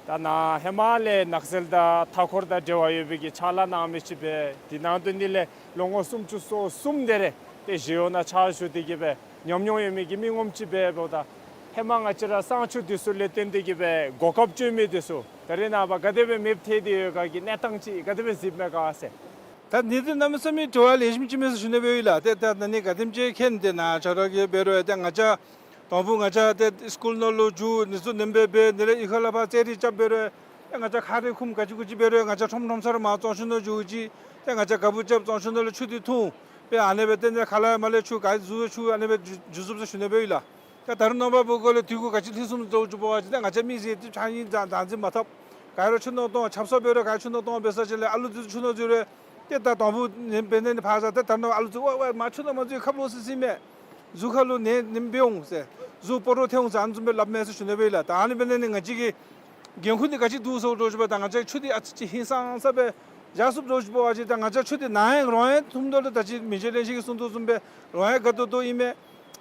ད་ནཱ་ཧེ་མ་ལས་ནགས་ཚལ་དང་མཐའ་འཁོར་དང་འབྲེལ་བ་ཡོད་པའི་གི་ཕྱག་ལཱ་གནང་མི་ཅིག་སྦེ་འདི་ནང་དོན་འདི་ལས་ལོ་ངོ་སུམ་ཅུ་སོ་གསུམ་དེ་རེ་ཏེ་གཞི་གཡོག་ནང་ཕྱག་ཞུ་སྟེ་གིས་སྦེ་ཉམས་མྱོང་ཡོད་མི་གི་མི་ངོམ་ཅིག་སྦེ་འབདཝ་ད་ཧེ་མ་ང་བཅས་ར་གཙང་ཆུ་འདི་ཚུ་ལས་བརྟེན་ཏེ་གིས་སྦེ་གོ་སྐབས་སྤྱོད་མི་འདི་ཚུ་ད་རེས་ནངས་པ་ག་དེ་སྦེ་མེདཔ་ཐལ་ཏེ་ཡོད་ག་གི་གནས་སྟངས་ཅིག་ག་དེ་སྦེ་གཟིགསཔ་མས་ག་ཟེར། ད་ནི་འདི་གནམ་མེད་ས་མེད་དྲི་བ་ལེགས་ཤོམ་ཅིག་མས་ཟེར་ཞུ་ནི་སྦེ་ཨིན་ལགས། ཏེ་ད་ནི་ག་དེམ་ཅིག་མཁྱེན་ཏེ་ནཱ་ཆ་རོགས་ཀྱིས་འབད་རུང་ཏེ་ང་བཅས་དང་ཕུ་ང་བཅས་ཏེ་སི་ཀུལ་ནང་ལུ་འགྱོ་ནི་ཚུ་ནེམ་སྦེ་འབད་ནི་ལས་གཡུས་ཁ་ལས་ཕར་རྩེད་རིགས་རྐྱབ་འབད་རུང་ཏེ་ང་བཅས་ཁ་རས་ཁུམ་ག་ཅི་གུ་ཅི་འབད་རུང་ང་བཅས་ཁྲོམ་ཁྲོམ་སར་མར་གཙང་ཆུ་ནང་འགྱོ་ཅི། ཏེ་ང་བཅས་ག་བུ་རྐྱབ་གཙང་ཆུ་ནང་ལུ་ཆུ་འདི་འཐུང་སྦེ་ཨ་ནི་སྦེ་ཏེ་ནི་ཁ་ལས་མར་ལས་ཆུ་ག་ཟུར་ཆུ་ཨ་ནི་སྦེ་འགྱོ་འགྱོ་ཚུགསཔ་ཟེར་ཞུ་ནི་སྦེ་ཨིན་ལགས། ད་ད་རུང་ནངས་པ་འབདཝ་ལས་དུས་ཀྱི་ག་ཅི་ལྷོད་སོངམ་འདྲཝ་ཅིག་འབད་བ་ཅིན་ད་ང་བཅས་མི་ཟེར་ཏེ་ཕྱགས་སྙིགས་དང་བདག་འཛིན་མ་འཐབ། ག་ར་ཆུ་ནང་གཏང་ཆབ་གསང་འབད་རུང་ག་ཆུ་ནང་གཏང་འབད་ས་ཅིག་ལས་ཨ་ལུ་འདི་ཚུ་ཆུ་ནང་འཛུལ་རུང་ཏེ་ད་དང་ཕུ་ནེམ་འབད་ནི་ནི་ཕར་བཞག། ཏེ་ད་རུང་ཨ་ལུ་ཚུ་ཝའི་ཝའི་མར་ཆུ་ནང་མར་འཛུལ་ཁབ་ལོག་སི་སི་མས། གཟུགས་ཁ་ལུ་ནད་ནེམ་འབད་འོང་ཟེར། གཟུགས་སྤོ་རོ་ཐལ་འོང་ཟེར་ཨ་ནི་བཟུམ་སྦེ་སླབ་མས་ཟེར་ཞུ་ནི་སྦེ་ཨིན་ལགས། ད་ཨ་ནི་འབད་ནི་ནི་ང་བཅས་ཀྱི་འགན་ཁུར་འདི་ག་ཅི་འདུག་ཟེར་འདྲཝ་ཅིག་འབད་ད་ང་བཅས་ཆུ་འདི་ཨ་ཙི་ཅིག་ཧིང་སངས་ས་སྦེ་བཞག་ཚུགསཔ་འདྲཝ་ཅིག་འབད་བ་ཅིན་ད་ང་བཅས་ཆུ་འདི་ནཱ་ཡང་རོང་ཡང་འཐུངམ་ད་ལུ་ད་ཅི་མི་རྗེ་བློན་ཆེན་གྱིས་གསུང་དོ་བཟུམ་སྦེ་རོང་ཡང་དགའ་ཏོག་ཏོ་ཨིན་མས།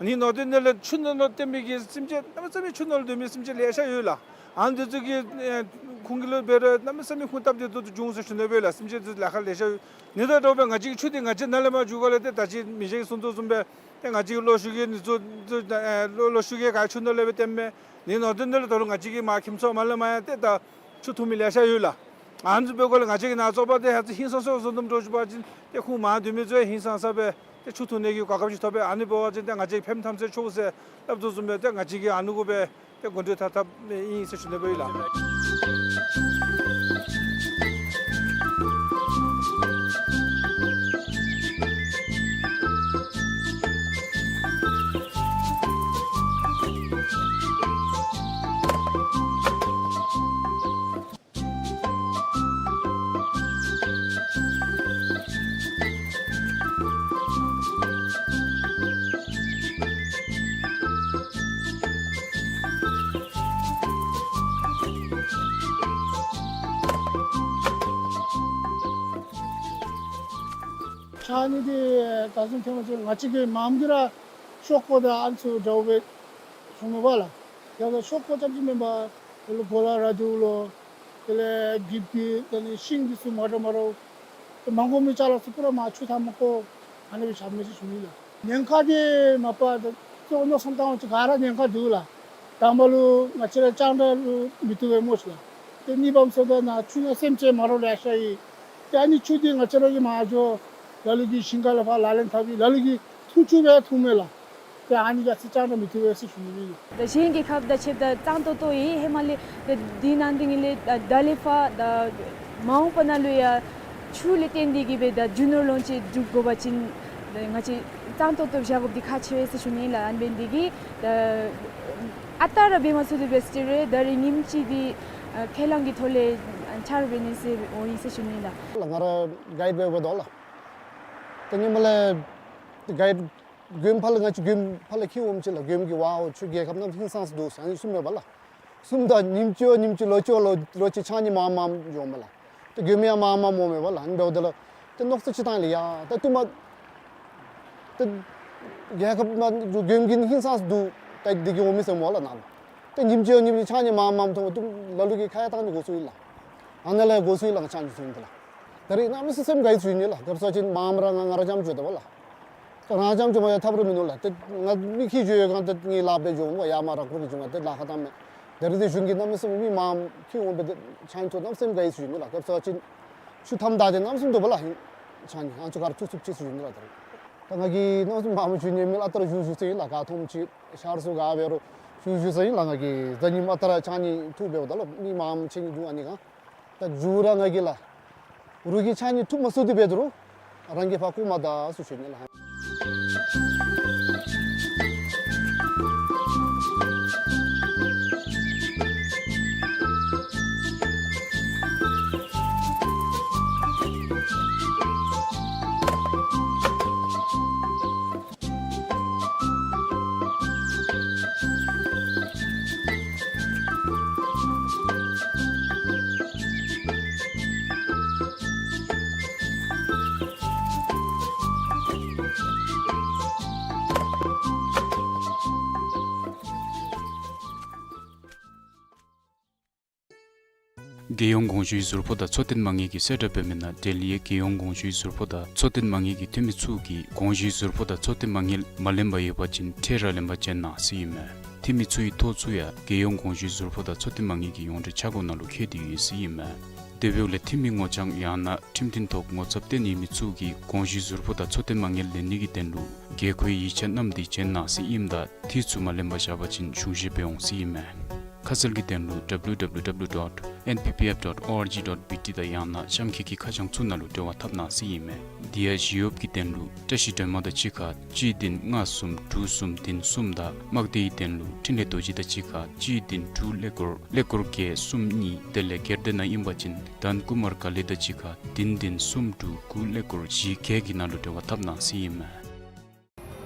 ནི་ནང་དོན་ནང་ལས་ཆུ་ནང་ལུ་བརྟེན་པའི་གི་སེམས་ཅན་གནམ་མེད་ས་མེད་ཆུ་ནང་ལུ་སྡོད་མི་སེམས་ཅན་ལེ་ཤ་ཡོད་ལགས། ཨ་ནི་འདི་ཚུ་གིས་ཨེ་ཁོང་གི་ལུ་འབད་རུང་གནམ་མེད་ས་མེད་ཁུངས་སྟབས་བདེ་ཏོག་ཏོ་འབྱུང་ཟེར་ཞུ་ནི་སྦེ་ཨིན་ལགས། སེམས་ཅན་འདི་ཚུ་ལཱ་ཁག་ལེ་ཤ་ཡོད། ནི་ད་འདྲཝ་སྦེ་ང་བཅས་ཀྱི་ཆུ་འདི་ང་བཅས་ནཱ་ལས་མར་འགྱོ་ག་ལས་ཏེ་ད་ཅི་མི་རྗེ་གིས་གསུང་དོ་བཟུམ་སྦེ་ཏེ་ང་བཅས་ཀྱི་གློག་ཤུགས་ཀྱི་ནི་ཚུ་ཚུ་ཨེ་གློག་གློག་ཤུགས་ཀྱི་ག་ཆུ་ནང་ལས་སྦེ་བཏོན་མས། ནི་ནང་དོན་ནང་ལས་ད་རུང་ང་བཅས་ཀྱི་མར་ཁྱིམ་ཚང་མར་ལས་མར་ཡང་ཏེ་ད་ཆུ་འཐུང་མི་ལེ་ཤ་ཡོད་ལགས། ཨ་ནི་འབདཝ་ལས་ང་བཅས་ཀྱི་ནཱ་བཙོག་པ་འདི་ཧ་ཅང་ཧིང་སངས་སོང་ཟེར་འདྲཝ་ཅིག་འབད་བ་ཅིན་ཏེ་ཁོང་མར་སྡོད་མི་ཚུ་ཡང་ཧིང་སངས་ས་སྦེ་ཏེ་ཆུ་འཐུང་ནི་གི་གོ་སྐབས་ཅིག་ཐོབ་པས། ཨ་ནི་འབད་བ་ཅིན་ཏེ་ང་བཅས་ཕནམ་ཐམས་ཅད་ཆོག་ཟེར་སླབ་དོ་བཟུམ་སྦེ་ཏེ་ང་བཅས་ཀྱིས་ཨ་ནི་གུ་སྦེ་ ཏེ་གོ་སྒྲིག་འཐབ་འཐབ་ཨིན་ཟེར་ཞུ་ནི་སྦེ་ཨིན་ལགས། ཕྱགས་སྙིགས་འདི་ད་ཚུན་ཐེངས་མ་ཅིག་ང་བཅས་ཀྱི་མངམ་གིས་ར་ཤོག་ཀོ་དང་ཨ་ནི་ཚུ་འདྲཝ་སྦེ་བྱུང་མས་པ་ལགས། ཡང་ན་ཤོག་ཀོ་རྐྱངམ་ཅིག་མེན་པར་དེ་ལུ་གོ་ལ་ར་འདུག་ལོ། དེ་ལས་གྱིབ་ཀྱི་དེ་ལས་ཤིང་འདི་ཚུ་མ་འདྲཝ་མ་འདྲཝ་མ་དགོ་མི་ཅ་ལ་ཚུ་པུ་ར་མར་ཆུ་ཐལ་མ་བཀོ་ཨ་ནི་སྦེ་བཞག་མས་ཟེར་ཞུ་ནི་ལགས། ཉེན་ཁ་འདི་མ་པ་ད་གཙོ་བོ་མནོ་བསམ་བཏང་བ་ཅིན་ག་ར་ཉེན་ཁ་འདུག་ལགས། དང་པ་ལུ་ང་བཅས་ར་རྐྱང་དྲགས་ལུ་མི་བཏུབ་པས་སྨོ་ཤིག་ལགས། ཏེ་གཉིས་པ་ཟེརཝ་ད་ནཱ་ཆུ་ནང་སེམས་ཅན་མ་འདྲཝ་ལེ་ཤ་ཡོད། ཏེ་ཨ་ནི་ཆུ་འདི་ང་བཅས་ར་གིས་མར་འགྱོ་ལ་ལུ་གིས་ཞིང་ཁ་ལས་ཕར་ལག་ལེན་འཐབ་ཡི། ལ་ལུ་གིས་འཐུང་ཆུ་སྦེ་འཐུང་མས་ལགས། ཏེ་ཨ་ནི་ག་ཅི་རྐྱང་དྲགས་མི་བཏུབ་པས་ཟེར་ཞུ་ནི་ཨིན། ད་གཞན་རྒྱལ་ཁབ་དང་ཕྱདཔ་ད་གཙང་ཏོག་ཏོ་ཨིན། ཧེ་མ་ལས་ད་འདི་ནང་འདི་ནི་ལས་ད་ད་ལས་ཕར་ད་མ་འོངས་པ་ནང་ལུ་ཡང་ཆུ་ལས་བརྟེན་ཏེ་གིས་སྦེ་ད་རྒྱུ་ནོར་ལོངས་སྤྱོད་སྒྲུབ་དགོ་པ་ཅིན་ད་ང་བཅས་གཙང་ཏོག་ཏོ་བཞག་དགོཔ་འདི་ཁག་ཆེ་བས་ཟེར་ཞུ་ནི་ལགས། ཨ་ནི་འབད་ནི་འདི་གིས་ད་ཨ་རྟག་ར་འབད་མ་ཚུགས་ཏེ་འབད་སོང་རུང་ད་རིས་ཉིནམ་གཅིག་འདི་ཁས་བླངས་ཀྱི་ཐོག་ལས་འཆར་འབད་ནི་ཟེར་འོང་ཡི་ཟེར་ཞུ་ནི་ལགས། ལགས་ང་ར་གའིཌ་འབད་འབདཝ་ད་ལགས། ཏེ་ཧེ་མ་ལས་གའིཌ་མགྱོནམ་ཕར་ལས་ང་བཅས་མགྱོནམ་ཕར་ལས་འཁྱིད་འོངམ་ཅིག་ལགས། མགྱོནམ་གྱི་ཝའོ་ཁྱོད་རྒྱལ་ཁབ་གནམ་ཧིང་སངས་སུ་འདུག་ཟེར་ཨ་ནི་གསུངམ་མས་པ་ལགས། གསུངམ་ད་ཉིནམ་གཅིག་བ་ཉིནམ་གཅིག་ལོ་གཅིག་བ་ལོ་ལོ་གཅིག་ཕྱགས་སྙིགས་མངམ་མངམ་འགྱོཝ་མས་ལགས། ཏེ་མགྱོནམ་ཡང་མངམ་མངམ་འོང་མས་པ་ལགས། ཨ་ནི་འབདཝ་ད་ལགས་ཏེ་མནོ་བསམ་ཅིག་བཏང་ཡི་ལགས། ཡ་ད་ལྟོ་མ་ཏེ་རྒྱལ་ཁབ་མ་མགྱོནམ་གྱི་ཧིང་སངས་སུ་འདུག། ད་འདི་གིས་འོང་མི་ཟེར་སྨོ་ལགས་ནཱ་ལུ། ཏེ་ཉིནམ་གཅིག་བ་ཉིནམ་གཅིག་ཕྱགས་སྙིགས་མངམ་མངམ་འཐུང་བ་ཏེ་ལ་ལུ་གིས་ཁ་ཡང་བཏང་ནི་དགོ་སོང་ཡི་ལགས། ཨ་ནཱ་ལས་དགོ་སོང་ཡི་ལགས། ང་ཕྱགས་སྙིགས་འཐུང་ནི་དེ་ལགས། ད་རིས་གནམ་མེད་ས་མེད་སེམས་དགའ་ཡི་ཚུ་ཨིན་ལགས། ག་ཅི་ཟེར་བ་ཅིན་མངམ་ར་ང་ང་ར་རྐྱངམ་འགྱོ་དོ་བ་ལགས། ད་རང་རྐྱངམ་འགྱོ་མ་ཡང་ཐབས་ར་མིན་ནུག་ལགས། ཏེ་ང་མི་འཁྱིད་འགྱོ་ཡོད་ག་ཏེ་ངེའི་ལཱ་འབད་འགྱོ་འོང་ཡར་མར་ར་ཁོ་ར་གིས་འགྱོ་མ་ཏེ་ལཱ་ཁག་བཏངམ་མས། ད་རིས་ཏེ་གཞུང་གིས་གནམ་མེད་ས་མེད་མི་མངམ་འཁྱིད་འོང་སྦེ་ཏེ་ཕྱགས་སྙིགས་འཐུང་གནམ་མེད་ས་མེད་དགའ་ཡི་ཚུ་ཨིན་ལགས། ག་ཅི་ཟེར་བ་ཅིན་ཆུ་ཐལམ་ད་ཏེ་གནམ་མེད་ས་མེད་འདུག་པ་ལགས། ཕྱགས་སྙིགས་ཨ་ནི་ཚུ་ག་ར་འཐུ་ཚུགསཔ་ཅིག་ཚུ་ཨིན་ལགས། ད་རིས་ད་ང་གིས་གནམ་མེད་ས་མེད་མངམ་འགྱོ་ནི་མེད་ལགས། ཨ་རྟག་ར་བཞུགས་བཞུགས་ས་ཨིན་ལགས། ག་མཐོངམ་ཅིག་ཤར་སོང་ག་འབད་རུང་བཞུགས་བཞུགས་ས་ཨིན་ལགས། ང་གིས་གཟའ་ཉིམ་ཨ་རྟག་ར་ཕྱགས་སྙིགས་འཐུ་འབདཝ་ད་ལུ་མི་མངམ་ཕྱགས་སྙིགས་འཐུ་ཨ་ནི་ག་ད་མཇུག་ར་ང་གིས་ལགས་རོགས་ཀྱིས་ཕྱགས་སྙིགས་འཐུ་མ་ཚུགས་ཏེ་འབད་དོ་རུང་རང་གིས་ཕར་བཀོ་མ་ད་ཟེར་ཞུ་ནི་ལགས། རྒྱལ་ཡོངས་གོང་ཞུའི་ཟུར་ཕོགས་དང་འཚོ་རྟེན་མ་དངུལ་གྱིས་གསལ་བསྒྲགས་འབད་མི་ནང་འབྲེལ་ཡོད་རྒྱལ་ཡོངས་གོང་ཞུའི་ཟུར་ཕོགས་དང་འཚོ་རྟེན་མ་དངུལ་གྱི་འཐུས་མི་ཚུ་གིས་གོང་ཞུའི་ཟུར་ཕོགས་དང་འཚོ་རྟེན་མ་དངུལ་མ་ལེན་པར་ཡོད་པ་ཅིན་ཁྲལ་ར་ལེན་པར་བྱོན་གནང་ཟེར་ཨིན་མས། འཐུས་མི་ཚུ་གི་ཐོ་ཚུ་ཡང་རྒྱལ་ཡོངས་གོང་ཞུའི་ཟུར་ཕོགས་དང་འཚོ་རྟེན་མ་དངུལ་གྱི་ཡོངས་འབྲེལ་ཆ་བགོས་ནང་ལུ་བཀོད་དེ་ཡོད་ཟེར་ཨིན་མས། དེ་འབདཝ་ལས་འཐུས་མི་ངོ་རྐྱང་ཡང་ན་ཁྲིམས་མཐུན་ཐོག་ངོ་ཚབ་བཏོན་ཡོད་མི་ཚུ་གིས་གོང་ཞུའི་ཟུར་ཕོགས་དང་འཚོ་རྟེན་མ་དངུལ་ལེན་ནི་གི་དོན་ལུ་དགོས་མཁོའི་ཡིག་ཆ་བསྣམས་ཏེ་བྱོན་གནང་ཟེར་ཨིནམ་ད་འཐུས་ཚུ་མ་ལེན་པར་བཞག་པ་ཅིན་གཞུང་བཞེས་འབད་འོང་ཟེར་ཨིན་མས། ཁ་གསལ་གྱི་དོན་ལུ་W W W dot N P P F dot org dot B T དང་ཡང་ན་གཤམ་འཁོད་ཀྱི་ཁ་བྱང་ཚུ་ནང་ལུ་འབྲེལ་བ་འཐབ་གནང་ཟེར་ཨིན་མས། དེ་ཡང་ཞི་གཡོགཔ་གི་དོན་ལུ་བཀྲ་ཤིས་སྒྲོལ་མ་དང་གཅིག་ཁར་གཅིག་བདུན་ལྔ་གསུམ་དྲུག་གསུམ་བདུན་གསུམ་དང་དམངས་བདེའི་དོན་ལུ་འཕྲིན་ལས་རྡོ་རྗེ་དང་གཅིག་ཁར་གཅིག་བདུན་དྲུག་ཀླད་ཀོར་ཀླད་ཀོར་བརྒྱད་གསུམ་གཉིས། དེ་ལས་སྒེར་སྡེ་ནང་ཨིན་པ་ཅིན་དཱན་ཀུ་མར་ཀ་ལི་དང་གཅིག་ཁར་བདུན་བདུན་གསུམ་དྲུག་དགུ་ཀླད་ཀོར་བཞི་བརྒྱད་ཀྱི་ནང་ལུ་འབྲེལ་བ་འཐབ་གནང་ཟེར་ཨིན་མས།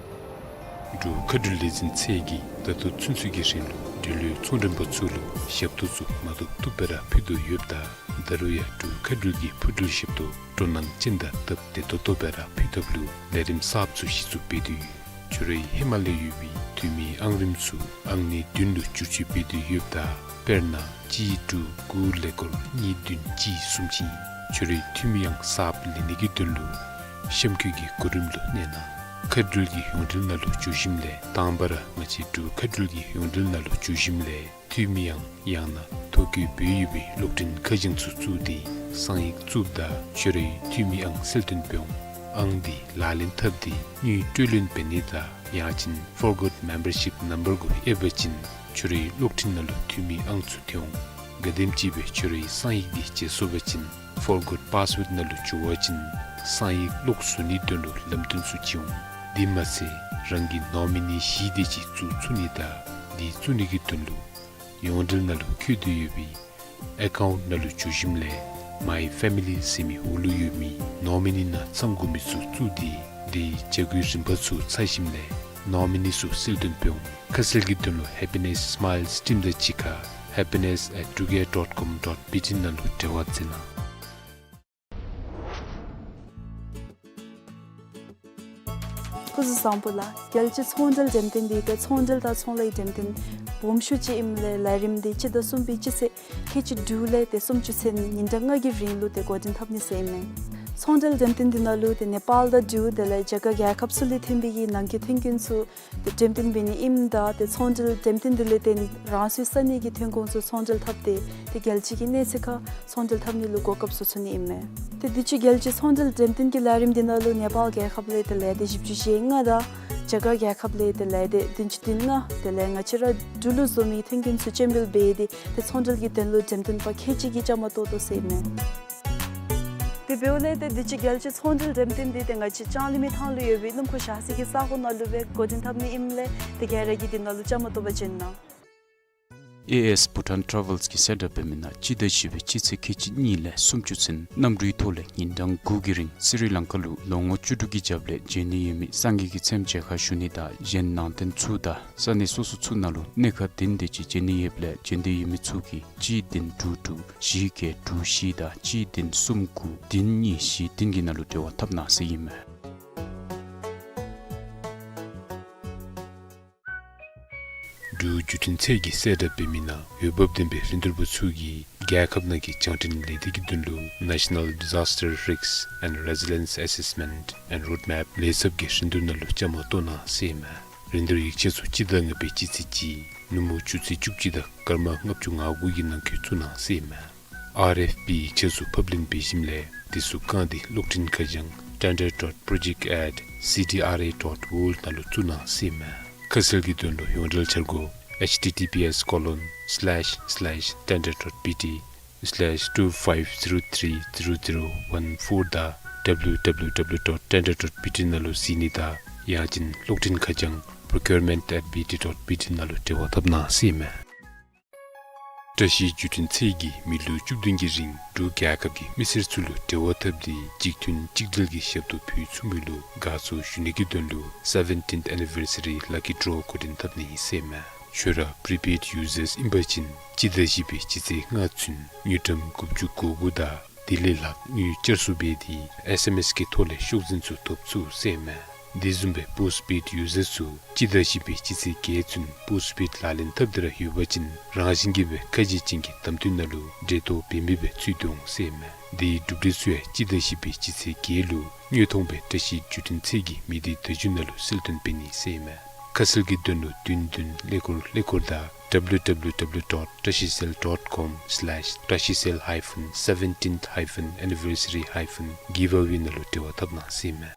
འབྲུག་མཁའ་འགྲུལ་ལས་འཛིན་ཚད་ཀྱིས་ད་ལྟོ་ཚུན་ཚོད་ཀྱི་རིང་ལུ་འབྲེལ་ཡོད་ཚོང་མགྲོན་པ་ཚུ་ལུ་ཞབས་ཏོག་ཚུ་མ་བཏུབ་བཏུབ་སྦེ་ར་ཕུལ་དོ་ཡོདཔ་ད་ད་རུང་ཡང་འབྲུག་མཁའ་འགྲུལ་གྱི་འཕུར་འགྲུལ་ཞབས་ཏོག་སྤྲོ་སྣང་ཅན་དང་སྟབས་བདེ་ཏོག་ཏོ་སྦེ་ར་ཕུལ་ཐབས་ལུ་ལས་རིམ་གསརཔ་ཚུ་གཞི་བཙུགས་འབད་དེ་ཡོད། ཁྱོད་རའི་ཧེ་མ་ལས་ཡོད་པའི་འཐུས་མིའི་ཨང་རིམ་ཚུ་ཨང་གནས་བདུན་ལུ་བསྒྱུར་བཅོས་འབད་དེ་ཡོདཔ་ད་དཔེར་ན་གཅིག་དྲུག་དགུ་ཀླད་ཀོར་གཉིས་བདུན་གཅིག་གསུམ་ཅིག། ཁྱོད་རའི་འཐུས་མི་ཨང་གསརཔ་ལེན་ནི་གི་དོན་ལུ་གཤམ་འཁོད་ཀྱི་གོ་རིམ་ལུ་གནས་གནང་། མཁའ་འགྲུལ་གྱི་ཡོངས་འབྲེལ་ནང་ལུ་འགྱོ་ཞིནམ་ལས་དང་པ་ར་ང་བཅས་འབྲུག་མཁའ་འགྲུལ་གྱི་ཡོངས་འབྲེལ་ནང་ལུ་འགྱོ་ཞིནམ་ལས་འཐུས་མི་ཨང་ཡང་ན་ཐོ་བཀོད་འབད་ཡོད་པའི་གློག་འཕྲིན་ཁ་བྱང་ཚུ་བཙུགས་ཏེ་གསང་ཡིག་བཙུགསཔ་ད་ཁྱོད་རའི་འཐུས་མི་ཨང་གསལ་སྟོན་འབད་འོང་། ཨང་འདི་ལག་ལེན་འཐབ་སྟེ་དངུལ་སྤྲོད་ལེན་འབད་ནི་དང་ཡང་ཅིན་Forgot Membership Number གུ་ཨེབ་པ་ཅིན་ ཁྱོད་རའི་གློག་འཕྲིན་ནང་ལུ་འཐུས་མི་ཨང་ཚུ་ཐོན་འོང་། ག་དེམ་ཅིག་སྦེ་ཁྱོད་རའི་གསང་ཡིག་འདི་བརྗེ་སོང་པ་ཅིན་forgot password ནང་ལུ་འགྱོ་བ་ཅིན་གསང་ཡིག་ལོག་བཟོ་ནིའི་དོན་ལུ་ལམ་སྟོན་ཚུ་བྱིན་འོང་། དེ་མ་ཚད་རང་གི་ནོ་མི་ནི་བཞི་དེ་ཅིག་བཙུགས་ཚུགས་ནི་དང་དེ་བཙུགས་ནི་གི་དོན་ལུ་ཡོངས་འབྲེལ་ནང་ལུ་བཀོད་དེ་ཡོད་པའི་ཨེ་ཀའུནཊ་ནང་ལུ་འགྱོ་ཞིནམ་ལས་མའི་ཕེ་མི་ལི་ཟེར་མི་འོག་ལུ་ཡོད་མི་ནོ་མི་ནི་ནང་ཚང་དགོ་མི་ཚུ་བཙུགས་ཏེ་དེ་བྱ་སྒོའི་རིམ་པ་ཚུ་ཚར་ཞིནམ་ལས་ནོ་མི་ནི་ཚུ་གསལ་སྟོན་འབད་འོང་། ཁ་གསལ་གྱི་དོན་ལུ་ཧེ་པི་ནེསི་སི་མའིལསི་ཊིམ་དང་གཅིག་ཁར་happiness at truegate dot com dot B T ནང་ལུ་འབྲེལ་བ་མཛད་གནང་། སྐུ་གཟུགས་བཟང་པོ་ལགས། རྒྱལ་སྤྱིའི་ཚོང་འབྲེལ་འགྲེམས་སྟོན་འདི་ཏེ་ཚོང་འབྲེལ་དང་ཚོང་ལས་འགྲེམས་སྟོན་སྦོམ་ཤོས་ཅིག་ཨིནམ་ལས་ལས་རིམ་འདི་སྤྱི་ཟླ་གསུམ་པའི་སྤྱི་ཚེས་ཁལ་གཅིག་དྲུག་ལས་ཏེ་སུམ་ཅུ་ཚུན་ཉིན་གྲངས་ལྔ་གི་རིང་ལུ་ཏེ་འགོ་འདྲེན་འཐབ་ནི་ཟེར་ཨིན་མས། ཚོང་འབྲེལ་འགྲེམས་སྟོན་འདི་ནང་ལུ་ཏེ་ནེ་པཱལ་དང་འབྲུག་དེ་ལས་རྒྱ་གར་རྒྱལ་ཁབ་ཚུ་ལས་ཐོན་པའི་གི་ནང་འཁོད་ཐོན་ཁུངས་ཚུ་ཏེ་འགྲེམས་སྟོན་འབད་ནི་ཨིནམ་ད་ཏེ་ཚོང་འབྲེལ་འགྲེམས་སྟོན་འདི་ལས་བརྟེན་རང་སོའི་ས་གནས་ཀྱི་ཐོན་ཁུངས་ཚུ་ཚོང་འབྲེལ་འཐབ་སྟེ་ཏེ་རྒྱལ་སྤྱི་གི་གནས་ཚད་ཁར་ཚོང་འབྲེལ་འཐབ་ནི་ལུ་གོ་སྐབས་བཟོ་ཚུགས་ནི་ཨིན་མས། ཏེ་དུས་ཅི་རྒྱལ་སྤྱིའི་ཚོང་འབྲེལ་འགྲེམས་སྟོན་གྱི་ལས་རིམ་འདི་ནང་ལུ་ནེ་པཱལ་རྒྱལ་ཁབ་ལས་ཏེ་ལས་སྡེ་བཞི་བཅུ་ཞེ་ལྔ་དང་རྒྱ་གར་རྒྱལ་ཁབ་ལས་ཏེ་ལས་སྡེ་བདུན་ཅུ་དོན་ལྔ་དེ་ལས་ང་བཅས་ར་འབྲུག་ལུ་བཟོ་མི་ཐོན་ཁུངས་ཚུ་སྤྱན་འབུལ་འབད་དེ་ཏེ་ཚོང་འབྲེལ་གྱི་དོན་ལུ་འགྲེམས་སྟོན་པ་ཁལ་གཅིག་གིས་བཅའ་མར་གཏོགས་དོ་ཟེར་ཨིན་མས། དེ་འབདཝ་ལས་ཏེ་དུས་ཅི་རྒྱལ་སྤྱིའི་ཚོང་འབྲེལ་འགྲེམས་སྟོན་འདི་ཏེ་ང་བཅས་ལྕང་གླིང་མི་ཐང་ལུ་ཡོད་པའི་སྣུམ་འཁོར་བཞག་ས་གི་ས་གོ་ནང་ལུ་སྦེ་འགོ་འདྲེན་འཐབ་ནི་ཨིནམ་ལས་ཏེ་ག་ར་གིས་འདི་ནང་ལུ་བཅའ་མར་གཏོགས་པར་བྱོན་གནང་། ཨེ་ཨེསི་བྷུ་ཊཱན་ཊ་རེ་ཝེལསི་གིས་གསལ་བསྒྲགས་འབད་མི་ནང་སྤྱི་ཟླ་བཞི་པའི་སྤྱི་ཚེས་ཁལ་གཅིག་གཉིས་ལས་སུམ་ཅུ་ཚུན་གནམ་གྲུའི་ཐོག་ལས་ཉིན་གྲངས་དགུ་གི་རིང་སི་རི་ལང་ཀ་ལུ་ལོ་ངོ་བཅུ་དྲུག་གི་རྒྱབ་ལས་འབྱོན་ནི་ཡོད་མི་སངས་རྒྱས་ཀྱི་མཚན་མཇལ་ཁ་ཞུ་ནི་དང་གཞན་ནང་རྟེན་ཚུ་དང་ས་གནས་སོ་སོ་ཚུ་ནང་ལུ་གནས་ཁང་བདུན་དེ་ཅིག་འབྱོན་ནི་ཡོདཔ་ལས་འབྱོན་འདོད་ཡོད་མི་ཚུ་གིས་གཅིག་བདུན་དྲུག་དྲུག་བཞི་བརྒྱད་དྲུག་བཞི་དང་གཅིག་བདུན་གསུམ་དགུ་བདུན་གཉིས་བཞི་བདུན་གྱི་ནང་ལུ་འབྲེལ་བ་འཐབ་གནང་ཟེར་ཨིན་མས། འབྲུག་བརྒྱུད་འཕྲིན་ཚད་ཀྱིས་གསལ་བསྒྲགས་འབད་མི་ནང་འོས་འབབ་ལྡན་པའི་རིན་བསྡུར་པ་ཚུ་གིས་རྒྱལ་ཁབ་ནང་གི་རྒྱང་འཕྲིན་ལས་སྡེ་གི་དོན་ལུ་National Disaster Risk and Resilience Assessment and Roadmap ལས་ཚབ་ཀྱི་རིན་བསྡུར་ནང་ལུ་བཅའ་མར་གཏོགས་གནང་ཟེར་ཨིན་མས། རིན་བསྡུར་ཡིག་ཆ་ཚུ་སྤྱི་ཟླ་ལྔ་པའི་སྤྱི་ཚེས་གཅིག་ནུབ་མོ་ཆུ་ཚོད་བཅུ་གཅིག་དང་སྐར་མ་ལྔ་བཅུ་ང་དགུ་གི་ནང་འཁོད་བཙུགས་གནང་ཟེར་ཨིན་མས། ཨར་ཨེཕ་པི་ཡིག་ཆ་ཚུ་ཕབ་ལེན་འབད་ཞིནམ་ལས་དེ་ཚུ་བཀང་སྟེ་གློག་འཕྲིན་ཁ་བྱང་tender dot project at C D R A dot world ནང་ལུ་བཙུགས་གནང་ཟེར་ཨིན་མས། ཁ་གསལ་གྱི་དོན་ལུ་ཡོངས་འབྲེལ་འཆར་སྒོ་H T T P S colon slash slash tender dot B T slash two five zero three zero zero one four དང་W W W dot tender dot B T ནང་ལུ་གཟིགས་ནི་དང་ཡང་ཅིན་གློག་འཕྲིན་ཁ་བྱང་procurement at B T dot B T ནང་ལུ་འབྲེལ་བ་འཐབ་གནང་ཟེར་ཨིན་མས། བཀྲ་ཤིས་བརྒྱུད་འཕྲིན་ཚད་ཀྱིས་མི་ལོ་བཅུ་བདུན་གྱི་རིང་འབྲུག་རྒྱལ་ཁབ་ཀྱི་མི་སེར་ཚུ་ལུ་འབྲེལ་བ་འཐབ་སྟེ་གཅིག་མཐུན་གཅིག་སྒྲིལ་གྱི་ཞབས་ཏོག་ཕུལ་ཚུགས་མི་ལུ་དགའ་ཚོར་ཞུ་ནི་གི་དོན་ལུ་seventeenth anniversary lucky draw འགོ་འདྲེན་འཐབ་ནི་ཨིན་ཟེར་ཨིན་མས། ཁྱོད་ར་prepaid users ཨིན་པ་ཅིན་སྤྱི་ཟླ་བཞི་པའི་སྤྱི་ཚེས་ལྔ་ཚུན་དངུལ་ཀྲམ་དགུ་བཅུ་གོ་དགུ་དང་དེ་ལས་ལྷག་དངུལ་བསྐྱར་གསོ་འབད་དེ་S M S གི་ཐོག་ལས་ཤོག་འཛིན་ཚུ་ཐོབ་ཚུགས་ཟེར་ཨིན་མས། དེ་བཟུམ་སྦེ་postpaid users ཚུ་སྤྱི་ཟླ་བཞི་པའི་སྤྱི་ཚེས་བརྒྱད་ཚུན་postpaid ལག་ལེན་འཐབ་སྟེ་ར་ཡོད་པ་ཅིན་རང་བཞིན་གྱིས་སྦེ་ཁ་གཞས་ཅན་གྱི་གདམ་འཐུས་ནང་ལུ་འབྲེལ་གཏོགས་འབད་མི་སྦེ་ཚུད་དེ་འོང་ཟེར་ཨིན་མས། དེའི་གྲུབ་འབྲས་ཚུ་ཡང་སྤྱི་ཟླ་བཞི་པའི་སྤྱི་ཚེས་བརྒྱད་ལུ་དངོས་མཐོང་སྦེ་བཀྲ་ཤིས་བརྒྱུད་འཕྲིན་ཚད་ཀྱི་མི་སྡེ་བརྡ་བརྒྱུད་ནང་ལུ་གསལ་སྟོན་འབད་ནི་ཟེར་ཨིན་མས། ཁ་གསལ་གྱི་དོན་ལུ་བདུན་བདུན་ཀླད་ཀོར་ཀླད་ཀོར་དང་W W W dot trashicell dot com slash trashicell hyphen seventeenth hyphen anniversary hyphen giveaway ནང་ལུ་འབྲེལ་བ་འཐབ་གནང་ཟེར་ཨིན་མས།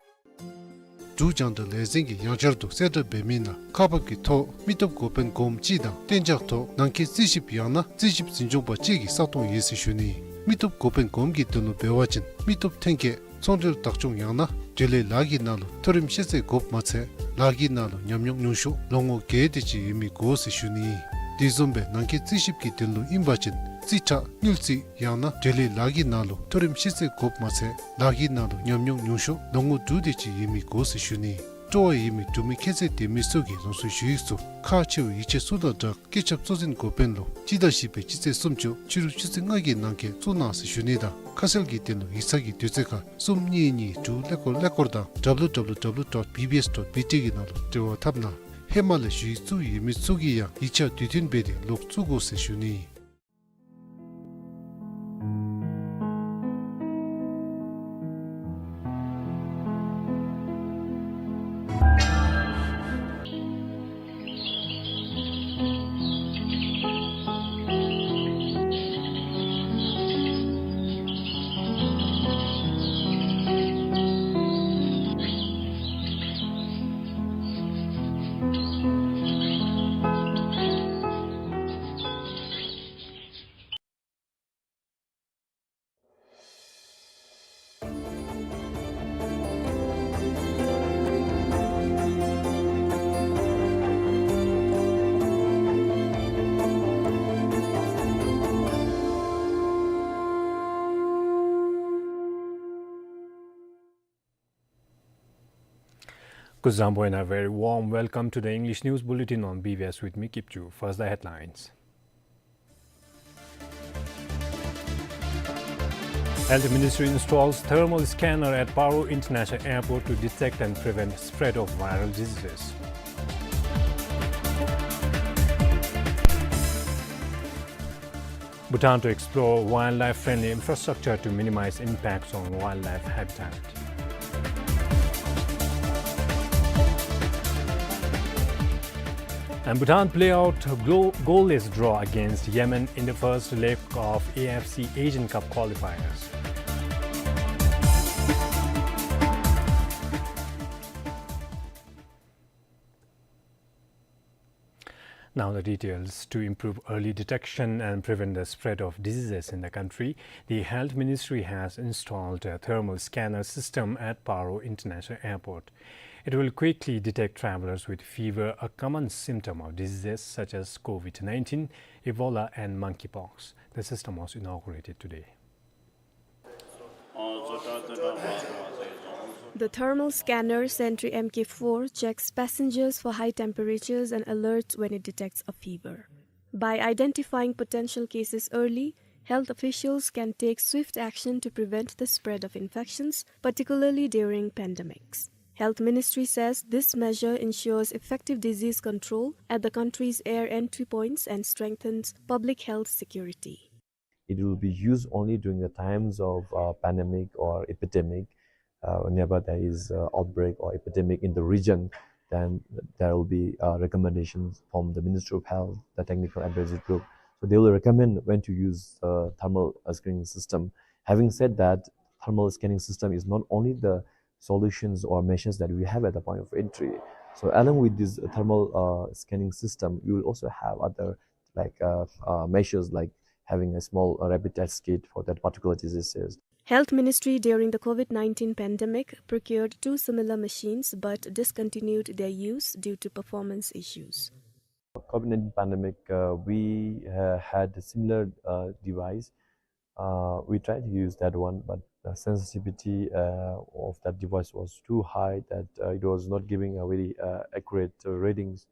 འབྲུག་རྒྱང་བསྒྲགས་ལས་འཛིན་གྱིས་ཡང་བསྐྱར་དུ་གསལ་བསྒྲགས་འབད་མི་ནང་ཁག་འབག་གི་ཐོག་མི་སྟོབས་འགོ་དཔོན་གོངམ་གཅིག་དང་གཏན་འཇགས་ཐོག་ནང་འཁོད་རྩིས་ཞིབ་ཡང་ན་རྩིས་ཞིབ་འཛིན་སྐྱོང་པ་གཅིག་གི་ས་སྟོང་ཡོད་ཟེར་ཞུ་ནི། མི་སྟོབས་འགོ་དཔོན་གོངམ་གྱི་དོན་ལུ་འབད་བ་ཅིན་མི་སྟོབས་ཐོན་སྐྱེད་ཚོང་འབྲེལ་བདག་སྐྱོང་ཡང་ན་འབྲེལ་ཡོད་ལཱ་གི་ནང་ལུ་མཐོ་རིམ་ཤེས་ཚད་དགོཔ་མ་ཚད་ལཱ་གི་ནང་ལུ་ཉམས་མྱོང་ཉུང་ཤོས་ལོ་ངོ་བརྒྱད་དེ་ཅིག་ཡོད་མི་དགོ་ཟེར་ཞུ་ནི། དེ་བཟུམ་སྦེ་ནང་འཁོད་རྩིས་ཞིབ་ཀྱི་དོན་ལུ་ཨིན་པ་ཅིན་རྩིས་ཁྲ་དངུལ་རྩིས་ཡང་ན་འབྲེལ་ཡོད་ལཱ་གི་ནང་ལུ་མཐོ་རིམ་ཤེས་ཚད་དགོཔ་མ་ཚད་ལཱ་གི་ནང་ལུ་ཉམས་མྱོང་ཉུང་ཤོས་ལོ་ངོ་དྲུག་དེ་ཅིག་ཡོད་མི་དགོ་ཟེར་ཞུ་ནི། སྤྲོ་བ་ཡོད་མི་འབྲུག་མི་ཁྱད་ཚད་ལྡན་མི་ཚུ་གིས་རང་སོའི་ཞུ་ཡིག་ཚུ་ཁག་ཆེ་བའི་ཡིག་ཆ་ཚུ་དང་སྦྲགས་སྐུ་ཚབ་གཙོ་འཛིན་འགོ་དཔོན་ལུ་སྤྱི་ཟླ་བཞི་པའི་སྤྱི་ཚེས་སུམ་ཅུ་ཕྱི་རུ་ཆུ་ཚོད་ལྔ་གི་ནང་འཁོད་བཙུགས་གནང་ཟེར་ཞུ་ནི་དང་ཁ་གསལ་གྱི་དོན་ལུ་ཡིག་ཚང་གི་དུས་ཚོད་ཁར་གསུམ་གཉིས་གཉིས་དྲུག་ཀླད་ཀོར་ཀླད་ཀོར་དང་W W W dot B B S dot B T གི་ནང་ལུ་འབྲེལ་བ་འཐབ་གནང་། ཧེ་མ་ལས་ཞུ་ཡིག་བཙུགས་ཡོད་མི་ཚུ་གིས་ཡང་ཡིག་ཆ་དུས་མཐུན་འབད་དེ་ལོག་བཙུགས་དགོ་ཟེར་ཞུ་ནི། Kuzuzangpo and a very warm welcome to the English News Bulletin on B B S with me, Kipchu. First, the headlines. Health Ministry installs thermal scanner at Paro International Airport to detect and prevent spread of viral diseases. Bhutan to explore wildlife-friendly infrastructure to minimize impacts on wildlife habitat. And Bhutan play out glo-, goalless draw against Yemen in the first leg of A F C Asian Cup qualifiers. Now the details. To improve early detection and prevent the spread of diseases in the country, the Health Ministry has installed a thermal scanner system at Paro International Airport. It will quickly detect travelers with fever, a common symptom of diseases such as COVID nineteen, Ebola, and monkeypox. The system was inaugurated today. The thermal scanner Sentry M K four checks passengers for high temperatures and alerts when it detects a fever. By identifying potential cases early, health officials can take swift action to prevent the spread of infections, particularly during pandemics. Health Ministry says this measure ensures effective disease control at the country's air entry points and strengthens public health security. It will be used only during the times of, uh, pandemic or epidemic. Uh, whenever there is, uh, outbreak or epidemic in the region, then there will be, uh, recommendations from the Ministry of Health, the technical advisory group. So they will recommend when to use, uh, thermal, uh, screening system. Having said that, thermal scanning system is not only the solutions or measures that we have at the point of entry. So along with this thermal, uh, scanning system, we will also have other, like, uh, uh, measures like having a small, uh, rapid test kit for that particular diseases. Health Ministry during the COVID nineteen pandemic procured two similar machines but discontinued their use due to performance issues. COVID nineteen pandemic, uh, we, uh, had a similar, uh, device. Uh, we tried to use that one, but the sensitivity, uh, of that device was too high that, uh, it was not giving a very, uh, accurate, uh, readings.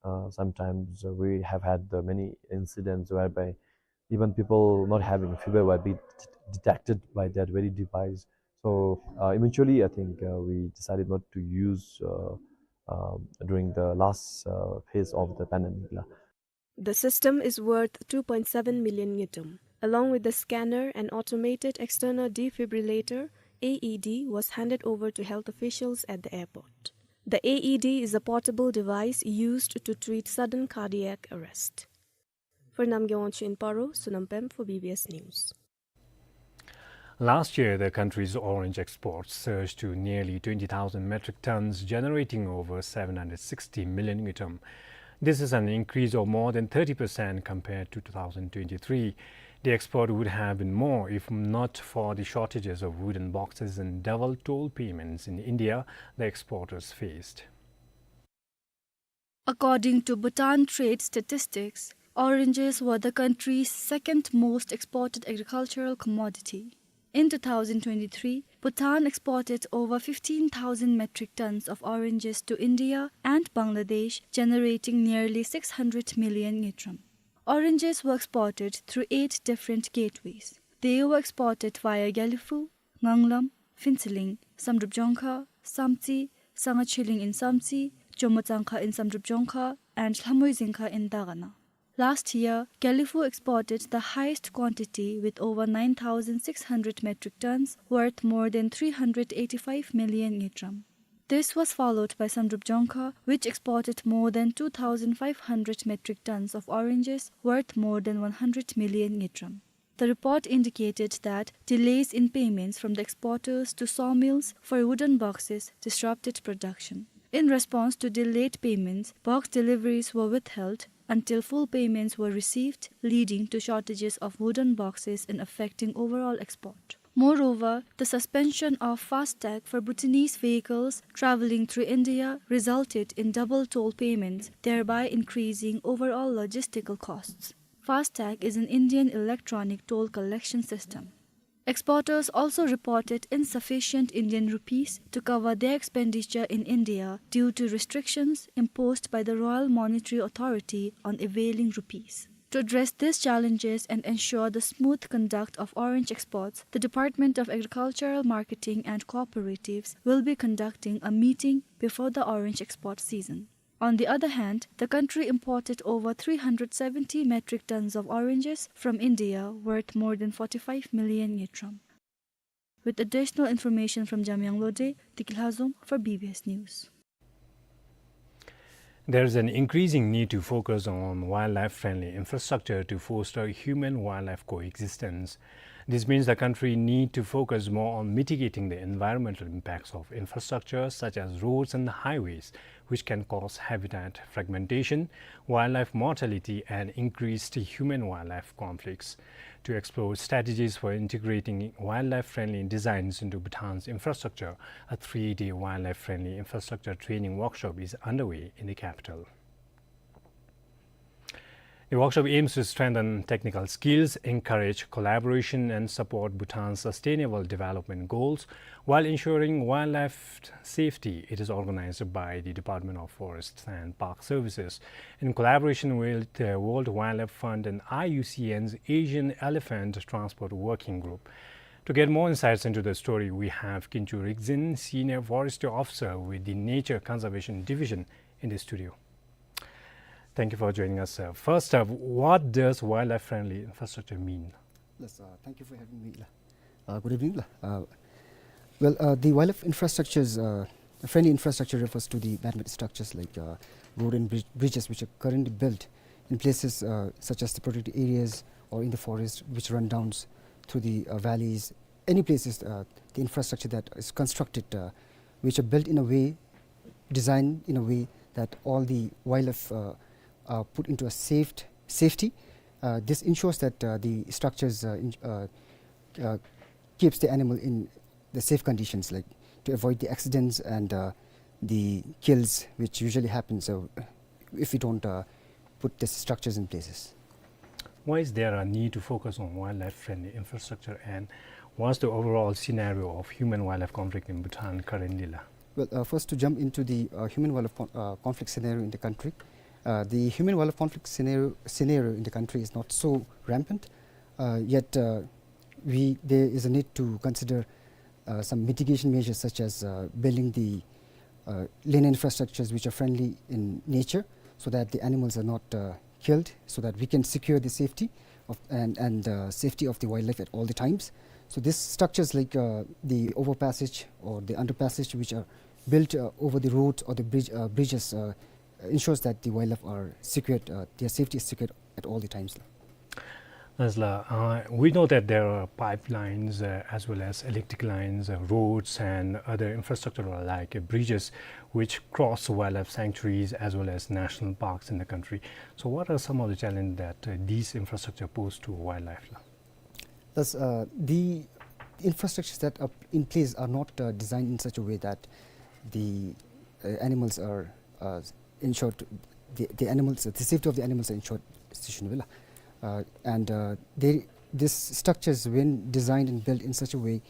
Uh, sometimes, uh, we have had, uh, many incidents whereby even people not having fever were be d-, detected by that very device. So, uh, eventually, I think, uh, we decided not to use, uh, um, during the last, uh, phase of the pandemic la. The system is worth two point seven million ngultrum. Along with the scanner, an automated external defibrillator, A E D, was handed over to health officials at the airport. The A E D is a portable device used to treat sudden cardiac arrest. For Namgay Wangchuk in Paro, Sonam Pem for B B S News. Last year, the country's orange exports surged to nearly twenty thousand metric tons, generating over seven hundred sixty million ngultrum. This is an increase of more than thirty percent compared to two thousand twenty-three. The export would have been more if not for the shortages of wooden boxes and double toll payments in India the exporters faced. According to Bhutan Trade Statistics, oranges were the country's second most exported agricultural commodity. In two thousand twenty-three, Bhutan exported over fifteen thousand metric tons of oranges to India and Bangladesh, generating nearly six hundred million ngultrum. Oranges were exported through eight different gateways. They were exported via Gelephu, Nganglam, Phuentsholing, Samdrup Jongkha, Samtse, Sangachheeling in Samtse, Jommo Tsangkha in Samdrup Jongkha, and Lhamoe Zingkha in Dagana. Last year, Gelephu exported the highest quantity with over nine thousand six hundred metric tons, worth more than three hundred eighty-five million ngultrum. This was followed by Samdrup Jongkha, which exported more than two thousand five hundred metric tons of oranges, worth more than one hundred million ngultrum. The report indicated that delays in payments from the exporters to sawmills for wooden boxes disrupted production. In response to delayed payments, box deliveries were withheld until full payments were received, leading to shortages of wooden boxes and affecting overall export. Moreover, the suspension of FASTag for Bhutanese vehicles traveling through India resulted in double toll payments, thereby increasing overall logistical costs. FASTag is an Indian electronic toll collection system. Exporters also reported insufficient Indian rupees to cover their expenditure in India due to restrictions imposed by the Royal Monetary Authority on availing rupees. To address these challenges and ensure the smooth conduct of orange exports, the Department of Agricultural Marketing and Cooperatives will be conducting a meeting before the orange export season. On the other hand, the country imported over three hundred seventy metric tons of oranges from India, worth more than forty-five million ngultrum. With additional information from Jamyang Lode, Tiki Lhazom for B B S News. There is an increasing need to focus on wildlife-friendly infrastructure to foster human-wildlife coexistence. This means the country need to focus more on mitigating the environmental impacts of infrastructure such as roads and highways, which can cause habitat fragmentation, wildlife mortality, and increased human-wildlife conflicts. To explore strategies for integrating wildlife-friendly designs into Bhutan's infrastructure, a three-day wildlife-friendly infrastructure training workshop is underway in the capital. The workshop aims to strengthen technical skills, encourage collaboration, and support Bhutan's sustainable development goals while ensuring wildlife safety. It is organized by the Department of Forests and Park Services in collaboration with the World Wildlife Fund and I U C N's Asian Elephant Transport Working Group. To get more insights into the story, we have Kinchu Rikzin, Senior Forestry Officer with the Nature Conservation Division, in the studio. Thank you for joining us, sir. First up, what does wildlife-friendly infrastructure mean? Yes, uh, thank you for having me. Uh, good evening. Uh, well, uh, the wildlife infrastructures, uh, friendly infrastructure refers to the man-made structures like, uh, road and bridge, bridges which are currently built in places, uh, such as the protected areas or in the forest, which run down through the, uh, valleys, any places, uh, the infrastructure that is constructed, uh, which are built in a way, designed in a way that all the wildlife, uh, are put into a safe, safety. Uh, this ensures that, uh, the structures, uh, in, uh, uh, keeps the animal in the safe conditions, like, to avoid the accidents and, uh, the kills which usually happen. So, uh, if we don't, uh, put these structures in places. Why is there a need to focus on wildlife-friendly infrastructure, and what's the overall scenario of human-wildlife conflict in Bhutan currently, la? Well, uh, first, to jump into the, uh, human-wildlife con-, uh, conflict scenario in the country. Uh, the human-wildlife conflict scenario, scenario in the country is not so rampant. Uh, yet, uh, we, there is a need to consider, uh, some mitigation measures such as, uh, building the, uh, linear infrastructures which are friendly in nature, so that the animals are not, uh, killed, so that we can secure the safety of, and, and, uh, safety of the wildlife at all the times. So these structures like, uh, the overpassage or the underpassage which are built, uh, over the roads or the bridge, uh, bridges, uh, ensures that the wildlife are secured, uh, their safety is secured at all the times. Yes, la, uh, we know that there are pipelines, uh, as well as electric lines, uh, roads, and other infrastructure like, uh, bridges, which cross wildlife sanctuaries as well as national parks in the country. So, what are some of the challenges that, uh, these infrastructure pose to wildlife, la? Thus, uh, the infrastructures that are in place are not, uh, designed in such a way that the, uh, animals are, uh, ensured, the, the animals, the safety of the animals are ensured, uh, and, uh, they, these structures, when designed and built in such a way,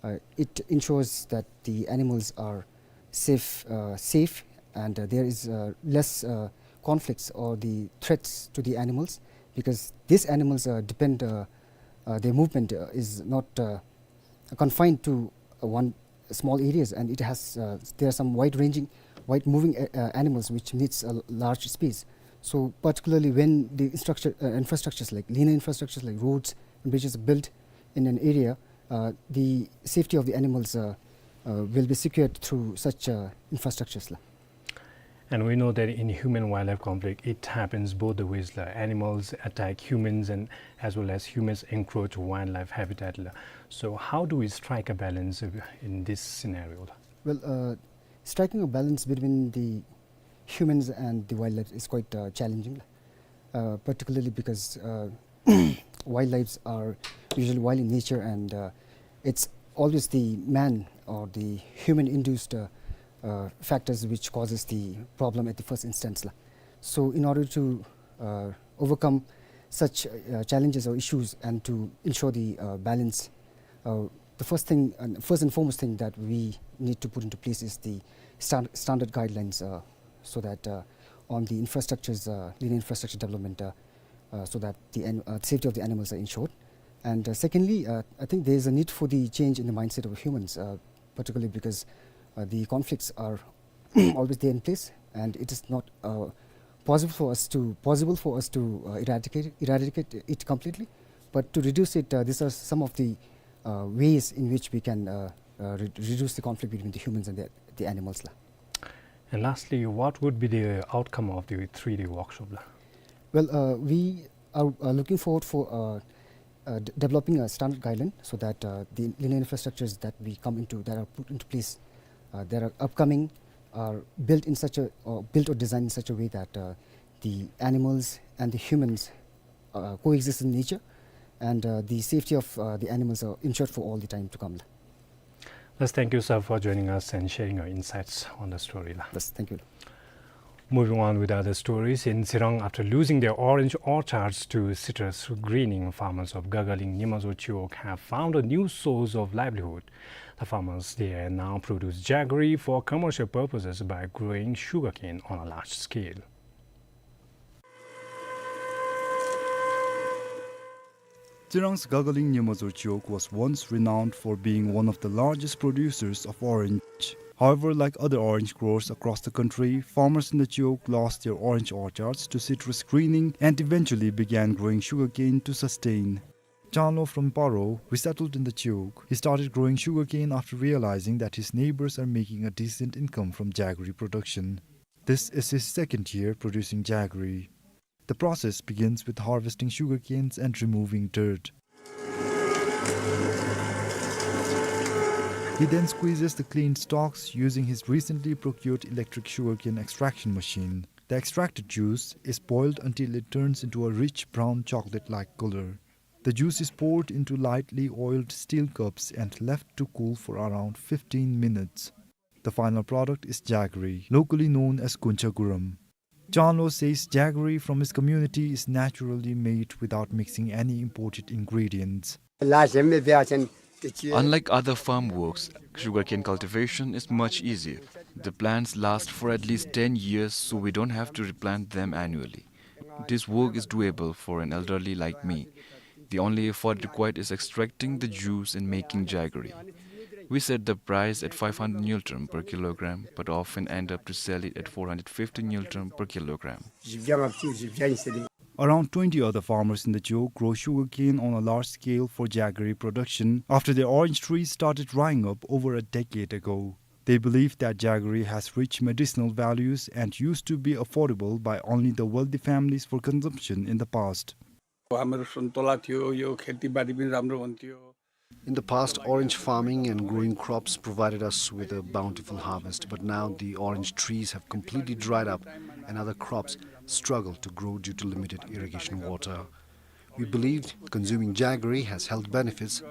uh, it ensures that the animals are safe, uh, safe, and, uh, there is, uh, less, uh, conflicts or the threats to the animals, because these animals, uh, depend, uh, uh, their movement, uh, is not, uh, confined to, uh, one small areas, and it has, uh, there are some wide-ranging, wide-moving, uh, uh, animals which needs a l-, large space. So particularly when the structure, uh, infrastructures like linear infrastructures like roads and bridges are built in an area, uh, the safety of the animals, uh, uh, will be secured through such, uh, infrastructures, la. And we know that in human-wildlife conflict, it happens both the ways, la. Animals attack humans, and as well as humans encroach wildlife habitat, la. So how do we strike a balance, uh, in this scenario, la? Well, uh, striking a balance between the humans and the wildlife is quite, uh, challenging, uh, particularly because, uh, wildlives are usually wild in nature, and, uh, it's always the man or the human-induced, uh, uh, factors which causes the problem at the first instance, la. So in order to, uh, overcome such, uh, challenges or issues and to ensure the, uh, balance, Uh, the first thing, and first and foremost thing that we need to put into place is the stand-, standard guidelines, uh, so that, uh, on the infrastructures, uh, linear infrastructure development, uh, uh, so that the an-, uh, safety of the animals are ensured. And, uh, secondly, uh, I think there is a need for the change in the mindset of humans, uh, particularly because, uh, the conflicts are always there in place, and it is not, uh, possible for us to, possible for us to, uh, eradicate, eradicate it completely. But to reduce it, uh, these are some of the, uh, ways in which we can, uh, uh, re-, reduce the conflict between the humans and the, the animals la. And lastly, what would be the outcome of the three-day workshop la? Well, uh, we are, uh, looking forward for, uh, uh, d-, developing a standard guideline so that, uh, the linear infrastructures that we come into, that are put into place, uh, that are upcoming, are built in such a, uh, built or designed in such a way that, uh, the animals and the humans, uh, coexist in nature, and, uh, the safety of, uh, the animals are ensured for all the time to come. Yes, thank you, sir, for joining us and sharing your insights on the story la. Yes, thank you. Moving on with other stories, in Tsirang, after losing their orange orchards to citrus greening, farmers of Gagaling Nimazor Chiwog have found a new source of livelihood. The farmers there now produce jaggery for commercial purposes by growing sugarcane on a large scale. Tsirang's Gagaling Nimazor Chiwog was once renowned for being one of the largest producers of orange. However, like other orange growers across the country, farmers in the Chiwog lost their orange orchards to citrus greening and eventually began growing sugarcane to sustain. Chanlo from Paro resettled in the Chiwog. He started growing sugarcane after realizing that his neighbors are making a decent income from jaggery production. This is his second year producing jaggery. The process begins with harvesting sugarcanes and removing dirt. He then squeezes the clean stalks using his recently procured electric sugarcane extraction machine. The extracted juice is boiled until it turns into a rich brown chocolate-like color. The juice is poured into lightly oiled steel cups and left to cool for around fifteen minutes. The final product is jaggery, locally known as gunchaguram. Chanlo says jaggery from his community is naturally made without mixing any imported ingredients. Unlike other farm works, sugarcane cultivation is much easier. The plants last for at least ten years, so we don't have to replant them annually. This work is doable for an elderly like me. The only effort required is extracting the juice and making jaggery. We set the price at five hundred ngultrum per kilogram, but often end up to sell it at four hundred fifty ngultrum per kilogram. Around twenty other farmers in the Chiwog grow sugarcane on a large scale for jaggery production after their orange trees started drying up over a decade ago. They believe that jaggery has rich medicinal values and used to be affordable by only the wealthy families for consumption in the past. हाम्रो सुन्तला थियो, यो खेतीबारी पनि राम्रो हुन्थ्यो। In the past, orange farming and growing crops provided us with a bountiful harvest, but now the orange trees have completely dried up and other crops struggle to grow due to limited irrigation water. We believed consuming jaggery has health benefits,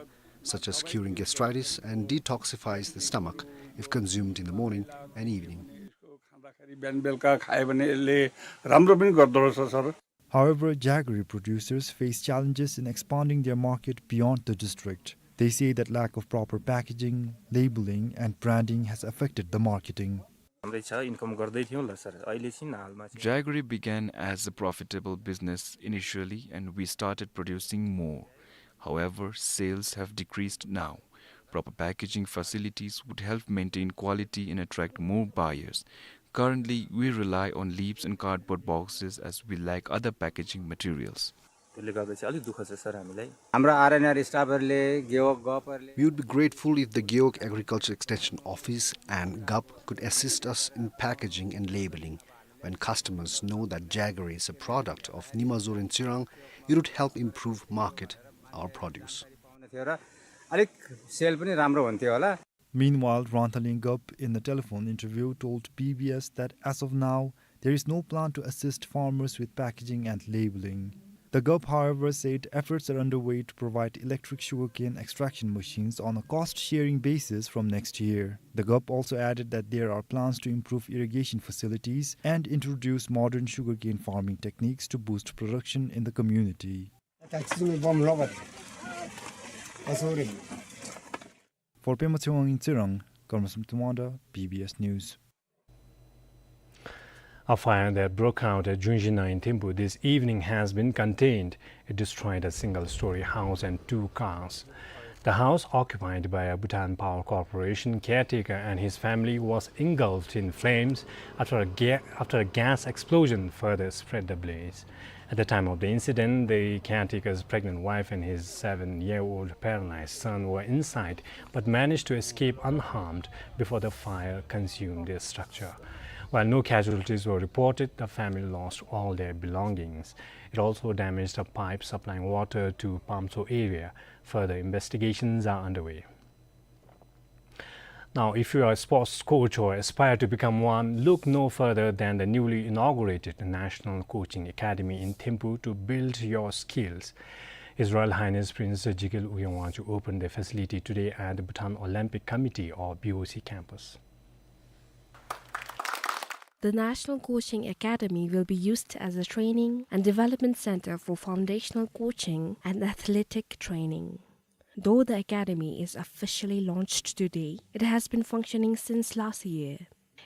such as curing gastritis and detoxifies the stomach if consumed in the morning and evening. यसको खाँदाखेरि बिहान बेलुका खायो भने यसले राम्रो पनि गर्दो रहेछ, sir. However, jaggery producers face challenges in expanding their market beyond the district. They say that lack of proper packaging, labeling, and branding has affected the marketing. राम्रै छ, इन्कम गर्दै थियौँ ल सर, अहिले चाहिँ हालमा चाहिँ Jaggery began as a profitable business initially, and we started producing more. However, sales have decreased now. Proper packaging facilities would help maintain quality and attract more buyers. Currently, we rely on leaves and cardboard boxes as we lack other packaging materials. त्यसले गर्दा चाहिँ अलिक दुःख छ सर हामीलाई। हाम्रो आरएनआर स्टाफहरूले, गेवक गपहरूले We would be grateful if the Gewog Agriculture Extension Office and gup could assist us in packaging and labeling. When customers know that jaggery is a product of Nimazor in Tsirang, it would help improve market our produce. पाउने थियो र अलिक सेल पनि राम्रो हुन्थ्यो होला। Meanwhile, Ranthaling gup in the telephone interview told P B S that as of now, there is no plan to assist farmers with packaging and labeling. The gup, however, said efforts are underway to provide electric sugarcane extraction machines on a cost-sharing basis from next year. The gup also added that there are plans to improve irrigation facilities and introduce modern sugarcane farming techniques to boost production in the community. Taxi में बम लोग आते। असुरी। For Pema Tshewang in Tsirang, Karmasum Tumanda, B B S News. A fire that broke out at Jungjina in Thimphu this evening has been contained. It destroyed a single-story house and two cars. The house, occupied by a Bhutan Power Corporation caretaker and his family, was engulfed in flames after a ga-, after a gas explosion further spread the blaze. At the time of the incident, the caretaker's pregnant wife and his seven-year-old paralyzed son were inside, but managed to escape unharmed before the fire consumed their structure. While no casualties were reported, the family lost all their belongings. It also damaged a pipe supplying water to Pamtso area. Further investigations are underway. Now, if you are a sports coach or aspire to become one, look no further than the newly inaugurated National Coaching Academy in Thimphu to build your skills. His Royal Highness Prince Jigel Ugyen Wangchuck opened the facility today at the Bhutan Olympic Committee, or B O C, campus. The National Coaching Academy will be used as a training and development center for foundational coaching and athletic training. Though the academy is officially launched today, it has been functioning since last year.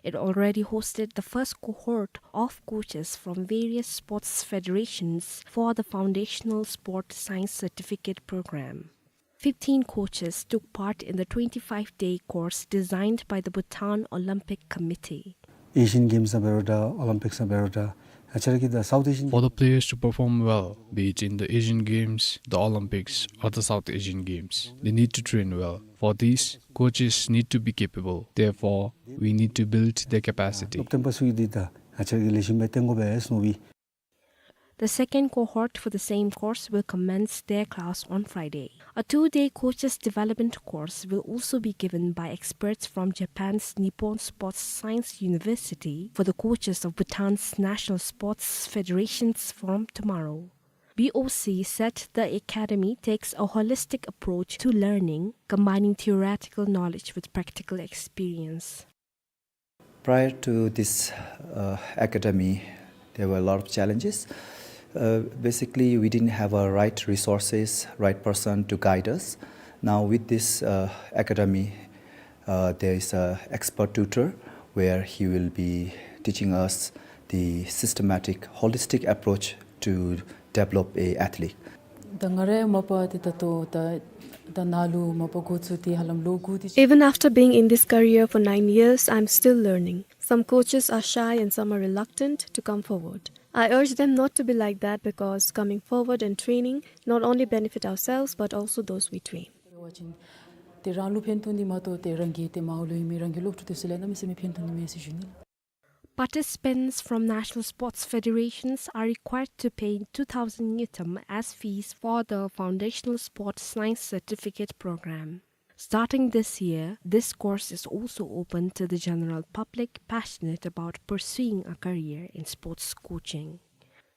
It already hosted the first cohort of coaches from various sports federations for the Foundational Sport Science Certificate Program. Fifteen coaches took part in the twenty-five-day course designed by the Bhutan Olympic Committee. Asian Games ནང་འབད་རུང་འདྲ་Olympics ནང་འབད་རུང་འདྲ་ང་བཅས་ར་གི་ད་South Asian For the players to perform well, be it in the Asian Games, the Olympics, or the South Asian Games, they need to train well. For this, coaches need to be capable. Therefore, we need to build their capacity. སློབ་སྟོན་པ་ཚུ་གིས་འདི་ད་ང་བཅས་ར་གིས་ལེགས་ཤོམ་སྦེ་སྟོན་དགོ་པས་ཟེར་མནོ་བས། The second cohort for the same course will commence their class on Friday. A two-day coaches development course will also be given by experts from Japan's Nippon Sports Science University for the coaches of Bhutan's national sports federations from tomorrow. B O C said the academy takes a holistic approach to learning, combining theoretical knowledge with practical experience. Prior to this, uh, academy, there were a lot of challenges. Uh, basically, we didn't have a right resources, right person to guide us. Now, with this, uh, academy, uh, there is a expert tutor where he will be teaching us the systematic, holistic approach to develop a athlete. ད་ང་རའི་མ་པ་འདི་ད་ལྟོ་ད་ད་ནཱ་ལུ་མ་པ་འགོ་བཙུགས་ཏེ་ཧ་ལམ་ལོ་དགུ་དེ་ཅིག Even after being in this career for nine years, I'm still learning. Some coaches are shy and some are reluctant to come forward. I urge them not to be like that because coming forward and training not only benefit ourselves but also those we train. རེ་བ་ཅིན་ཏེ་རང་ལུ་ཕན་ཐོགས་ནི་མ་གཏོགས་ཏེ་རང་གི་ཏེ་མར་ལུ་ཡོད་མི་རང་གི་སློབ་ཕྲུག་དེ་ཚུ་ལུ་གནམ་མེད་ས་མེད་ཕན་ཐོགས་ནི་མས་ཟེར་ཞུ་ནི། Participants from national sports federations are required to pay two thousand ngultrum as fees for the Foundational Sports Science Certificate Program. Starting this year, this course is also open to the general public passionate about pursuing a career in sports coaching.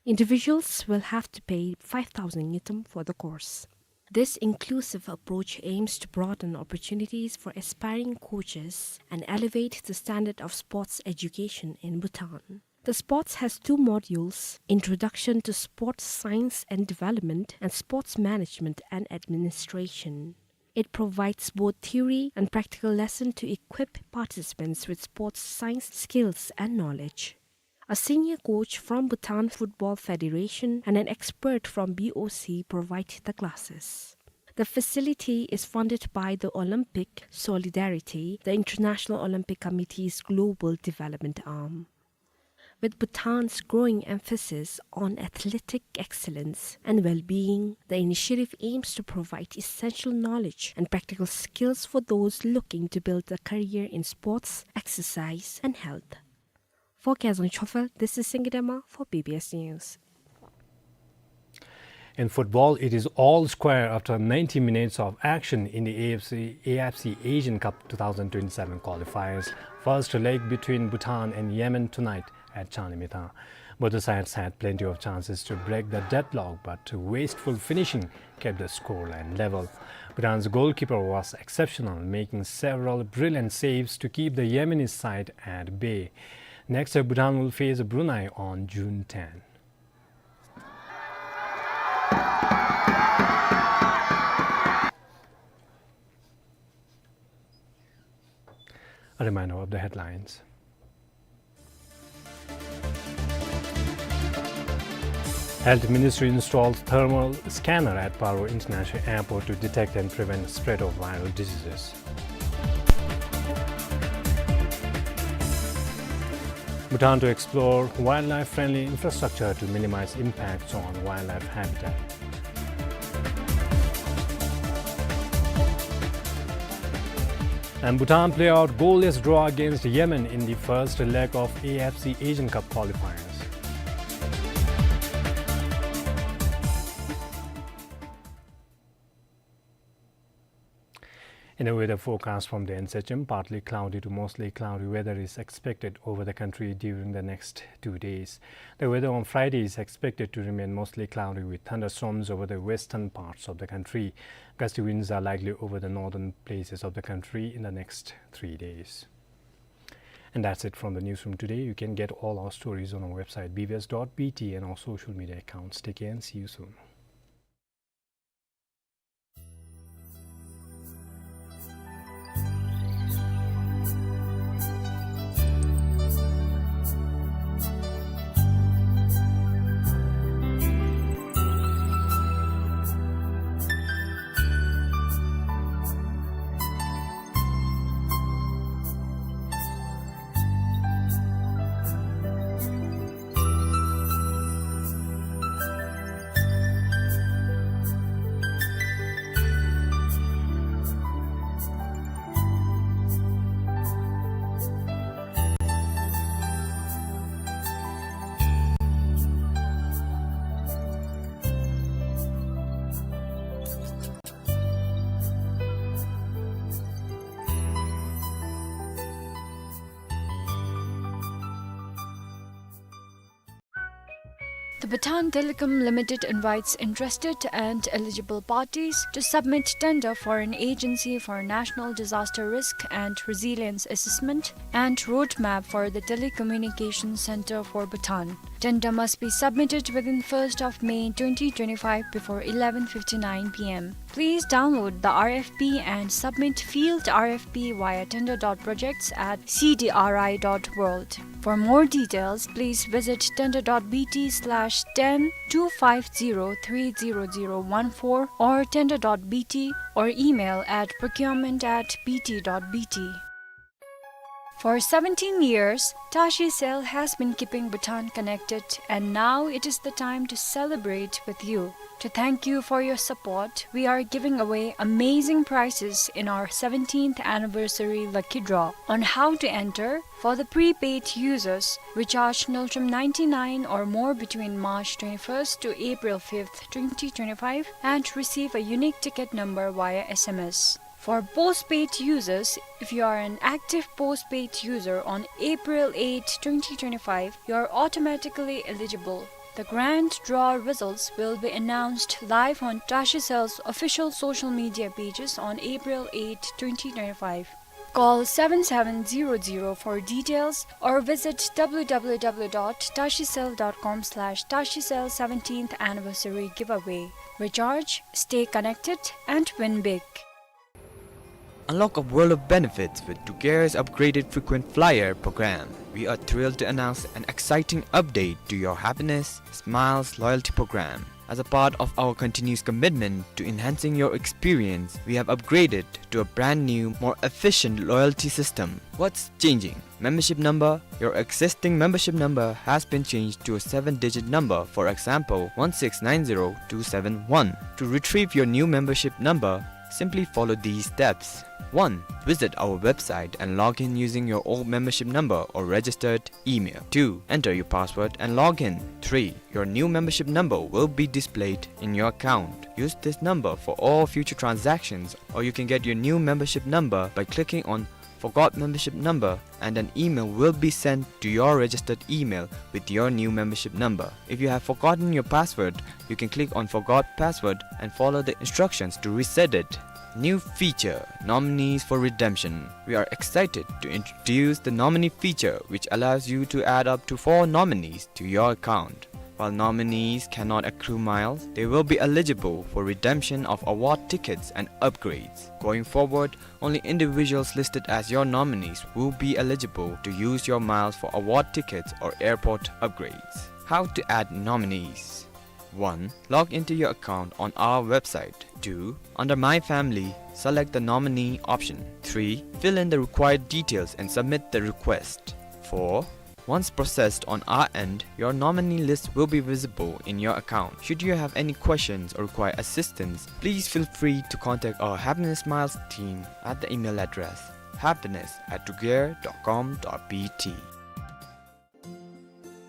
Individuals will have to pay five thousand ngultrum for the course. This inclusive approach aims to broaden opportunities for aspiring coaches and elevate the standard of sports education in Bhutan. The sports has two modules, Introduction to Sports Science and Development and Sports Management and Administration. It provides both theory and practical lesson to equip participants with sports science skills and knowledge. A senior coach from Bhutan Football Federation and an expert from B O C provide the classes. The facility is funded by the Olympic Solidarity, the International Olympic Committee's global development arm. With Bhutan's growing emphasis on athletic excellence and well-being, the initiative aims to provide essential knowledge and practical skills for those looking to build a career in sports, exercise, and health. For Kezang Chofel, this is Singidema for B B S News. In football, it is all square after ninety minutes of action in the A F C, A F C Asian Cup two thousand twenty-seven qualifiers. First leg between Bhutan and Yemen tonight at Changlimithang. Both the sides had plenty of chances to break the deadlock, but wasteful finishing kept the scoreline level. Bhutan's goalkeeper was exceptional, making several brilliant saves to keep the Yemeni side at bay. Next, Bhutan will face Brunei on June ten. A reminder of the headlines. Health Ministry installs thermal scanner at Paro International Airport to detect and prevent spread of viral diseases. Bhutan to explore wildlife-friendly infrastructure to minimize impacts on wildlife habitat. And Bhutan play out goalless draw against Yemen in the first leg of A F C Asian Cup qualifiers. In a weather forecast from the N S H M, partly cloudy to mostly cloudy weather is expected over the country during the next two days. The weather on Friday is expected to remain mostly cloudy with thunderstorms over the western parts of the country. Gusty winds are likely over the northern places of the country in the next three days. And that's it from the newsroom today. You can get all our stories on our website, B B S dot B T, and our social media accounts. Take care and see you soon. The Bhutan Telecom Limited invites interested and eligible parties to submit tender for an agency for national disaster risk and resilience assessment and roadmap for the telecommunication center for Bhutan. Tender must be submitted within first of May twenty twenty-five before eleven fifty-nine P M. Please download the R F P and submit field R F P via tender dot projects at C D R I dot world. For more details, please visit tender dot B T slash ten two five zero three zero zero one four or tender dot B T or email at procurement at B T dot B T. For seventeen years, Tashi Cell has been keeping Bhutan connected, and now it is the time to celebrate with you. To thank you for your support, we are giving away amazing prizes in our seventeenth anniversary lucky draw. On how to enter: for the prepaid users, recharge Ngultrum ninety-nine or more between March twenty-first to April fifth, twenty twenty-five, and receive a unique ticket number via S M S. For postpaid users, if you are an active postpaid user on April eighth, twenty twenty-five, you are automatically eligible. The grand draw results will be announced live on Tashi Cell's official social media pages on April eighth, twenty twenty-five. Call seven seven zero zero for details or visit W W W dot tashi cell dot com slash tashi cell seventeenth anniversary giveaway. Recharge, stay connected, and win big. Unlock a world of benefits with Tukare's upgraded frequent flyer program. We are thrilled to announce an exciting update to your Happiness Smiles loyalty program. As a part of our continuous commitment to enhancing your experience, we have upgraded to a brand new, more efficient loyalty system. What's changing? Membership number. Your existing membership number has been changed to a seven-digit number, for example, one six nine zero two seven one. To retrieve your new membership number, simply follow these steps. One, visit our website and log in using your old membership number or registered email. Two, enter your password and log in. Three, your new membership number will be displayed in your account. Use this number for all future transactions, or you can get your new membership number by clicking on Forgot Membership Number, and an email will be sent to your registered email with your new membership number. If you have forgotten your password, you can click on Forgot Password and follow the instructions to reset it. New feature, nominees for redemption. We are excited to introduce the nominee feature, which allows you to add up to four nominees to your account. While nominees cannot accrue miles, they will be eligible for redemption of award tickets and upgrades. Going forward, only individuals listed as your nominees will be eligible to use your miles for award tickets or airport upgrades. How to add nominees. One. Log into your account on our website. Two. Under My Family, select the nominee option. Three. Fill in the required details and submit the request. Four. Once processed on our end, your nominee list will be visible in your account. Should you have any questions or require assistance, please feel free to contact our Happiness Miles team at the email address happiness at tuger dot com dot B T.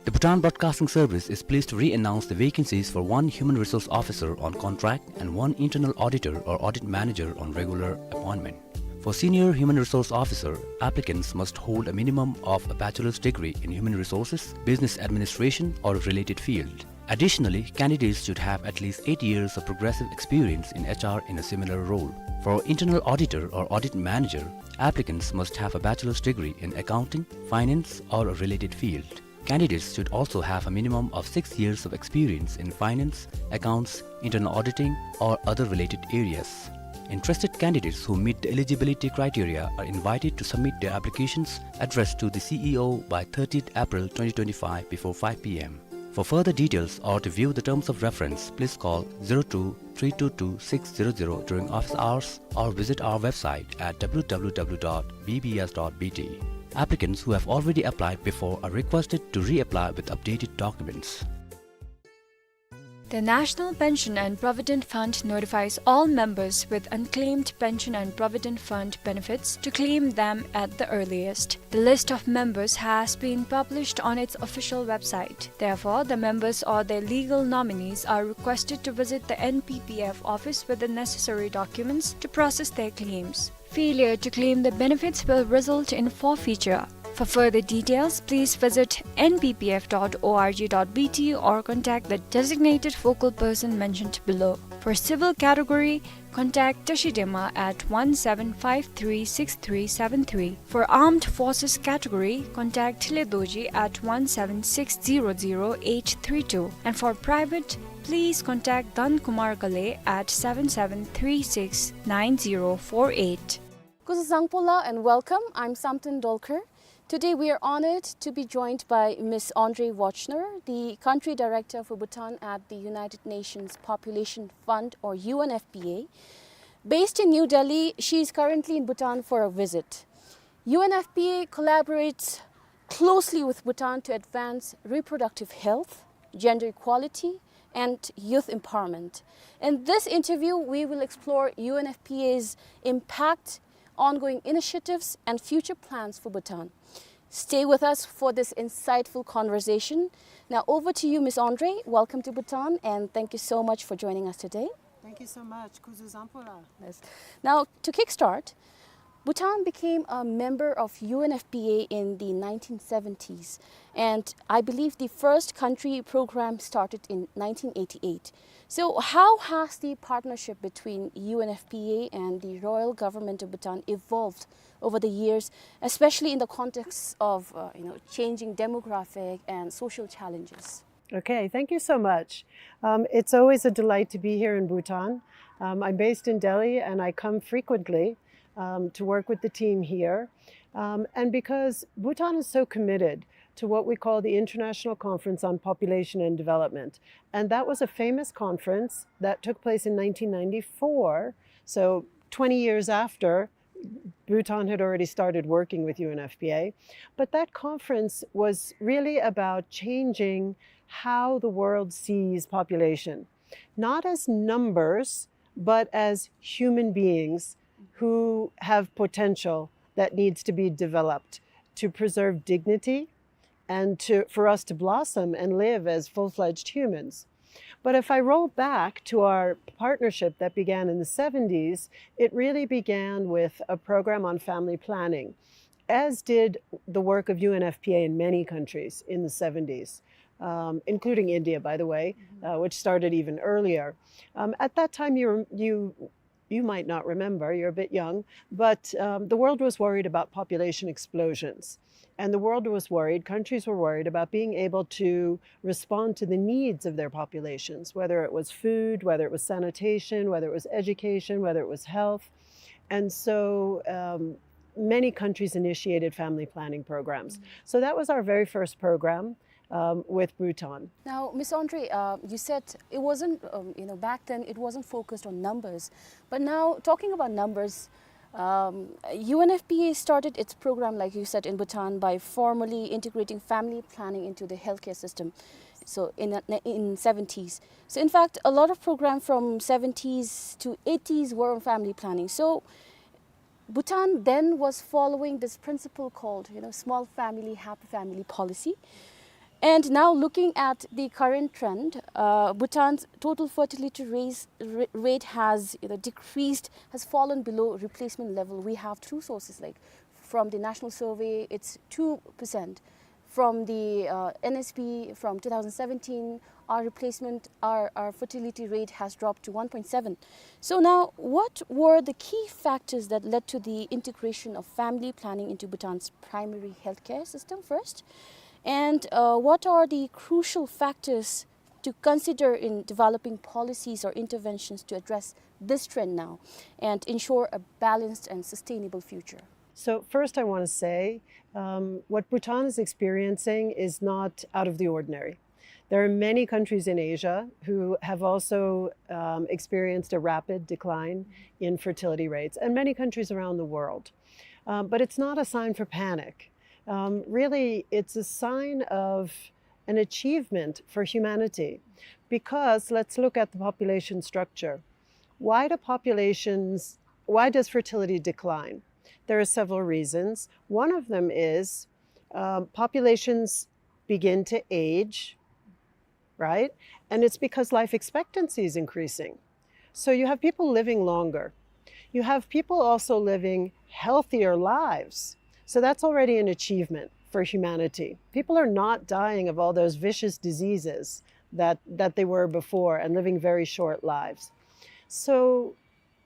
The Bhutan Broadcasting Service is pleased to re-announce the vacancies for one human resource officer on contract and one internal auditor or audit manager on regular appointment. For senior human resource officer, applicants must hold a minimum of a bachelor's degree in human resources, business administration, or a related field. Additionally, candidates should have at least eight years of progressive experience in H R in a similar role. For internal auditor or audit manager, applicants must have a bachelor's degree in accounting, finance, or a related field. Candidates should also have a minimum of six years of experience in finance, accounts, internal auditing, or other related areas. Interested candidates who meet the eligibility criteria are invited to submit their applications addressed to the C E O by thirtieth April twenty twenty-five before five P M. For further details or to view the terms of reference, please call zero two three two two six zero zero during office hours or visit our website at W W W dot B B S dot B T. Applicants who have already applied before are requested to reapply with updated documents. The National Pension and Provident Fund notifies all members with unclaimed pension and provident fund benefits to claim them at the earliest. The list of members has been published on its official website. Therefore, the members or their legal nominees are requested to visit the N P P F office with the necessary documents to process their claims. Failure to claim the benefits will result in forfeiture. For further details, please visit N P P F dot org dot B T or contact the designated focal person mentioned below. For civil category, contact Tashi Dema at one seven five three six three seven three. For armed forces category, contact Thile Dorji at one seven six zero zero eight three two. And for private, please contact Dhan Kumar Kale at seven seven three six nine zero four eight. Kuzu zangpo la and welcome. I'm Samten Dolkar. Today we are honored to be joined by Miss Andre Wojtner, the Country Director for Bhutan at the United Nations Population Fund, or U N F P A. Based in New Delhi, she is currently in Bhutan for a visit. U N F P A collaborates closely with Bhutan to advance reproductive health, gender equality, and youth empowerment. In this interview, we will explore U N F P A's impact, ongoing initiatives, and future plans for Bhutan. Stay with us for this insightful conversation. Now, over to you, Miss Andre. Welcome to Bhutan, and thank you so much for joining us today. Thank you so much. Kuzu zangpo la. Yes. Now, to kickstart, Bhutan became a member of U N F P A in the nineteen seventies, and I believe the first country program started in nineteen eighty-eight. So, how has the partnership between U N F P A and the Royal Government of Bhutan evolved over the years, especially in the context of, uh, you know, changing demographic and social challenges? Okay, thank you so much. Um, it's always a delight to be here in Bhutan. Um, I'm based in Delhi and I come frequently, um, to work with the team here. Um, and because Bhutan is so committed to what we call the International Conference on Population and Development. And that was a famous conference that took place in nineteen ninety-four, so twenty years after Bhutan had already started working with U N F P A. But that conference was really about changing how the world sees population, not as numbers, but as human beings who have potential that needs to be developed to preserve dignity and to, for us to blossom and live as full-fledged humans. But if I roll back to our partnership that began in the seventies, it really began with a program on family planning, as did the work of U N F P A in many countries in the seventies, um, including India, by the way, uh, which started even earlier. Um, at that time, you, you you might not remember, you're a bit young, but, um, the world was worried about population explosions. And the world was worried, countries were worried about being able to respond to the needs of their populations, whether it was food, whether it was sanitation, whether it was education, whether it was health. And so um, many countries initiated family planning programs. So that was our very first program um, with Bhutan. Now, Miss Andre, uh, you said it wasn't, um, you know, back then it wasn't focused on numbers. But now, talking about numbers, um, U N F P A started its program, like you said, in Bhutan by formally integrating family planning into the healthcare system. So in the in seventies. So in fact, a lot of programs from seventies to eighties were on family planning. So Bhutan then was following this principle called, you know, small family, happy family policy. And now looking at the current trend, uh, Bhutan's total fertility raise, ra- rate has, you know, decreased, has fallen below replacement level. We have two sources, like from the National Survey, it's two percent. From the uh, N S P from two thousand seventeen, our replacement, our, our fertility rate has dropped to one point seven. So now, what were the key factors that led to the integration of family planning into Bhutan's primary healthcare system first? And uh, what are the crucial factors to consider in developing policies or interventions to address this trend now and ensure a balanced and sustainable future? So, first, I want to say um, what Bhutan is experiencing is not out of the ordinary. There are many countries in Asia who have also um, experienced a rapid decline in fertility rates, and many countries around the world. Um, but it's not a sign for panic. Um, really, it's a sign of an achievement for humanity. Because let's look at the population structure. Why do populations, why does fertility decline? There are several reasons. One of them is um, populations begin to age, right? And it's because life expectancy is increasing. So you have people living longer. You have people also living healthier lives. So that's already an achievement for humanity. People are not dying of all those vicious diseases that, that they were before and living very short lives. So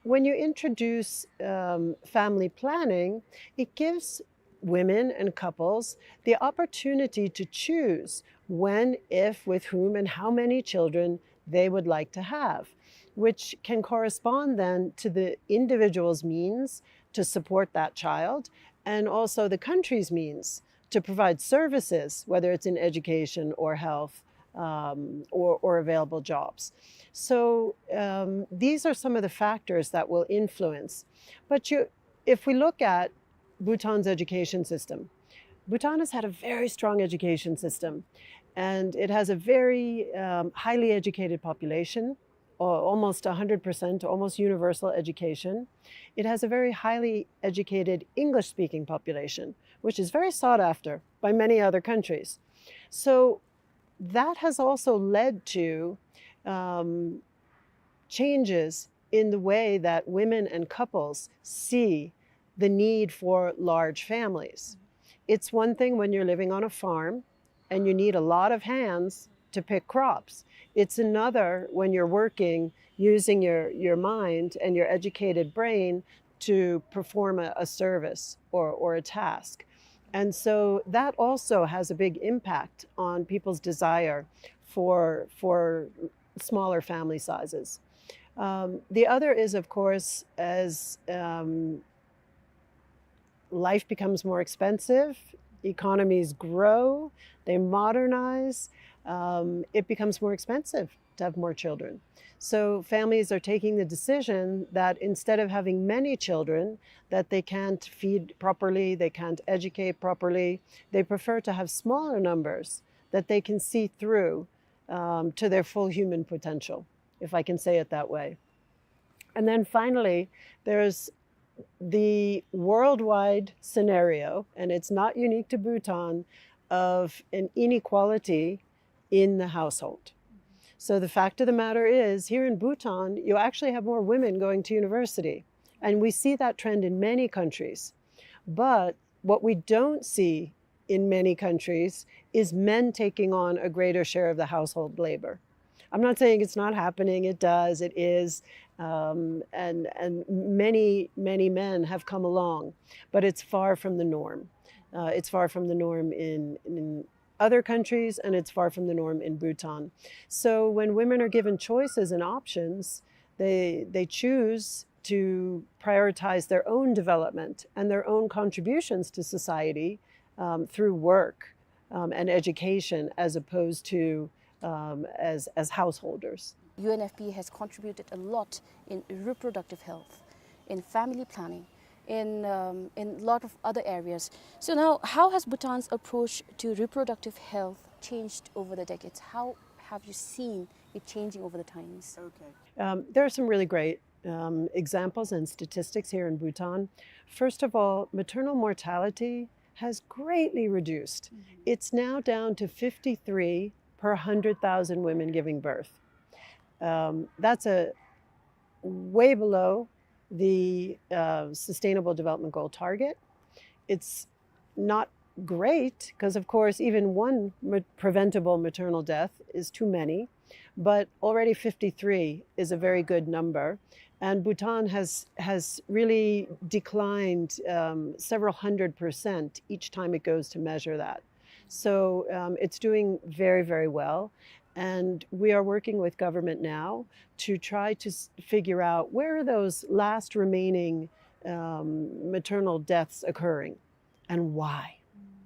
when you introduce um, family planning, it gives women and couples the opportunity to choose when, if, with whom, and how many children they would like to have, which can correspond then to the individual's means to support that child and also the country's means to provide services, whether it's in education or health um, or, or available jobs. So um, these are some of the factors that will influence. But you, if we look at Bhutan's education system, Bhutan has had a very strong education system, and it has a very um, highly educated population, or almost one hundred percent, almost universal education. It has a very highly educated English speaking population, which is very sought after by many other countries. So that has also led to um, changes in the way that women and couples see the need for large families. It's one thing when you're living on a farm and you need a lot of hands to pick crops. It's another when you're working using your, your mind and your educated brain to perform a, a service or, or a task. And so that also has a big impact on people's desire for, for smaller family sizes. Um, the other is, of course, as um, life becomes more expensive, economies grow, they modernize, um, it becomes more expensive to have more children. So families are taking the decision that instead of having many children that they can't feed properly, they can't educate properly, they prefer to have smaller numbers that they can see through um, to their full human potential, if I can say it that way. And then finally, there's the worldwide scenario, and it's not unique to Bhutan, of an inequality in the household. So the fact of the matter is, here in Bhutan, you actually have more women going to university. And we see that trend in many countries. But what we don't see in many countries is men taking on a greater share of the household labor. I'm not saying it's not happening, it does, it is. Um, and, and many, many men have come along, but it's far from the norm. Uh, it's far from the norm in, in other countries, and it's far from the norm in Bhutan. So when women are given choices and options, they, they choose to prioritize their own development and their own contributions to society, um, through work, um, and education, as opposed to, um, as, as householders. U N F P A has contributed a lot in reproductive health, in family planning, in, um, in a lot of other areas. So now, how has Bhutan's approach to reproductive health changed over the decades? How have you seen it changing over the times? Okay. Um, there are some really great, um, examples and statistics here in Bhutan. First of all, maternal mortality has greatly reduced. Mm-hmm. It's now down to fifty-three per hundred thousand women giving birth. Um, that's a way below the, uh, Sustainable Development Goal target. It's not great, 'cause of course even one ma-, preventable maternal death is too many, but already fifty-three is a very good number. And Bhutan has, has really declined, um, several hundred percent each time it goes to measure that. So, um, it's doing very, very well. And we are working with government now to try to s-, figure out where are those last remaining, um, maternal deaths occurring and why.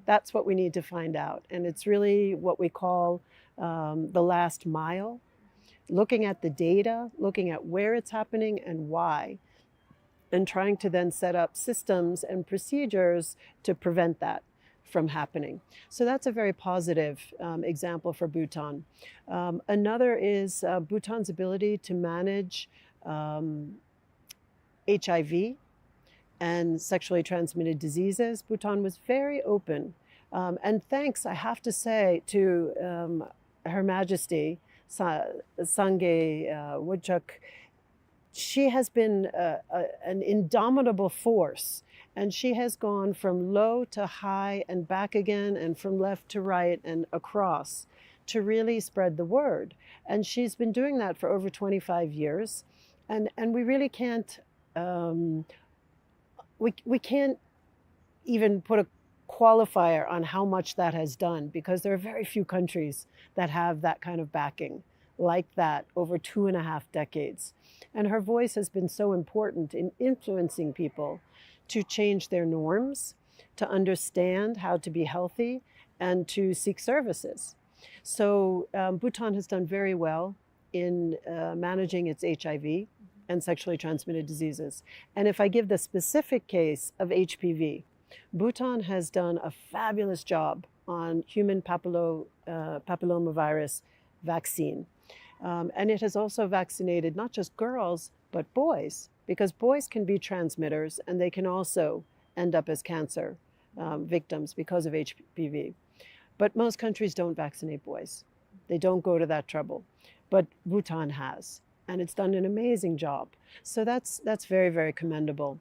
That's what we need to find out. And it's really what we call, um, the last mile, looking at the data, looking at where it's happening and why, and trying to then set up systems and procedures to prevent that from happening. So that's a very positive, um, example for Bhutan. Um, another is, uh, Bhutan's ability to manage, um, H I V and sexually transmitted diseases. Bhutan was very open. Um, and thanks, I have to say, to, um, Her Majesty Sa-, Sangay, uh, Wangchuck. She has been, uh, a, an indomitable force, and she has gone from low to high and back again, and from left to right and across, to really spread the word. And she's been doing that for over twenty-five years. And, and we really can't, um, we, we can't even put a qualifier on how much that has done, because there are very few countries that have that kind of backing like that over two and a half decades. And her voice has been so important in influencing people to change their norms, to understand how to be healthy, and to seek services. So, um, Bhutan has done very well in, uh, managing its H I V and sexually transmitted diseases. And if I give the specific case of H P V, Bhutan has done a fabulous job on human papillo-, uh, papillomavirus vaccine. Um, and it has also vaccinated not just girls, but boys, because boys can be transmitters and they can also end up as cancer, um, victims because of H P V. But most countries don't vaccinate boys. They don't go to that trouble. But Bhutan has, and it's done an amazing job. So that's, that's very, very commendable.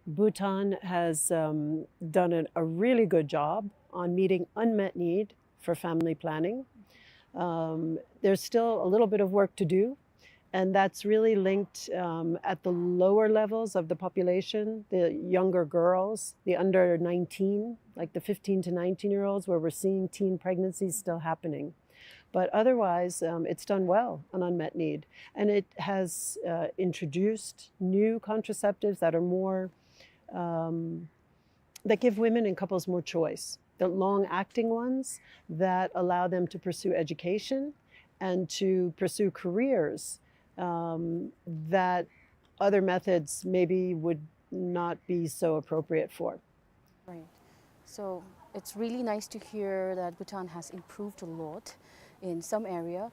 Bhutan has, um, done an, a really good job on meeting unmet need for family planning. Um, there's still a little bit of work to do, and that's really linked, um, at the lower levels of the population, the younger girls, the under nineteen, like the fifteen to nineteen year olds, where we're seeing teen pregnancies still happening. But otherwise, um, it's done well on unmet need, and it has, uh, introduced new contraceptives that are more, um, that give women and couples more choice. The long-acting ones that allow them to pursue education and to pursue careers, um, that other methods maybe would not be so appropriate for. Right. So it's really nice to hear that Bhutan has improved a lot in some area.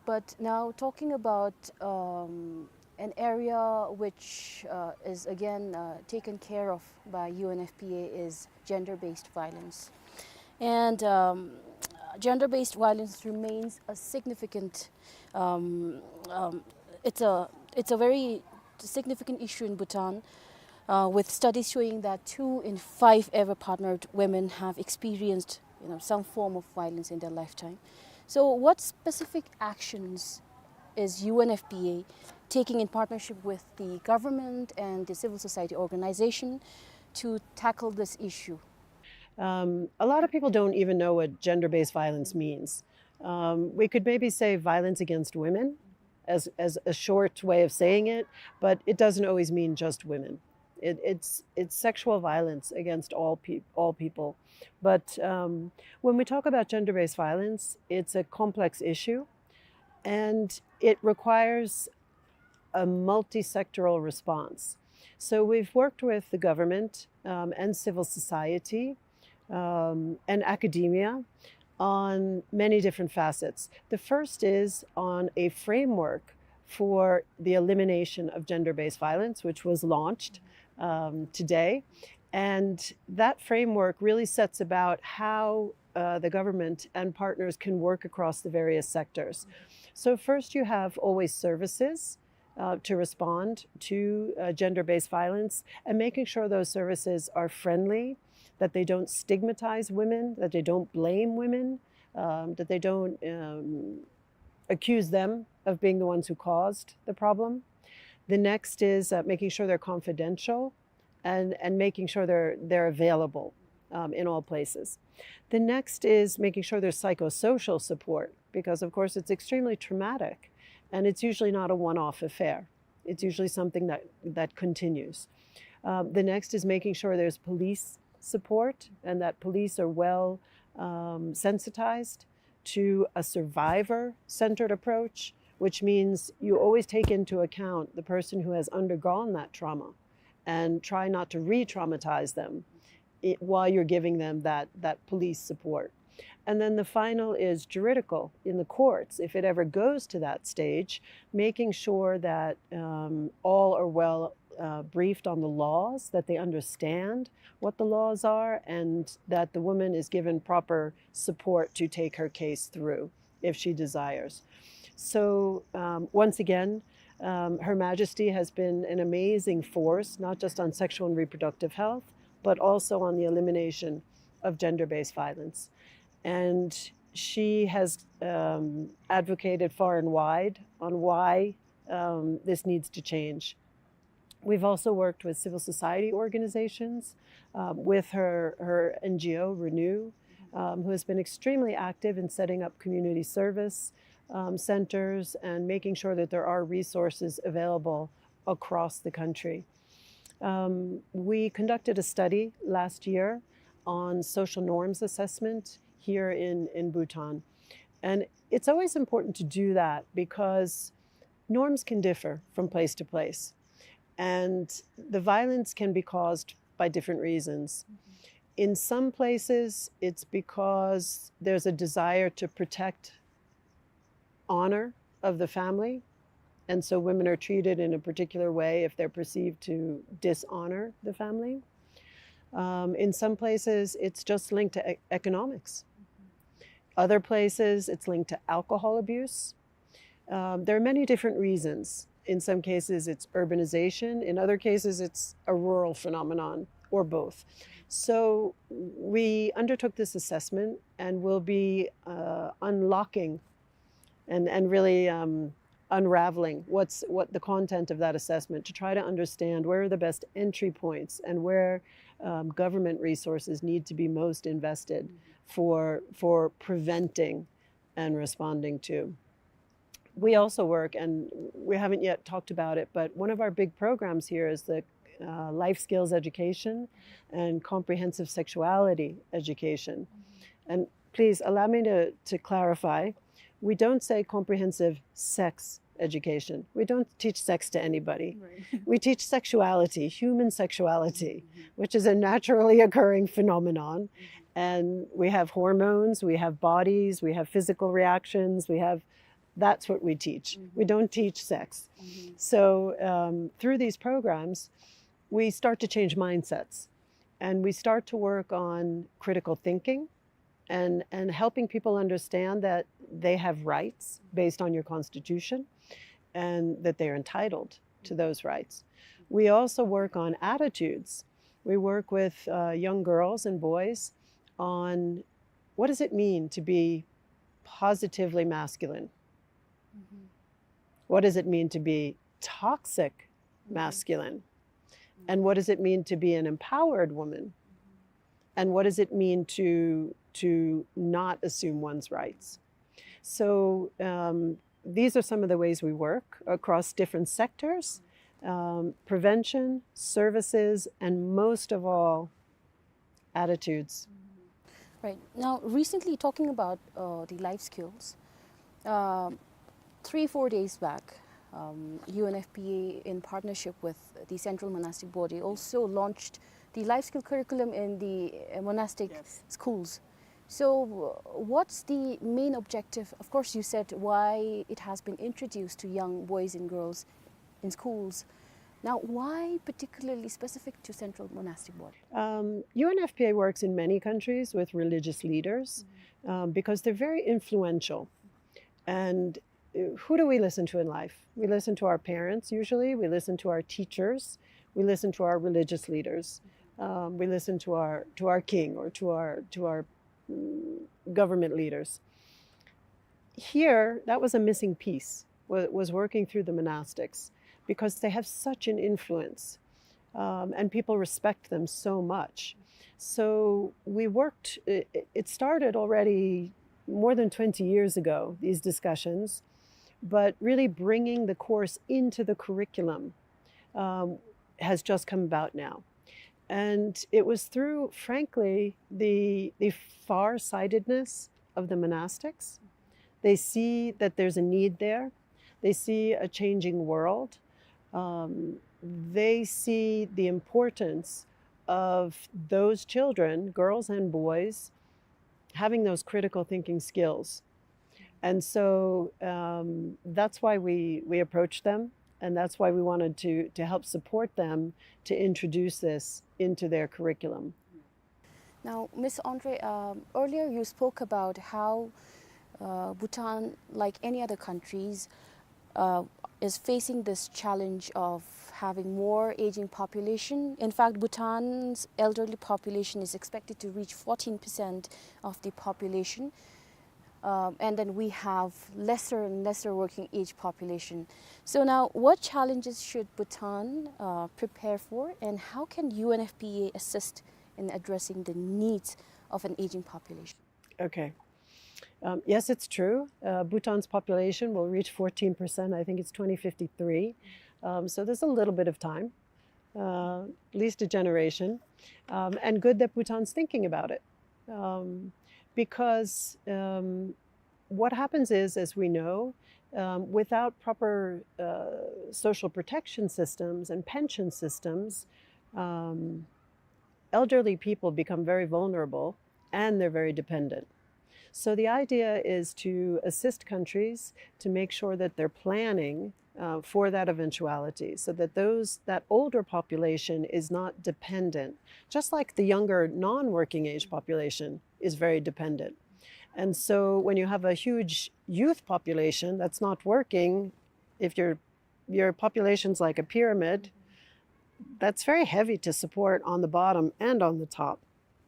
But now talking about, um, an area which, uh, is again, uh, taken care of by U N F P A is gender-based violence. And, um, gender-based violence remains a significant, um, um, it's a, it's a very significant issue in Bhutan, uh, with studies showing that two in five ever partnered women have experienced, you know, some form of violence in their lifetime. So what specific actions is U N F P A taking in partnership with the government and the civil society organization to tackle this issue? Um, a lot of people don't even know what gender-based violence means. Um, we could maybe say violence against women as, as a short way of saying it, but it doesn't always mean just women. It, it's, it's sexual violence against all, peop all people. But um, when we talk about gender-based violence, it's a complex issue, and it requires a multi-sectoral response. So we've worked with the government um, and civil society um, and academia on many different facets. The first is on a framework for the elimination of gender-based violence, which was launched um, today. And that framework really sets about how uh, the government and partners can work across the various sectors. So first you have always services uh, to respond to uh, gender-based violence and making sure those services are friendly, that they don't stigmatize women, that they don't blame women, um, that they don't um, accuse them of being the ones who caused the problem. The next is uh, making sure they're confidential and, and making sure they're, they're available um, in all places. The next is making sure there's psychosocial support, because of course it's extremely traumatic and it's usually not a one-off affair. It's usually something that, that continues. Um, the next is making sure there's police support and that police are well um, sensitized to a survivor-centered approach, which means you always take into account the person who has undergone that trauma and try not to re-traumatize them i- while you're giving them that, that police support. And then the final is juridical in the courts. If it ever goes to that stage, making sure that um, all are well uh, briefed on the laws, that they understand what the laws are, and that the woman is given proper support to take her case through if she desires. So, um, once again, um, Her Majesty has been an amazing force, not just on sexual and reproductive health, but also on the elimination of gender-based violence. And she has um, advocated far and wide on why um, this needs to change. We've also worked with civil society organizations, um, with her, her N G O, Renew, um, who has been extremely active in setting up community service um, centers and making sure that there are resources available across the country. Um, we conducted a study last year on social norms assessment here in, in Bhutan. And it's always important to do that because norms can differ from place to place. And the violence can be caused by different reasons. In some places, it's because there's a desire to protect honor of the family. And so women are treated in a particular way if they're perceived to dishonor the family. Um, in some places, it's just linked to e- economics. Other places, it's linked to alcohol abuse. Um, there are many different reasons. In some cases, it's urbanization. In other cases, it's a rural phenomenon, or both. So we undertook this assessment and will be uh, unlocking and, and really um, unraveling what's, what the content of that assessment to try to understand where are the best entry points and where um, government resources need to be most invested for, for preventing and responding to. We also work, and we haven't yet talked about it, but one of our big programs here is the uh, life skills education and comprehensive sexuality education. And please allow me to, to clarify, we don't say comprehensive sex education. We don't teach sex to anybody. Right. We teach sexuality, human sexuality, mm-hmm, which is a naturally occurring phenomenon. Mm-hmm. And we have hormones, we have bodies, we have physical reactions, we have, that's what we teach. Mm-hmm. We don't teach sex. Mm-hmm. So um, through these programs, we start to change mindsets and we start to work on critical thinking and, and helping people understand that they have rights based on your constitution and that they're entitled to those rights. We also work on attitudes. We work with uh, young girls and boys on what does it mean to be positively masculine? Mm-hmm. What does it mean to be toxic masculine? Mm-hmm. And what does it mean to be an empowered woman? Mm-hmm. and what does it mean to, to not assume one's rights? So, um, these are some of the ways we work across different sectors, um, prevention, services, and most of all, attitudes. Right. Now, recently, talking about, uh, the life skills, um, three, four days back, um, U N F P A, in partnership with the Central Monastic Body, also launched the life skill curriculum in the, uh, monastic schools. So, uh, what's the main objective? Of course, you said why it has been introduced to young boys and girls in schools. Now, why particularly specific to Central Monastic Body? Um, U N F P A works in many countries with religious leaders, um, because they're very influential. And, uh, who do we listen to in life? We listen to our parents, usually. We listen to our teachers. We listen to our religious leaders. Um, we listen to our, to our king or to our, to our, mm, government leaders. Here, that was a missing piece, wa-, was working through the monastics, because they have such an influence, um, and people respect them so much. So we worked, it, it started already more than twenty years ago, these discussions, but really bringing the course into the curriculum, um, has just come about now. And it was through, frankly, the, the farsightedness of the monastics. They see that there's a need there. They see a changing world. Um, they see the importance of those children, girls and boys, having those critical thinking skills. And so, um, that's why we, we approached them, and that's why we wanted to, to help support them to introduce this into their curriculum. Now, Miss Andre, um, earlier you spoke about how, uh, Bhutan, like any other countries, uh, is facing this challenge of having more aging population. In fact, Bhutan's elderly population is expected to reach fourteen percent of the population. Um, and then we have lesser and lesser working age population. So now, what challenges should Bhutan, uh, prepare for, and how can U N F P A assist in addressing the needs of an aging population? Okay. Um, yes, it's true. Uh, Bhutan's population will reach fourteen percent. I think it's twenty fifty-three. Um, so there's a little bit of time, uh, at least a generation. Um, and good that Bhutan's thinking about it. Um, because, um, what happens is, as we know, um, without proper, uh, social protection systems and pension systems, um, elderly people become very vulnerable and they're very dependent. So the idea is to assist countries to make sure that they're planning, uh, for that eventuality, so that those, that older population is not dependent, just like the younger non-working age population is very dependent. And so when you have a huge youth population that's not working, if your, your population's like a pyramid, that's very heavy to support on the bottom and on the top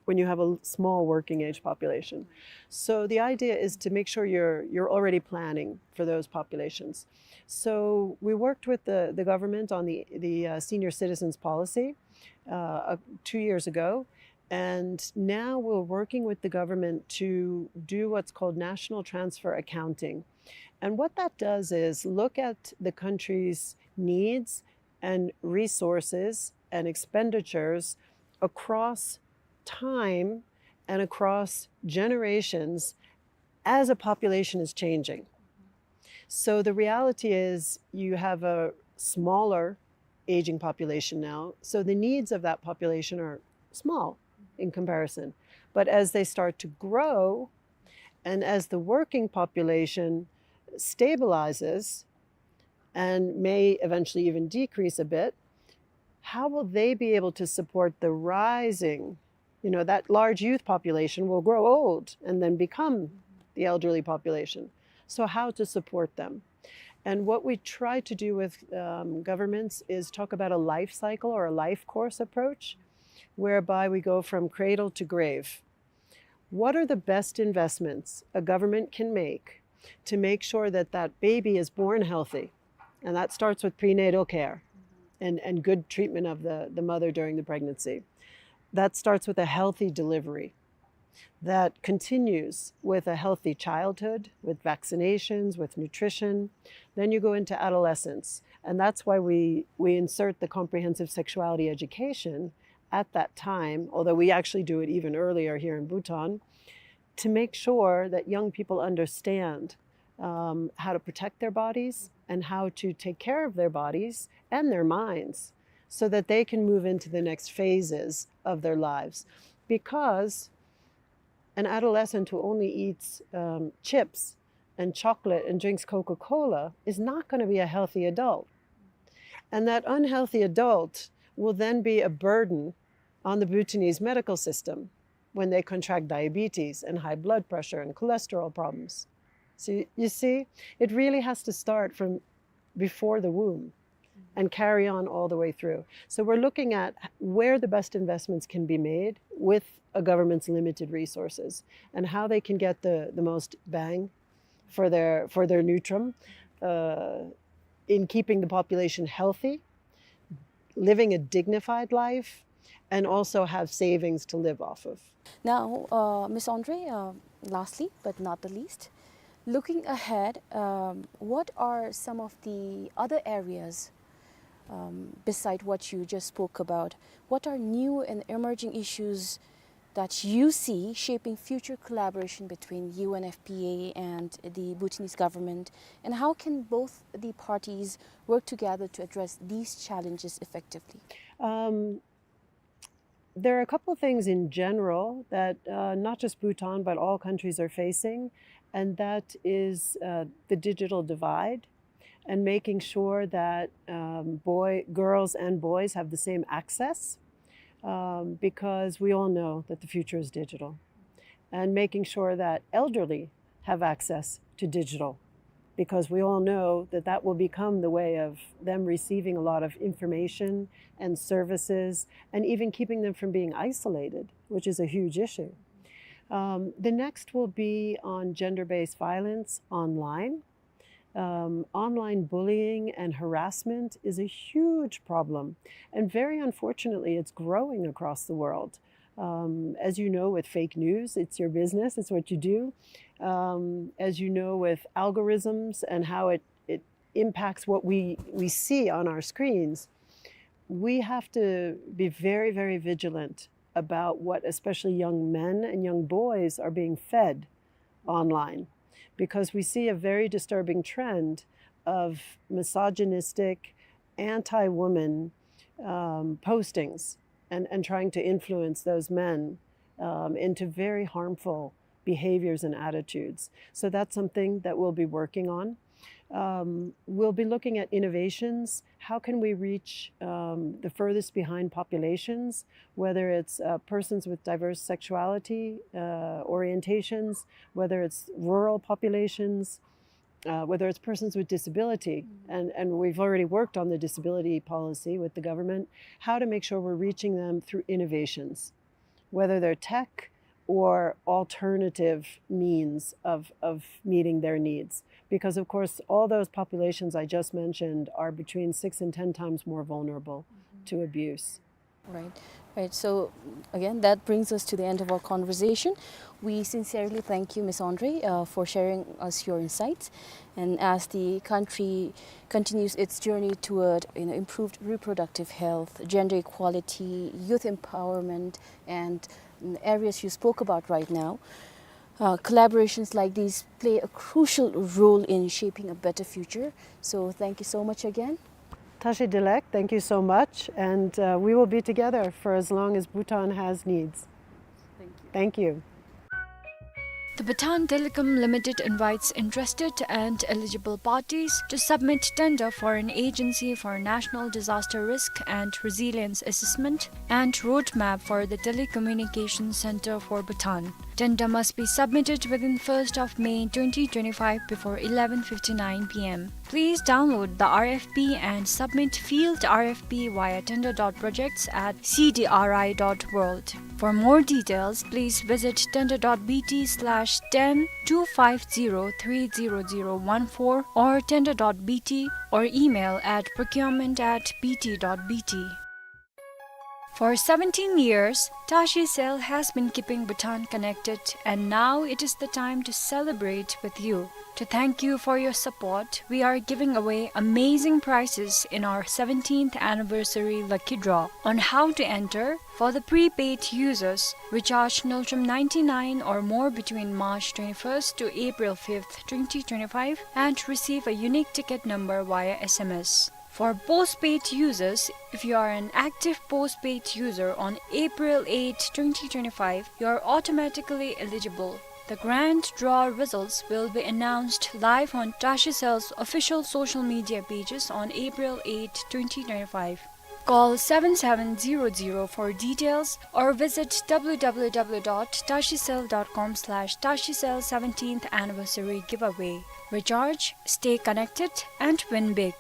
when you have a l-, small working age population. So the idea is to make sure you're, you're already planning for those populations. So we worked with the, the government on the, the, uh, senior citizens policy, uh, uh, two years ago, and now we're working with the government to do what's called national transfer accounting. And what that does is look at the country's needs and resources and expenditures across time and across generations as a population is changing. So the reality is you have a smaller aging population now, so the needs of that population are small in comparison. But as they start to grow, and as the working population stabilizes and may eventually even decrease a bit, how will they be able to support the rising, you know, that large youth population will grow old and then become the elderly population. So how to support them? And what we try to do with, um, governments is talk about a life cycle or a life course approach, whereby we go from cradle to grave. What are the best investments a government can make to make sure that that baby is born healthy? And that starts with prenatal care and, and good treatment of the, the mother during the pregnancy. that starts with a healthy delivery, that continues with a healthy childhood, with vaccinations, with nutrition. Then you go into adolescence. And that's why we, we insert the comprehensive sexuality education at that time, although we actually do it even earlier here in Bhutan, to make sure that young people understand, um, how to protect their bodies and how to take care of their bodies and their minds so that they can move into the next phases of their lives. Because an adolescent who only eats, um, chips and chocolate and drinks Coca-Cola is not gonna be a healthy adult. And that unhealthy adult will then be a burden on the Bhutanese medical system when they contract diabetes and high blood pressure and cholesterol problems. So you see, it really has to start from before the womb and carry on all the way through. So we're looking at where the best investments can be made with a government's limited resources and how they can get the, the most bang for their, for their ngultrum, uh, in keeping the population healthy, living a dignified life, and also have savings to live off of. Now, uh, Miss Andre, uh, lastly but not the least, looking ahead, um, what are some of the other areas, um, beside what you just spoke about? What are new and emerging issues that you see shaping future collaboration between U N F P A and the Bhutanese government, and how can both the parties work together to address these challenges effectively? Um, there are a couple of things in general that, uh, not just Bhutan, but all countries are facing, and that is, uh, the digital divide and making sure that, um, boy, girls and boys have the same access, um, because we all know that the future is digital, and making sure that elderly have access to digital, because we all know that that will become the way of them receiving a lot of information and services, and even keeping them from being isolated, which is a huge issue. Um, the next will be on gender-based violence online. Um, online bullying and harassment is a huge problem, and very unfortunately, it's growing across the world. Um, as you know, with fake news, it's your business, it's what you do. Um, as you know, with algorithms and how it, it impacts what we, we see on our screens, we have to be very, very vigilant about what especially young men and young boys are being fed online, because we see a very disturbing trend of misogynistic, anti-woman, um, postings and, and trying to influence those men, um, into very harmful behaviors and attitudes. So that's something that we'll be working on. Um, we'll be looking at innovations. How can we reach, um, the furthest behind populations, whether it's, uh, persons with diverse sexuality, uh, orientations, whether it's rural populations, uh, whether it's persons with disability, and, and we've already worked on the disability policy with the government, how to make sure we're reaching them through innovations, whether they're tech or alternative means of, of meeting their needs. Because, of course, all those populations I just mentioned are between six and ten times more vulnerable to abuse. Right, right. So, again, that brings us to the end of our conversation. We sincerely thank you, Miss Andre, uh, for sharing us your insights. And as the country continues its journey toward, you know, improved reproductive health, gender equality, youth empowerment, and, mm, areas you spoke about right now, uh, collaborations like these play a crucial role in shaping a better future. So thank you so much again. Tashi Delek, thank you so much. And, uh, we will be together for as long as Bhutan has needs. Thank you. Thank you. The Bhutan Telecom Limited invites interested and eligible parties to submit tender for an agency for national disaster risk and resilience assessment and roadmap for the Telecommunication Center for Bhutan. Tender must be submitted within first of May twenty twenty-five before eleven fifty-nine P M. Please download the R F P and submit field R F P via tender dot projects at C D R I dot world. For more details, please visit tender dot B T slash ten two five zero three zero zero one four or tender dot B T or email at procurement at B T dot B T. For seventeen years, Tashi Cell has been keeping Bhutan connected, and now it is the time to celebrate with you. To thank you for your support, we are giving away amazing prizes in our seventeenth anniversary lucky draw. On how to enter: for the prepaid users, recharge Ngultrum ninety-nine or more between March twenty-first to April fifth, twenty twenty-five, and receive a unique ticket number via S M S. For postpaid users, if you are an active postpaid user on April eighth, twenty twenty-five, you are automatically eligible. The grand draw results will be announced live on Tashi Cell's official social media pages on April eighth, twenty twenty-five. Call seven seven zero zero for details or visit w w w dot tashi cell dot com slash tashi cell seventeenth anniversary giveaway. Recharge, stay connected, and win big.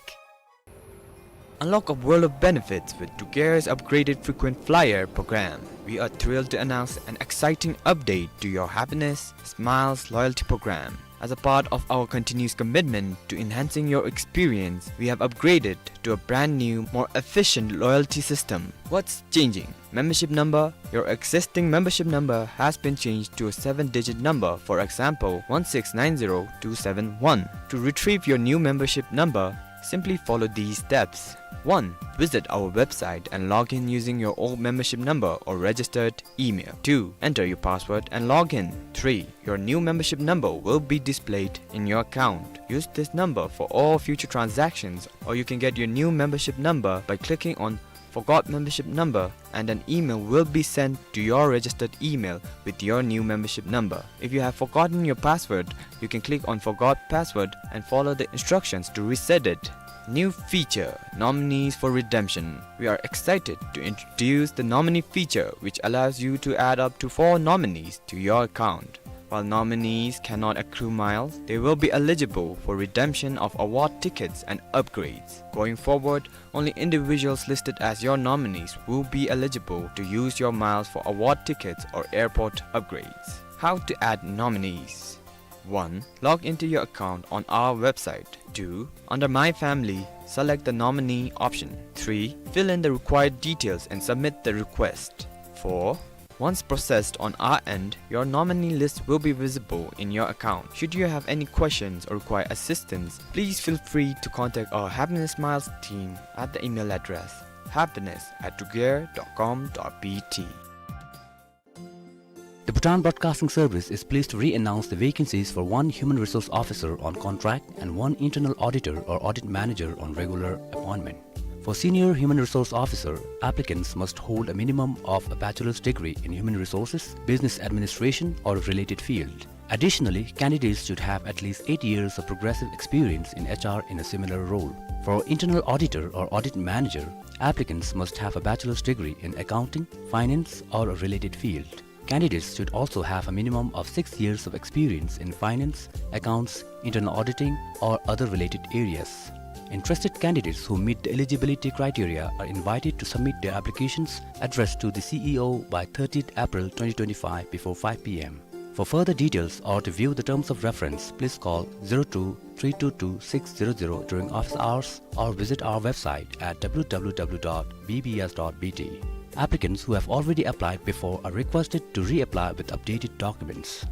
Unlock a world of benefits with Dugair's upgraded frequent flyer program. We are thrilled to announce an exciting update to your Happiness Smiles loyalty program. As a part of our continuous commitment to enhancing your experience, we have upgraded to a brand new, more efficient loyalty system. What's changing? Membership number. Your existing membership number has been changed to a seven-digit number, for example, one six nine zero two seven one. To retrieve your new membership number, simply follow these steps. One, visit our website and log in using your old membership number or registered email. Two, enter your password and log in. Three, your new membership number will be displayed in your account. Use this number for all future transactions, or you can get your new membership number by clicking on Forgot Membership Number, and an email will be sent to your registered email with your new membership number. If you have forgotten your password, you can click on Forgot Password and follow the instructions to reset it. New feature, Nominees for Redemption. We are excited to introduce the nominee feature, which allows you to add up to four nominees to your account. While nominees cannot accrue miles, they will be eligible for redemption of award tickets and upgrades. Going forward, only individuals listed as your nominees will be eligible to use your miles for award tickets or airport upgrades. How to add nominees. One, log into your account on our website. Two, under My Family, select the nominee option. Three, fill in the required details and submit the request. Four, once processed on our end, your nominee list will be visible in your account. Should you have any questions or require assistance, please feel free to contact our Happiness Smiles team at the email address happiness at dugair dot com dot b t. The Bhutan Broadcasting Service is pleased to re-announce the vacancies for one Human Resource Officer on contract and one Internal Auditor or Audit Manager on regular appointment. For Senior Human Resource Officer, applicants must hold a minimum of a bachelor's degree in human resources, business administration, or a related field. Additionally, candidates should have at least eight years of progressive experience in H R in a similar role. For Internal Auditor or Audit Manager, applicants must have a bachelor's degree in accounting, finance, or a related field. Candidates should also have a minimum of six years of experience in finance, accounts, internal auditing, or other related areas. Interested candidates who meet the eligibility criteria are invited to submit their applications addressed to the C E O by thirtieth April twenty twenty-five before five P M. For further details or to view the terms of reference, please call zero two three two two six zero zero during office hours or visit our website at w w w dot b b s dot b t. Applicants who have already applied before are requested to reapply with updated documents.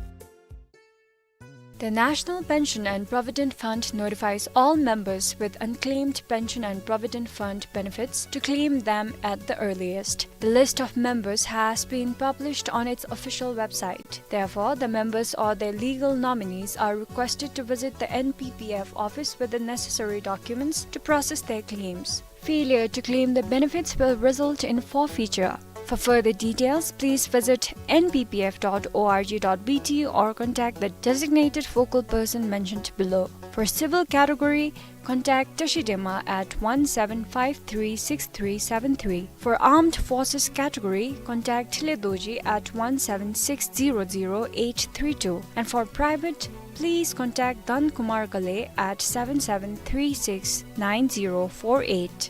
The National Pension and Provident Fund notifies all members with unclaimed pension and provident fund benefits to claim them at the earliest. The list of members has been published on its official website. Therefore, the members or their legal nominees are requested to visit the N P P F office with the necessary documents to process their claims. Failure to claim the benefits will result in forfeiture. For further details, please visit N P P F dot org dot B T or contact the designated focal person mentioned below. For civil category, contact Tashi Dema at one seven five three six three seven three. For armed forces category, contact Thile Dorji at one seven six zero zero eight three two. And for private, please contact Dhan Kumar Ghale at seven seven three six nine zero four eight.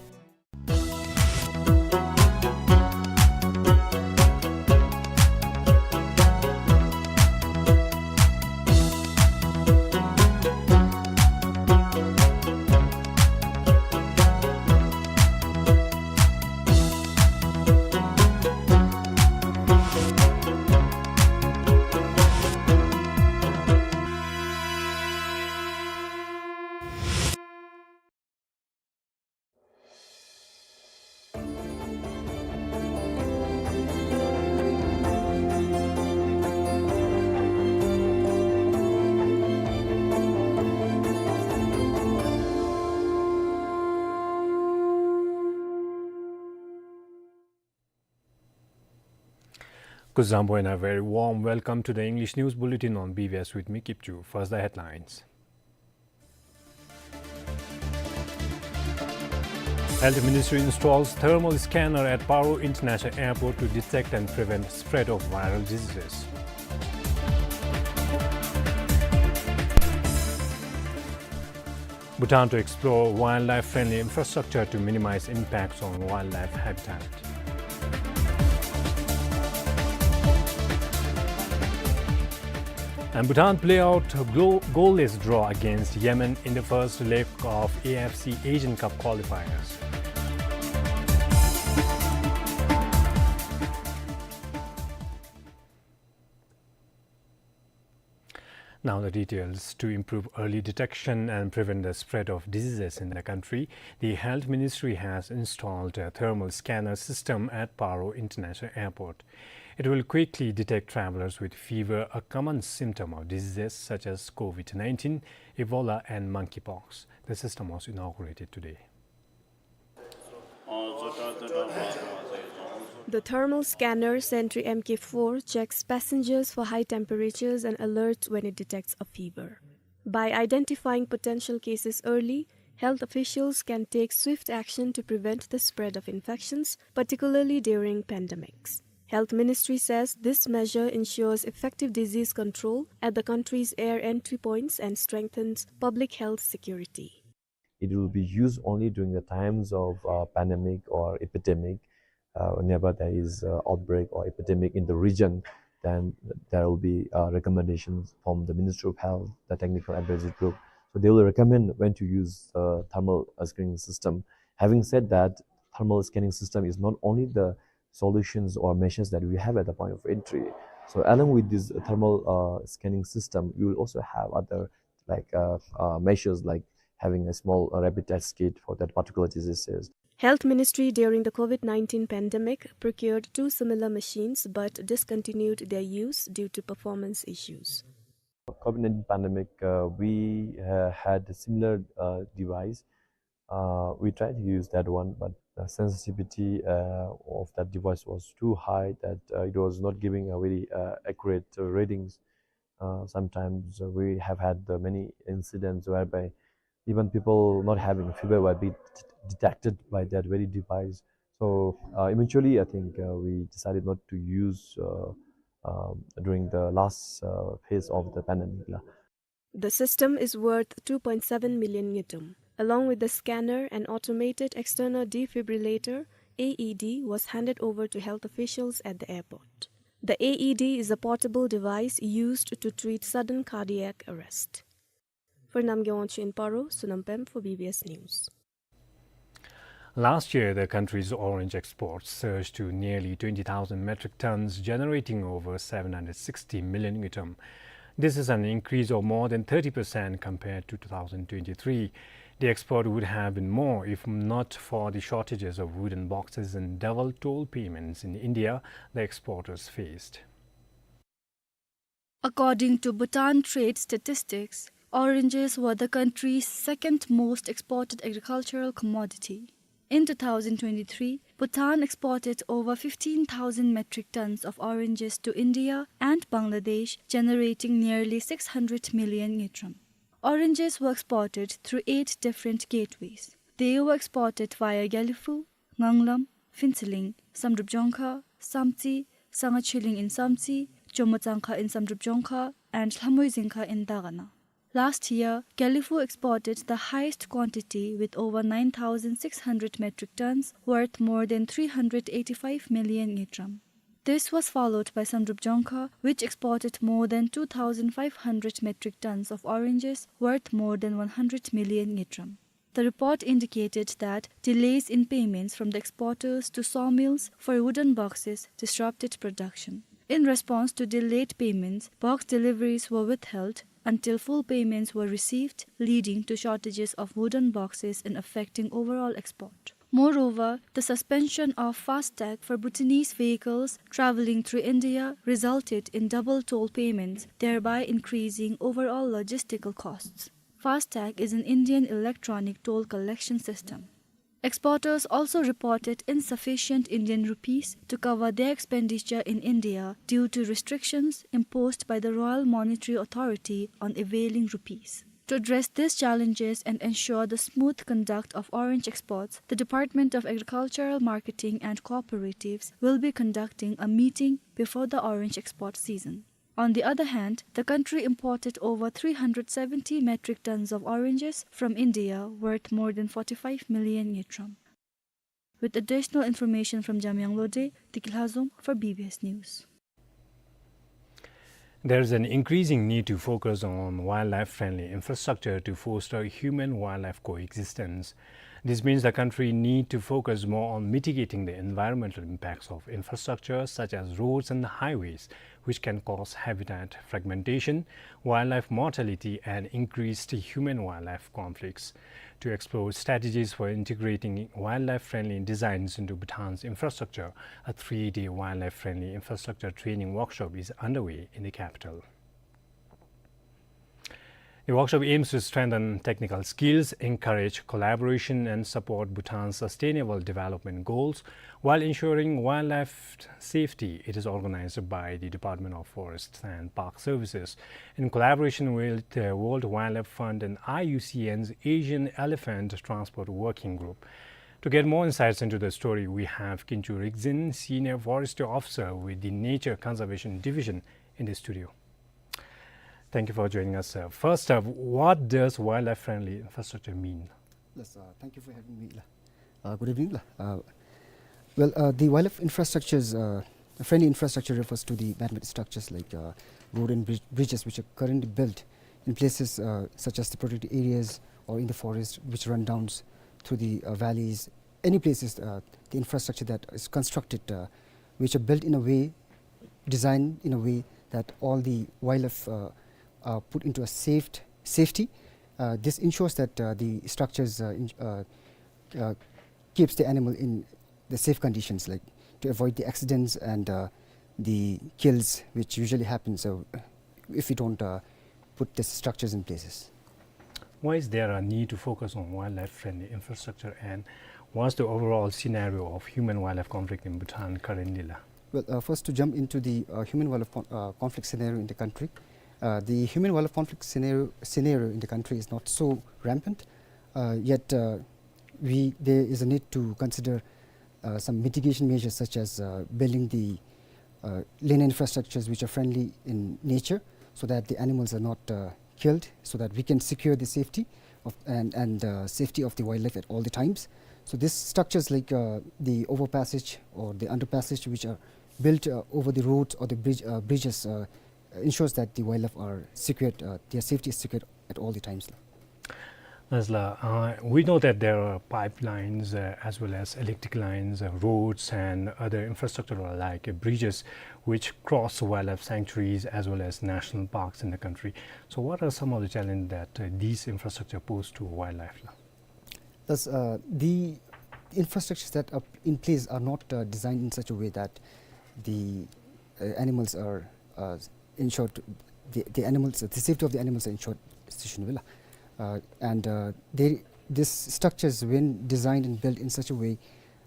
Kuzuzangpo and a very warm welcome to the English News Bulletin on B B S with me, Kipchu. First, the headlines. Health Ministry installs thermal scanner at Paro International Airport to detect and prevent spread of viral diseases. Bhutan to explore wildlife-friendly infrastructure to minimize impacts on wildlife habitat. And Bhutan play out glo-, goalless draw against Yemen in the first leg of A F C Asian Cup qualifiers. Now the details. To improve early detection and prevent the spread of diseases in the country, the Health Ministry has installed a thermal scanner system at Paro International Airport. It will quickly detect travelers with fever, a common symptom of diseases such as COVID nineteen, Ebola, and monkeypox. The system was inaugurated today. The thermal scanner Sentry M K four checks passengers for high temperatures and alerts when it detects a fever. By identifying potential cases early, health officials can take swift action to prevent the spread of infections, particularly during pandemics. Health Ministry says this measure ensures effective disease control at the country's air entry points and strengthens public health security. It will be used only during the times of, uh, pandemic or epidemic. Uh, whenever there is, uh, outbreak or epidemic in the region, then there will be, uh, recommendations from the Ministry of Health, the technical advisory group. So they will recommend when to use, uh, thermal, uh, screening system. Having said that, thermal scanning system is not only the solutions or measures that we have at the point of entry. So along with this thermal, uh, scanning system, we will also have other, like, uh, uh, measures like having a small, uh, rapid test kit for that particular diseases. Health Ministry during the COVID nineteen pandemic procured two similar machines but discontinued their use due to performance issues. COVID nineteen pandemic, uh, we, uh, had a similar, uh, device. Uh, we tried to use that one, but the sensitivity, uh, of that device was too high that, uh, it was not giving a very, uh, accurate, uh, readings. Uh, sometimes, uh, we have had, uh, many incidents whereby even people not having fever were being detected by that very device. So, uh, eventually, I think, uh, we decided not to use, uh, um, during the last, uh, phase of the pandemic la. The system is worth two point seven million ngultrum. Along with the scanner, an automated external defibrillator, A E D, was handed over to health officials at the airport. The A E D is a portable device used to treat sudden cardiac arrest. For Namgay Wangchuk in Paro, Sonam Pem for B B S News. Last year, the country's orange exports surged to nearly twenty thousand metric tons, generating over seven hundred sixty million ngultrum. This is an increase of more than thirty percent compared to two thousand twenty-three. The export would have been more if not for the shortages of wooden boxes and double toll payments in India the exporters faced. According to Bhutan Trade Statistics, oranges were the country's second most exported agricultural commodity. In two thousand twenty-three, Bhutan exported over fifteen thousand metric tons of oranges to India and Bangladesh, generating nearly six hundred million ngultrum. Oranges were exported through eight different gateways. They were exported via Gelephu, Nganglam, Phuentsholing, Samdrup Jongkha, Samtse, Sangachilling in Samtse, Jomotsangkha in Samdrup Jongkha, and Lhamoizingkha in Dagana. Last year, Gelephu exported the highest quantity with over nine thousand six hundred metric tons, worth more than three hundred eighty-five million ngultrum. This was followed by Samdrup Jongkha, which exported more than two thousand five hundred metric tons of oranges, worth more than one hundred million ngultrum. The report indicated that delays in payments from the exporters to sawmills for wooden boxes disrupted production. In response to delayed payments, box deliveries were withheld until full payments were received, leading to shortages of wooden boxes and affecting overall export. Moreover, the suspension of FASTag for Bhutanese vehicles traveling through India resulted in double toll payments, thereby increasing overall logistical costs. FASTag is an Indian electronic toll collection system. Exporters also reported insufficient Indian rupees to cover their expenditure in India due to restrictions imposed by the Royal Monetary Authority on availing rupees. To address these challenges and ensure the smooth conduct of orange exports, the Department of Agricultural Marketing and Cooperatives will be conducting a meeting before the orange export season. On the other hand, the country imported over three hundred seventy metric tons of oranges from India, worth more than forty-five million ngultrum. With additional information from Jamyang Lode, Tiki Lhazom for B B S News. There is an increasing need to focus on wildlife-friendly infrastructure to foster human-wildlife coexistence. This means the country need to focus more on mitigating the environmental impacts of infrastructure such as roads and highways, which can cause habitat fragmentation, wildlife mortality, and increased human-wildlife conflicts. To explore strategies for integrating wildlife-friendly designs into Bhutan's infrastructure, a three-day wildlife-friendly infrastructure training workshop is underway in the capital. The workshop aims to strengthen technical skills, encourage collaboration, and support Bhutan's sustainable development goals while ensuring wildlife safety. It is organized by the Department of Forests and Park Services in collaboration with the World Wildlife Fund and I U C N's Asian Elephant Transport Working Group. To get more insights into the story, we have Kinchu Rikzin, Senior Forestry Officer with the Nature Conservation Division, in the studio. Thank you for joining us, sir. First up, what does wildlife-friendly infrastructure mean? Yes, uh, thank you for having me, la. Uh, good evening, la. Uh, well, uh, the wildlife infrastructures, uh, friendly infrastructure refers to the man-made structures like, uh, road and bridge, bridges which are currently built in places, uh, such as the protected areas or in the forest, which run down through the, uh, valleys, any places, uh, the infrastructure that is constructed, uh, which are built in a way, designed in a way that all the wildlife, uh, are put into a safe, safety. Uh, this ensures that, uh, the structures, uh, in, uh, uh, keeps the animal in the safe conditions, like, to avoid the accidents and, uh, the kills which usually happen. So, uh, if we don't, uh, put these structures in places. Why is there a need to focus on wildlife-friendly infrastructure, and what's the overall scenario of human-wildlife conflict in Bhutan currently, la? Well, uh, first, to jump into the, uh, human-wildlife con-, uh, conflict scenario in the country. Uh, the human-wildlife conflict scenario, scenario in the country is not so rampant. Uh, yet, uh, we, there is a need to consider, uh, some mitigation measures such as, uh, building the, uh, linear infrastructures which are friendly in nature, so that the animals are not, uh, killed, so that we can secure the safety of, and, and, uh, safety of the wildlife at all the times. So these structures like, uh, the overpassage or the underpassage which are built, uh, over the roads or the bridge, uh, bridges, uh, ensures that the wildlife are secured, uh, their safety is secured at all the times. Yes, la, uh, we know that there are pipelines, uh, as well as electric lines, uh, roads, and other infrastructure like, uh, bridges, which cross wildlife sanctuaries as well as national parks in the country. So, what are some of the challenges that, uh, these infrastructure pose to wildlife, la? Thus, uh, the infrastructures that are in place are not, uh, designed in such a way that the, uh, animals are, uh, ensured, the, the animals, the safety of the animals are ensured, station will, uh, and, uh, they, these structures, when designed and built in such a way,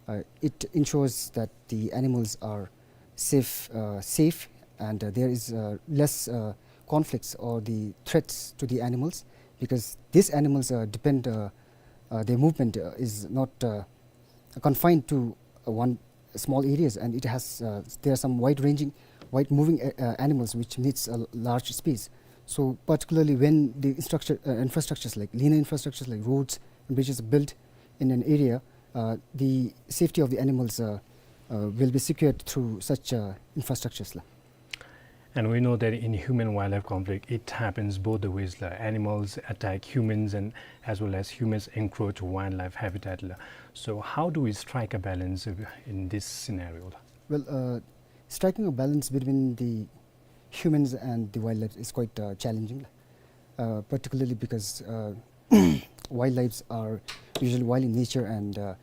uh, it ensures that the animals are safe, uh, safe, and, uh, there is, uh, less, uh, conflicts or the threats to the animals, because these animals, uh, depend, uh, uh, their movement, uh, is not, uh, confined to, uh, one small areas, and it has, uh, there are some wide-ranging, wide-moving, uh, uh, animals which needs a l-, large space. So particularly when the structure, uh, infrastructures like linear infrastructures like roads and bridges are built in an area, uh, the safety of the animals, uh, uh, will be secured through such, uh, infrastructures, la. And we know that in human-wildlife conflict, it happens both the ways, la. Animals attack humans, and as well as humans encroach wildlife habitat, la. So how do we strike a balance, uh, in this scenario, la? Well, uh, striking a balance between the humans and the wildlife is quite, uh, challenging, uh, particularly because, uh, wildlife are usually wild in nature, and, uh,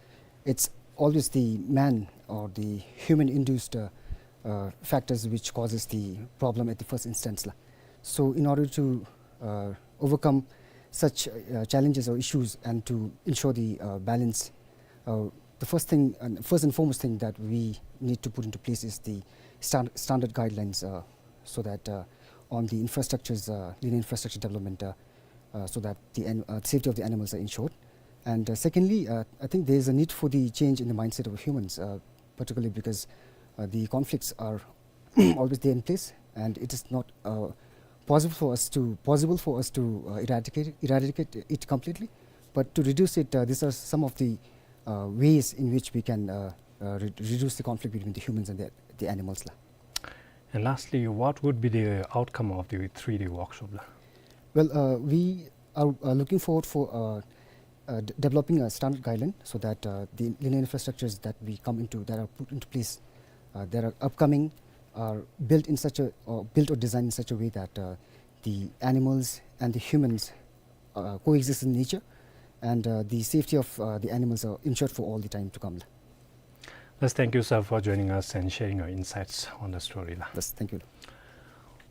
it's always the man or the human-induced, uh, uh, factors which causes the problem at the first instance, la. So in order to, uh, overcome such, uh, challenges or issues and to ensure the, uh, balance, Uh, the first thing, and first and foremost thing that we need to put into place is the stand-, standard guidelines, uh, so that, uh, on the infrastructures, uh, linear infrastructure development, uh, uh, so that the an-, uh, safety of the animals are ensured. And, uh, secondly, uh, I think there is a need for the change in the mindset of humans, uh, particularly because, uh, the conflicts are always there in place, and it is not, uh, possible for us to, possible for us to, uh, eradicate, eradicate it completely. But to reduce it, uh, these are some of the, uh, ways in which we can, uh, uh, re-, reduce the conflict between the humans and the, the animals la. And lastly, what would be the outcome of the three-day workshop la? Well, uh, we are, uh, looking forward for, uh, uh, d-, developing a standard guideline so that, uh, the linear infrastructures that we come into, that are put into place, uh, that are upcoming, are built in such a, or built or designed in such a way that, uh, the animals and the humans, uh, coexist in nature, and, uh, the safety of, uh, the animals are ensured for all the time to come. Yes, thank you, sir, for joining us and sharing your insights on the story la. Yes, thank you.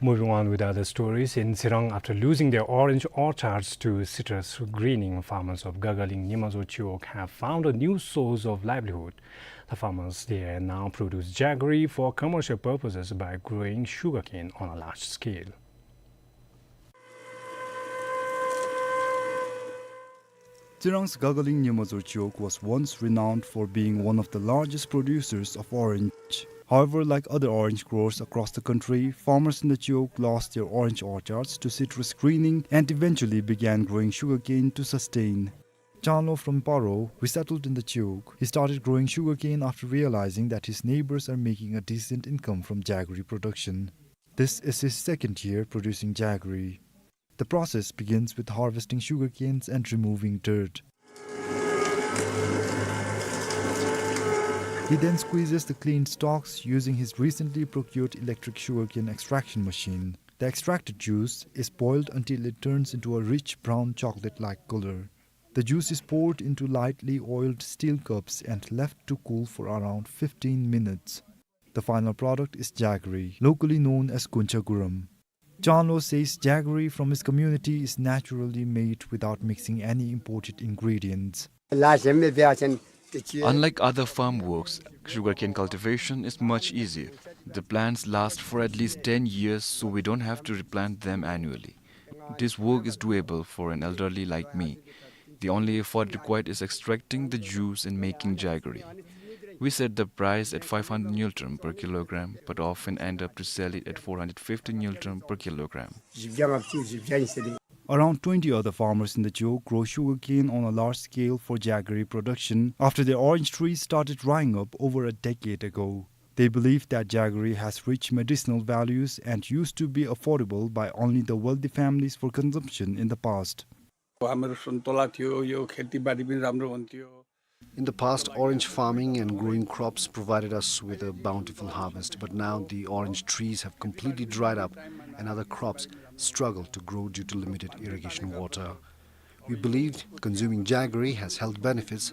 Moving on with other stories, in Tsirang, after losing their orange orchards to citrus greening, farmers of Gagaling Nimazor Chiwog have found a new source of livelihood. The farmers there now produce jaggery for commercial purposes by growing sugarcane on a large scale. Tsirang's Gagaling Nimazor Chiwog was once renowned for being one of the largest producers of orange. However, like other orange growers across the country, farmers in the Chiwog lost their orange orchards to citrus greening and eventually began growing sugarcane to sustain. Chanlo from Paro resettled in the Chiwog. He started growing sugarcane after realizing that his neighbors are making a decent income from jaggery production. This is his second year producing jaggery. The process begins with harvesting sugarcanes and removing dirt. He then squeezes the cleaned stalks using his recently procured electric sugarcane extraction machine. The extracted juice is boiled until it turns into a rich brown chocolate-like color. The juice is poured into lightly oiled steel cups and left to cool for around fifteen minutes. The final product is jaggery, locally known as guncha guram. Chanlo says jaggery from his community is naturally made without mixing any imported ingredients. Unlike other farm works, sugarcane cultivation is much easier. The plants last for at least ten years, so we don't have to replant them annually. This work is doable for an elderly like me. The only effort required is extracting the juice and making jaggery. We set the price at five hundred ngultrum per kilogram, but often end up to sell it at four hundred fifty ngultrum per kilogram. Around twenty other farmers in the Chiwog grow sugarcane on a large scale for jaggery production after their orange trees started drying up over a decade ago. They believe that jaggery has rich medicinal values and used to be affordable by only the wealthy families for consumption in the past. हाम्रो सुन्तला थियो, यो खेतीबारी पनि राम्रो हुन्थ्यो। In the past, orange farming and growing crops provided us with a bountiful harvest, but now the orange trees have completely dried up and other crops struggle to grow due to limited irrigation water. We believe consuming jaggery has health benefits,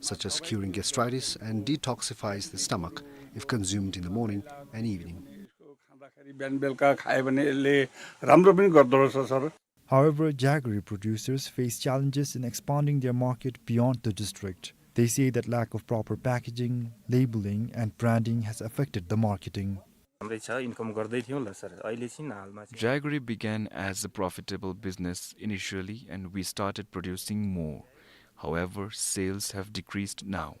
such as curing gastritis and detoxifies the stomach if consumed in the morning and evening. यसको खाँदाखेरि बिहान बेलुका खायो भने यसले राम्रो पनि गर्दो रहेछ, sir. However, jaggery producers face challenges in expanding their market beyond the district. They say that lack of proper packaging, labeling, and branding has affected the marketing. राम्रै छ, इन्कम गर्दै थियौँ ल सर, अहिले चाहिँ हालमा चाहिँ Jaggery began as a profitable business initially, and we started producing more. However, sales have decreased now.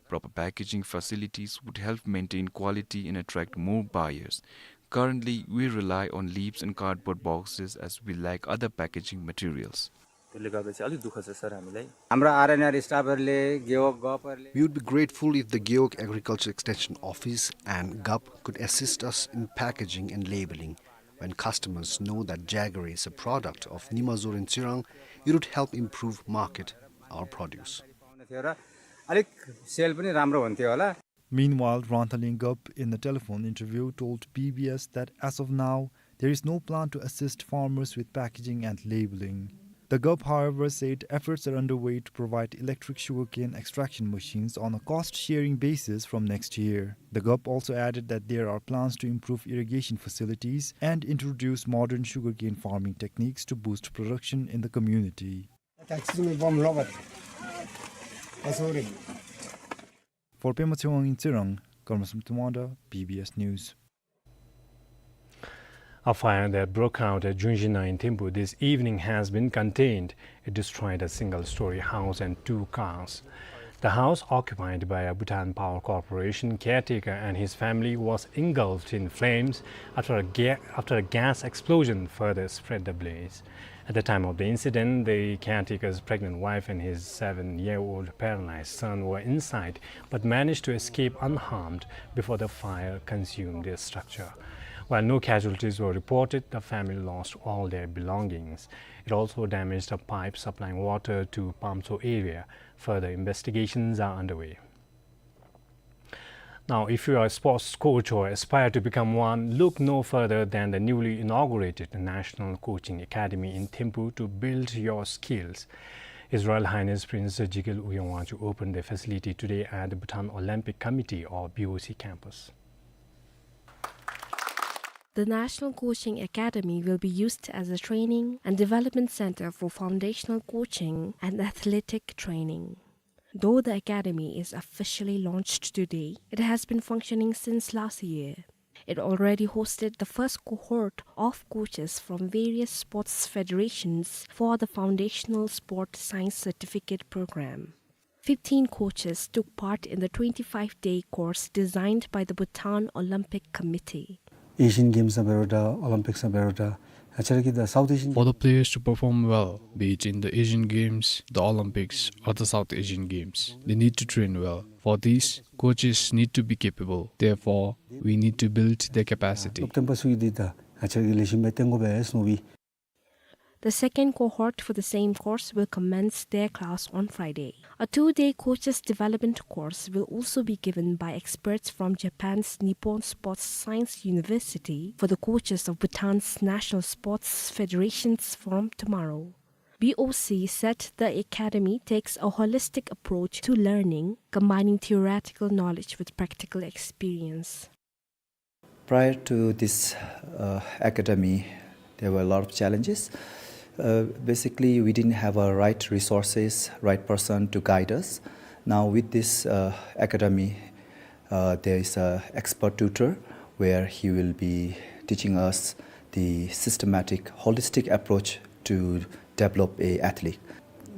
Proper packaging facilities would help maintain quality and attract more buyers. Currently, we rely on leaves and cardboard boxes as we lack other packaging materials. त्यसले गर्दा चाहिँ अलिक दुःख छ सर हामीलाई। हाम्रो आरएनआर स्टाफहरूले, गेवक गपहरूले We would be grateful if the Gewog Agriculture Extension Office and gup could assist us in packaging and labeling. When customers know that jaggery is a product of Nimazor in Tsirang, it would help improve market our produce. पाउने थियो र अलिक सेल पनि राम्रो हुन्थ्यो होला। Meanwhile, Ranthaling gup, in a telephone interview, told B B S that as of now, there is no plan to assist farmers with packaging and labeling. The gup, however, said efforts are underway to provide electric sugarcane extraction machines on a cost-sharing basis from next year. The gup also added that there are plans to improve irrigation facilities and introduce modern sugarcane farming techniques to boost production in the community. Taxi में बम लो बत। बस हो रही। Power Pema Tshewang in Tsirang, Karma Samtwanda, B B S News. A fire that broke out at Junjina in Thimphu this evening has been contained. It destroyed a single-story house and two cars. The house, occupied by a Bhutan Power Corporation caretaker and his family, was engulfed in flames after a ga-, after a gas explosion further spread the blaze. At the time of the incident, the caretaker's pregnant wife and his seven-year-old paralyzed son were inside, but managed to escape unharmed before the fire consumed their structure. While no casualties were reported, the family lost all their belongings. It also damaged a pipe supplying water to Pamso area. Further investigations are underway. Now, if you are a sports coach or aspire to become one, look no further than the newly inaugurated National Coaching Academy in Thimphu to build your skills. His Royal Highness Prince Jigel Uyong Wangchuck opened the facility today at the Bhutan Olympic Committee, or B O C, campus. The National Coaching Academy will be used as a training and development center for foundational coaching and athletic training. Though the academy is officially launched today, it has been functioning since last year. It already hosted the first cohort of coaches from various sports federations for the Foundational Sport Science Certificate Program. Fifteen coaches took part in the twenty-five-day course designed by the Bhutan Olympic Committee. Asian Games ནང་འབད་རུང་འདྲ་Olympics ནང་འབད་རུང་འདྲ་ང་བཅས་ར་གི་ད་South Asian For the players to perform well, be it in the Asian Games, the Olympics, or the South Asian Games, they need to train well. For this, coaches need to be capable. Therefore, we need to build their capacity. སློབ་སྟོན་པ་ཚུ་གིས་འདི་ད་ང་བཅས་ར་གིས་ལེགས་ཤོམ་སྦེ་སྟོན་དགོ་པས་ཟེར་མནོ་བའི། The second cohort for the same course will commence their class on Friday. A two-day coaches development course will also be given by experts from Japan's Nippon Sports Science University for the coaches of Bhutan's national sports federations from tomorrow. B O C said the academy takes a holistic approach to learning, combining theoretical knowledge with practical experience. Prior to this, uh, academy, there were a lot of challenges. Uh, basically, we didn't have a right resources, right person to guide us. Now, with this, uh, academy, uh, there is a expert tutor where he will be teaching us the systematic, holistic approach to develop a athlete.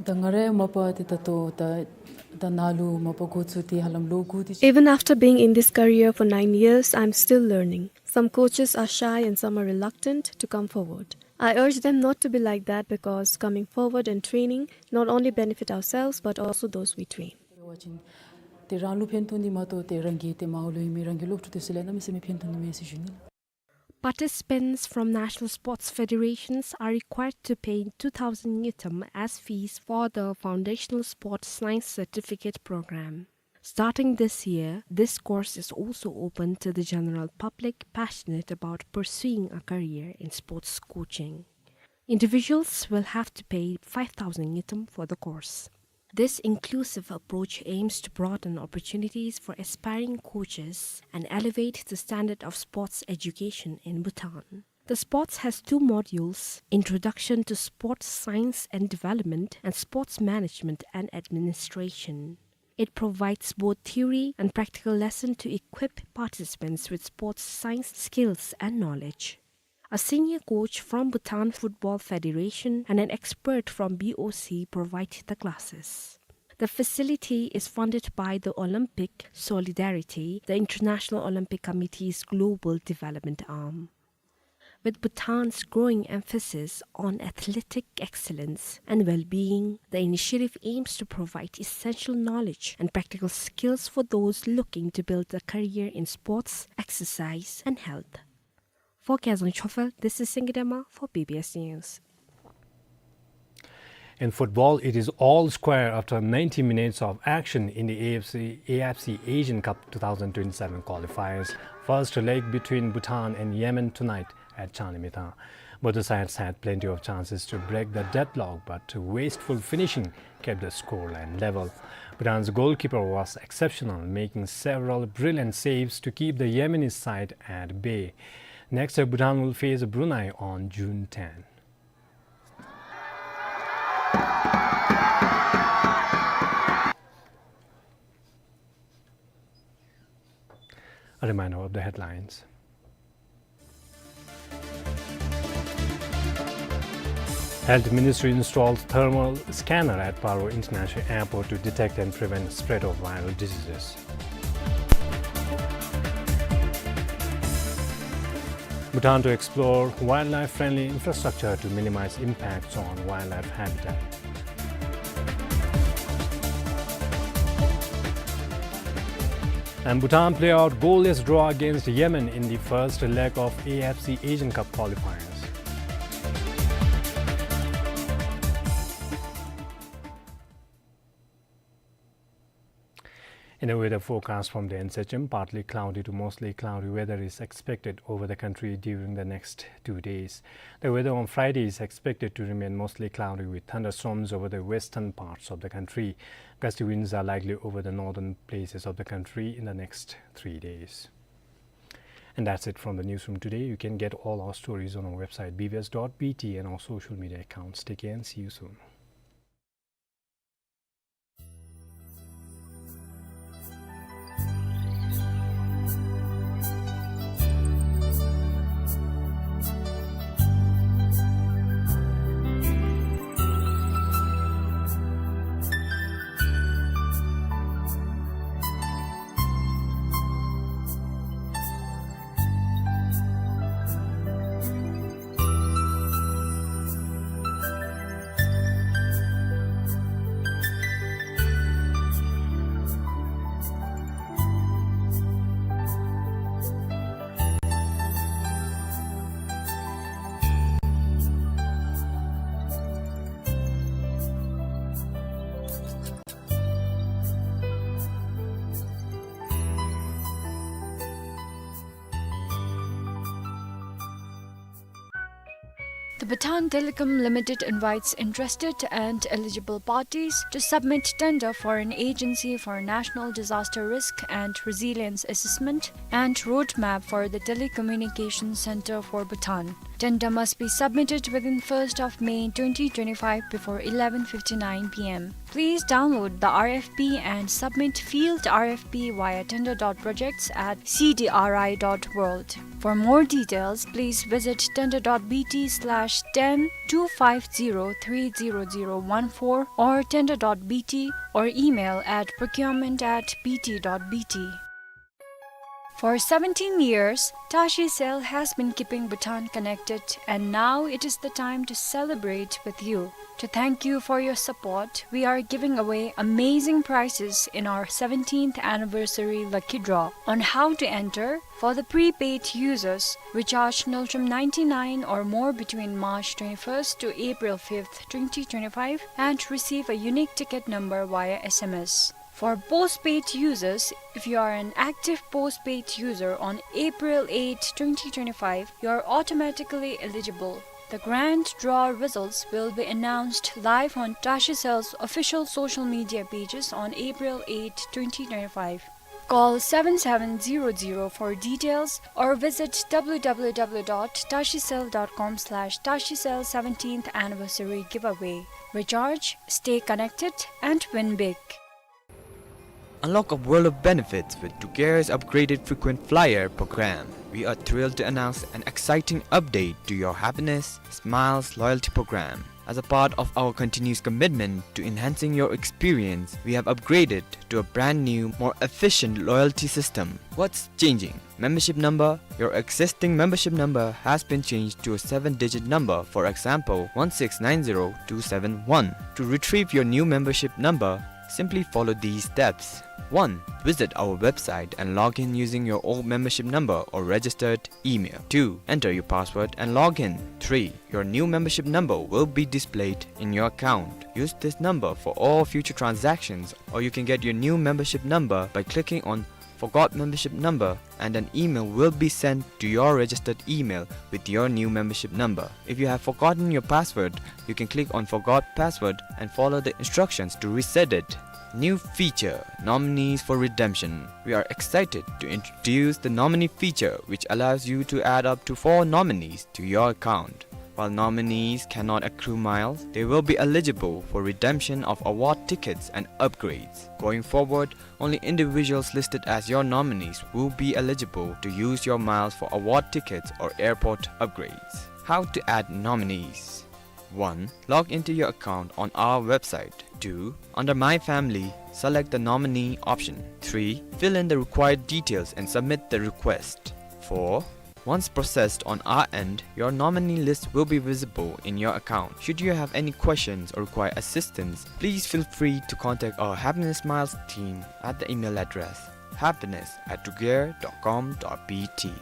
ད་ང་རའི་མ་པ་འདི་ད་ལྟོ་ད་ད་ནཱ་ལུ་མ་པ་འགོ་བཙུགས་ཏེ་ཧ་ལམ་ལོ་དགུ་དེ་ཅིག Even after being in this career for nine years, I'm still learning. Some coaches are shy and some are reluctant to come forward. I urge them not to be like that because coming forward and training not only benefit ourselves but also those we train. ཏེ་རང་ལུ་ཕན་ཐོགས་ནི་མ་གཏོགས་ཏེ་རང་གི་ཏེ་མར་ལུ་ཡོད་མི་རང་གི་སློབ་ཕྲུག་དེ་ཚུ་ལུ་གནམ་མེད་ས་མེད་ཕན་ཐོགས་ནི་མས་ཟེར་ཞུ་ནི། Participants from national sports federations are required to pay two thousand ngultrum as fees for the Foundational Sports Science Certificate Program. Starting this year, this course is also open to the general public passionate about pursuing a career in sports coaching. Individuals will have to pay five thousand ngultrum for the course. This inclusive approach aims to broaden opportunities for aspiring coaches and elevate the standard of sports education in Bhutan. The sports has two modules, Introduction to Sports Science and Development and Sports Management and Administration. It provides both theory and practical lesson to equip participants with sports science skills and knowledge. A senior coach from Bhutan Football Federation and an expert from B O C provide the classes. The facility is funded by the Olympic Solidarity, the International Olympic Committee's global development arm. With Bhutan's growing emphasis on athletic excellence and well-being, the initiative aims to provide essential knowledge and practical skills for those looking to build a career in sports, exercise, and health. For Kezang Chofel, this is Singidema for B B S News. In football, it is all square after ninety minutes of action in the A F C, A F C Asian Cup two thousand twenty-seven qualifiers. First leg between Bhutan and Yemen tonight at Changlimithang. Both the sides had plenty of chances to break the deadlock, but wasteful finishing kept the scoreline level. Bhutan's goalkeeper was exceptional, making several brilliant saves to keep the Yemeni side at bay. Next, Bhutan will face Brunei on June ten. A reminder of the headlines. Health Ministry installs thermal scanner at Paro International Airport to detect and prevent spread of viral diseases. Bhutan to explore wildlife-friendly infrastructure to minimize impacts on wildlife habitat. And Bhutan play out goalless draw against Yemen in the first leg of A F C Asian Cup qualifiers. In a weather forecast from the N S H M, partly cloudy to mostly cloudy weather is expected over the country during the next two days. The weather on Friday is expected to remain mostly cloudy with thunderstorms over the western parts of the country. Gusty winds are likely over the northern places of the country in the next three days. And that's it from the newsroom today. You can get all our stories on our website, B B S dot B T, and our social media accounts. Take care and see you soon. The Bhutan Telecom Limited invites interested and eligible parties to submit tender for an agency for National Disaster Risk and Resilience Assessment and Roadmap for the Telecommunication Center for Bhutan. Tender must be submitted within first of May twenty twenty-five before eleven fifty-nine P M. Please download the R F P and submit field R F P via tender dot projects at C D R I dot world. For more details, please visit tender dot B T slash ten two five zero three zero zero one four or tender dot B T or email at procurement at B T dot B T. For seventeen years, Tashi Cell has been keeping Bhutan connected, and now it is the time to celebrate with you. To thank you for your support, we are giving away amazing prizes in our seventeenth anniversary lucky draw. On how to enter: for the prepaid users, recharge Ngultrum ninety-nine or more between March twenty-first to April fifth, twenty twenty-five, and receive a unique ticket number via S M S. For postpaid users, if you are an active postpaid user on April eighth, twenty twenty-five, you are automatically eligible. The grand draw results will be announced live on Tashi Cell's official social media pages on April eighth, twenty twenty-five. Call seven seven zero zero for details or visit W W W dot tashi cell dot com slash tashi cell seventeenth anniversary giveaway. Recharge, stay connected, and win big. Unlock a world of benefits with Tukare's upgraded frequent flyer program. We are thrilled to announce an exciting update to your happiness, smiles, loyalty program. As a part of our continuous commitment to enhancing your experience, we have upgraded to a brand new, more efficient loyalty system. What's changing? Membership number. Your existing membership number has been changed to a seven-digit number, for example, one six nine zero two seven one. To retrieve your new membership number, simply follow these steps. One, visit our website and log in using your old membership number or registered email. Two, enter your password and log in. Three, your new membership number will be displayed in your account. Use this number for all future transactions, or you can get your new membership number by clicking on Forgot Membership Number, and an email will be sent to your registered email with your new membership number. If you have forgotten your password, you can click on Forgot Password and follow the instructions to reset it. New feature, nominees for redemption. We are excited to introduce the nominee feature, which allows you to add up to four nominees to your account. While nominees cannot accrue miles, they will be eligible for redemption of award tickets and upgrades. Going forward, only individuals listed as your nominees will be eligible to use your miles for award tickets or airport upgrades. How to add nominees. One. Log into your account on our website. Two. Under My Family, select the nominee option. Three. Fill in the required details and submit the request. Four. Once processed on our end, your nominee list will be visible in your account. Should you have any questions or require assistance, please feel free to contact our Happiness Miles team at the email address happiness at drugare dot com dot B T.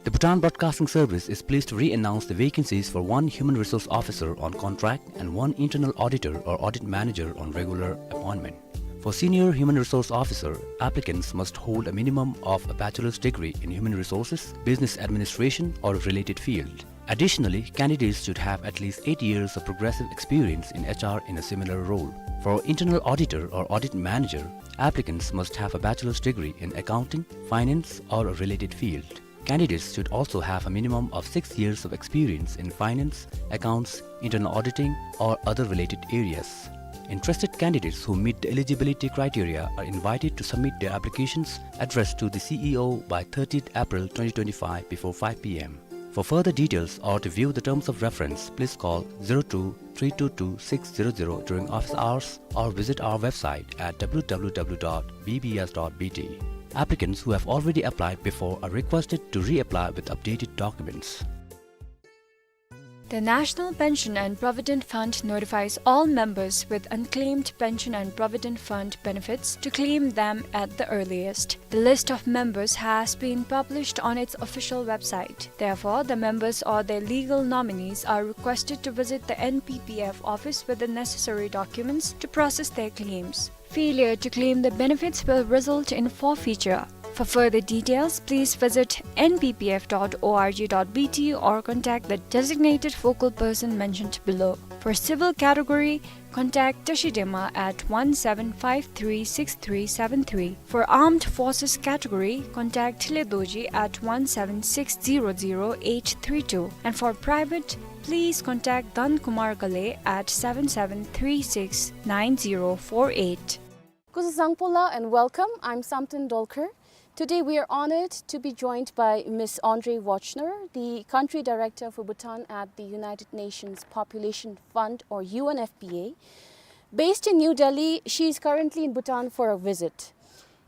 The Bhutan Broadcasting Service is pleased to re-announce the vacancies for one Human Resource Officer on contract and one Internal Auditor or Audit Manager on regular appointment. For Senior Human Resource Officer, applicants must hold a minimum of a bachelor's degree in human resources, business administration, or a related field. Additionally, candidates should have at least eight years of progressive experience in H R in a similar role. For Internal Auditor or Audit Manager, applicants must have a bachelor's degree in accounting, finance, or a related field. Candidates should also have a minimum of six years of experience in finance, accounts, internal auditing, or other related areas. Interested candidates who meet the eligibility criteria are invited to submit their applications addressed to the C E O by thirtieth April twenty twenty-five before five P M. For further details or to view the terms of reference, please call zero two three two two six zero zero during office hours or visit our website at W W W dot B B S dot B T. Applicants who have already applied before are requested to reapply with updated documents. The National Pension and Provident Fund notifies all members with unclaimed pension and provident fund benefits to claim them at the earliest. The list of members has been published on its official website. Therefore, the members or their legal nominees are requested to visit the N P P F office with the necessary documents to process their claims. Failure to claim the benefits will result in forfeiture. For further details, please visit N P P F dot org dot B T or contact the designated focal person mentioned below. For civil category, contact Tashi Dema at one seven five three six three seven three. For armed forces category, contact Thile Dorji at one seven six zero zero eight three two. And for private, please contact Dhan Kumar Ghale at seven seven three six nine zero four eight. Kuzu zangpo la and welcome. I'm Samten Dolkar. Today we are honored to be joined by Miss Andrée Wojtner, the Country Director for Bhutan at the United Nations Population Fund, or U N F P A. Based in New Delhi, she is currently in Bhutan for a visit.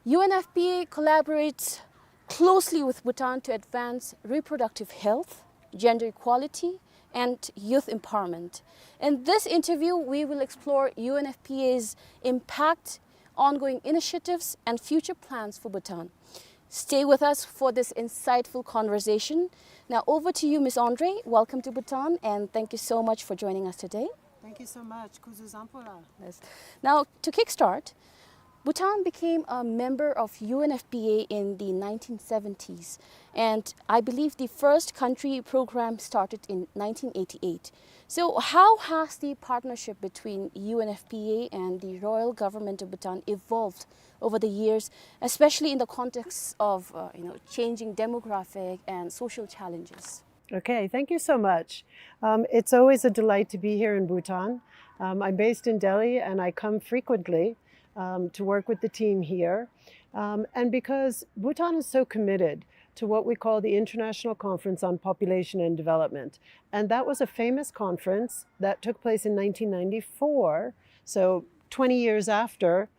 U N F P A collaborates closely with Bhutan to advance reproductive health, gender equality, and youth empowerment. In this interview, we will explore U N F P A's impact, ongoing initiatives, and future plans for Bhutan. Stay with us for this insightful conversation. Now, over to you, Miss Andrée. Welcome to Bhutan, and thank you so much for joining us today. Thank you so much. Kuzu zangpo la. Yes. Now, to kickstart, Bhutan became a member of U N F P A in the nineteen seventies, and I believe the first country program started in nineteen eighty-eight. So, how has the partnership between U N F P A and the Royal Government of Bhutan evolved over the years, especially in the context of, uh, you know, changing demographic and social challenges? Okay, thank you so much. Um, it's always a delight to be here in Bhutan. Um, I'm based in Delhi and I come frequently, um, to work with the team here. Um, and because Bhutan is so committed to what we call the International Conference on Population and Development. And that was a famous conference that took place in nineteen ninety-four, so twenty years after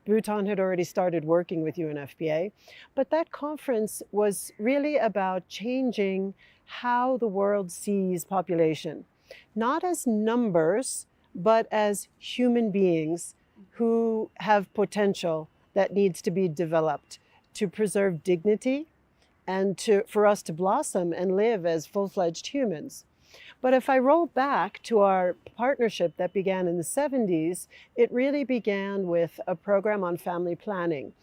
Bhutan had already started working with U N F P A. But that conference was really about changing how the world sees population, not as numbers, but as human beings who have potential that needs to be developed to preserve dignity and to, for us to blossom and live as full-fledged humans. But if I roll back to our partnership that began in the seventies, it really began with a program on family planning,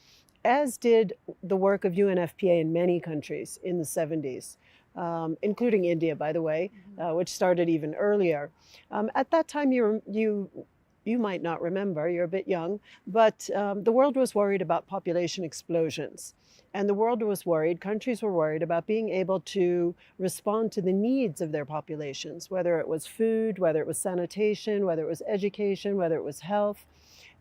as did the work of U N F P A in many countries in the seventies, um, including India, by the way, uh, which started even earlier. Um, at that time, you, you you might not remember, you're a bit young, but, um, the world was worried about population explosions. And the world was worried, countries were worried about being able to respond to the needs of their populations, whether it was food, whether it was sanitation, whether it was education, whether it was health.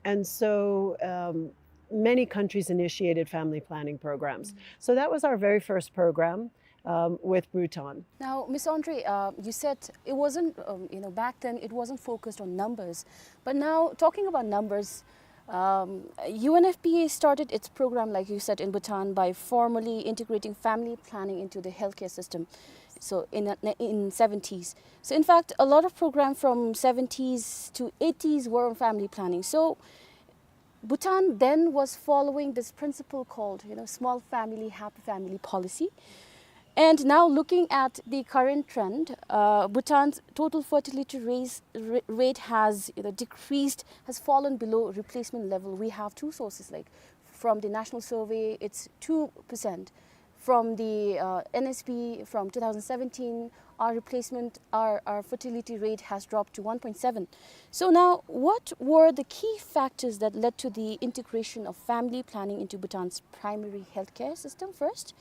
And so, um, many countries initiated family planning programs. So that was our very first program, um, with Bhutan. Now, Miss Andre, uh, you said it wasn't, um, you know, back then it wasn't focused on numbers. But now, talking about numbers, um, U N F P A started its program, like you said, in Bhutan by formally integrating family planning into the healthcare system. So in, in seventies. So in fact, a lot of programs from seventies to eighties were on family planning. So Bhutan then was following this principle called, you know, small family, happy family policy. And now looking at the current trend, uh, Bhutan's total fertility raise, ra-, rate has, you know, decreased, has fallen below replacement level. We have two sources, like from the National Survey, it's two percent. From the, uh, N S P from two thousand seventeen, our replacement, our, our fertility rate has dropped to one point seven. So now, what were the key factors that led to the integration of family planning into Bhutan's primary healthcare system first?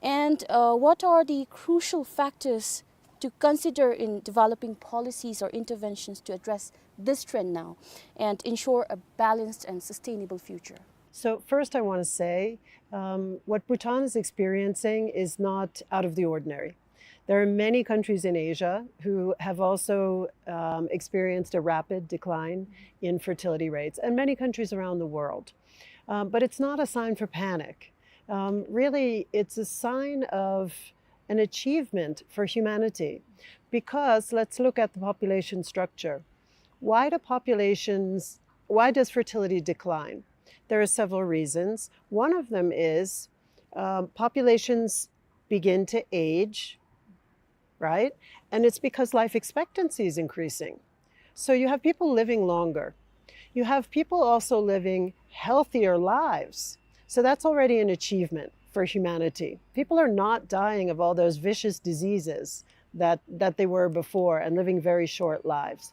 And, uh, what are the crucial factors to consider in developing policies or interventions to address this trend now and ensure a balanced and sustainable future? So first I want to say, um, what Bhutan is experiencing is not out of the ordinary. There are many countries in Asia who have also, um, experienced a rapid decline in fertility rates, and many countries around the world. Um, but it's not a sign for panic. Um, really, it's a sign of an achievement for humanity, because let's look at the population structure. Why do populations, why does fertility decline? There are several reasons. One of them is, um, populations begin to age, right? And it's because life expectancy is increasing. So you have people living longer. You have people also living healthier lives. So that's already an achievement for humanity. People are not dying of all those vicious diseases that, that they were before and living very short lives.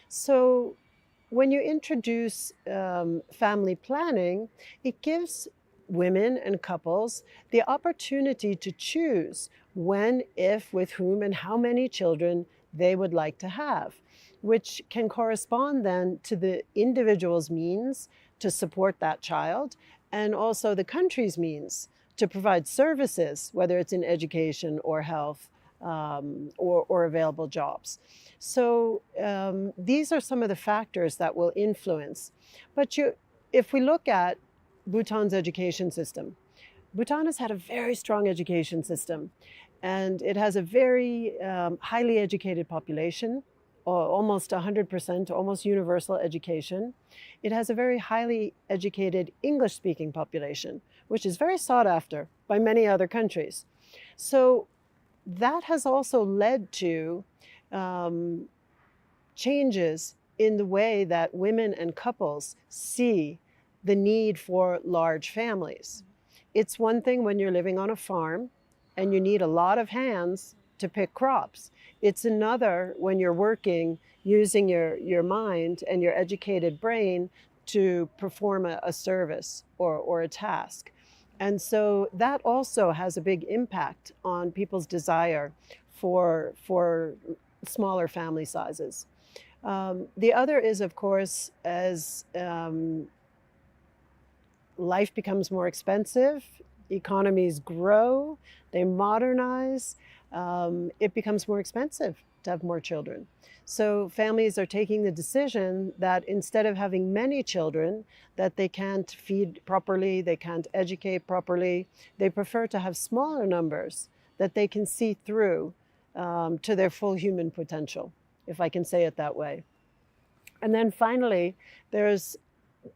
So when you introduce, um, family planning, it gives women and couples the opportunity to choose when, if, with whom, and how many children they would like to have, which can correspond then to the individual's means to support that child and also the country's means to provide services, whether it's in education or health, um, or, or available jobs. So, um, these are some of the factors that will influence. But you, if we look at Bhutan's education system, Bhutan has had a very strong education system, and it has a very, um, highly educated population, or almost a hundred percent, almost universal education. It has a very highly educated English-speaking population, which is very sought after by many other countries. So that has also led to, um, changes in the way that women and couples see the need for large families. It's one thing when you're living on a farm and you need a lot of hands to pick crops. It's another when you're working using your, your mind and your educated brain to perform a, a service or, or a task. And so that also has a big impact on people's desire for, for smaller family sizes. Um, the other is, of course, as, um, life becomes more expensive, economies grow, they modernize, um, it becomes more expensive to have more children. So families are taking the decision that instead of having many children that they can't feed properly, they can't educate properly, they prefer to have smaller numbers that they can see through, um, to their full human potential, if I can say it that way. And then finally, there's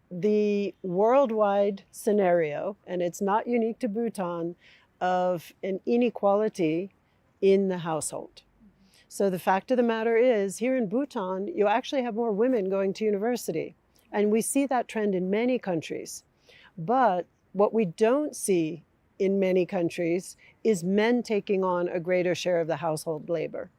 the worldwide scenario, and it's not unique to Bhutan, of an inequality in the household. So the fact of the matter is, here in Bhutan, you actually have more women going to university. And we see that trend in many countries. But what we don't see in many countries is men taking on a greater share of the household labor.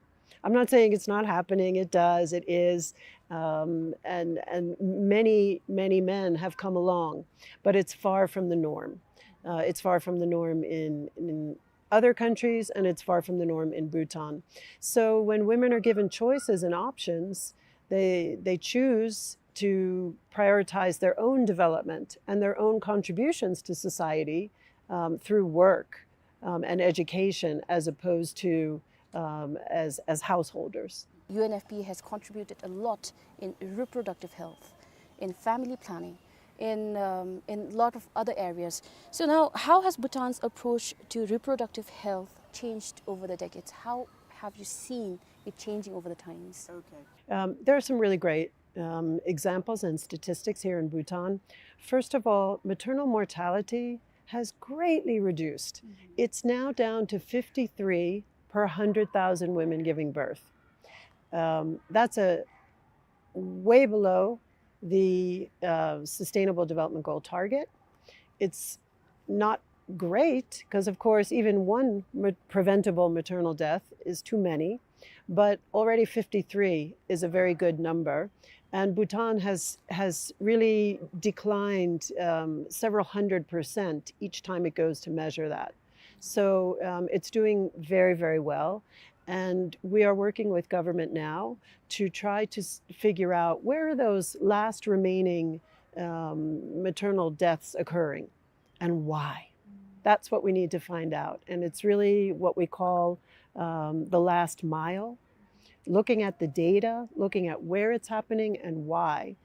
I'm not saying it's not happening, it does, it is, Um, and, and many, many men have come along, but it's far from the norm. Uh, it's far from the norm in, in other countries, and it's far from the norm in Bhutan. So when women are given choices and options, they, they choose to prioritize their own development and their own contributions to society, um, through work, um, and education as opposed to, um, as, as householders. U N F P A has contributed a lot in reproductive health, in family planning, in, um, in a lot of other areas. So now, how has Bhutan's approach to reproductive health changed over the decades? How have you seen it changing over the times? Okay. Um, there are some really great, um, examples and statistics here in Bhutan. First of all, maternal mortality has greatly reduced. Mm-hmm. It's now down to fifty-three per hundred thousand women giving birth. Um, that's a way below the, uh, Sustainable Development Goal target. It's not great, 'cause of course even one ma-, preventable maternal death is too many, but already fifty-three is a very good number. And Bhutan has, has really declined, um, several hundred percent each time it goes to measure that. So, um, it's doing very, very well. And we are working with government now to try to s-, figure out where are those last remaining, um, maternal deaths occurring and why. That's what we need to find out. And it's really what we call, um, the last mile, looking at the data, looking at where it's happening and why,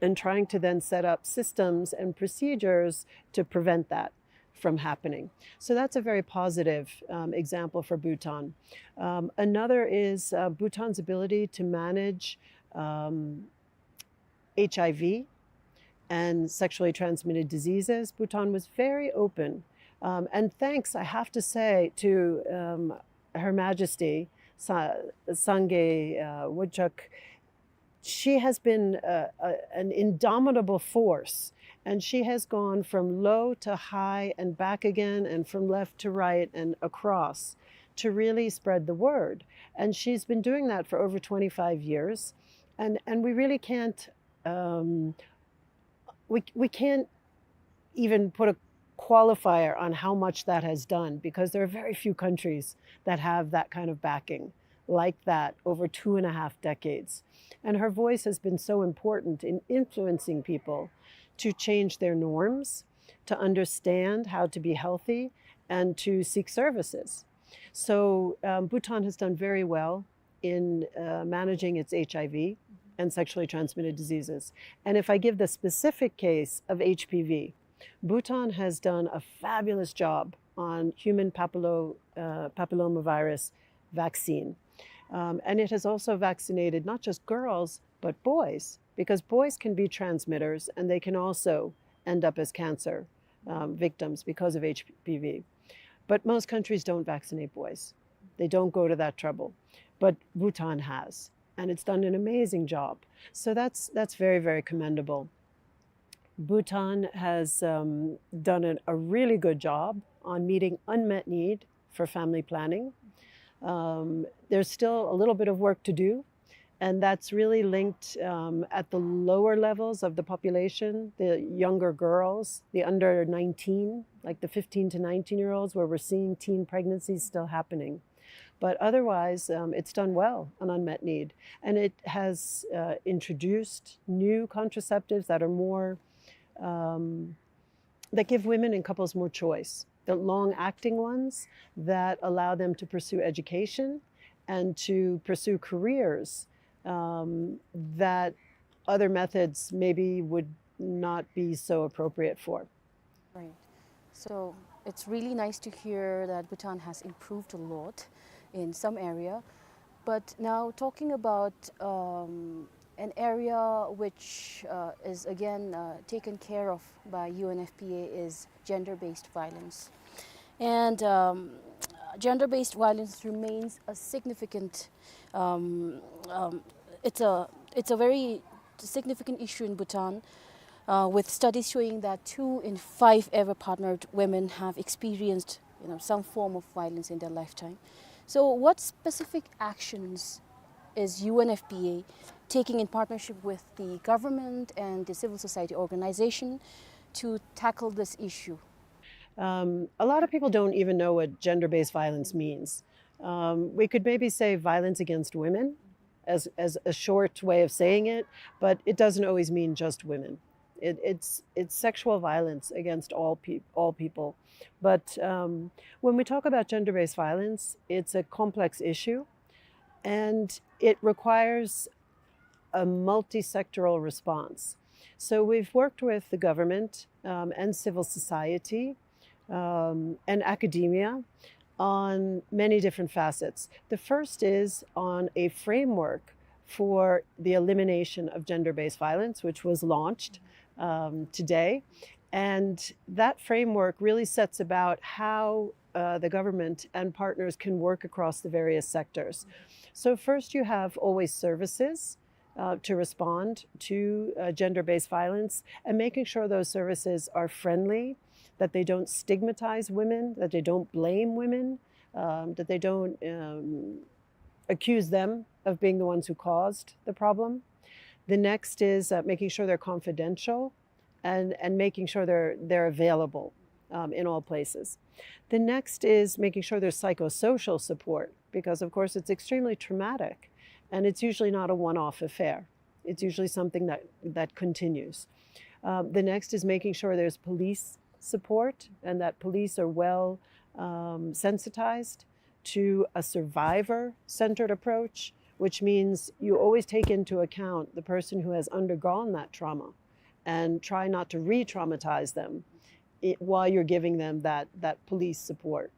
and trying to then set up systems and procedures to prevent that from happening. So that's a very positive, um, example for Bhutan. Um, another is, uh, Bhutan's ability to manage, um, H I V and sexually transmitted diseases. Bhutan was very open. Um, and thanks, I have to say, to, um, Her Majesty Sa-, Sangay, uh, Wangchuck. She has been, uh, a, an indomitable force, and she has gone from low to high and back again, and from left to right and across, to really spread the word. And she's been doing that for over twenty-five years. And, and we really can't, um, we, we can't even put a qualifier on how much that has done, because there are very few countries that have that kind of backing like that over two and a half decades. And her voice has been so important in influencing people to change their norms, to understand how to be healthy, and to seek services. So, um, Bhutan has done very well in, uh, managing its H I V and sexually transmitted diseases. And if I give the specific case of H P V, Bhutan has done a fabulous job on human papillo-, uh, papillomavirus vaccine. Um, and it has also vaccinated not just girls, but boys, because boys can be transmitters and they can also end up as cancer, um, victims because of H P V. But most countries don't vaccinate boys. They don't go to that trouble. But Bhutan has, and it's done an amazing job. So that's, that's very, very commendable. Bhutan has, um, done a, a really good job on meeting unmet need for family planning. Um, there's still a little bit of work to do, and that's really linked, um, at the lower levels of the population, the younger girls, the under nineteen, like the fifteen to nineteen year olds, where we're seeing teen pregnancies still happening. But otherwise, um, it's done well on unmet need, and it has, uh, introduced new contraceptives that are more, um, that give women and couples more choice. The long-acting ones that allow them to pursue education and to pursue careers, um, that other methods maybe would not be so appropriate for. Right. So it's really nice to hear that Bhutan has improved a lot in some area. But now talking about, um, an area which, uh, is again, uh, taken care of by U N F P A is gender-based violence. And, um, gender-based violence remains a significant, um, um, it's a, it's a very significant issue in Bhutan, uh, with studies showing that two in five ever partnered women have experienced, you know, some form of violence in their lifetime. So what specific actions is U N F P A taking in partnership with the government and the civil society organization to tackle this issue? Um, a lot of people don't even know what gender-based violence means. Um, we could maybe say violence against women as, as a short way of saying it, but it doesn't always mean just women. It, it's, it's sexual violence against all, peop all people. But um, when we talk about gender-based violence, it's a complex issue, and it requires a multi-sectoral response. So we've worked with the government um, and civil society um, and academia on many different facets. The first is on a framework for the elimination of gender-based violence, which was launched um, today. And that framework really sets about how uh, the government and partners can work across the various sectors. So first you have always services uh, to respond to uh, gender-based violence and making sure those services are friendly, that they don't stigmatize women, that they don't blame women, um, that they don't um, accuse them of being the ones who caused the problem. The next is uh, making sure they're confidential and, and making sure they're, they're available um, in all places. The next is making sure there's psychosocial support, because of course it's extremely traumatic and it's usually not a one-off affair. It's usually something that, that continues. Um, the next is making sure there's police support and that police are well um, sensitized to a survivor-centered approach, which means you always take into account the person who has undergone that trauma and try not to re-traumatize them i- while you're giving them that, that police support.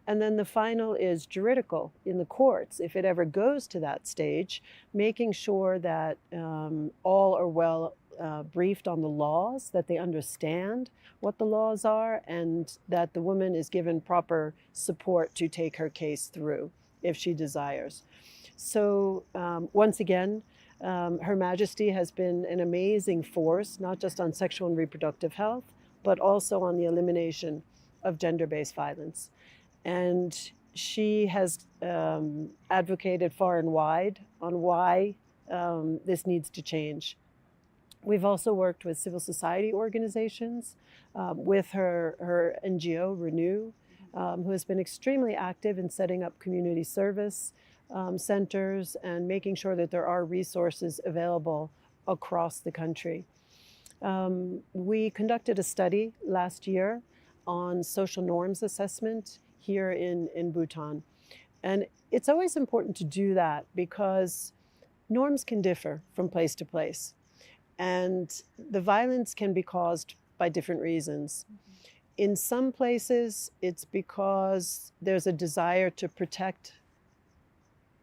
And then the final is juridical in the courts. If it ever goes to that stage, making sure that um, all are well uh, briefed on the laws, that they understand what the laws are, and that the woman is given proper support to take her case through if she desires. So, um, once again, um, Her Majesty has been an amazing force, not just on sexual and reproductive health, but also on the elimination of gender-based violence. And she has um, advocated far and wide on why um, this needs to change. We've also worked with civil society organizations, um, with her, her N G O, Renew, um, who has been extremely active in setting up community service um, centers and making sure that there are resources available across the country. Um, we conducted a study last year on social norms assessment here in, in Bhutan. And it's always important to do that because norms can differ from place to place. And the violence can be caused by different reasons. In some places, it's because there's a desire to protect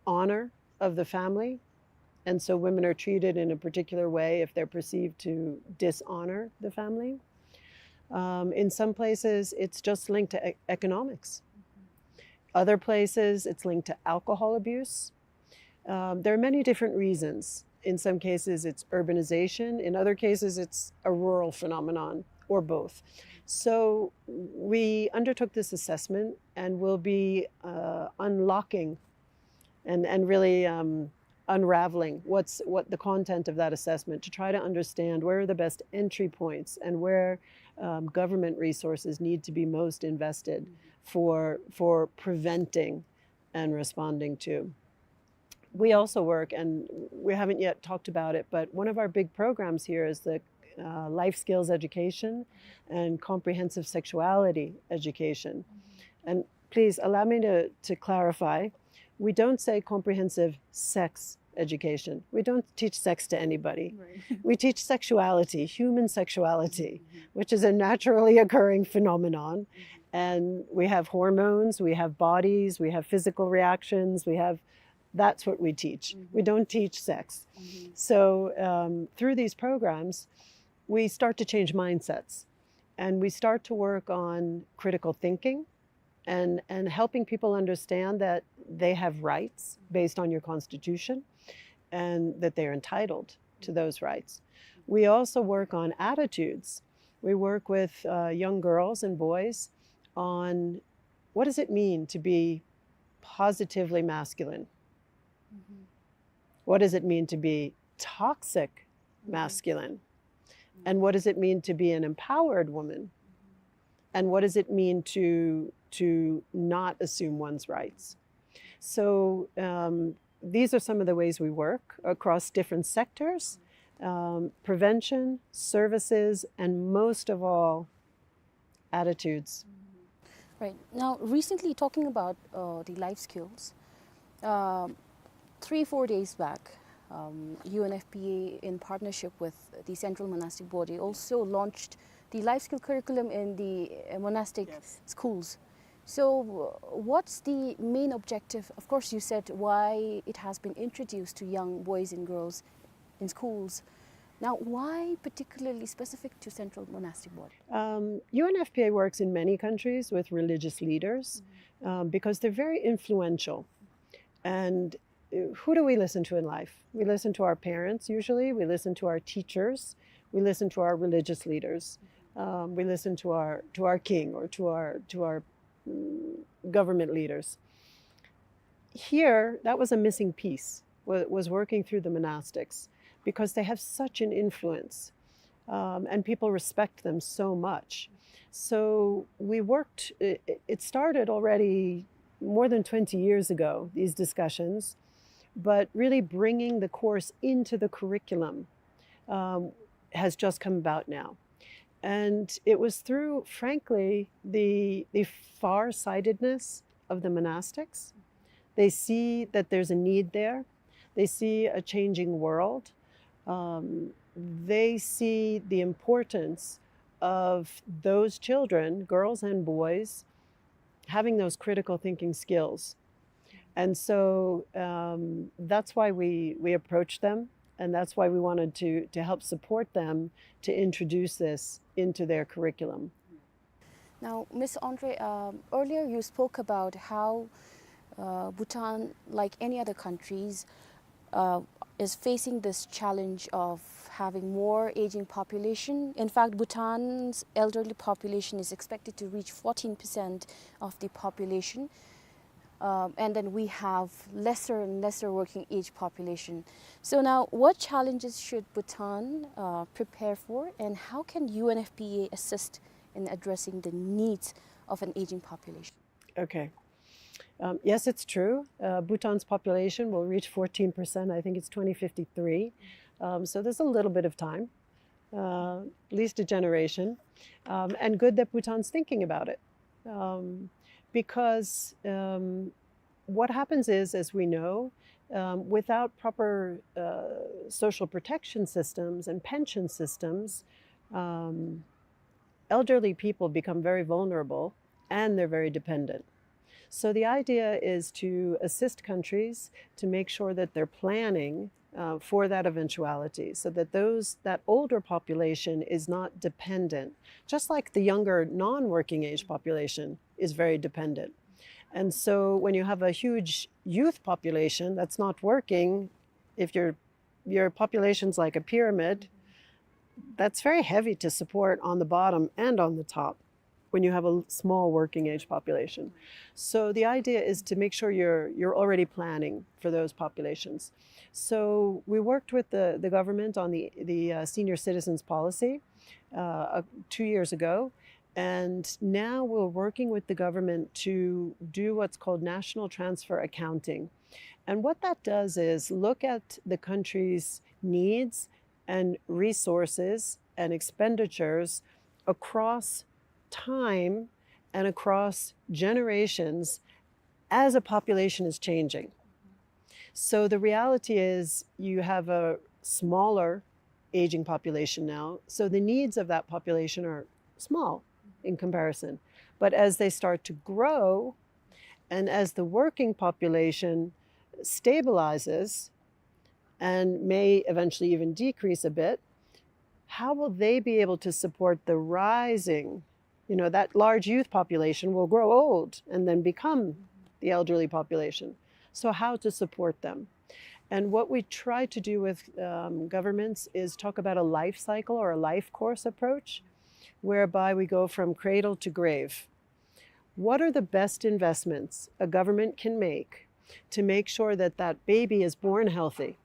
honor of the family. And so women are treated in a particular way if they're perceived to dishonor the family. Um, in some places, it's just linked to e- economics. Other places, it's linked to alcohol abuse. Um, there are many different reasons. In some cases, it's urbanization. In other cases, it's a rural phenomenon, or both. So we undertook this assessment and will be uh, unlocking and, and really um, unraveling what's, what the content of that assessment to try to understand where are the best entry points and where um, government resources need to be most invested for, for preventing and responding to. We also work, and we haven't yet talked about it, but one of our big programs here is the uh, life skills education and comprehensive sexuality education. And please allow me to, to clarify. We don't say comprehensive sex education. We don't teach sex to anybody. Right. We teach sexuality, human sexuality, mm-hmm, which is a naturally occurring phenomenon. Mm-hmm. And we have hormones, we have bodies, we have physical reactions, we have, that's what we teach. Mm-hmm. We don't teach sex. Mm-hmm. So um, through these programs, we start to change mindsets and we start to work on critical thinking and, and helping people understand that they have rights based on your constitution and that they're entitled to those rights. We also work on attitudes. We work with uh, young girls and boys on what does it mean to be positively masculine? Mm-hmm. What does it mean to be toxic masculine? And what does it mean to be an empowered woman? And what does it mean to, to not assume one's rights? So, um, these are some of the ways we work across different sectors, um, prevention, services, and most of all, attitudes. Right. Now, recently, talking about uh, the life skills, um, three, four days back, um, U N F P A, in partnership with the Central Monastic Body, also launched the life skill curriculum in the uh, monastic schools. So, uh, what's the main objective? Of course, you said why it has been introduced to young boys and girls in schools. Now, why particularly specific to Central Monastic Body? Um, U N F P A works in many countries with religious leaders, um, because they're very influential. And uh, who do we listen to in life? We listen to our parents, usually. We listen to our teachers. We listen to our religious leaders. Um, we listen to our, to our king or to our, to our mm, government leaders. Here, that was a missing piece, wa- was working through the monastics, because they have such an influence, um, and people respect them so much. So we worked, it, it started already more than twenty years ago, these discussions, but really bringing the course into the curriculum, um, has just come about now. And it was through, frankly, the, the far-sightedness of the monastics. They see that there's a need there. They see a changing world. Um, they see the importance of those children, girls and boys, having those critical thinking skills. And so, um, that's why we, we approached them, and that's why we wanted to, to help support them to introduce this into their curriculum. Now, Miss Andre, um, earlier you spoke about how uh, Bhutan, like any other countries, uh, is facing this challenge of having more aging population. In fact, Bhutan's elderly population is expected to reach fourteen percent of the population. Um, and then we have lesser and lesser working age population. So now, what challenges should Bhutan uh, prepare for, and how can U N F P A assist in addressing the needs of an aging population? Okay. Um, yes, it's true. Uh, Bhutan's population will reach fourteen percent. I think it's twenty fifty-three. Um, so there's a little bit of time, uh, at least a generation. Um, and good that Bhutan's thinking about it. Um, because um, what happens is, as we know, um, without proper uh, social protection systems and pension systems, um, elderly people become very vulnerable and they're very dependent. So the idea is to assist countries to make sure that they're planning uh, for that eventuality, so that those, that older population is not dependent, just like the younger non-working age population is very dependent. And so when you have a huge youth population that's not working, if your, your population's like a pyramid, that's very heavy to support on the bottom and on the top when you have a l- small working age population. So the idea is to make sure you're, you're already planning for those populations. So we worked with the, the government on the, the uh, senior citizens policy uh, uh, two years ago. And now we're working with the government to do what's called national transfer accounting. And what that does is look at the country's needs and resources and expenditures across time and across generations as a population is changing. So the reality is you have a smaller aging population now, so the needs of that population are small in comparison. But as they start to grow, and as the working population stabilizes and may eventually even decrease a bit, how will they be able to support the rising, you know, that large youth population will grow old and then become the elderly population. So how to support them? And what we try to do with um, governments is talk about a life cycle or a life course approach, whereby we go from cradle to grave. What are the best investments a government can make to make sure that that baby is born healthy,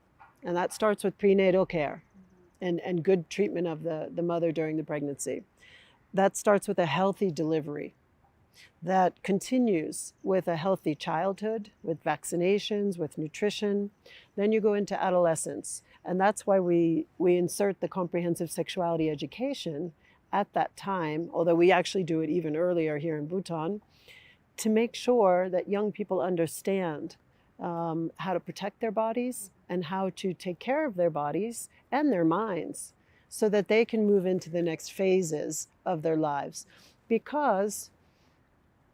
And that starts with prenatal care and, and good treatment of the, the mother during the pregnancy. That starts with a healthy delivery. That continues with a healthy childhood, with vaccinations, with nutrition. Then you go into adolescence. And that's why we, we insert the comprehensive sexuality education at that time, although we actually do it even earlier here in Bhutan, to make sure that young people understand, um, how to protect their bodies and how to take care of their bodies and their minds so that they can move into the next phases of their lives. Because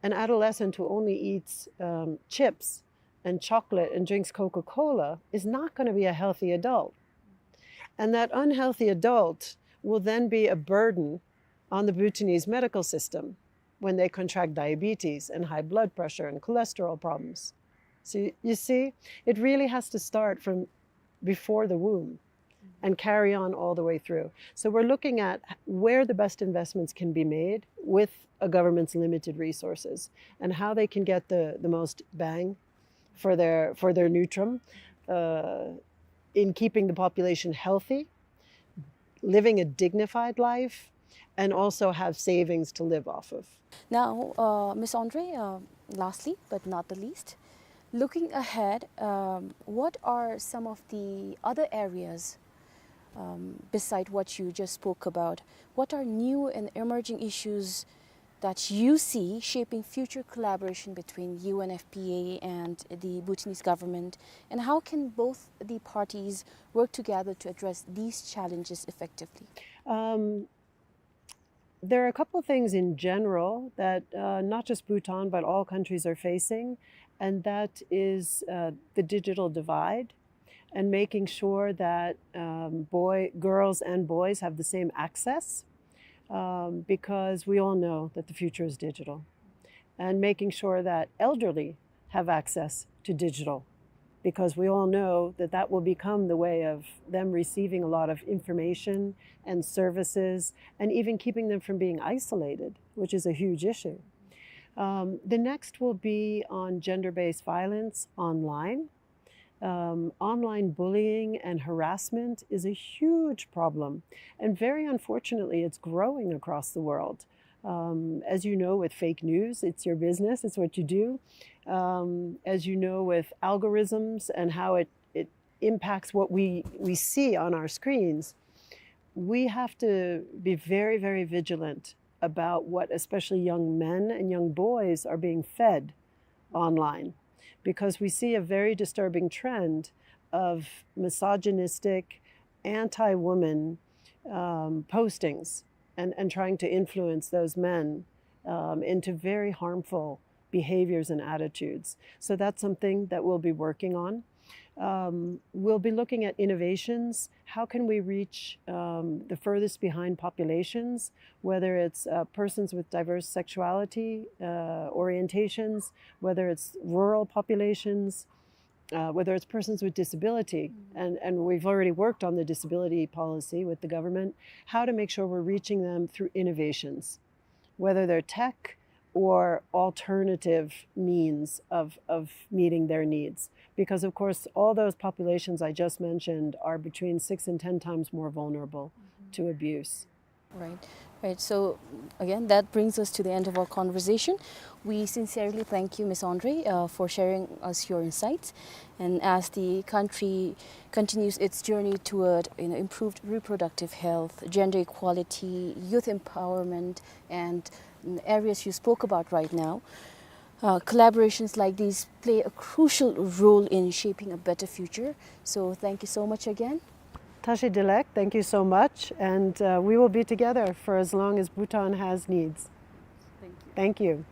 an adolescent who only eats, um, chips and chocolate and drinks Coca-Cola is not gonna be a healthy adult. And that unhealthy adult will then be a burden on the Bhutanese medical system when they contract diabetes and high blood pressure and cholesterol problems. So you see, it really has to start from before the womb and carry on all the way through. So we're looking at where the best investments can be made with a government's limited resources and how they can get the, the most bang for their, for their ngultrum, uh, in keeping the population healthy, living a dignified life, and also have savings to live off of. Now, uh, Miss Andre, uh, lastly but not the least, looking ahead, um, what are some of the other areas, um, beside what you just spoke about? What are new and emerging issues that you see shaping future collaboration between U N F P A and the Bhutanese government, and how can both the parties work together to address these challenges effectively? Um, there are a couple of things in general that, uh, not just Bhutan, but all countries are facing, and that is, uh, the digital divide and making sure that, um, boy, girls and boys have the same access, um, because we all know that the future is digital. And making sure that elderly have access to digital, because we all know that that will become the way of them receiving a lot of information and services, and even keeping them from being isolated, which is a huge issue. Um, the next will be on gender-based violence online. Um, online bullying and harassment is a huge problem, and very unfortunately, it's growing across the world. Um, as you know, with fake news, it's your business, it's what you do. Um, as you know, with algorithms and how it, it impacts what we, we see on our screens, we have to be very, very vigilant about what especially young men and young boys are being fed online, because we see a very disturbing trend of misogynistic, anti-woman, um, postings and, and trying to influence those men, um, into very harmful behaviors and attitudes. So that's something that we'll be working on. Um, we'll be looking at innovations. How can we reach, um, the furthest behind populations, whether it's, uh, persons with diverse sexuality, uh, orientations, whether it's rural populations, uh, whether it's persons with disability, and, and we've already worked on the disability policy with the government, how to make sure we're reaching them through innovations, whether they're tech or alternative means of, of meeting their needs. Because, of course, all those populations I just mentioned are between six and ten times more vulnerable to abuse. Right, right. So, again, that brings us to the end of our conversation. We sincerely thank you, Miss Andre, uh, for sharing us your insights. And as the country continues its journey toward, you know, improved reproductive health, gender equality, youth empowerment, and, mm, areas you spoke about right now, uh, collaborations like these play a crucial role in shaping a better future. So thank you so much again. Tashi Delek, thank you so much. And, uh, we will be together for as long as Bhutan has needs. Thank you. Thank you.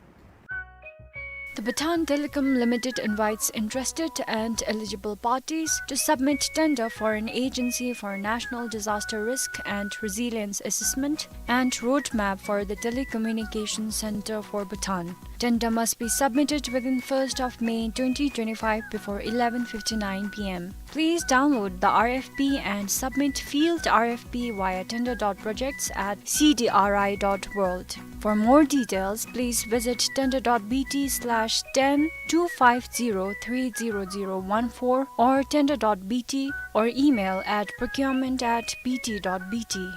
The Bhutan Telecom Limited invites interested and eligible parties to submit tender for an agency for national disaster risk and resilience assessment and roadmap for the telecommunication center for Bhutan. Tender must be submitted within first of May twenty twenty-five before eleven fifty-nine P M. Please download the R F P and submit field R F P via tender dot projects at C D R I dot world. For more details, please visit tender dot B T slash ten two five zero three zero zero one four or tender dot B T or email at procurement at B T dot B T.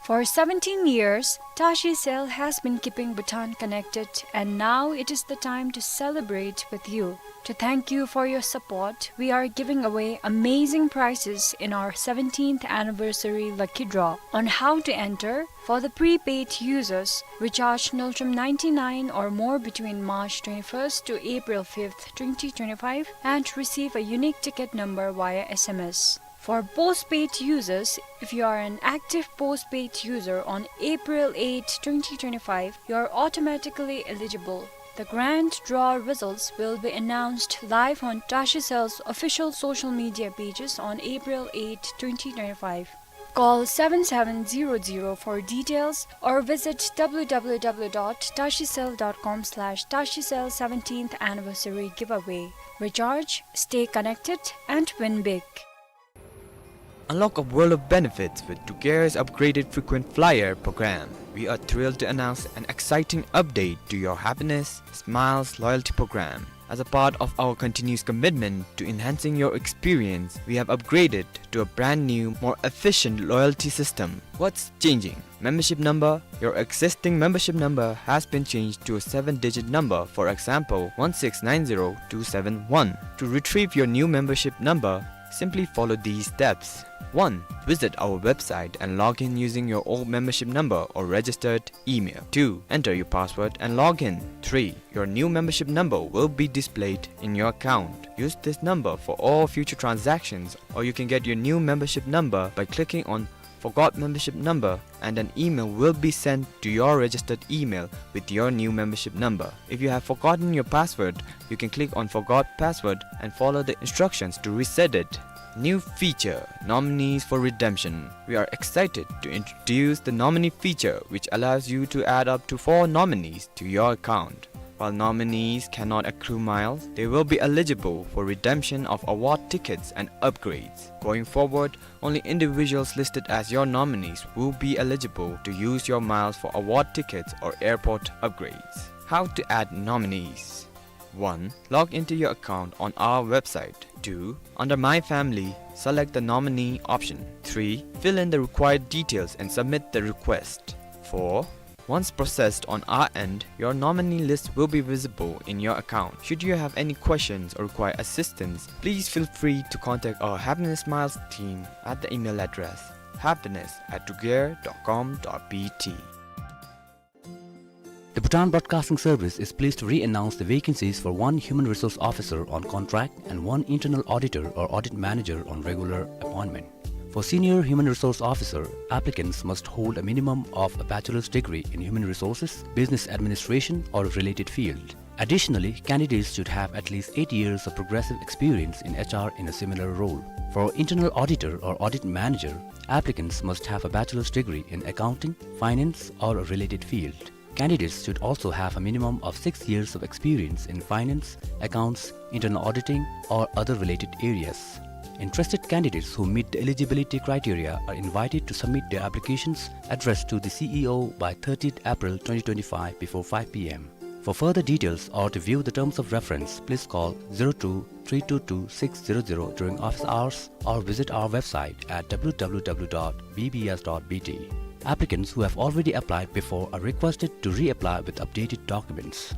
For seventeen years, Tashi Cell has been keeping Bhutan connected, and now it is the time to celebrate with you. To thank you for your support, we are giving away amazing prizes in our seventeenth anniversary lucky draw. On how to enter: for the prepaid users, recharge Ngultrum ninety-nine or more between March twenty-first to April fifth, twenty twenty-five, and receive a unique ticket number via S M S. For postpaid users, if you are an active postpaid user on April eighth, twenty twenty-five, you are automatically eligible. The grand draw results will be announced live on Tashi Cell's official social media pages on April eighth, twenty twenty-five. Call seven seven zero zero for details or visit W W W dot tashi cell dot com slash tashi cell seventeenth anniversary giveaway. Recharge, stay connected, and win big. Unlock a world of benefits with Tugair's upgraded frequent flyer program. We are thrilled to announce an exciting update to your Happiness Smiles loyalty program. As a part of our continuous commitment to enhancing your experience, we have upgraded to a brand new, more efficient loyalty system. What's changing? Membership number. Your existing membership number has been changed to a seven-digit number, for example, one six nine zero two seven one. To retrieve your new membership number, simply follow these steps. One. Visit our website and log in using your old membership number or registered email. Two. Enter your password and log in. Three. Your new membership number will be displayed in your account. Use this number for all future transactions, or you can get your new membership number by clicking on Forgot Membership Number, and an email will be sent to your registered email with your new membership number. If you have forgotten your password, you can click on Forgot Password and follow the instructions to reset it. New feature: Nominees for Redemption. We are excited to introduce the nominee feature, which allows you to add up to four nominees to your account. While nominees cannot accrue miles, they will be eligible for redemption of award tickets and upgrades. Going forward, only individuals listed as your nominees will be eligible to use your miles for award tickets or airport upgrades. How to add nominees. One. Log into your account on our website. Two. Under My Family, select the nominee option. Three. Fill in the required details and submit the request. Four. Once processed on our end, your nominee list will be visible in your account. Should you have any questions or require assistance, please feel free to contact our Happiness Smiles team at the email address happiness at tugair dot com dot B T. The Bhutan Broadcasting Service is pleased to re-announce the vacancies for one human resource officer on contract and one internal auditor or audit manager on regular appointment. For senior human resource officer, applicants must hold a minimum of a bachelor's degree in human resources, business administration, or a related field. Additionally, candidates should have at least eight years of progressive experience in H R in a similar role. For internal auditor or audit manager, applicants must have a bachelor's degree in accounting, finance, or a related field. Candidates should also have a minimum of six years of experience in finance, accounts, internal auditing, or other related areas. Interested candidates who meet the eligibility criteria are invited to submit their applications addressed to the C E O by thirtieth April twenty twenty-five before five P M. For further details or to view the terms of reference, please call zero two three two two six zero zero during office hours or visit our website at W W W dot B B S dot B T. Applicants who have already applied before are requested to reapply with updated documents.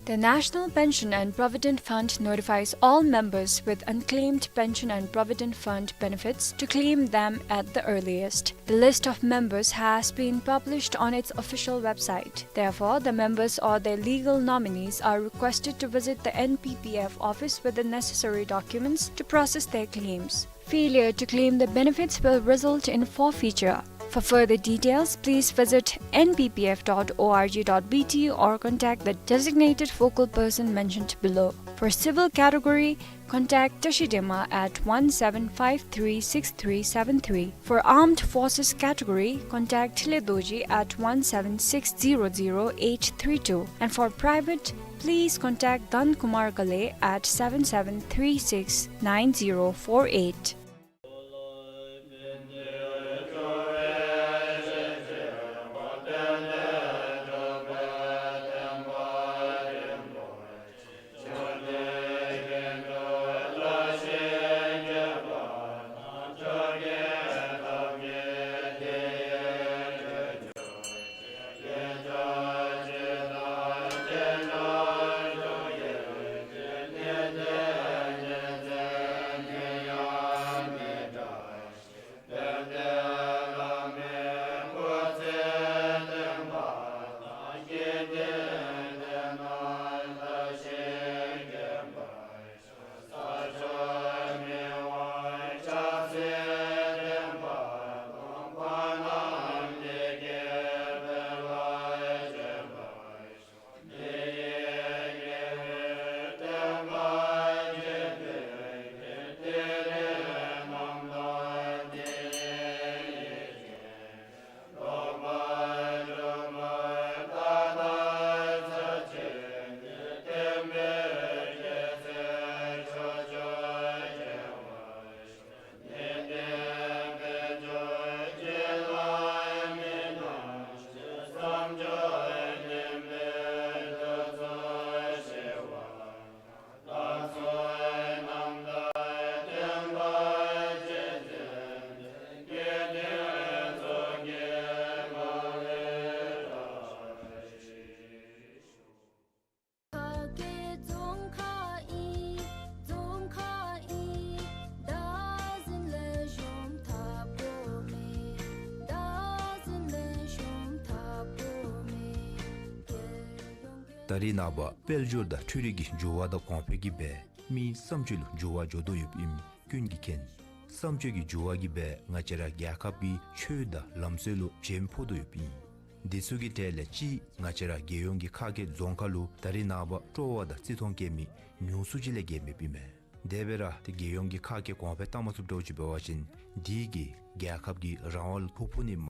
The National Pension and Provident Fund notifies all members with unclaimed pension and provident fund benefits to claim them at the earliest. The list of members has been published on its official website. Therefore, the members or their legal nominees are requested to visit the N P P F office with the necessary documents to process their claims. Failure to claim the benefits will result in forfeiture. For further details, please visit N P P F dot org dot B T or contact the designated focal person mentioned below. For civil category, contact Tashi Dema at one seven five three six three seven three. For armed forces category, contact Thile Dorji at one seven six zero zero eight three two. And for private, please contact Dhan Kumar Ghale at seven seven three six nine zero four eight. ད་རེས་ནངས་པ་དཔལ་འབྱོར་དང་འཕྲུལ་རིག་གི་འགྱུར་བ་དང་གོང་འཕེལ་གྱིས་སྦེ་མིའི་བསམ་སྤྱོད་ལུ་འགྱུར་བ་འགྱོ་དོ་ཡོདཔ་ཨིནམ་ཀུན་གྱིས་མཁྱེན། བསམ་སྤྱོད་ཀྱི་འགྱུར་བ་གིས་སྦེ་ང་བཅས་ར་རྒྱལ་ཁབ་ཀྱི་ཆོས་དང་ལམ་སྲོལ་ལུ་བྱེམ་ཕོག་དོ་ཡོདཔ་ཨིན། འདི་ཚུ་གི་གྲས་ལས་གཅིག་ང་བཅས་ར་རྒྱལ་ཡོངས་ཀྱི་ཁ་སྐད་རྫོང་ཁ་ལུ་ད་རེས་ནངས་པ་སྤྲོ་བ་དང་བརྩི་མཐོང་བསྐྱེད་མི་ཉུང་སུ་ཅིག་ལས་བརྒལ་མེདཔ་ཨིན་མས། དེ་འབད་ར་ཏེ་རྒྱལ་ཡོངས་ཀྱི་ཁ་སྐད་གོང་འཕེལ་བཏང་མ་ཚུགསཔ་འདྲཝ་ཅིག་འབད་བ་ཅིན་འདི་གིས་རྒྱལ་ཁབ་ཀྱི་རང་དབང་ལུ་ཕོག་ཕོག་ནི་